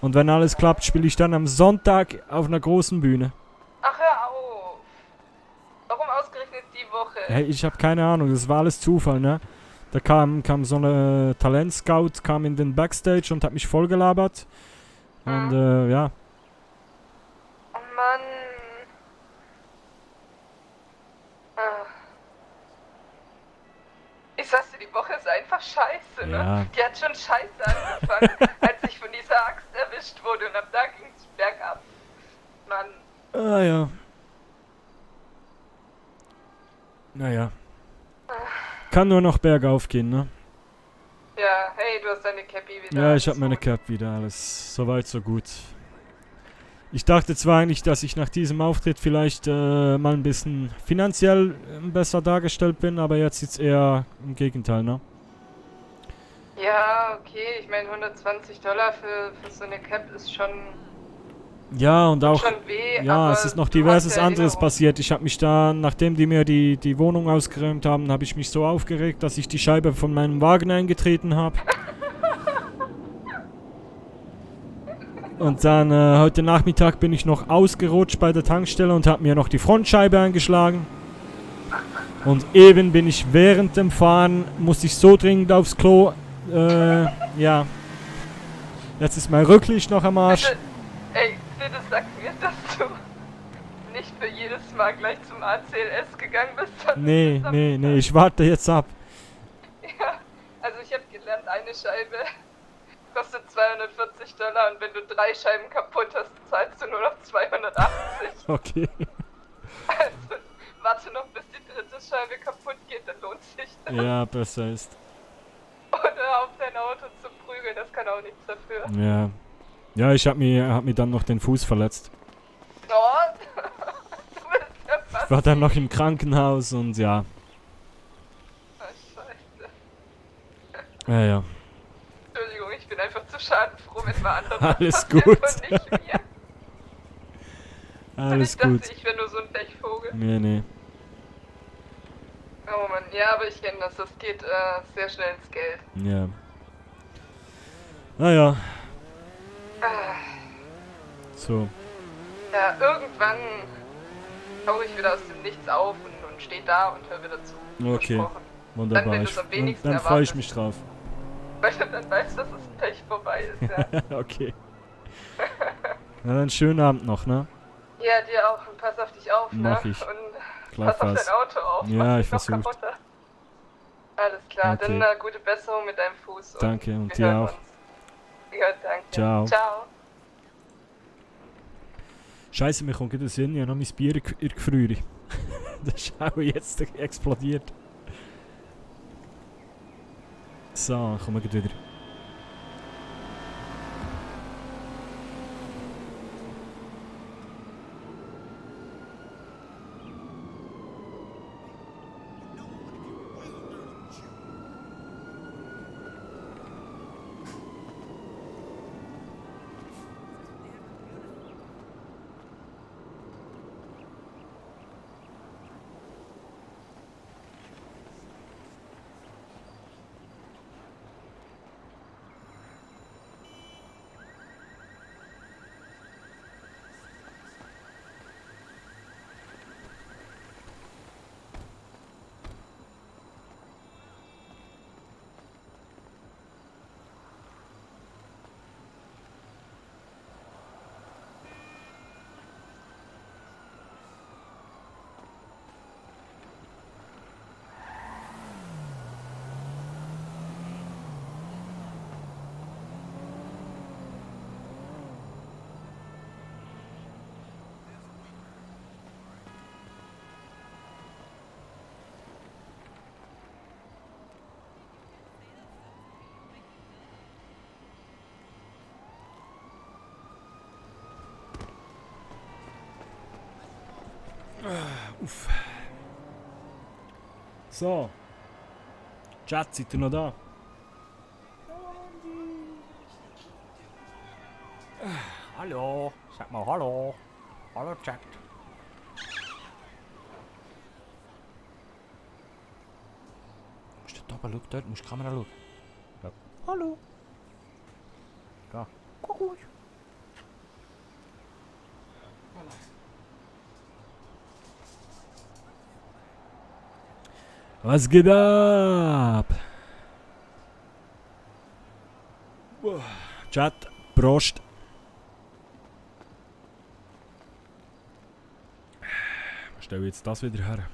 Und wenn alles klappt, spiele ich dann am Sonntag auf einer großen Bühne. Ach, hör auf. Warum ausgerechnet die Woche? Hey, ich habe keine Ahnung, das war alles Zufall, ne? Da kam so eine Talentscout, kam in den Backstage und hat mich vollgelabert. Und ja. Oh Mann. Ah. Ich sag's dir, die Woche ist einfach scheiße, ne? Ja. Die hat schon scheiße angefangen, als ich von dieser Axt erwischt wurde und ab da ging's bergab. Mann. Ah ja. Naja. Kann nur noch bergauf gehen, ne? Ja, hey, du hast deine Cappy wieder. Ja, ich habe meine Cap wieder, alles soweit so gut. Ich dachte zwar eigentlich, dass ich nach diesem Auftritt vielleicht mal ein bisschen finanziell besser dargestellt bin, aber jetzt sieht's eher im Gegenteil, ne? Ja, okay, ich meine $120 für so eine Cap ist schon... Ja, und auch, schon weh, ja, aber es ist noch du hast diverses ja anderes Erinnerung. passiert. Ich habe mich da, nachdem die mir die Wohnung ausgeräumt haben, habe ich mich so aufgeregt, dass ich die Scheibe von meinem Wagen eingetreten habe. Und dann heute Nachmittag bin ich noch ausgerutscht bei der Tankstelle und habe mir noch die Frontscheibe eingeschlagen. Und eben bin ich während dem Fahren, musste ich so dringend aufs Klo, ja. Jetzt ist mein Rücklicht noch am Arsch. Bitte, ey, bitte sag mir, dass du nicht für jedes Mal gleich zum ACLS gegangen bist. sondern Nee, das nee, ich warte jetzt ab. Ja, also ich habe gelernt, eine Scheibe kostet $240 und wenn du 3 Scheiben kaputt hast, zahlst du nur noch 280. Okay. Also warte noch, bis die 3. Scheibe kaputt geht, dann lohnt sich das. Ja, besser ist. Oder auf dein Auto zu prügeln, das kann auch nichts dafür. Ja. Ja, ich hab mir dann noch den Fuß verletzt. Oh, du bist ja fast... Ich war dann noch im Krankenhaus und ja. Ah, scheiße. Ja, ja. Entschuldigung, ich bin einfach zu schadenfroh, wenn mal andere Alles passiert gut. und nicht mir. Alles ich dachte, gut. ich wäre nur so ein Pechvogel. Nee, nee. Oh Mann, Ja, aber ich kenne das. Das geht sehr schnell ins Geld. Ja. Naja. So. Ja, irgendwann tauche ich wieder aus dem Nichts auf und stehe da und höre wieder zu. Okay. Versprochen. Wunderbar. Dann, wenn du es am wenigsten Dann freue ich erwartest. mich drauf. Weil du dann weißt, dass das Pech vorbei ist, ja. Okay. Na dann schönen Abend noch, ne? Ja, dir auch. Und pass auf dich auf, ne? Mach ich. Und Klar, pass auf dein Auto auf. Ja, Mach ich dich noch versuch's. kaputter. Alles klar. Okay. Dann gute Besserung mit deinem Fuß. Danke, und wir dir hören auch. uns. Ja, danke. Ciao. Ciao. Scheiße, mir kommt gerade in den Sinn, ich habe noch mein Bier in der Gefriere. Das ist auch jetzt explodiert. So, kommen wir wieder. Uff. So. Chat, seid ihr noch da? Hallo, sag mal hallo. Hallo Chat. Musst du da oben schauen, dort musst du die Kamera schauen. Ja. Hallo. Da. Guck ruhig. Was geht ab? Chat, Prost. Ich stelle jetzt das wieder her.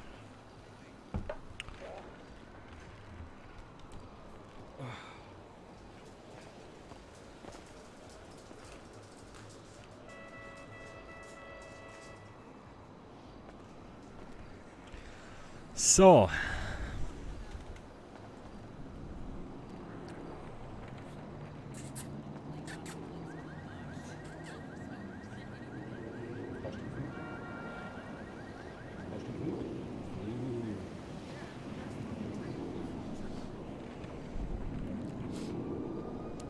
So.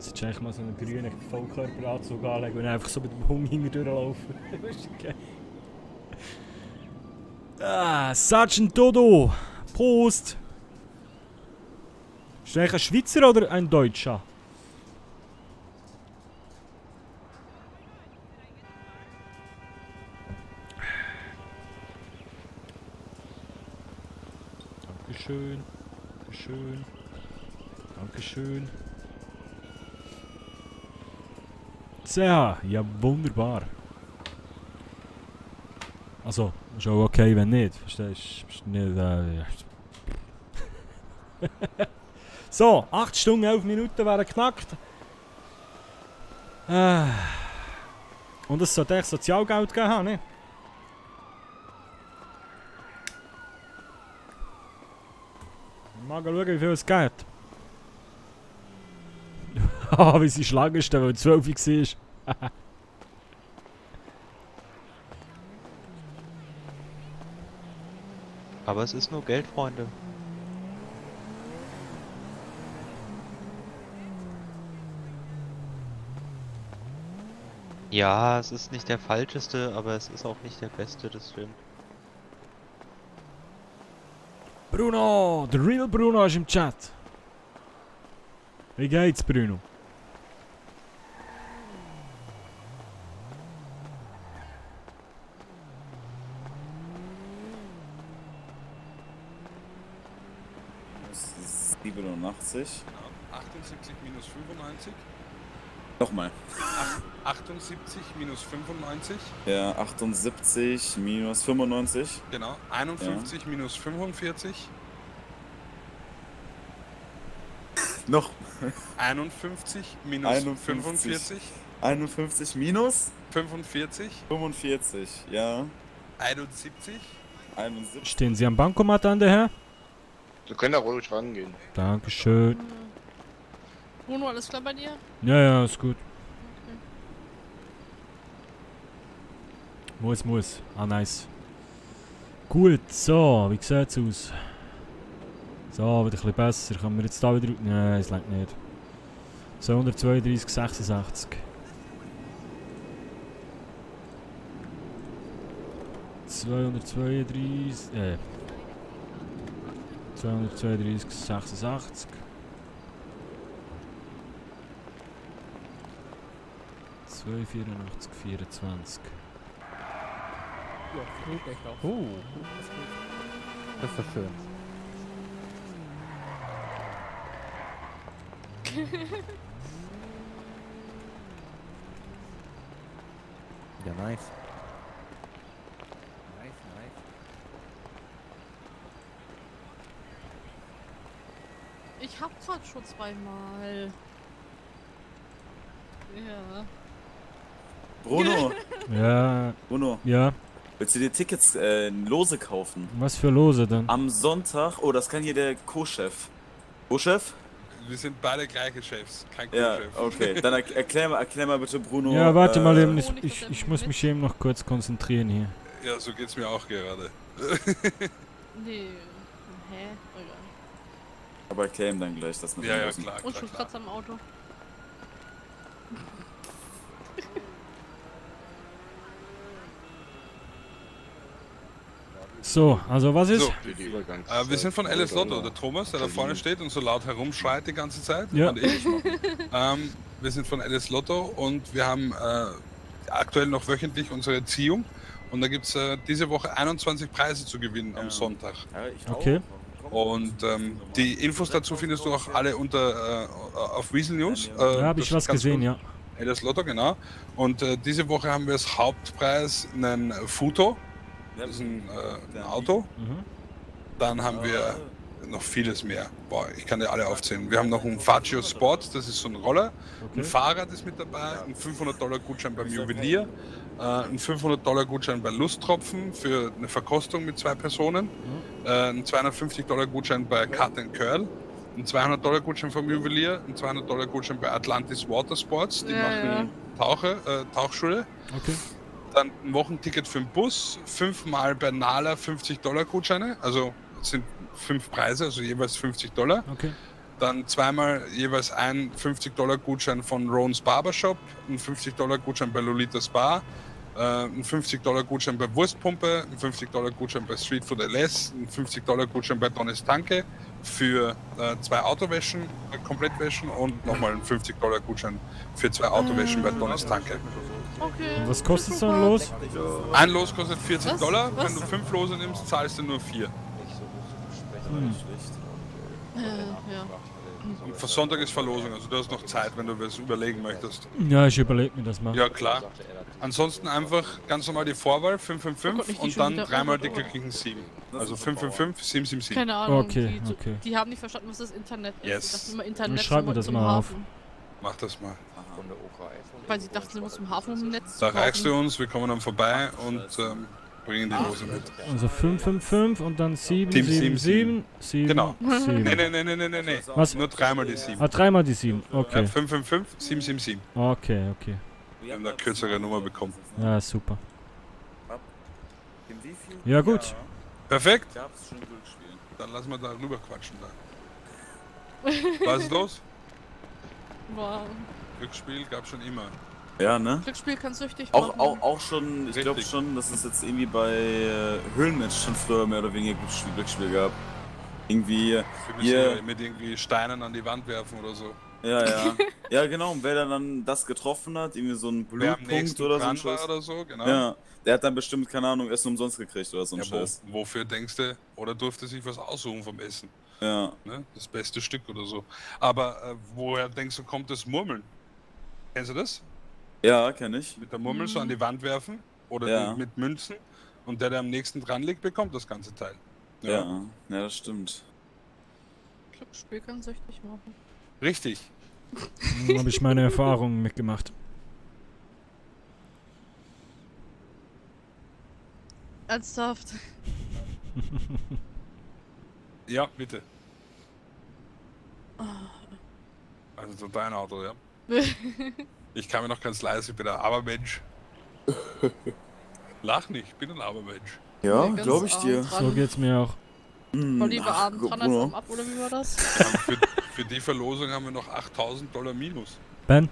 Jetzt eigentlich mal so einen grünen Vollkörperanzug anlegen und einfach so mit dem Hund hinten durchlaufen. Das ist geil. Ah, Sergeant Dodo! Prost! Ist du eigentlich ein Schweizer oder ein Deutscher? Dankeschön. Dankeschön. Dankeschön. Sehr, ja wunderbar. Also, ist auch okay, wenn nicht. Verstehst du? Nicht, so, 8 Stunden, 11 Minuten wären knackt. Und es sollte echt Sozialgeld geben haben, ne? Mal schauen, wie viel es geht. Ah, wie sie Schlange ist, weil 12 war. Aber es ist nur Geld, Freunde. Ja, es ist nicht der falscheste, aber es ist auch nicht der beste, das stimmt. Bruno, der Real Bruno ist im Chat. Wie geht's, Bruno? Das ist 87. 78 minus 95. Nochmal. 78 minus 95. Ja, 78 minus 95. Genau. 51 minus 45. Noch. 51 minus 45. 51 minus 45. 45, ja. 71. 71. Stehen Sie am Bankomat an, der Herr? Wir können da ruhig rangehen. Dankeschön. Bruno, alles klar bei dir? Ja, ja, ist gut. Muss. Ah, nice. Gut, so, wie sieht's aus? So, wieder ein bisschen besser. Können wir jetzt da wieder... Nein, es reicht nicht. So, 132, 66. 232... 232, 86. 284, 24. Oh, das ist doch schön. Ja, nice. Ich hab grad schon zweimal. Ja. Bruno! Ja. Bruno. Ja. Willst du dir Tickets lose kaufen? Was für Lose denn? Am Sonntag, oh, das kann hier der Co-Chef. Co-Chef? Wir sind beide gleiche Chefs, kein Ja, Co-Chef. okay. Dann erklär mal bitte, Bruno. Ja, warte mal eben, ich muss mich eben noch kurz konzentrieren hier. Ja, so geht's mir auch gerade. Nee. Hä? Egal. Aber erklär ihm dann gleich, dass wir Ja, klar. Und schon Kratzer am Auto. So, also was ist? So, wir sind von Alice Lotto, der Thomas, der da vorne steht und so laut herumschreit die ganze Zeit. Ja. Und ich. Wir sind von Alice Lotto und wir haben aktuell noch wöchentlich unsere Ziehung. Und da gibt es diese Woche 21 Preise zu gewinnen am Sonntag. Okay. Und die Infos dazu findest du auch alle unter auf Weasel News. Ja, habe ich was gesehen, ja. Alice Lotto, genau. Und diese Woche haben wir als Hauptpreis einen Futo. Das ist ein Auto. Dann haben wir noch vieles mehr. Boah, ich kann dir alle aufzählen. Wir haben noch einen Faccio Sport, das ist so ein Roller. Ein Fahrrad ist mit dabei, ein $500 Gutschein beim Juwelier, ein $500 Gutschein bei Lusttropfen für eine Verkostung mit 2 Personen, ein $250 Gutschein bei Cut & Curl, ein $200 Gutschein vom Juwelier, ein $200 Gutschein bei Atlantis Watersports, die machen Tauchschule. Okay. Dann ein Wochenticket für den Bus, 5-mal bei Nala $50 Gutscheine, also es sind 5 Preise, also jeweils $50. Okay. Dann 2-mal jeweils ein $50 Gutschein von Rones Barbershop, ein $50 Gutschein bei Lolita's Bar, ein $50 Gutschein bei Wurstpumpe, ein $50 Gutschein bei Street Food LS, ein $50 Gutschein bei Donnes Tanke für 2 Autowäschen, Komplettwäschen und nochmal ein $50 Gutschein für 2 Autowäschen bei Donnes Tanke. Okay. Und was kostet so ein Los? Ein Los kostet $40. Was? Wenn du 5 Lose nimmst, zahlst du nur 4. Ja. Und für Sonntag ist Verlosung, also du hast noch Zeit, wenn du was überlegen möchtest. Ja, ich überlege mir das mal. Ja, klar. Ansonsten einfach ganz normal die Vorwahl 555 und dann 3-mal die glücklichen 7. Also 555, 777. Keine Ahnung. Okay, die, okay. Die haben nicht verstanden, was das Internet ist. Yes. Die dachten immer Internet Ich schreib mir das zum mal auf. Hafen. Mach das mal. Weil sie dachten, sie muss zum Hafen, um ein Netz Da zu reichst du kaufen. uns, wir kommen dann vorbei und bringen die Lose mit. Also 555 und dann 777. 7, Genau. 7. Nee. Was? Nur 3-mal die 7. Ah, 3-mal die 7. Okay. Ja, 555, 777. Okay. Wir haben eine kürzere Nummer bekommen. Ja, super. Ja, gut. Perfekt. Dann lassen wir da rüber quatschen. Da. Was ist los? Wow. Glücksspiel gab schon immer. Ja, ne? Glücksspiel kann süchtig Auch, machen. auch schon, ich glaube schon, dass es jetzt irgendwie bei Höhlenmatch schon früher mehr oder weniger Glücksspiel gab. Irgendwie Wir müssen hier. ja mit irgendwie Steinen an die Wand werfen oder so. Ja. Ja, genau. Und wer dann das getroffen hat, irgendwie so einen Wer am Blutpunkt nächsten oder so ein dran war Scheiß. oder so, genau. Ja, der hat dann bestimmt, keine Ahnung, Essen umsonst gekriegt oder so ein Ja, Scheiß. wofür denkst du? Oder durfte sich was aussuchen vom Essen? Ja. Ne? Das beste Stück oder so. Aber woher denkst du, kommt das Murmeln? Kennst du das? Ja, kenn ich. Mit der Murmel so an die Wand werfen oder Ja. mit Münzen und der am nächsten dran liegt, bekommt das ganze Teil. Ja, das stimmt. Glücksspiel kann süchtig machen. Richtig. Habe ich meine Erfahrungen mitgemacht. Ernsthaft. Ja, bitte. Also so dein Auto, ja. Ich kann mir noch ganz leise, ich bin ein Abermensch. Lach nicht, ich bin ein Abermensch. Ja, glaube ich dir. So geht's mir auch. Voll lieber Abend dran als Bruno. am Ab, oder wie war das? Für die Verlosung haben wir noch $8.000 minus. Ben?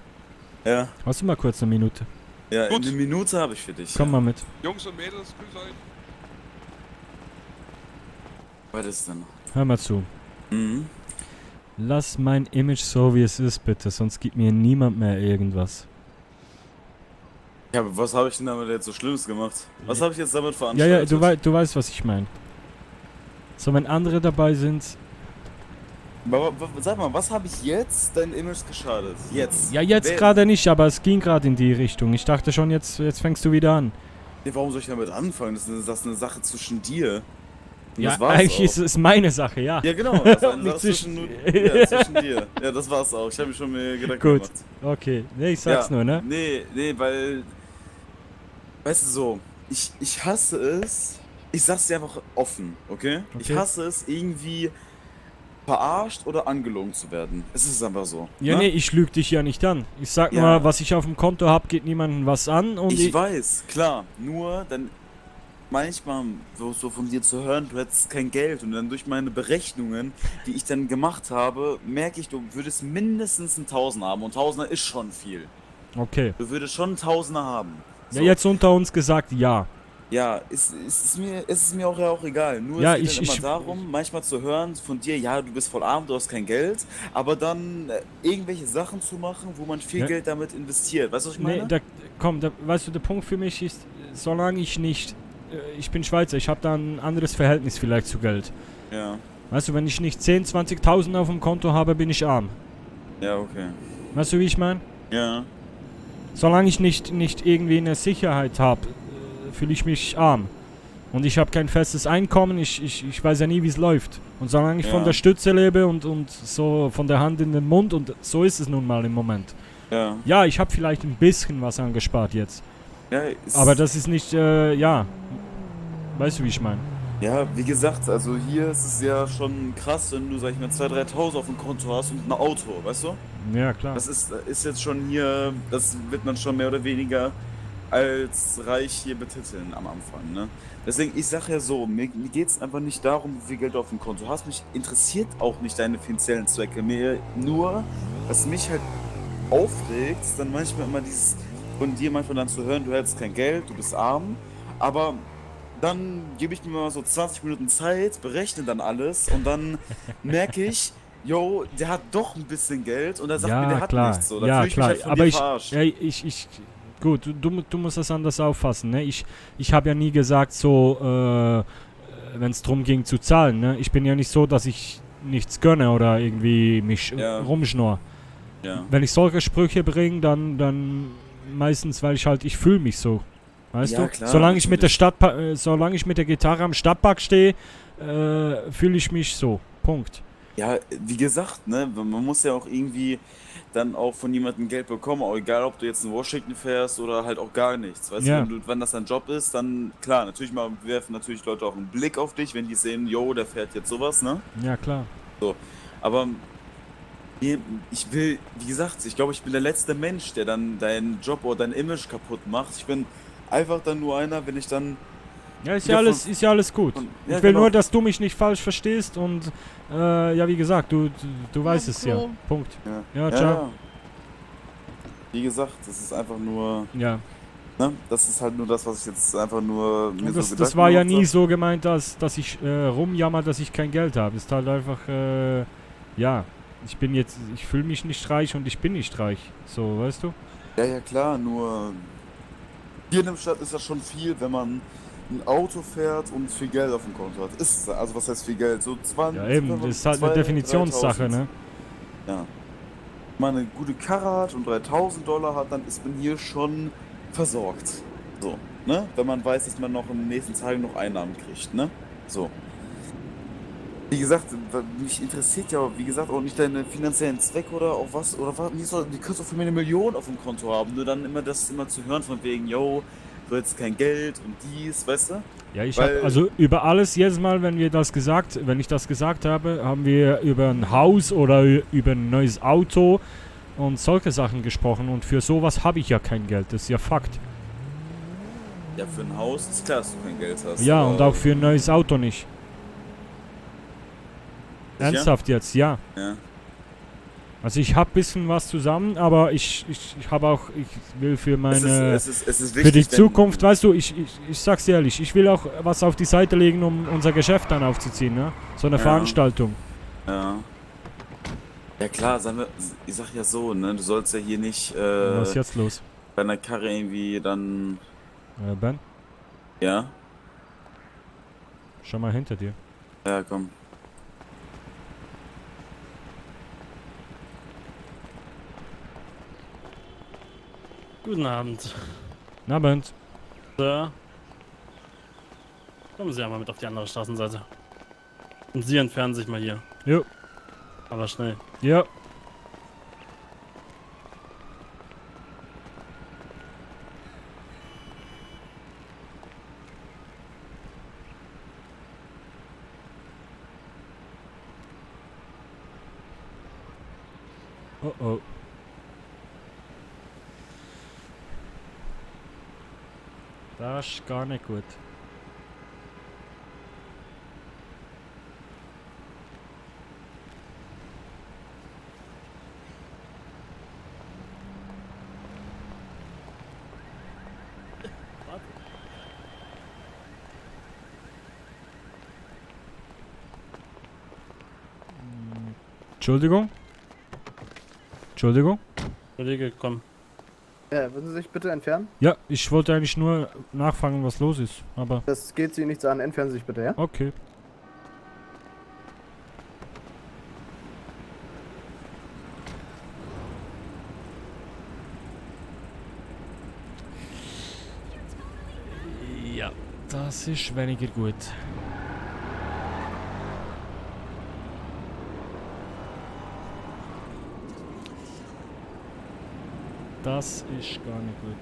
Ja. Hast du mal kurz eine Minute? Ja, eine Minute habe ich für dich. Komm mal mit. Jungs und Mädels, grüß euch. Was ist denn? Hör mal zu. Mhm. Lass mein Image so, wie es ist, bitte. Sonst gibt mir niemand mehr irgendwas. Ja, aber was habe ich denn damit jetzt so Schlimmes gemacht? Was habe ich jetzt damit Ja, veranstaltet? du weißt, was ich meine. So, wenn andere dabei sind... Sag mal, was habe ich jetzt dein Image geschadet? Jetzt? Ja, jetzt gerade nicht, aber es ging gerade in die Richtung. Ich dachte schon, jetzt fängst du wieder an. Nee, warum soll ich damit anfangen? Das ist eine Sache zwischen dir. Und Ja, das war's eigentlich auch. ist es meine Sache, ja. Ja, genau. Das ist eine Nicht Sache zwischen dir. Ja, das war's auch. Ich habe mir schon mehr Gedanken Gut, gemacht. okay. Nee, ich sag's nur, ne? Nee, weil... Weißt du so, ich hasse es... Ich sag's dir einfach offen, okay? Ich Okay. hasse es, irgendwie verarscht oder angelogen zu werden. Es ist einfach so. Ja, ne? nee, ich lüge dich ja nicht an. Ich sag Ja. nur, was ich auf dem Konto habe, geht niemandem was an. Und Ich weiß, klar. Nur dann manchmal so von dir zu hören, du hättest kein Geld und dann durch meine Berechnungen, die ich dann gemacht habe, merke ich, du würdest mindestens einen Tausender haben und Tausender ist schon viel. Okay. Du würdest schon einen Tausender haben. Ja, jetzt unter uns gesagt, ja. Ja, ist mir auch egal. Nur Ja, es geht dann ich- immer darum, manchmal zu hören von dir, ja, du bist voll arm, du hast kein Geld, aber dann irgendwelche Sachen zu machen, wo man viel Ja. Geld damit investiert. Weißt du, was ich meine? Nee, weißt du, der Punkt für mich ist, solange ich nicht... Ich bin Schweizer, ich habe da ein anderes Verhältnis vielleicht zu Geld. Ja. Weißt du, wenn ich nicht 10.000, 20.000 auf dem Konto habe, bin ich arm. Ja, okay. Weißt du, wie ich meine? Ja. Solange ich nicht irgendwie eine Sicherheit habe, fühle ich mich arm. Und ich habe kein festes Einkommen, ich weiß ja nie, wie es läuft. Und solange ich von Ja. der Stütze lebe und so von der Hand in den Mund, und so ist es nun mal im Moment. Ja. Ja, ich habe vielleicht ein bisschen was angespart jetzt. Ja, Aber das ist nicht, ja. Weißt du, wie ich meine? Ja, wie gesagt, also hier ist es ja schon krass, wenn du, sag ich mal, 2.000, 3.000 auf dem Konto hast und ein Auto, weißt du? Ja, klar. Das ist jetzt schon hier, das wird man schon mehr oder weniger als reich hier betiteln am Anfang, ne? Deswegen, ich sag ja so, mir geht's einfach nicht darum, wie viel Geld du auf dem Konto hast. Mich interessiert auch nicht deine finanziellen Zwecke. Mir nur, was mich halt aufregt, ist dann manchmal immer dieses von dir manchmal dann zu hören, du hättest kein Geld, du bist arm, aber dann gebe ich mir mal so 20 Minuten Zeit, berechne dann alles und dann merke ich, yo, der hat doch ein bisschen Geld und er sagt mir, der hat nichts. So. Da ja, fühle ich klar. mich halt von Aber dir ich, verarscht. ja, gut, du musst das anders auffassen, ne? Ich habe ja nie gesagt so, wenn es drum ging zu zahlen, ne? Ich bin ja nicht so, dass ich nichts gönne oder irgendwie mich rumschnurr. Ja. Wenn ich solche Sprüche bringe, dann meistens, weil ich fühle mich so. Weißt Ja, du? klar, Solange ich mit der solange ich mit der Gitarre am Stadtpark stehe, fühle ich mich so. Punkt. Ja, wie gesagt, ne, man muss ja auch irgendwie dann auch von jemandem Geld bekommen, auch egal, ob du jetzt in Washington fährst oder halt auch gar nichts. Weißt Ja. du, wenn das dein Job ist, dann klar, natürlich werfen natürlich Leute auch einen Blick auf dich, wenn die sehen, yo, der fährt jetzt sowas, ne? Ja, klar. So, aber ich will, wie gesagt, ich glaube, ich bin der letzte Mensch, der dann deinen Job oder dein Image kaputt macht. Ich bin einfach dann nur einer, wenn ich dann... Ja, ist wieder ja alles gut. ja, Ich will genau. nur, dass du mich nicht falsch verstehst und ja, wie gesagt, du weißt es ja. Punkt. Ja, ciao. Wie gesagt, das ist einfach nur... Ja. Ne? Das ist halt nur das, was ich jetzt einfach nur mir Das, so das Gedanken war ja gemacht nie hab. so gemeint, dass ich rumjammer, dass ich kein Geld habe. Ist halt einfach, ja, ich fühle mich nicht reich und ich bin nicht reich. So, weißt du? Ja, klar, nur hier in der Stadt ist das schon viel, wenn man ein Auto fährt und viel Geld auf dem Konto hat. Ist, also was heißt viel Geld? So 20, Ja, eben, das ist halt eine Definitionssache, 3.000. ne? Ja. Wenn man eine gute Karre hat und $3.000 hat, dann ist man hier schon versorgt. So, ne? Wenn man weiß, dass man noch in den nächsten Tagen noch Einnahmen kriegt, ne? So. Wie gesagt, mich interessiert ja, wie gesagt, auch nicht deine finanziellen Zwecke oder auch was, oder was, die kannst du für mir 1 Million auf dem Konto haben, nur dann immer zu hören von wegen, yo, du hättest kein Geld und dies, weißt du? Ja, ich habe also über alles jedes Mal, wenn ich das gesagt habe, haben wir über ein Haus oder über ein neues Auto und solche Sachen gesprochen und für sowas habe ich ja kein Geld, das ist ja Fakt. Ja, für ein Haus ist klar, dass du kein Geld hast. Ja, und auch für ein neues Auto nicht. Sicher? Ernsthaft jetzt, ja. Ja. Also ich habe ein bisschen was zusammen, aber ich habe auch, ich will für meine, Es ist für wichtig, die Zukunft, weißt du, ich sag's dir ehrlich, ich will auch was auf die Seite legen, um unser Geschäft dann aufzuziehen, ne? So eine Veranstaltung. Ja. Ja klar, ich sag ja so, ne, du sollst ja hier nicht, Was ist jetzt los? bei einer Karre irgendwie dann, Ben, ja? schau mal hinter dir. Ja, komm. Guten Abend. Guten Abend. Sir. Kommen Sie einmal mit auf die andere Straßenseite. Und Sie entfernen sich mal hier. Jo. Aber schnell. Ja. Oh oh. Das ist gar nicht gut. Entschuldigung? Entschuldigung? Kollege, komm. Ja, würden Sie sich bitte entfernen? Ja, ich wollte eigentlich nur nachfragen, was los ist, aber... Das geht Sie nichts an. Entfernen Sie sich bitte, ja? Okay. Ja, das ist weniger gut. Das ist gar nicht gut.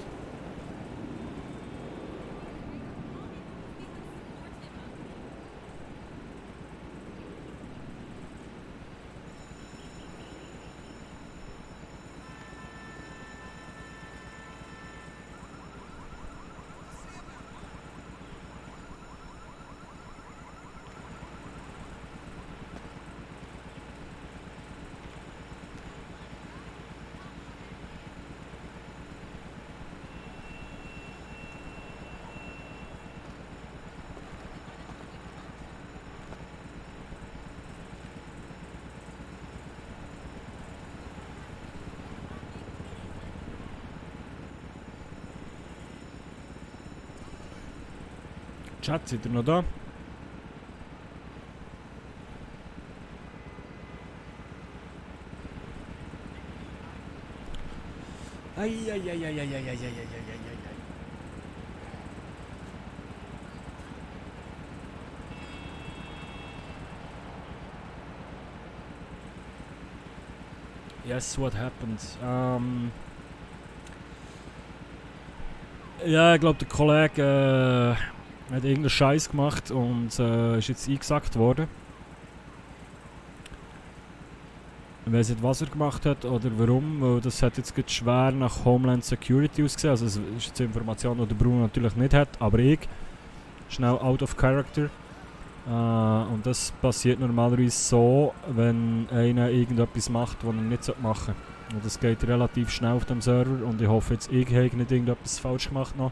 Schatz, seid ihr noch da? Yes, what happened? Ja, ich glaube, der Kollege hat irgendeinen Scheiß gemacht und ist jetzt eingesackt worden. Ich weiß nicht, was er gemacht hat oder warum, weil das hat jetzt schwer nach Homeland Security ausgesehen. Also es ist jetzt eine Information, die der Bruno natürlich nicht hat, aber ich. Schnell out of character. Und das passiert normalerweise so, wenn einer irgendetwas macht, was er nicht machen sollte. Und das geht relativ schnell auf dem Server und ich hoffe jetzt, ich habe nicht irgendetwas falsch gemacht noch.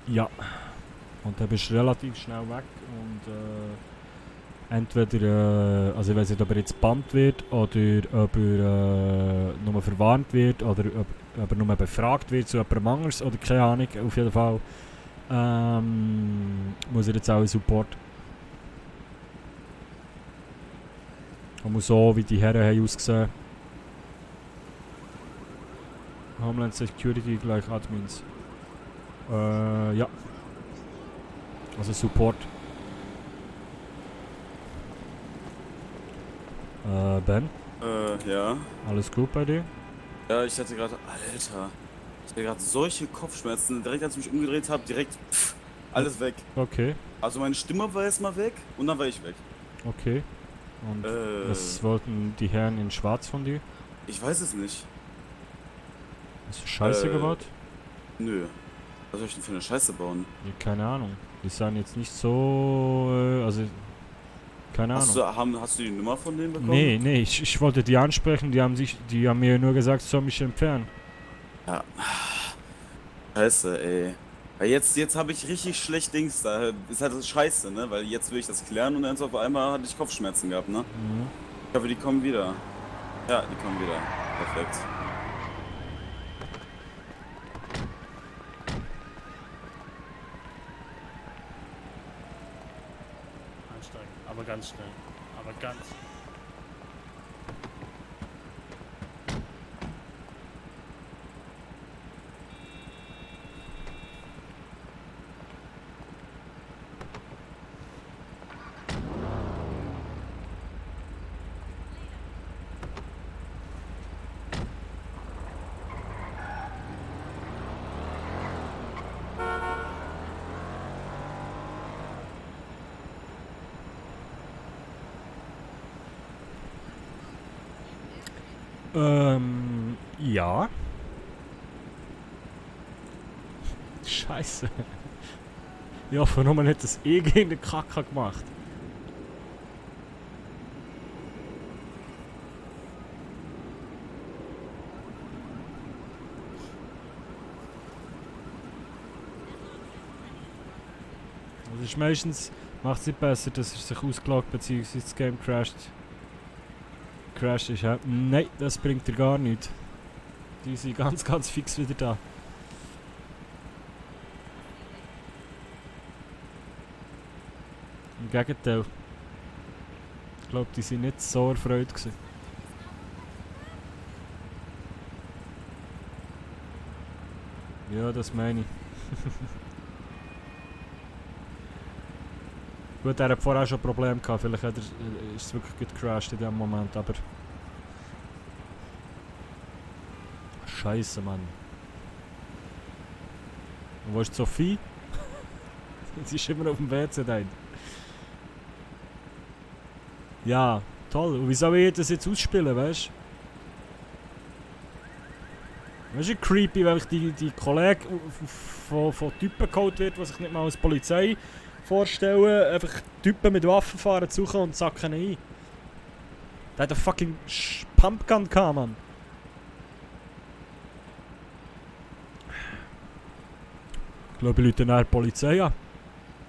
Ja. Und dann bist du relativ schnell weg und entweder, also ich weiß nicht, ob er jetzt gebannt wird oder ob er nur verwarnt wird oder ob er nur befragt wird zu jemandem anderes oder keine Ahnung, auf jeden Fall muss er jetzt auch in Support. Und so wie die Herren haben ausgesehen. Homeland Security gleich Admins. Ja. Also Support. Ben? Ja. Alles gut bei dir? Ja, ich hatte gerade, Alter, ich hatte gerade solche Kopfschmerzen. Direkt als ich mich umgedreht habe, direkt alles weg. Okay. Also meine Stimme war erstmal weg und dann war ich weg. Okay. Und was wollten die Herren in Schwarz von dir? Ich weiß es nicht. Hast du Scheiße gebaut? Nö. Was soll ich denn für eine Scheiße bauen? Ja, keine Ahnung. Die sahen jetzt nicht so, also keine Ahnung. Hast du die Nummer von denen bekommen? Nee, ich wollte die ansprechen, die haben mir nur gesagt, ich soll mich entfernen. Ja. Scheiße, ey. Weil jetzt habe ich richtig schlecht Dings da. Ist halt das Scheiße, ne? Weil jetzt will ich das klären und dann auf einmal hatte ich Kopfschmerzen gehabt, ne? Mhm. Ich hoffe, die kommen wieder. Ja, die kommen wieder. Perfekt. Einsteigen, aber ganz schnell. Aber ganz. Ja. Scheiße. Ich hoffe nur, man hat das gegen den Kacker gemacht. Das ist meistens, macht es nicht besser, dass es sich ausgeloggt bzw. das Game crasht. Crash ist ja. Nein, das bringt dir gar nichts. Die sind ganz fix wieder da. Im Gegenteil. Ich glaube, die sind nicht so erfreut gewesen. Ja, das meine ich. Gut, er hat vorher auch schon Probleme gehabt, vielleicht ist es wirklich gut gecrashed in dem Moment, aber... Scheiße, Mann. Und wo ist Sophie? Sie ist immer auf dem WC da. Ja, toll. Und wie soll ich das jetzt ausspielen, weißt du? Das ist creepy, wenn ich die Kollegen von Typen geholt wird, die sich nicht mal als Polizei vorstellen, einfach Typen mit Waffen fahren suchen und sacken ein. Der hat einen fucking Pumpgun gehabt, Mann. Ich glaube, ich rufe dann die Polizei an.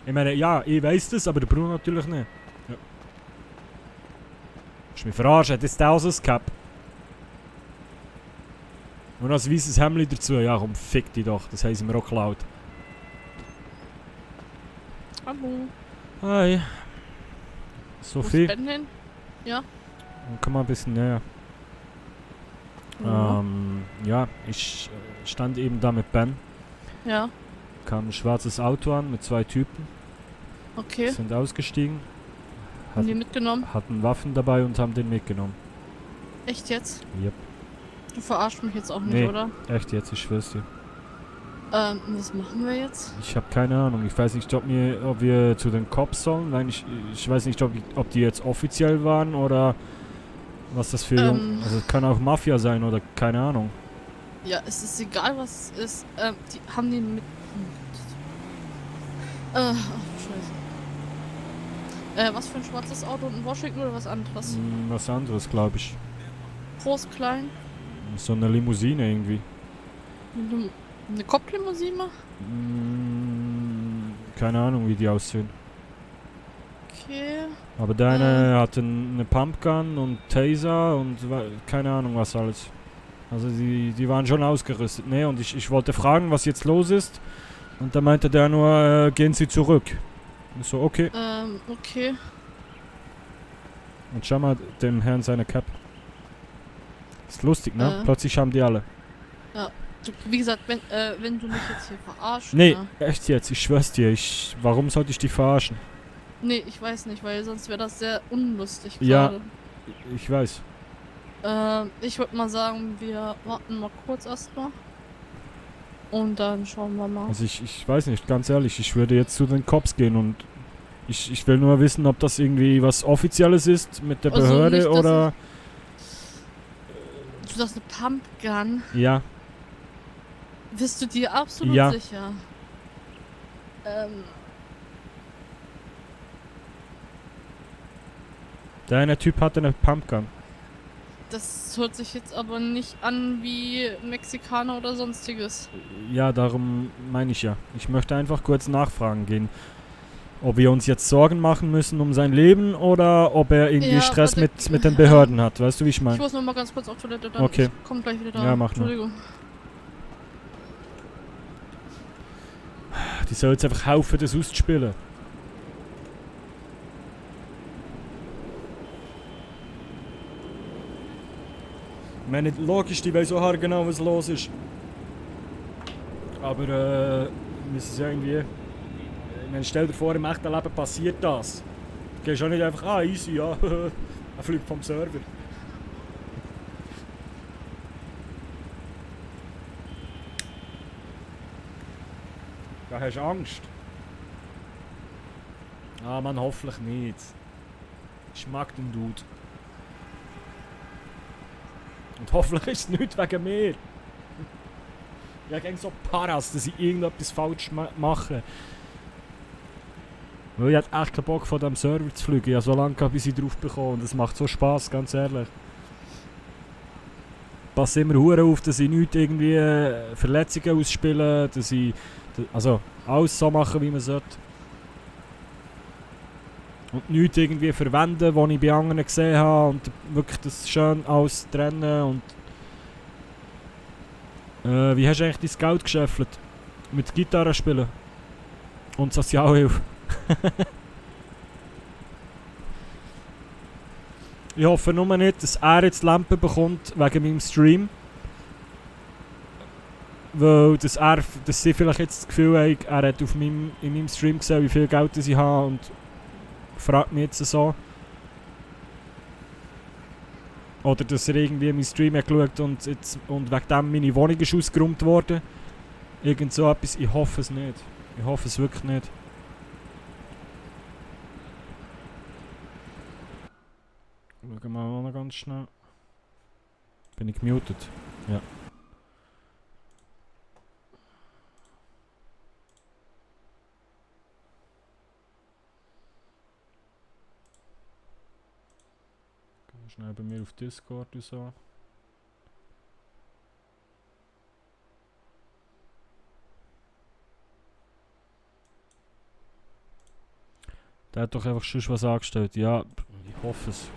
Ich meine, ja, ich weiss das, aber der Bruno natürlich nicht. Ja. Willst du mich verarschen? Hat jetzt der auch so ein Cap? Und noch ein weißes Hemd dazu. Ja, komm, fick dich doch. Das haben sie mir auch geklaut. Hallo. Hi. Sophie. Wo ist Ben hin? Ja. Komm mal ein bisschen näher. Ja. Ja, ich stand eben da mit Ben. Ja. Kam ein schwarzes Auto an mit zwei Typen. Okay. Sind ausgestiegen. Haben die mitgenommen? Hatten Waffen dabei und haben den mitgenommen. Echt jetzt? Yep. Du verarschst mich jetzt auch nicht, Nee, oder? echt jetzt, ich schwör's dir. Was machen wir jetzt? Ich habe keine Ahnung. Ich weiß nicht, ob wir zu den Cops sollen. Nein, ich weiß nicht, ob die jetzt offiziell waren oder was das für... Also es kann auch Mafia sein oder keine Ahnung. Ja, es ist egal, was es ist. Die haben den mit... Scheiße. Was für ein schwarzes Auto in Washington oder was anderes? Was anderes, glaube ich. Groß, klein? So eine Limousine irgendwie. Eine Kopplimousine? Keine Ahnung, wie die aussehen. Okay. Aber deine hat eine Pumpgun und Taser und keine Ahnung was alles. Also die waren schon ausgerüstet. Ne, und ich wollte fragen, was jetzt los ist. Und da meinte der nur, gehen Sie zurück. Und so, okay. Okay. Und schau mal dem Herrn seine Cap. Ist lustig, ne? Plötzlich haben die alle. Ja. Wie gesagt, wenn du mich jetzt hier verarschst. Nee, ne? echt jetzt, ich schwör's dir. Warum sollte ich die verarschen? Nee, ich weiß nicht, weil sonst wäre das sehr unlustig Ja, gerade. ich weiß. Ich würde mal sagen, wir warten mal kurz erstmal. Und dann schauen wir mal. Also ich weiß nicht, ganz ehrlich, ich würde jetzt zu den Cops gehen und ich will nur wissen, ob das irgendwie was Offizielles ist mit der Also Behörde nicht, oder... Du sagst eine Pumpgun. Ja. Bist du dir absolut Ja. sicher? Der eine Typ hatte eine Pumpgun. Das hört sich jetzt aber nicht an wie Mexikaner oder sonstiges. Ja, darum meine ich ja. Ich möchte einfach kurz nachfragen gehen. Ob wir uns jetzt Sorgen machen müssen um sein Leben oder ob er irgendwie Ja, Stress warte, mit den Behörden hat. Weißt du, wie ich Ich meine? muss noch mal ganz kurz auf Toilette, dann Okay. ich komm gleich wieder da. Ja, mach nur. Entschuldigung. Die soll jetzt einfach haufen, das auszuspielen. Ich meine, logisch, die weiß auch genau, was los ist. Aber wir müssen es ja irgendwie... Ich meine, stell dir vor, im echten Leben passiert das. Du gehst auch nicht einfach, easy, ja, er fliegt vom Server. Da hast du Angst. Ah, man, hoffentlich nicht. Ich mag den Dude. Und hoffentlich ist es nicht wegen mir. Ich habe so Paras, dass ich irgendetwas falsch mache. Weil ich hatte echt keinen Bock, von diesem Server zu fliegen. Ich habe so lange gehabt, bis ich drauf bekomme. Und es macht so Spass, ganz ehrlich. Ich passe immer hure auf, dass ich nicht irgendwie Verletzungen ausspiele, dass ich... Also, alles so machen, wie man sollte. Und nichts irgendwie verwenden, was ich bei anderen gesehen habe. Und wirklich das schön alles trennen. Und wie hast du eigentlich dein Geld geschäffelt? Mit Gitarre spielen? Und Sozialhilfe? Ich hoffe nur nicht, dass er jetzt Lampen bekommt wegen meinem Stream. Weil dass sie vielleicht jetzt das Gefühl haben, er hat in meinem Stream gesehen, wie viel Geld ich habe und fragt mich jetzt so. Oder dass er irgendwie meinen Stream hat geschaut und wegen dem meine Wohnung ist ausgeräumt worden. Irgend so etwas. Ich hoffe es nicht. Ich hoffe es wirklich nicht. Schauen wir mal noch ganz schnell. Bin ich gemutet? Ja. Schnell bei mir auf Discord und so. Der hat doch einfach schon was angestellt. Ja, ich hoffe es.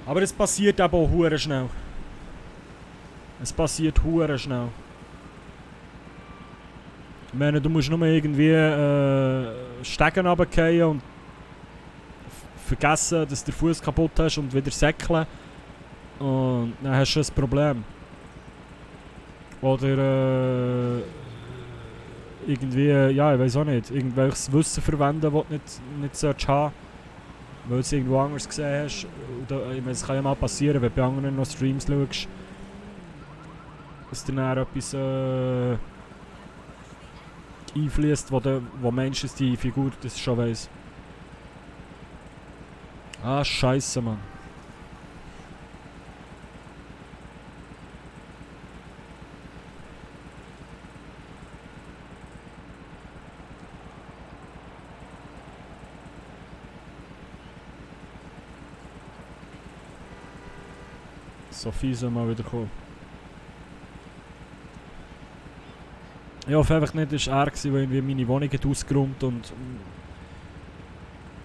Aber es passiert aber auch hure schnell. Es passiert hure schnell. Ich meine, du musst nur irgendwie Stegen runterfallen und vergessen, dass du den Fuß kaputt hast und wieder säckeln. Und dann hast du ein Problem. Oder irgendwie, ja, ich weiß auch nicht, irgendwelches Wissen verwenden, das du nicht solltest haben, weil du es irgendwo anders gesehen hast. Oder, ich meine, es kann ja mal passieren, wenn du bei anderen noch Streams schaust, dass dir dann etwas einfließt, wo meinst, dass die Figur das schon weiss. Ah, scheiße, Mann. Sophie soll mal wieder kommen. Ich hoffe einfach nicht, dass er war, der irgendwie meine Wohnung hat ausgeräumt und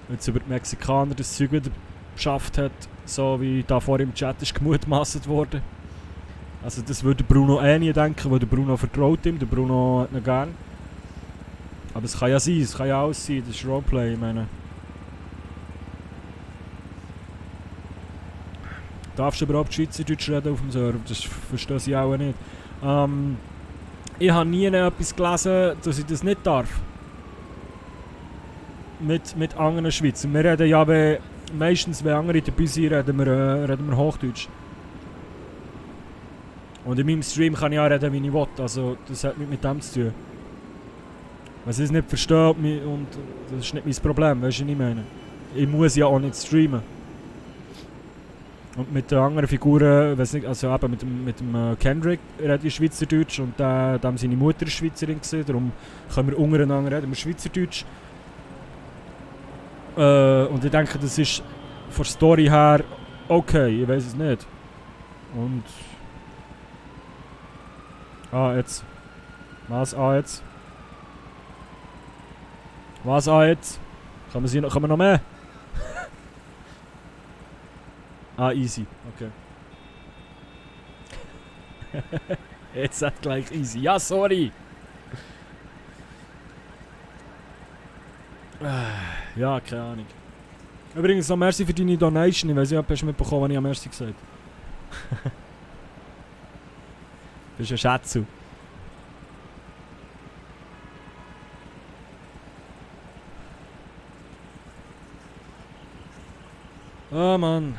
jetzt über die Mexikaner das Zeug wieder geschafft hat, so wie da vorher im Chat ist gemutmaßt worden. Also das würde Bruno nie denken, weil der Bruno vertraut ihm, der Bruno hat ihn gern. Aber es kann ja sein, es kann ja alles sein, das ist Roleplay, ich meine. Darfst du überhaupt Schweizerdeutsch reden auf dem Server? Das verstehe ich auch nicht. Ich habe nie etwas gelesen, dass ich das nicht darf. Mit anderen Schweizern. Wir reden ja meistens, wenn andere dabei sind, reden wir Hochdeutsch. Und in meinem Stream kann ich auch reden, wie ich will. Also das hat mit dem zu tun. Wenn sie es nicht versteht, und das ist nicht mein Problem, weißt du, was ich meine? Ich muss ja auch nicht streamen. Und mit den anderen Figuren, weiß nicht, also eben mit dem Kendrick rede ich Schweizerdeutsch und dem seine Mutter ist Schweizerin gewesen, darum können wir untereinander reden, Schweizerdeutsch. Und ich denke, das ist von der Story her okay, ich weiß es nicht. Und... jetzt. Was jetzt? Was jetzt? Kann man noch mehr? Easy, okay. Jetzt sagt gleich easy. Ja, sorry! Ja, keine Ahnung. Übrigens noch merci für deine Donation. Ich weiß nicht, ob du mitbekommen hast, wenn ich am merci gesagt habe. Du bist ein Schätzel. Oh Mann.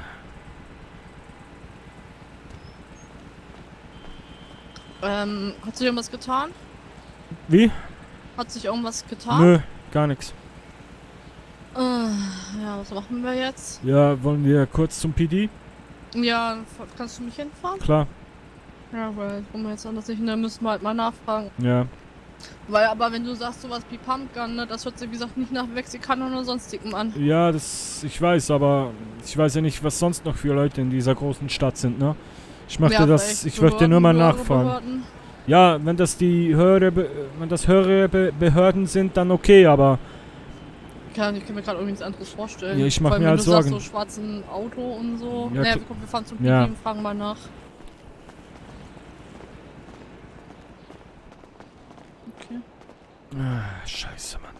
Hat sich irgendwas getan? Wie? Hat sich irgendwas getan? Nö, gar nichts. Ja, was machen wir jetzt? Ja, wollen wir kurz zum PD? Ja, kannst du mich hinfahren? Klar. Ja, weil kommen wir jetzt anders nicht hin, dann müssen wir halt mal nachfragen. Ja. Weil, aber wenn du sagst sowas wie Pumpgun, ne, das hört sich wie gesagt nicht nach Mexikanern oder sonstigem an. Ja, ich weiß, aber ich weiß ja nicht, was sonst noch für Leute in dieser großen Stadt sind, ne? Ich möchte ich möchte nur mal nachfragen. Ja, wenn das höhere Behörden sind, dann okay, aber... Ich kann mir gerade irgendwie nichts anderes vorstellen. Ja, ich mach mir halt Sorgen. Wenn du sagst, so schwarzen Auto und so. Ja, naja, wir fahren zum PD und fragen mal nach. Okay. Scheiße, Mann.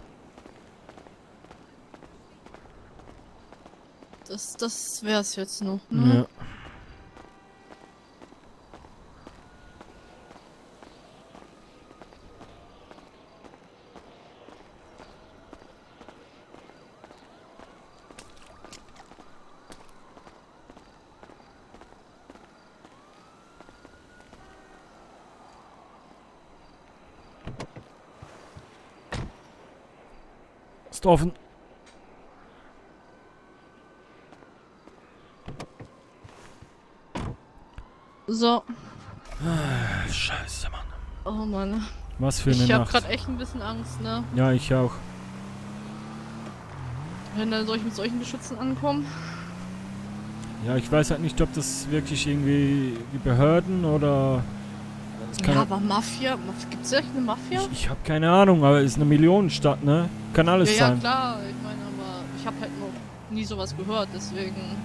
Das wär's jetzt noch, ne? Ja. Ist offen. So. Scheiße, Mann. Oh Mann. Was für eine Nacht. Ich hab grad echt ein bisschen Angst, ne? Ja, ich auch. Wenn dann mit solchen Geschützen ankommen. Ja, ich weiß halt nicht, ob das wirklich irgendwie die Behörden oder... Ja, aber Mafia? Gibt's ja eine Mafia? Ich habe keine Ahnung, aber es ist eine Millionenstadt, ne? Kann alles sein. Ja, klar. Ich meine, aber ich habe halt noch nie sowas gehört, deswegen...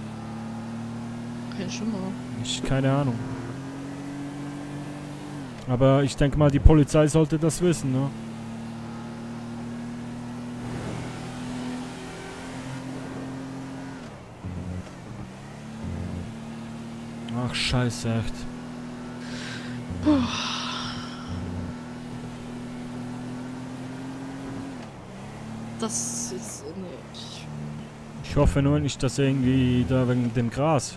Kein Schimmer. Keine Ahnung. Aber ich denke mal, die Polizei sollte das wissen, ne? Ach, scheiße, echt. Puh. Das ist nicht... Ich hoffe nur nicht, dass irgendwie da wegen dem Gras.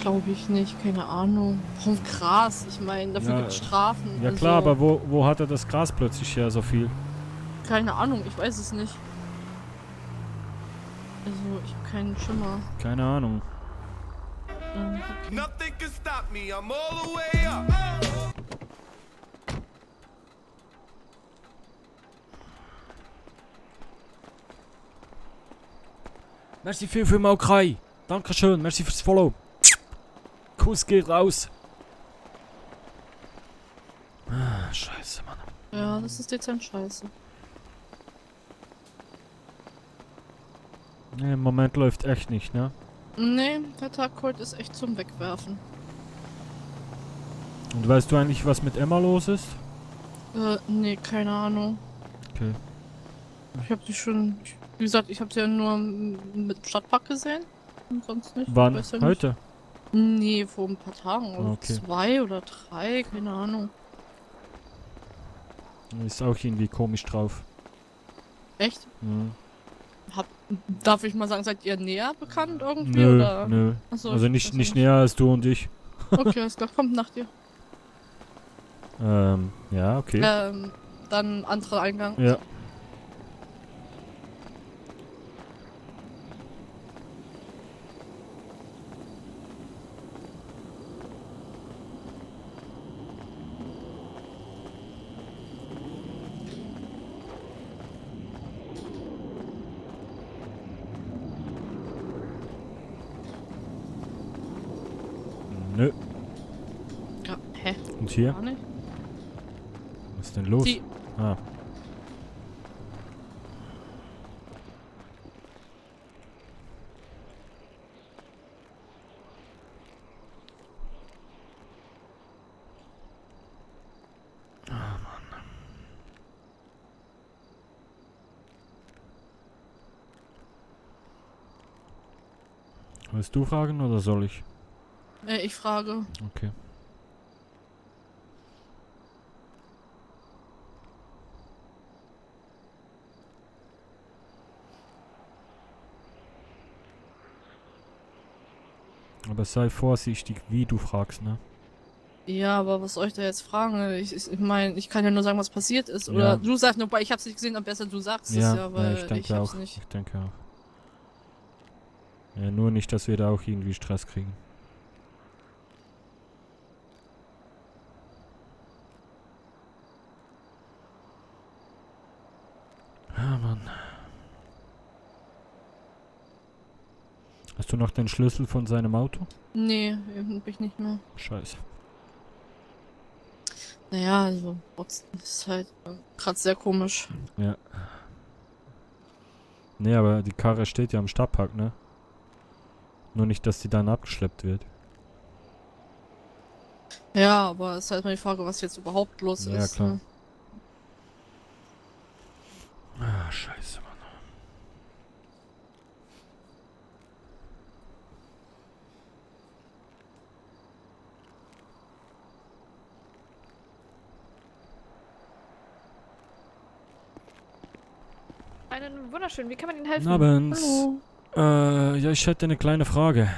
Glaube ich nicht, keine Ahnung. Warum Gras? Ich meine, dafür gibt es Strafen. Ja klar, aber wo hat er das Gras plötzlich her so viel? Keine Ahnung, ich weiß es nicht. Also, ich habe keinen Schimmer. Keine Ahnung. Nothing can stop me, I'm all the way up. Merci viel mal, Kai. Dankeschön, merci fürs Follow. Kuss geht raus. Ah, scheiße, Mann. Ja, das ist dezent scheiße. Nee, im Moment läuft echt nicht, ne? Nee, der Tag heute ist echt zum Wegwerfen. Und weißt du eigentlich, was mit Emma los ist? Nee, keine Ahnung. Okay. Ich hab die schon, wie gesagt, ich hab sie ja nur mit dem Stadtpark gesehen. Und sonst nicht. Wann? Weiß ja nicht. Heute? Nee, vor ein paar Tagen. Oder Okay. 2 oder 3, keine Ahnung. Ist auch irgendwie komisch drauf. Echt? Mhm. Darf ich mal sagen, seid ihr näher bekannt irgendwie? Nö, oder? nö. Achso, Also ich nicht weiß nicht näher als du und ich. Okay, alles klar, kommt nach dir. Ja, okay. Dann anderer Eingang. Ja. Nö. Ja, hä? Und hier? Gar nicht. Was ist denn los? Die- Ah. Ah, Mann. Willst du fragen oder soll ich? Ich frage. Okay. Aber sei vorsichtig, wie du fragst, ne? Ja, aber was soll ich da jetzt fragen? Ich meine, ich kann ja nur sagen, was passiert ist. Oder Ja. du sagst nur, weil ich hab's nicht gesehen, am besser du sagst es Ja, ja, weil ich denke ich hab's auch. nicht. Ich denke auch. Ja, nur nicht, dass wir da auch irgendwie Stress kriegen. Ah, Mann. Hast du noch den Schlüssel von seinem Auto? Nee, eben hab ich nicht mehr. Scheiße. Naja, also, das ist halt gerade sehr komisch. Ja. Nee, aber die Karre steht ja am Stadtpark, ne? Nur nicht, dass die dann abgeschleppt wird. Ja, aber es ist halt mal die Frage, was jetzt überhaupt los Ja, ist. klar. Ne? Ah, scheiße, Mann. Einen wunderschönen. Wie kann man Ihnen helfen? Guten Abend. Hallo. Ja, ich hätte eine kleine Frage.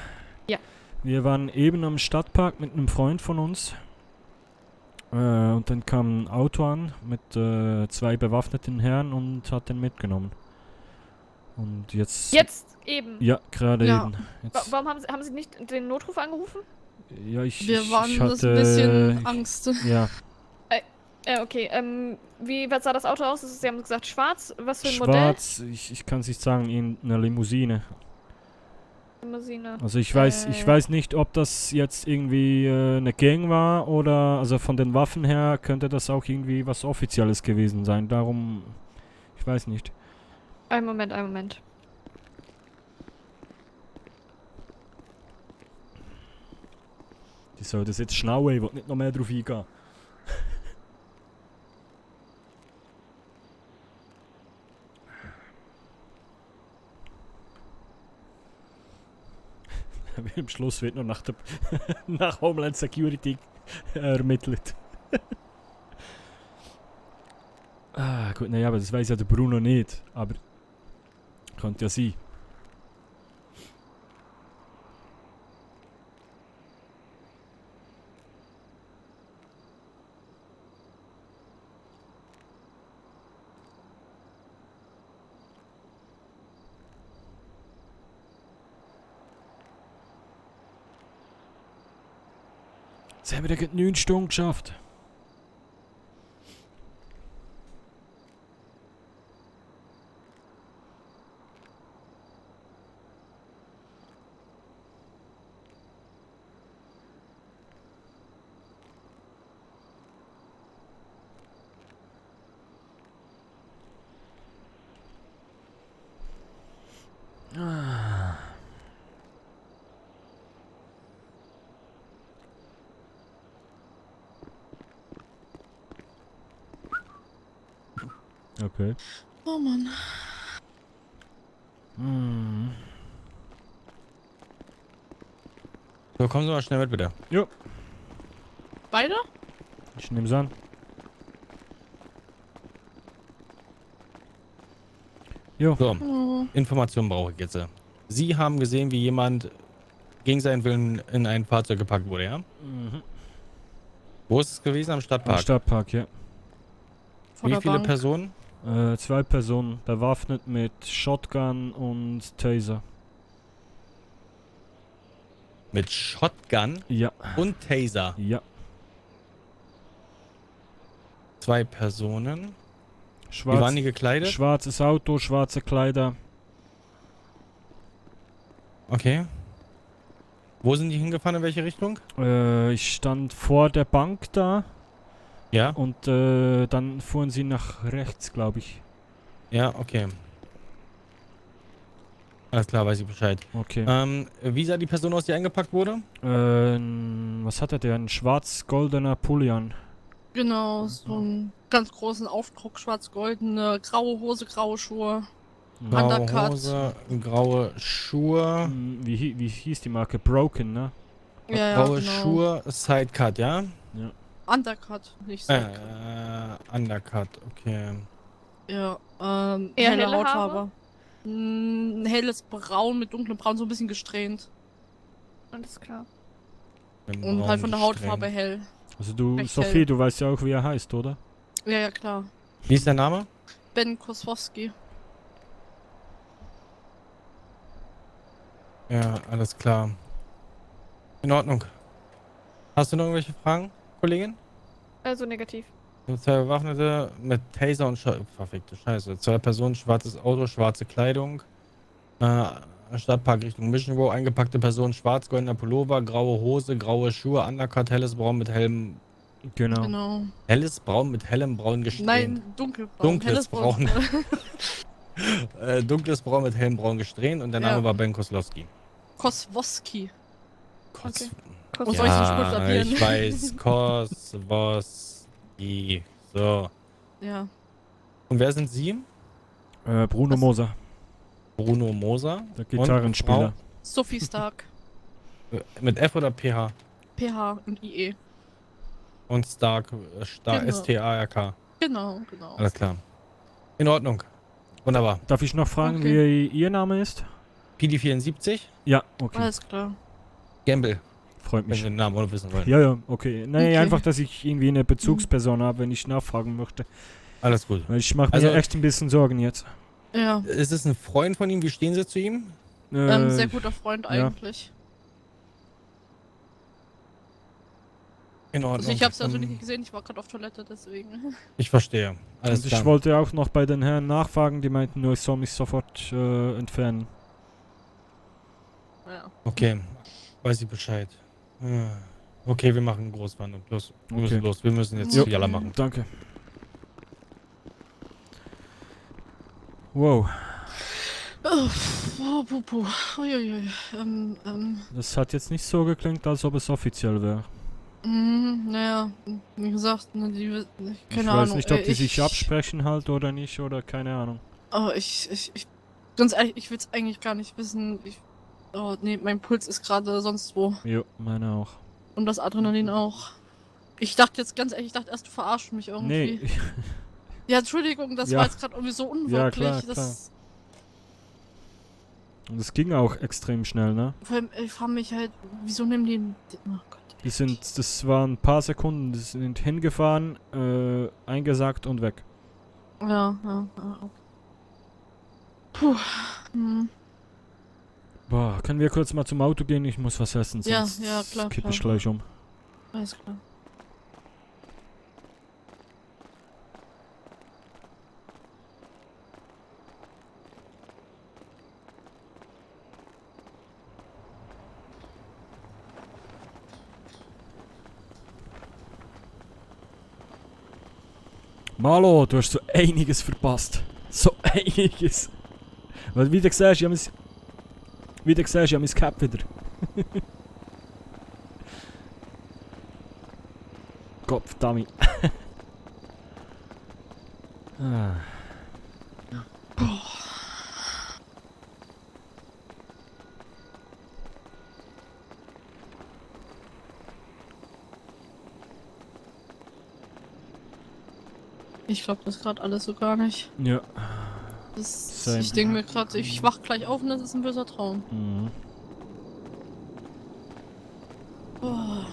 Ja. Wir waren eben am Stadtpark mit einem Freund von uns. Und dann kam ein Auto an mit 2 bewaffneten Herren und hat den mitgenommen. Und jetzt... Jetzt eben? Ja, gerade Ja. eben. Jetzt, Warum haben Sie nicht den Notruf angerufen? ja, Wir ich waren hatte... das ein bisschen Angst. Ja, Okay. Was sah das Auto aus? Sie haben gesagt schwarz. Was für ein Modell? schwarz, ich kann es nicht sagen, in einer Limousine. Limousine. Also ich weiß nicht, ob das jetzt irgendwie eine Gang war oder, also von den Waffen her könnte das auch irgendwie was Offizielles gewesen sein. Darum, ich weiß nicht. Einen Moment. Die soll das jetzt schnell, ich will nicht noch mehr drauf eingehen. Am Schluss wird noch nach Homeland Security ermittelt. Gut, naja, aber das weiß ja der Bruno nicht. Aber könnte ja sein. Jetzt haben wir gerade 9 Stunden geschafft. Okay. Oh Mann. Hm. So, kommen Sie mal schnell mit, bitte. Jo. Beide? Ich nehm's an. Jo. So, Oh. Informationen brauche ich jetzt. Sie haben gesehen, wie jemand gegen seinen Willen in ein Fahrzeug gepackt wurde, ja? Mhm. Wo ist es gewesen? Am Stadtpark? Im Stadtpark, ja. Vor Wie der viele Bank. Personen? 2 Personen, bewaffnet mit Shotgun und Taser. Mit Shotgun Ja. und Taser. Ja. 2 Personen. Schwarz, Wie waren die gekleidet? Schwarzes Auto, schwarze Kleider. Okay. Wo sind die hingefahren? In welche Richtung? Ich stand vor der Bank da. Ja. Und dann fuhren sie nach rechts, glaube ich. Ja, okay. Alles klar, weiß ich Bescheid. Okay. Wie sah die Person aus, die eingepackt wurde? Was hatte der? Ein schwarz-goldener Pulli an. Genau, so einen ganz großen Aufdruck, schwarz-goldene, graue Hose, graue Schuhe. Graue Undercut. Hose, graue Schuhe. Wie hieß die Marke? Broken, ne? Ja, Graue genau. Schuhe, Sidecut, ja? Ja. Undercut, nicht so. Undercut, okay. Ja, Eher helle helle Hautfarbe. Haare? Ein helles Braun mit dunklem Braun, so ein bisschen gesträhnt. Alles klar. Und halt von der Hautfarbe hell. Also du, Recht Sophie, hell. du weißt ja auch, wie er heißt, oder? Ja, ja, klar. Wie ist der Name? Ben Kosowski. Ja, alles klar. In Ordnung. Hast du noch irgendwelche Fragen, Kollegin? Also negativ. 2 Bewaffnete mit Taser und verfickte Scheiße. 2 Personen, schwarzes Auto, schwarze Kleidung. Stadtpark Richtung Mission Row. Eingepackte Person, schwarz-goldener Pullover, graue Hose, graue Schuhe, Undercut, helles Braun mit hellem... Genau. Helles Braun mit hellem Braun gesträhnt. Nein, dunkelbraun. Dunkles Helles Braun. Dunkles Braun mit hellem Braun gesträhnt und der Name Ja. war Ben Koslowski. Koswowski. Okay. Was soll ich so buchstabieren? Ich weiß. Koslowski. So. Ja. Und wer sind Sie? Bruno Moser. Bruno Moser. Der Gitarrenspieler. Sophie Stark. Mit F oder PH? PH und IE. Und Stark. Genau. S-T-A-R-K. Genau. Alles klar. In Ordnung. Wunderbar. Darf ich noch fragen, Okay. wie Ihr Name ist? PD74? Ja, okay. Alles klar. Gamble. Freut Wenn mich. Sie den Namen auch wissen wollen. Ja, ja, okay. Nee, Okay. einfach, dass ich irgendwie eine Bezugsperson habe, wenn ich nachfragen möchte. Alles gut. Weil ich mache mir Also- echt ein bisschen Sorgen jetzt. Ja. Ist es ein Freund von ihm? Wie stehen Sie zu ihm? Sehr guter Freund ja. eigentlich. In Ordnung. Also ich hab's also nicht gesehen, ich war gerade auf Toilette, deswegen. Ich verstehe. Alles Und klar. ich wollte auch noch bei den Herren nachfragen, die meinten nur, ich soll mich sofort entfernen. Ja. Okay, weiß ich Bescheid. Okay, wir machen Großwarnung. Los, wir müssen Okay. los. Wir müssen jetzt Jo, Jalla machen. Danke. Wow, Oh, puh. Uiuiui. das hat jetzt nicht so geklingt, als ob es offiziell wäre. Naja, wie gesagt, ne, Ich keine weiß Ahnung. nicht, ob die sich absprechen halt oder nicht, oder keine Ahnung. Oh, ganz ehrlich, ich will's eigentlich gar nicht wissen. Oh, nee, mein Puls ist gerade sonst wo. Jo, meine auch. Und das Adrenalin auch. Ich dachte jetzt ganz ehrlich, erst du verarschst mich irgendwie. Nee. Ja, Entschuldigung, das Ja. war jetzt gerade irgendwie so unwirklich. Ja, klar. Und es ging auch extrem schnell, ne? Vor allem, ich frage mich halt, wieso nehmen die... Oh Gott. Das waren ein paar Sekunden, die sind hingefahren, eingesackt und weg. Ja. Puh. Boah, können wir kurz mal zum Auto gehen? Ich muss was essen, Ja, sonst ja, klar, kippe ich klar. gleich um. Alles klar. Malo, du hast so einiges verpasst. So einiges. Weil wie du siehst, ich habe mein Cap wieder. Kopf, Dummy. Ich glaube das gerade alles so gar nicht. Ja. Das, ich denke mir gerade, ich wach gleich auf und das ist ein böser Traum. Mhm. Oh.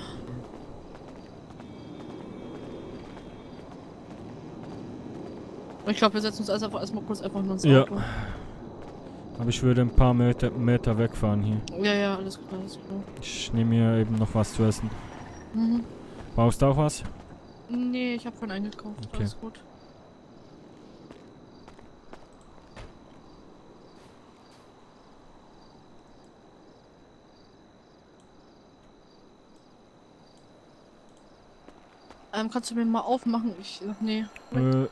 Ich glaube, wir setzen uns also erstmal kurz einfach nur ins Auto. Ja. Aber ich würde ein paar Meter wegfahren hier. Ja, alles klar, alles klar. Ich nehme mir eben noch was zu essen. Mhm. Brauchst du auch was? Nee, ich habe vorhin eingekauft. Okay. Alles gut. Kannst du mir mal aufmachen? Nee.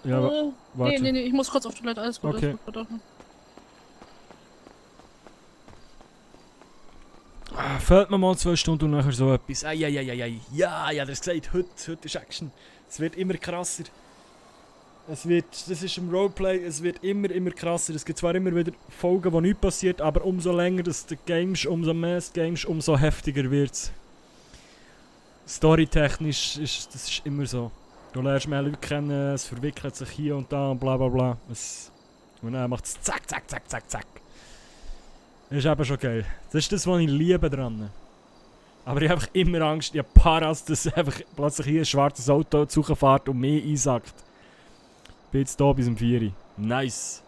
Ja, warte. Nee, ich muss kurz auf Toilette. Alles gut, Okay. alles gut. Fällt mir mal 2 Stunden und nachher so etwas. Eieieiei. Ja, ihr habt gesagt, heute ist Action. Es wird immer krasser. Das ist im Roleplay, es wird immer krasser. Es gibt zwar immer wieder Folgen, wo nichts passiert, aber umso länger du games, umso mehr games, umso heftiger wird's. Storytechnisch ist das immer so. Du lernst mehr Leute kennen, es verwickelt sich hier und da und bla bla bla. Und dann macht es zack. Das ist eben schon geil. Das ist das, was ich liebe dran. Aber ich habe einfach immer Angst, ich habe Paras, dass einfach plötzlich hier ein schwarzes Auto zufährt und mich einsackt. Ich bin jetzt hier bis um 4 Uhr. Nice.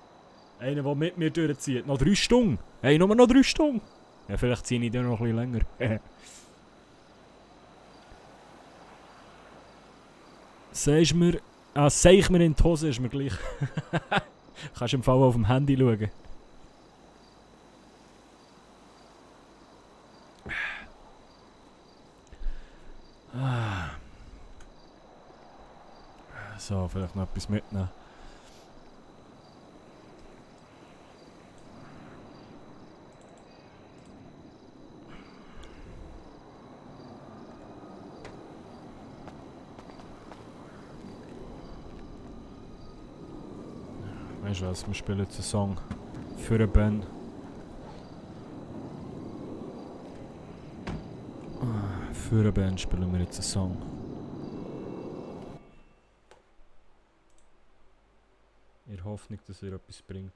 Einer, der mit mir durchzieht. Noch 3 Stunden. Hey, nur noch 3 Stunden. Ja, vielleicht ziehe ich den noch ein bisschen länger. Sag ich mir in die Hose, ist mir gleich. Kannst im Fall auf dem Handy schauen. So, vielleicht noch etwas mitnehmen. Weißt du was, wir spielen jetzt einen Song für eine Band. Für eine Band spielen wir jetzt einen Song. In der Hoffnung, dass er etwas bringt.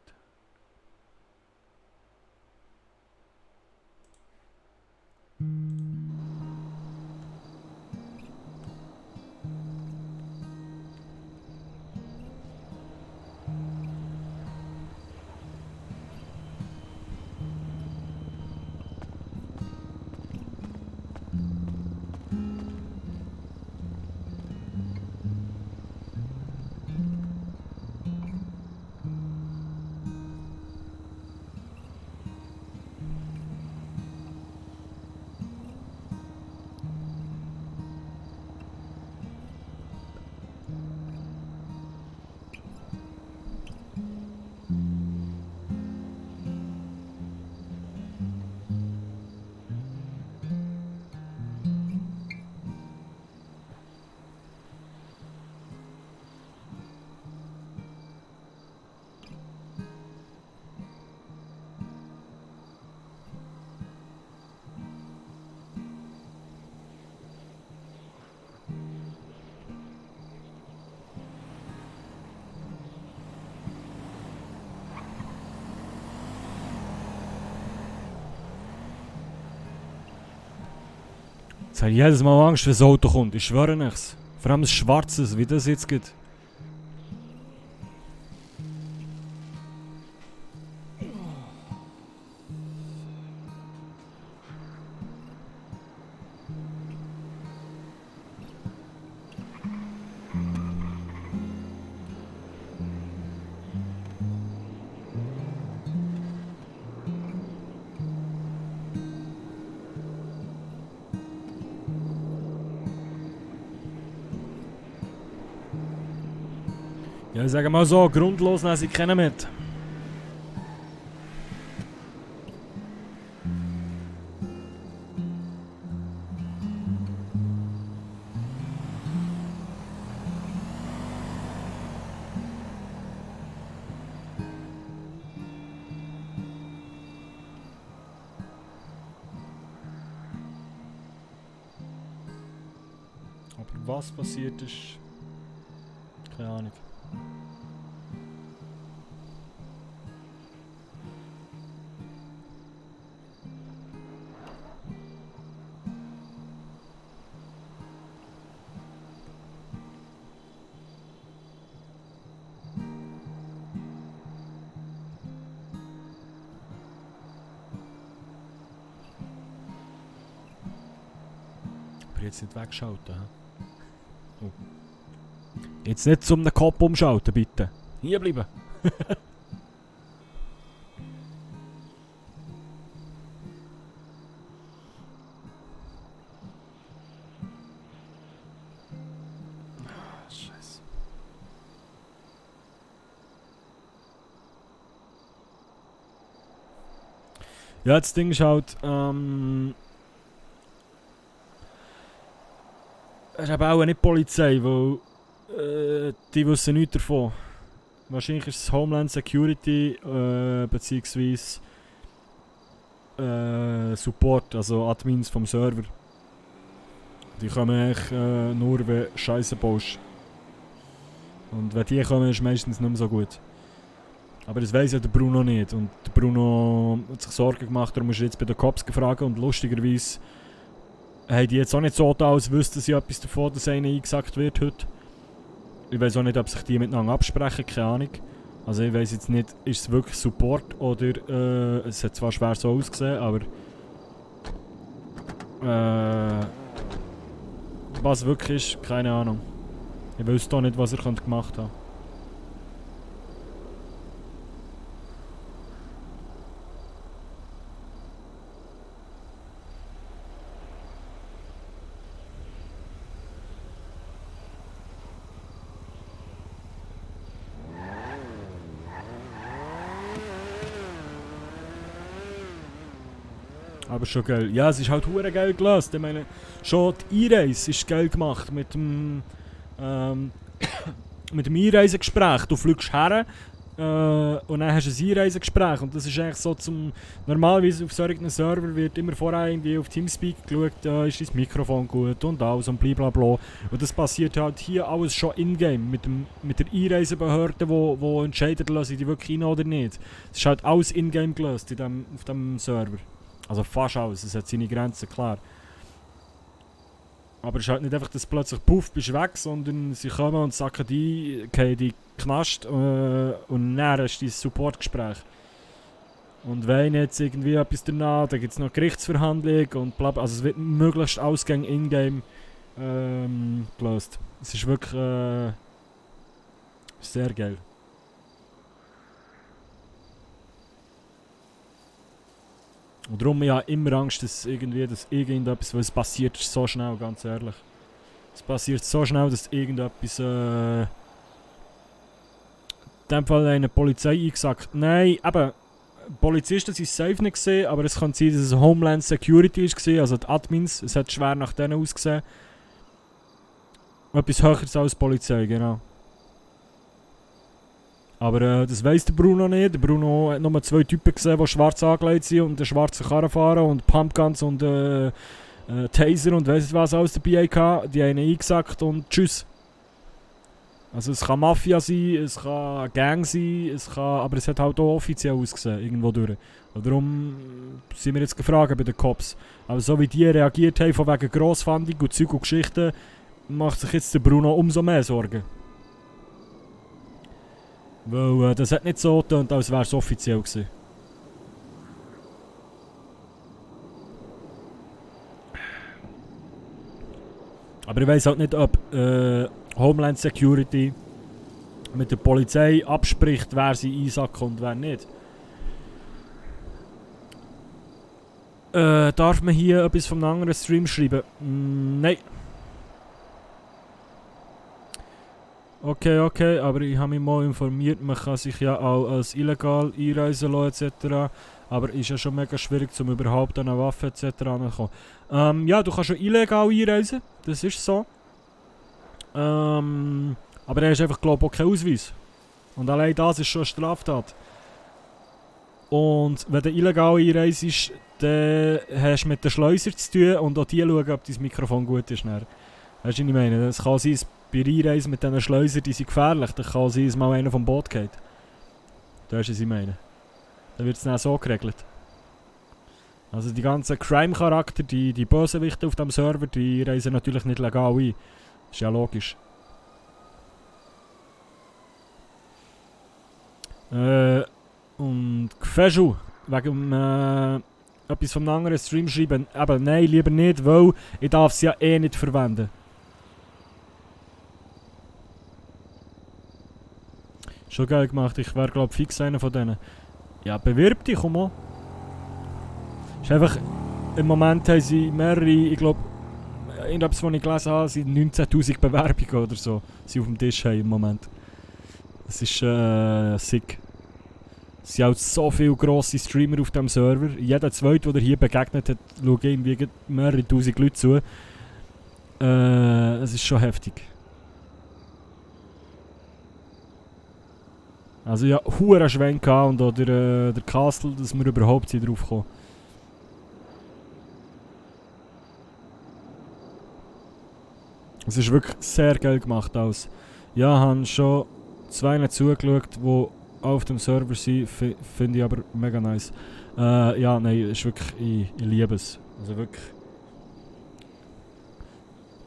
Jetzt habe ich jedes Mal Angst, wenn das Auto kommt. Ich schwöre nichts. Vor allem das Schwarzes, wie das jetzt geht. Ja, ich sage mal so, grundlos nehmen sie keinen mit. Aber was passiert ist, keine Ahnung. jetzt nicht wegschalten. Oh. Jetzt nicht zum Kopf umschalten, bitte. Hier bleiben. Scheiße. Ja, das Ding ist halt, es ist aber auch nicht die Polizei, weil die wissen nichts davon. Wahrscheinlich ist es Homeland Security beziehungsweise Support, also Admins vom Server. Die kommen eigentlich nur, wenn Scheiße baust. Und wenn die kommen, ist es meistens nicht mehr so gut. Aber das weiss ja der Bruno nicht. Und der Bruno hat sich Sorgen gemacht, darum ist er jetzt bei den Cops gefragt. Und lustigerweise haben die jetzt auch nicht so da, als wüssten sie etwas davon, dass einer eingesackt wird heute. Ich weiss auch nicht, ob sich die miteinander absprechen, keine Ahnung. Also ich weiss jetzt nicht, ist es wirklich Support oder es hat zwar schwer so ausgesehen, aber was wirklich ist, keine Ahnung. Ich wüsste auch nicht, was er gemacht haben. Aber schon geil. Ja, es ist halt hure geil gelöst. Ich meine, schon die Einreise ist geil gemacht mit dem Einreisegespräch. Du fliegst her und dann hast du ein Einreisegespräch. Und das ist eigentlich so zum... Normalerweise auf solchen Server wird immer vorher irgendwie auf Teamspeak geschaut, ist dein Mikrofon gut und alles und blablabla. Und das passiert halt hier alles schon in-game mit der Einreisebehörde, wo entscheidet, lasse ich die wirklich rein oder nicht. Es ist halt alles in-game gelöst auf dem Server. Also fast alles, es hat seine Grenzen, klar. Aber es ist halt nicht einfach, dass plötzlich puff, bist weg, sondern sie kommen und sacken die Knast und dann hast du dein Supportgespräch. Und wenn jetzt irgendwie etwas danach, dann gibt es noch Gerichtsverhandlung und bla bla. Also es wird möglichst Ausgänge in-game gelöst. Es ist wirklich sehr geil. Und darum habe ich immer Angst, dass irgendetwas, weil es passiert so schnell, ganz ehrlich. Es passiert so schnell, dass irgendetwas, in dem Fall eine Polizei eingesagt. Nein, eben, Polizisten sind safe nicht gesehen, aber es kann sein, dass es Homeland Security war, also die Admins, es hat schwer nach denen ausgesehen. Etwas höheres als Polizei, genau. Aber das weiss der Bruno nicht. Der Bruno hat nur 2 Typen gesehen, die schwarz angelegt sind und eine schwarze Karre fahren und Pumpguns und Taser und weiss nicht was alles dabei hatten. Die haben ihn eingesackt und tschüss. Also es kann Mafia sein, es kann eine Gang sein, aber es hat halt auch offiziell ausgesehen, irgendwo durch. Und darum sind wir jetzt gefragt bei den Cops. Aber so wie die reagiert haben, von wegen Grossfunding und Zeug und Geschichten, macht sich jetzt der Bruno umso mehr Sorgen. Weil das hat nicht so getönt, als wäre es offiziell gewesen. Aber ich weiss halt nicht, ob Homeland Security mit der Polizei abspricht, wer sie einsackt und wer nicht. Darf man hier etwas vom anderen Stream schreiben? Nein. Okay, aber ich habe mich mal informiert, man kann sich ja auch als illegal einreisen lassen etc. Aber ist ja schon mega schwierig, um überhaupt an eine Waffe etc. ranzukommen. Ja, du kannst schon illegal einreisen, das ist so. Aber er ist einfach, glaube ich, auch kein Ausweis. Und allein das ist schon eine Straftat. Und wenn du illegal einreist, dann hast du mit den Schleuser zu tun und auch die schauen, ob dein Mikrofon gut ist. Weißt du, was ich meine? Es kann sein, bei Einreisen mit diesen Schleusern, die sind gefährlich. Dann kann sein, dass mal einer vom Boot geht. Du weißt, was ich meine. Dann wird es dann so geregelt. Also die ganzen Crime-Charakter, die Bösewichte auf dem Server, die reisen natürlich nicht legal ein. Ist ja logisch. Und Gefäschu, wegen etwas von einem anderen Stream schreiben. Aber nein, lieber nicht, weil ich darf es ja eh nicht verwenden. Schon geil gemacht, ich wäre glaube fix einer von denen. Ja, bewirb dich, komm mal. Ist einfach, im Moment haben sie mehrere, ich glaube, irgendetwas, was ich gelesen habe, sind 19'000 Bewerbungen oder so, sie auf dem Tisch haben im Moment. Das ist sick. Es sind auch so viele grosse Streamer auf dem Server. Jeder Zweite, der hier begegnet hat, schaut irgendwie mehrere tausend Leute zu. Es ist schon heftig. Also ja, huere Schwenk gehabt und auch der Castle, dass wir überhaupt hier drauf kommen. Es ist wirklich sehr geil gemacht aus. Ja, haben schon 2 zugeschaut, die auf dem Server sind, finde ich aber mega nice. Ja, nein, ist wirklich, ich liebe es. Also wirklich.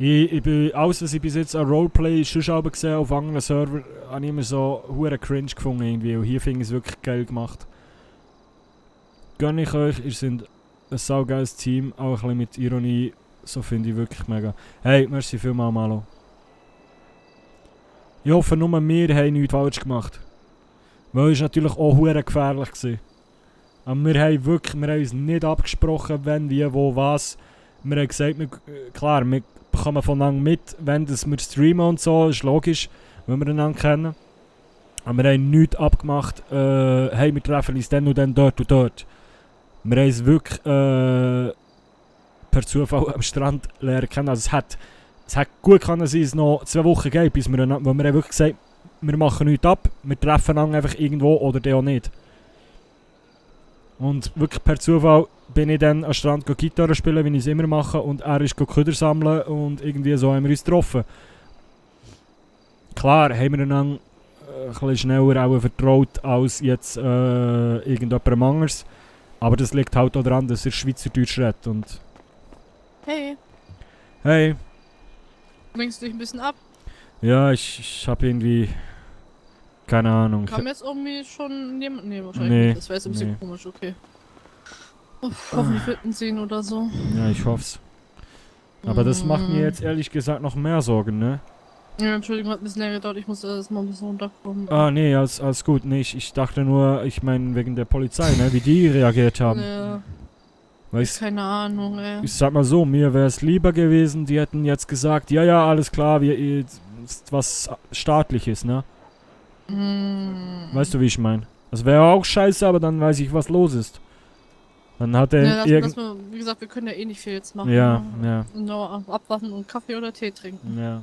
Ich bin, alles was ich bis jetzt an Roleplay schon aber gesehen auf anderen Server, habe ich immer so hure cringe gefunden irgendwie. Und hier finde ich es wirklich geil gemacht. Gönne ich euch, ihr seid ein saugeiles Team, auch ein bisschen mit Ironie. So finde ich wirklich mega. Hey, merci vielmals, Malo. Ich hoffe, nur wir haben nichts falsch gemacht. Weil es natürlich auch hure gefährlich war. Aber wir haben uns nicht abgesprochen, wenn, wie, wo, was. Wir haben gesagt, klar, wir bekommen voneinander mit, wenn wir streamen und so, ist logisch, wenn wir einander kennen. Aber wir haben nichts abgemacht, hey, wir treffen uns dann und dann dort und dort. Wir haben es wirklich per Zufall am Strand lernen kennen. Also es hat gut können sein, dass es noch 2 Wochen geht, bis wir, wo wir wirklich gesagt haben, wir machen nichts ab, wir treffen einander einfach irgendwo oder der auch nicht. Und wirklich per Zufall bin ich dann am Strand Gitarre spielen, wie ich es immer mache, und er ist Köder sammeln und irgendwie so haben wir uns getroffen. Klar haben wir einander ein bisschen schneller auch vertraut als jetzt irgendjemand anderes. Aber das liegt halt auch daran, dass er Schweizerdeutsch redet und... Hey. Hey. Lenkst du dich ein bisschen ab? Ja, ich hab irgendwie... Keine Ahnung. Kam jetzt irgendwie schon jemand? Nee, wahrscheinlich nicht. Das wäre jetzt ein bisschen komisch, okay. Hoffentlich finden sie ihn oder so. Ja, ich hoff's. Aber das macht mir jetzt ehrlich gesagt noch mehr Sorgen, ne? Ja, Entschuldigung, hat ein bisschen länger gedauert. Ich musste erst mal ein bisschen runterkommen. Ah, nee, alles gut. Nee, ich dachte nur, ich meine wegen der Polizei, ne? Wie die reagiert haben. Ja. Weißt, keine Ahnung, ey. Ich sag mal so, mir wäre es lieber gewesen, die hätten jetzt gesagt, ja, alles klar, ist was Staatliches, ne? Weißt du, wie ich meine? Das wäre auch scheiße, aber dann weiß ich, was los ist. Dann hat er wie gesagt, wir können ja eh nicht viel jetzt machen. Ja, ne? ja. Nur abwarten und Kaffee oder Tee trinken. Ja.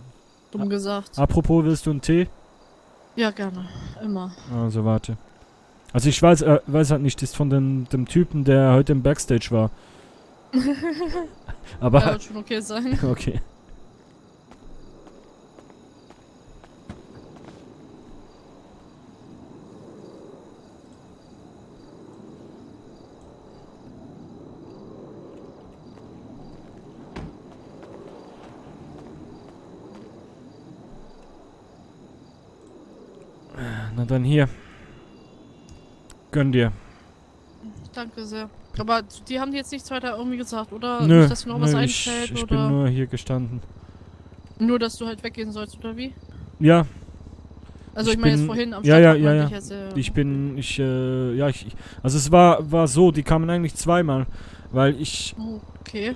Dumm gesagt. Apropos, willst du einen Tee? Ja, gerne. Immer. Also, warte. Also, ich weiß halt nicht, das ist von dem Typen, der heute im Backstage war. Aber... Ja, wird schon okay sein. Okay. Na dann hier. Gönn dir. Danke sehr. Aber die haben dir jetzt nichts weiter irgendwie gesagt, oder? Nö, nicht, dass dir noch was einfällt, ich oder? bin nur hier gestanden. Nur, dass du halt weggehen sollst, oder wie? Ja. Also ich meine jetzt vorhin am Ja. Also es war so, die kamen eigentlich zweimal. Weil ich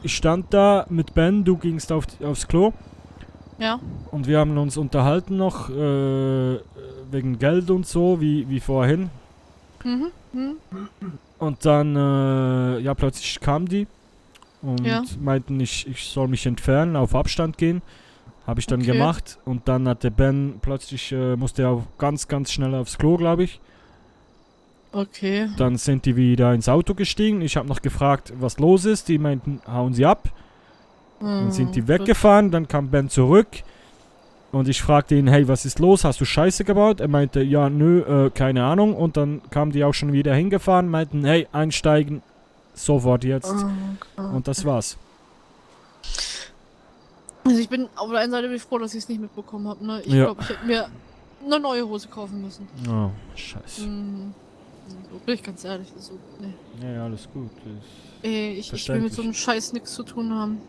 stand da mit Ben, du gingst aufs Klo. Ja. Und wir haben uns unterhalten noch wegen Geld und so, wie vorhin. Und dann, plötzlich kamen die und meinten, ich soll mich entfernen, auf Abstand gehen. Habe ich dann gemacht. Und dann hat der Ben plötzlich, musste er auch ganz, ganz schnell aufs Klo, glaube ich. Okay. Dann sind die wieder ins Auto gestiegen. Ich habe noch gefragt, was los ist. Die meinten, hauen sie ab. Dann sind die weggefahren, dann kam Ben zurück und ich fragte ihn, hey, was ist los, hast du Scheiße gebaut? Er meinte, ja, nö, keine Ahnung. Und dann kamen die auch schon wieder hingefahren, meinten, hey, einsteigen, sofort jetzt. Und das war's. Also ich bin auf der einen Seite bin ich froh, dass ich es nicht mitbekommen habe. Ne? Ich glaube, ich hätte mir eine neue Hose kaufen müssen. Oh, scheiße. So, bin ich ganz ehrlich. So, nee. Ja, alles gut. Ich will mit so einem Scheiß nichts zu tun haben.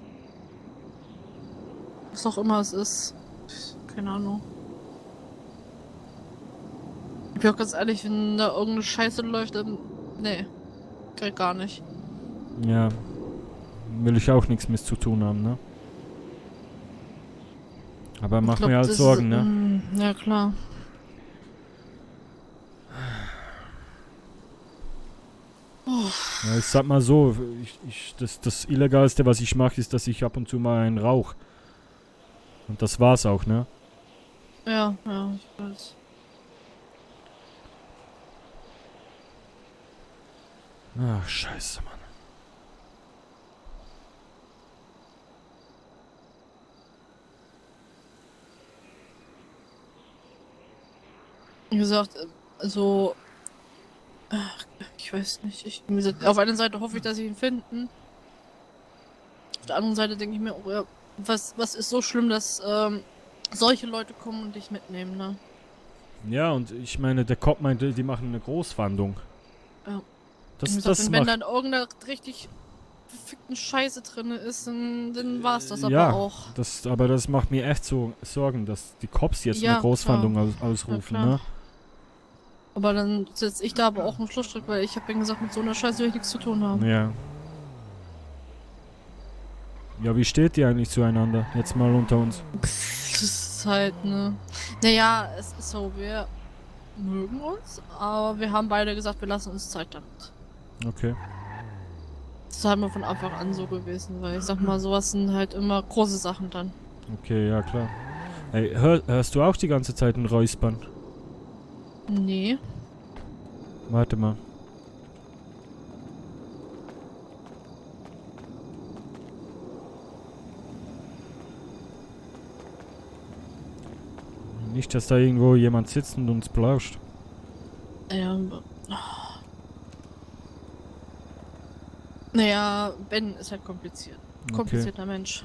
Was auch immer es ist. Keine Ahnung. Ich bin auch ganz ehrlich, wenn da irgendeine Scheiße läuft, dann. Nee. Geht gar nicht. Ja. Will ich auch nichts mit zu tun haben, ne? Aber mach mir halt Sorgen, ne? Ja, klar. Ja, ich sag mal so, das Illegalste, was ich mache, ist, dass ich ab und zu mal einen rauch. Und das war's auch, ne? Ja, ich weiß. Ach, scheiße, Mann. Wie gesagt, also. Ach, ich weiß nicht. Wie gesagt, auf einer Seite hoffe ich, dass ich ihn finden. Auf der anderen Seite denke ich mir, oh ja, was ist so schlimm, dass solche Leute kommen und dich mitnehmen, ne? Ja, und ich meine, der Cop meinte, die machen eine Großfahndung. Ja. Wenn dann irgendeine richtig verfickten Scheiße drin ist, dann war's das ja, aber auch. Aber das macht mir echt so Sorgen, dass die Cops jetzt Ja, eine Großfahndung klar. ausrufen, Ja, klar. ne? Aber dann setze ich da aber auch einen Schlussstrich, weil ich habe ja gesagt, mit so einer Scheiße will ich nichts zu tun haben. Ja. Ja, wie steht ihr eigentlich zueinander? Jetzt mal unter uns. Das ist halt, ne. Naja, es ist so, wir mögen uns, aber wir haben beide gesagt, wir lassen uns Zeit damit. Okay. Das ist halt mal von Anfang an so gewesen, weil ich sag mal, sowas sind halt immer große Sachen dann. Okay, ja klar. Hey, hörst du auch die ganze Zeit ein Räuspern? Nee. Warte mal. Nicht, dass da irgendwo jemand sitzt und uns belauscht. Ja. Naja, Ben ist halt kompliziert. Komplizierter Mensch.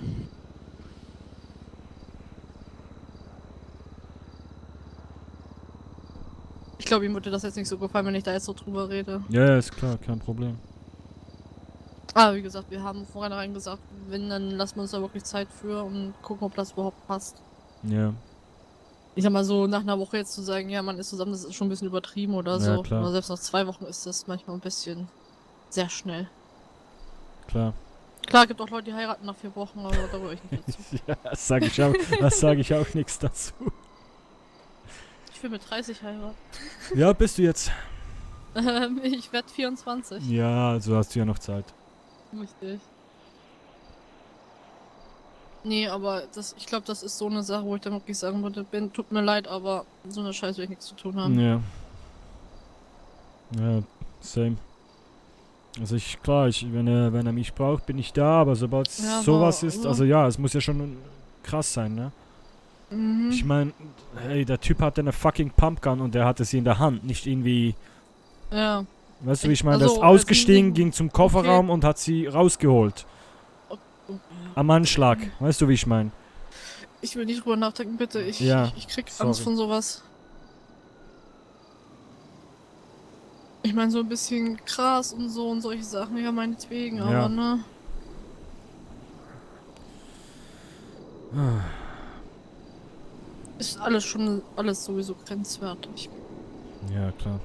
Ich glaube, ihm würde das jetzt nicht so gefallen, wenn ich da jetzt so drüber rede. Ja, ist klar, kein Problem. Aber wie gesagt, wir haben vornherein gesagt, wenn, dann lassen wir uns da wirklich Zeit für und gucken, ob das überhaupt passt. Ja. Ich sag mal so, nach einer Woche jetzt zu sagen, ja, man ist zusammen, das ist schon ein bisschen übertrieben oder so. Ja, klar. Aber selbst nach 2 Wochen ist das manchmal ein bisschen sehr schnell. Klar. Klar, gibt auch Leute, die heiraten nach 4 Wochen, aber da rühre ich nicht dazu. Ja, das sage ich auch nichts dazu. Ich will mit 30 heiraten. Ja, bist du jetzt? Ich werde 24. Ja, also hast du ja noch Zeit. Richtig. Nee, aber ich glaube, das ist so eine Sache, wo ich dann wirklich sagen würde, Ben, tut mir leid, aber so eine Scheiße will ich nichts zu tun haben. Ja. Ja, same. Also wenn er mich braucht, bin ich da, aber sobald Ja, sowas aber, ist, also ja, es muss ja schon krass sein, ne? Mhm. Ich meine, hey, der Typ hatte eine fucking Pumpgun und der hatte sie in der Hand, nicht irgendwie... Ja. Weißt du, wie ich meine? Der Also, ist ausgestiegen, ging zum Kofferraum und hat sie rausgeholt. Am Anschlag. Weißt du, wie ich meine? Ich will nicht drüber nachdenken, bitte. Ich krieg Angst sorry. von sowas. Ich meine, so ein bisschen Gras und so und solche Sachen, ja, meinetwegen, Ja. aber ne? Ist alles sowieso grenzwertig. Ja, klar.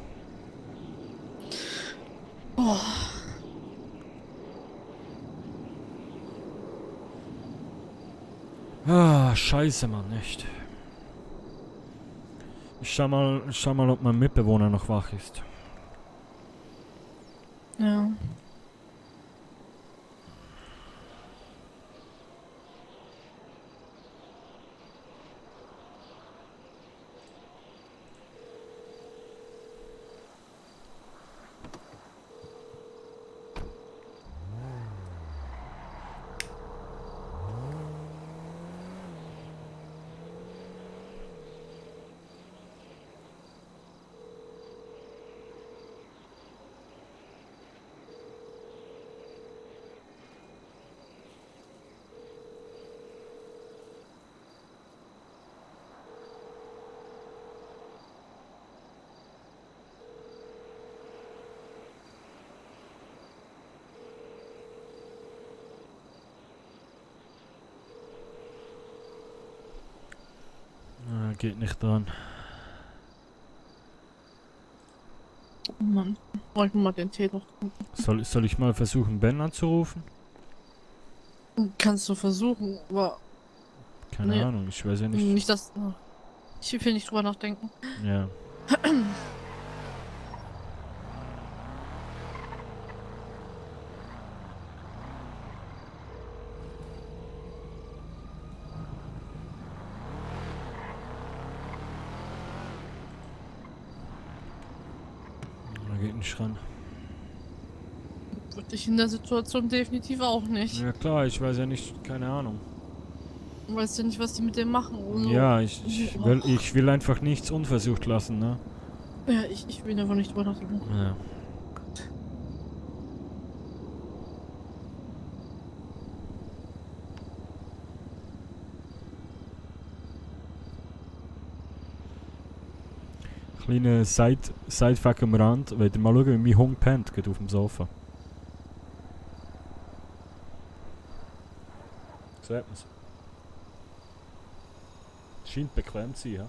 Oh. Ah, scheiße, Mann, echt. Ich schau mal, ob mein Mitbewohner noch wach ist. Ja. geht nicht dran. Oh Mann, wollte mal den Tee noch trinken. Soll ich mal versuchen, Ben anzurufen? Kannst du versuchen, aber... Keine Ahnung, ich weiß ja nicht. Nicht das... Ich will nicht drüber nachdenken. Ja. Da geht nicht ran. Würde ich in der Situation definitiv auch nicht. Ja klar, ich weiß ja nicht, keine Ahnung. Du weißt ja nicht, was die mit dem machen. Also, Ja, ich will einfach nichts unversucht lassen, ne? Ja, ich will einfach nicht drüber nachdenken. Ja. Kleine Side-Fact am Rand. Wollt ihr mal schauen, wie mein Hund pennt, geht auf dem Sofa. So hat man's. Scheint bequem zu sein, ja?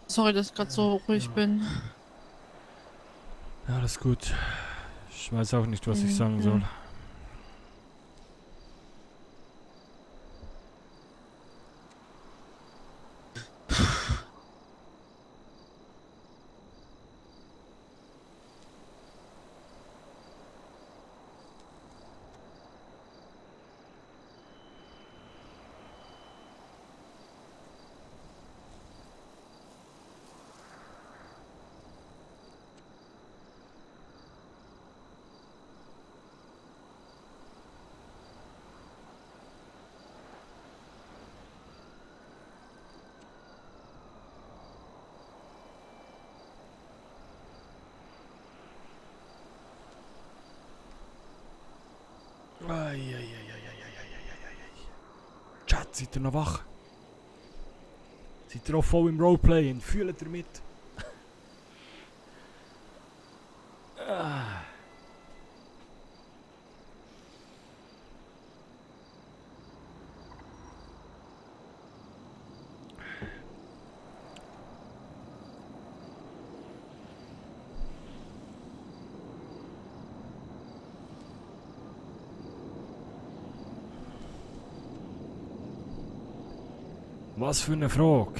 Sorry, dass ich gerade so ruhig bin. Ja, alles gut. Ich weiß auch nicht, was ich sagen soll. Chat, seid ihr noch wach? Seid ihr auch voll im Roleplay und fühlt ihr mit? Was für eine Frage.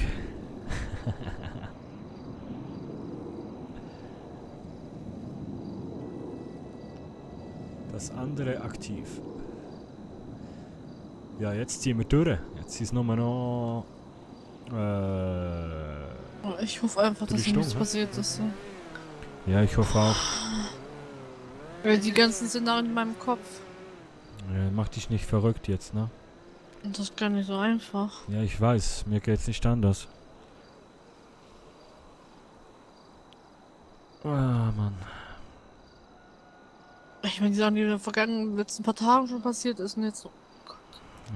Das andere aktiv. Ja, jetzt ziehen wir durch. Jetzt ist nur noch... Ich hoffe einfach, dass hier nichts passiert ist. So. Ja, ich hoffe auch. Weil die ganzen Szenarien in meinem Kopf. Ja, mach dich nicht verrückt jetzt, ne? Und das ist gar nicht so einfach. Ja, ich weiß. Mir geht's nicht anders. Ah, Mann. Ich meine, die Sachen, die in den vergangenen letzten paar Tagen schon passiert ist, und jetzt so. Oh Gott.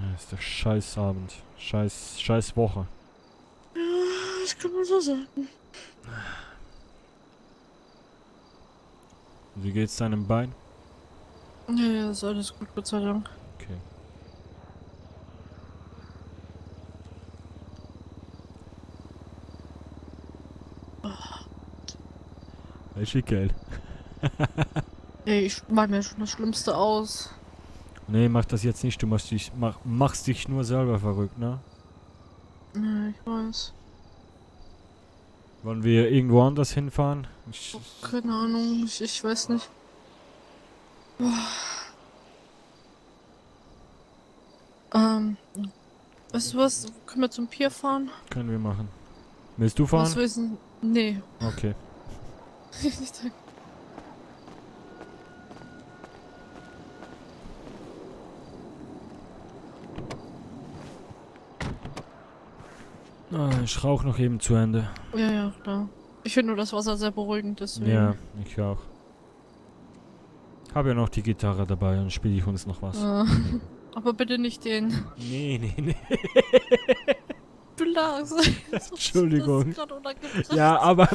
Ja, ist der Scheißabend. Scheiß Woche. Ja, das kann man so sagen. Wie geht's deinem Bein? Ja, ist alles gut, Gott sei Dank. Okay. Ist schon geil. Ey, ich mal mir schon das Schlimmste aus. Nee, mach das jetzt nicht. Du machst dich nur selber verrückt, ne? Ja, ich weiß. Wollen wir irgendwo anders hinfahren? Keine Ahnung, ich weiß nicht. Weißt du was? Können wir zum Pier fahren? Können wir machen. Willst du fahren? Was wissen? Nee. Okay. Nicht danke. Ich rauche noch eben zu Ende. Ja, ja, klar. Ich finde nur das Wasser sehr beruhigend, deswegen. Ja, ich auch. Habe ja noch die Gitarre dabei und spiele ich uns noch was. Aber bitte nicht den. Nee. Blase. Entschuldigung. Ja, aber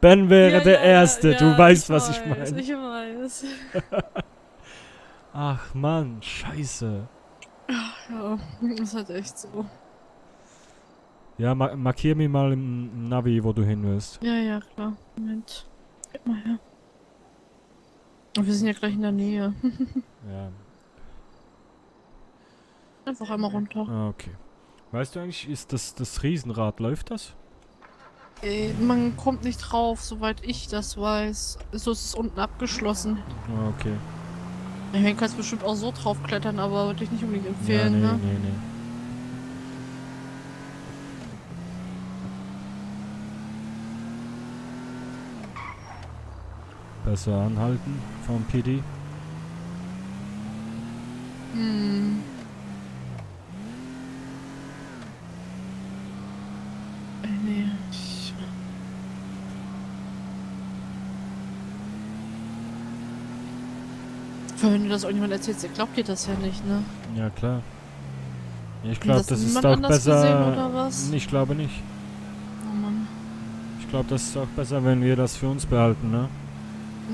Ben wäre der Erste. Du weißt, was ich meine. Ich weiß. Ach Mann, scheiße. Ja, ist halt echt so. Ja, markier mir mal im Navi, wo du hin willst. Ja, ja, klar. Moment. Gib mal her. Wir sind ja gleich in der Nähe. Ja. Einfach einmal runter. Ah, okay. Weißt du eigentlich, ist das Riesenrad, läuft das? Man kommt nicht drauf, soweit ich das weiß. So ist es unten abgeschlossen. Ah, okay. Ich meine, du kannst bestimmt auch so drauf klettern, aber würde ich nicht unbedingt empfehlen, ja, ne? Nee. Besser anhalten vom PD. Nee. Wenn du das irgendjemand erzählst, der glaubt dir das ja nicht, ne? Ja, klar. Ja, ich glaube, das ist niemand auch anders besser. gesehen, oder was? Ich glaube nicht. Oh Mann. Ich glaube, das ist auch besser, wenn wir das für uns behalten, ne?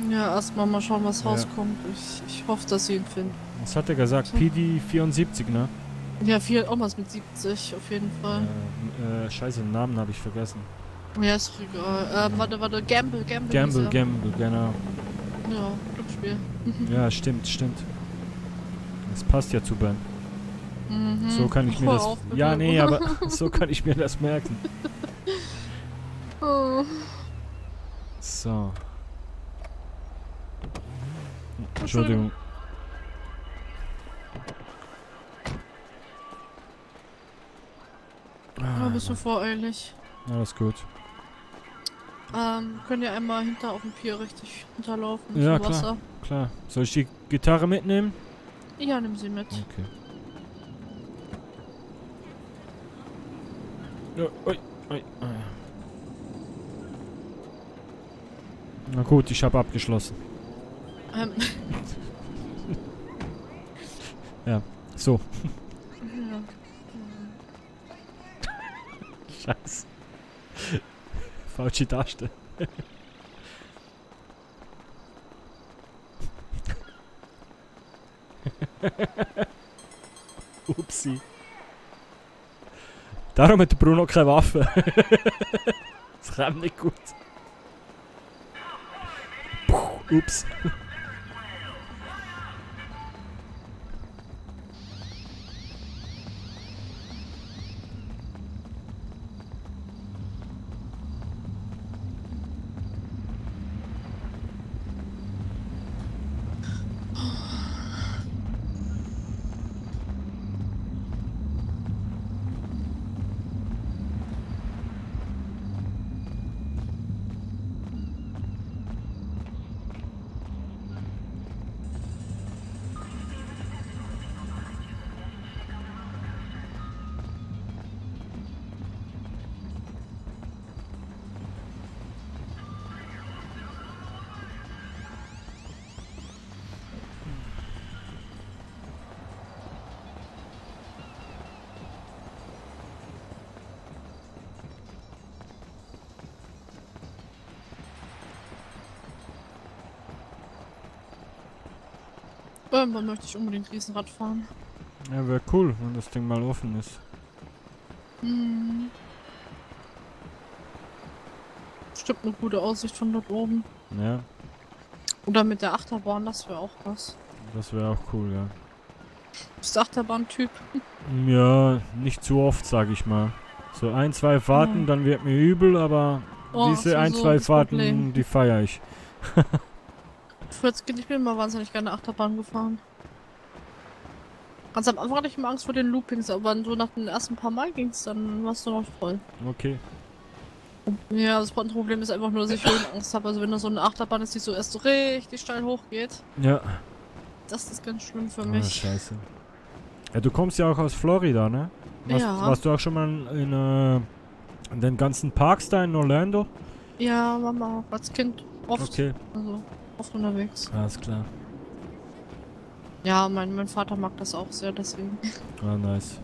Ja, erstmal mal schauen, was rauskommt. Ich hoffe, dass sie ihn finden. Was hat er gesagt? PD 74, ne? Ja, irgendwas mit 70, auf jeden Fall. Scheiße, den Namen habe ich vergessen. Ja, ist egal. Warte, Gamble. Gamble, genau. Ja, Glücksspiel. Ja, stimmt. Das passt ja zu Ben. Mhm. So kann ich mir das... Ja, nee, aber so kann ich mir das merken. Oh. So. Entschuldigung. Ja, bist du voreilig. Alles gut. Könnt ihr einmal hinter auf dem Pier richtig runterlaufen? Ja, zum Wasser? klar. Soll ich die Gitarre mitnehmen? Ja, nimm sie mit. Okay. Ja, ui. Na gut, ich habe abgeschlossen. Ja, so. Ja. Scheiße. Falsche Taste. Upsi. Darum hat der Bruno keine Waffe. Das kommt nicht gut. Puh, ups. Irgendwann möchte ich unbedingt Riesenrad fahren. Ja, wäre cool, wenn das Ding mal offen ist. Hm. Stimmt, eine gute Aussicht von dort oben. Ja, Oder mit der Achterbahn, das wäre auch was. das wäre auch cool, ja. Bist du Achterbahn-Typ? Ja, nicht zu oft, sag ich mal. So 1, 2 Fahrten, Ja. dann wird mir übel, aber Oh, diese so 1, 2 das Fahrten, Problem. die feiere ich. Ich bin immer wahnsinnig gerne Achterbahn gefahren. Ganz am Anfang hatte ich immer Angst vor den Loopings, aber so nach den ersten paar Mal ging's, dann warst du noch voll. Okay. Ja, das Problem ist einfach nur, dass ich Höhenangst habe. Also wenn da so eine Achterbahn ist, die so erst so richtig steil hochgeht, Ja. das ist ganz schlimm für Ah, mich. scheiße. Ja, du kommst ja auch aus Florida, ne? Ja. Warst du auch schon mal in den ganzen Parks da in Orlando? Ja, Mama, als Kind oft. Okay. Also, oft unterwegs. Alles klar. Ja, mein Vater mag das auch sehr, deswegen. Ah, nice.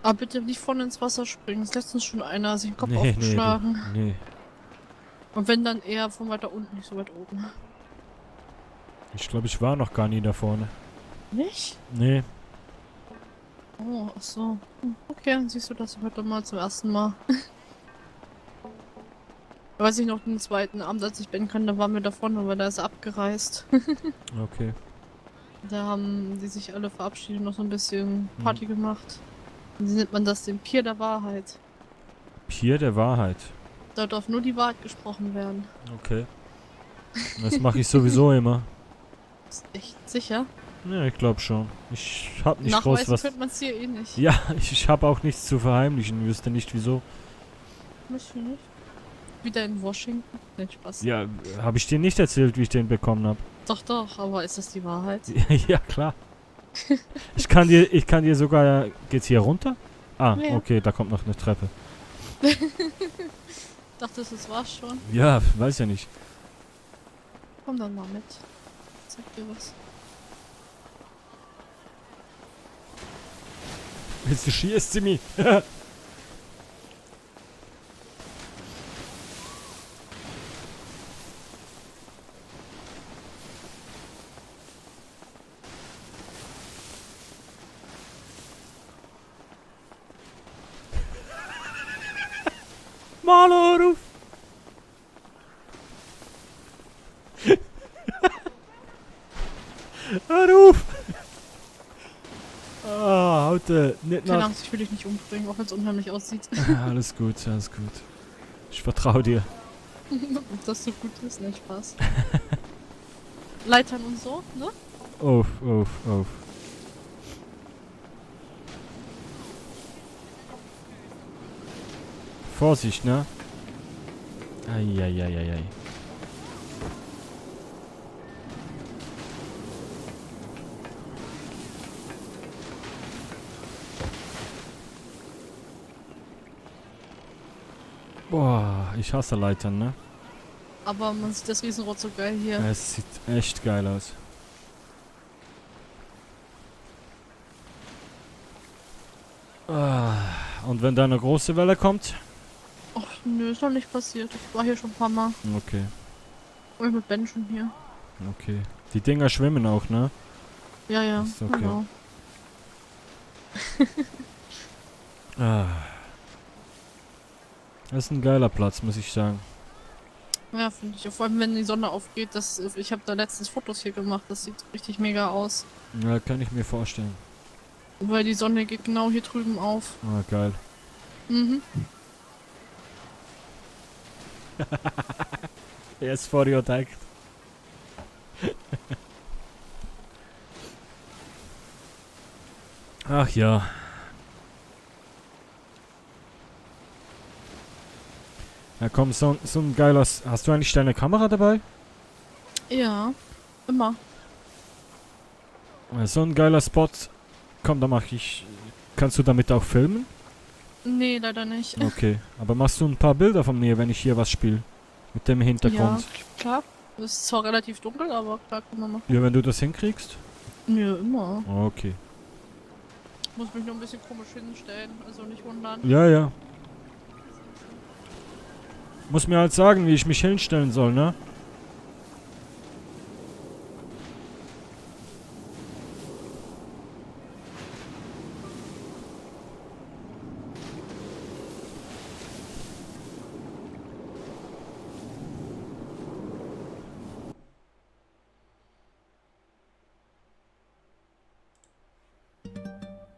Aber bitte nicht vorne ins Wasser springen. Es ist letztens schon einer sich den Kopf aufgeschlagen. Nee. Und wenn dann eher von weiter unten, nicht so weit oben. Ich glaube, ich war noch gar nie da vorne. Nicht? Nee. Oh, ach so. Okay, dann siehst du das heute mal zum ersten Mal. Weiß ich noch, den zweiten Abend, als ich Ben kannte, waren wir da vorne, weil da ist er abgereist. Okay. Da haben die sich alle verabschiedet und noch so ein bisschen Party gemacht. Wie nennt man das? Den Pier der Wahrheit. Pier der Wahrheit. Da darf nur die Wahrheit gesprochen werden. Okay. Das mache ich sowieso immer. Ist echt sicher? Ja, ich glaube schon. Ich habe nicht Nachweisen groß was... könnte man es hier eh nicht. Ja, ich habe auch nichts zu verheimlichen. Ich wüsste nicht, wieso. Nicht. Wieder in Washington? Nein, Spaß. Ja, habe ich dir nicht erzählt, wie ich den bekommen habe? Doch, aber ist das die Wahrheit? Ja, klar. Ich kann dir sogar... Geht's hier runter? Ah, Ja. okay, da kommt noch eine Treppe. Dachtest du, das war's schon? Ja, weiß ja nicht. Komm dann mal mit. Zeig dir was. Willst du schießt sie mich? Maloruf! Hör auf! Ah, heute nicht Keine nach... Angst, ich will dich nicht umbringen, auch wenn es unheimlich aussieht. Alles gut, alles gut. Ich vertraue dir. Ob das so gut ist, ne, Spaß. Leitern und so, ne? Auf. Vorsicht, ne? Eieieiei. Boah, ich hasse Leitern, ne? Aber man sieht das Riesenrad so geil hier. Es sieht echt geil aus. Ah, und wenn da eine große Welle kommt? Ach, nö, ist noch nicht passiert. Ich war hier schon ein paar Mal. Okay, Und mit Ben schon hier. okay. Die Dinger schwimmen auch, ne? Ja, Ist okay. genau. Ah. Das ist ein geiler Platz, muss ich sagen. Ja, finde ich. Vor allem, wenn die Sonne aufgeht. Ich habe da letztens Fotos hier gemacht. Das sieht richtig mega aus. Ja, kann ich mir vorstellen. Weil die Sonne geht genau hier drüben auf. Ah, geil. Mhm. Yes, for your tag. Ach ja. Ja komm, so ein geiler... Hast du eigentlich deine Kamera dabei? Ja, immer. Ja, so ein geiler Spot. Komm, da mach ich... Kannst du damit auch filmen? Nee, leider nicht. Okay, aber machst du ein paar Bilder von mir, wenn ich hier was spiele? Mit dem Hintergrund. Ja, klar. Es ist zwar relativ dunkel, aber klar kann man machen. Ja, wenn du das hinkriegst? Nö, immer. Okay. Muss mich nur ein bisschen komisch hinstellen, also nicht wundern. Ja. Muss mir halt sagen, wie ich mich hinstellen soll, ne?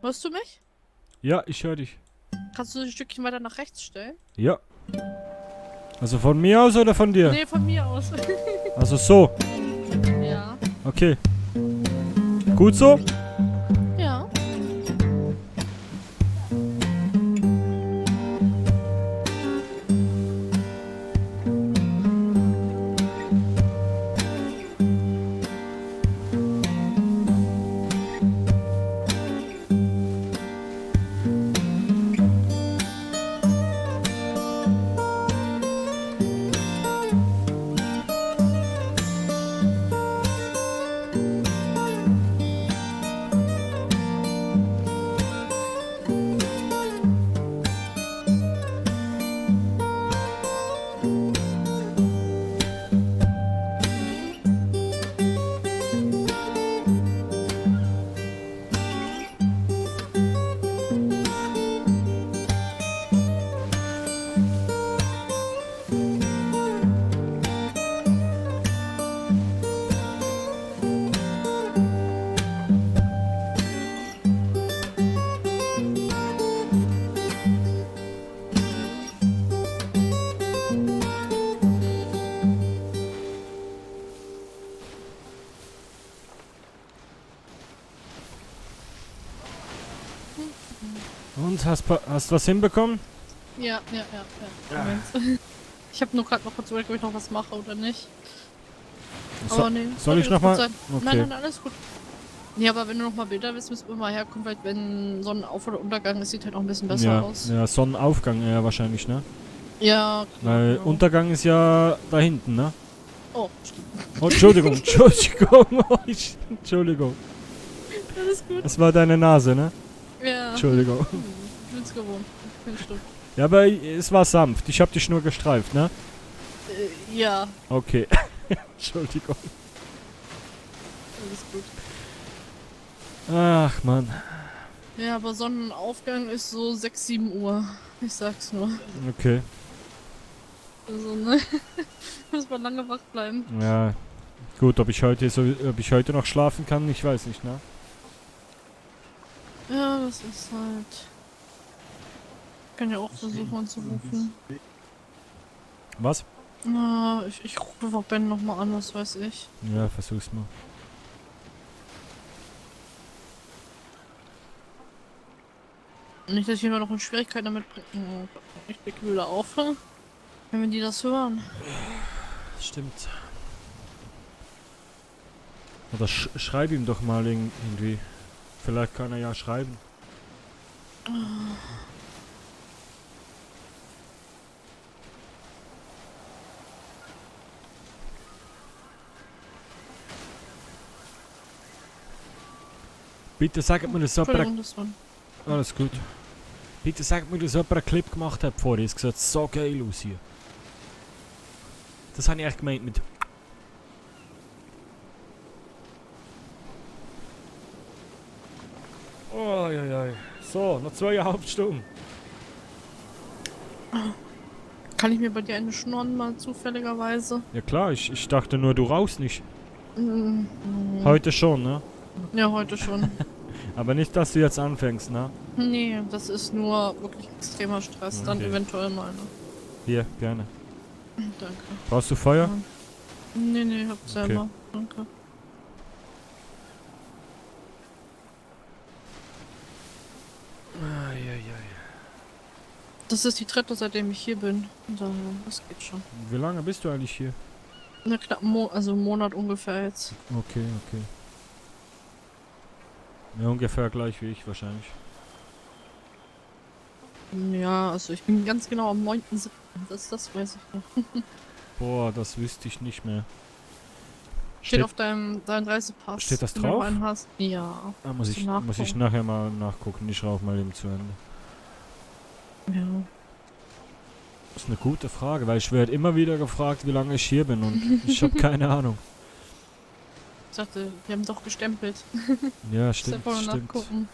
Hörst du mich? Ja, ich höre dich. Kannst du ein Stückchen weiter nach rechts stellen? Ja. Also von mir aus oder von dir? Nee, von mir aus. Also so. Ja. Okay. Gut so? Ja. Und, hast was hinbekommen? Ja. Moment. Ich habe nur gerade noch kurz überlegt, ob ich noch was mache oder nicht. So, Aber nee. soll ich alles noch gut mal? sein. Okay. Nein, alles gut. Nee, aber wenn du noch mal Bilder willst, müssen wir mal herkommen, weil wenn Sonnenauf- oder Untergang ist, sieht halt auch ein bisschen besser aus. Ja, Sonnenaufgang eher wahrscheinlich, ne? Ja, klar. Weil genau. Untergang ist ja da hinten, ne? Oh, stimmt. Oh, Entschuldigung, Entschuldigung. Alles gut. Das war deine Nase, ne? Ja. Entschuldigung. Ich bin's gewohnt. Kein Stück. Ja, aber es war sanft. Ich hab dich nur gestreift, ne? Ja. Okay. Entschuldigung. Alles gut. Ach, Mann. Ja, aber Sonnenaufgang ist so 6, 7 Uhr. Ich sag's nur. Okay. Also, ne? Muss man lange wach bleiben. Ja. Gut, ob ich heute noch schlafen kann, ich weiß nicht, ne? Ja, das ist halt... Ich kann ja auch versuchen anzurufen. Was? Na, ich rufe einfach Ben nochmal an, was weiß ich. Ja, versuch's mal. Nicht, dass ich immer noch in Schwierigkeiten damit bringe. Ich blicke wieder auf, wenn die das hören. Stimmt. Oder schreib ihm doch mal irgendwie. Vielleicht kann er ja schreiben. Bitte sagt mir, dass Entschuldigung, das war... Alles gut. Bitte sagt mir, dass jemand einen Clip gemacht hat vorher. Es sieht so geil aus hier. Das habe ich echt gemeint mit... Oh, ja, ja. So, noch 2,5 Stunden. Kann ich mir bei dir eine schnorren mal zufälligerweise? Ja klar, ich dachte nur, du rauchst nicht. Mhm. Heute schon, ne? Ja, heute schon. Aber nicht, dass du jetzt anfängst, ne? Nee, das ist nur wirklich extremer Stress. Dann Okay. eventuell mal, ne? Hier, gerne. Danke. Brauchst du Feuer? Nee, hab selber. Danke. Das ist die dritte, seitdem ich hier bin. Daher, das geht schon. Wie lange bist du eigentlich hier? Na knapp, also einen Monat ungefähr jetzt. Okay. Ja, ungefähr gleich wie ich wahrscheinlich. Ja, also ich bin ganz genau am 9.7. Das weiß ich noch. Boah, das wüsste ich nicht mehr. Steht auf deinem Reisepass. Steht das wenn du drauf? einen hast. Ja. Ah, muss ich nachher mal nachgucken. Ich schaue mal eben zu Ende. Ja. Das ist eine gute Frage, weil ich werde immer wieder gefragt, wie lange ich hier bin und ich habe keine Ahnung. Ich dachte, wir haben doch gestempelt. Ja, stimmt, Mal stimmt. nachgucken.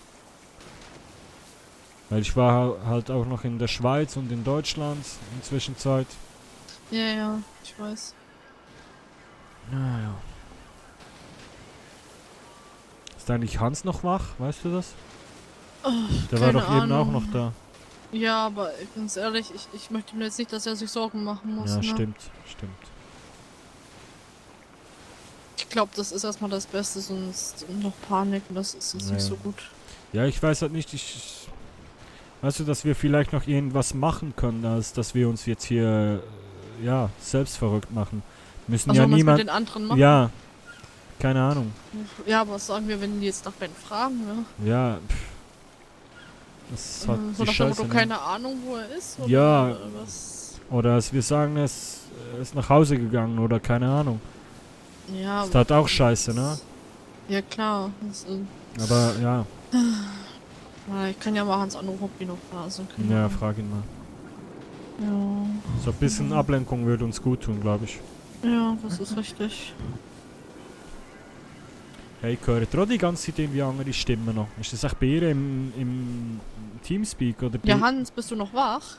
Weil ich war halt auch noch in der Schweiz und in Deutschland in der Zwischenzeit. Ja, ich weiß. Naja. Ist eigentlich Hans noch wach? Weißt du das? Oh, Der war keine doch eben auch Ahnung. noch da. Ja, aber ganz ehrlich, ich möchte mir jetzt nicht, dass er sich Sorgen machen muss. Ja, ne? stimmt. Ich glaube, das ist erstmal das Beste, sonst noch Panik und das ist jetzt nicht so gut. Ja, ich weiß halt nicht, weißt du, dass wir vielleicht noch irgendwas machen können, als dass wir uns jetzt hier, ja, selbst verrückt machen. Müssen Also, ja was mit niemand... den anderen machen? Ja, keine Ahnung. Ja, aber was sagen wir, wenn die jetzt nach Ben fragen, ne? Ja, das ist halt So die nach dem Scheiße, Motto, ne? keine Ahnung, wo er ist? Oder Ja, was? oder dass wir sagen, er ist nach Hause gegangen oder keine Ahnung. Ja, Ist halt auch scheiße, ne? Ja, klar. Das, Aber ja, na, ich kann ja mal Hans anrufen, ob die noch da sind. Keine ja, Ahnung. frag ihn mal. Ja. So ein bisschen Ablenkung würde uns gut tun, glaube ich. Ja, das ist richtig. Hey, ich höre auch die ganze Zeit irgendwie andere Stimmen noch. Ist das echt bei ihr im Teamspeak oder bei... Ja, Hans, bist du noch wach?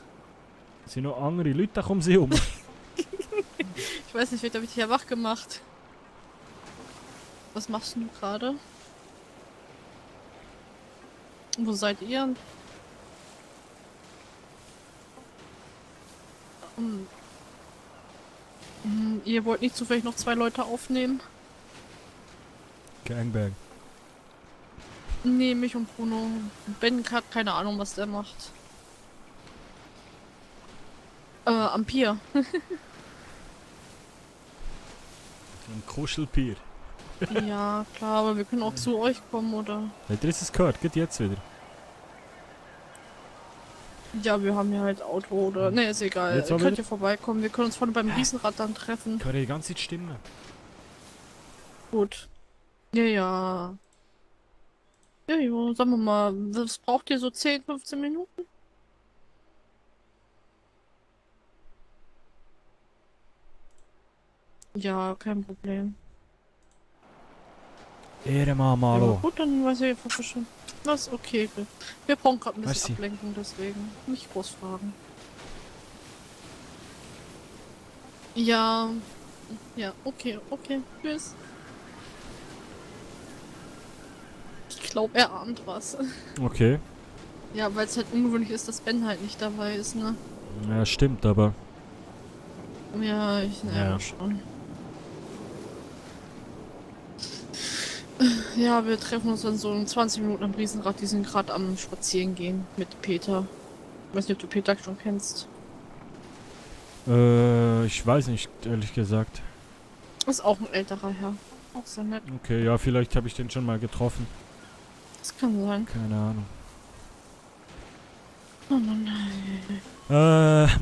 Sind noch andere Leute da um sie herum? Ich weiß nicht, vielleicht habe ich dich ja wach gemacht. Was machst du gerade? Wo seid ihr? Ihr wollt nicht zufällig noch 2 Leute aufnehmen? Gangbang. Nee, mich und Bruno. Ben hat keine Ahnung, was der macht. Am Pier. Ein Kuschelpier. Ja, klar, aber wir können auch zu euch kommen, oder? Habt ihr es gehört? Geht jetzt wieder. Ja, wir haben ja halt Auto oder... Ne, ist egal. Jetzt Ihr auch könnt wieder? ja vorbeikommen. Wir können uns vorne beim Riesenrad dann treffen. Ich höre die ganze Zeit Stimmen. Gut. Ja, ja. Ja, jo, sagen wir mal, was braucht ihr so 10, 15 Minuten? Ja, kein Problem. Ehrenmann, Ja, Malo. gut, dann weiß ich einfach schon. Das ist okay. Wir brauchen gerade ein bisschen Merci. Ablenkung, deswegen nicht groß fragen. Ja. Ja, okay, okay. Tschüss. Ich glaube, er ahnt was. Okay. Ja, weil es halt ungewöhnlich ist, dass Ben halt nicht dabei ist, ne? Ja, stimmt, aber... Ja, Ja. schon. Ja, wir treffen uns dann so in 20 Minuten am Riesenrad. Die sind gerade am Spazierengehen mit Peter. Ich weiß nicht, ob du Peter schon kennst. Ich weiß nicht, ehrlich gesagt. Ist auch ein älterer Herr. Auch sehr nett. Okay, ja, vielleicht habe ich den schon mal getroffen. Das kann sein. Keine Ahnung. Oh Mann.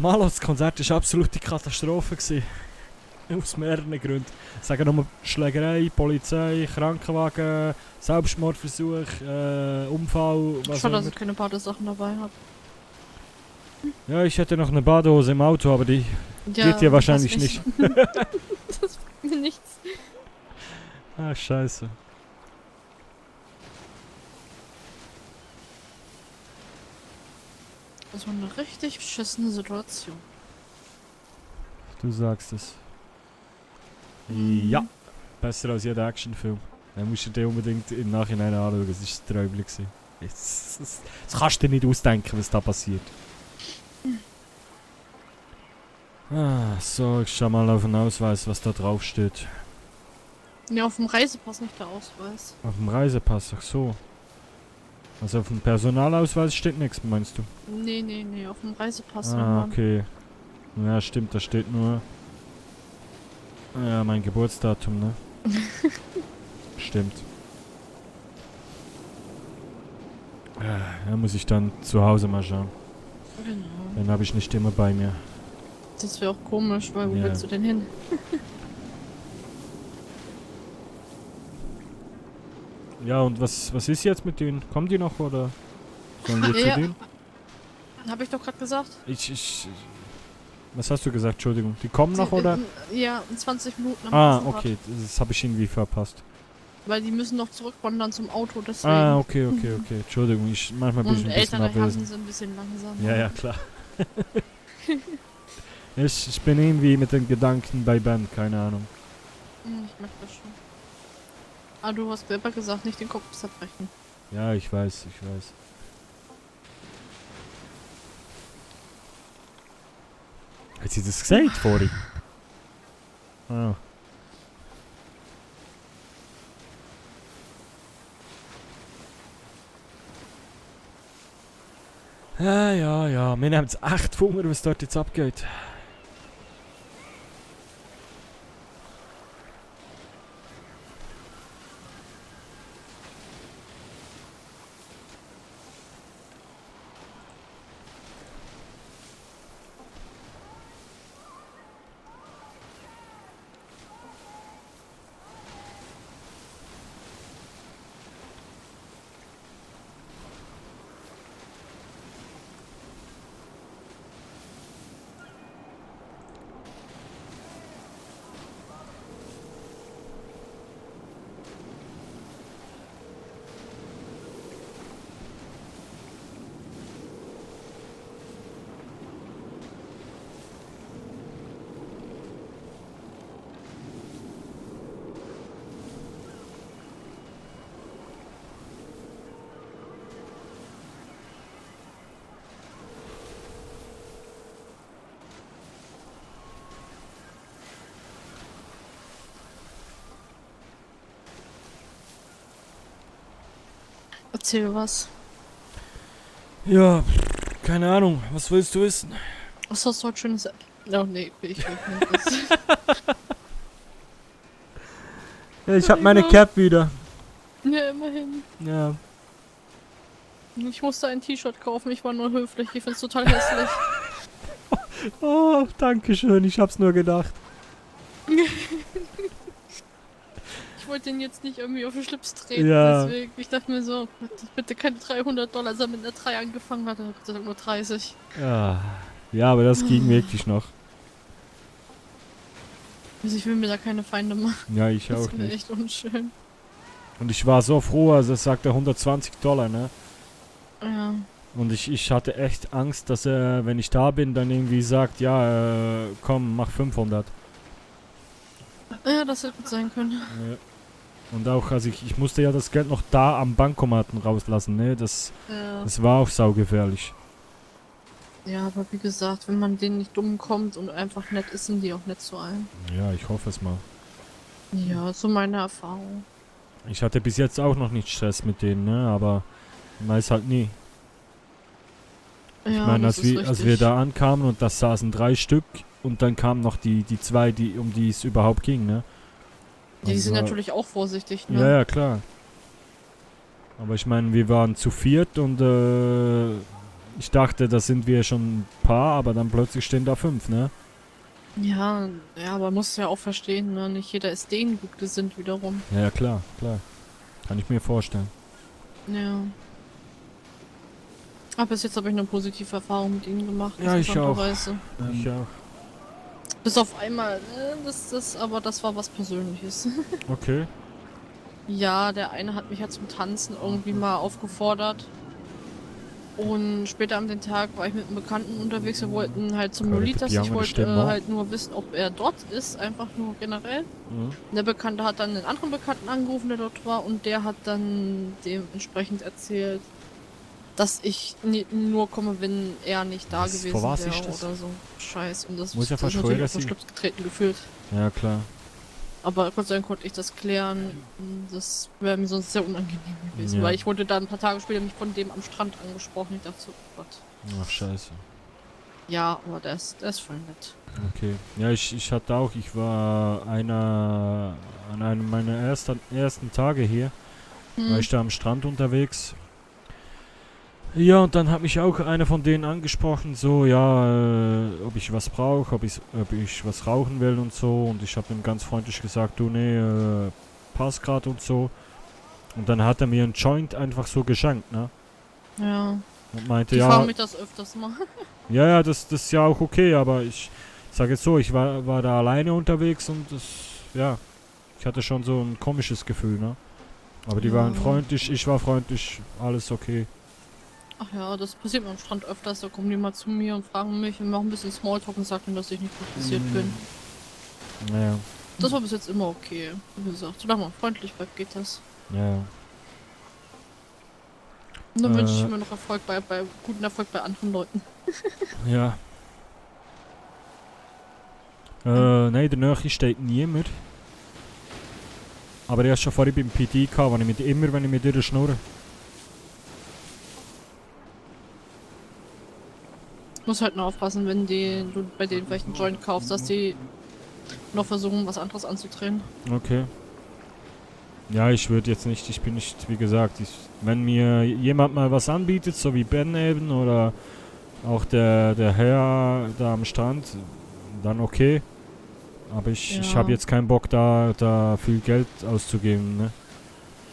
Malo, das Konzert war absolute Katastrophe gewesen. Aus mehreren Gründen. Sagen nochmal Schlägerei, Polizei, Krankenwagen, Selbstmordversuch, Unfall, was Schade, auch dass immer. ich keine Badesachen dabei habe. Ja, ich hätte noch eine Badehose im Auto, aber die geht ja wahrscheinlich nicht. Das bringt mir nichts. Ah, scheiße. Das war eine richtig beschissene Situation. Du sagst es. Ja, besser als jeder Actionfilm. Dann musst du dir unbedingt im Nachhinein anschauen, es war ein Träumchen gewesen. Das kannst du dir nicht ausdenken, was da passiert. Ah, so, ich schau mal auf den Ausweis, was da drauf steht. Ja, auf dem Reisepass nicht der Ausweis. Auf dem Reisepass, ach so. Also auf dem Personalausweis steht nichts, meinst du? Nee, nee, nee, auf dem Reisepass. Ah, nochmal. okay. Ja, stimmt, da steht nur... Ja, mein Geburtsdatum, ne? Stimmt. Da muss ich dann zu Hause mal schauen. Genau. Den habe ich nicht immer bei mir. Das wäre auch komisch, weil wo Ja. willst du denn hin? Ja, und was ist jetzt mit denen? Kommen die noch oder sollen wir zu Ja. denen? Hab ich doch gerade gesagt. Was hast du gesagt? Entschuldigung. Die kommen noch oder? Ja, in 20 Minuten am Ah, Riesenrad. okay. Das habe ich irgendwie verpasst. Weil die müssen noch zurückwandern zum Auto, deswegen. Ah, okay. Entschuldigung, manchmal bin ich Und ein bisschen ältere Herren abwesend. sind ein bisschen langsam. Ja, klar. Ich bin irgendwie mit den Gedanken bei Ben, keine Ahnung. Ich merke das schon. Aber du hast selber gesagt, nicht den Kopf zerbrechen. Ja, ich weiß. Hat sie das gesagt vorhin? Ah. Ja. Wir nehmen es echt Wunder, was dort jetzt abgeht. Erzähl was. Ja, keine Ahnung. Was willst du wissen? Was hast du heute schönes... Oh nee, ich will nicht. Ja, ich hab meine Cap wieder. Ja, immerhin. Ja. Ich musste ein T-Shirt kaufen, ich war nur höflich. Ich find's total hässlich. Oh, danke schön. Ich hab's nur gedacht. Ich wollte den jetzt nicht irgendwie auf den Schlips treten, Ja. deswegen. Ich dachte mir so, bitte keine $300, als er mit einer 3 angefangen hat, Gott sei Dank nur 30. Ja, aber das ging wirklich noch. Also ich will mir da keine Feinde machen. Ja, ich das auch ist mir nicht. echt unschön. Und ich war so froh, also es sagte $120, ne? Ja. Und ich hatte echt Angst, dass er, wenn ich da bin, dann irgendwie sagt, ja, komm, mach 500. Ja, das hätte gut sein können. Ja. Und auch, also ich musste ja das Geld noch da am Bankomaten rauslassen, ne? Das war auch saugefährlich. Ja, aber wie gesagt, wenn man denen nicht dumm kommt und einfach nett ist, sind die auch nett zu einem. Ja, ich hoffe es mal. Ja, so meine Erfahrung. Ich hatte bis jetzt auch noch nicht Stress mit denen, ne? Aber man weiß halt nie. Ich Ja, meine, das ist als wir richtig. da ankamen und das saßen 3 Stück und dann kamen noch die 2, um die es überhaupt ging, ne? Die sind Also, natürlich auch vorsichtig, ne? Ja, klar. Aber ich meine, wir waren zu 4 und ich dachte, da sind wir schon ein paar, aber dann plötzlich stehen da 5, ne? Ja, aber man muss ja auch verstehen, ne? Nicht jeder ist denen gut gesinnt wiederum. Ja, klar. Kann ich mir vorstellen. Ja. Aber bis jetzt habe ich eine positive Erfahrung mit ihnen gemacht. Ja, ich auch. interessanterweise. Ich auch. Bis auf einmal, aber das war was Persönliches. Okay. Ja, der eine hat mich ja zum Tanzen irgendwie mal aufgefordert. Und später an dem Tag war ich mit einem Bekannten unterwegs. Wir wollten halt zum Lolitas. Ich wollte halt nur wissen, ob er dort ist. Einfach nur generell. Mhm. Der Bekannte hat dann einen anderen Bekannten angerufen, der dort war. Und der hat dann dementsprechend erzählt, dass ich nur komme, wenn er nicht da gewesen wäre oder so. Scheiß. Und das Muss ja ist natürlich verschwören, auf den Schlips getreten gefühlt. Ja, klar. Aber Gott sei Dank konnte ich das klären. Das wäre mir sonst sehr unangenehm gewesen, Ja. weil ich wurde dann ein paar Tage später mich von dem am Strand angesprochen. Ich dachte so, oh Gott. Ach, scheiße. Ja, aber der ist voll nett. Okay. Ja, ich hatte auch, ich war an einem meiner ersten Tage hier, war ich da am Strand unterwegs. Ja, und dann hat mich auch einer von denen angesprochen, so, ja, ob ich was brauche, ob ich was rauchen will und so. Und ich habe ihm ganz freundlich gesagt, du, nee, passt grad und so. Und dann hat er mir einen Joint einfach so geschenkt, ne? Ja. Und meinte, Die ja... fragen mich das öfters mal. Ja, das ist ja auch okay, aber ich sage jetzt so, ich war da alleine unterwegs und ich hatte schon so ein komisches Gefühl, ne? Aber die waren freundlich, ich war freundlich, alles okay. Ach ja, das passiert mir am Strand öfters. Da kommen die mal zu mir und fragen mich und machen ein bisschen Smalltalk und sagen, dass ich nicht interessiert bin. Naja. Das war bis jetzt immer okay. Wie gesagt, solange man freundlich bleibt, geht das. Ja. Und dann wünsche ich mir noch Erfolg guten Erfolg bei anderen Leuten. Ja. Nein, der Nähe steht niemand. Aber er ist schon vorhin beim PD gehabt, wenn ich mit ihr schnurre. Muss halt nur aufpassen, wenn du bei denen vielleicht einen Joint kaufst, dass die noch versuchen, was anderes anzudrehen. Okay. Ja, ich würde jetzt nicht, ich bin nicht, wie gesagt, wenn mir jemand mal was anbietet, so wie Ben eben oder auch der Herr da am Strand, dann okay. Aber ich habe jetzt keinen Bock da viel Geld auszugeben, ne?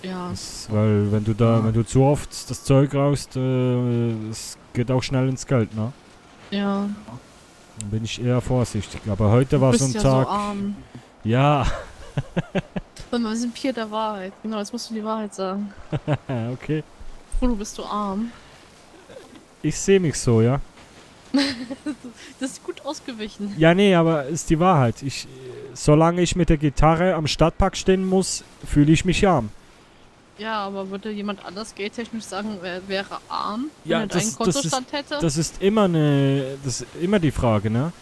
Ja. Weil wenn du zu oft das Zeug rauchst, es geht auch schnell ins Geld, ne? Ja. Dann bin ich eher vorsichtig. Aber heute war so ein ja Tag. So arm. Ja. Wir sind Pier der Wahrheit. Genau, jetzt musst du die Wahrheit sagen. Okay. Bruno, bist du arm? Ich sehe mich so, ja. Das ist gut ausgewichen. Ja, nee, aber ist die Wahrheit. Solange ich mit der Gitarre am Stadtpark stehen muss, fühle ich mich arm. Ja, aber würde jemand anders geldtechnisch sagen, er wäre arm, wenn Ja, er einen Kontostand hätte? Das ist immer die Frage, ne?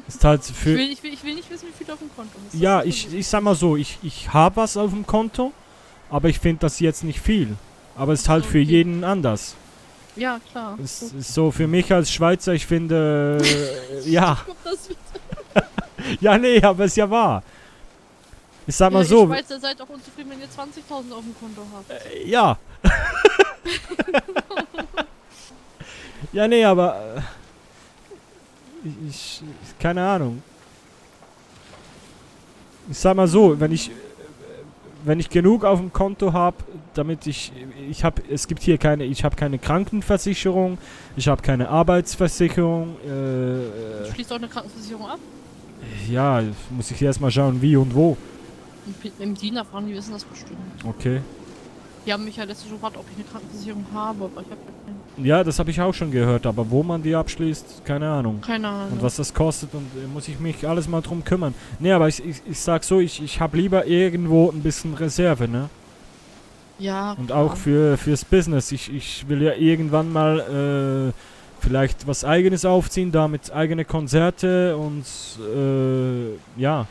Ist halt für Ich will nicht wissen, wie viel auf dem Konto ist. Ja, ich sag mal so, ich habe was auf dem Konto, aber ich finde das jetzt nicht viel. Aber es ist halt für jeden anders. Ja, klar. Es ist so für mich als Schweizer, ich finde, ja. Ja, nee, aber es ist ja wahr. Ich sag mal Ihr so. Schweizer seid auch unzufrieden, wenn ihr 20.000 auf dem Konto habt. Ja. Ja, nee, aber keine Ahnung. Ich sag mal so, wenn ich genug auf dem Konto habe, damit ich habe keine Krankenversicherung, ich habe keine Arbeitsversicherung. Du schließt auch eine Krankenversicherung ab? Ja, muss ich erst mal schauen, wie und wo. Im Diener fragen, die wissen das bestimmt. Okay. Die haben mich ja letztens schon gefragt, ob ich eine Krankenversicherung habe, aber ich habe keine. Ja, das habe ich auch schon gehört, aber wo man die abschließt, keine Ahnung. Keine Ahnung. Und was das kostet und muss ich mich alles mal drum kümmern. Nee, aber ich sag so, ich habe lieber irgendwo ein bisschen Reserve, ne? Ja. Und auch fürs Business. Ich will ja irgendwann mal vielleicht was Eigenes aufziehen, damit eigene Konzerte und ja.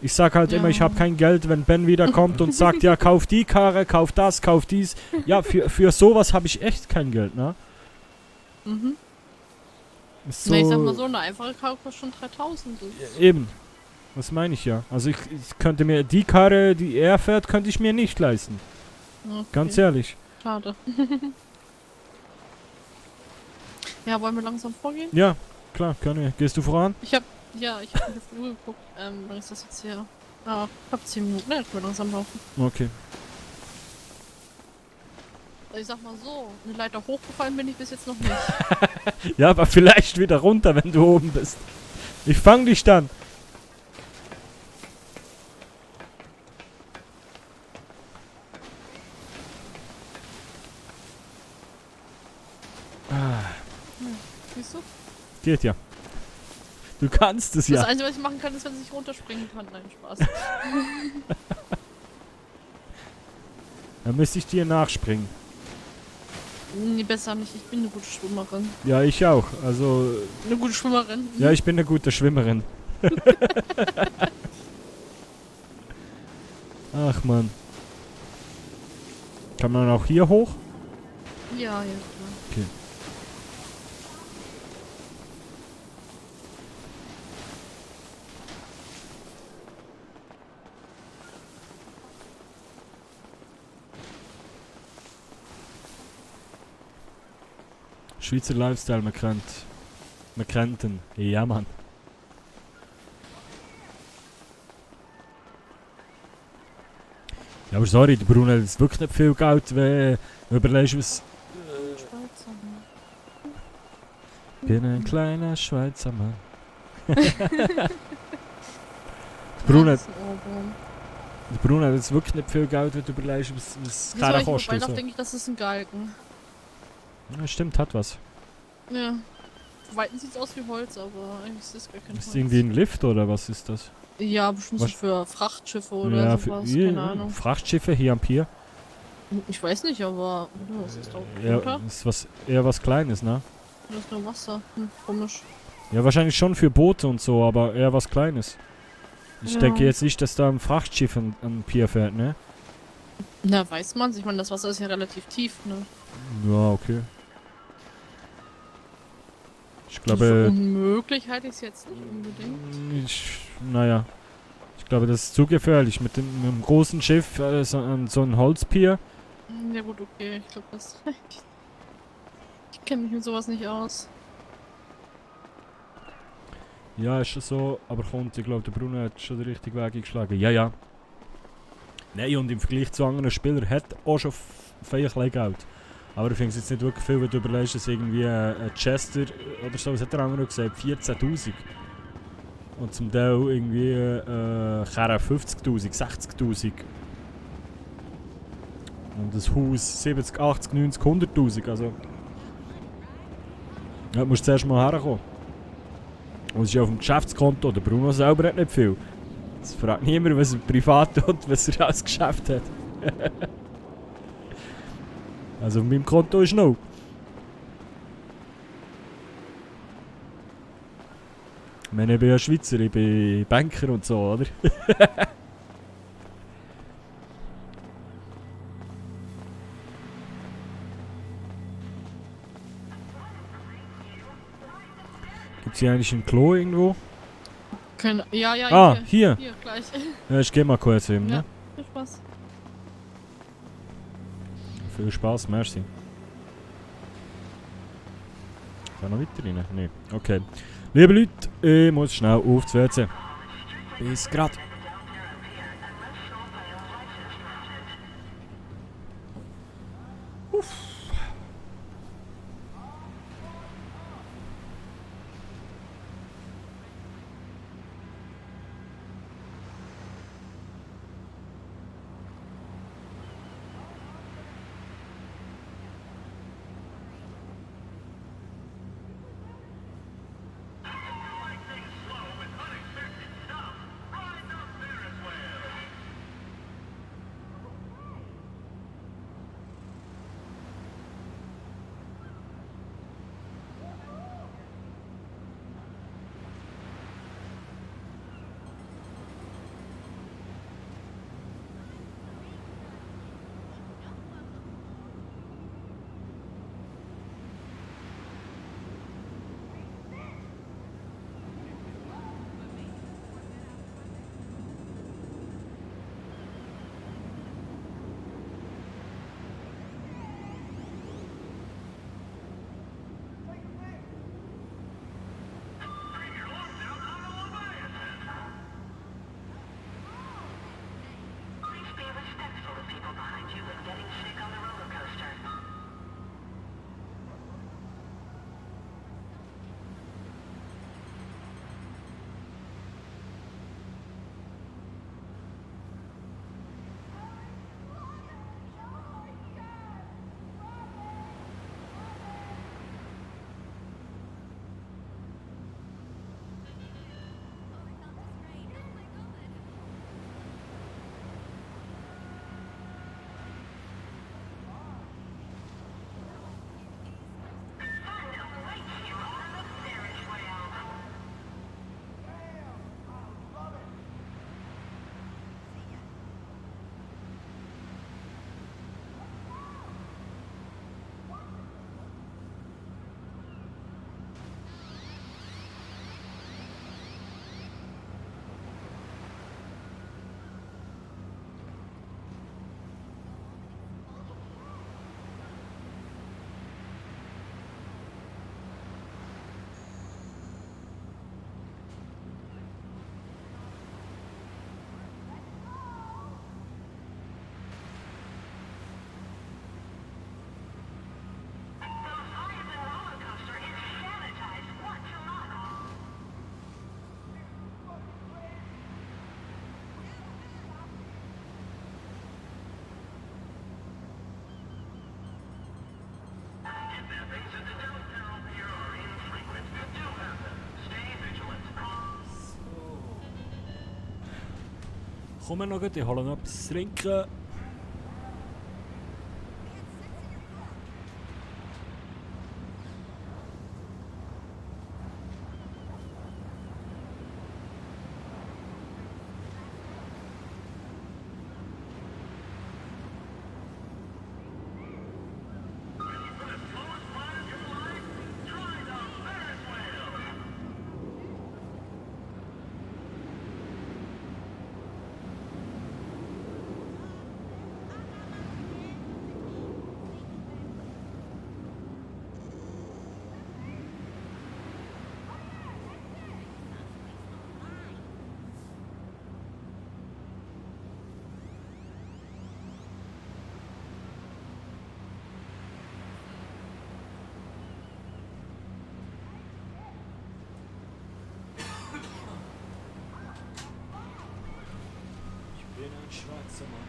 Ich sag halt immer, ich habe kein Geld, wenn Ben wieder kommt und sagt, ja, kauf die Karre, kauf das, kauf dies. Ja, für sowas habe ich echt kein Geld, ne? Mhm. So, Ne, ich sag mal so, eine einfache Karre kostet schon 3000. Eben. Das meine ich ja. Also ich könnte mir die Karre, die er fährt, könnte ich mir nicht leisten. Okay. Ganz ehrlich. Schade. Ja, wollen wir langsam vorgehen? Ja, klar, können wir. Gehst du voran? Ich hab auf die Uhr geguckt, wann ist das jetzt her? Ah, ich hab 10 Minuten, ne, können wir langsam laufen. Okay. Ich sag mal so, eine Leiter hochgefallen bin ich bis jetzt noch nicht. Ja, aber vielleicht wieder runter, wenn du oben bist. Ich fang dich dann. Siehst du? Geht ja. Du kannst es ja. Das Einzige, was ich machen kann, ist, wenn ich runterspringen kann. Nein, Spaß. Dann müsste ich dir nachspringen. Nee, besser nicht. Ich bin eine gute Schwimmerin. Ja, ich auch. Also. Eine gute Schwimmerin? Ja, ich bin eine gute Schwimmerin. Ach man. Kann man auch hier hoch? Ja, klar. Okay. Schweizer Lifestyle, man kennt ihn. Ja, Mann. Ja, aber sorry, der Bruno hat jetzt wirklich nicht viel Geld, wenn du überlegst, was... Bin ein kleiner Schweizer Mann. Der Bruno hat jetzt wirklich nicht viel Geld, wenn du überlegst, was Karre kostet. Wieso? Denke ich, das ist ein Galgen. Ja, stimmt, hat was. Ja. Von Weitem sieht es aus wie Holz, aber eigentlich ist es gar kein Holz. Ist irgendwie ein Lift oder was ist das? Ja, bestimmt so für Frachtschiffe oder ja, sowas, keine Ahnung. Frachtschiffe hier am Pier? Ich weiß nicht, aber was ist da Ja, runter? ist eher was Kleines, ne? Das ist nur Wasser. Komisch. Ja, wahrscheinlich schon für Boote und so, aber eher was Kleines. Ich denke jetzt nicht, dass da ein Frachtschiff an Pier fährt, ne? Na, weiß man's. Ich meine, das Wasser ist ja relativ tief, ne? Ja, okay. Ich So glaube... unmöglich halte ich es jetzt nicht unbedingt. Naja. Ich glaube, das ist zu gefährlich. Mit dem großen Schiff an so ein Holzpier. Ja gut, okay. Ich glaube, das reicht. Ich kenne mich mit sowas nicht aus. Ja, ist schon so. Aber kommt, ich glaube, der Bruno hat schon den richtigen Weg eingeschlagen. Ja, ja. Nein, und im Vergleich zu anderen Spielern hat auch schon viel Geld. Aber ich finde es jetzt nicht wirklich viel, wenn du überlegst, dass irgendwie ein Chester oder so, was hat der andere gesagt, 14'000. Und zum Teil irgendwie 50'000, 60'000. Und das Haus 70, 80, 90, 100'000, also... Ja, du musst zuerst mal herkommen. Und es ist ja auf dem Geschäftskonto, der Bruno selber hat nicht viel. Es fragt niemand, was er privat tut, was er als Geschäft hat. Also auf meinem Konto ist noch. Ich meine, ich bin ja Schweizer, ich bin Banker und so, oder? Gibt es hier eigentlich ein Klo irgendwo? Ja, ja, Ah, hier. Hier, gleich. Ja, ich geh mal kurz hin, Ja, ne? viel Spaß. Viel Spaß, merci. Kann noch weiter rein? Nee. Okay. Liebe Leute, ich muss schnell auf das WC. Bis grad. Komm noch gut, ich hole noch etwas zu trinken. Schweizer Mann.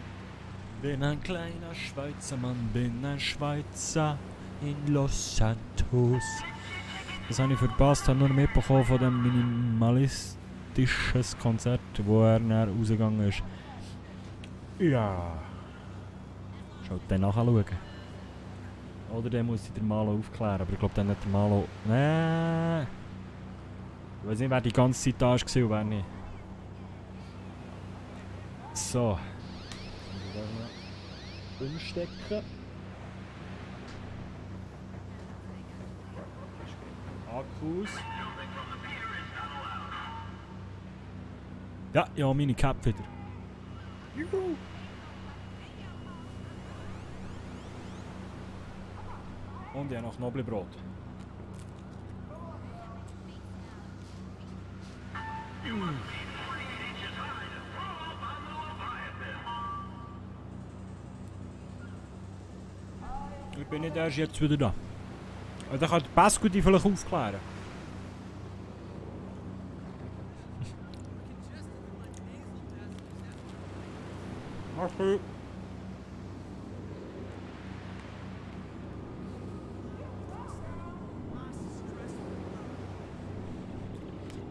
Bin ein kleiner Schweizer Mann, bin ein Schweizer in Los Santos. Das habe ich verpasst, habe nur mitbekommen von dem minimalistischen Konzert, wo er dann rausgegangen ist. Ja. Schaut dann nachschauen. Oder der muss ich der Malo aufklären, aber ich glaube dann nicht der Malo. Nee. Ich weiß nicht, wer die ganze Zeit da war und wer nicht. So. Umstecken. Akkus. Ja, ja, meine Cap wieder. Juhu. Und ja, noch Knoblauchbrot. Ich bin nicht erst jetzt wieder da. Da kann Pascal die vielleicht aufklären. Mach's gut.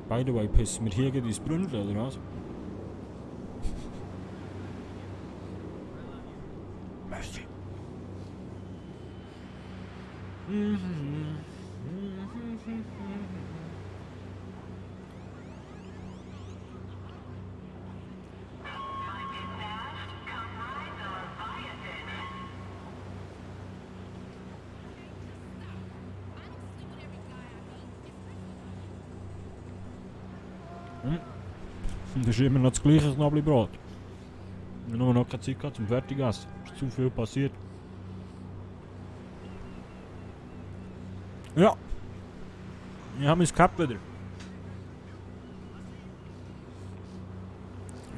By the way, pissen wir hier gegen ins Brünnchen, oder was? Merci. Das ist immer noch das gleiche Knoblauchbrot. Ich habe nur noch keine Zeit gehabt zum Fertigessen. Es ist zu viel passiert. Ja. Ich habe mein Cap wieder.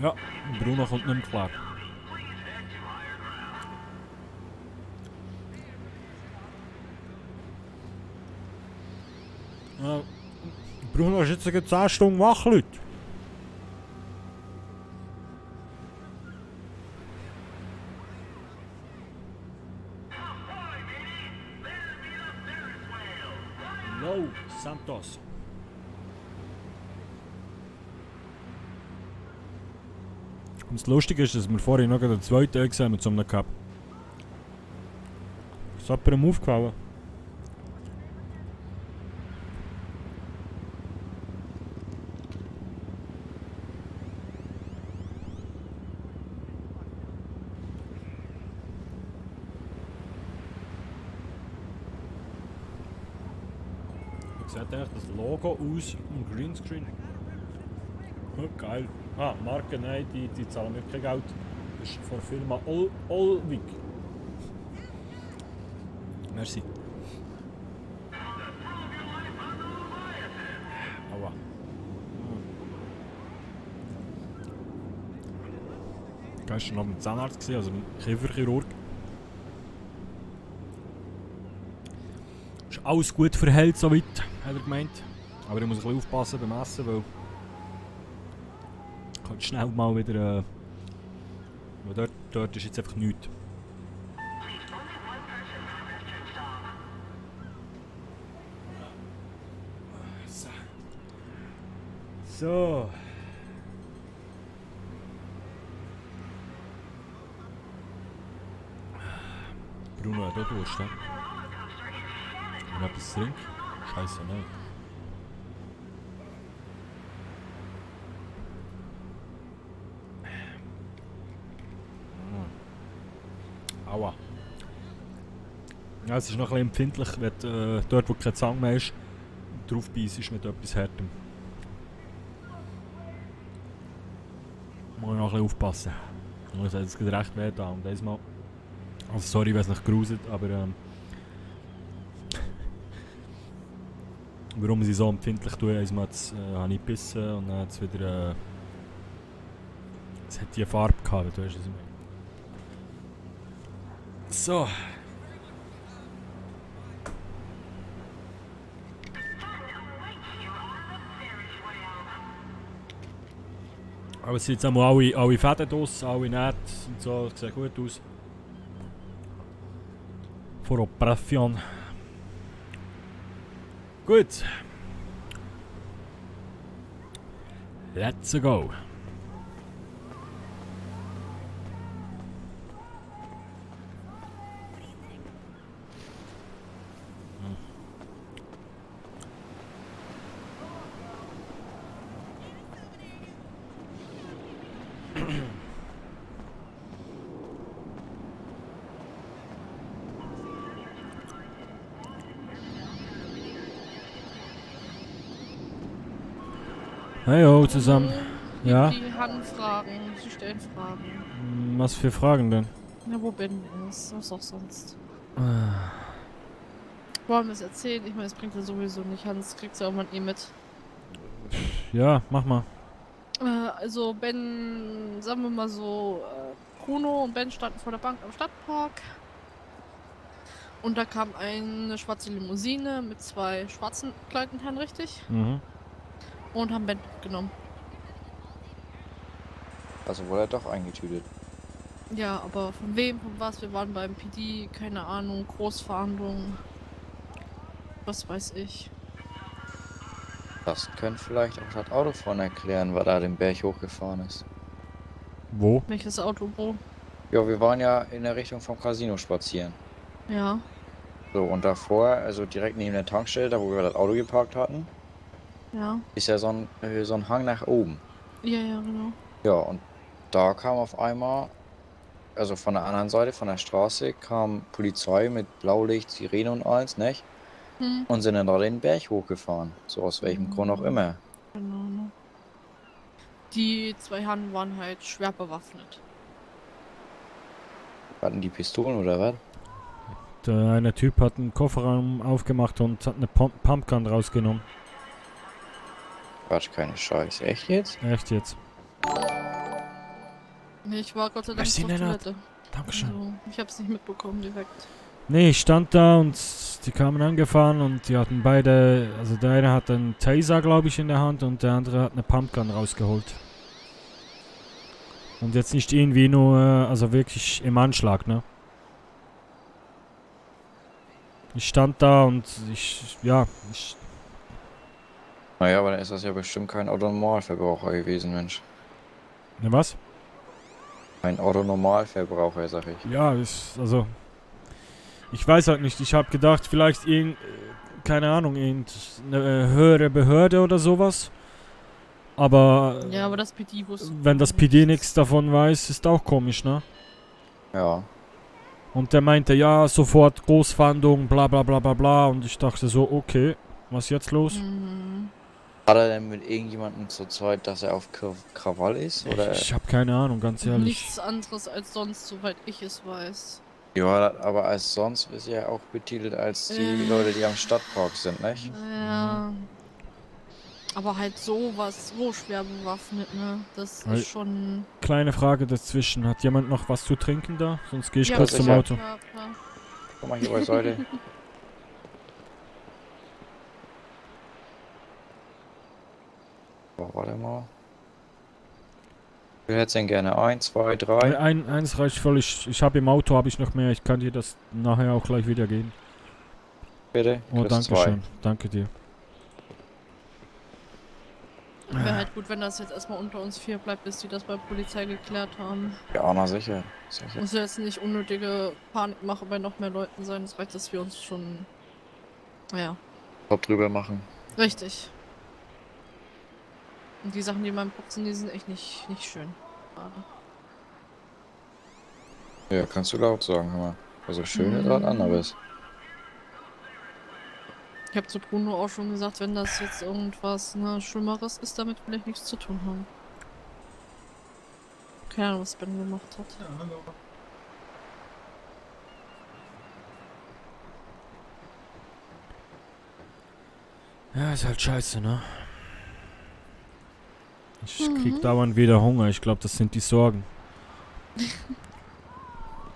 Ja, Bruno kommt nicht mehr klar. Ja, Bruno ist jetzt sogar 10 Stunden wach, Leute. Yo, Santos. Und das Lustige ist, dass wir vorhin noch den zweiten gesehen haben mit so einem Cup. Ist jemandem aufgefallen? Sieht eigentlich das Logo aus im Greenscreen? Oh, geil. Ah, Marke, nein, die zahlen mir kein Geld. Das ist von der Firma Olvik. Merci. Aua. Gestern noch beim Zahnarzt gesehen, also beim Kieferchirurg. Ist alles gut verhält soweit, hat er gemeint. Aber ich muss ein bisschen aufpassen beim Essen, weil ich kann schnell mal wieder. Weil dort ist jetzt einfach nichts. So. Bruno hat auch Durst, ne? Wenn ich etwas trinke? Scheiße, nein. Aua. Ja, es ist noch ein bisschen empfindlich, wenn dort wo keine Zange mehr ist, drauf beisst mit etwas Härtem. Muss ich noch ein bisschen aufpassen. Es hat jetzt recht weh da. Und diesmal. Also sorry, wenn es nicht gruselt, aber warum sie so empfindlich tun, einmal habe ich gebissen und dann hat es wieder. Es hat die Farbe gehabt, du weißt, was ich meine. So. Aber es sind jetzt einmal alle Fäden draus, alle Nähte und so, sieht gut aus. Vor Operation. Gut. Let's go. Heyo zusammen. Ja? Die Han fragen. Sie stellen Fragen. Was für Fragen denn? Na, wo bin ich? Was auch sonst? Ah. Wollen wir es erzählen? Ich meine, es bringt ja sowieso nicht. Hans kriegt ja irgendwann eh mit. Ja, mach mal. Also Ben, sagen wir mal so, Bruno und Ben standen vor der Bank am Stadtpark. Und da kam eine schwarze Limousine mit 2 schwarzen gekleideten Herren, richtig? Mhm. Und haben Ben genommen. Also wurde er doch eingetütet. Ja, aber von wem, von was? Wir waren beim PD, keine Ahnung, Großverhandlung. Was weiß ich. Das könnte vielleicht auch das Autofahren erklären, weil er den Berg hochgefahren ist. Wo? Welches Auto, wo? Ja, wir waren ja in der Richtung vom Casino spazieren. Ja. So, und davor, also direkt neben der Tankstelle, da wo wir das Auto geparkt hatten, Ja. ist ja so ein Hang nach oben. Ja, ja, genau. Ja, und da kam auf einmal, also von der anderen Seite, von der Straße, kam Polizei mit Blaulicht, Sirene und alles, nicht? Hm. Und sind dann da den Berg hochgefahren. So aus welchem Grund auch immer. Genau, ne? Die 2 Herren waren halt schwer bewaffnet. Hatten die Pistolen oder was? Der eine Typ hat einen Kofferraum aufgemacht und hat eine Pumpgun rausgenommen. Quatsch, keine Scheiße. Echt jetzt? Echt jetzt. Nee, ich war Gott sei Dank Merci, auf Lennart. Toilette. Dankeschön. Also, ich hab's nicht mitbekommen direkt. Nee, ich stand da und die kamen angefahren und die hatten beide, also der eine hat einen Taser, glaube ich, in der Hand und der andere hat eine Pumpgun rausgeholt. Und jetzt nicht irgendwie nur, also wirklich im Anschlag, ne? Ich stand da und ich. Naja, aber dann ist das ja bestimmt kein Autonormalverbraucher gewesen, Mensch. Ne, was? Ein Autonormalverbraucher, sag ich. Ja, also. Ich weiß halt nicht, ich habe gedacht, vielleicht keine Ahnung, irgendeine höhere Behörde oder sowas. Aber. Ja, aber das PD wusste. Wenn das PD nichts davon weiß, ist auch komisch, ne? Ja. Und der meinte, ja, sofort Großfahndung, bla bla bla bla bla. Und ich dachte so, okay, was ist jetzt los? Hat er denn mit irgendjemandem zur Zeit, dass er auf Krawall ist? Oder? Ich habe keine Ahnung, ganz ehrlich. Nichts anderes als sonst, soweit ich es weiß. Ja, aber als sonst ist er auch betitelt als die Leute, die am Stadtpark sind, nicht? Ja. Aber halt sowas, so schwer bewaffnet, ne? Das ist schon. Kleine Frage dazwischen. Hat jemand noch was zu trinken da? Sonst gehe ich Ja, kurz zum sicher. Auto. Klar. Guck mal hier beiseite. So, warte mal. Wie viel hättest du denn gerne? 1, 2, 3? Eins reicht völlig. Ich habe im Auto habe ich noch mehr. Ich kann dir das nachher auch gleich wieder geben. Bitte? Oh, Kriegst danke zwei. schön. Danke dir. Wäre halt gut, wenn das jetzt erstmal unter uns 4 bleibt, bis die das bei Polizei geklärt haben. Ja, na sicher. Sicher. Muss ja jetzt nicht unnötige Panikmache bei noch mehr Leuten sein. Es reicht, dass wir uns schon. Ja. Top drüber machen. Richtig. Und die Sachen, die in meinem Kopf sind, die sind echt nicht schön. Gerade. Ja, kannst du laut sagen, hör mal. Also schön ist was anderes. Ich habe zu Bruno auch schon gesagt, wenn das jetzt irgendwas Schlimmeres ist, damit will ich nichts zu tun haben. Keine Ahnung, was Ben gemacht hat. Ja, hallo. Ja, ist halt scheiße, ne? Ich krieg dauernd wieder Hunger. Ich glaube, das sind die Sorgen.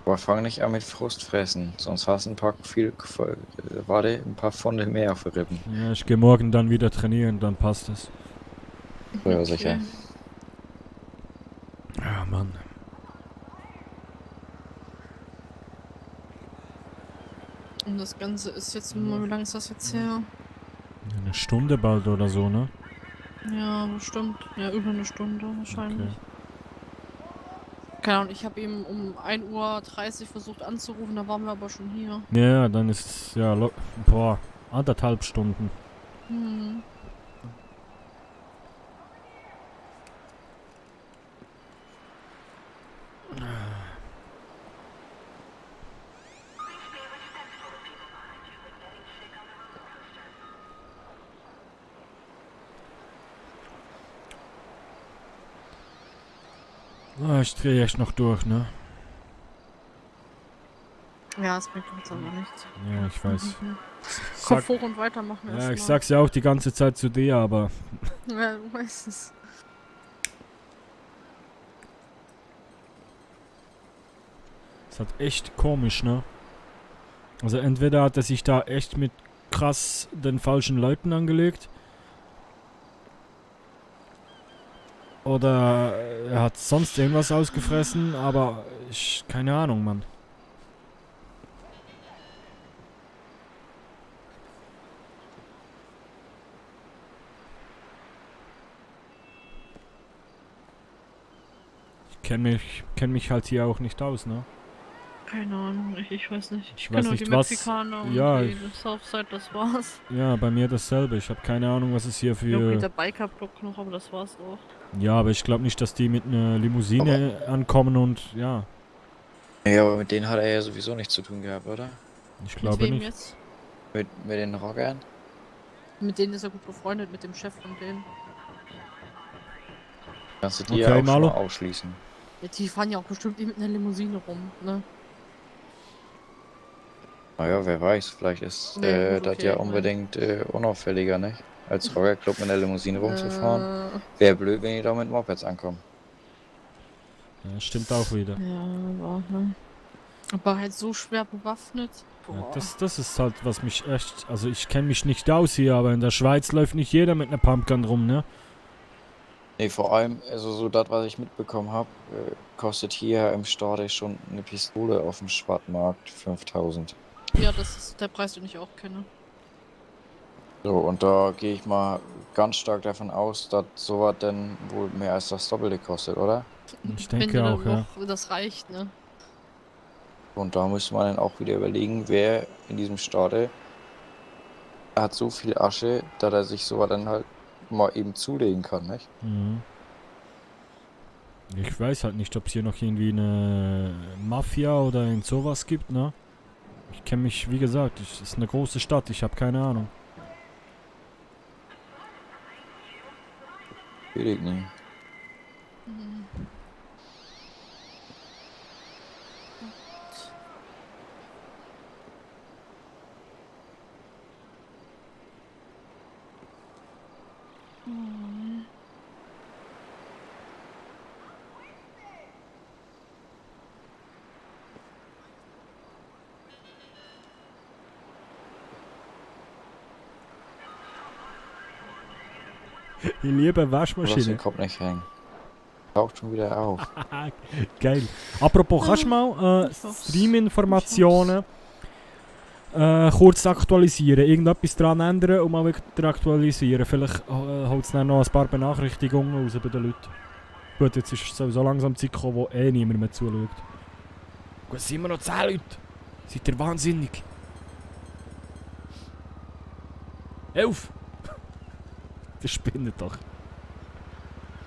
Aber fang nicht an mit Frustfressen, sonst hast du ein paar ein paar Pfunde mehr auf den Rippen. Ja, ich gehe morgen dann wieder trainieren, dann passt es. Ja, sicher. Ja, Mann. Und das Ganze ist jetzt, wie lange ist das jetzt her? Eine Stunde bald oder so, ne? Ja, bestimmt. Ja, über eine Stunde wahrscheinlich. Okay. Keine Ahnung, ich habe ihm um 1:30 Uhr versucht anzurufen, da waren wir aber schon hier. Ja, dann ist es ja 1,5 Stunden. Mhm. Ah, ich drehe echt noch durch, ne? Ja, es bringt uns aber nichts. Ja, ich weiß. Kopf hoch und weitermachen Ja, erstmal. ich sag's ja auch die ganze Zeit zu dir, aber... Ja, du weißt es. ist halt echt komisch, ne? Also entweder hat er sich da echt mit krass den falschen Leuten angelegt. Oder er hat sonst irgendwas ausgefressen, aber keine Ahnung, Mann. Ich kenn mich halt hier auch nicht aus, ne? Keine Ahnung, ich weiß nicht. Ich kenn weiß nur nicht, die was... Mexikaner und Ja, die Southside, das war's. ja, bei mir dasselbe. Ich habe keine Ahnung, was es hier Ja, okay, für... der Biker-Block noch, aber das war's auch. Ja, aber ich glaube nicht, dass die mit einer Limousine ankommen und ja. Ja, aber mit denen hat er ja sowieso nichts zu tun gehabt, oder? Ich glaube Mit wem nicht. jetzt? Mit den Rockern? Mit denen ist er gut befreundet, mit dem Chef von denen. Kannst du die Okay, ja auch schon Marlo. mal ausschließen. Ja, die fahren ja auch bestimmt mit einer Limousine rum, ne? Naja, wer weiß, vielleicht ist Nee, gut, das okay, ja ich mein- unbedingt unauffälliger, nicht? Als Rockerclub mit der Limousine rumzufahren. Wäre blöd, wenn die da mit Mopeds ankommen. Ja, stimmt auch wieder. Ja, aber, ne? Aber halt so schwer bewaffnet. Ja, Boah. das ist halt, was mich echt... Also ich kenne mich nicht aus hier, aber in der Schweiz läuft nicht jeder mit einer Pumpgun rum, ne? Nee, vor allem, also so das, was ich mitbekommen habe, kostet hier im Stade schon eine Pistole auf dem Schwarzmarkt 5000. Ja, das ist der Preis, den ich auch kenne. So, und da gehe ich mal ganz stark davon aus, dass sowas dann wohl mehr als das Doppelte kostet, oder? Ich Wenn denke du auch, ja. noch, das reicht, ne? Und da müsste man dann auch wieder überlegen, wer in diesem Stade hat so viel Asche, dass er sich sowas dann halt mal eben zulegen kann, nicht? Mhm. Ich weiß halt nicht, ob es hier noch irgendwie eine Mafia oder irgend sowas gibt, ne? Ich kenne mich, wie gesagt, es ist eine große Stadt, ich habe keine Ahnung. Will ich nie. Mhm. Mhm. Die liebe Du lass Waschmaschine. den Kopf nicht hängen. Taucht schon wieder auf. Geil. Apropos, kannst du mal Stream-Informationen kurz aktualisieren? Irgendetwas dran ändern und mal wieder aktualisieren? Vielleicht holt es dann noch ein paar Benachrichtigungen raus bei den Leuten. Gut, jetzt ist so langsam Zeit gekommen, wo niemand mehr zuschaut. Gut, es sind immer noch 10 Leute. Seid ihr wahnsinnig? 11! Das spinnet doch.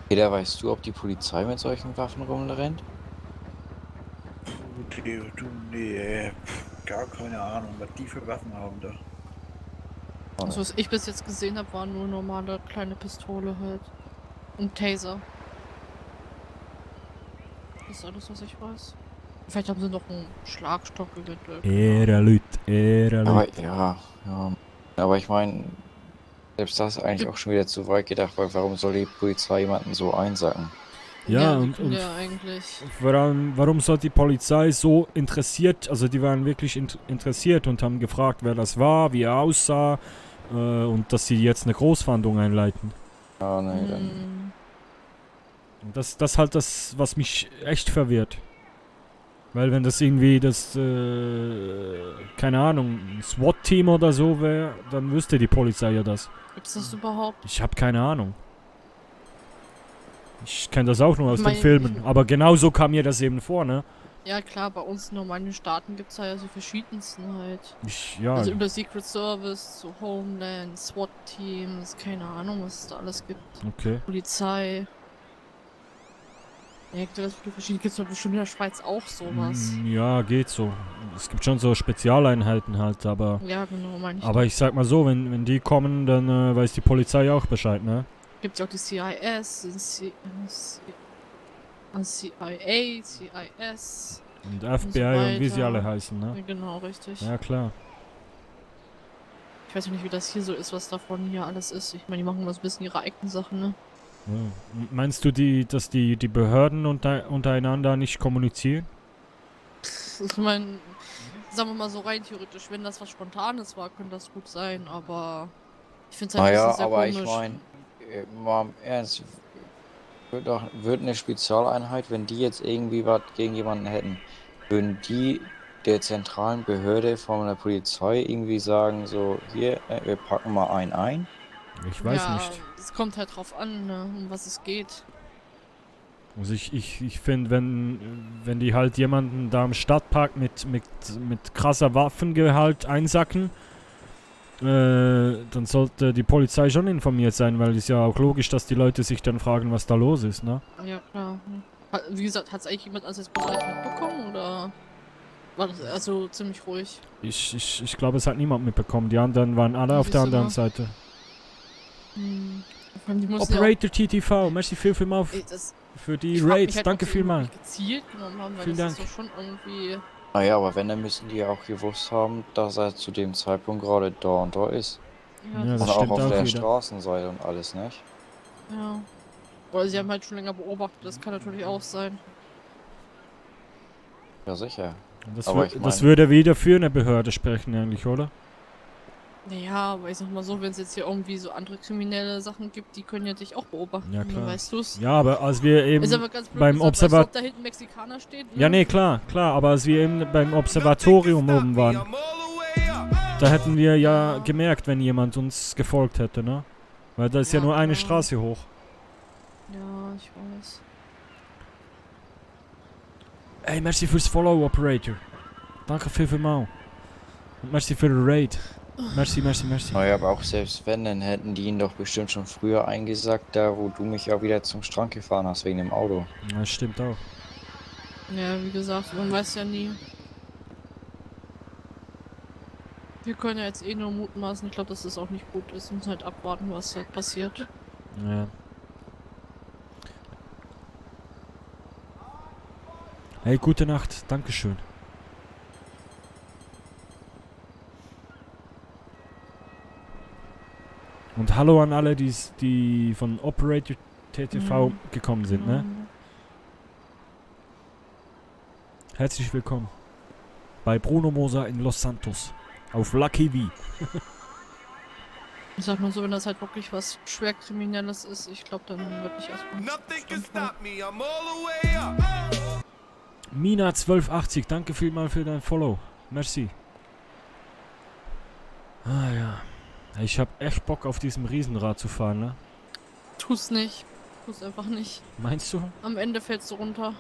Peter, weißt du, ob die Polizei mit solchen Waffen rumrennt? Nee, gar keine Ahnung, was die für Waffen haben da. Also, was ich bis jetzt gesehen habe, war nur normale kleine Pistole halt. Und Taser. Das ist alles, was ich weiß. Vielleicht haben sie noch einen Schlagstock eventuell. Ehre Aber Leute. ja. Aber ich meine, selbst das ist eigentlich auch schon wieder zu weit gedacht, weil warum soll die Polizei jemanden so einsacken? Ja, die und können ja eigentlich. vor allem, warum soll die Polizei so interessiert, also die waren wirklich interessiert und haben gefragt, wer das war, wie er aussah und dass sie jetzt eine Großfahndung einleiten. Ja, nee, dann. Und das ist halt das, was mich echt verwirrt. Weil wenn das irgendwie das, keine Ahnung, ein SWAT-Team oder so wäre, dann wüsste die Polizei ja das. Gibt's das überhaupt? Ich habe keine Ahnung. Ich kenne das auch nur aus Ich den mein, Filmen. Aber genau so kam mir das eben vor, ne? Ja klar, bei uns in normalen Staaten gibt es ja so verschiedensten halt. Ja. Also über Secret Service, so Homeland, SWAT-Teams, keine Ahnung, was es da alles gibt. Okay. Polizei. Ja, das gibt es bestimmt in der Schweiz auch sowas. Ja, geht so. Es gibt schon so Spezialeinheiten halt, aber... Ja, genau, meine ich. Aber ich sag mal so, wenn die kommen, dann weiß die Polizei auch Bescheid, ne? Gibt ja auch die CIS, Und CIA, CIS. Und so FBI und wie sie weiter. alle heißen, ne? Ja, genau, richtig. Ja, klar. Ich weiß ja nicht, wie das hier so ist, was davon hier alles ist. Ich meine, die machen immer so ein bisschen ihre eigenen Sachen, ne? Ja. Meinst du, dass die Behörden untereinander nicht kommunizieren? Ich meine, sagen wir mal so rein theoretisch, wenn das was Spontanes war, könnte das gut sein, aber ich finde es halt Naja, sehr aber komisch. ich meine, mal im Ernst, wird eine Spezialeinheit, wenn die jetzt irgendwie was gegen jemanden hätten, würden die der zentralen Behörde von der Polizei irgendwie sagen, so, hier, wir packen mal einen ein? Ich weiß ja, nicht. es kommt halt drauf an, ne, um was es geht. Also ich finde, wenn die halt jemanden da im Stadtpark mit krasser Waffengehalt einsacken, dann sollte die Polizei schon informiert sein, weil es ist ja auch logisch, dass die Leute sich dann fragen, was da los ist, ne? Ja, klar. Wie gesagt, hat es eigentlich jemand als großartig mitbekommen, oder war das also ziemlich ruhig? Ich glaube, es hat niemand mitbekommen. Die anderen waren alle auf der Siehst du anderen mal. Seite. Vor allem, die mussten Operator TTV, merci vielmals für die Raids. halt, Danke ob sie vielmals. irgendwie gezielt genommen haben, weil Vielen das Dank. ist doch schon irgendwie... Naja, aber wenn, dann müssen die ja auch gewusst haben, dass er zu dem Zeitpunkt gerade da und da ist. Ja, Ja, das Und auch stimmt auf auch der wieder. Straßenseite und alles, nicht? Ja. Oder sie haben halt schon länger beobachtet, das kann natürlich auch sein. Ja, sicher. Das, Aber das ich mein- würde wieder für eine Behörde sprechen eigentlich, oder? Naja, aber ich sag mal so, wenn es jetzt hier irgendwie so andere kriminelle Sachen gibt, die können ja dich auch beobachten, Ja, dann klar. weißt du's. Ja, aber als wir eben Ist aber ganz blöd beim gesagt, weißt du, Observat... ob da hinten Mexikaner steht, Ja, nee, klar, aber als wir eben beim Observatorium oben waren, da hätten wir ja gemerkt, wenn jemand uns gefolgt hätte, ne? Weil da ist ja nur eine Straße hoch. Ja, ich weiß. Ey, merci fürs Follow, Operator. Danke vielmals. Und merci für den Raid. Merci. Naja, aber auch selbst wenn, dann hätten die ihn doch bestimmt schon früher eingesackt, da wo du mich ja wieder zum Strand gefahren hast, wegen dem Auto. Das stimmt auch. Ja, wie gesagt, man weiß ja nie. Wir können ja jetzt eh nur mutmaßen. Ich glaube, dass das auch nicht gut ist. Wir müssen halt abwarten, was halt passiert. Ja. Hey, gute Nacht. Dankeschön. Und hallo an alle, die von Operator TTV gekommen sind, ne? Herzlich willkommen bei Bruno Moser in Los Santos auf Lucky V. Ich sag nur so, wenn das halt wirklich was schwer Kriminelles ist, ich glaube, dann würde ich erstmal. Nothing can stop me. I'm all the way up. Mina 1280, danke vielmals für dein Follow. Merci. Ah ja. Ich hab echt Bock auf diesem Riesenrad zu fahren, ne? Tu's nicht. Tu's einfach nicht. Meinst du? Am Ende fällst du runter.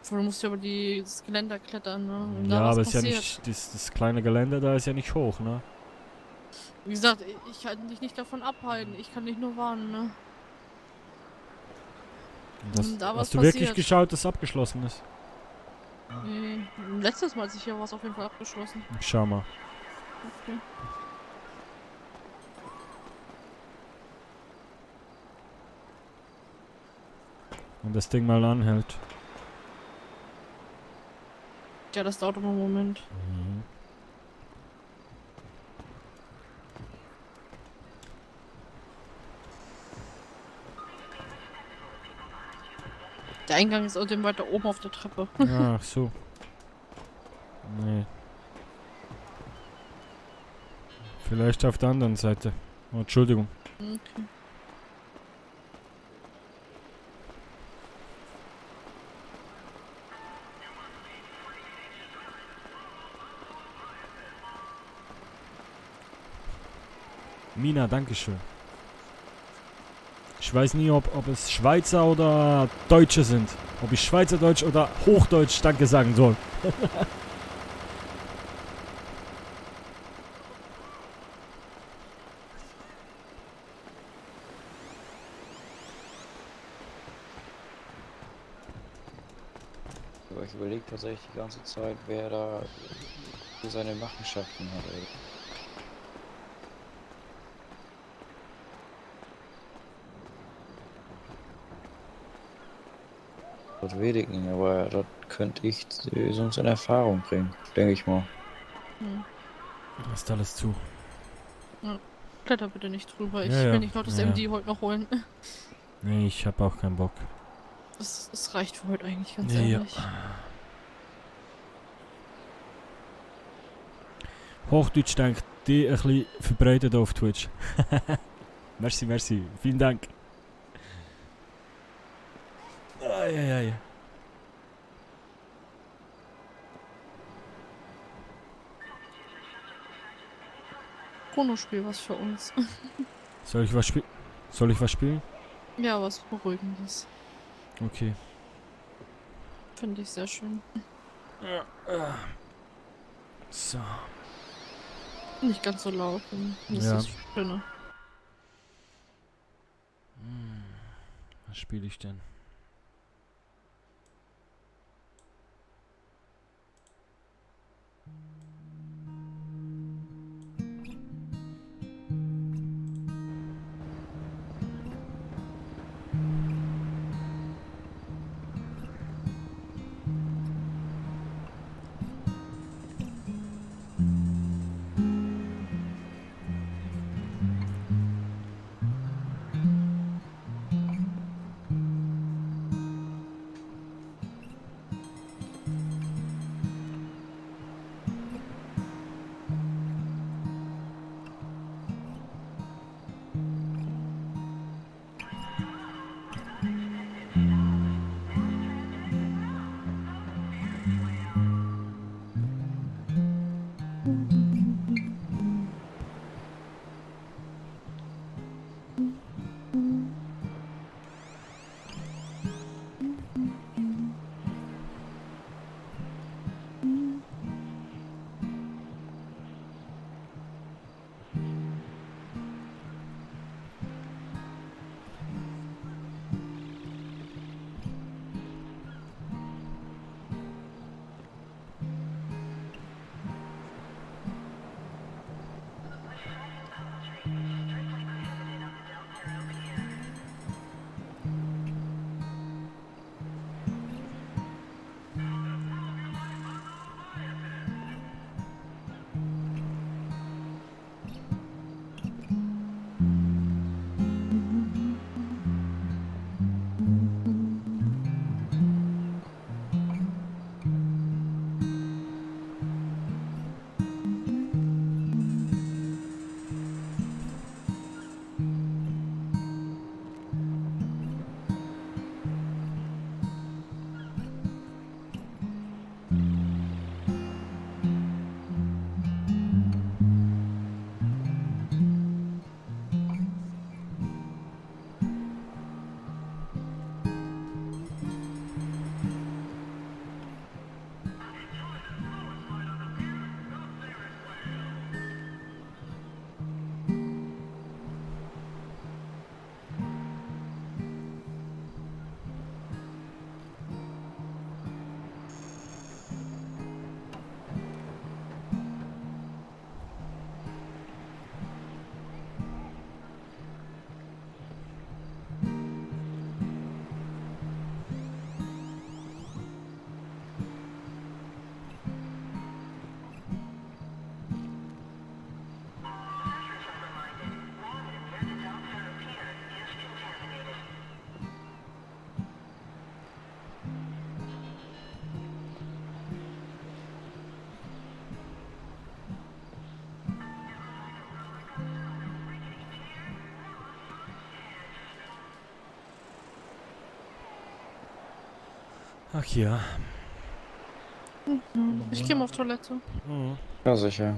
Du musst ja über das Geländer klettern, ne? Wenn da Ja, was aber ist ja passiert. nicht, das kleine Gelände da ist ja nicht hoch, ne? Wie gesagt, ich kann dich nicht davon abhalten. Ich kann dich nur warnen, ne? Wenn da was Hast du wirklich passiert. geschaut, dass es abgeschlossen ist? Nee, letztes Mal, als ich hier war, es auf jeden Fall abgeschlossen. Schau mal. Okay. Wenn das Ding mal anhält. Ja, das dauert immer einen Moment. Der Eingang ist außerdem weiter oben auf der Treppe. Ach so. Nee. Vielleicht auf der anderen Seite. Oh, Entschuldigung. Okay. Mina, dankeschön. Ich weiß nie, ob es Schweizer oder Deutsche sind. Ob ich Schweizerdeutsch oder Hochdeutsch Danke sagen soll. Aber ich überlege tatsächlich die ganze Zeit, wer da für seine Machenschaften hat, ey. Das weiß ich nicht, aber das könnte ich sonst in Erfahrung bringen, denke ich mal. Hm. Lasst alles zu. Ja. Kletter bitte nicht drüber. Ich Ja, ja. will nicht noch das Ja. MD heute noch holen. Nee, ich hab auch keinen Bock. Das reicht für heute eigentlich, ganz Ja. ehrlich. Hochdeutsch denkt, die ein bisschen verbreitet auf Twitch. Merci. Vielen Dank. Ai. Chronospiel was für uns. Soll ich was spielen? Ja, was Beruhigendes. Okay. Finde ich sehr schön. So. Nicht ganz so laut. Das Ja. ist schöner. Was spiele ich denn? Ach ja. Ich gehe mal auf Toilette. Ja, sicher.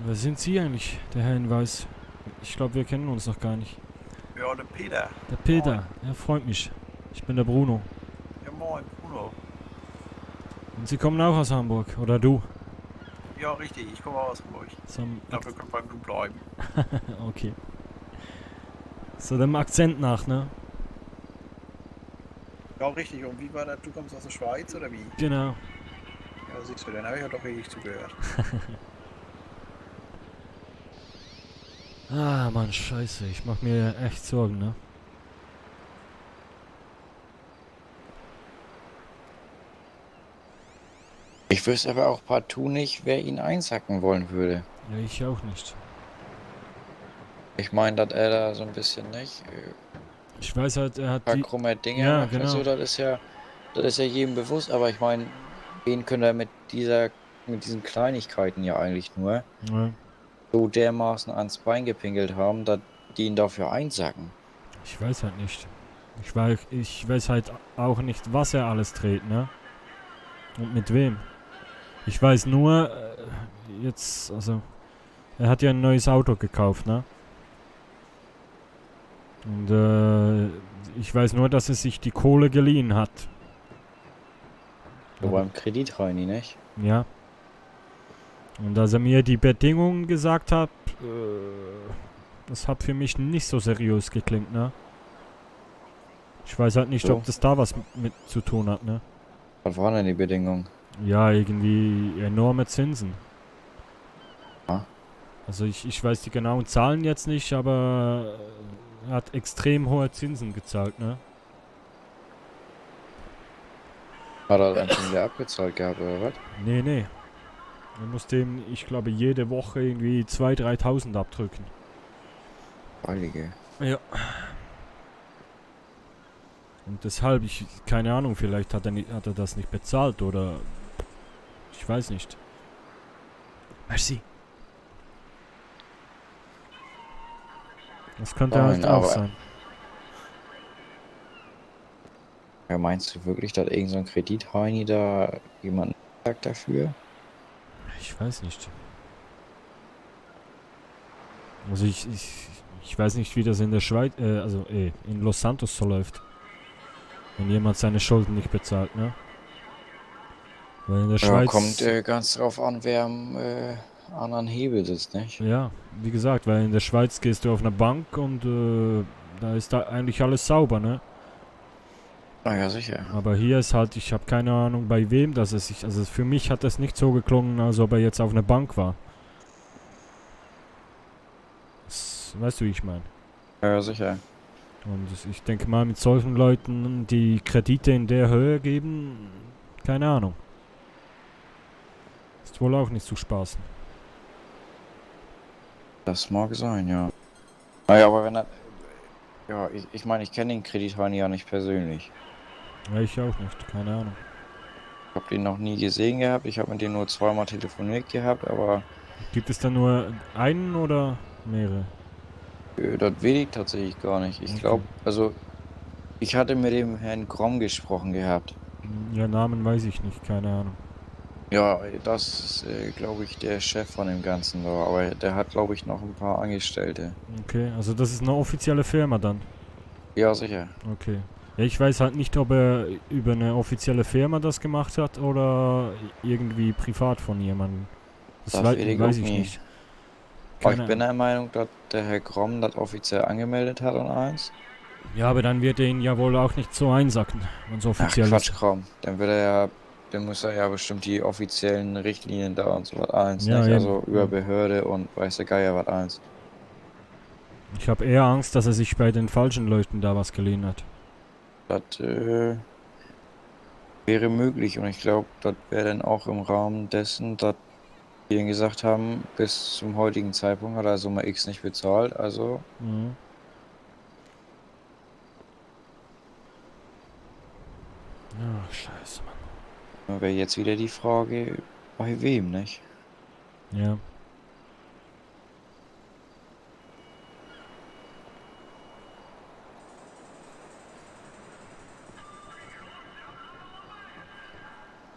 Wer sind Sie eigentlich, der Herr in Weiß? Ich glaube, wir kennen uns noch gar nicht. Ja, der Peter. Der Peter, er freut mich. Ich bin der Bruno. Ja, moin, Bruno. Und Sie kommen auch aus Hamburg, oder du? Ja, richtig, ich komme aus Hamburg. Dafür können wir gut bleiben. Okay. So dem Akzent nach, ne? Ja, richtig. Und wie war das? Du kommst aus der Schweiz, oder wie? Genau. Ja, siehst du, dann habe ich ja doch richtig zugehört. Ah, Mann, scheiße. Ich mach mir echt Sorgen, ne? Ich wüsste aber auch partout nicht, wer ihn einsacken wollen würde. Ja, ich auch nicht. Ich meine, dass er da so ein bisschen nicht. Ich weiß halt, er hat Ein paar die... krumme Dinge Ja, macht und genau. so, das ist ja jedem bewusst, aber ich meine, wen können er mit diesen Kleinigkeiten ja eigentlich nur Ja. so dermaßen ans Bein gepinkelt haben, dass die ihn dafür einsacken. Ich weiß halt nicht. Ich weiß halt auch nicht, was er alles dreht, ne? Und mit wem. Ich weiß nur, jetzt, also, er hat ja ein neues Auto gekauft, ne? Und, ich weiß nur, dass er sich die Kohle geliehen hat. So beim Kredit rein, nicht? Ja. Und als er mir die Bedingungen gesagt hat, das hat für mich nicht so seriös geklingt, ne? Ich weiß halt nicht, So. ob das da was mit zu tun hat, ne? Was waren denn die Bedingungen? Ja, irgendwie enorme Zinsen. Ja. Also ich weiß die genauen Zahlen jetzt nicht, aber er hat extrem hohe Zinsen gezahlt, ne? Hat er dann schon wieder abgezahlt gehabt, oder was? Nee, nee. Er musste ihm, ich glaube, jede Woche irgendwie 2.000, 3.000 abdrücken. Heilige. Ja. Und deshalb, keine Ahnung, vielleicht hat er das nicht bezahlt oder ich weiß nicht. Merci. Das könnte halt auch sein. Ja, meinst du wirklich, dass irgend so ein Kredit-Heini da jemanden sagt dafür? Ich weiß nicht. Also ich weiß nicht, wie das in der Schweiz, in Los Santos so läuft. Wenn jemand seine Schulden nicht bezahlt, ne? Weil in der Schweiz... kommt ganz drauf an, wer am anderen Hebel sitzt, nicht? Ja, wie gesagt, weil in der Schweiz gehst du auf eine Bank und da ist da eigentlich alles sauber, ne? Ah ja, sicher. Aber hier ist halt, ich habe keine Ahnung, bei wem das ist. Also für mich hat das nicht so geklungen, als ob er jetzt auf einer Bank war. Weißt du, wie ich meine? Ja, sicher. Und ich denke mal, mit solchen Leuten, die Kredite in der Höhe geben, keine Ahnung. Ist wohl auch nicht zu spaßen. Das mag sein, ja. Naja, aber wenn er... Ja, ich meine, ich kenne den Kredithahn ja nicht persönlich. Ja, ich auch nicht, keine Ahnung. Ich habe den noch nie gesehen gehabt, ich habe mit dem nur zweimal telefoniert gehabt, aber... Gibt es da nur einen oder mehrere? Das weiß ich tatsächlich gar nicht. Ich glaube, also... Ich hatte mit dem Herrn Gromm gesprochen gehabt. Ja, Namen weiß ich nicht, keine Ahnung. Ja, das ist, glaube ich, der Chef von dem Ganzen da, aber der hat, glaube ich, noch ein paar Angestellte. Okay, also das ist eine offizielle Firma dann? Ja, sicher. Okay. Ja, ich weiß halt nicht, ob er über eine offizielle Firma das gemacht hat oder irgendwie privat von jemandem. Das weiß ich nicht. Aber ich bin der Meinung, dass der Herr Gromm das offiziell angemeldet hat und eins. Ja, aber dann wird er ihn ja wohl auch nicht so einsacken, wenn es offiziell ist. Quatsch, Gromm. Dann muss er ja bestimmt die offiziellen Richtlinien da und so was eins, Ja, nicht? eben. Also über Behörde und weiß der Geier was eins. Ich habe eher Angst, dass er sich bei den falschen Leuten da was geliehen hat. Das wäre möglich und ich glaube, das wäre dann auch im Rahmen dessen, dass wir ihm gesagt haben, bis zum heutigen Zeitpunkt hat er Summe X nicht bezahlt, also Mhm. Ach, scheiße, Mann. wäre jetzt wieder die Frage, bei wem, nicht? Ja.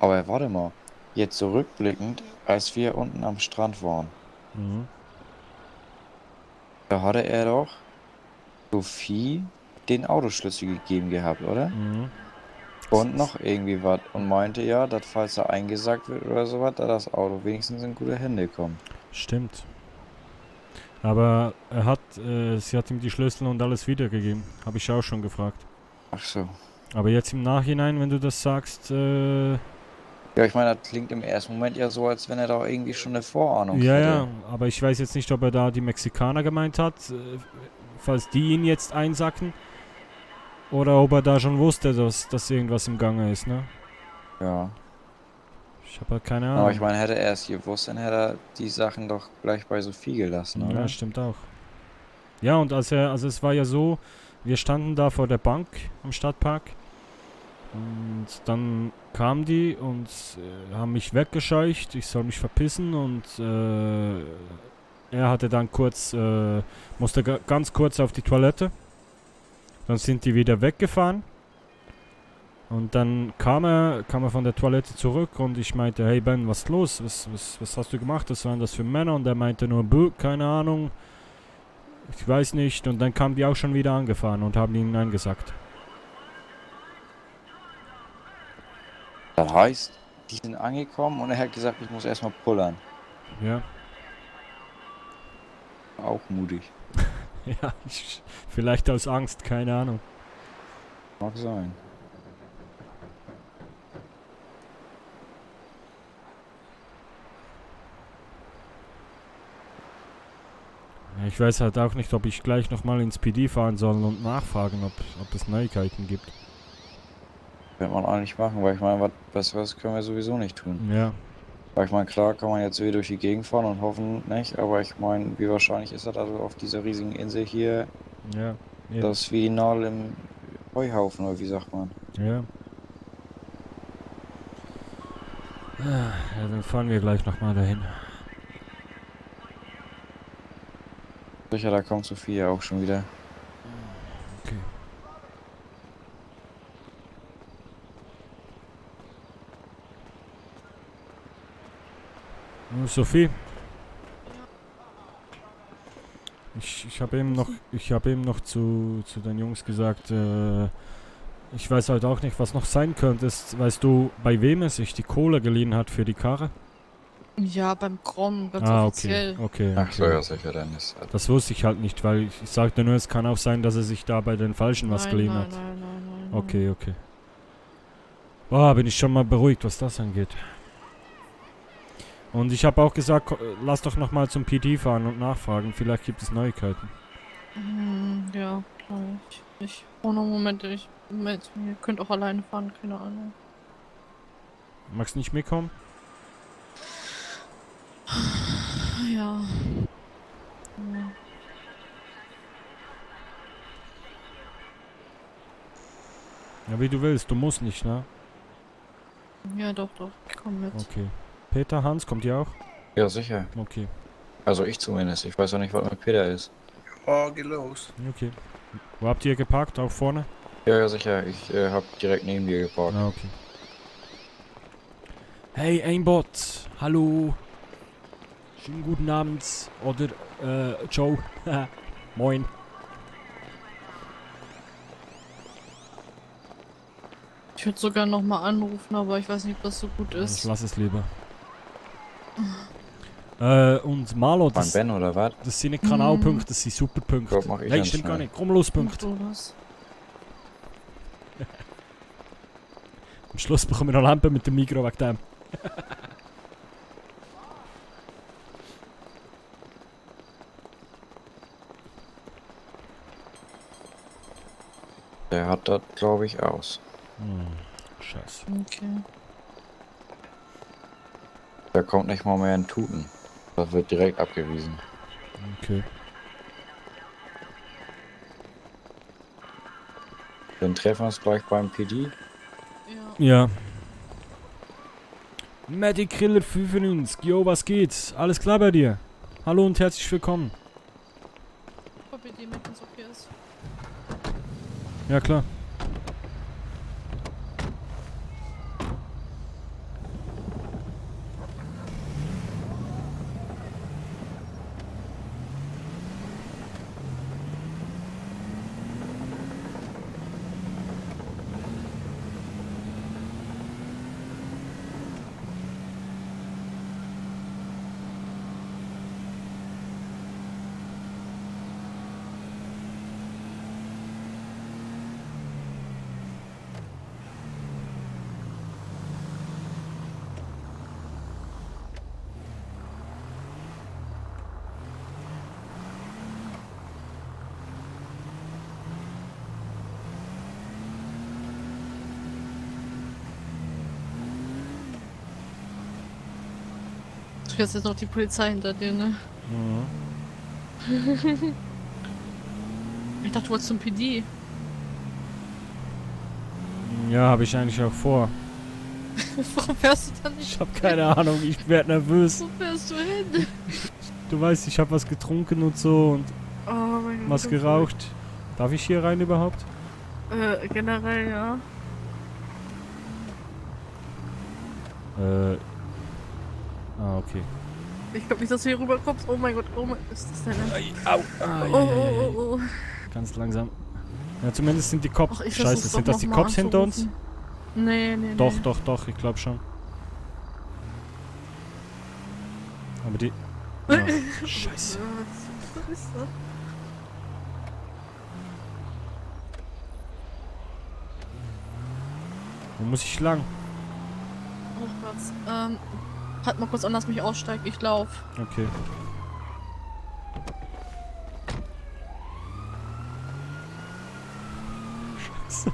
Aber warte mal, jetzt zurückblickend, als wir unten am Strand waren, Mhm. da hatte er doch Sophie den Autoschlüssel gegeben gehabt, oder? Mhm. Und noch irgendwie was und meinte ja, dass falls er eingesackt wird oder sowas, da das Auto wenigstens in gute Hände kommt. Stimmt. Aber sie hat ihm die Schlüssel und alles wiedergegeben. Habe ich auch schon gefragt. Ach so. Aber jetzt im Nachhinein, wenn du das sagst, Ja, ich meine, das klingt im ersten Moment ja so, als wenn er da irgendwie schon eine Vorahnung Ja, hätte. ja, aber ich weiß jetzt nicht, ob er da die Mexikaner gemeint hat, falls die ihn jetzt einsacken. Oder ob er da schon wusste, dass irgendwas im Gange ist, ne? Ja. Ich habe halt keine Ahnung. Aber ich meine, hätte er es gewusst, dann hätte er die Sachen doch gleich bei Sophie gelassen, oder? Ja, stimmt auch. Ja, und also es war ja so, wir standen da vor der Bank im Stadtpark und dann kamen die und haben mich weggescheucht, ich soll mich verpissen und er hatte dann kurz, musste ganz kurz auf die Toilette. Dann sind die wieder weggefahren und dann kam er von der Toilette zurück und ich meinte, hey Ben, was ist los? Was hast du gemacht? Was waren das für Männer? Und er meinte nur, keine Ahnung. Ich weiß nicht. Und dann kamen die auch schon wieder angefahren und haben ihnen eingesackt. Das heißt, die sind angekommen und er hat gesagt, ich muss erstmal pullern. Ja. Auch mutig. Ja, vielleicht aus Angst, keine Ahnung. Mag sein. Ja, ich weiß halt auch nicht, ob ich gleich nochmal ins PD fahren soll und nachfragen, ob es Neuigkeiten gibt. Wird man auch nicht machen, weil ich meine, was Besseres können wir sowieso nicht tun. Ja. Weil ich meine, klar kann man jetzt wieder durch die Gegend fahren und hoffen nicht, aber ich meine, wie wahrscheinlich ist das also auf dieser riesigen Insel hier, Ja. Eben. das ist wie die Nadel im Heuhaufen, oder wie sagt man? Ja. Ja, dann fahren wir gleich nochmal dahin. Sicher, da kommt Sophia auch schon wieder. Okay. Sophie? Ich habe eben noch zu den Jungs gesagt, ich weiß halt auch nicht, was noch sein könnte. Weißt du, bei wem er sich die Kohle geliehen hat für die Karre? Ja, beim Grom, ganz Ah, offiziell. okay. Ach so, ja, sicher, dann ist das. Das wusste ich halt nicht, weil ich sagte nur, es kann auch sein, dass er sich da bei den Falschen was geliehen hat. Nein. Okay. Boah, bin ich schon mal beruhigt, was das angeht. Und ich habe auch gesagt, lass doch nochmal zum PD fahren und nachfragen, vielleicht gibt es Neuigkeiten. Ja, ich ohne Moment, ihr könnt auch alleine fahren, keine Ahnung. Magst du nicht mitkommen? Ja. Ja, wie du willst, du musst nicht, ne? Ja, doch, ich komm mit. Okay. Peter, Hans, kommt ihr auch? Ja, sicher. Okay. Also ich zumindest. Ich weiß auch nicht, was mit Peter ist. Oh, geh los. Okay. Wo habt ihr geparkt? Auch vorne? Ja, sicher. Ich hab direkt neben dir geparkt. Ah, okay. Hey, Aimbot. Hallo. Schönen guten Abend. Oder, Joe. Moin. Ich würde sogar nochmal anrufen, aber ich weiß nicht, ob das so gut ist. Ich lass es lieber. Und Malo, das, Ben, oder was? das sind nicht Kanalpunkte, das sind Superpunkte. Gott, mach ich Nein, ganz stimmt gar schnell. nicht. Komm los, Punkt. Mach du das. Am Schluss bekommen wir noch Lampe mit dem Mikro wegen dem. Der hat das, glaube ich, aus. Scheiße. Okay. Da kommt nicht mal mehr ein Tuten. Das wird direkt abgewiesen. Okay. Dann treffen wir uns gleich beim PD. Ja. Maddie Kriller 95. Jo, was geht? Alles klar bei dir? Hallo und herzlich willkommen. VPD mit uns okay ist. Ja, klar. Du hast jetzt noch die Polizei hinter dir, ne? Mhm. Ich dachte, du wolltest zum PD. Ja, habe ich eigentlich auch vor. Warum fährst du dann nicht? Ich habe keine Ahnung, ich werde nervös. Wo fährst du hin? Du weißt, ich habe was getrunken und so und Oh mein Gott. was geraucht. Darf ich hier rein überhaupt? Generell, ja. Okay. Ich glaube nicht, dass du hier rüberkommst. Oh mein Gott, oh mein Gott, ist das denn? Au. Oh. Ganz langsam. Ja, zumindest sind die Cops. Ach, ich Scheiße, versuch's sind doch das die noch mal Cops hinter uns? anzurufen. Nee. Doch, ich glaube schon. Aber die... Scheiße. Was ist das? Wo muss ich lang? Oh Gott. Halt mal kurz an, lass mich aussteigen. Ich lauf. Okay. Scheiße.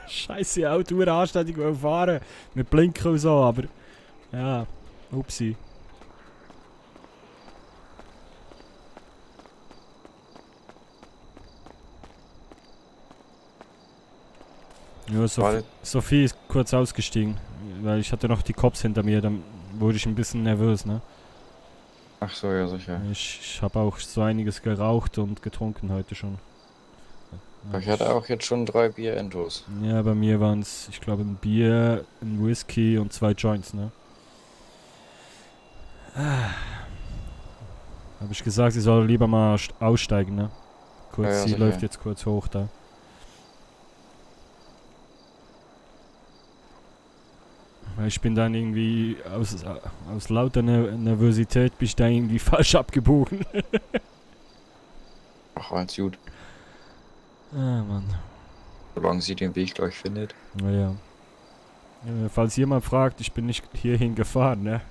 Scheiße, ihr Auto anständig fahren. Mit Blinken und so, aber... Ja, upsi. Ja, Sophie ist kurz ausgestiegen, weil ich hatte noch die Cops hinter mir, dann wurde ich ein bisschen nervös, ne? Ach so, ja sicher. Ich habe auch so einiges geraucht und getrunken heute schon. Ich hatte auch jetzt schon 3 Bier-Entos. Ja, bei mir waren es, ich glaube, ein Bier, ein Whisky und 2 Joints, ne? Habe ich gesagt, sie soll lieber mal aussteigen, ne? Kurz, Ja, sie sicher. läuft jetzt kurz hoch da. Weil ich bin dann irgendwie aus lauter Nervosität bin ich da irgendwie falsch abgebogen. Ach, alles gut. Ah, Mann. Solange sie den Weg gleich findet. Naja. Falls jemand fragt, ich bin nicht hierhin gefahren, ne?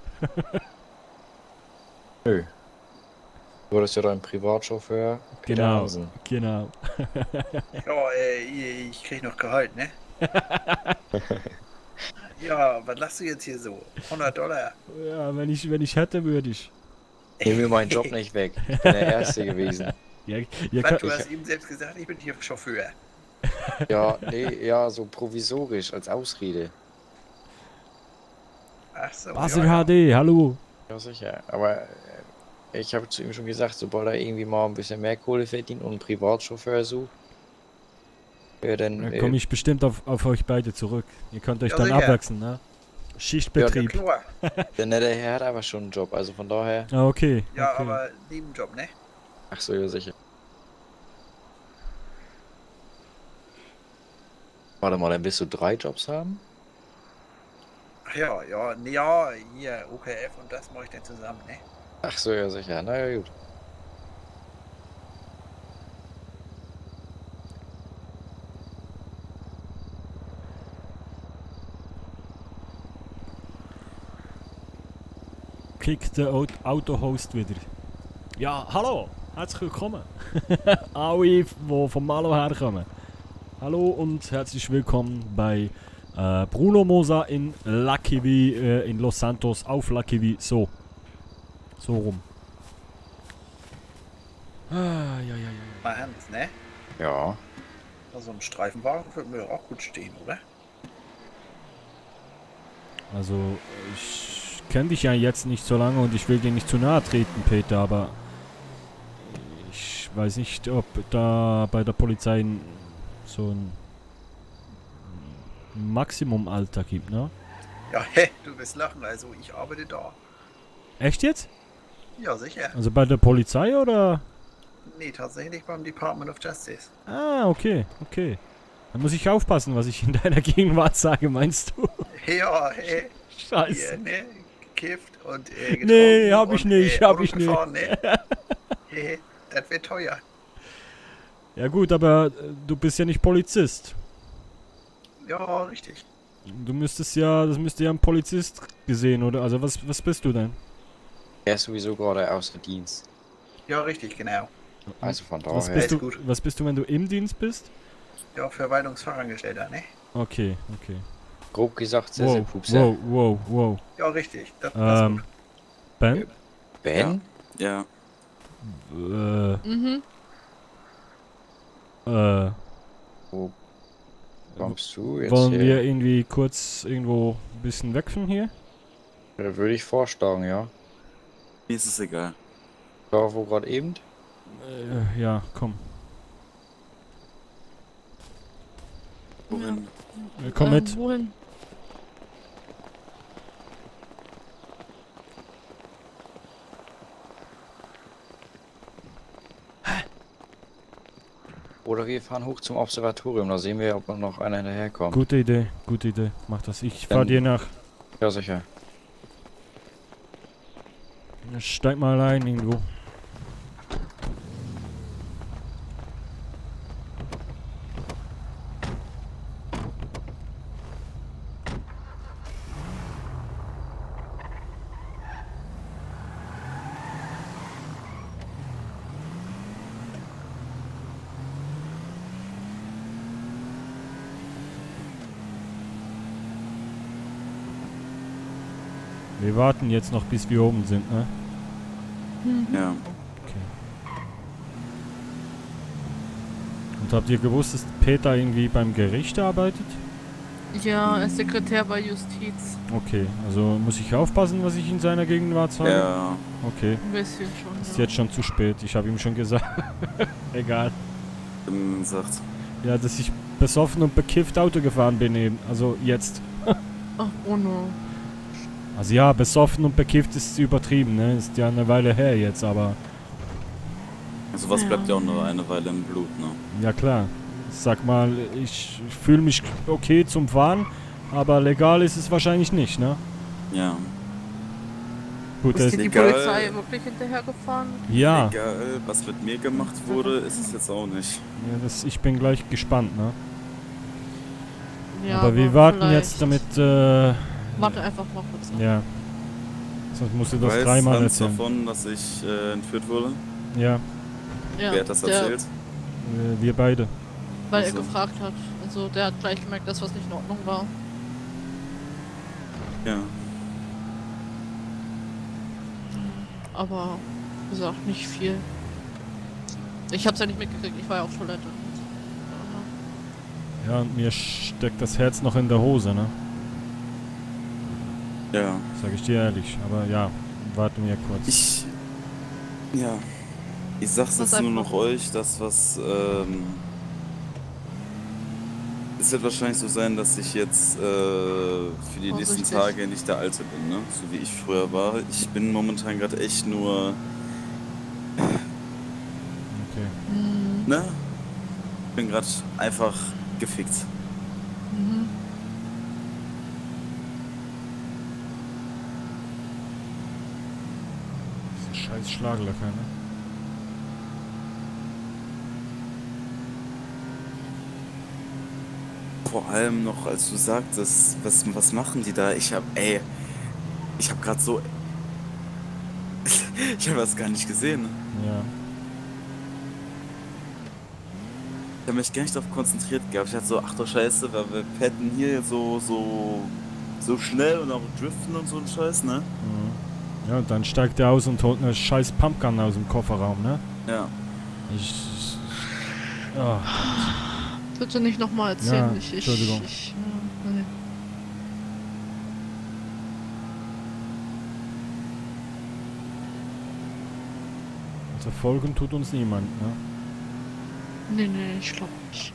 Nö. Du wurdest ja dein Privatchauffeur. Peter Genau, Hansen. genau. Ja, ich krieg noch Gehalt, ne? Ja, was lachst du jetzt hier so? $100? Ja, wenn ich hätte, würde ich. Nimm mir meinen Job nicht weg. Ich bin der Erste gewesen. Ja, Was, du hast eben selbst gesagt, ich bin hier Chauffeur. Ja, nee, ja, so provisorisch, als Ausrede. Ach so. Basel ja. HD, hallo. Ja, sicher. Aber ich habe zu ihm schon gesagt, sobald er irgendwie mal ein bisschen mehr Kohle verdient und einen Privatchauffeur sucht, dann... Dann komme ich bestimmt auf euch beide zurück. Ihr könnt euch Ja, dann sicher. abwechseln, ne? Schichtbetrieb. Ja, klar. Der nette Herr hat aber schon einen Job, also von daher... Ah, okay. Ja, okay. aber Nebenjob, ne? Ach so, ja, sicher. Warte mal, dann willst du 3 Jobs haben? Ach ja, hier, OKF und das mache ich dann zusammen, ne? Ach so, ja, sicher. Na ja, gut. Kick der Autohost wieder. Ja, hallo, herzlich willkommen. Alle, die vom Malo herkommen. Hallo und herzlich willkommen bei Bruno Moser in Lucky V in Los Santos auf Lucky V. So rum. Ja. Mal ernst, ne? Ja. Also ein Streifenwagen würde mir auch gut stehen, oder? Also, ich kenne dich ja jetzt nicht so lange und ich will dir nicht zu nahe treten, Peter, aber ich weiß nicht, ob da bei der Polizei so ein Maximumalter gibt, ne? Ja, du wirst lachen, also ich arbeite da. Echt jetzt? Ja, sicher. Also bei der Polizei oder? Nee, tatsächlich beim Department of Justice. Ah, okay. Dann muss ich aufpassen, was ich in deiner Gegenwart sage, meinst du? Ja, hey. Scheiße. Hier, ne? Gekifft und getrunken. Nee, hab ich und, nicht, Auto hab ich nicht. gefahren, ne? Hey, das wird teuer. Ja gut, aber du bist ja nicht Polizist. Ja, richtig. Du müsstest ja, das müsste ja ein Polizist gesehen, oder? Also was bist du denn? Er ist sowieso gerade außer Dienst. Ja, richtig, genau. Also von daher. Was bist du, wenn du im Dienst bist? Ja, Verwaltungsfachangestellter, ne? Okay. Grob gesagt, Wow. Ja, richtig. Das ist gut. Ben? Ben? Ja. Wo kommst du jetzt Wollen her? wir irgendwie kurz irgendwo ein bisschen weg von hier? Ja, würde ich vorschlagen, ja. Mir ist es egal. Da, wo gerade eben? Ja, komm. Wohin? Komm mit. Wohin? Oder wir fahren hoch zum Observatorium, da sehen wir, ob noch einer hinterherkommt. Gute Idee. Mach das. Ich fahr dir nach. Ja, sicher. Steig mal ein irgendwo. Wir warten jetzt noch, bis wir oben sind, ne? Ja. Okay. Und habt ihr gewusst, dass Peter irgendwie beim Gericht arbeitet? Ja, er ist Sekretär bei Justiz. Okay, also muss ich aufpassen, was ich in seiner Gegenwart sage? Ja. Okay. Ein bisschen schon, Ist ja. jetzt schon zu spät, ich habe ihm schon gesagt. Egal. Sagt. Ja, dass ich besoffen und bekifft Auto gefahren bin eben. Also jetzt. Ach, Bruno. Also ja, besoffen und bekifft ist übertrieben, ne? Ist ja eine Weile her jetzt, aber... Also was bleibt ja auch nur eine Weile im Blut, ne? Ja klar. Sag mal, ich fühle mich okay zum Fahren, aber legal ist es wahrscheinlich nicht, ne? Ja. Gut, ist die Polizei wirklich hinterhergefahren? Ja. Egal, was mit mir gemacht wurde, ist es jetzt auch nicht. Ja, ich bin gleich gespannt, ne? Ja, aber wir warten jetzt damit, Warte einfach mal kurz ab. Ja. Sonst musst du das Weiß dreimal Hans erzählen. davon, dass ich entführt wurde? Ja. Ja, Wer hat das erzählt? Wir beide. Weil Also. er gefragt hat. Also der hat gleich gemerkt, dass was nicht in Ordnung war. Ja. Aber, wie gesagt, nicht viel. Ich hab's ja nicht mitgekriegt, ich war ja auf Toilette. Ja, und mir steckt das Herz noch in der Hose, ne? Ja. Sag ich dir ehrlich, aber ja, warten wir kurz. Ich sag's jetzt nur noch euch, das was, es wird wahrscheinlich so sein, dass ich jetzt für die nächsten Tage nicht der Alte bin, ne? So wie ich früher war. Ich bin momentan gerade echt nur... Okay. Ne? Bin gerade einfach gefickt. Mhm. Diese scheiß Schlaglöcher, ne? Vor allem noch, als du sagtest, was machen die da? Ich hab grad so... ich hab das gar nicht gesehen. Ja. Ich hab mich gar nicht darauf konzentriert gehabt. Ich hatte so, ach du Scheiße, weil wir petten hier so schnell und auch driften und so ein Scheiß, ne? Mhm. Ja, und dann steigt er aus und holt eine scheiß Pumpgun aus dem Kofferraum, ne? Ja. Oh. Bitte nicht nochmal erzählen. Ja, Entschuldigung. Nee. Also folgen tut uns niemand, ne? Nee, ich glaub nicht.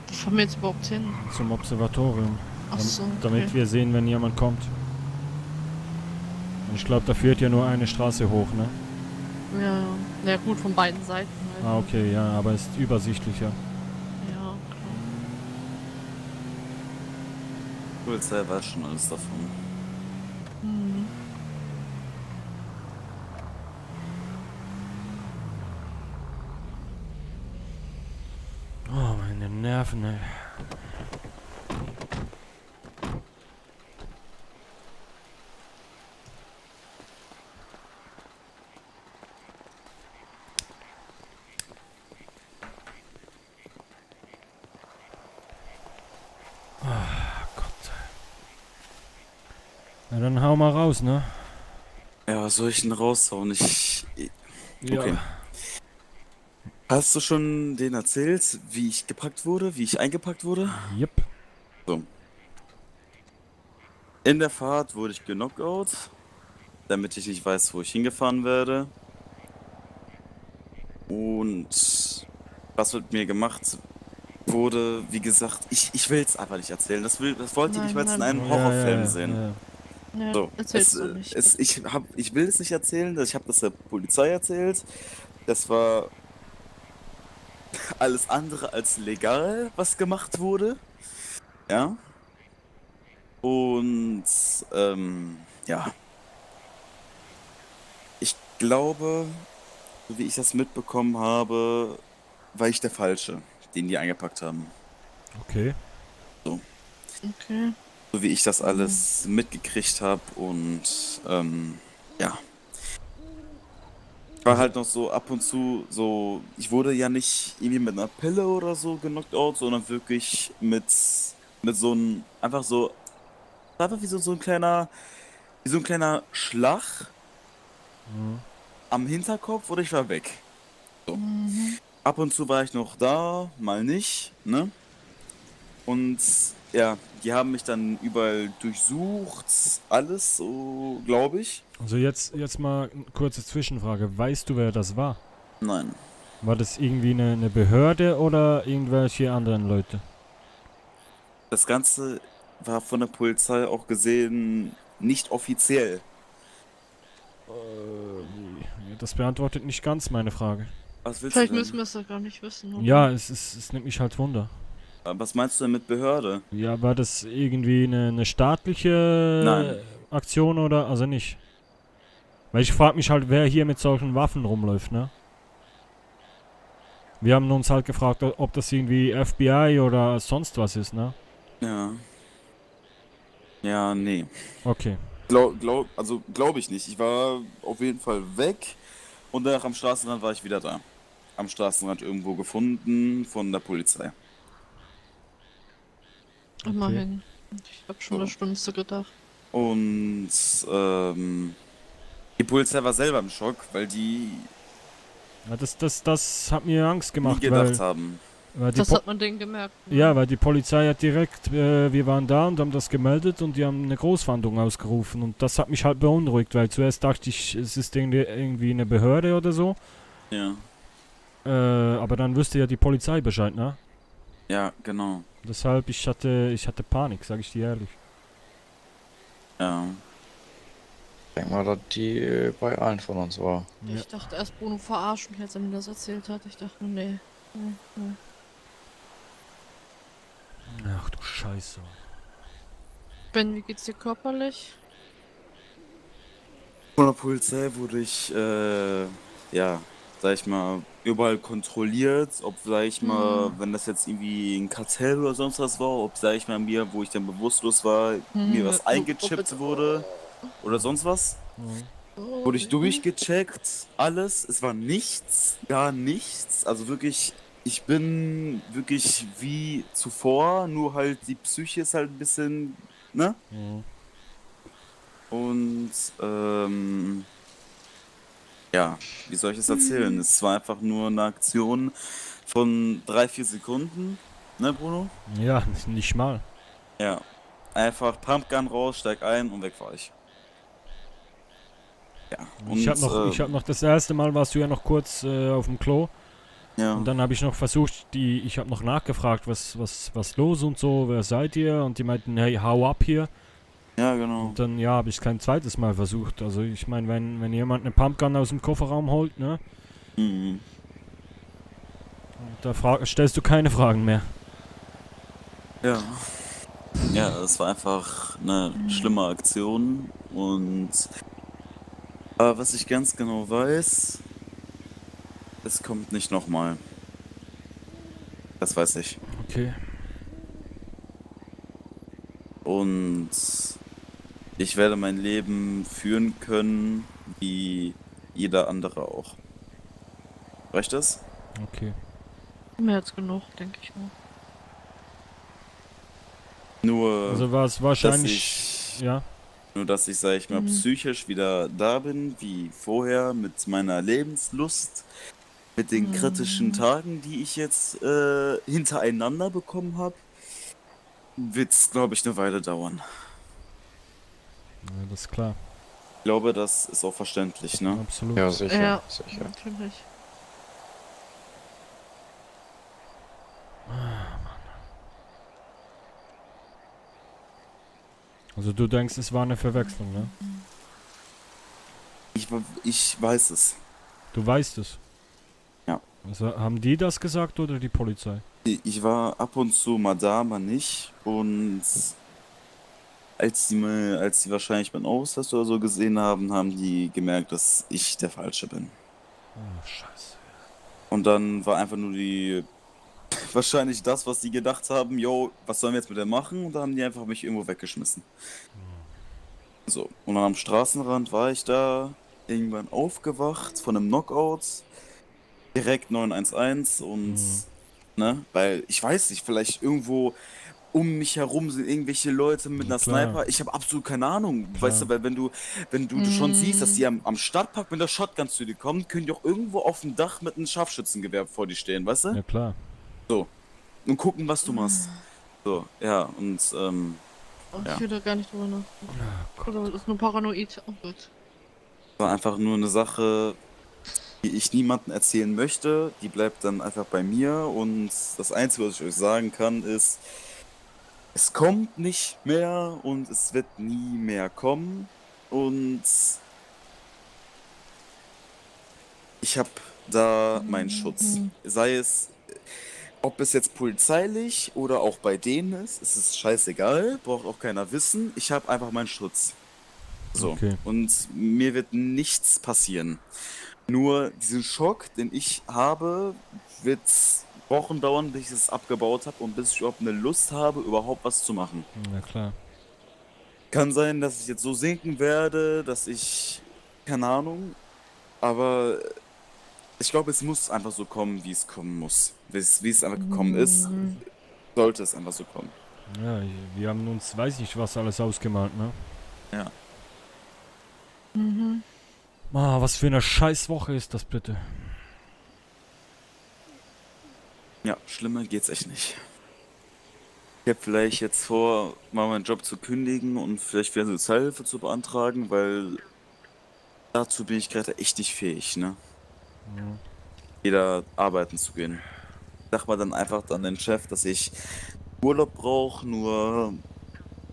Wo fahren wir jetzt überhaupt hin? Zum Observatorium. Ach so, Damit okay. wir sehen, wenn jemand kommt. Und ich glaube, da führt ja nur eine Straße hoch, ne? Ja, ja gut, von beiden Seiten halt. Ah, okay, ja, aber ist übersichtlicher. Ja, Polizei weiß schon alles davon. Mhm. Oh, meine Nerven, ey. Na dann hau mal raus, ne? Ja, was soll ich denn raushauen? Ja. Okay. Hast du schon denen erzählt, wie ich gepackt wurde, wie ich eingepackt wurde? Yep. So. In der Fahrt wurde ich genockout, damit ich nicht weiß, wo ich hingefahren werde. Und was mit mir gemacht wurde, wie gesagt, ich will es einfach nicht erzählen. Das wollt ihr nicht mal in einem Horrorfilm sehen. Ja, So, erzähl's doch nicht. ich will es nicht erzählen, ich habe das der Polizei erzählt. Das war alles andere als legal, was gemacht wurde. Ja. Und, ja. Ich glaube, so wie ich das mitbekommen habe, war ich der Falsche, den die eingepackt haben. Okay. So. Okay. So wie ich das alles mitgekriegt habe und ja. Ich war halt noch so ab und zu so, ich wurde ja nicht irgendwie mit einer Pille oder so genockt out, sondern wirklich mit so einem, einfach wie so ein kleiner Schlag am Hinterkopf oder ich war weg. So. Ab und zu war ich noch da, mal nicht, ne? Und ja, die haben mich dann überall durchsucht, alles so, glaube ich. Also jetzt mal eine kurze Zwischenfrage. Weißt du, wer das war? Nein. War das irgendwie eine Behörde oder irgendwelche anderen Leute? Das Ganze war von der Polizei auch gesehen nicht offiziell. Das beantwortet nicht ganz meine Frage. Was willst Vielleicht du denn? müssen wir es ja gar nicht wissen. Oder? Ja, es nimmt mich halt Wunder. Was meinst du denn mit Behörde? Ja, war das irgendwie eine staatliche Nein. Aktion oder? Also nicht. Weil ich frage mich halt, wer hier mit solchen Waffen rumläuft, ne? Wir haben uns halt gefragt, ob das irgendwie FBI oder sonst was ist, ne? Ja. Ja, nee. Okay. Glaube ich nicht. Ich war auf jeden Fall weg und danach am Straßenrand war ich wieder da. Am Straßenrand irgendwo gefunden von der Polizei. Immerhin. Ich hab schon das Schlimmste gedacht. Und die Polizei war selber im Schock, weil die Ja, das hat mir Angst gemacht, nie gedacht weil haben. Das hat man denen gemerkt. Ne? Ja, weil die Polizei hat direkt, wir waren da und haben das gemeldet und die haben eine Großfahndung ausgerufen und das hat mich halt beunruhigt, weil zuerst dachte ich, es ist irgendwie eine Behörde oder so. Ja. Aber dann wüsste ja die Polizei Bescheid, ne? Ja, genau. Deshalb, ich hatte Panik, sag ich dir ehrlich. Ja. Ich denke mal, dass die bei allen von uns war. Ich dachte erst, Bruno verarscht mich, als er mir das erzählt hat. Ich dachte, nee. Ach du Scheiße. Ben, wie geht's dir körperlich? Von der Polizei wurde ich, ja, sag ich mal, überall kontrolliert, ob, sag ich mal, wenn das jetzt irgendwie ein Kartell oder sonst was war, ob, sag ich mal, mir, wo ich dann bewusstlos war, mir was eingechippt wurde oder sonst was. Wurde ich durchgecheckt, alles, es war nichts, gar nichts, also wirklich, ich bin wirklich wie zuvor, nur halt die Psyche ist halt ein bisschen, ne? Und, ja, wie soll ich es erzählen? Es war einfach nur eine Aktion von 3-4 Sekunden, ne Bruno? Ja, nicht mal. Ja, einfach Pumpgun raus, steig ein und weg war ich. Ja, und Ich hab noch das erste Mal warst du ja noch kurz auf dem Klo. Ja. Und dann habe ich noch versucht, ich habe noch nachgefragt, was los und so, wer seid ihr? Und die meinten, hey, hau ab hier. Ja, genau. Und dann, ja, habe ich es kein zweites Mal versucht. Also ich meine, wenn jemand eine Pumpgun aus dem Kofferraum holt, ne? Mhm. Da stellst du keine Fragen mehr. Ja. Ja, es war einfach eine schlimme Aktion und aber was ich ganz genau weiß, es kommt nicht nochmal. Das weiß ich. Okay. Und ich werde mein Leben führen können, wie jeder andere auch. Reicht das? Okay. Mehr als genug, denke ich mal. Nur, Also war es wahrscheinlich, dass ich, ja. nur dass ich, sag ich mal, psychisch wieder da bin, wie vorher, mit meiner Lebenslust, mit den kritischen Tagen, die ich jetzt hintereinander bekommen habe, wird es, glaube ich, eine Weile dauern. Ja, das ist klar. Ich glaube, das ist auch verständlich, ne? Absolut. Ja, sicher. Ja, sicher. natürlich. Also du denkst, es war eine Verwechslung, ne? Ich weiß es. Du weißt es? Ja. Also haben die das gesagt oder die Polizei? Ich war ab und zu mal da, mal nicht. Und als die wahrscheinlich meinen Ausweis oder so gesehen haben, haben die gemerkt, dass ich der Falsche bin. Oh, scheiße. Und dann war einfach nur wahrscheinlich das, was die gedacht haben, yo, was sollen wir jetzt mit der machen? Und dann haben die einfach mich irgendwo weggeschmissen. So, und dann am Straßenrand war ich da, irgendwann aufgewacht von einem Knockout, direkt 911 und, ne, weil ich weiß nicht, vielleicht irgendwo um mich herum sind irgendwelche Leute mit einer klar. Sniper. Ich habe absolut keine Ahnung, weißt du, weil wenn du schon siehst, dass die am Stadtpark mit der Shotgun zu dir kommen, können die auch irgendwo auf dem Dach mit einem Scharfschützengewehr vor dir stehen, weißt du? Ja, klar. So. Und gucken, was du machst. So, ja, und, Ich ja. will da gar nicht drüber nachdenken. Oder das ist nur paranoid. Oh Gott. War einfach nur eine Sache, die ich niemandem erzählen möchte. Die bleibt dann einfach bei mir. Und das Einzige, was ich euch sagen kann, ist, es kommt nicht mehr und es wird nie mehr kommen. Und ich habe da meinen Schutz. Sei es, ob es jetzt polizeilich oder auch bei denen ist es scheißegal, braucht auch keiner wissen. Ich habe einfach meinen Schutz. So. Okay. Und mir wird nichts passieren. Nur diesen Schock, den ich habe, wird Wochen dauern, bis ich es abgebaut habe und bis ich überhaupt eine Lust habe, überhaupt was zu machen. Ja, klar. Kann sein, dass ich jetzt so sinken werde, dass ich, keine Ahnung, aber ich glaube, es muss einfach so kommen, wie es kommen muss. Wie es einfach gekommen ist, sollte es einfach so kommen. Ja, wir haben uns, weiß ich was alles ausgemalt, ne? Ja. Was für eine Scheißwoche ist das bitte? Ja, schlimmer geht's echt nicht. Ich habe vielleicht jetzt vor, mal meinen Job zu kündigen und vielleicht wieder Sozialhilfe zu beantragen, weil dazu bin ich gerade echt nicht fähig, ne? Wieder arbeiten zu gehen. Sag mal dann einfach an den Chef, dass ich Urlaub brauche, nur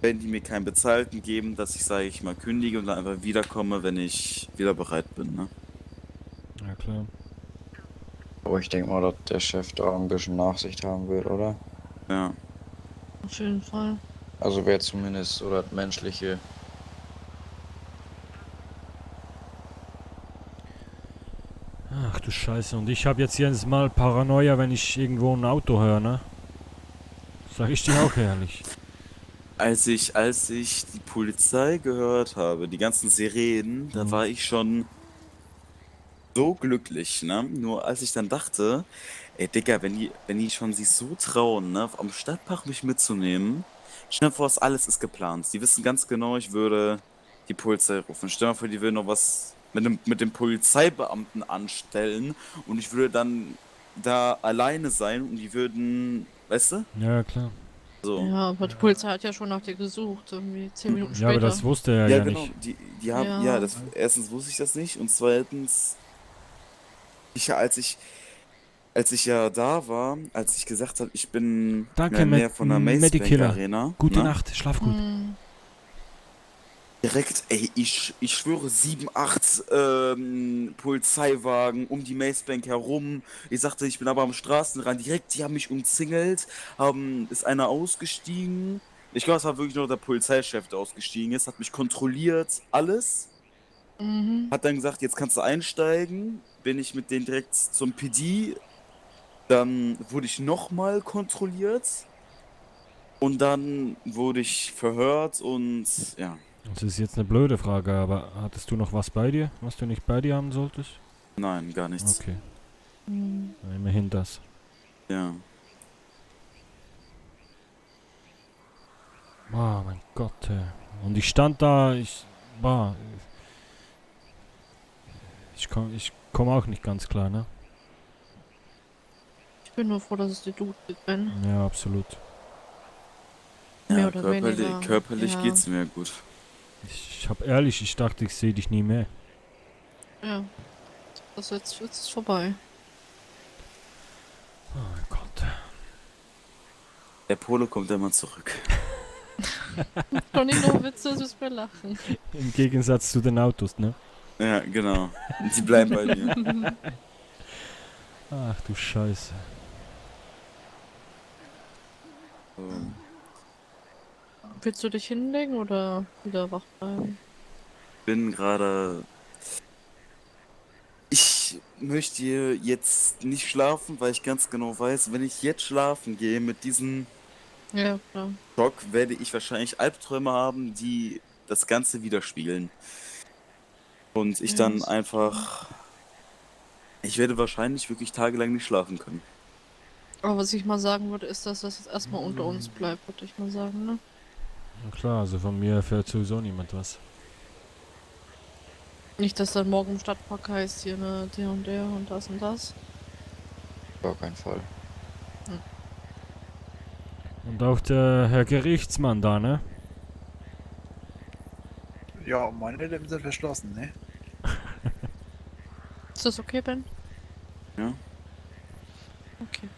wenn die mir keinen Bezahlten geben, dass ich, sage ich mal, kündige und dann einfach wiederkomme, wenn ich wieder bereit bin, ne? Ja, klar. Aber ich denke mal, dass der Chef da ein bisschen Nachsicht haben wird, oder? Ja. Auf jeden Fall. Also wäre zumindest so das Menschliche. Ach du Scheiße, und ich habe jetzt jedes Mal Paranoia, wenn ich irgendwo ein Auto höre, ne? Sag ich dir auch ehrlich. Als ich die Polizei gehört habe, die ganzen Sirenen, da war ich schon so glücklich, ne? Nur als ich dann dachte, ey Digga, wenn die schon sich so trauen, ne, am Stadtpark mich mitzunehmen, stell dir vor, das alles ist geplant. Die wissen ganz genau, ich würde die Polizei rufen. Stell dir vor, die würden noch was mit dem Polizeibeamten anstellen und ich würde dann da alleine sein und die würden, weißt du? Ja, klar. So. Ja, aber die Polizei hat ja schon nach dir gesucht, irgendwie 10 Minuten später. Ja, aber das wusste er Ja, ja genau. nicht. Die haben, Ja. erstens wusste ich das nicht und zweitens, als ich ja da war, als ich gesagt habe, ich bin Danke, in der Nähe von der Mace Bank Medikiller. Arena. Gute ne? Nacht, schlaf gut. Direkt, ey, ich schwöre, 7, 8 Polizeiwagen um die Macebank herum. Ich sagte, ich bin aber am Straßenrand. Direkt, die haben mich umzingelt. Ist einer ausgestiegen. Ich glaube, es war wirklich nur der Polizeichef, der ausgestiegen ist. Hat mich kontrolliert, alles. Hat dann gesagt, jetzt kannst du einsteigen. Bin ich mit denen direkt zum PD. Dann wurde ich nochmal kontrolliert. Und dann wurde ich verhört und ja. Das ist jetzt eine blöde Frage, aber hattest du noch was bei dir, was du nicht bei dir haben solltest? Nein, gar nichts. Okay. Immerhin das. Ja. Oh mein Gott. Und ich stand da, ich komm auch nicht ganz klar, ne? Ich bin nur froh, dass es dir gut geht, Ben. Ja, absolut. Mehr Ja, oder weniger. körperlich Ja. geht's mir gut. Ich dachte, ich sehe dich nie mehr. Ja. Das jetzt ist vorbei. Oh mein Gott. Der Polo kommt immer zurück. Schon nicht nur Witze, es ist mir lachen. Im Gegensatz zu den Autos, ne? Ja, genau. Die bleiben bei mir. Ach du Scheiße. Willst du dich hinlegen oder wieder wach bleiben? Bin gerade. Ich möchte jetzt nicht schlafen, weil ich ganz genau weiß, wenn ich jetzt schlafen gehe mit diesem Ja, klar. Schock, werde ich wahrscheinlich Albträume haben, die das Ganze widerspiegeln. Und ich dann einfach. Ich werde wahrscheinlich wirklich tagelang nicht schlafen können. Aber was ich mal sagen würde, ist, dass das jetzt erstmal unter uns bleibt, würde ich mal sagen, ne? Na klar, also von mir erfährt sowieso niemand was. Nicht, dass dann morgen im Stadtpark heißt, hier, ne, der und das und das. Gar kein Fall. Und auch der Herr Gerichtsmann da, ne? Ja, meine Lippen sind verschlossen, ne? Ist das okay, Ben? Ja. Okay.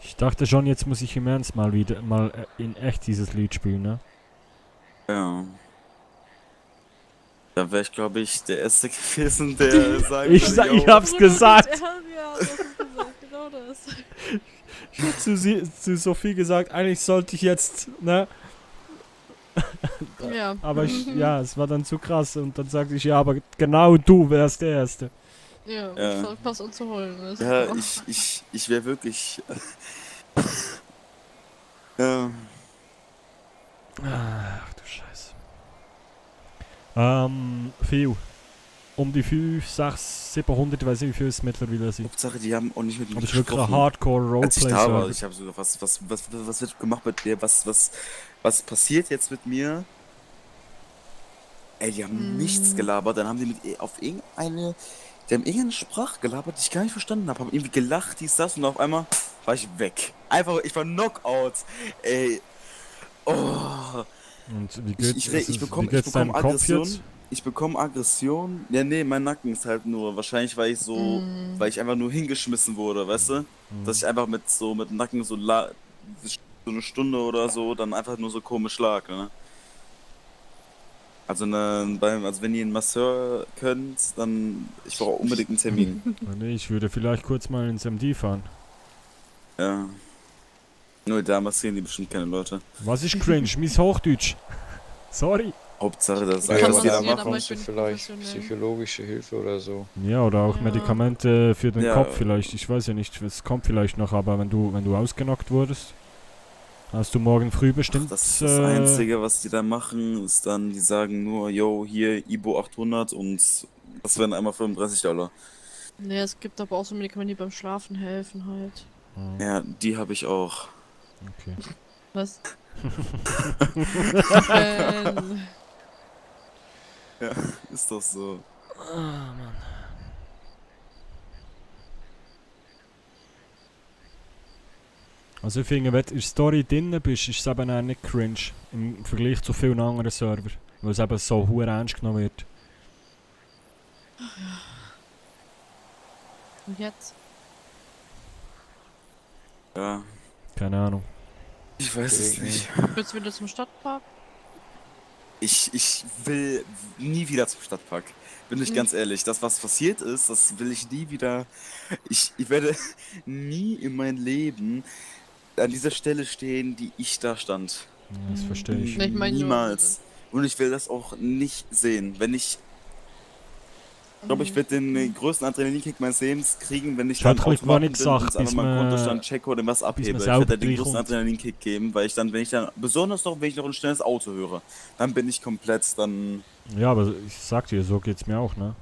Ich dachte schon, jetzt muss ich im Ernst mal in echt dieses Lied spielen, ne? Ja. Da wäre ich, glaube ich, der Erste gewesen, der sagt. Ich hab's gesagt! Ja, das hast du gesagt, genau das. Ich hab zu Sophie gesagt, eigentlich sollte ich jetzt, ne? Ja. Aber es war dann zu krass und dann sagte ich, ja, aber genau du wärst der Erste. Ja, Ja. was uns zu holen. Das ist Ja, klar. ich wäre wirklich. Ja. Ach du Scheiße. Viel. Um die 5, 6, 700, ich weiß nicht, wie viel es mittlerweile sind. Hauptsache, die haben auch nicht mit mir Aber es ist wirklich ein gesprochen. Hardcore Als ich da war, Roleplay-Server. ich habe so gedacht, was wird gemacht mit mir? Was passiert jetzt mit mir? Ey, die haben nichts gelabert, dann haben die die haben irgendeine Sprache gelabert, die ich gar nicht verstanden habe. Haben irgendwie gelacht, dies, das und auf einmal war ich weg. Einfach, ich war Knockout. Ey. Oh. Und wie geht's, Ich bekomme deinem Kopf Aggression. jetzt? Ich bekomme Aggression. Ja, nee, mein Nacken ist halt nur. Wahrscheinlich, weil ich einfach nur hingeschmissen wurde, weißt du? Dass ich einfach mit dem Nacken so eine Stunde oder so dann einfach nur so komisch lag, ne? Also, wenn ihr einen Masseur könnt, dann. Ich brauche unbedingt einen Termin. Nee, ich würde vielleicht kurz mal ins MD fahren. Ja. Nur da massieren die bestimmt keine Leute. Was ist cringe? Miss Hochdeutsch. Sorry. Hauptsache, das ist Ja, alles, was was die da da machen. bekommst du vielleicht psychologische Hilfe oder so. Ja, oder auch Medikamente für den Ja. Kopf vielleicht. Ich weiß ja nicht, es kommt vielleicht noch, aber wenn du ausgenockt wurdest, hast du morgen früh bestimmt... Das ist das Einzige, was die da machen, ist dann, die sagen nur, yo, hier, Ibo 800 und das wären einmal $35. Nee, es gibt aber auch so Medikamente, die beim Schlafen helfen halt. Ja, die habe ich auch. Okay. Was? Ja, ist doch so. Ah, Mann. Also ich finde, wenn du in der Story drin bist, ist es eben auch nicht cringe im Vergleich zu vielen anderen Servern, weil es eben so hure ernst genommen wird. Und jetzt? Ja. Keine Ahnung. Ich weiß es nicht. Willst du wieder zum Stadtpark? Ich will nie wieder zum Stadtpark. Bin ich ganz ehrlich. Das, was passiert ist, das will ich nie wieder. Ich werde nie in mein Leben an dieser Stelle stehen, die ich da stand. Das verstehe ich. Ich meine, Niemals. Und ich will das auch nicht sehen. Wenn ich glaube, ich werde den größten Adrenalinkick meines Lebens kriegen, wenn ich dann Automaten bin und einfach meinen Kontostand checke oder was abhebe. Ich man werde den größten kommt. Adrenalinkick geben, weil wenn ich dann, besonders noch, wenn ich noch ein schnelles Auto höre, dann bin ich komplett, dann... Ja, aber ich sag dir, so geht's mir auch, ne?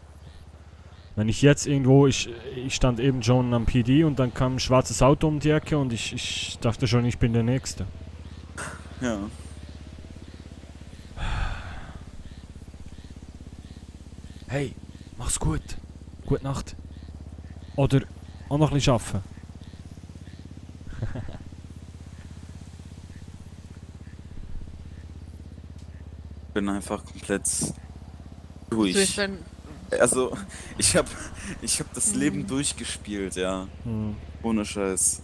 Wenn ich jetzt irgendwo, ich stand eben schon am PD und dann kam ein schwarzes Auto um die Ecke und ich dachte schon, ich bin der Nächste. Ja. Hey, mach's gut. Gute Nacht. Oder auch noch ein bisschen arbeiten. Ich bin einfach komplett durch. Also, ich hab das Leben durchgespielt, ja. Ohne Scheiß.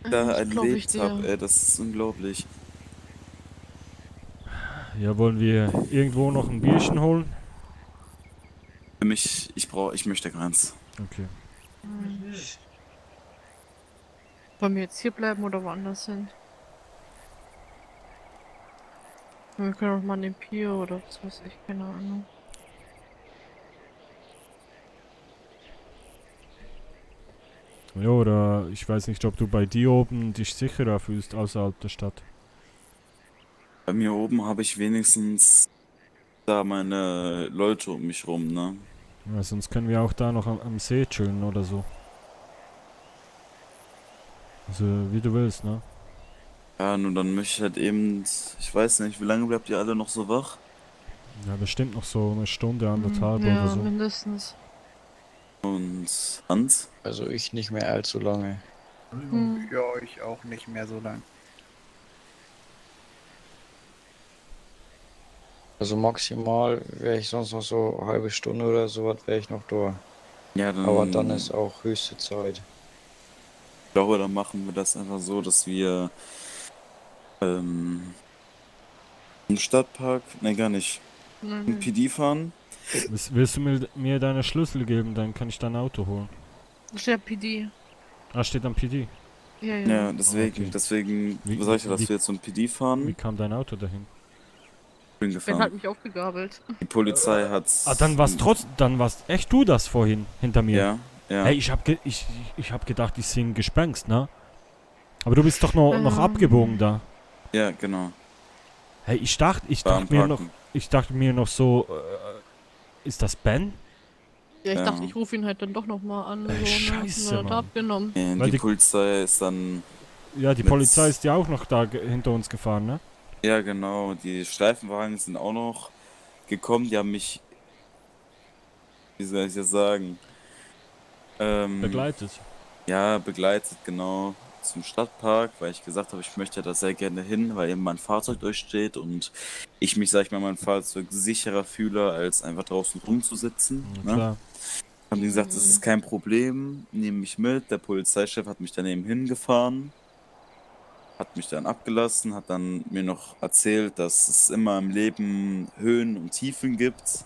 Da erlebt hab, das ist unglaublich. Ja, wollen wir irgendwo noch ein Bierchen holen? Für mich, ich möchte keins. Okay. Wollen wir jetzt hier bleiben oder woanders hin? Wir können auch mal an den Pier oder was weiß ich, keine Ahnung. Ja, oder ich weiß nicht, ob du bei dir oben dich sicherer fühlst außerhalb der Stadt. Bei mir oben habe ich wenigstens da meine Leute um mich rum, ne? Ja, sonst können wir auch da noch am See chillen oder so. Also, wie du willst, ne? Ja, nur dann möchte ich halt eben, ich weiß nicht, wie lange bleibt ihr alle noch so wach? Ja, bestimmt noch so eine Stunde, anderthalb Ja, oder so. mindestens. Und Hans? Also ich nicht mehr allzu lange. Ja, ich auch nicht mehr so lang. Also maximal wäre ich sonst noch so eine halbe Stunde oder so, wäre ich noch da. Ja, dann... Aber dann ist auch höchste Zeit. Ich glaube, dann machen wir das einfach so, dass wir im Stadtpark, ne gar nicht, im PD fahren. Willst du mir deine Schlüssel geben, dann kann ich dein Auto holen. Da steht PD. Ah, steht am PD. Ja, ja. Ja, deswegen sag ich ja, dass wir jetzt zum PD fahren. Wie kam dein Auto dahin? Bin Ben gefahren. hat mich aufgegabelt. Die Polizei hat's... Ah, dann warst echt du das vorhin hinter mir. Ja, ja. Hey, ich hab gedacht, ich sind gesprengst, ne? Aber du bist doch noch abgebogen da. Ja, genau. Hey, ich dachte mir noch so, ist das Ben? Ja, ich Ja. dachte, ich rufe ihn halt dann doch nochmal an. Scheiße, Mann. Mann. Abgenommen. Ja, Weil die Polizei ist dann... Ja, die mit- Polizei ist ja auch noch da hinter uns gefahren, ne? Ja, genau. Die Streifenwagen sind auch noch gekommen. Die haben mich... Wie soll ich das sagen? Begleitet. Ja, begleitet, genau. Zum Stadtpark, weil ich gesagt habe, ich möchte da sehr gerne hin, weil eben mein Fahrzeug durchsteht und ich mich, sag ich mal, mein Fahrzeug sicherer fühle, als einfach draußen rumzusitzen. Ja, Ne? klar. Haben die gesagt, das ist kein Problem, nehmen mich mit. Der Polizeichef hat mich daneben hingefahren, hat mich dann abgelassen, hat dann mir noch erzählt, dass es immer im Leben Höhen und Tiefen gibt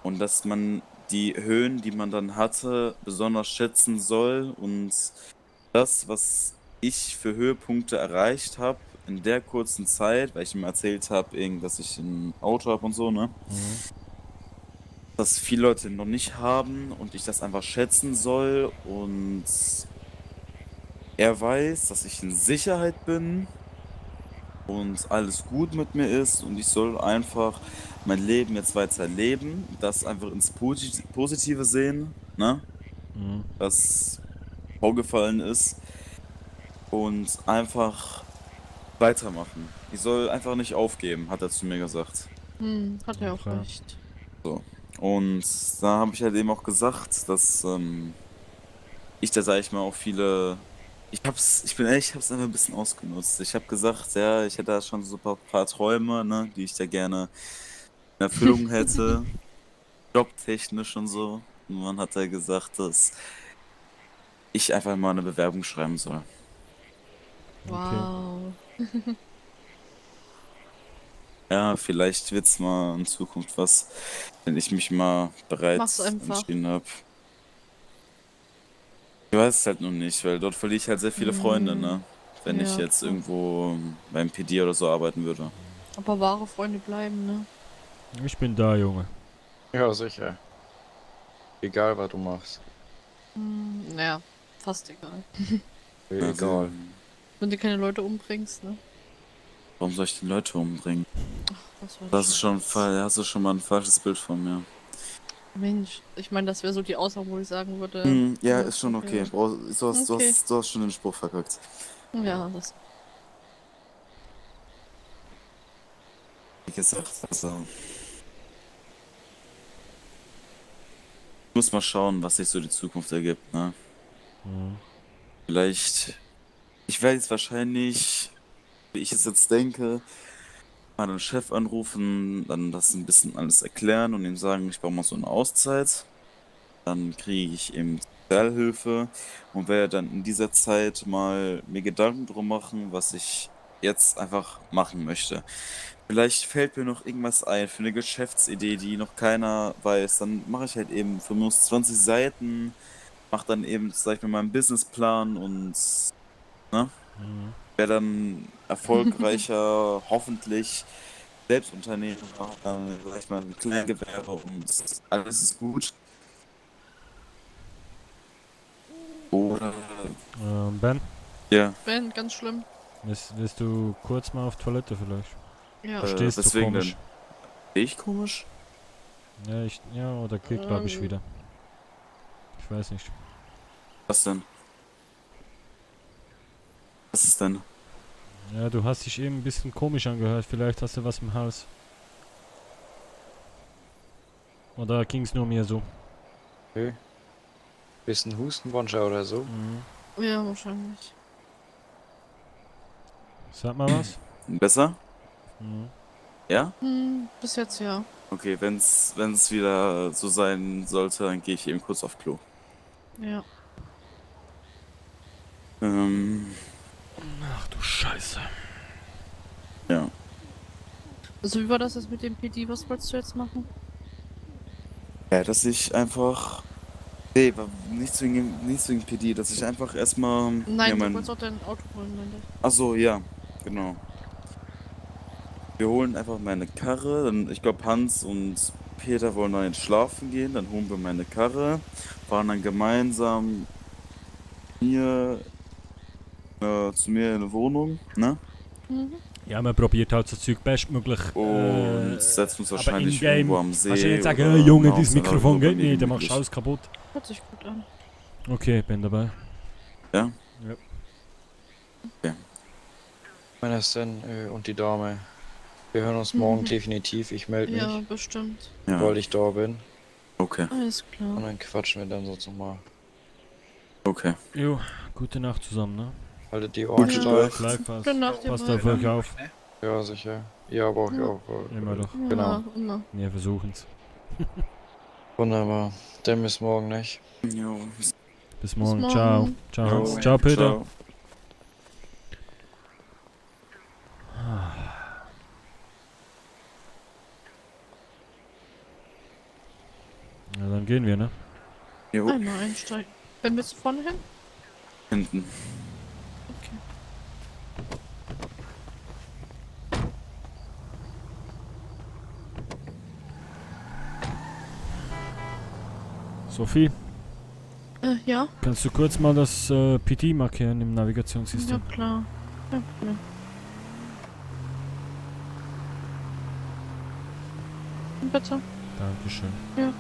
und dass man die Höhen, die man dann hatte, besonders schätzen soll und das, was ich für Höhepunkte erreicht habe in der kurzen Zeit, weil ich ihm erzählt habe, dass ich ein Auto habe und so, ne? Das viele Leute noch nicht haben und ich das einfach schätzen soll und er weiß, dass ich in Sicherheit bin und alles gut mit mir ist und ich soll einfach mein Leben jetzt weiter leben, das einfach ins Positive sehen, ne? Was vorgefallen ist und einfach weitermachen. Ich soll einfach nicht aufgeben, hat er zu mir gesagt. Hat er auch recht. So. Und da habe ich halt eben auch gesagt, dass ich da, sag ich mal, auch viele... ich hab's einfach ein bisschen ausgenutzt. Ich habe gesagt, ja, ich hätte da schon so ein paar Träume, ne, die ich da gerne in Erfüllung hätte. Jobtechnisch und so. Und man hat ja gesagt, dass ich einfach mal eine Bewerbung schreiben soll. Wow. Ja, vielleicht wird's mal in Zukunft was, wenn ich mich mal bereits Mach's einfach. entschieden habe. Ich weiß es halt noch nicht, weil dort verliere ich halt sehr viele Freunde, ne? Wenn ich Ja, jetzt klar. irgendwo beim PD oder so arbeiten würde. Aber wahre Freunde bleiben, ne? Ich bin da, Junge. Ja, sicher. Egal, was du machst. Naja, fast egal. Egal. Wenn du keine Leute umbringst, ne? Warum soll ich die Leute umbringen? Das war Das ist schon hast du schon mal ein falsches Bild von mir. Mensch, ich meine, das wäre so die Aussage, wo ich sagen würde. Ja, ist schon okay. Du Okay. hast schon den Spruch verkackt. Ja, das. Wie gesagt, also. Ich muss mal schauen, was sich so die Zukunft ergibt, ne? Vielleicht. Ich werde jetzt wahrscheinlich, wie ich es jetzt denke, mal den Chef anrufen, dann das ein bisschen alles erklären und ihm sagen, ich brauche mal so eine Auszeit. Dann kriege ich eben Sozialhilfe und werde dann in dieser Zeit mal mir Gedanken drum machen, was ich jetzt einfach machen möchte. Vielleicht fällt mir noch irgendwas ein für eine Geschäftsidee, die noch keiner weiß. Dann mache ich halt eben 25 Seiten, mache dann eben, sag ich mal, meinen Businessplan und ne? Wäre dann erfolgreicher, hoffentlich Selbstunternehmer, dann sag ich mal ein Kleingewerbe und alles ist gut. Oder Ben? ja. Ben, ganz schlimm. Willst du kurz mal auf Toilette vielleicht? Ja. Stehst du Weswegen komisch? denn? Stehe ich komisch? Ja, oder krieg glaube ich wieder. Ich weiß nicht. Was denn? Was ist denn? Ja, du hast dich eben ein bisschen komisch angehört. Vielleicht hast du was im Hals. Oder ging's nur mir so? Okay. Bisschen Hustenwunsch oder so? Ja, wahrscheinlich. Sag mal was. Besser? Ja? Bis jetzt ja. Okay, wenn's wieder so sein sollte, dann gehe ich eben kurz auf Klo. Ja. Ach du Scheiße. Ja. Also wie war das jetzt mit dem PD? Was wolltest du jetzt machen? Ja, dass ich einfach. Nee, nicht wegen PD, dass ich einfach erstmal. Nein, ja, du wolltest auch dein Auto holen, meinte ich. Achso, ja, genau. Wir holen einfach meine Karre, dann, ich glaube Hans und Peter wollen dann jetzt schlafen gehen, dann holen wir meine Karre, fahren dann gemeinsam zu mir in eine Wohnung, ne? Ja, man probiert halt so Zeug bestmöglich. Und setzen uns wahrscheinlich in-game irgendwo am See. kannst du nicht sagen, oder hey, Junge, na, dieses Hauptsache Mikrofon irgendwo geht nicht, dann gemütlich. machst du alles kaputt. Hört sich gut an. Okay, bin dabei. Ja? Ja. Okay. Meine denn und die Dame. Wir hören uns morgen definitiv. Ich melde mich, Ja, bestimmt. Ja. sobald ich da bin. Okay. Alles klar. Und dann quatschen wir dann sonst nochmal. Okay. Jo, gute Nacht zusammen, ne? Haltet die Ohren steif. Gleichfalls. Gute Nacht, ihr Passt beiden. auf euch auf. Ja, sicher. Ja, aber auch. Ja. auch Immer doch. Genau. Ja, immer. Wir versuchen's. Wunderbar. Dann bis morgen, nicht? Jo. Bis morgen. morgen. Ciao. Ciao, Jo. Hans. Ciao, Peter. Ciao. Ja, dann gehen wir, ne? Jo. Einmal einsteigen. Wenn wir zu vorne hin? Hinten. Okay. Sophie, Ja? kannst du kurz mal das PT markieren im Navigationssystem? Ja, klar. Ja, klar. Bitte. Dankeschön. Ja.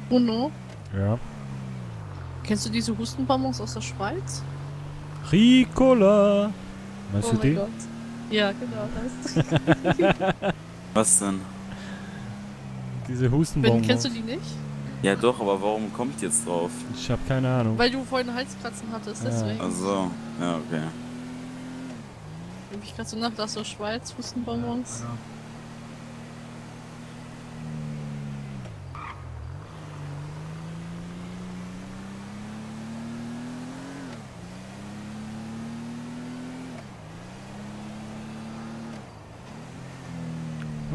Bruno, Ja. kennst du diese Hustenbonbons aus der Schweiz? Ricola! Meinst Oh du mein die? Gott. Ja, genau das. Was denn? Diese Ben, Hustenbonbons. kennst du die nicht? Ja doch, aber warum kommt jetzt drauf? Ich habe keine Ahnung. Weil du vorhin Halskratzen hattest, deswegen. Also, ja, okay. Hab ich gerade so nach, so Schweiz, Hustenbonbons. Ja.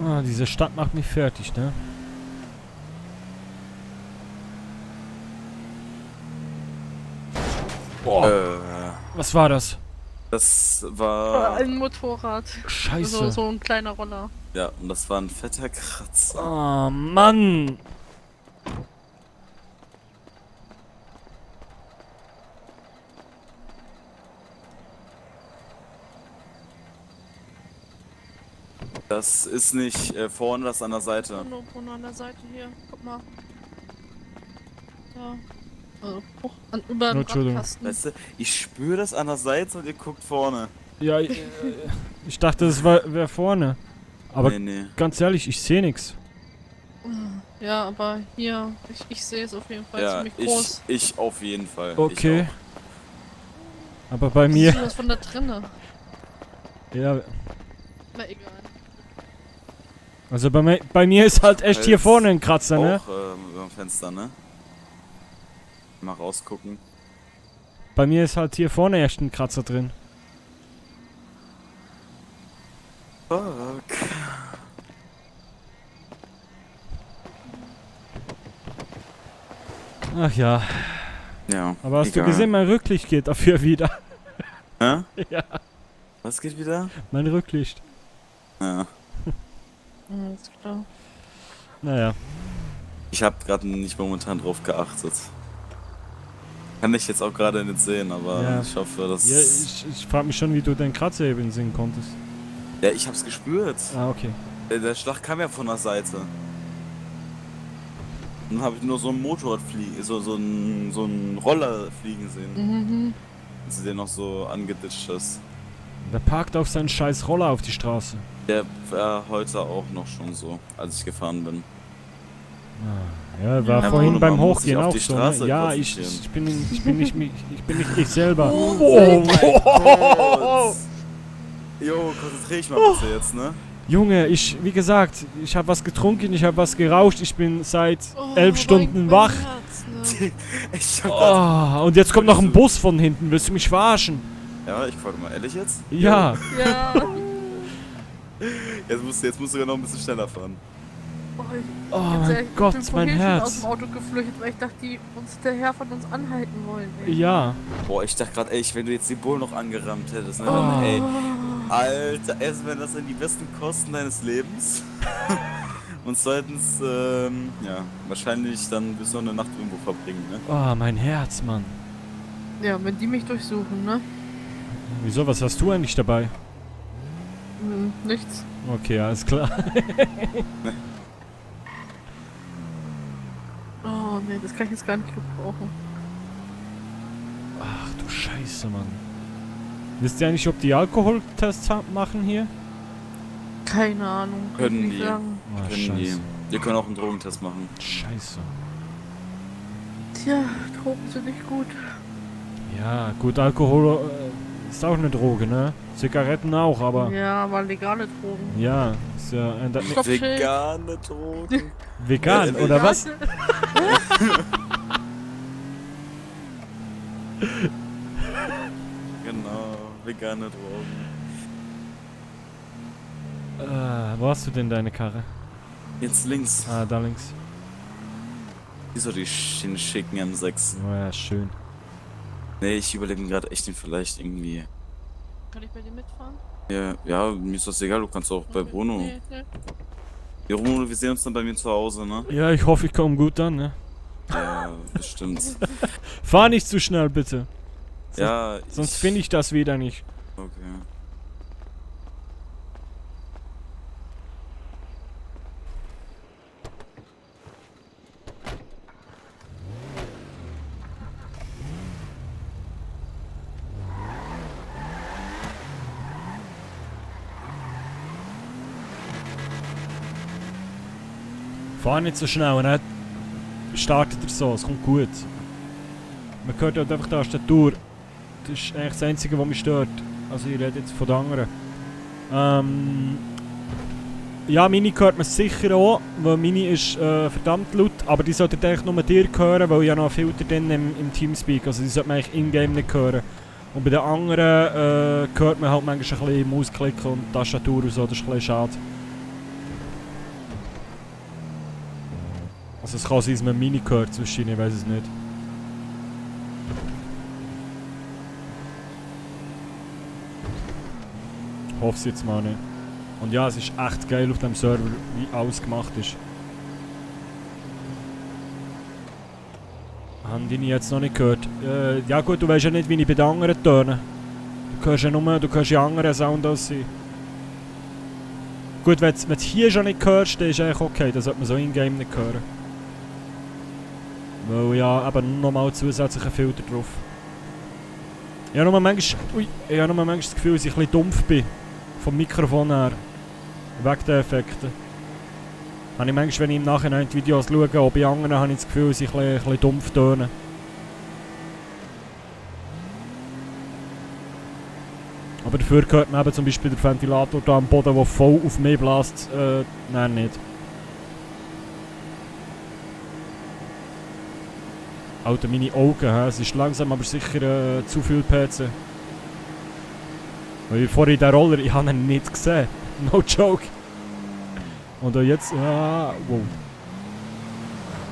Ah, diese Stadt macht mich fertig, ne? Boah. Was war das? Das war... Ein Motorrad. Scheiße. So ein kleiner Roller. Ja, und das war ein fetter Kratzer. Oh, Mann. Das ist nicht vorne, das ist an der Seite. Vorne an der Seite hier, guck mal. Da. Hoch, über den Radkasten. Weißt du, ich spüre das an der Seite und ihr guckt vorne. Ja, ich dachte, es wäre vorne. Aber Nee. ganz ehrlich, ich sehe nichts. Ja, aber hier, ich sehe es auf jeden Fall Ja, ziemlich groß. ich auf jeden Fall. Okay. Ich Aber bei Siehst mir... du das von da drinne? Ja, Na egal. also bei mir ist halt echt hier vorne ein Kratzer, ne? Auch über dem Fenster, ne? Mal rausgucken. Bei mir ist halt hier vorne echt ein Kratzer drin. Fuck. Ach ja. Ja. Aber hast du egal. gesehen, mein Rücklicht geht dafür wieder. Hä? Ja. Was geht wieder? Mein Rücklicht. Ja. Ist klar. Naja. Ich habe gerade nicht momentan drauf geachtet. Kann ich jetzt auch gerade nicht sehen, aber Ja. ich hoffe, dass... Ja, ich frage mich schon, wie du den Kratzer eben sehen konntest. Ja, ich hab's gespürt. Ah, okay. Der Schlag kam ja von der Seite. Dann habe ich nur so ein Motorrad fliegen, so ein Roller fliegen sehen. Mhm. Als du den noch so angeditscht hast. Der parkt auf seinen scheiß Roller auf die Straße. Der war heute auch noch schon so, als ich gefahren bin. Ja, war Ja, vorhin man beim muss sich Hochgehen auf auch die so. Straße Ne? Ja, konzentrieren. ich bin nicht ich selber. Oh mein Gott! Jo, konzentrier dich mal bitte jetzt, ne? Junge, wie gesagt, ich habe was getrunken, ich habe was geraucht, ich bin seit 11 Stunden wach. Ich hab Und jetzt kommt noch ein Bus von hinten, willst du mich verarschen? Ja, ich frage mal ehrlich jetzt? Ja. Ja. Jetzt musst du sogar noch ein bisschen schneller fahren. Oh mein Gott, ich bin mein vorhin schon Herz. aus dem Auto geflüchtet, weil ich dachte, die uns hinterher von uns anhalten wollen. Ey. Ja. Boah, ich dachte gerade, ey, wenn du jetzt die Bull noch angerammt hättest, ne? Oh. Ey, Alter, erst wenn das sind die besten Kosten deines Lebens. Und zweitens, ja, wahrscheinlich dann wirst du noch eine Nacht irgendwo verbringen, ne? Oh, mein Herz, Mann. Ja, wenn die mich durchsuchen, ne? Wieso, was hast du eigentlich dabei? Nichts. Okay, alles klar. Oh ne, das kann ich jetzt gar nicht gebrauchen. Ach du Scheiße, Mann. Wisst ihr eigentlich, ob die Alkoholtests machen hier? Keine Ahnung. kann ich Können nicht die. sagen. Oh, Können die. Scheiße. Wir können auch einen Drogentest machen. Scheiße. Tja, Drogen sind nicht gut. Ja, gut, Alkohol ist auch eine Droge, ne? Zigaretten auch, aber... Ja, aber legale Drogen. Ja, ist ja... Vegane Drogen. Vegan, oder was? Genau, vegane Drogen. Wo hast du denn deine Karre? Jetzt links. Ah, da links. Wieso den schicken M6? Oh ja, schön. Nee, ich überlege mir gerade echt den vielleicht irgendwie. Kann ich bei dir mitfahren? Ja, mir ist das egal, du kannst auch bei Bruno. Nee. Ja, Bruno, wir sehen uns dann bei mir zu Hause, ne? Ja, ich hoffe, ich komme gut an, ne? Ja, bestimmt. Fahr nicht zu schnell, bitte. Ja, Sonst finde ich das wieder nicht. Okay. Fahr nicht so schnell, ne? startet er so, es kommt gut. Man hört halt einfach die Tastatur. Das ist eigentlich das Einzige, was mich stört. Also ich rede jetzt von den anderen. Ja, Mini hört man sicher auch, weil Mini ist verdammt laut, aber die sollten eigentlich nur dir hören, weil ich ja noch einen Filter drin im Teamspeak, also die sollte man eigentlich in-game nicht hören. Und bei den anderen hört man halt manchmal ein bisschen Mausklicken und Tastatur und so, das ist ein bisschen schade. Also es kann sein, dass man Mini hört zwischen, ich weiß es nicht. Ich hoffe es jetzt mal nicht. Und ja, es ist echt geil auf dem Server, wie alles gemacht ist. Haben die jetzt noch nicht gehört? Ja gut, du weißt ja nicht, wie ich bei den anderen töne. Du hörst ja nur, du hörst ja anderen Sound als sie. Gut, wenn du hier schon nicht hörst, dann ist eigentlich okay, dann sollte man so in-game nicht hören. Weil ja, eben nochmal zusätzliche Filter drauf. Ich habe nur manchmal das Gefühl, dass ich ein bisschen dumpf bin. Vom Mikrofon her. Wegen der Effekte. Habe ich manchmal, wenn ich im Nachhinein die Videos schaue, auch bei anderen, habe ich das Gefühl, dass ich ein bisschen dumpf töne. Aber dafür hört man eben zum Beispiel der Ventilator da am Boden, der voll auf mich bläst, nein, nicht. Alter, meine Augen, es ist langsam aber sicher zu viel PC. Weil vorhin den Roller, ich habe ihn nicht gesehen. No joke. Und jetzt, wow.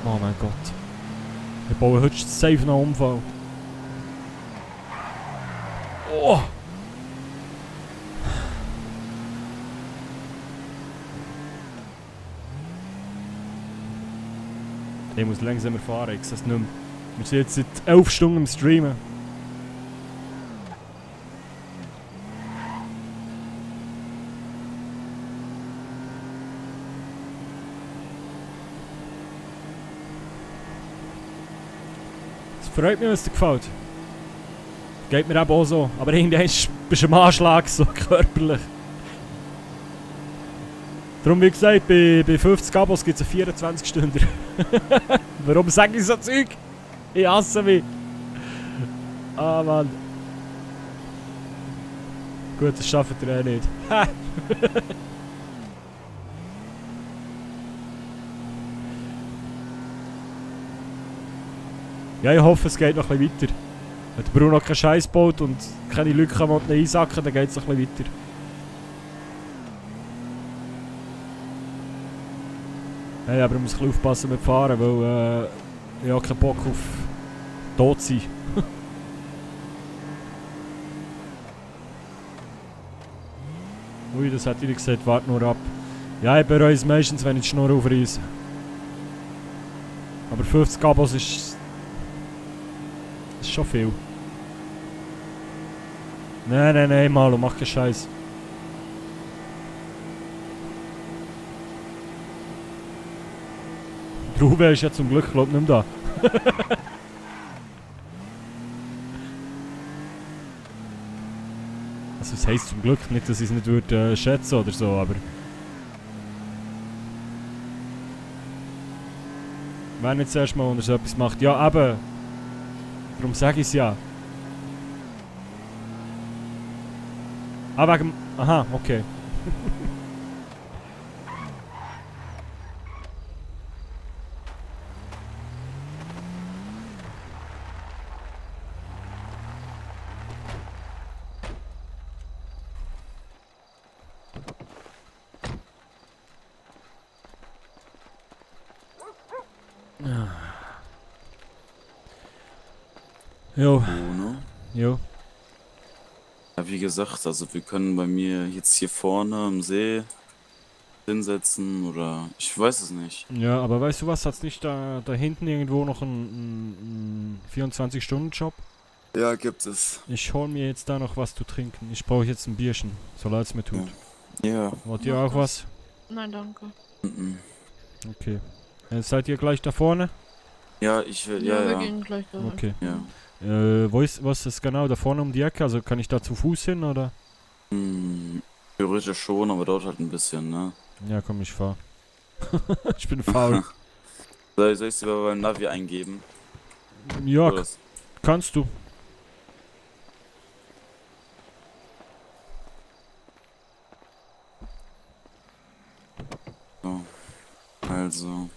Oh mein Gott. Ich baue heute safe noch einen Unfall. Oh! Ich muss langsamer fahren, ich sehe es nicht mehr. Wir sind jetzt seit 11 Stunden im Streamen. Es freut mich, was dir gefällt. Geht mir eben auch so. Aber irgendwann bist du am Anschlag, so körperlich. Darum, wie gesagt, bei 50 Abos gibt es einen 24-Stunder. Warum sage ich so Zeug? Ich hasse mich. Ah, Mann. Gut, das schafft ihr eh nicht. Ja, ich hoffe, es geht noch ein bisschen weiter. Wenn der Bruno keinen Scheiß baut und keine Lücken einsacken, dann geht es noch ein bisschen weiter. Hey, aber ich muss ein bisschen aufpassen mit Fahren, weil ich habe keinen Bock auf tot sein. Ui, das hat ihr gesagt, warte nur ab. Ja, ich bereue es meistens, wenn ich die Schnur aufreisse. Aber 50 Abos ist schon viel. Nein, Malo, mach keinen Scheiß. Ruhe ist ja zum Glück, glaub ich, nicht mehr da. Also es heisst zum Glück nicht, dass ich es nicht würde schätzen oder so, aber... Wenn nicht das erste Mal, wenn er so etwas macht. Ja, eben. Darum sage ich es ja. Ah, wegen... Aha, okay. Jo. Jo. Ja, wie gesagt, also wir können bei mir jetzt hier vorne am See hinsetzen oder ich weiß es nicht. Ja, aber weißt du was, hat's nicht da hinten irgendwo noch einen 24-Stunden-Job? Ja, gibt es. Ich hol mir jetzt da noch was zu trinken. Ich brauche jetzt ein Bierchen, so leid es mir tut. Ja. Wollt ihr auch was? Nein, danke. Okay. Seid ihr gleich da vorne? Ja, ich will, ja. Wir gehen gleich da. Okay. Ja. Was ist genau da vorne um die Ecke? Also kann ich da zu Fuß hin oder? Theoretisch schon, aber dauert halt ein bisschen, ne? Ja, komm, ich fahr. Ich bin faul. Soll ich es über beim Navi eingeben? Ja, Oder was? kannst du. So. Also.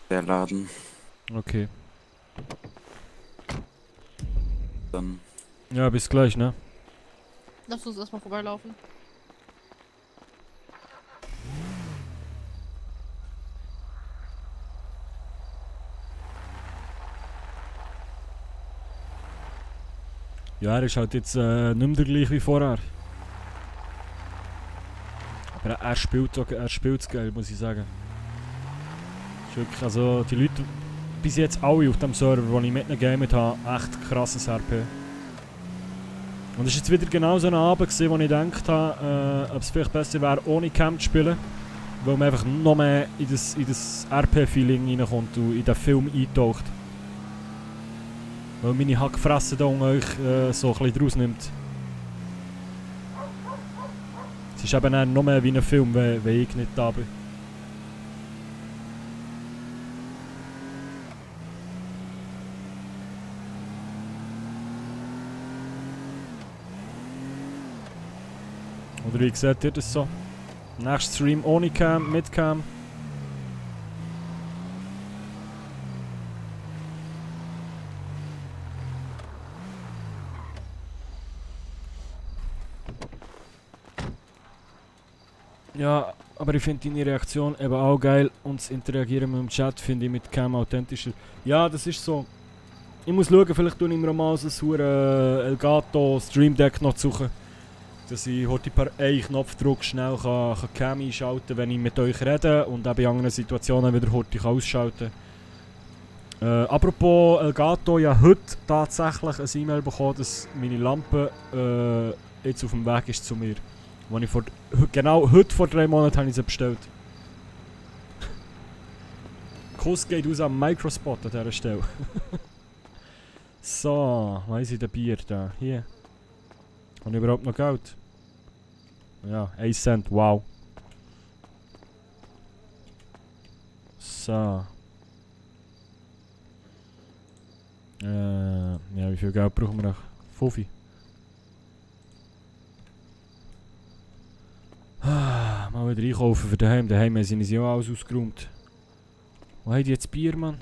Der Laden. Okay. Dann. Ja, bis gleich, ne? Lass uns erstmal vorbeilaufen. Ja, er ist halt jetzt nicht mehr der gleich wie vorher. Aber er spielt's geil, muss ich sagen. Ist wirklich, also die Leute, bis jetzt alle auf dem Server, wo ich mit ihnen gegamet habe, echt krasses RP. Und es war jetzt wieder genau so ein Abend, wo ich gedacht habe, ob es vielleicht besser wäre, ohne Camp zu spielen. Weil man einfach noch mehr in das RP-Feeling reinkommt und in den Film eintaucht. Weil meine Hackfresse da euch so ein bisschen rausnimmt. Es ist eben dann noch mehr wie ein Film, wenn ich nicht da bin. Oder wie seht ihr das so? Nächster Stream ohne Cam, mit Cam. Ja, aber ich finde deine Reaktion eben auch geil und das Interagieren mit dem Chat finde ich mit Cam authentischer. Ja, das ist so. Ich muss schauen, vielleicht tue ich mir mal so ein Elgato Stream Deck noch zu suchen. Dass ich heute per einen Knopfdruck schnell kann Cam einschalten kann, wenn ich mit euch rede und auch bei anderen Situationen wieder heute ausschalten kann. Apropos Elgato, ich habe heute tatsächlich ein E-Mail bekommen, dass meine Lampe jetzt auf dem Weg ist zu mir. Wo ich genau heute vor 3 Monaten habe ich sie bestellt. Kuss geht aus am Microspot an dieser Stelle. So, weiss ich, der Bier da. Hier. Habe ich überhaupt noch Geld? Ja, 1 Cent, wow. So. Ja, wie viel Geld brauchen wir noch? 5. Mal wieder einkaufen für daheim. Daheim sind sie auch alles ausgeräumt. Wo haben die jetzt Bier, Mann?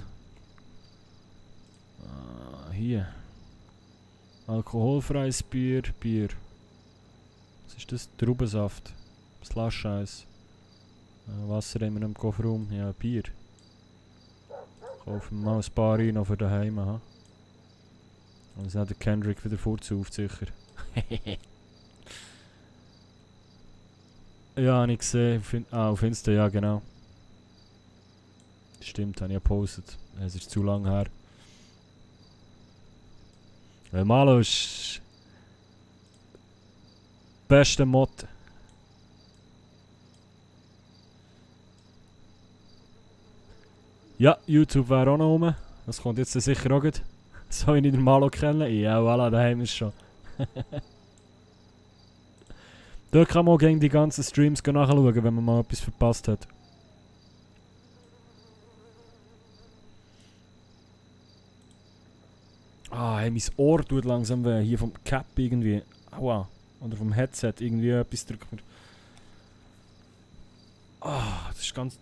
Hier. Alkoholfreies Bier. Was ist das? Traubensaft. Slush-Eis. Wasser haben wir im Kofferraum. Ja, Bier. Kaufen wir mal ein paar rein noch für daheim. Aha. Und dann hat der Kendrick wieder vorzauft, sicher. Ja, habe ich gesehen. Auf Insta, ja genau. Stimmt, habe ich gepostet. Es ist zu lang her. Weil Malo ist beste Mod. Ja, YouTube wäre auch noch rum. Das kommt jetzt sicher auch gut. Soll ich nicht den Malo kennen? Ja, voilà, daheim ist schon. Da kann man gegen die ganzen Streams nachschauen, wenn man mal etwas verpasst hat. Ah, hey, mein Ohr tut langsam weh. Hier vom Cap irgendwie. Aua. Oder vom Headset irgendwie etwas drückt mir. Ah, das ist ganz...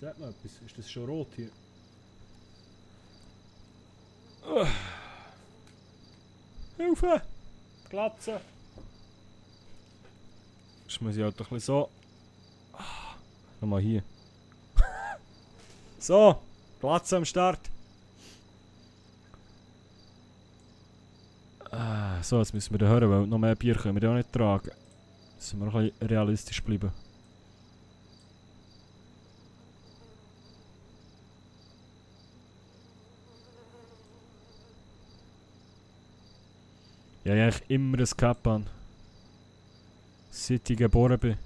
Sieht man etwas? Ist das schon rot hier? Hilfe! Glatze! Das muss ich halt doch ein bisschen so... Nochmal hier. So! Glatze am Start! So, jetzt müssen wir da hören, weil noch mehr Bier können wir ja auch nicht tragen. Müssen wir noch ein bisschen realistisch bleiben. Ja, ich habe eigentlich immer ein Cap an. Seit ich geboren bin.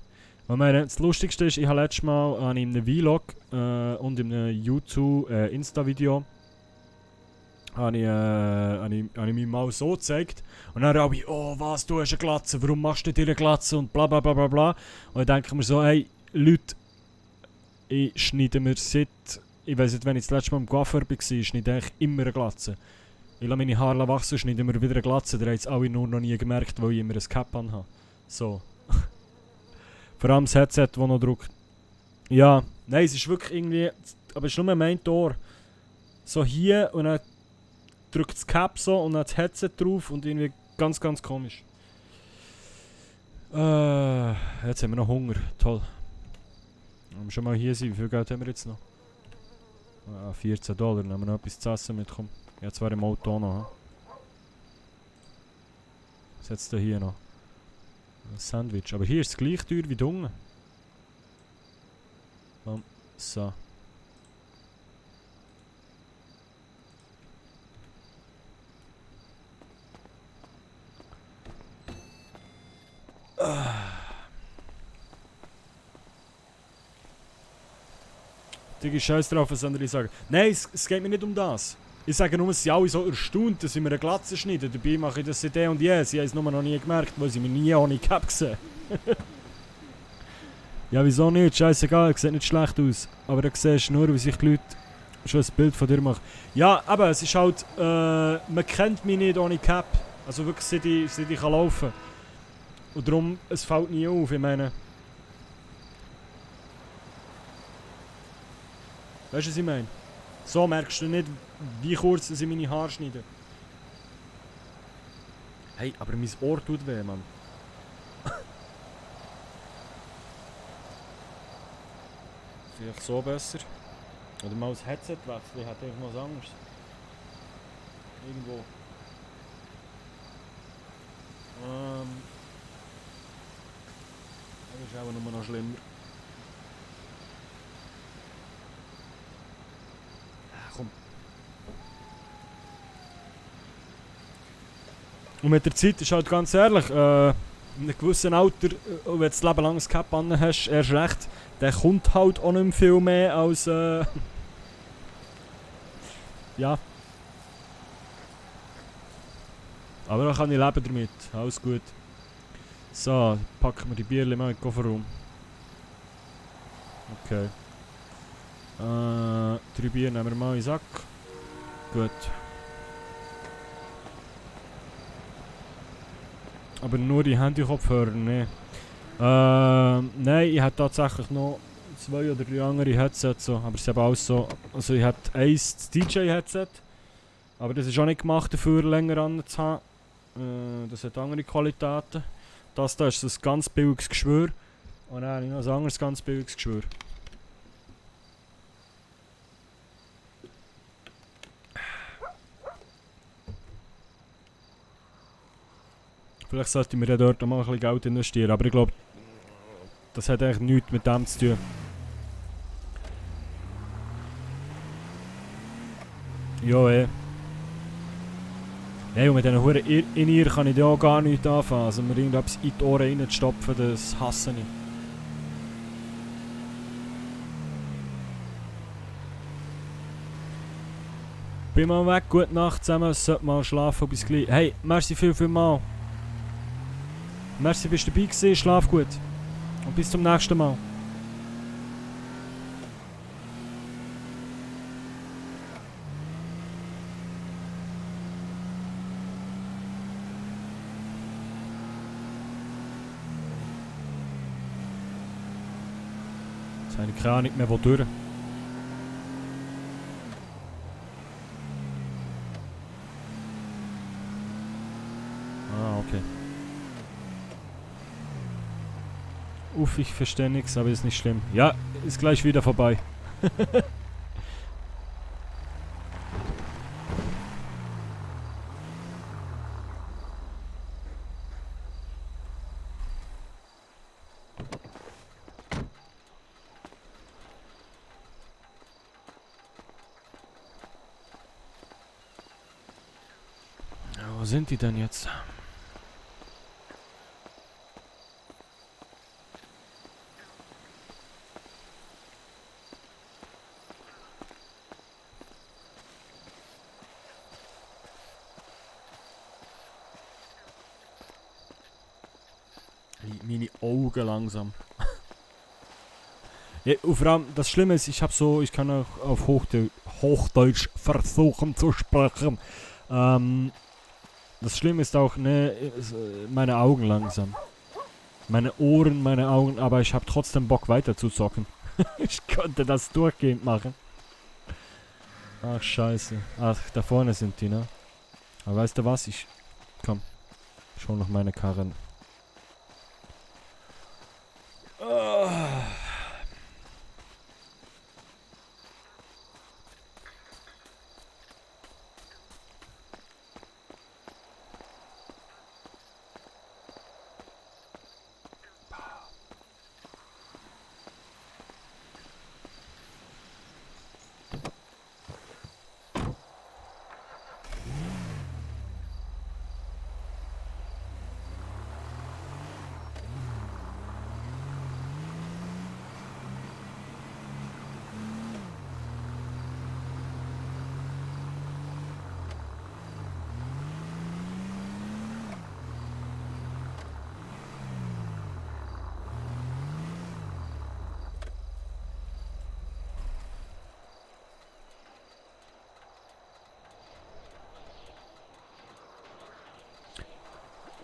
Das Lustigste ist, ich habe letztes Mal in einem Vlog und in einem YouTube-Insta-Video habe ich mich mal so gezeigt. Und dann habe ich, oh was, du hast eine Glatze, warum machst du dir eine Glatze und bla bla bla bla bla. Und dann denke ich mir so, hey, Leute, ich schneide mir seit... Ich weiss nicht, wenn ich das letzte Mal im Coiffeur war, schneide ich immer eine Glatze. Ich lasse meine Haare wachsen, schneide mir wieder eine Glatze. Da haben es alle nur noch nie gemerkt, weil ich immer ein Cap anhabe. So. Vor allem das Headset, das noch drückt. Ja, nein, es ist wirklich irgendwie... Aber es ist nur mein Tor. So hier und dann drückt das Cap so und dann das Headset drauf und irgendwie ganz, ganz komisch. Jetzt haben wir noch Hunger. Toll. Wenn wir schon mal hier sind, wie viel Geld haben wir jetzt noch? $14, dann haben wir noch etwas zu essen mitkommen. Ja, zwar im Auto noch. Was hat es da hier noch? Ein Sandwich. Aber hier ist es gleich teuer wie unten. So. Digi, scheiß drauf, was andere sagen. Nein, es geht mir nicht um das. Ich sage nur, sie sind alle so erstaunt, dass ich mir eine Glatze schneide. Dabei mache ich das seit und je. Sie haben es nur noch nie gemerkt, weil sie mich nie ohne Cap gesehen. Ja, wieso nicht? Scheißegal, sieht nicht schlecht aus. Aber da siehst du nur, wie sich die Leute schon ein Bild von dir machen. Ja, aber es ist halt, man kennt mich nicht ohne Cap. Also wirklich, seit ich kann laufen. Und darum, es fällt nie auf, ich meine. Weißt du, was ich meine? So merkst du nicht, wie kurz ich meine Haare schneide. Hey, aber mein Ohr tut weh, Mann. Vielleicht so besser. Oder mal das Headset wechseln, ich hätte irgendwas anderes. Irgendwo. Das ist aber nur noch schlimmer. Komm. Und mit der Zeit ist halt ganz ehrlich, in einem gewissen Alter, wenn du das Leben lang ein Cap an hast, erst recht, der kommt halt auch nicht mehr viel mehr als ja. Aber da kann ich leben damit, alles gut. So, packen wir die Bierchen mal in den Kofferraum. Okay. 3 Bier nehmen wir mal in den Sack. Gut. Aber nur die Handy-Kopfhörer, ne. Nein, ich habe tatsächlich noch 2 oder 3 andere Headsets, so. Aber es ist eben alles so. Also ich habe eins das DJ-Headset. Aber das ist auch nicht gemacht dafür, länger anzuhaben. Das hat andere Qualitäten. Das da ist ein ganz billiges Geschwür. Und dann habe ich noch ein anderes ganz billiges Geschwür. Vielleicht sollte ich mir dort auch mal ein bisschen Geld investieren, aber ich glaube, das hat eigentlich nichts mit dem zu tun. Ja, eh. Nein, und mit diesen Huren In-Ear kann ich da auch gar nichts anfangen. Also mir irgendetwas in die Ohren reinzustopfen, das hasse ich. Bin mal weg, gute Nacht zusammen, sollte mal schlafen, bis gleich. Hey, merci viel mal. Merci, bist du dabei gewesen, schlaf gut. Und bis zum nächsten Mal. Jetzt habe ich keine Ahnung mehr, wo durch. Ah, okay. Uff, ich verstehe nichts, aber ist nicht schlimm. Ja, ist gleich wieder vorbei. Ja, wo sind die denn jetzt? Meine Augen langsam. Ja, und vor allem, das Schlimme ist, ich kann auch auf Hochdeutsch versuchen zu sprechen. Das Schlimme ist auch, ne, meine Augen langsam. Meine Ohren, meine Augen, aber ich habe trotzdem Bock weiter zu zocken. Ich konnte das durchgehend machen. Ach, scheiße. Ach, da vorne sind die, ne? Aber weißt du was? Komm. Schau noch meine Karren.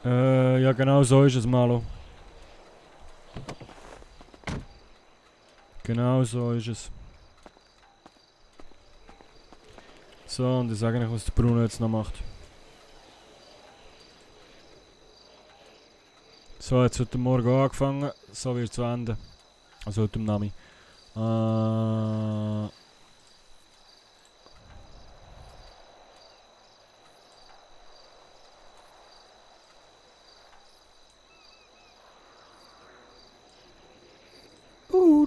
Ja, genau so ist es, Malo. Genau so ist es. So, und ich sage nicht, was der Bruno jetzt noch macht. So, jetzt heute Morgen angefangen, so wird es zu Ende. Also heute im Nami.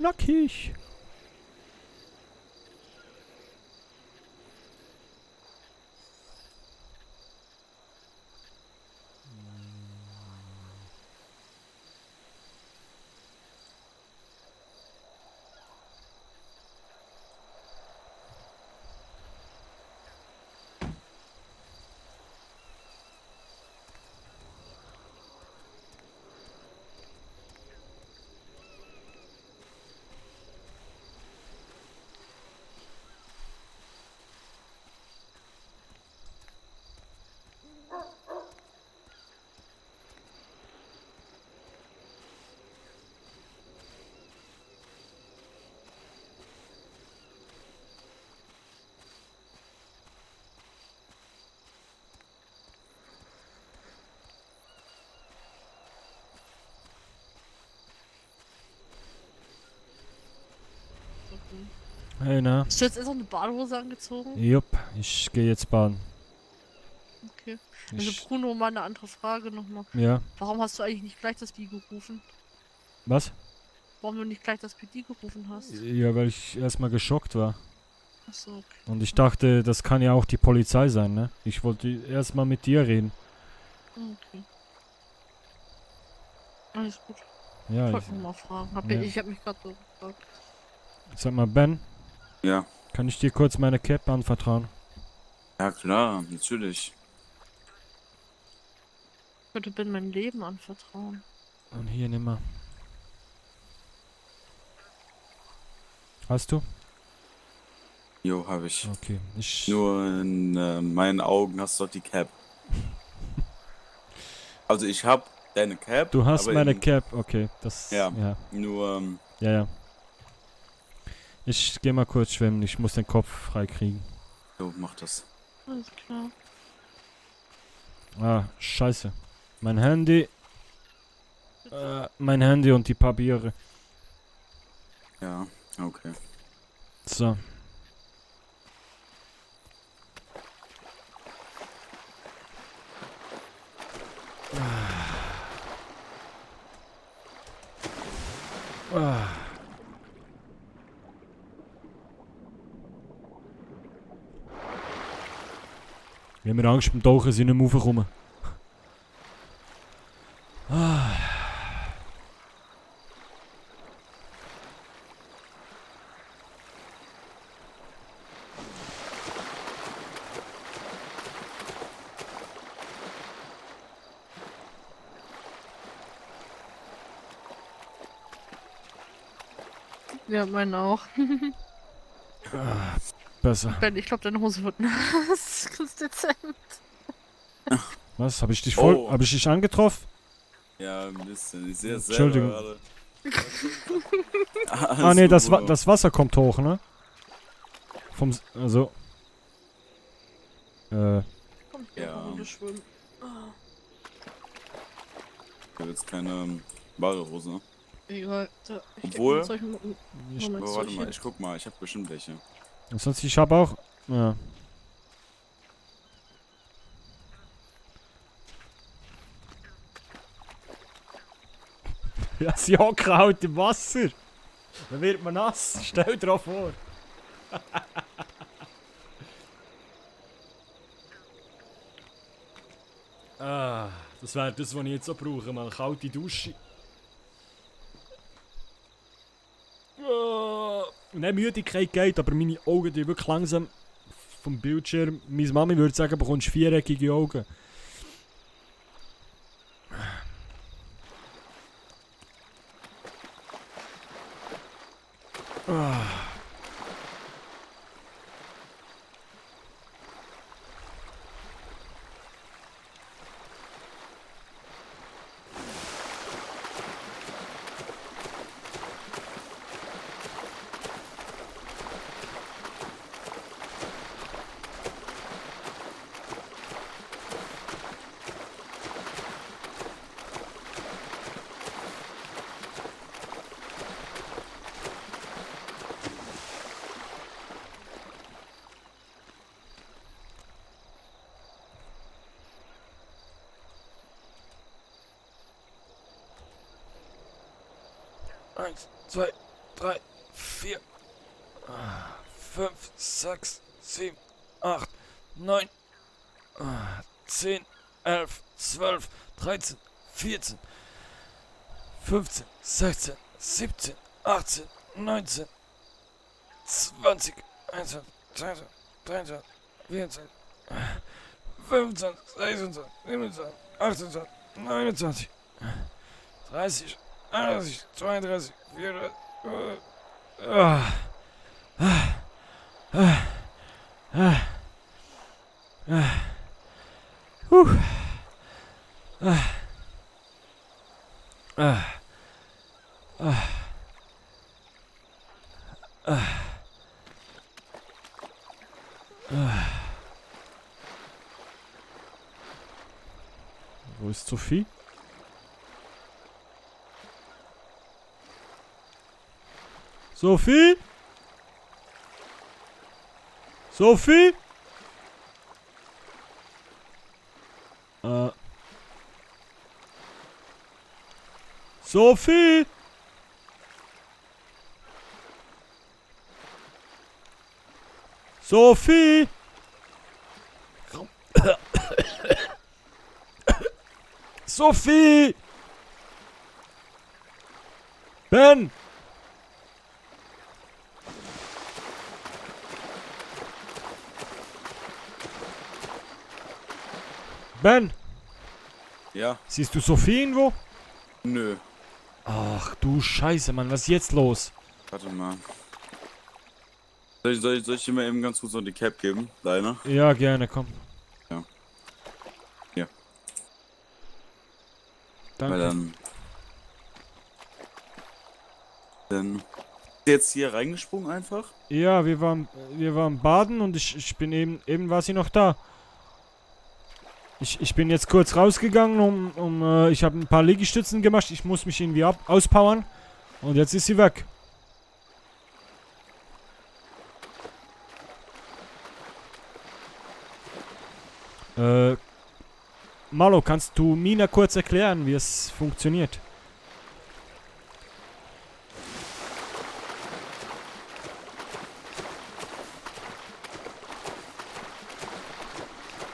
Nackig. Hey, na? Hast du jetzt erst noch eine Badehose angezogen? Jupp, ich gehe jetzt baden. Okay. Also Bruno, mal eine andere Frage nochmal. Ja. Warum hast du eigentlich nicht gleich das PD gerufen? Was? Warum du nicht gleich das PD gerufen hast? Ja, weil ich erstmal geschockt war. Achso, okay. Und ich dachte, das kann ja auch die Polizei sein, ne? Ich wollte erstmal mit dir reden. Okay. Alles gut. Ja, ich wollte nur mal fragen. Ich hab mich gerade so gefragt. Sag mal, Ben. Ja. Kann ich dir kurz meine Cap anvertrauen? Ja, klar, natürlich. Ich würde Ben mein Leben anvertrauen. Und hier nimmer. Hast du? Jo, hab ich. Okay. Nur in meinen Augen hast du doch die Cap. Also ich hab deine Cap. Du hast aber meine Cap, okay. Das. Ja. Ja. Nur. Ja. Ich geh mal kurz schwimmen, ich muss den Kopf frei kriegen. Jo, mach das. Alles klar. Ah, scheiße. Mein Handy. Mein Handy und die Papiere. Ja, okay. So. Ich habe mir Angst beim Tauchen, sie nicht mehr raufkommen. Ja, meinen auch. Besser. Ben, ich glaube, deine Hose wird nass. Ganz dezent. Was? Hab ich dich voll. Hab ich dich angetroffen? Ja, ein bisschen. Ich sehe es Entschuldigung. selber Ah ne, das Wasser kommt hoch, ne? Also. Ja. Ich will Ich habe jetzt keine Badehose, ne? Egal. Obwohl. Moment, Aber warte mal, ich guck mal, ich habe bestimmt welche. Sonst, ich habe auch. Ja. Ja, sie hocken halt im Wasser. Dann wird man nass. Stell dir auch vor. Das wäre das, was ich jetzt so brauche. Mal eine kalte Dusche. Und dann Müdigkeit geht, aber meine Augen die wirklich langsam vom Bildschirm. Meine Mami würde sagen, du bekommst viereckige Augen. Eins, zwei, drei, vier, 5, 6, 7, 8, 9, 10, 11, 12, 13, 14, 15, 16, 17, 18, 19, 20, 21, 22, 23, 24, 25, 26, 27, 28, 29, 30, 31, 32, 34, Wo ist Sophie? Sophie? Sophie? Sophie? Sophie? Sophie? Ben? Ben? Ja? Siehst du Sophie irgendwo? Nö. Ach du Scheiße, Mann, was ist jetzt los? Warte mal. Soll ich dir mal eben ganz kurz noch die Cap geben? Deine? Ja, gerne, komm. Ja. Ja. Danke. Weil dann ist jetzt hier reingesprungen einfach? Ja, wir waren baden und ich bin eben war sie noch da. Ich bin jetzt kurz rausgegangen, ich habe ein paar Liegestützen gemacht, ich muss mich irgendwie auspowern und jetzt ist sie weg. Malo, kannst du Mina kurz erklären, wie es funktioniert?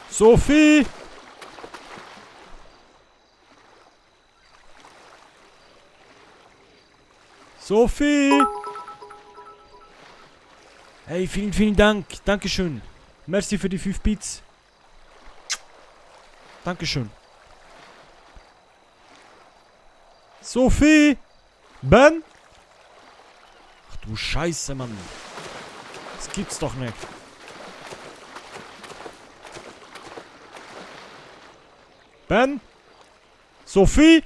Sophie! Sophie! Hey, vielen Dank. Dankeschön. Merci für die 5 Beats. Dankeschön. Sophie! Ben? Ach du Du Scheiße, Mann. Das gibt's doch nicht. Ben? Sophie?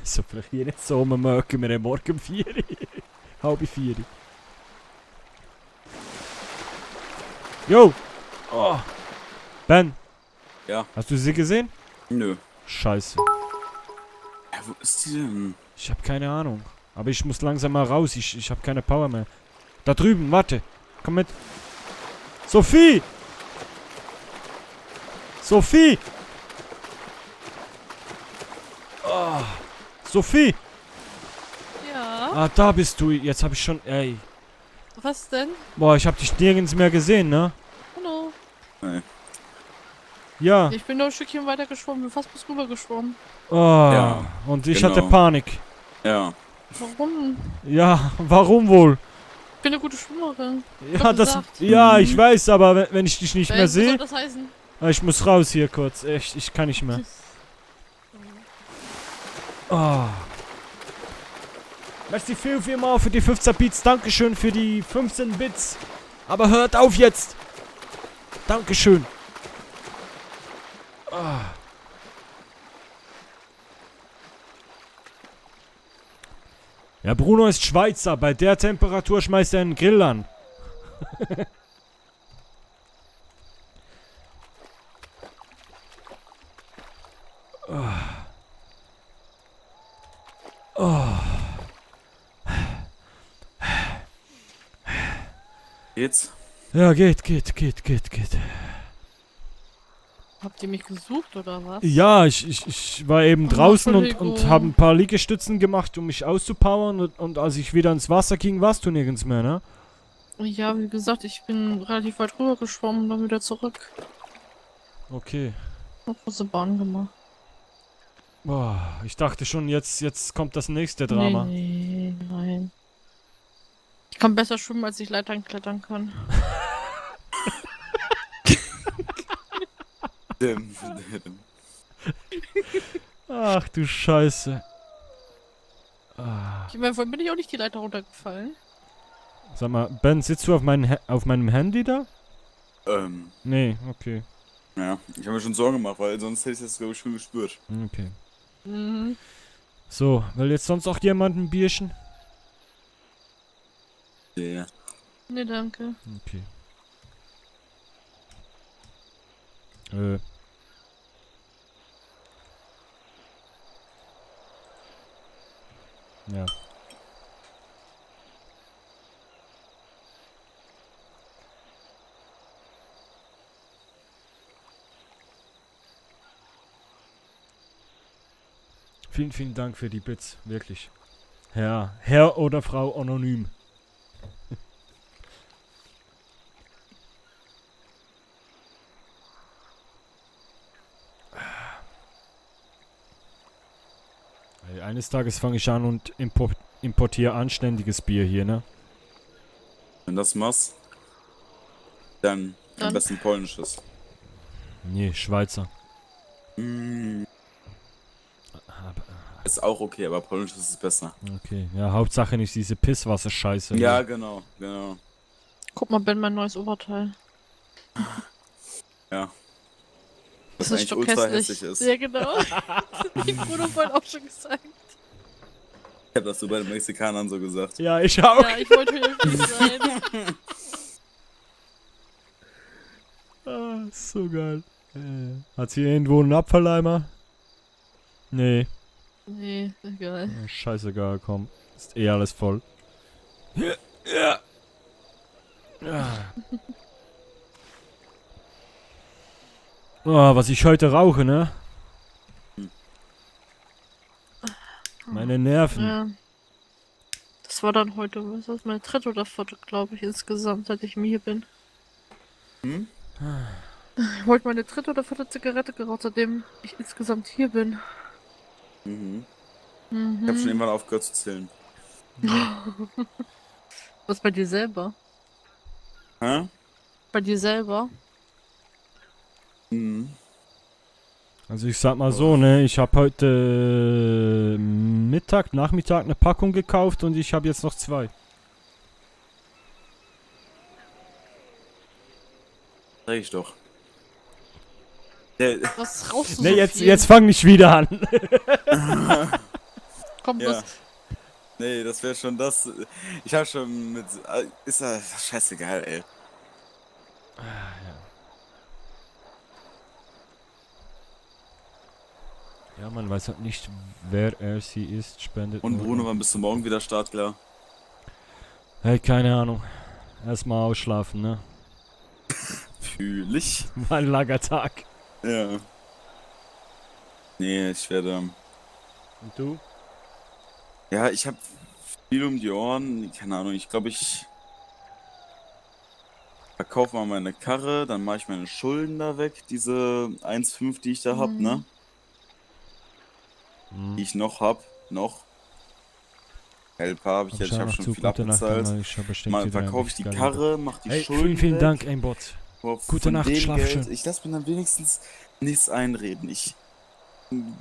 So, vielleicht hier nicht so mögen wir morgen um 4 Uhr. Halb 4 Uhr. Jo! Oh. Ben? Ja. Hast du sie gesehen? Nö. Scheiße. Ja, wo ist die denn? Ich hab keine Ahnung. Aber ich muss langsam mal raus. Ich hab keine Power mehr. Da drüben, warte. Komm mit. Sophie! Sophie! Oh. Sophie! Ja. Ah, da bist du. Jetzt hab ich schon. Ey. Was denn? Boah, ich hab dich nirgends mehr gesehen, ne? Hallo. Nee. Ja. Ich bin nur ein Stückchen weiter geschwommen, bin fast bis rüber geschwommen. Oh. Ja, Und ich genau. hatte Panik. Ja. Warum? Ja, warum wohl? Ich bin eine gute Schwimmerin. Ja, ja, ich weiß, aber wenn ich dich nicht mehr Was soll sehe. das heißen? Ich muss raus hier kurz. Echt, ich kann nicht mehr. Oh. Merci vielmal für die 15 Beats. Dankeschön für die 15 Bits. Aber hört auf jetzt. Dankeschön. Oh. Ja, Bruno ist Schweizer. Bei der Temperatur schmeißt er einen Grill an. Oh. Oh. Geht's? Ja, geht. Habt ihr mich gesucht oder was? Ja, ich war eben draußen und habe ein paar Liegestützen gemacht, um mich auszupowern. Und als ich wieder ins Wasser ging, warst du nirgends mehr, ne? Ja, wie gesagt, ich bin relativ weit rüber geschwommen und dann wieder zurück. Okay. Hab große Bahn gemacht. Boah, ich dachte schon, jetzt kommt das nächste Drama. Nee, nein. Ich kann besser schwimmen, als ich Leitern klettern kann. Ach du Scheiße. Ah. Ich meine, vorhin bin ich auch nicht die Leiter runtergefallen. Sag mal, Ben, sitzt du auf meinem Handy da? Nee, okay. Ja, ich habe mir schon Sorgen gemacht, weil sonst hätte ich das, glaube ich, schon gespürt. Okay. Mhm. So, will jetzt sonst auch jemand ein Bierchen? Ja. Nee, danke. Okay. Ja. Vielen Dank für die Bits, wirklich. Herr oder Frau Anonym. Hey, eines Tages fange ich an und importiere anständiges Bier hier, ne? Wenn das machst, dann am besten polnisches. Nee, Schweizer. Ist auch okay, aber polnisches ist besser. Okay, ja, Hauptsache nicht diese Pisswasser-Scheiße. Ja, genau. Guck mal, Ben, mein neues Oberteil. Ja. Das Was ist eigentlich doch ultra hässlich. hässlich ist. Ja, genau. Das hat Bruno vorhin auch schon gesagt. Ich hab das so bei den Mexikanern so gesagt. Ja, ich auch. Ja, ich wollte höflich sein. Ah, so geil. Hat hier irgendwo einen Abfalleimer? Nee. Nee, egal. Ja, scheißegal, komm. Ist eh alles voll. Ja. Oh, was ich heute rauche, ne? Meine Nerven. Ja. Das war dann heute, was ist das, meine dritte oder vierte, glaube ich, insgesamt, seit ich hier bin. Ich wollte meine dritte oder vierte Zigarette geraucht, seitdem ich insgesamt hier bin. Ich hab schon irgendwann aufgehört zu zählen. Was bei dir selber? Hä? Bei dir selber? Also ich sag mal so, ne, ich habe heute Nachmittag eine Packung gekauft und ich habe jetzt noch 2. Sag ich doch. Was rauchst du Ne, so jetzt, viel? jetzt fang nicht wieder an. Komm, Ja. los. Nee, das wäre schon das. Ich habe schon mit. Ist ja scheißegal, ey. Ja, man weiß halt nicht, wer er sie ist, spendet. Und nur- Bruno, wann bist du morgen wieder startklar? Hey, keine Ahnung. Erstmal ausschlafen, ne? Fühl ich. War ein langer Tag. Ja. Nee, ich werde. Und du? Ja, ich habe viel um die Ohren. Keine Ahnung, ich glaube, ich verkaufe mal meine Karre, dann mache ich meine Schulden da weg. Diese 1,5, die ich da hab, ne? Die ich noch hab. Helper habe ich jetzt, ich habe schon viel abbezahlt. Mal verkaufe ich die Karre, mach die Hey, Schulden vielen, vielen weg. Dank, Aimbot. Gute Von Nacht, dem schlaf Geld, schön. ich lasse mir dann wenigstens nichts einreden. Ich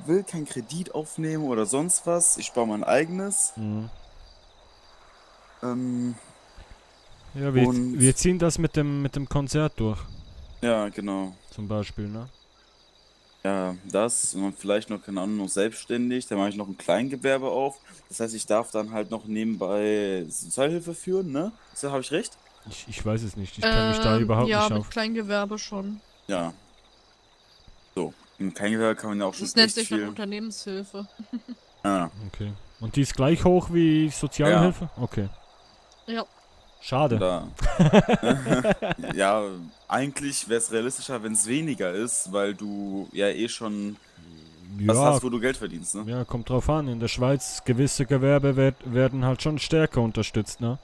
will keinen Kredit aufnehmen oder sonst was. Ich spare mein eigenes. Ja, wir, und- wir ziehen das mit dem Konzert durch. Ja, genau. Zum Beispiel, ne? Ja, das und dann vielleicht noch, keine Ahnung, noch selbstständig. Dann mache ich noch ein Kleingewerbe auf. Das heißt, ich darf dann halt noch nebenbei Sozialhilfe führen, ne? Habe ich recht? Ich weiß es nicht. Ich kenne mich da überhaupt ja, nicht mit auf. Kleingewerbe schon. Ja. So, im Kleingewerbe kann man ja auch schon Das nennt echt sich viel. dann Unternehmenshilfe. Ah. Okay. Und die ist gleich hoch wie Sozialhilfe? Okay. Ja. Schade. Da. Ja, eigentlich wäre es realistischer, wenn es weniger ist, weil du ja eh schon was hast, wo du Geld verdienst, ne? Ja, kommt drauf an. In der Schweiz gewisse Gewerbe werden halt schon stärker unterstützt, ne?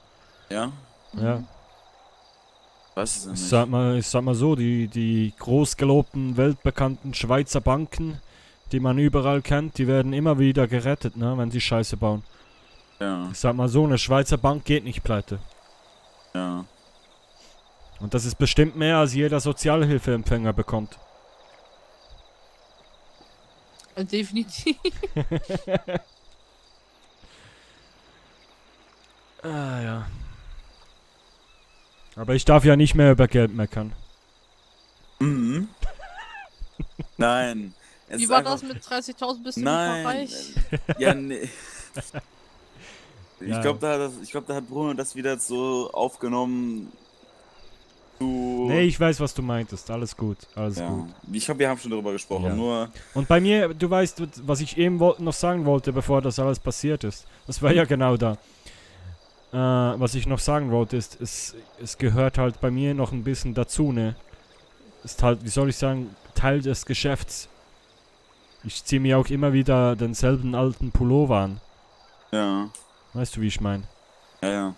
Ja? Ja. Weiß es ja nicht. Ich sag mal so, die groß gelobten, weltbekannten Schweizer Banken, die man überall kennt, die werden immer wieder gerettet, ne, wenn sie Scheiße bauen. Ja. Ich sag mal so, eine Schweizer Bank geht nicht pleite. Ja. Und das ist bestimmt mehr, als jeder Sozialhilfeempfänger bekommt. Definitiv. Ah, ja. Aber ich darf ja nicht mehr über Geld meckern. Mhm. Nein. Es Wie ist war einfach- das mit 30.000 bist du Nein. nicht mal reich? Ja, nee. Ich Ja. glaube, da hat Bruno das wieder jetzt so aufgenommen. Nee, ich weiß, was du meintest. Alles gut, alles Ja. gut. Ich glaube, wir haben schon darüber gesprochen, Ja. nur. Und bei mir, du weißt, was ich eben noch sagen wollte, bevor das alles passiert ist. Das war ja genau da. Was ich noch sagen wollte, ist, es gehört halt bei mir noch ein bisschen dazu, ne? Ist halt, wie soll ich sagen, Teil des Geschäfts. Ich ziehe mir auch immer wieder denselben alten Pullover an. Ja. Weißt du, wie ich meine? Ja, ja.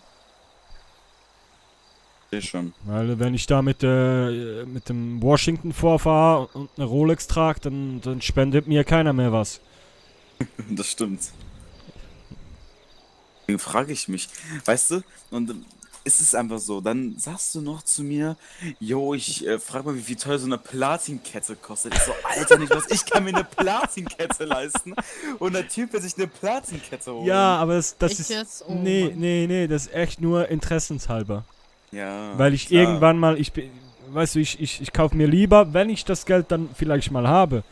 Sehe schon. Weil wenn ich da mit dem Washington vorfahre und eine Rolex trage, dann spendet mir keiner mehr was. Das stimmt. Deswegen frage ich mich, weißt du, und es ist einfach so, dann sagst du noch zu mir, yo, ich frag mal, wie teuer so eine Platinkette kostet. Ich so, Alter, nicht was, ich kann mir eine Platinkette leisten und der Typ will sich eine Platinkette holen. Ja, aber das Echt ist... jetzt? Oh nee, Mann. nee, das ist echt nur interessenshalber. Ja. Weil ich klar. irgendwann mal, weißt du, ich kaufe mir lieber, wenn ich das Geld dann vielleicht mal habe,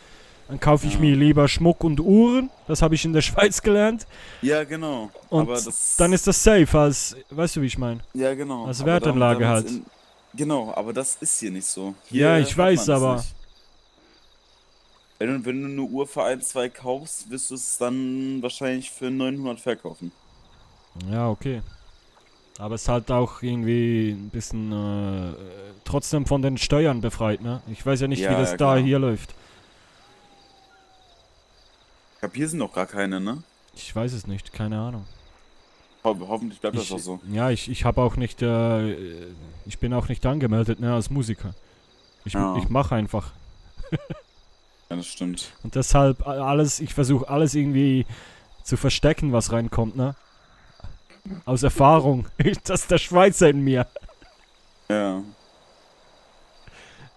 dann kaufe ich mir lieber Schmuck und Uhren, das habe ich in der Schweiz gelernt. Ja, genau. Und aber das, dann ist das safe, als, weißt du, wie ich meine? ja, genau. Als Aber Wertanlage damit halt. Genau, aber das ist hier nicht so. Ja, Hier ich hat man weiß, das aber... nicht. Wenn du eine Uhr für 1, 2 kaufst, wirst du es dann wahrscheinlich für 900 verkaufen. Ja, okay. Aber es ist halt auch irgendwie ein bisschen trotzdem von den Steuern befreit, ne? Ich weiß ja nicht, Ja, wie das ja, da klar. hier läuft. Ich glaube, hier sind noch gar keine, ne? Ich weiß es nicht, keine Ahnung. Hoffentlich bleibt das auch so. Ja, ich habe auch nicht, ich bin auch nicht angemeldet, ne, als Musiker. Ich mache einfach. Ja, das stimmt. Und deshalb ich versuche alles irgendwie zu verstecken, was reinkommt, ne? Aus Erfahrung. Das ist der Schweizer in mir. Ja.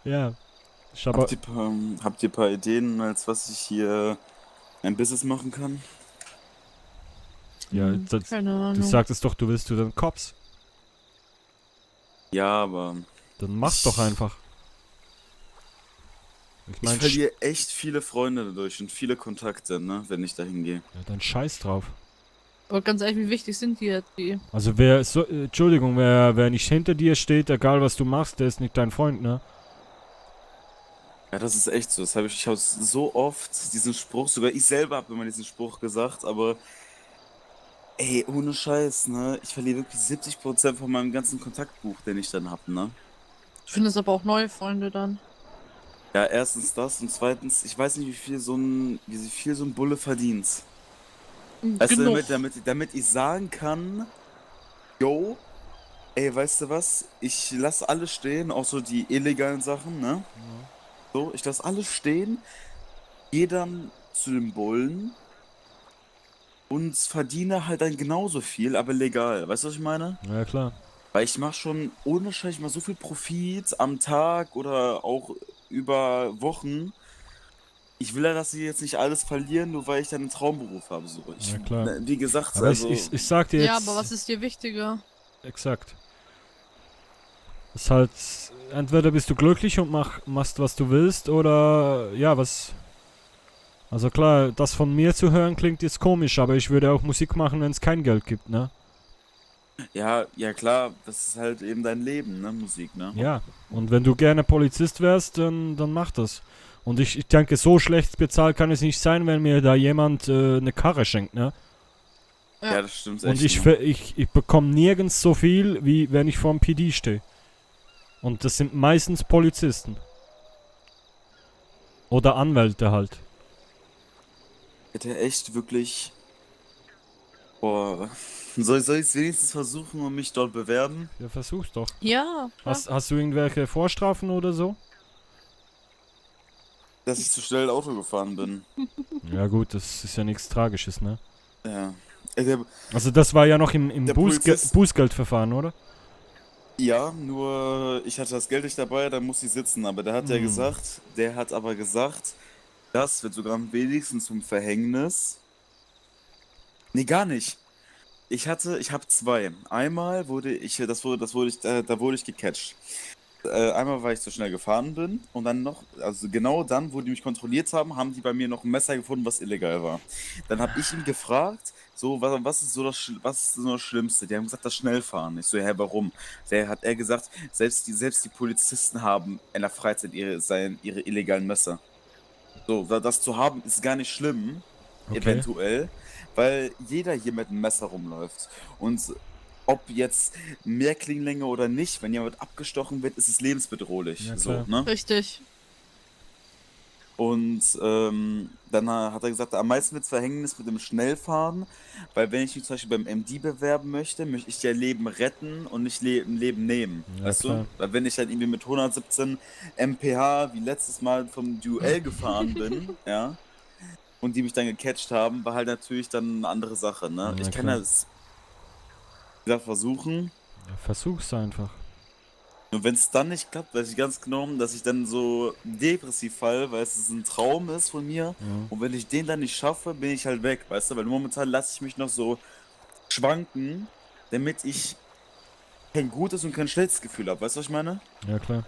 Ja. Habt ihr ein paar Ideen, als was ich hier ein Business machen kann? Ja, Keine du Ahnung. sagtest doch, du willst zu den Cops. Ja, aber... Dann mach's doch einfach. Ich mein, ich verliere echt viele Freunde dadurch und viele Kontakte, ne, wenn ich da hingehe. Ja, dann scheiß drauf. Aber ganz ehrlich, wie wichtig sind die jetzt? Also Entschuldigung, wer nicht hinter dir steht, egal was du machst, der ist nicht dein Freund, ne? Ja, das ist echt so. Ich habe so oft diesen Spruch, sogar ich selber habe immer diesen Spruch gesagt, aber ey, ohne Scheiß, ne? Ich verliere wirklich 70% von meinem ganzen Kontaktbuch, den ich dann hab, ne? Du findest aber auch neue Freunde dann. Ja, erstens das und zweitens, ich weiß nicht, wie viel so ein Bulle verdient. Weißt du, damit ich sagen kann, yo, ey, weißt du was, ich lasse alles stehen, auch so die illegalen Sachen, ne? So, ich lasse alles stehen, gehe dann zu dem Bullen und verdiene halt dann genauso viel, aber legal. Weißt du, was ich meine? Ja, klar. Weil ich mache schon ohne Scheiß mal so viel Profit am Tag oder auch über Wochen. Ich will ja, dass sie jetzt nicht alles verlieren, nur weil ich dann einen Traumberuf habe. So. Ja, klar. Wie gesagt, aber also... ich sag dir jetzt... Ja, aber was ist dir wichtiger? Exakt. Es ist halt... Entweder bist du glücklich und machst, was du willst, oder... Ja, was... Also klar, das von mir zu hören klingt jetzt komisch, aber ich würde auch Musik machen, wenn es kein Geld gibt, ne? Ja, klar, das ist halt eben dein Leben, ne, Musik, ne? Ja, und wenn du gerne Polizist wärst, dann mach das. Und ich denke, so schlecht bezahlt kann es nicht sein, wenn mir da jemand eine Karre schenkt, ne? Ja, das stimmt Und echt. ich bekomme nirgends so viel, wie wenn ich vorm PD stehe. Und das sind meistens Polizisten. Oder Anwälte halt. Ich hätte echt wirklich... Boah... Soll ich es wenigstens versuchen und mich dort bewerben? Ja, versuch's doch. Ja. Hast du irgendwelche Vorstrafen oder so? Dass ich zu schnell Auto gefahren bin. Ja gut, das ist ja nichts Tragisches, ne? Ja. Also das war ja noch im Polizist- Bußgeldverfahren, oder? Ja, nur ich hatte das Geld nicht dabei, da musste ich sitzen. Aber der hat aber gesagt, das wird sogar am wenigsten zum Verhängnis. Nee, gar nicht. Ich habe zwei. Einmal wurde ich gecatcht. Einmal, weil ich zu schnell gefahren bin und dann noch, also genau dann, wo die mich kontrolliert haben, haben die bei mir noch ein Messer gefunden, was illegal war. Dann habe ich ihn gefragt, so, was ist so das Schlimmste? Die haben gesagt, das Schnellfahren. Ich so, hä, warum? Hat er gesagt, selbst die Polizisten haben in der Freizeit ihre illegalen Messer. So, das zu haben ist gar nicht schlimm, eventuell, weil jeder hier mit einem Messer rumläuft. Und ob jetzt mehr Klingenlänge oder nicht, wenn jemand abgestochen wird, ist es lebensbedrohlich. Ja, so, ne? Richtig. Und dann hat er gesagt, am meisten wird es Verhängnis mit dem Schnellfahren, weil wenn ich mich zum Beispiel beim MD bewerben möchte ich ja Leben retten und nicht Leben nehmen. Ja, weißt klar. du? Weil wenn ich halt irgendwie mit 117 mph wie letztes Mal vom Duell gefahren bin, ja, und die mich dann gecatcht haben, war halt natürlich dann eine andere Sache, ne? Ja, Ich kann klar. das wieder versuchen. Ja, versuch's einfach. Und wenn es dann nicht klappt, weiß ich ganz genau, dass ich dann so depressiv fall, weil es ein Traum ist von mir. Ja. Und wenn ich den dann nicht schaffe, bin ich halt weg, weißt du? Weil momentan lasse ich mich noch so schwanken, damit ich kein gutes und kein schlechtes Gefühl habe. Weißt du, was ich meine? Ja, klar.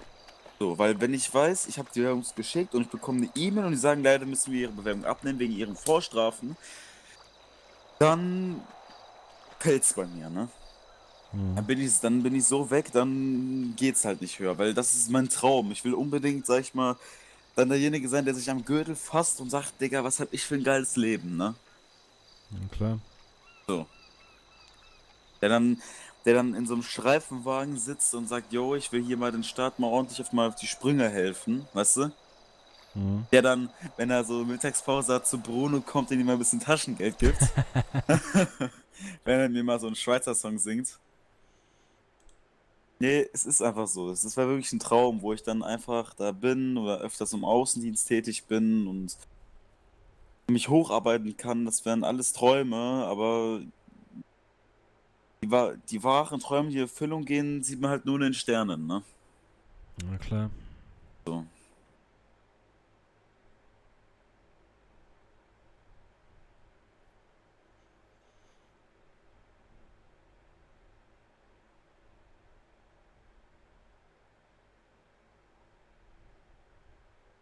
So, weil wenn ich weiß, ich habe die Bewerbung geschickt und ich bekomme eine E-Mail und die sagen, leider müssen wir ihre Bewerbung abnehmen wegen ihren Vorstrafen, dann fällt's bei mir, ne? Dann bin ich so weg, dann geht's halt nicht höher, weil das ist mein Traum. Ich will unbedingt, sag ich mal, dann derjenige sein, der sich am Gürtel fasst und sagt, Digga, was hab ich für ein geiles Leben, ne? Ja, klar. So. Der dann in so einem Streifenwagen sitzt und sagt, yo, ich will hier mal den Staat mal ordentlich auf die Sprünge helfen, weißt du? Mhm. Der dann, wenn er so Mittagspause hat, zu Bruno kommt, den ihm mal ein bisschen Taschengeld gibt. Wenn er mir mal so einen Schweizer Song singt. Nee, es ist einfach so. Es war wirklich ein Traum, wo ich dann einfach da bin oder öfters im Außendienst tätig bin und mich hocharbeiten kann. Das wären alles Träume, aber die wahren Träume, die in Erfüllung gehen, sieht man halt nur in den Sternen, ne? Ja, klar. So.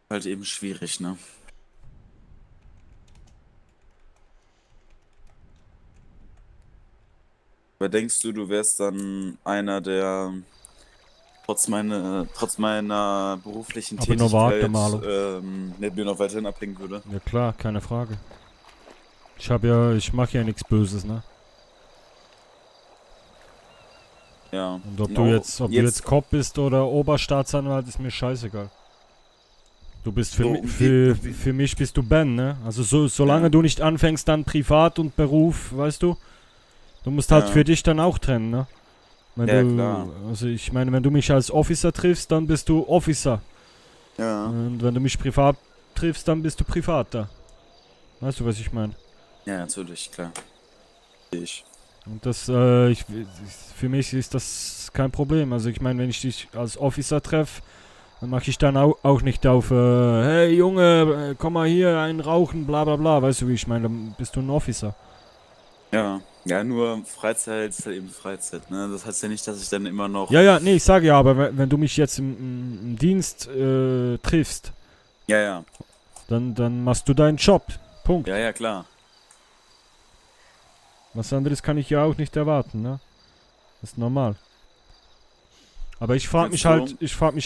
Halt eben schwierig, ne? Aber denkst du, du wärst dann einer, der trotz meiner beruflichen Aber noch warte Tätigkeit mal. nicht mir noch weiterhin abhängen würde? Ja klar, keine Frage. Ich mache ja nichts Böses, ne? Ja. Und ob du jetzt Cop bist oder Oberstaatsanwalt, ist mir scheißegal. Du bist für mich bist du Ben, ne? Also solange du nicht anfängst, dann Privat und Beruf, weißt du? Du musst halt für dich dann auch trennen, ne? Klar. Also ich meine, wenn du mich als Officer triffst, dann bist du Officer. Ja. Und wenn du mich privat triffst, dann bist du Privater. Weißt du, was ich meine? Ja, natürlich, klar. Ich. Und das, für mich ist das kein Problem. Also ich meine, wenn ich dich als Officer treffe, dann mache ich dann auch nicht auf, hey Junge, komm mal hier, einen rauchen, bla bla bla. Weißt du, wie ich meine? Dann bist du ein Officer. Ja. Ja, nur Freizeit ist halt eben Freizeit, ne? Das heißt ja nicht, dass ich dann immer noch... Ja, nee, ich sage ja, aber wenn du mich jetzt im Dienst triffst, Ja. dann machst du deinen Job. Punkt. Ja, klar. Was anderes kann ich ja auch nicht erwarten, ne? Das ist normal. Aber ich frage mich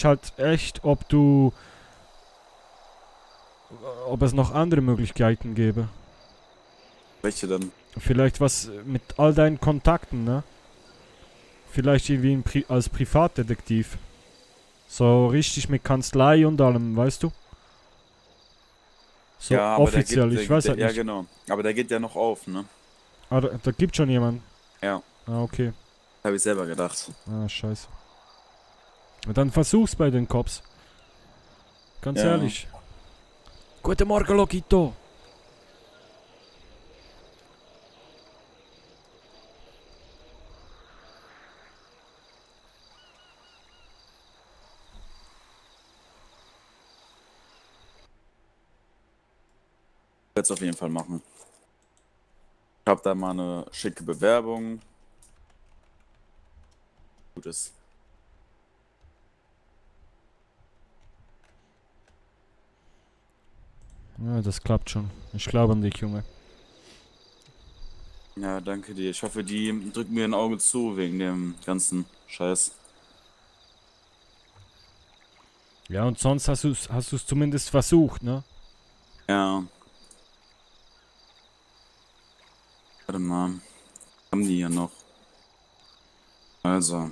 halt echt, ob es noch andere Möglichkeiten gäbe. Welche dann? Vielleicht was mit all deinen Kontakten, ne? Vielleicht irgendwie als Privatdetektiv. So richtig mit Kanzlei und allem, weißt du? So ja, aber offiziell, ich weiß halt nicht. Ja, genau. Aber der geht ja noch auf, ne? Ah, da gibt schon jemanden. Ja. Ah, okay. Habe ich selber gedacht. Ah, scheiße. Und dann versuch's bei den Cops. Ganz ehrlich. Guten Morgen, Lokito. Ich werde es auf jeden Fall machen. Ich habe da mal eine schicke Bewerbung. Gutes. Ja, das klappt schon. Ich glaube an dich, Junge. Ja, danke dir. Ich hoffe, die drücken mir ein Auge zu wegen dem ganzen Scheiß. Ja, und sonst hast du es zumindest versucht, ne? Ja. Warte mal. Haben die ja noch. Also.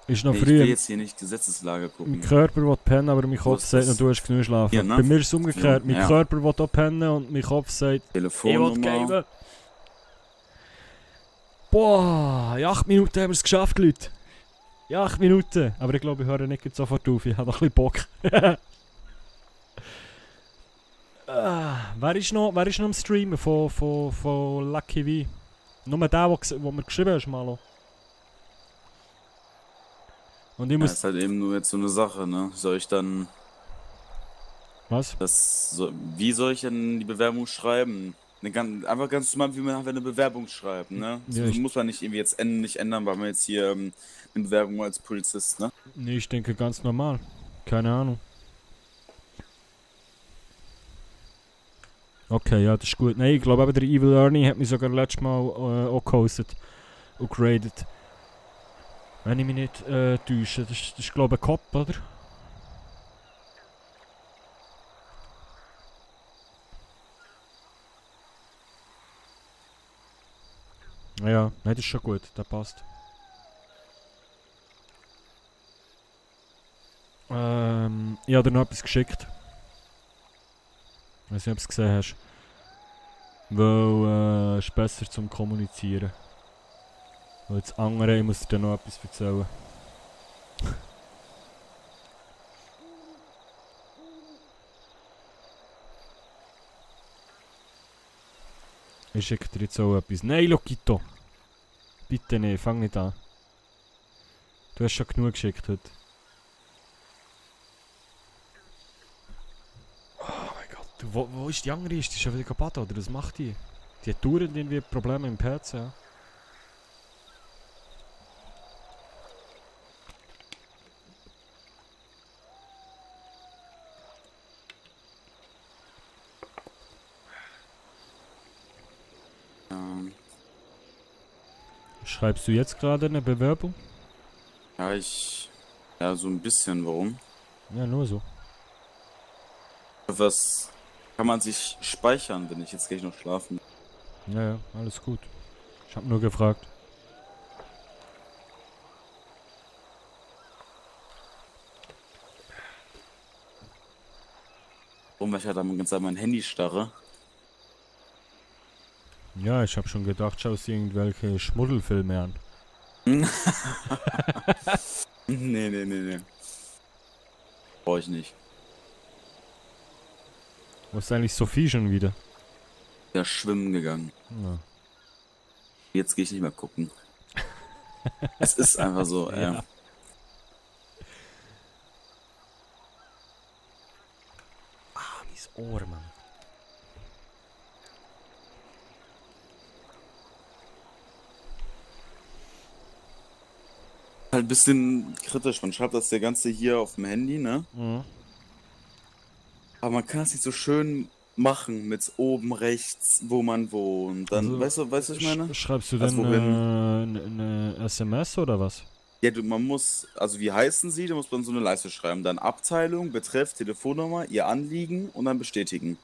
Ist noch Ich früh. will jetzt hier nicht Gesetzeslage gucken. Mein Körper will pennen, aber mein Kopf sagt, du hast genug schlafen. Ja, ne? Bei mir ist es umgekehrt. Mein Ja. Körper will auch pennen und mein Kopf sagt, Telefonnummer. ich will geben. Boah, in 8 Minuten haben wir es geschafft, Leute. Ja, 8 Minuten. Aber ich glaube, ich höre nicht sofort auf. Ich habe noch ein bisschen Bock. Wer ist noch am Streamen von Lucky V? Nur der, wo mir geschrieben hast, Malo. Und ich muss... ist halt eben nur jetzt so eine Sache, ne? Soll ich dann... Was? Wie soll ich denn die Bewerbung schreiben? Einfach ganz normal, wie man einfach eine Bewerbung schreibt, ne? Ja, Das muss man nicht irgendwie jetzt nicht ändern, weil man jetzt hier eine Bewerbung als Polizist, ne? Nee, ich denke ganz normal. Keine Ahnung. Okay, ja, das ist gut. Nein, ich glaube aber der Evil Ernie hat mich sogar letztes Mal auch gehostet und geradet. Wenn ich mich nicht täusche. Das ist glaube ich ein Cop, oder? Ja, nein, das ist schon gut. Das passt. Ich habe dir noch etwas geschickt. Ich weiß nicht, ob du es gesehen hast. Weil es ist besser zum Kommunizieren. Weil das andere, ich muss dir noch etwas erzählen. Ich schicke dir jetzt auch etwas. Nein, Lokito! Bitte nicht, fang nicht an. Du hast schon genug geschickt heute. Wo ist die andere? Ist die schon wieder kaputt, oder? Was macht die? Die hat dauernd irgendwie Probleme im PC, ja. Schreibst du jetzt gerade eine Bewerbung? Ja, ja, so ein bisschen, warum? Ja, nur so. Was kann man sich speichern, wenn ich jetzt gleich noch schlafen? Ja, alles gut. Ich habe nur gefragt. Warum, weil ich halt dann ganz an mein Handy starre? Ja, ich habe schon gedacht, schaust dir irgendwelche Schmuddelfilme an. Nee. Brauche ich nicht. Wo ist eigentlich Sophie schon wieder? Ja, schwimmen gegangen. Ja. Jetzt gehe ich nicht mehr gucken. Es ist einfach so, Ja. Mein Ohr, Mann. Halt ein bisschen kritisch. Man schreibt das Ganze hier auf dem Handy, ne? Mhm. Aber man kann es nicht so schön machen mit oben rechts, wo man wohnt. Dann, Also, weißt du, was ich meine? Schreibst du Also, denn eine SMS oder was? Ja, man muss, also wie heißen Sie? Da muss man so eine Leiste schreiben. Dann Abteilung, Betreff, Telefonnummer, Ihr Anliegen und dann bestätigen.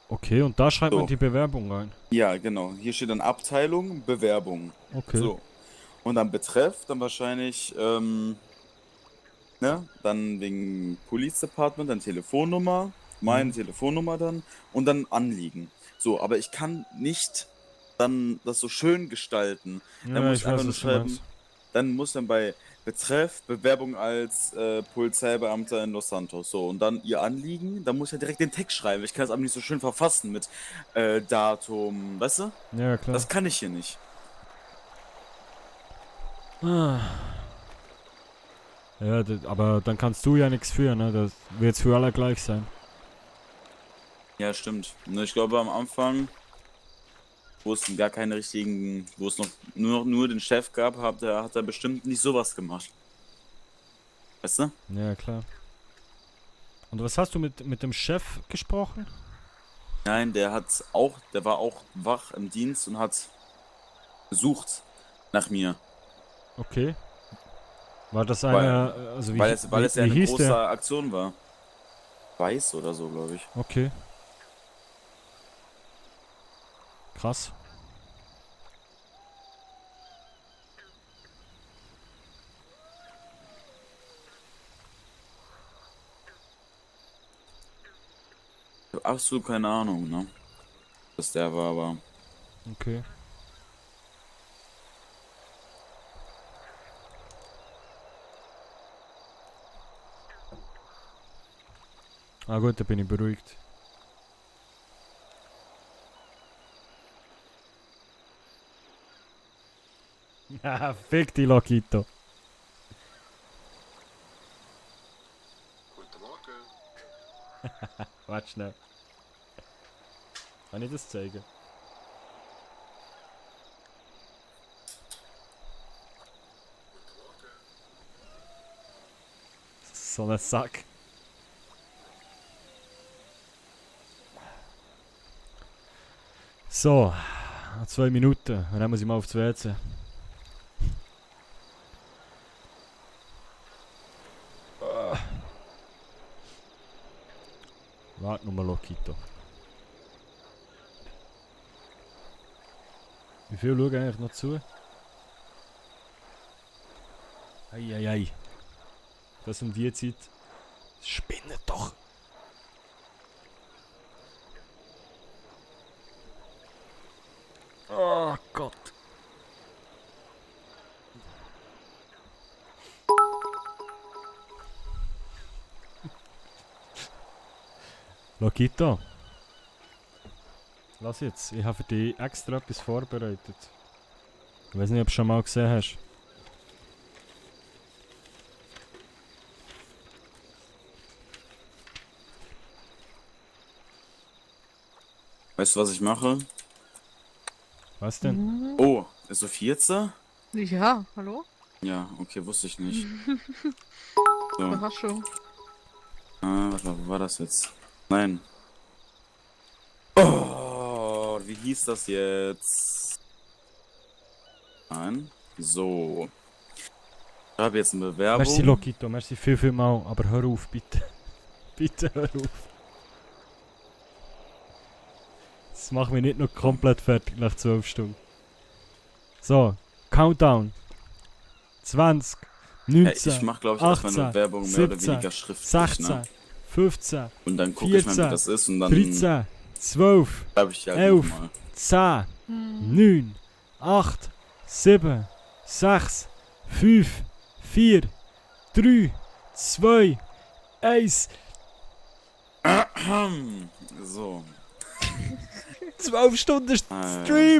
Okay, und da schreibt So. man die Bewerbung rein. Ja, genau. Hier steht dann Abteilung, Bewerbung. Okay. So. Und dann Betreff, dann wahrscheinlich, ne? Dann wegen Police Department, dann Telefonnummer, meine Telefonnummer dann und dann Anliegen. So, aber ich kann nicht dann das so schön gestalten. Dann Ja, muss ich ich einfach weiß, nur was du schreiben, meinst. dann muss dann bei Betreff Bewerbung als Polizeibeamter in Los Santos. So, und dann ihr Anliegen, dann muss ich ja direkt den Text schreiben. Ich kann es aber nicht so schön verfassen mit Datum, weißt du? Ja, klar. Das kann ich hier nicht. Ah. Ja, aber dann kannst du ja nichts für, ne? Das wird für alle gleich sein. Ja, stimmt. Nur ich glaube am Anfang, wo es gar keine richtigen, wo es noch nur den Chef gab, hat er bestimmt nicht sowas gemacht. Weißt du? Ja, klar. Und was hast du mit dem Chef gesprochen? Nein, der war auch wach im Dienst und hat gesucht nach mir. Okay. War das eine, also Weil es ja wie eine hieß große der? Aktion war. Weiß oder so, glaube ich. Okay. Krass. Ich habe absolut keine Ahnung, ne? Was der war, aber. Okay. Ah gut, da bin ich beruhigt. Ja, fick die Lokito. Guten Morgen. Warte schnell. Kann ich das zeigen? So ein Sack. So, 2 Minuten. Und dann muss ich mal aufs WC. Warte noch mal, Lokito. Wie viel schauen eigentlich noch zu? Eieiei. Das um die Zeit. Spinnet doch. Oh Gott. Lokito. Lass jetzt, ich habe für dich extra etwas vorbereitet. Ich weiß nicht, ob du schon mal gesehen hast. Weißt du, was ich mache? Was denn? Oh, ist Sophie jetzt da? Ja, hallo? Ja, okay, wusste ich nicht. So. Überraschung. Warte mal, wo war das jetzt? Nein. Oh, wie hieß das jetzt? Nein. So. Ich habe jetzt eine Bewerbung. Merci Lokito, merci viel mal, aber hör auf, bitte. Bitte hör auf. Das machen wir nicht noch komplett fertig nach 12 Stunden. So, Countdown. 20, 19, ich mach, glaube ich, 18, erstmal eine Werbung mehr 17, oder weniger schriftlich, 16, ne? 15, Und dann gucke 14, ich mal, wie das ist und dann 13, 12, schreibe ich ja 11, nochmal. 10, 9, 8, 7, 6, 5, 4, 3, 2, 1. So. 12 Stunden Stream!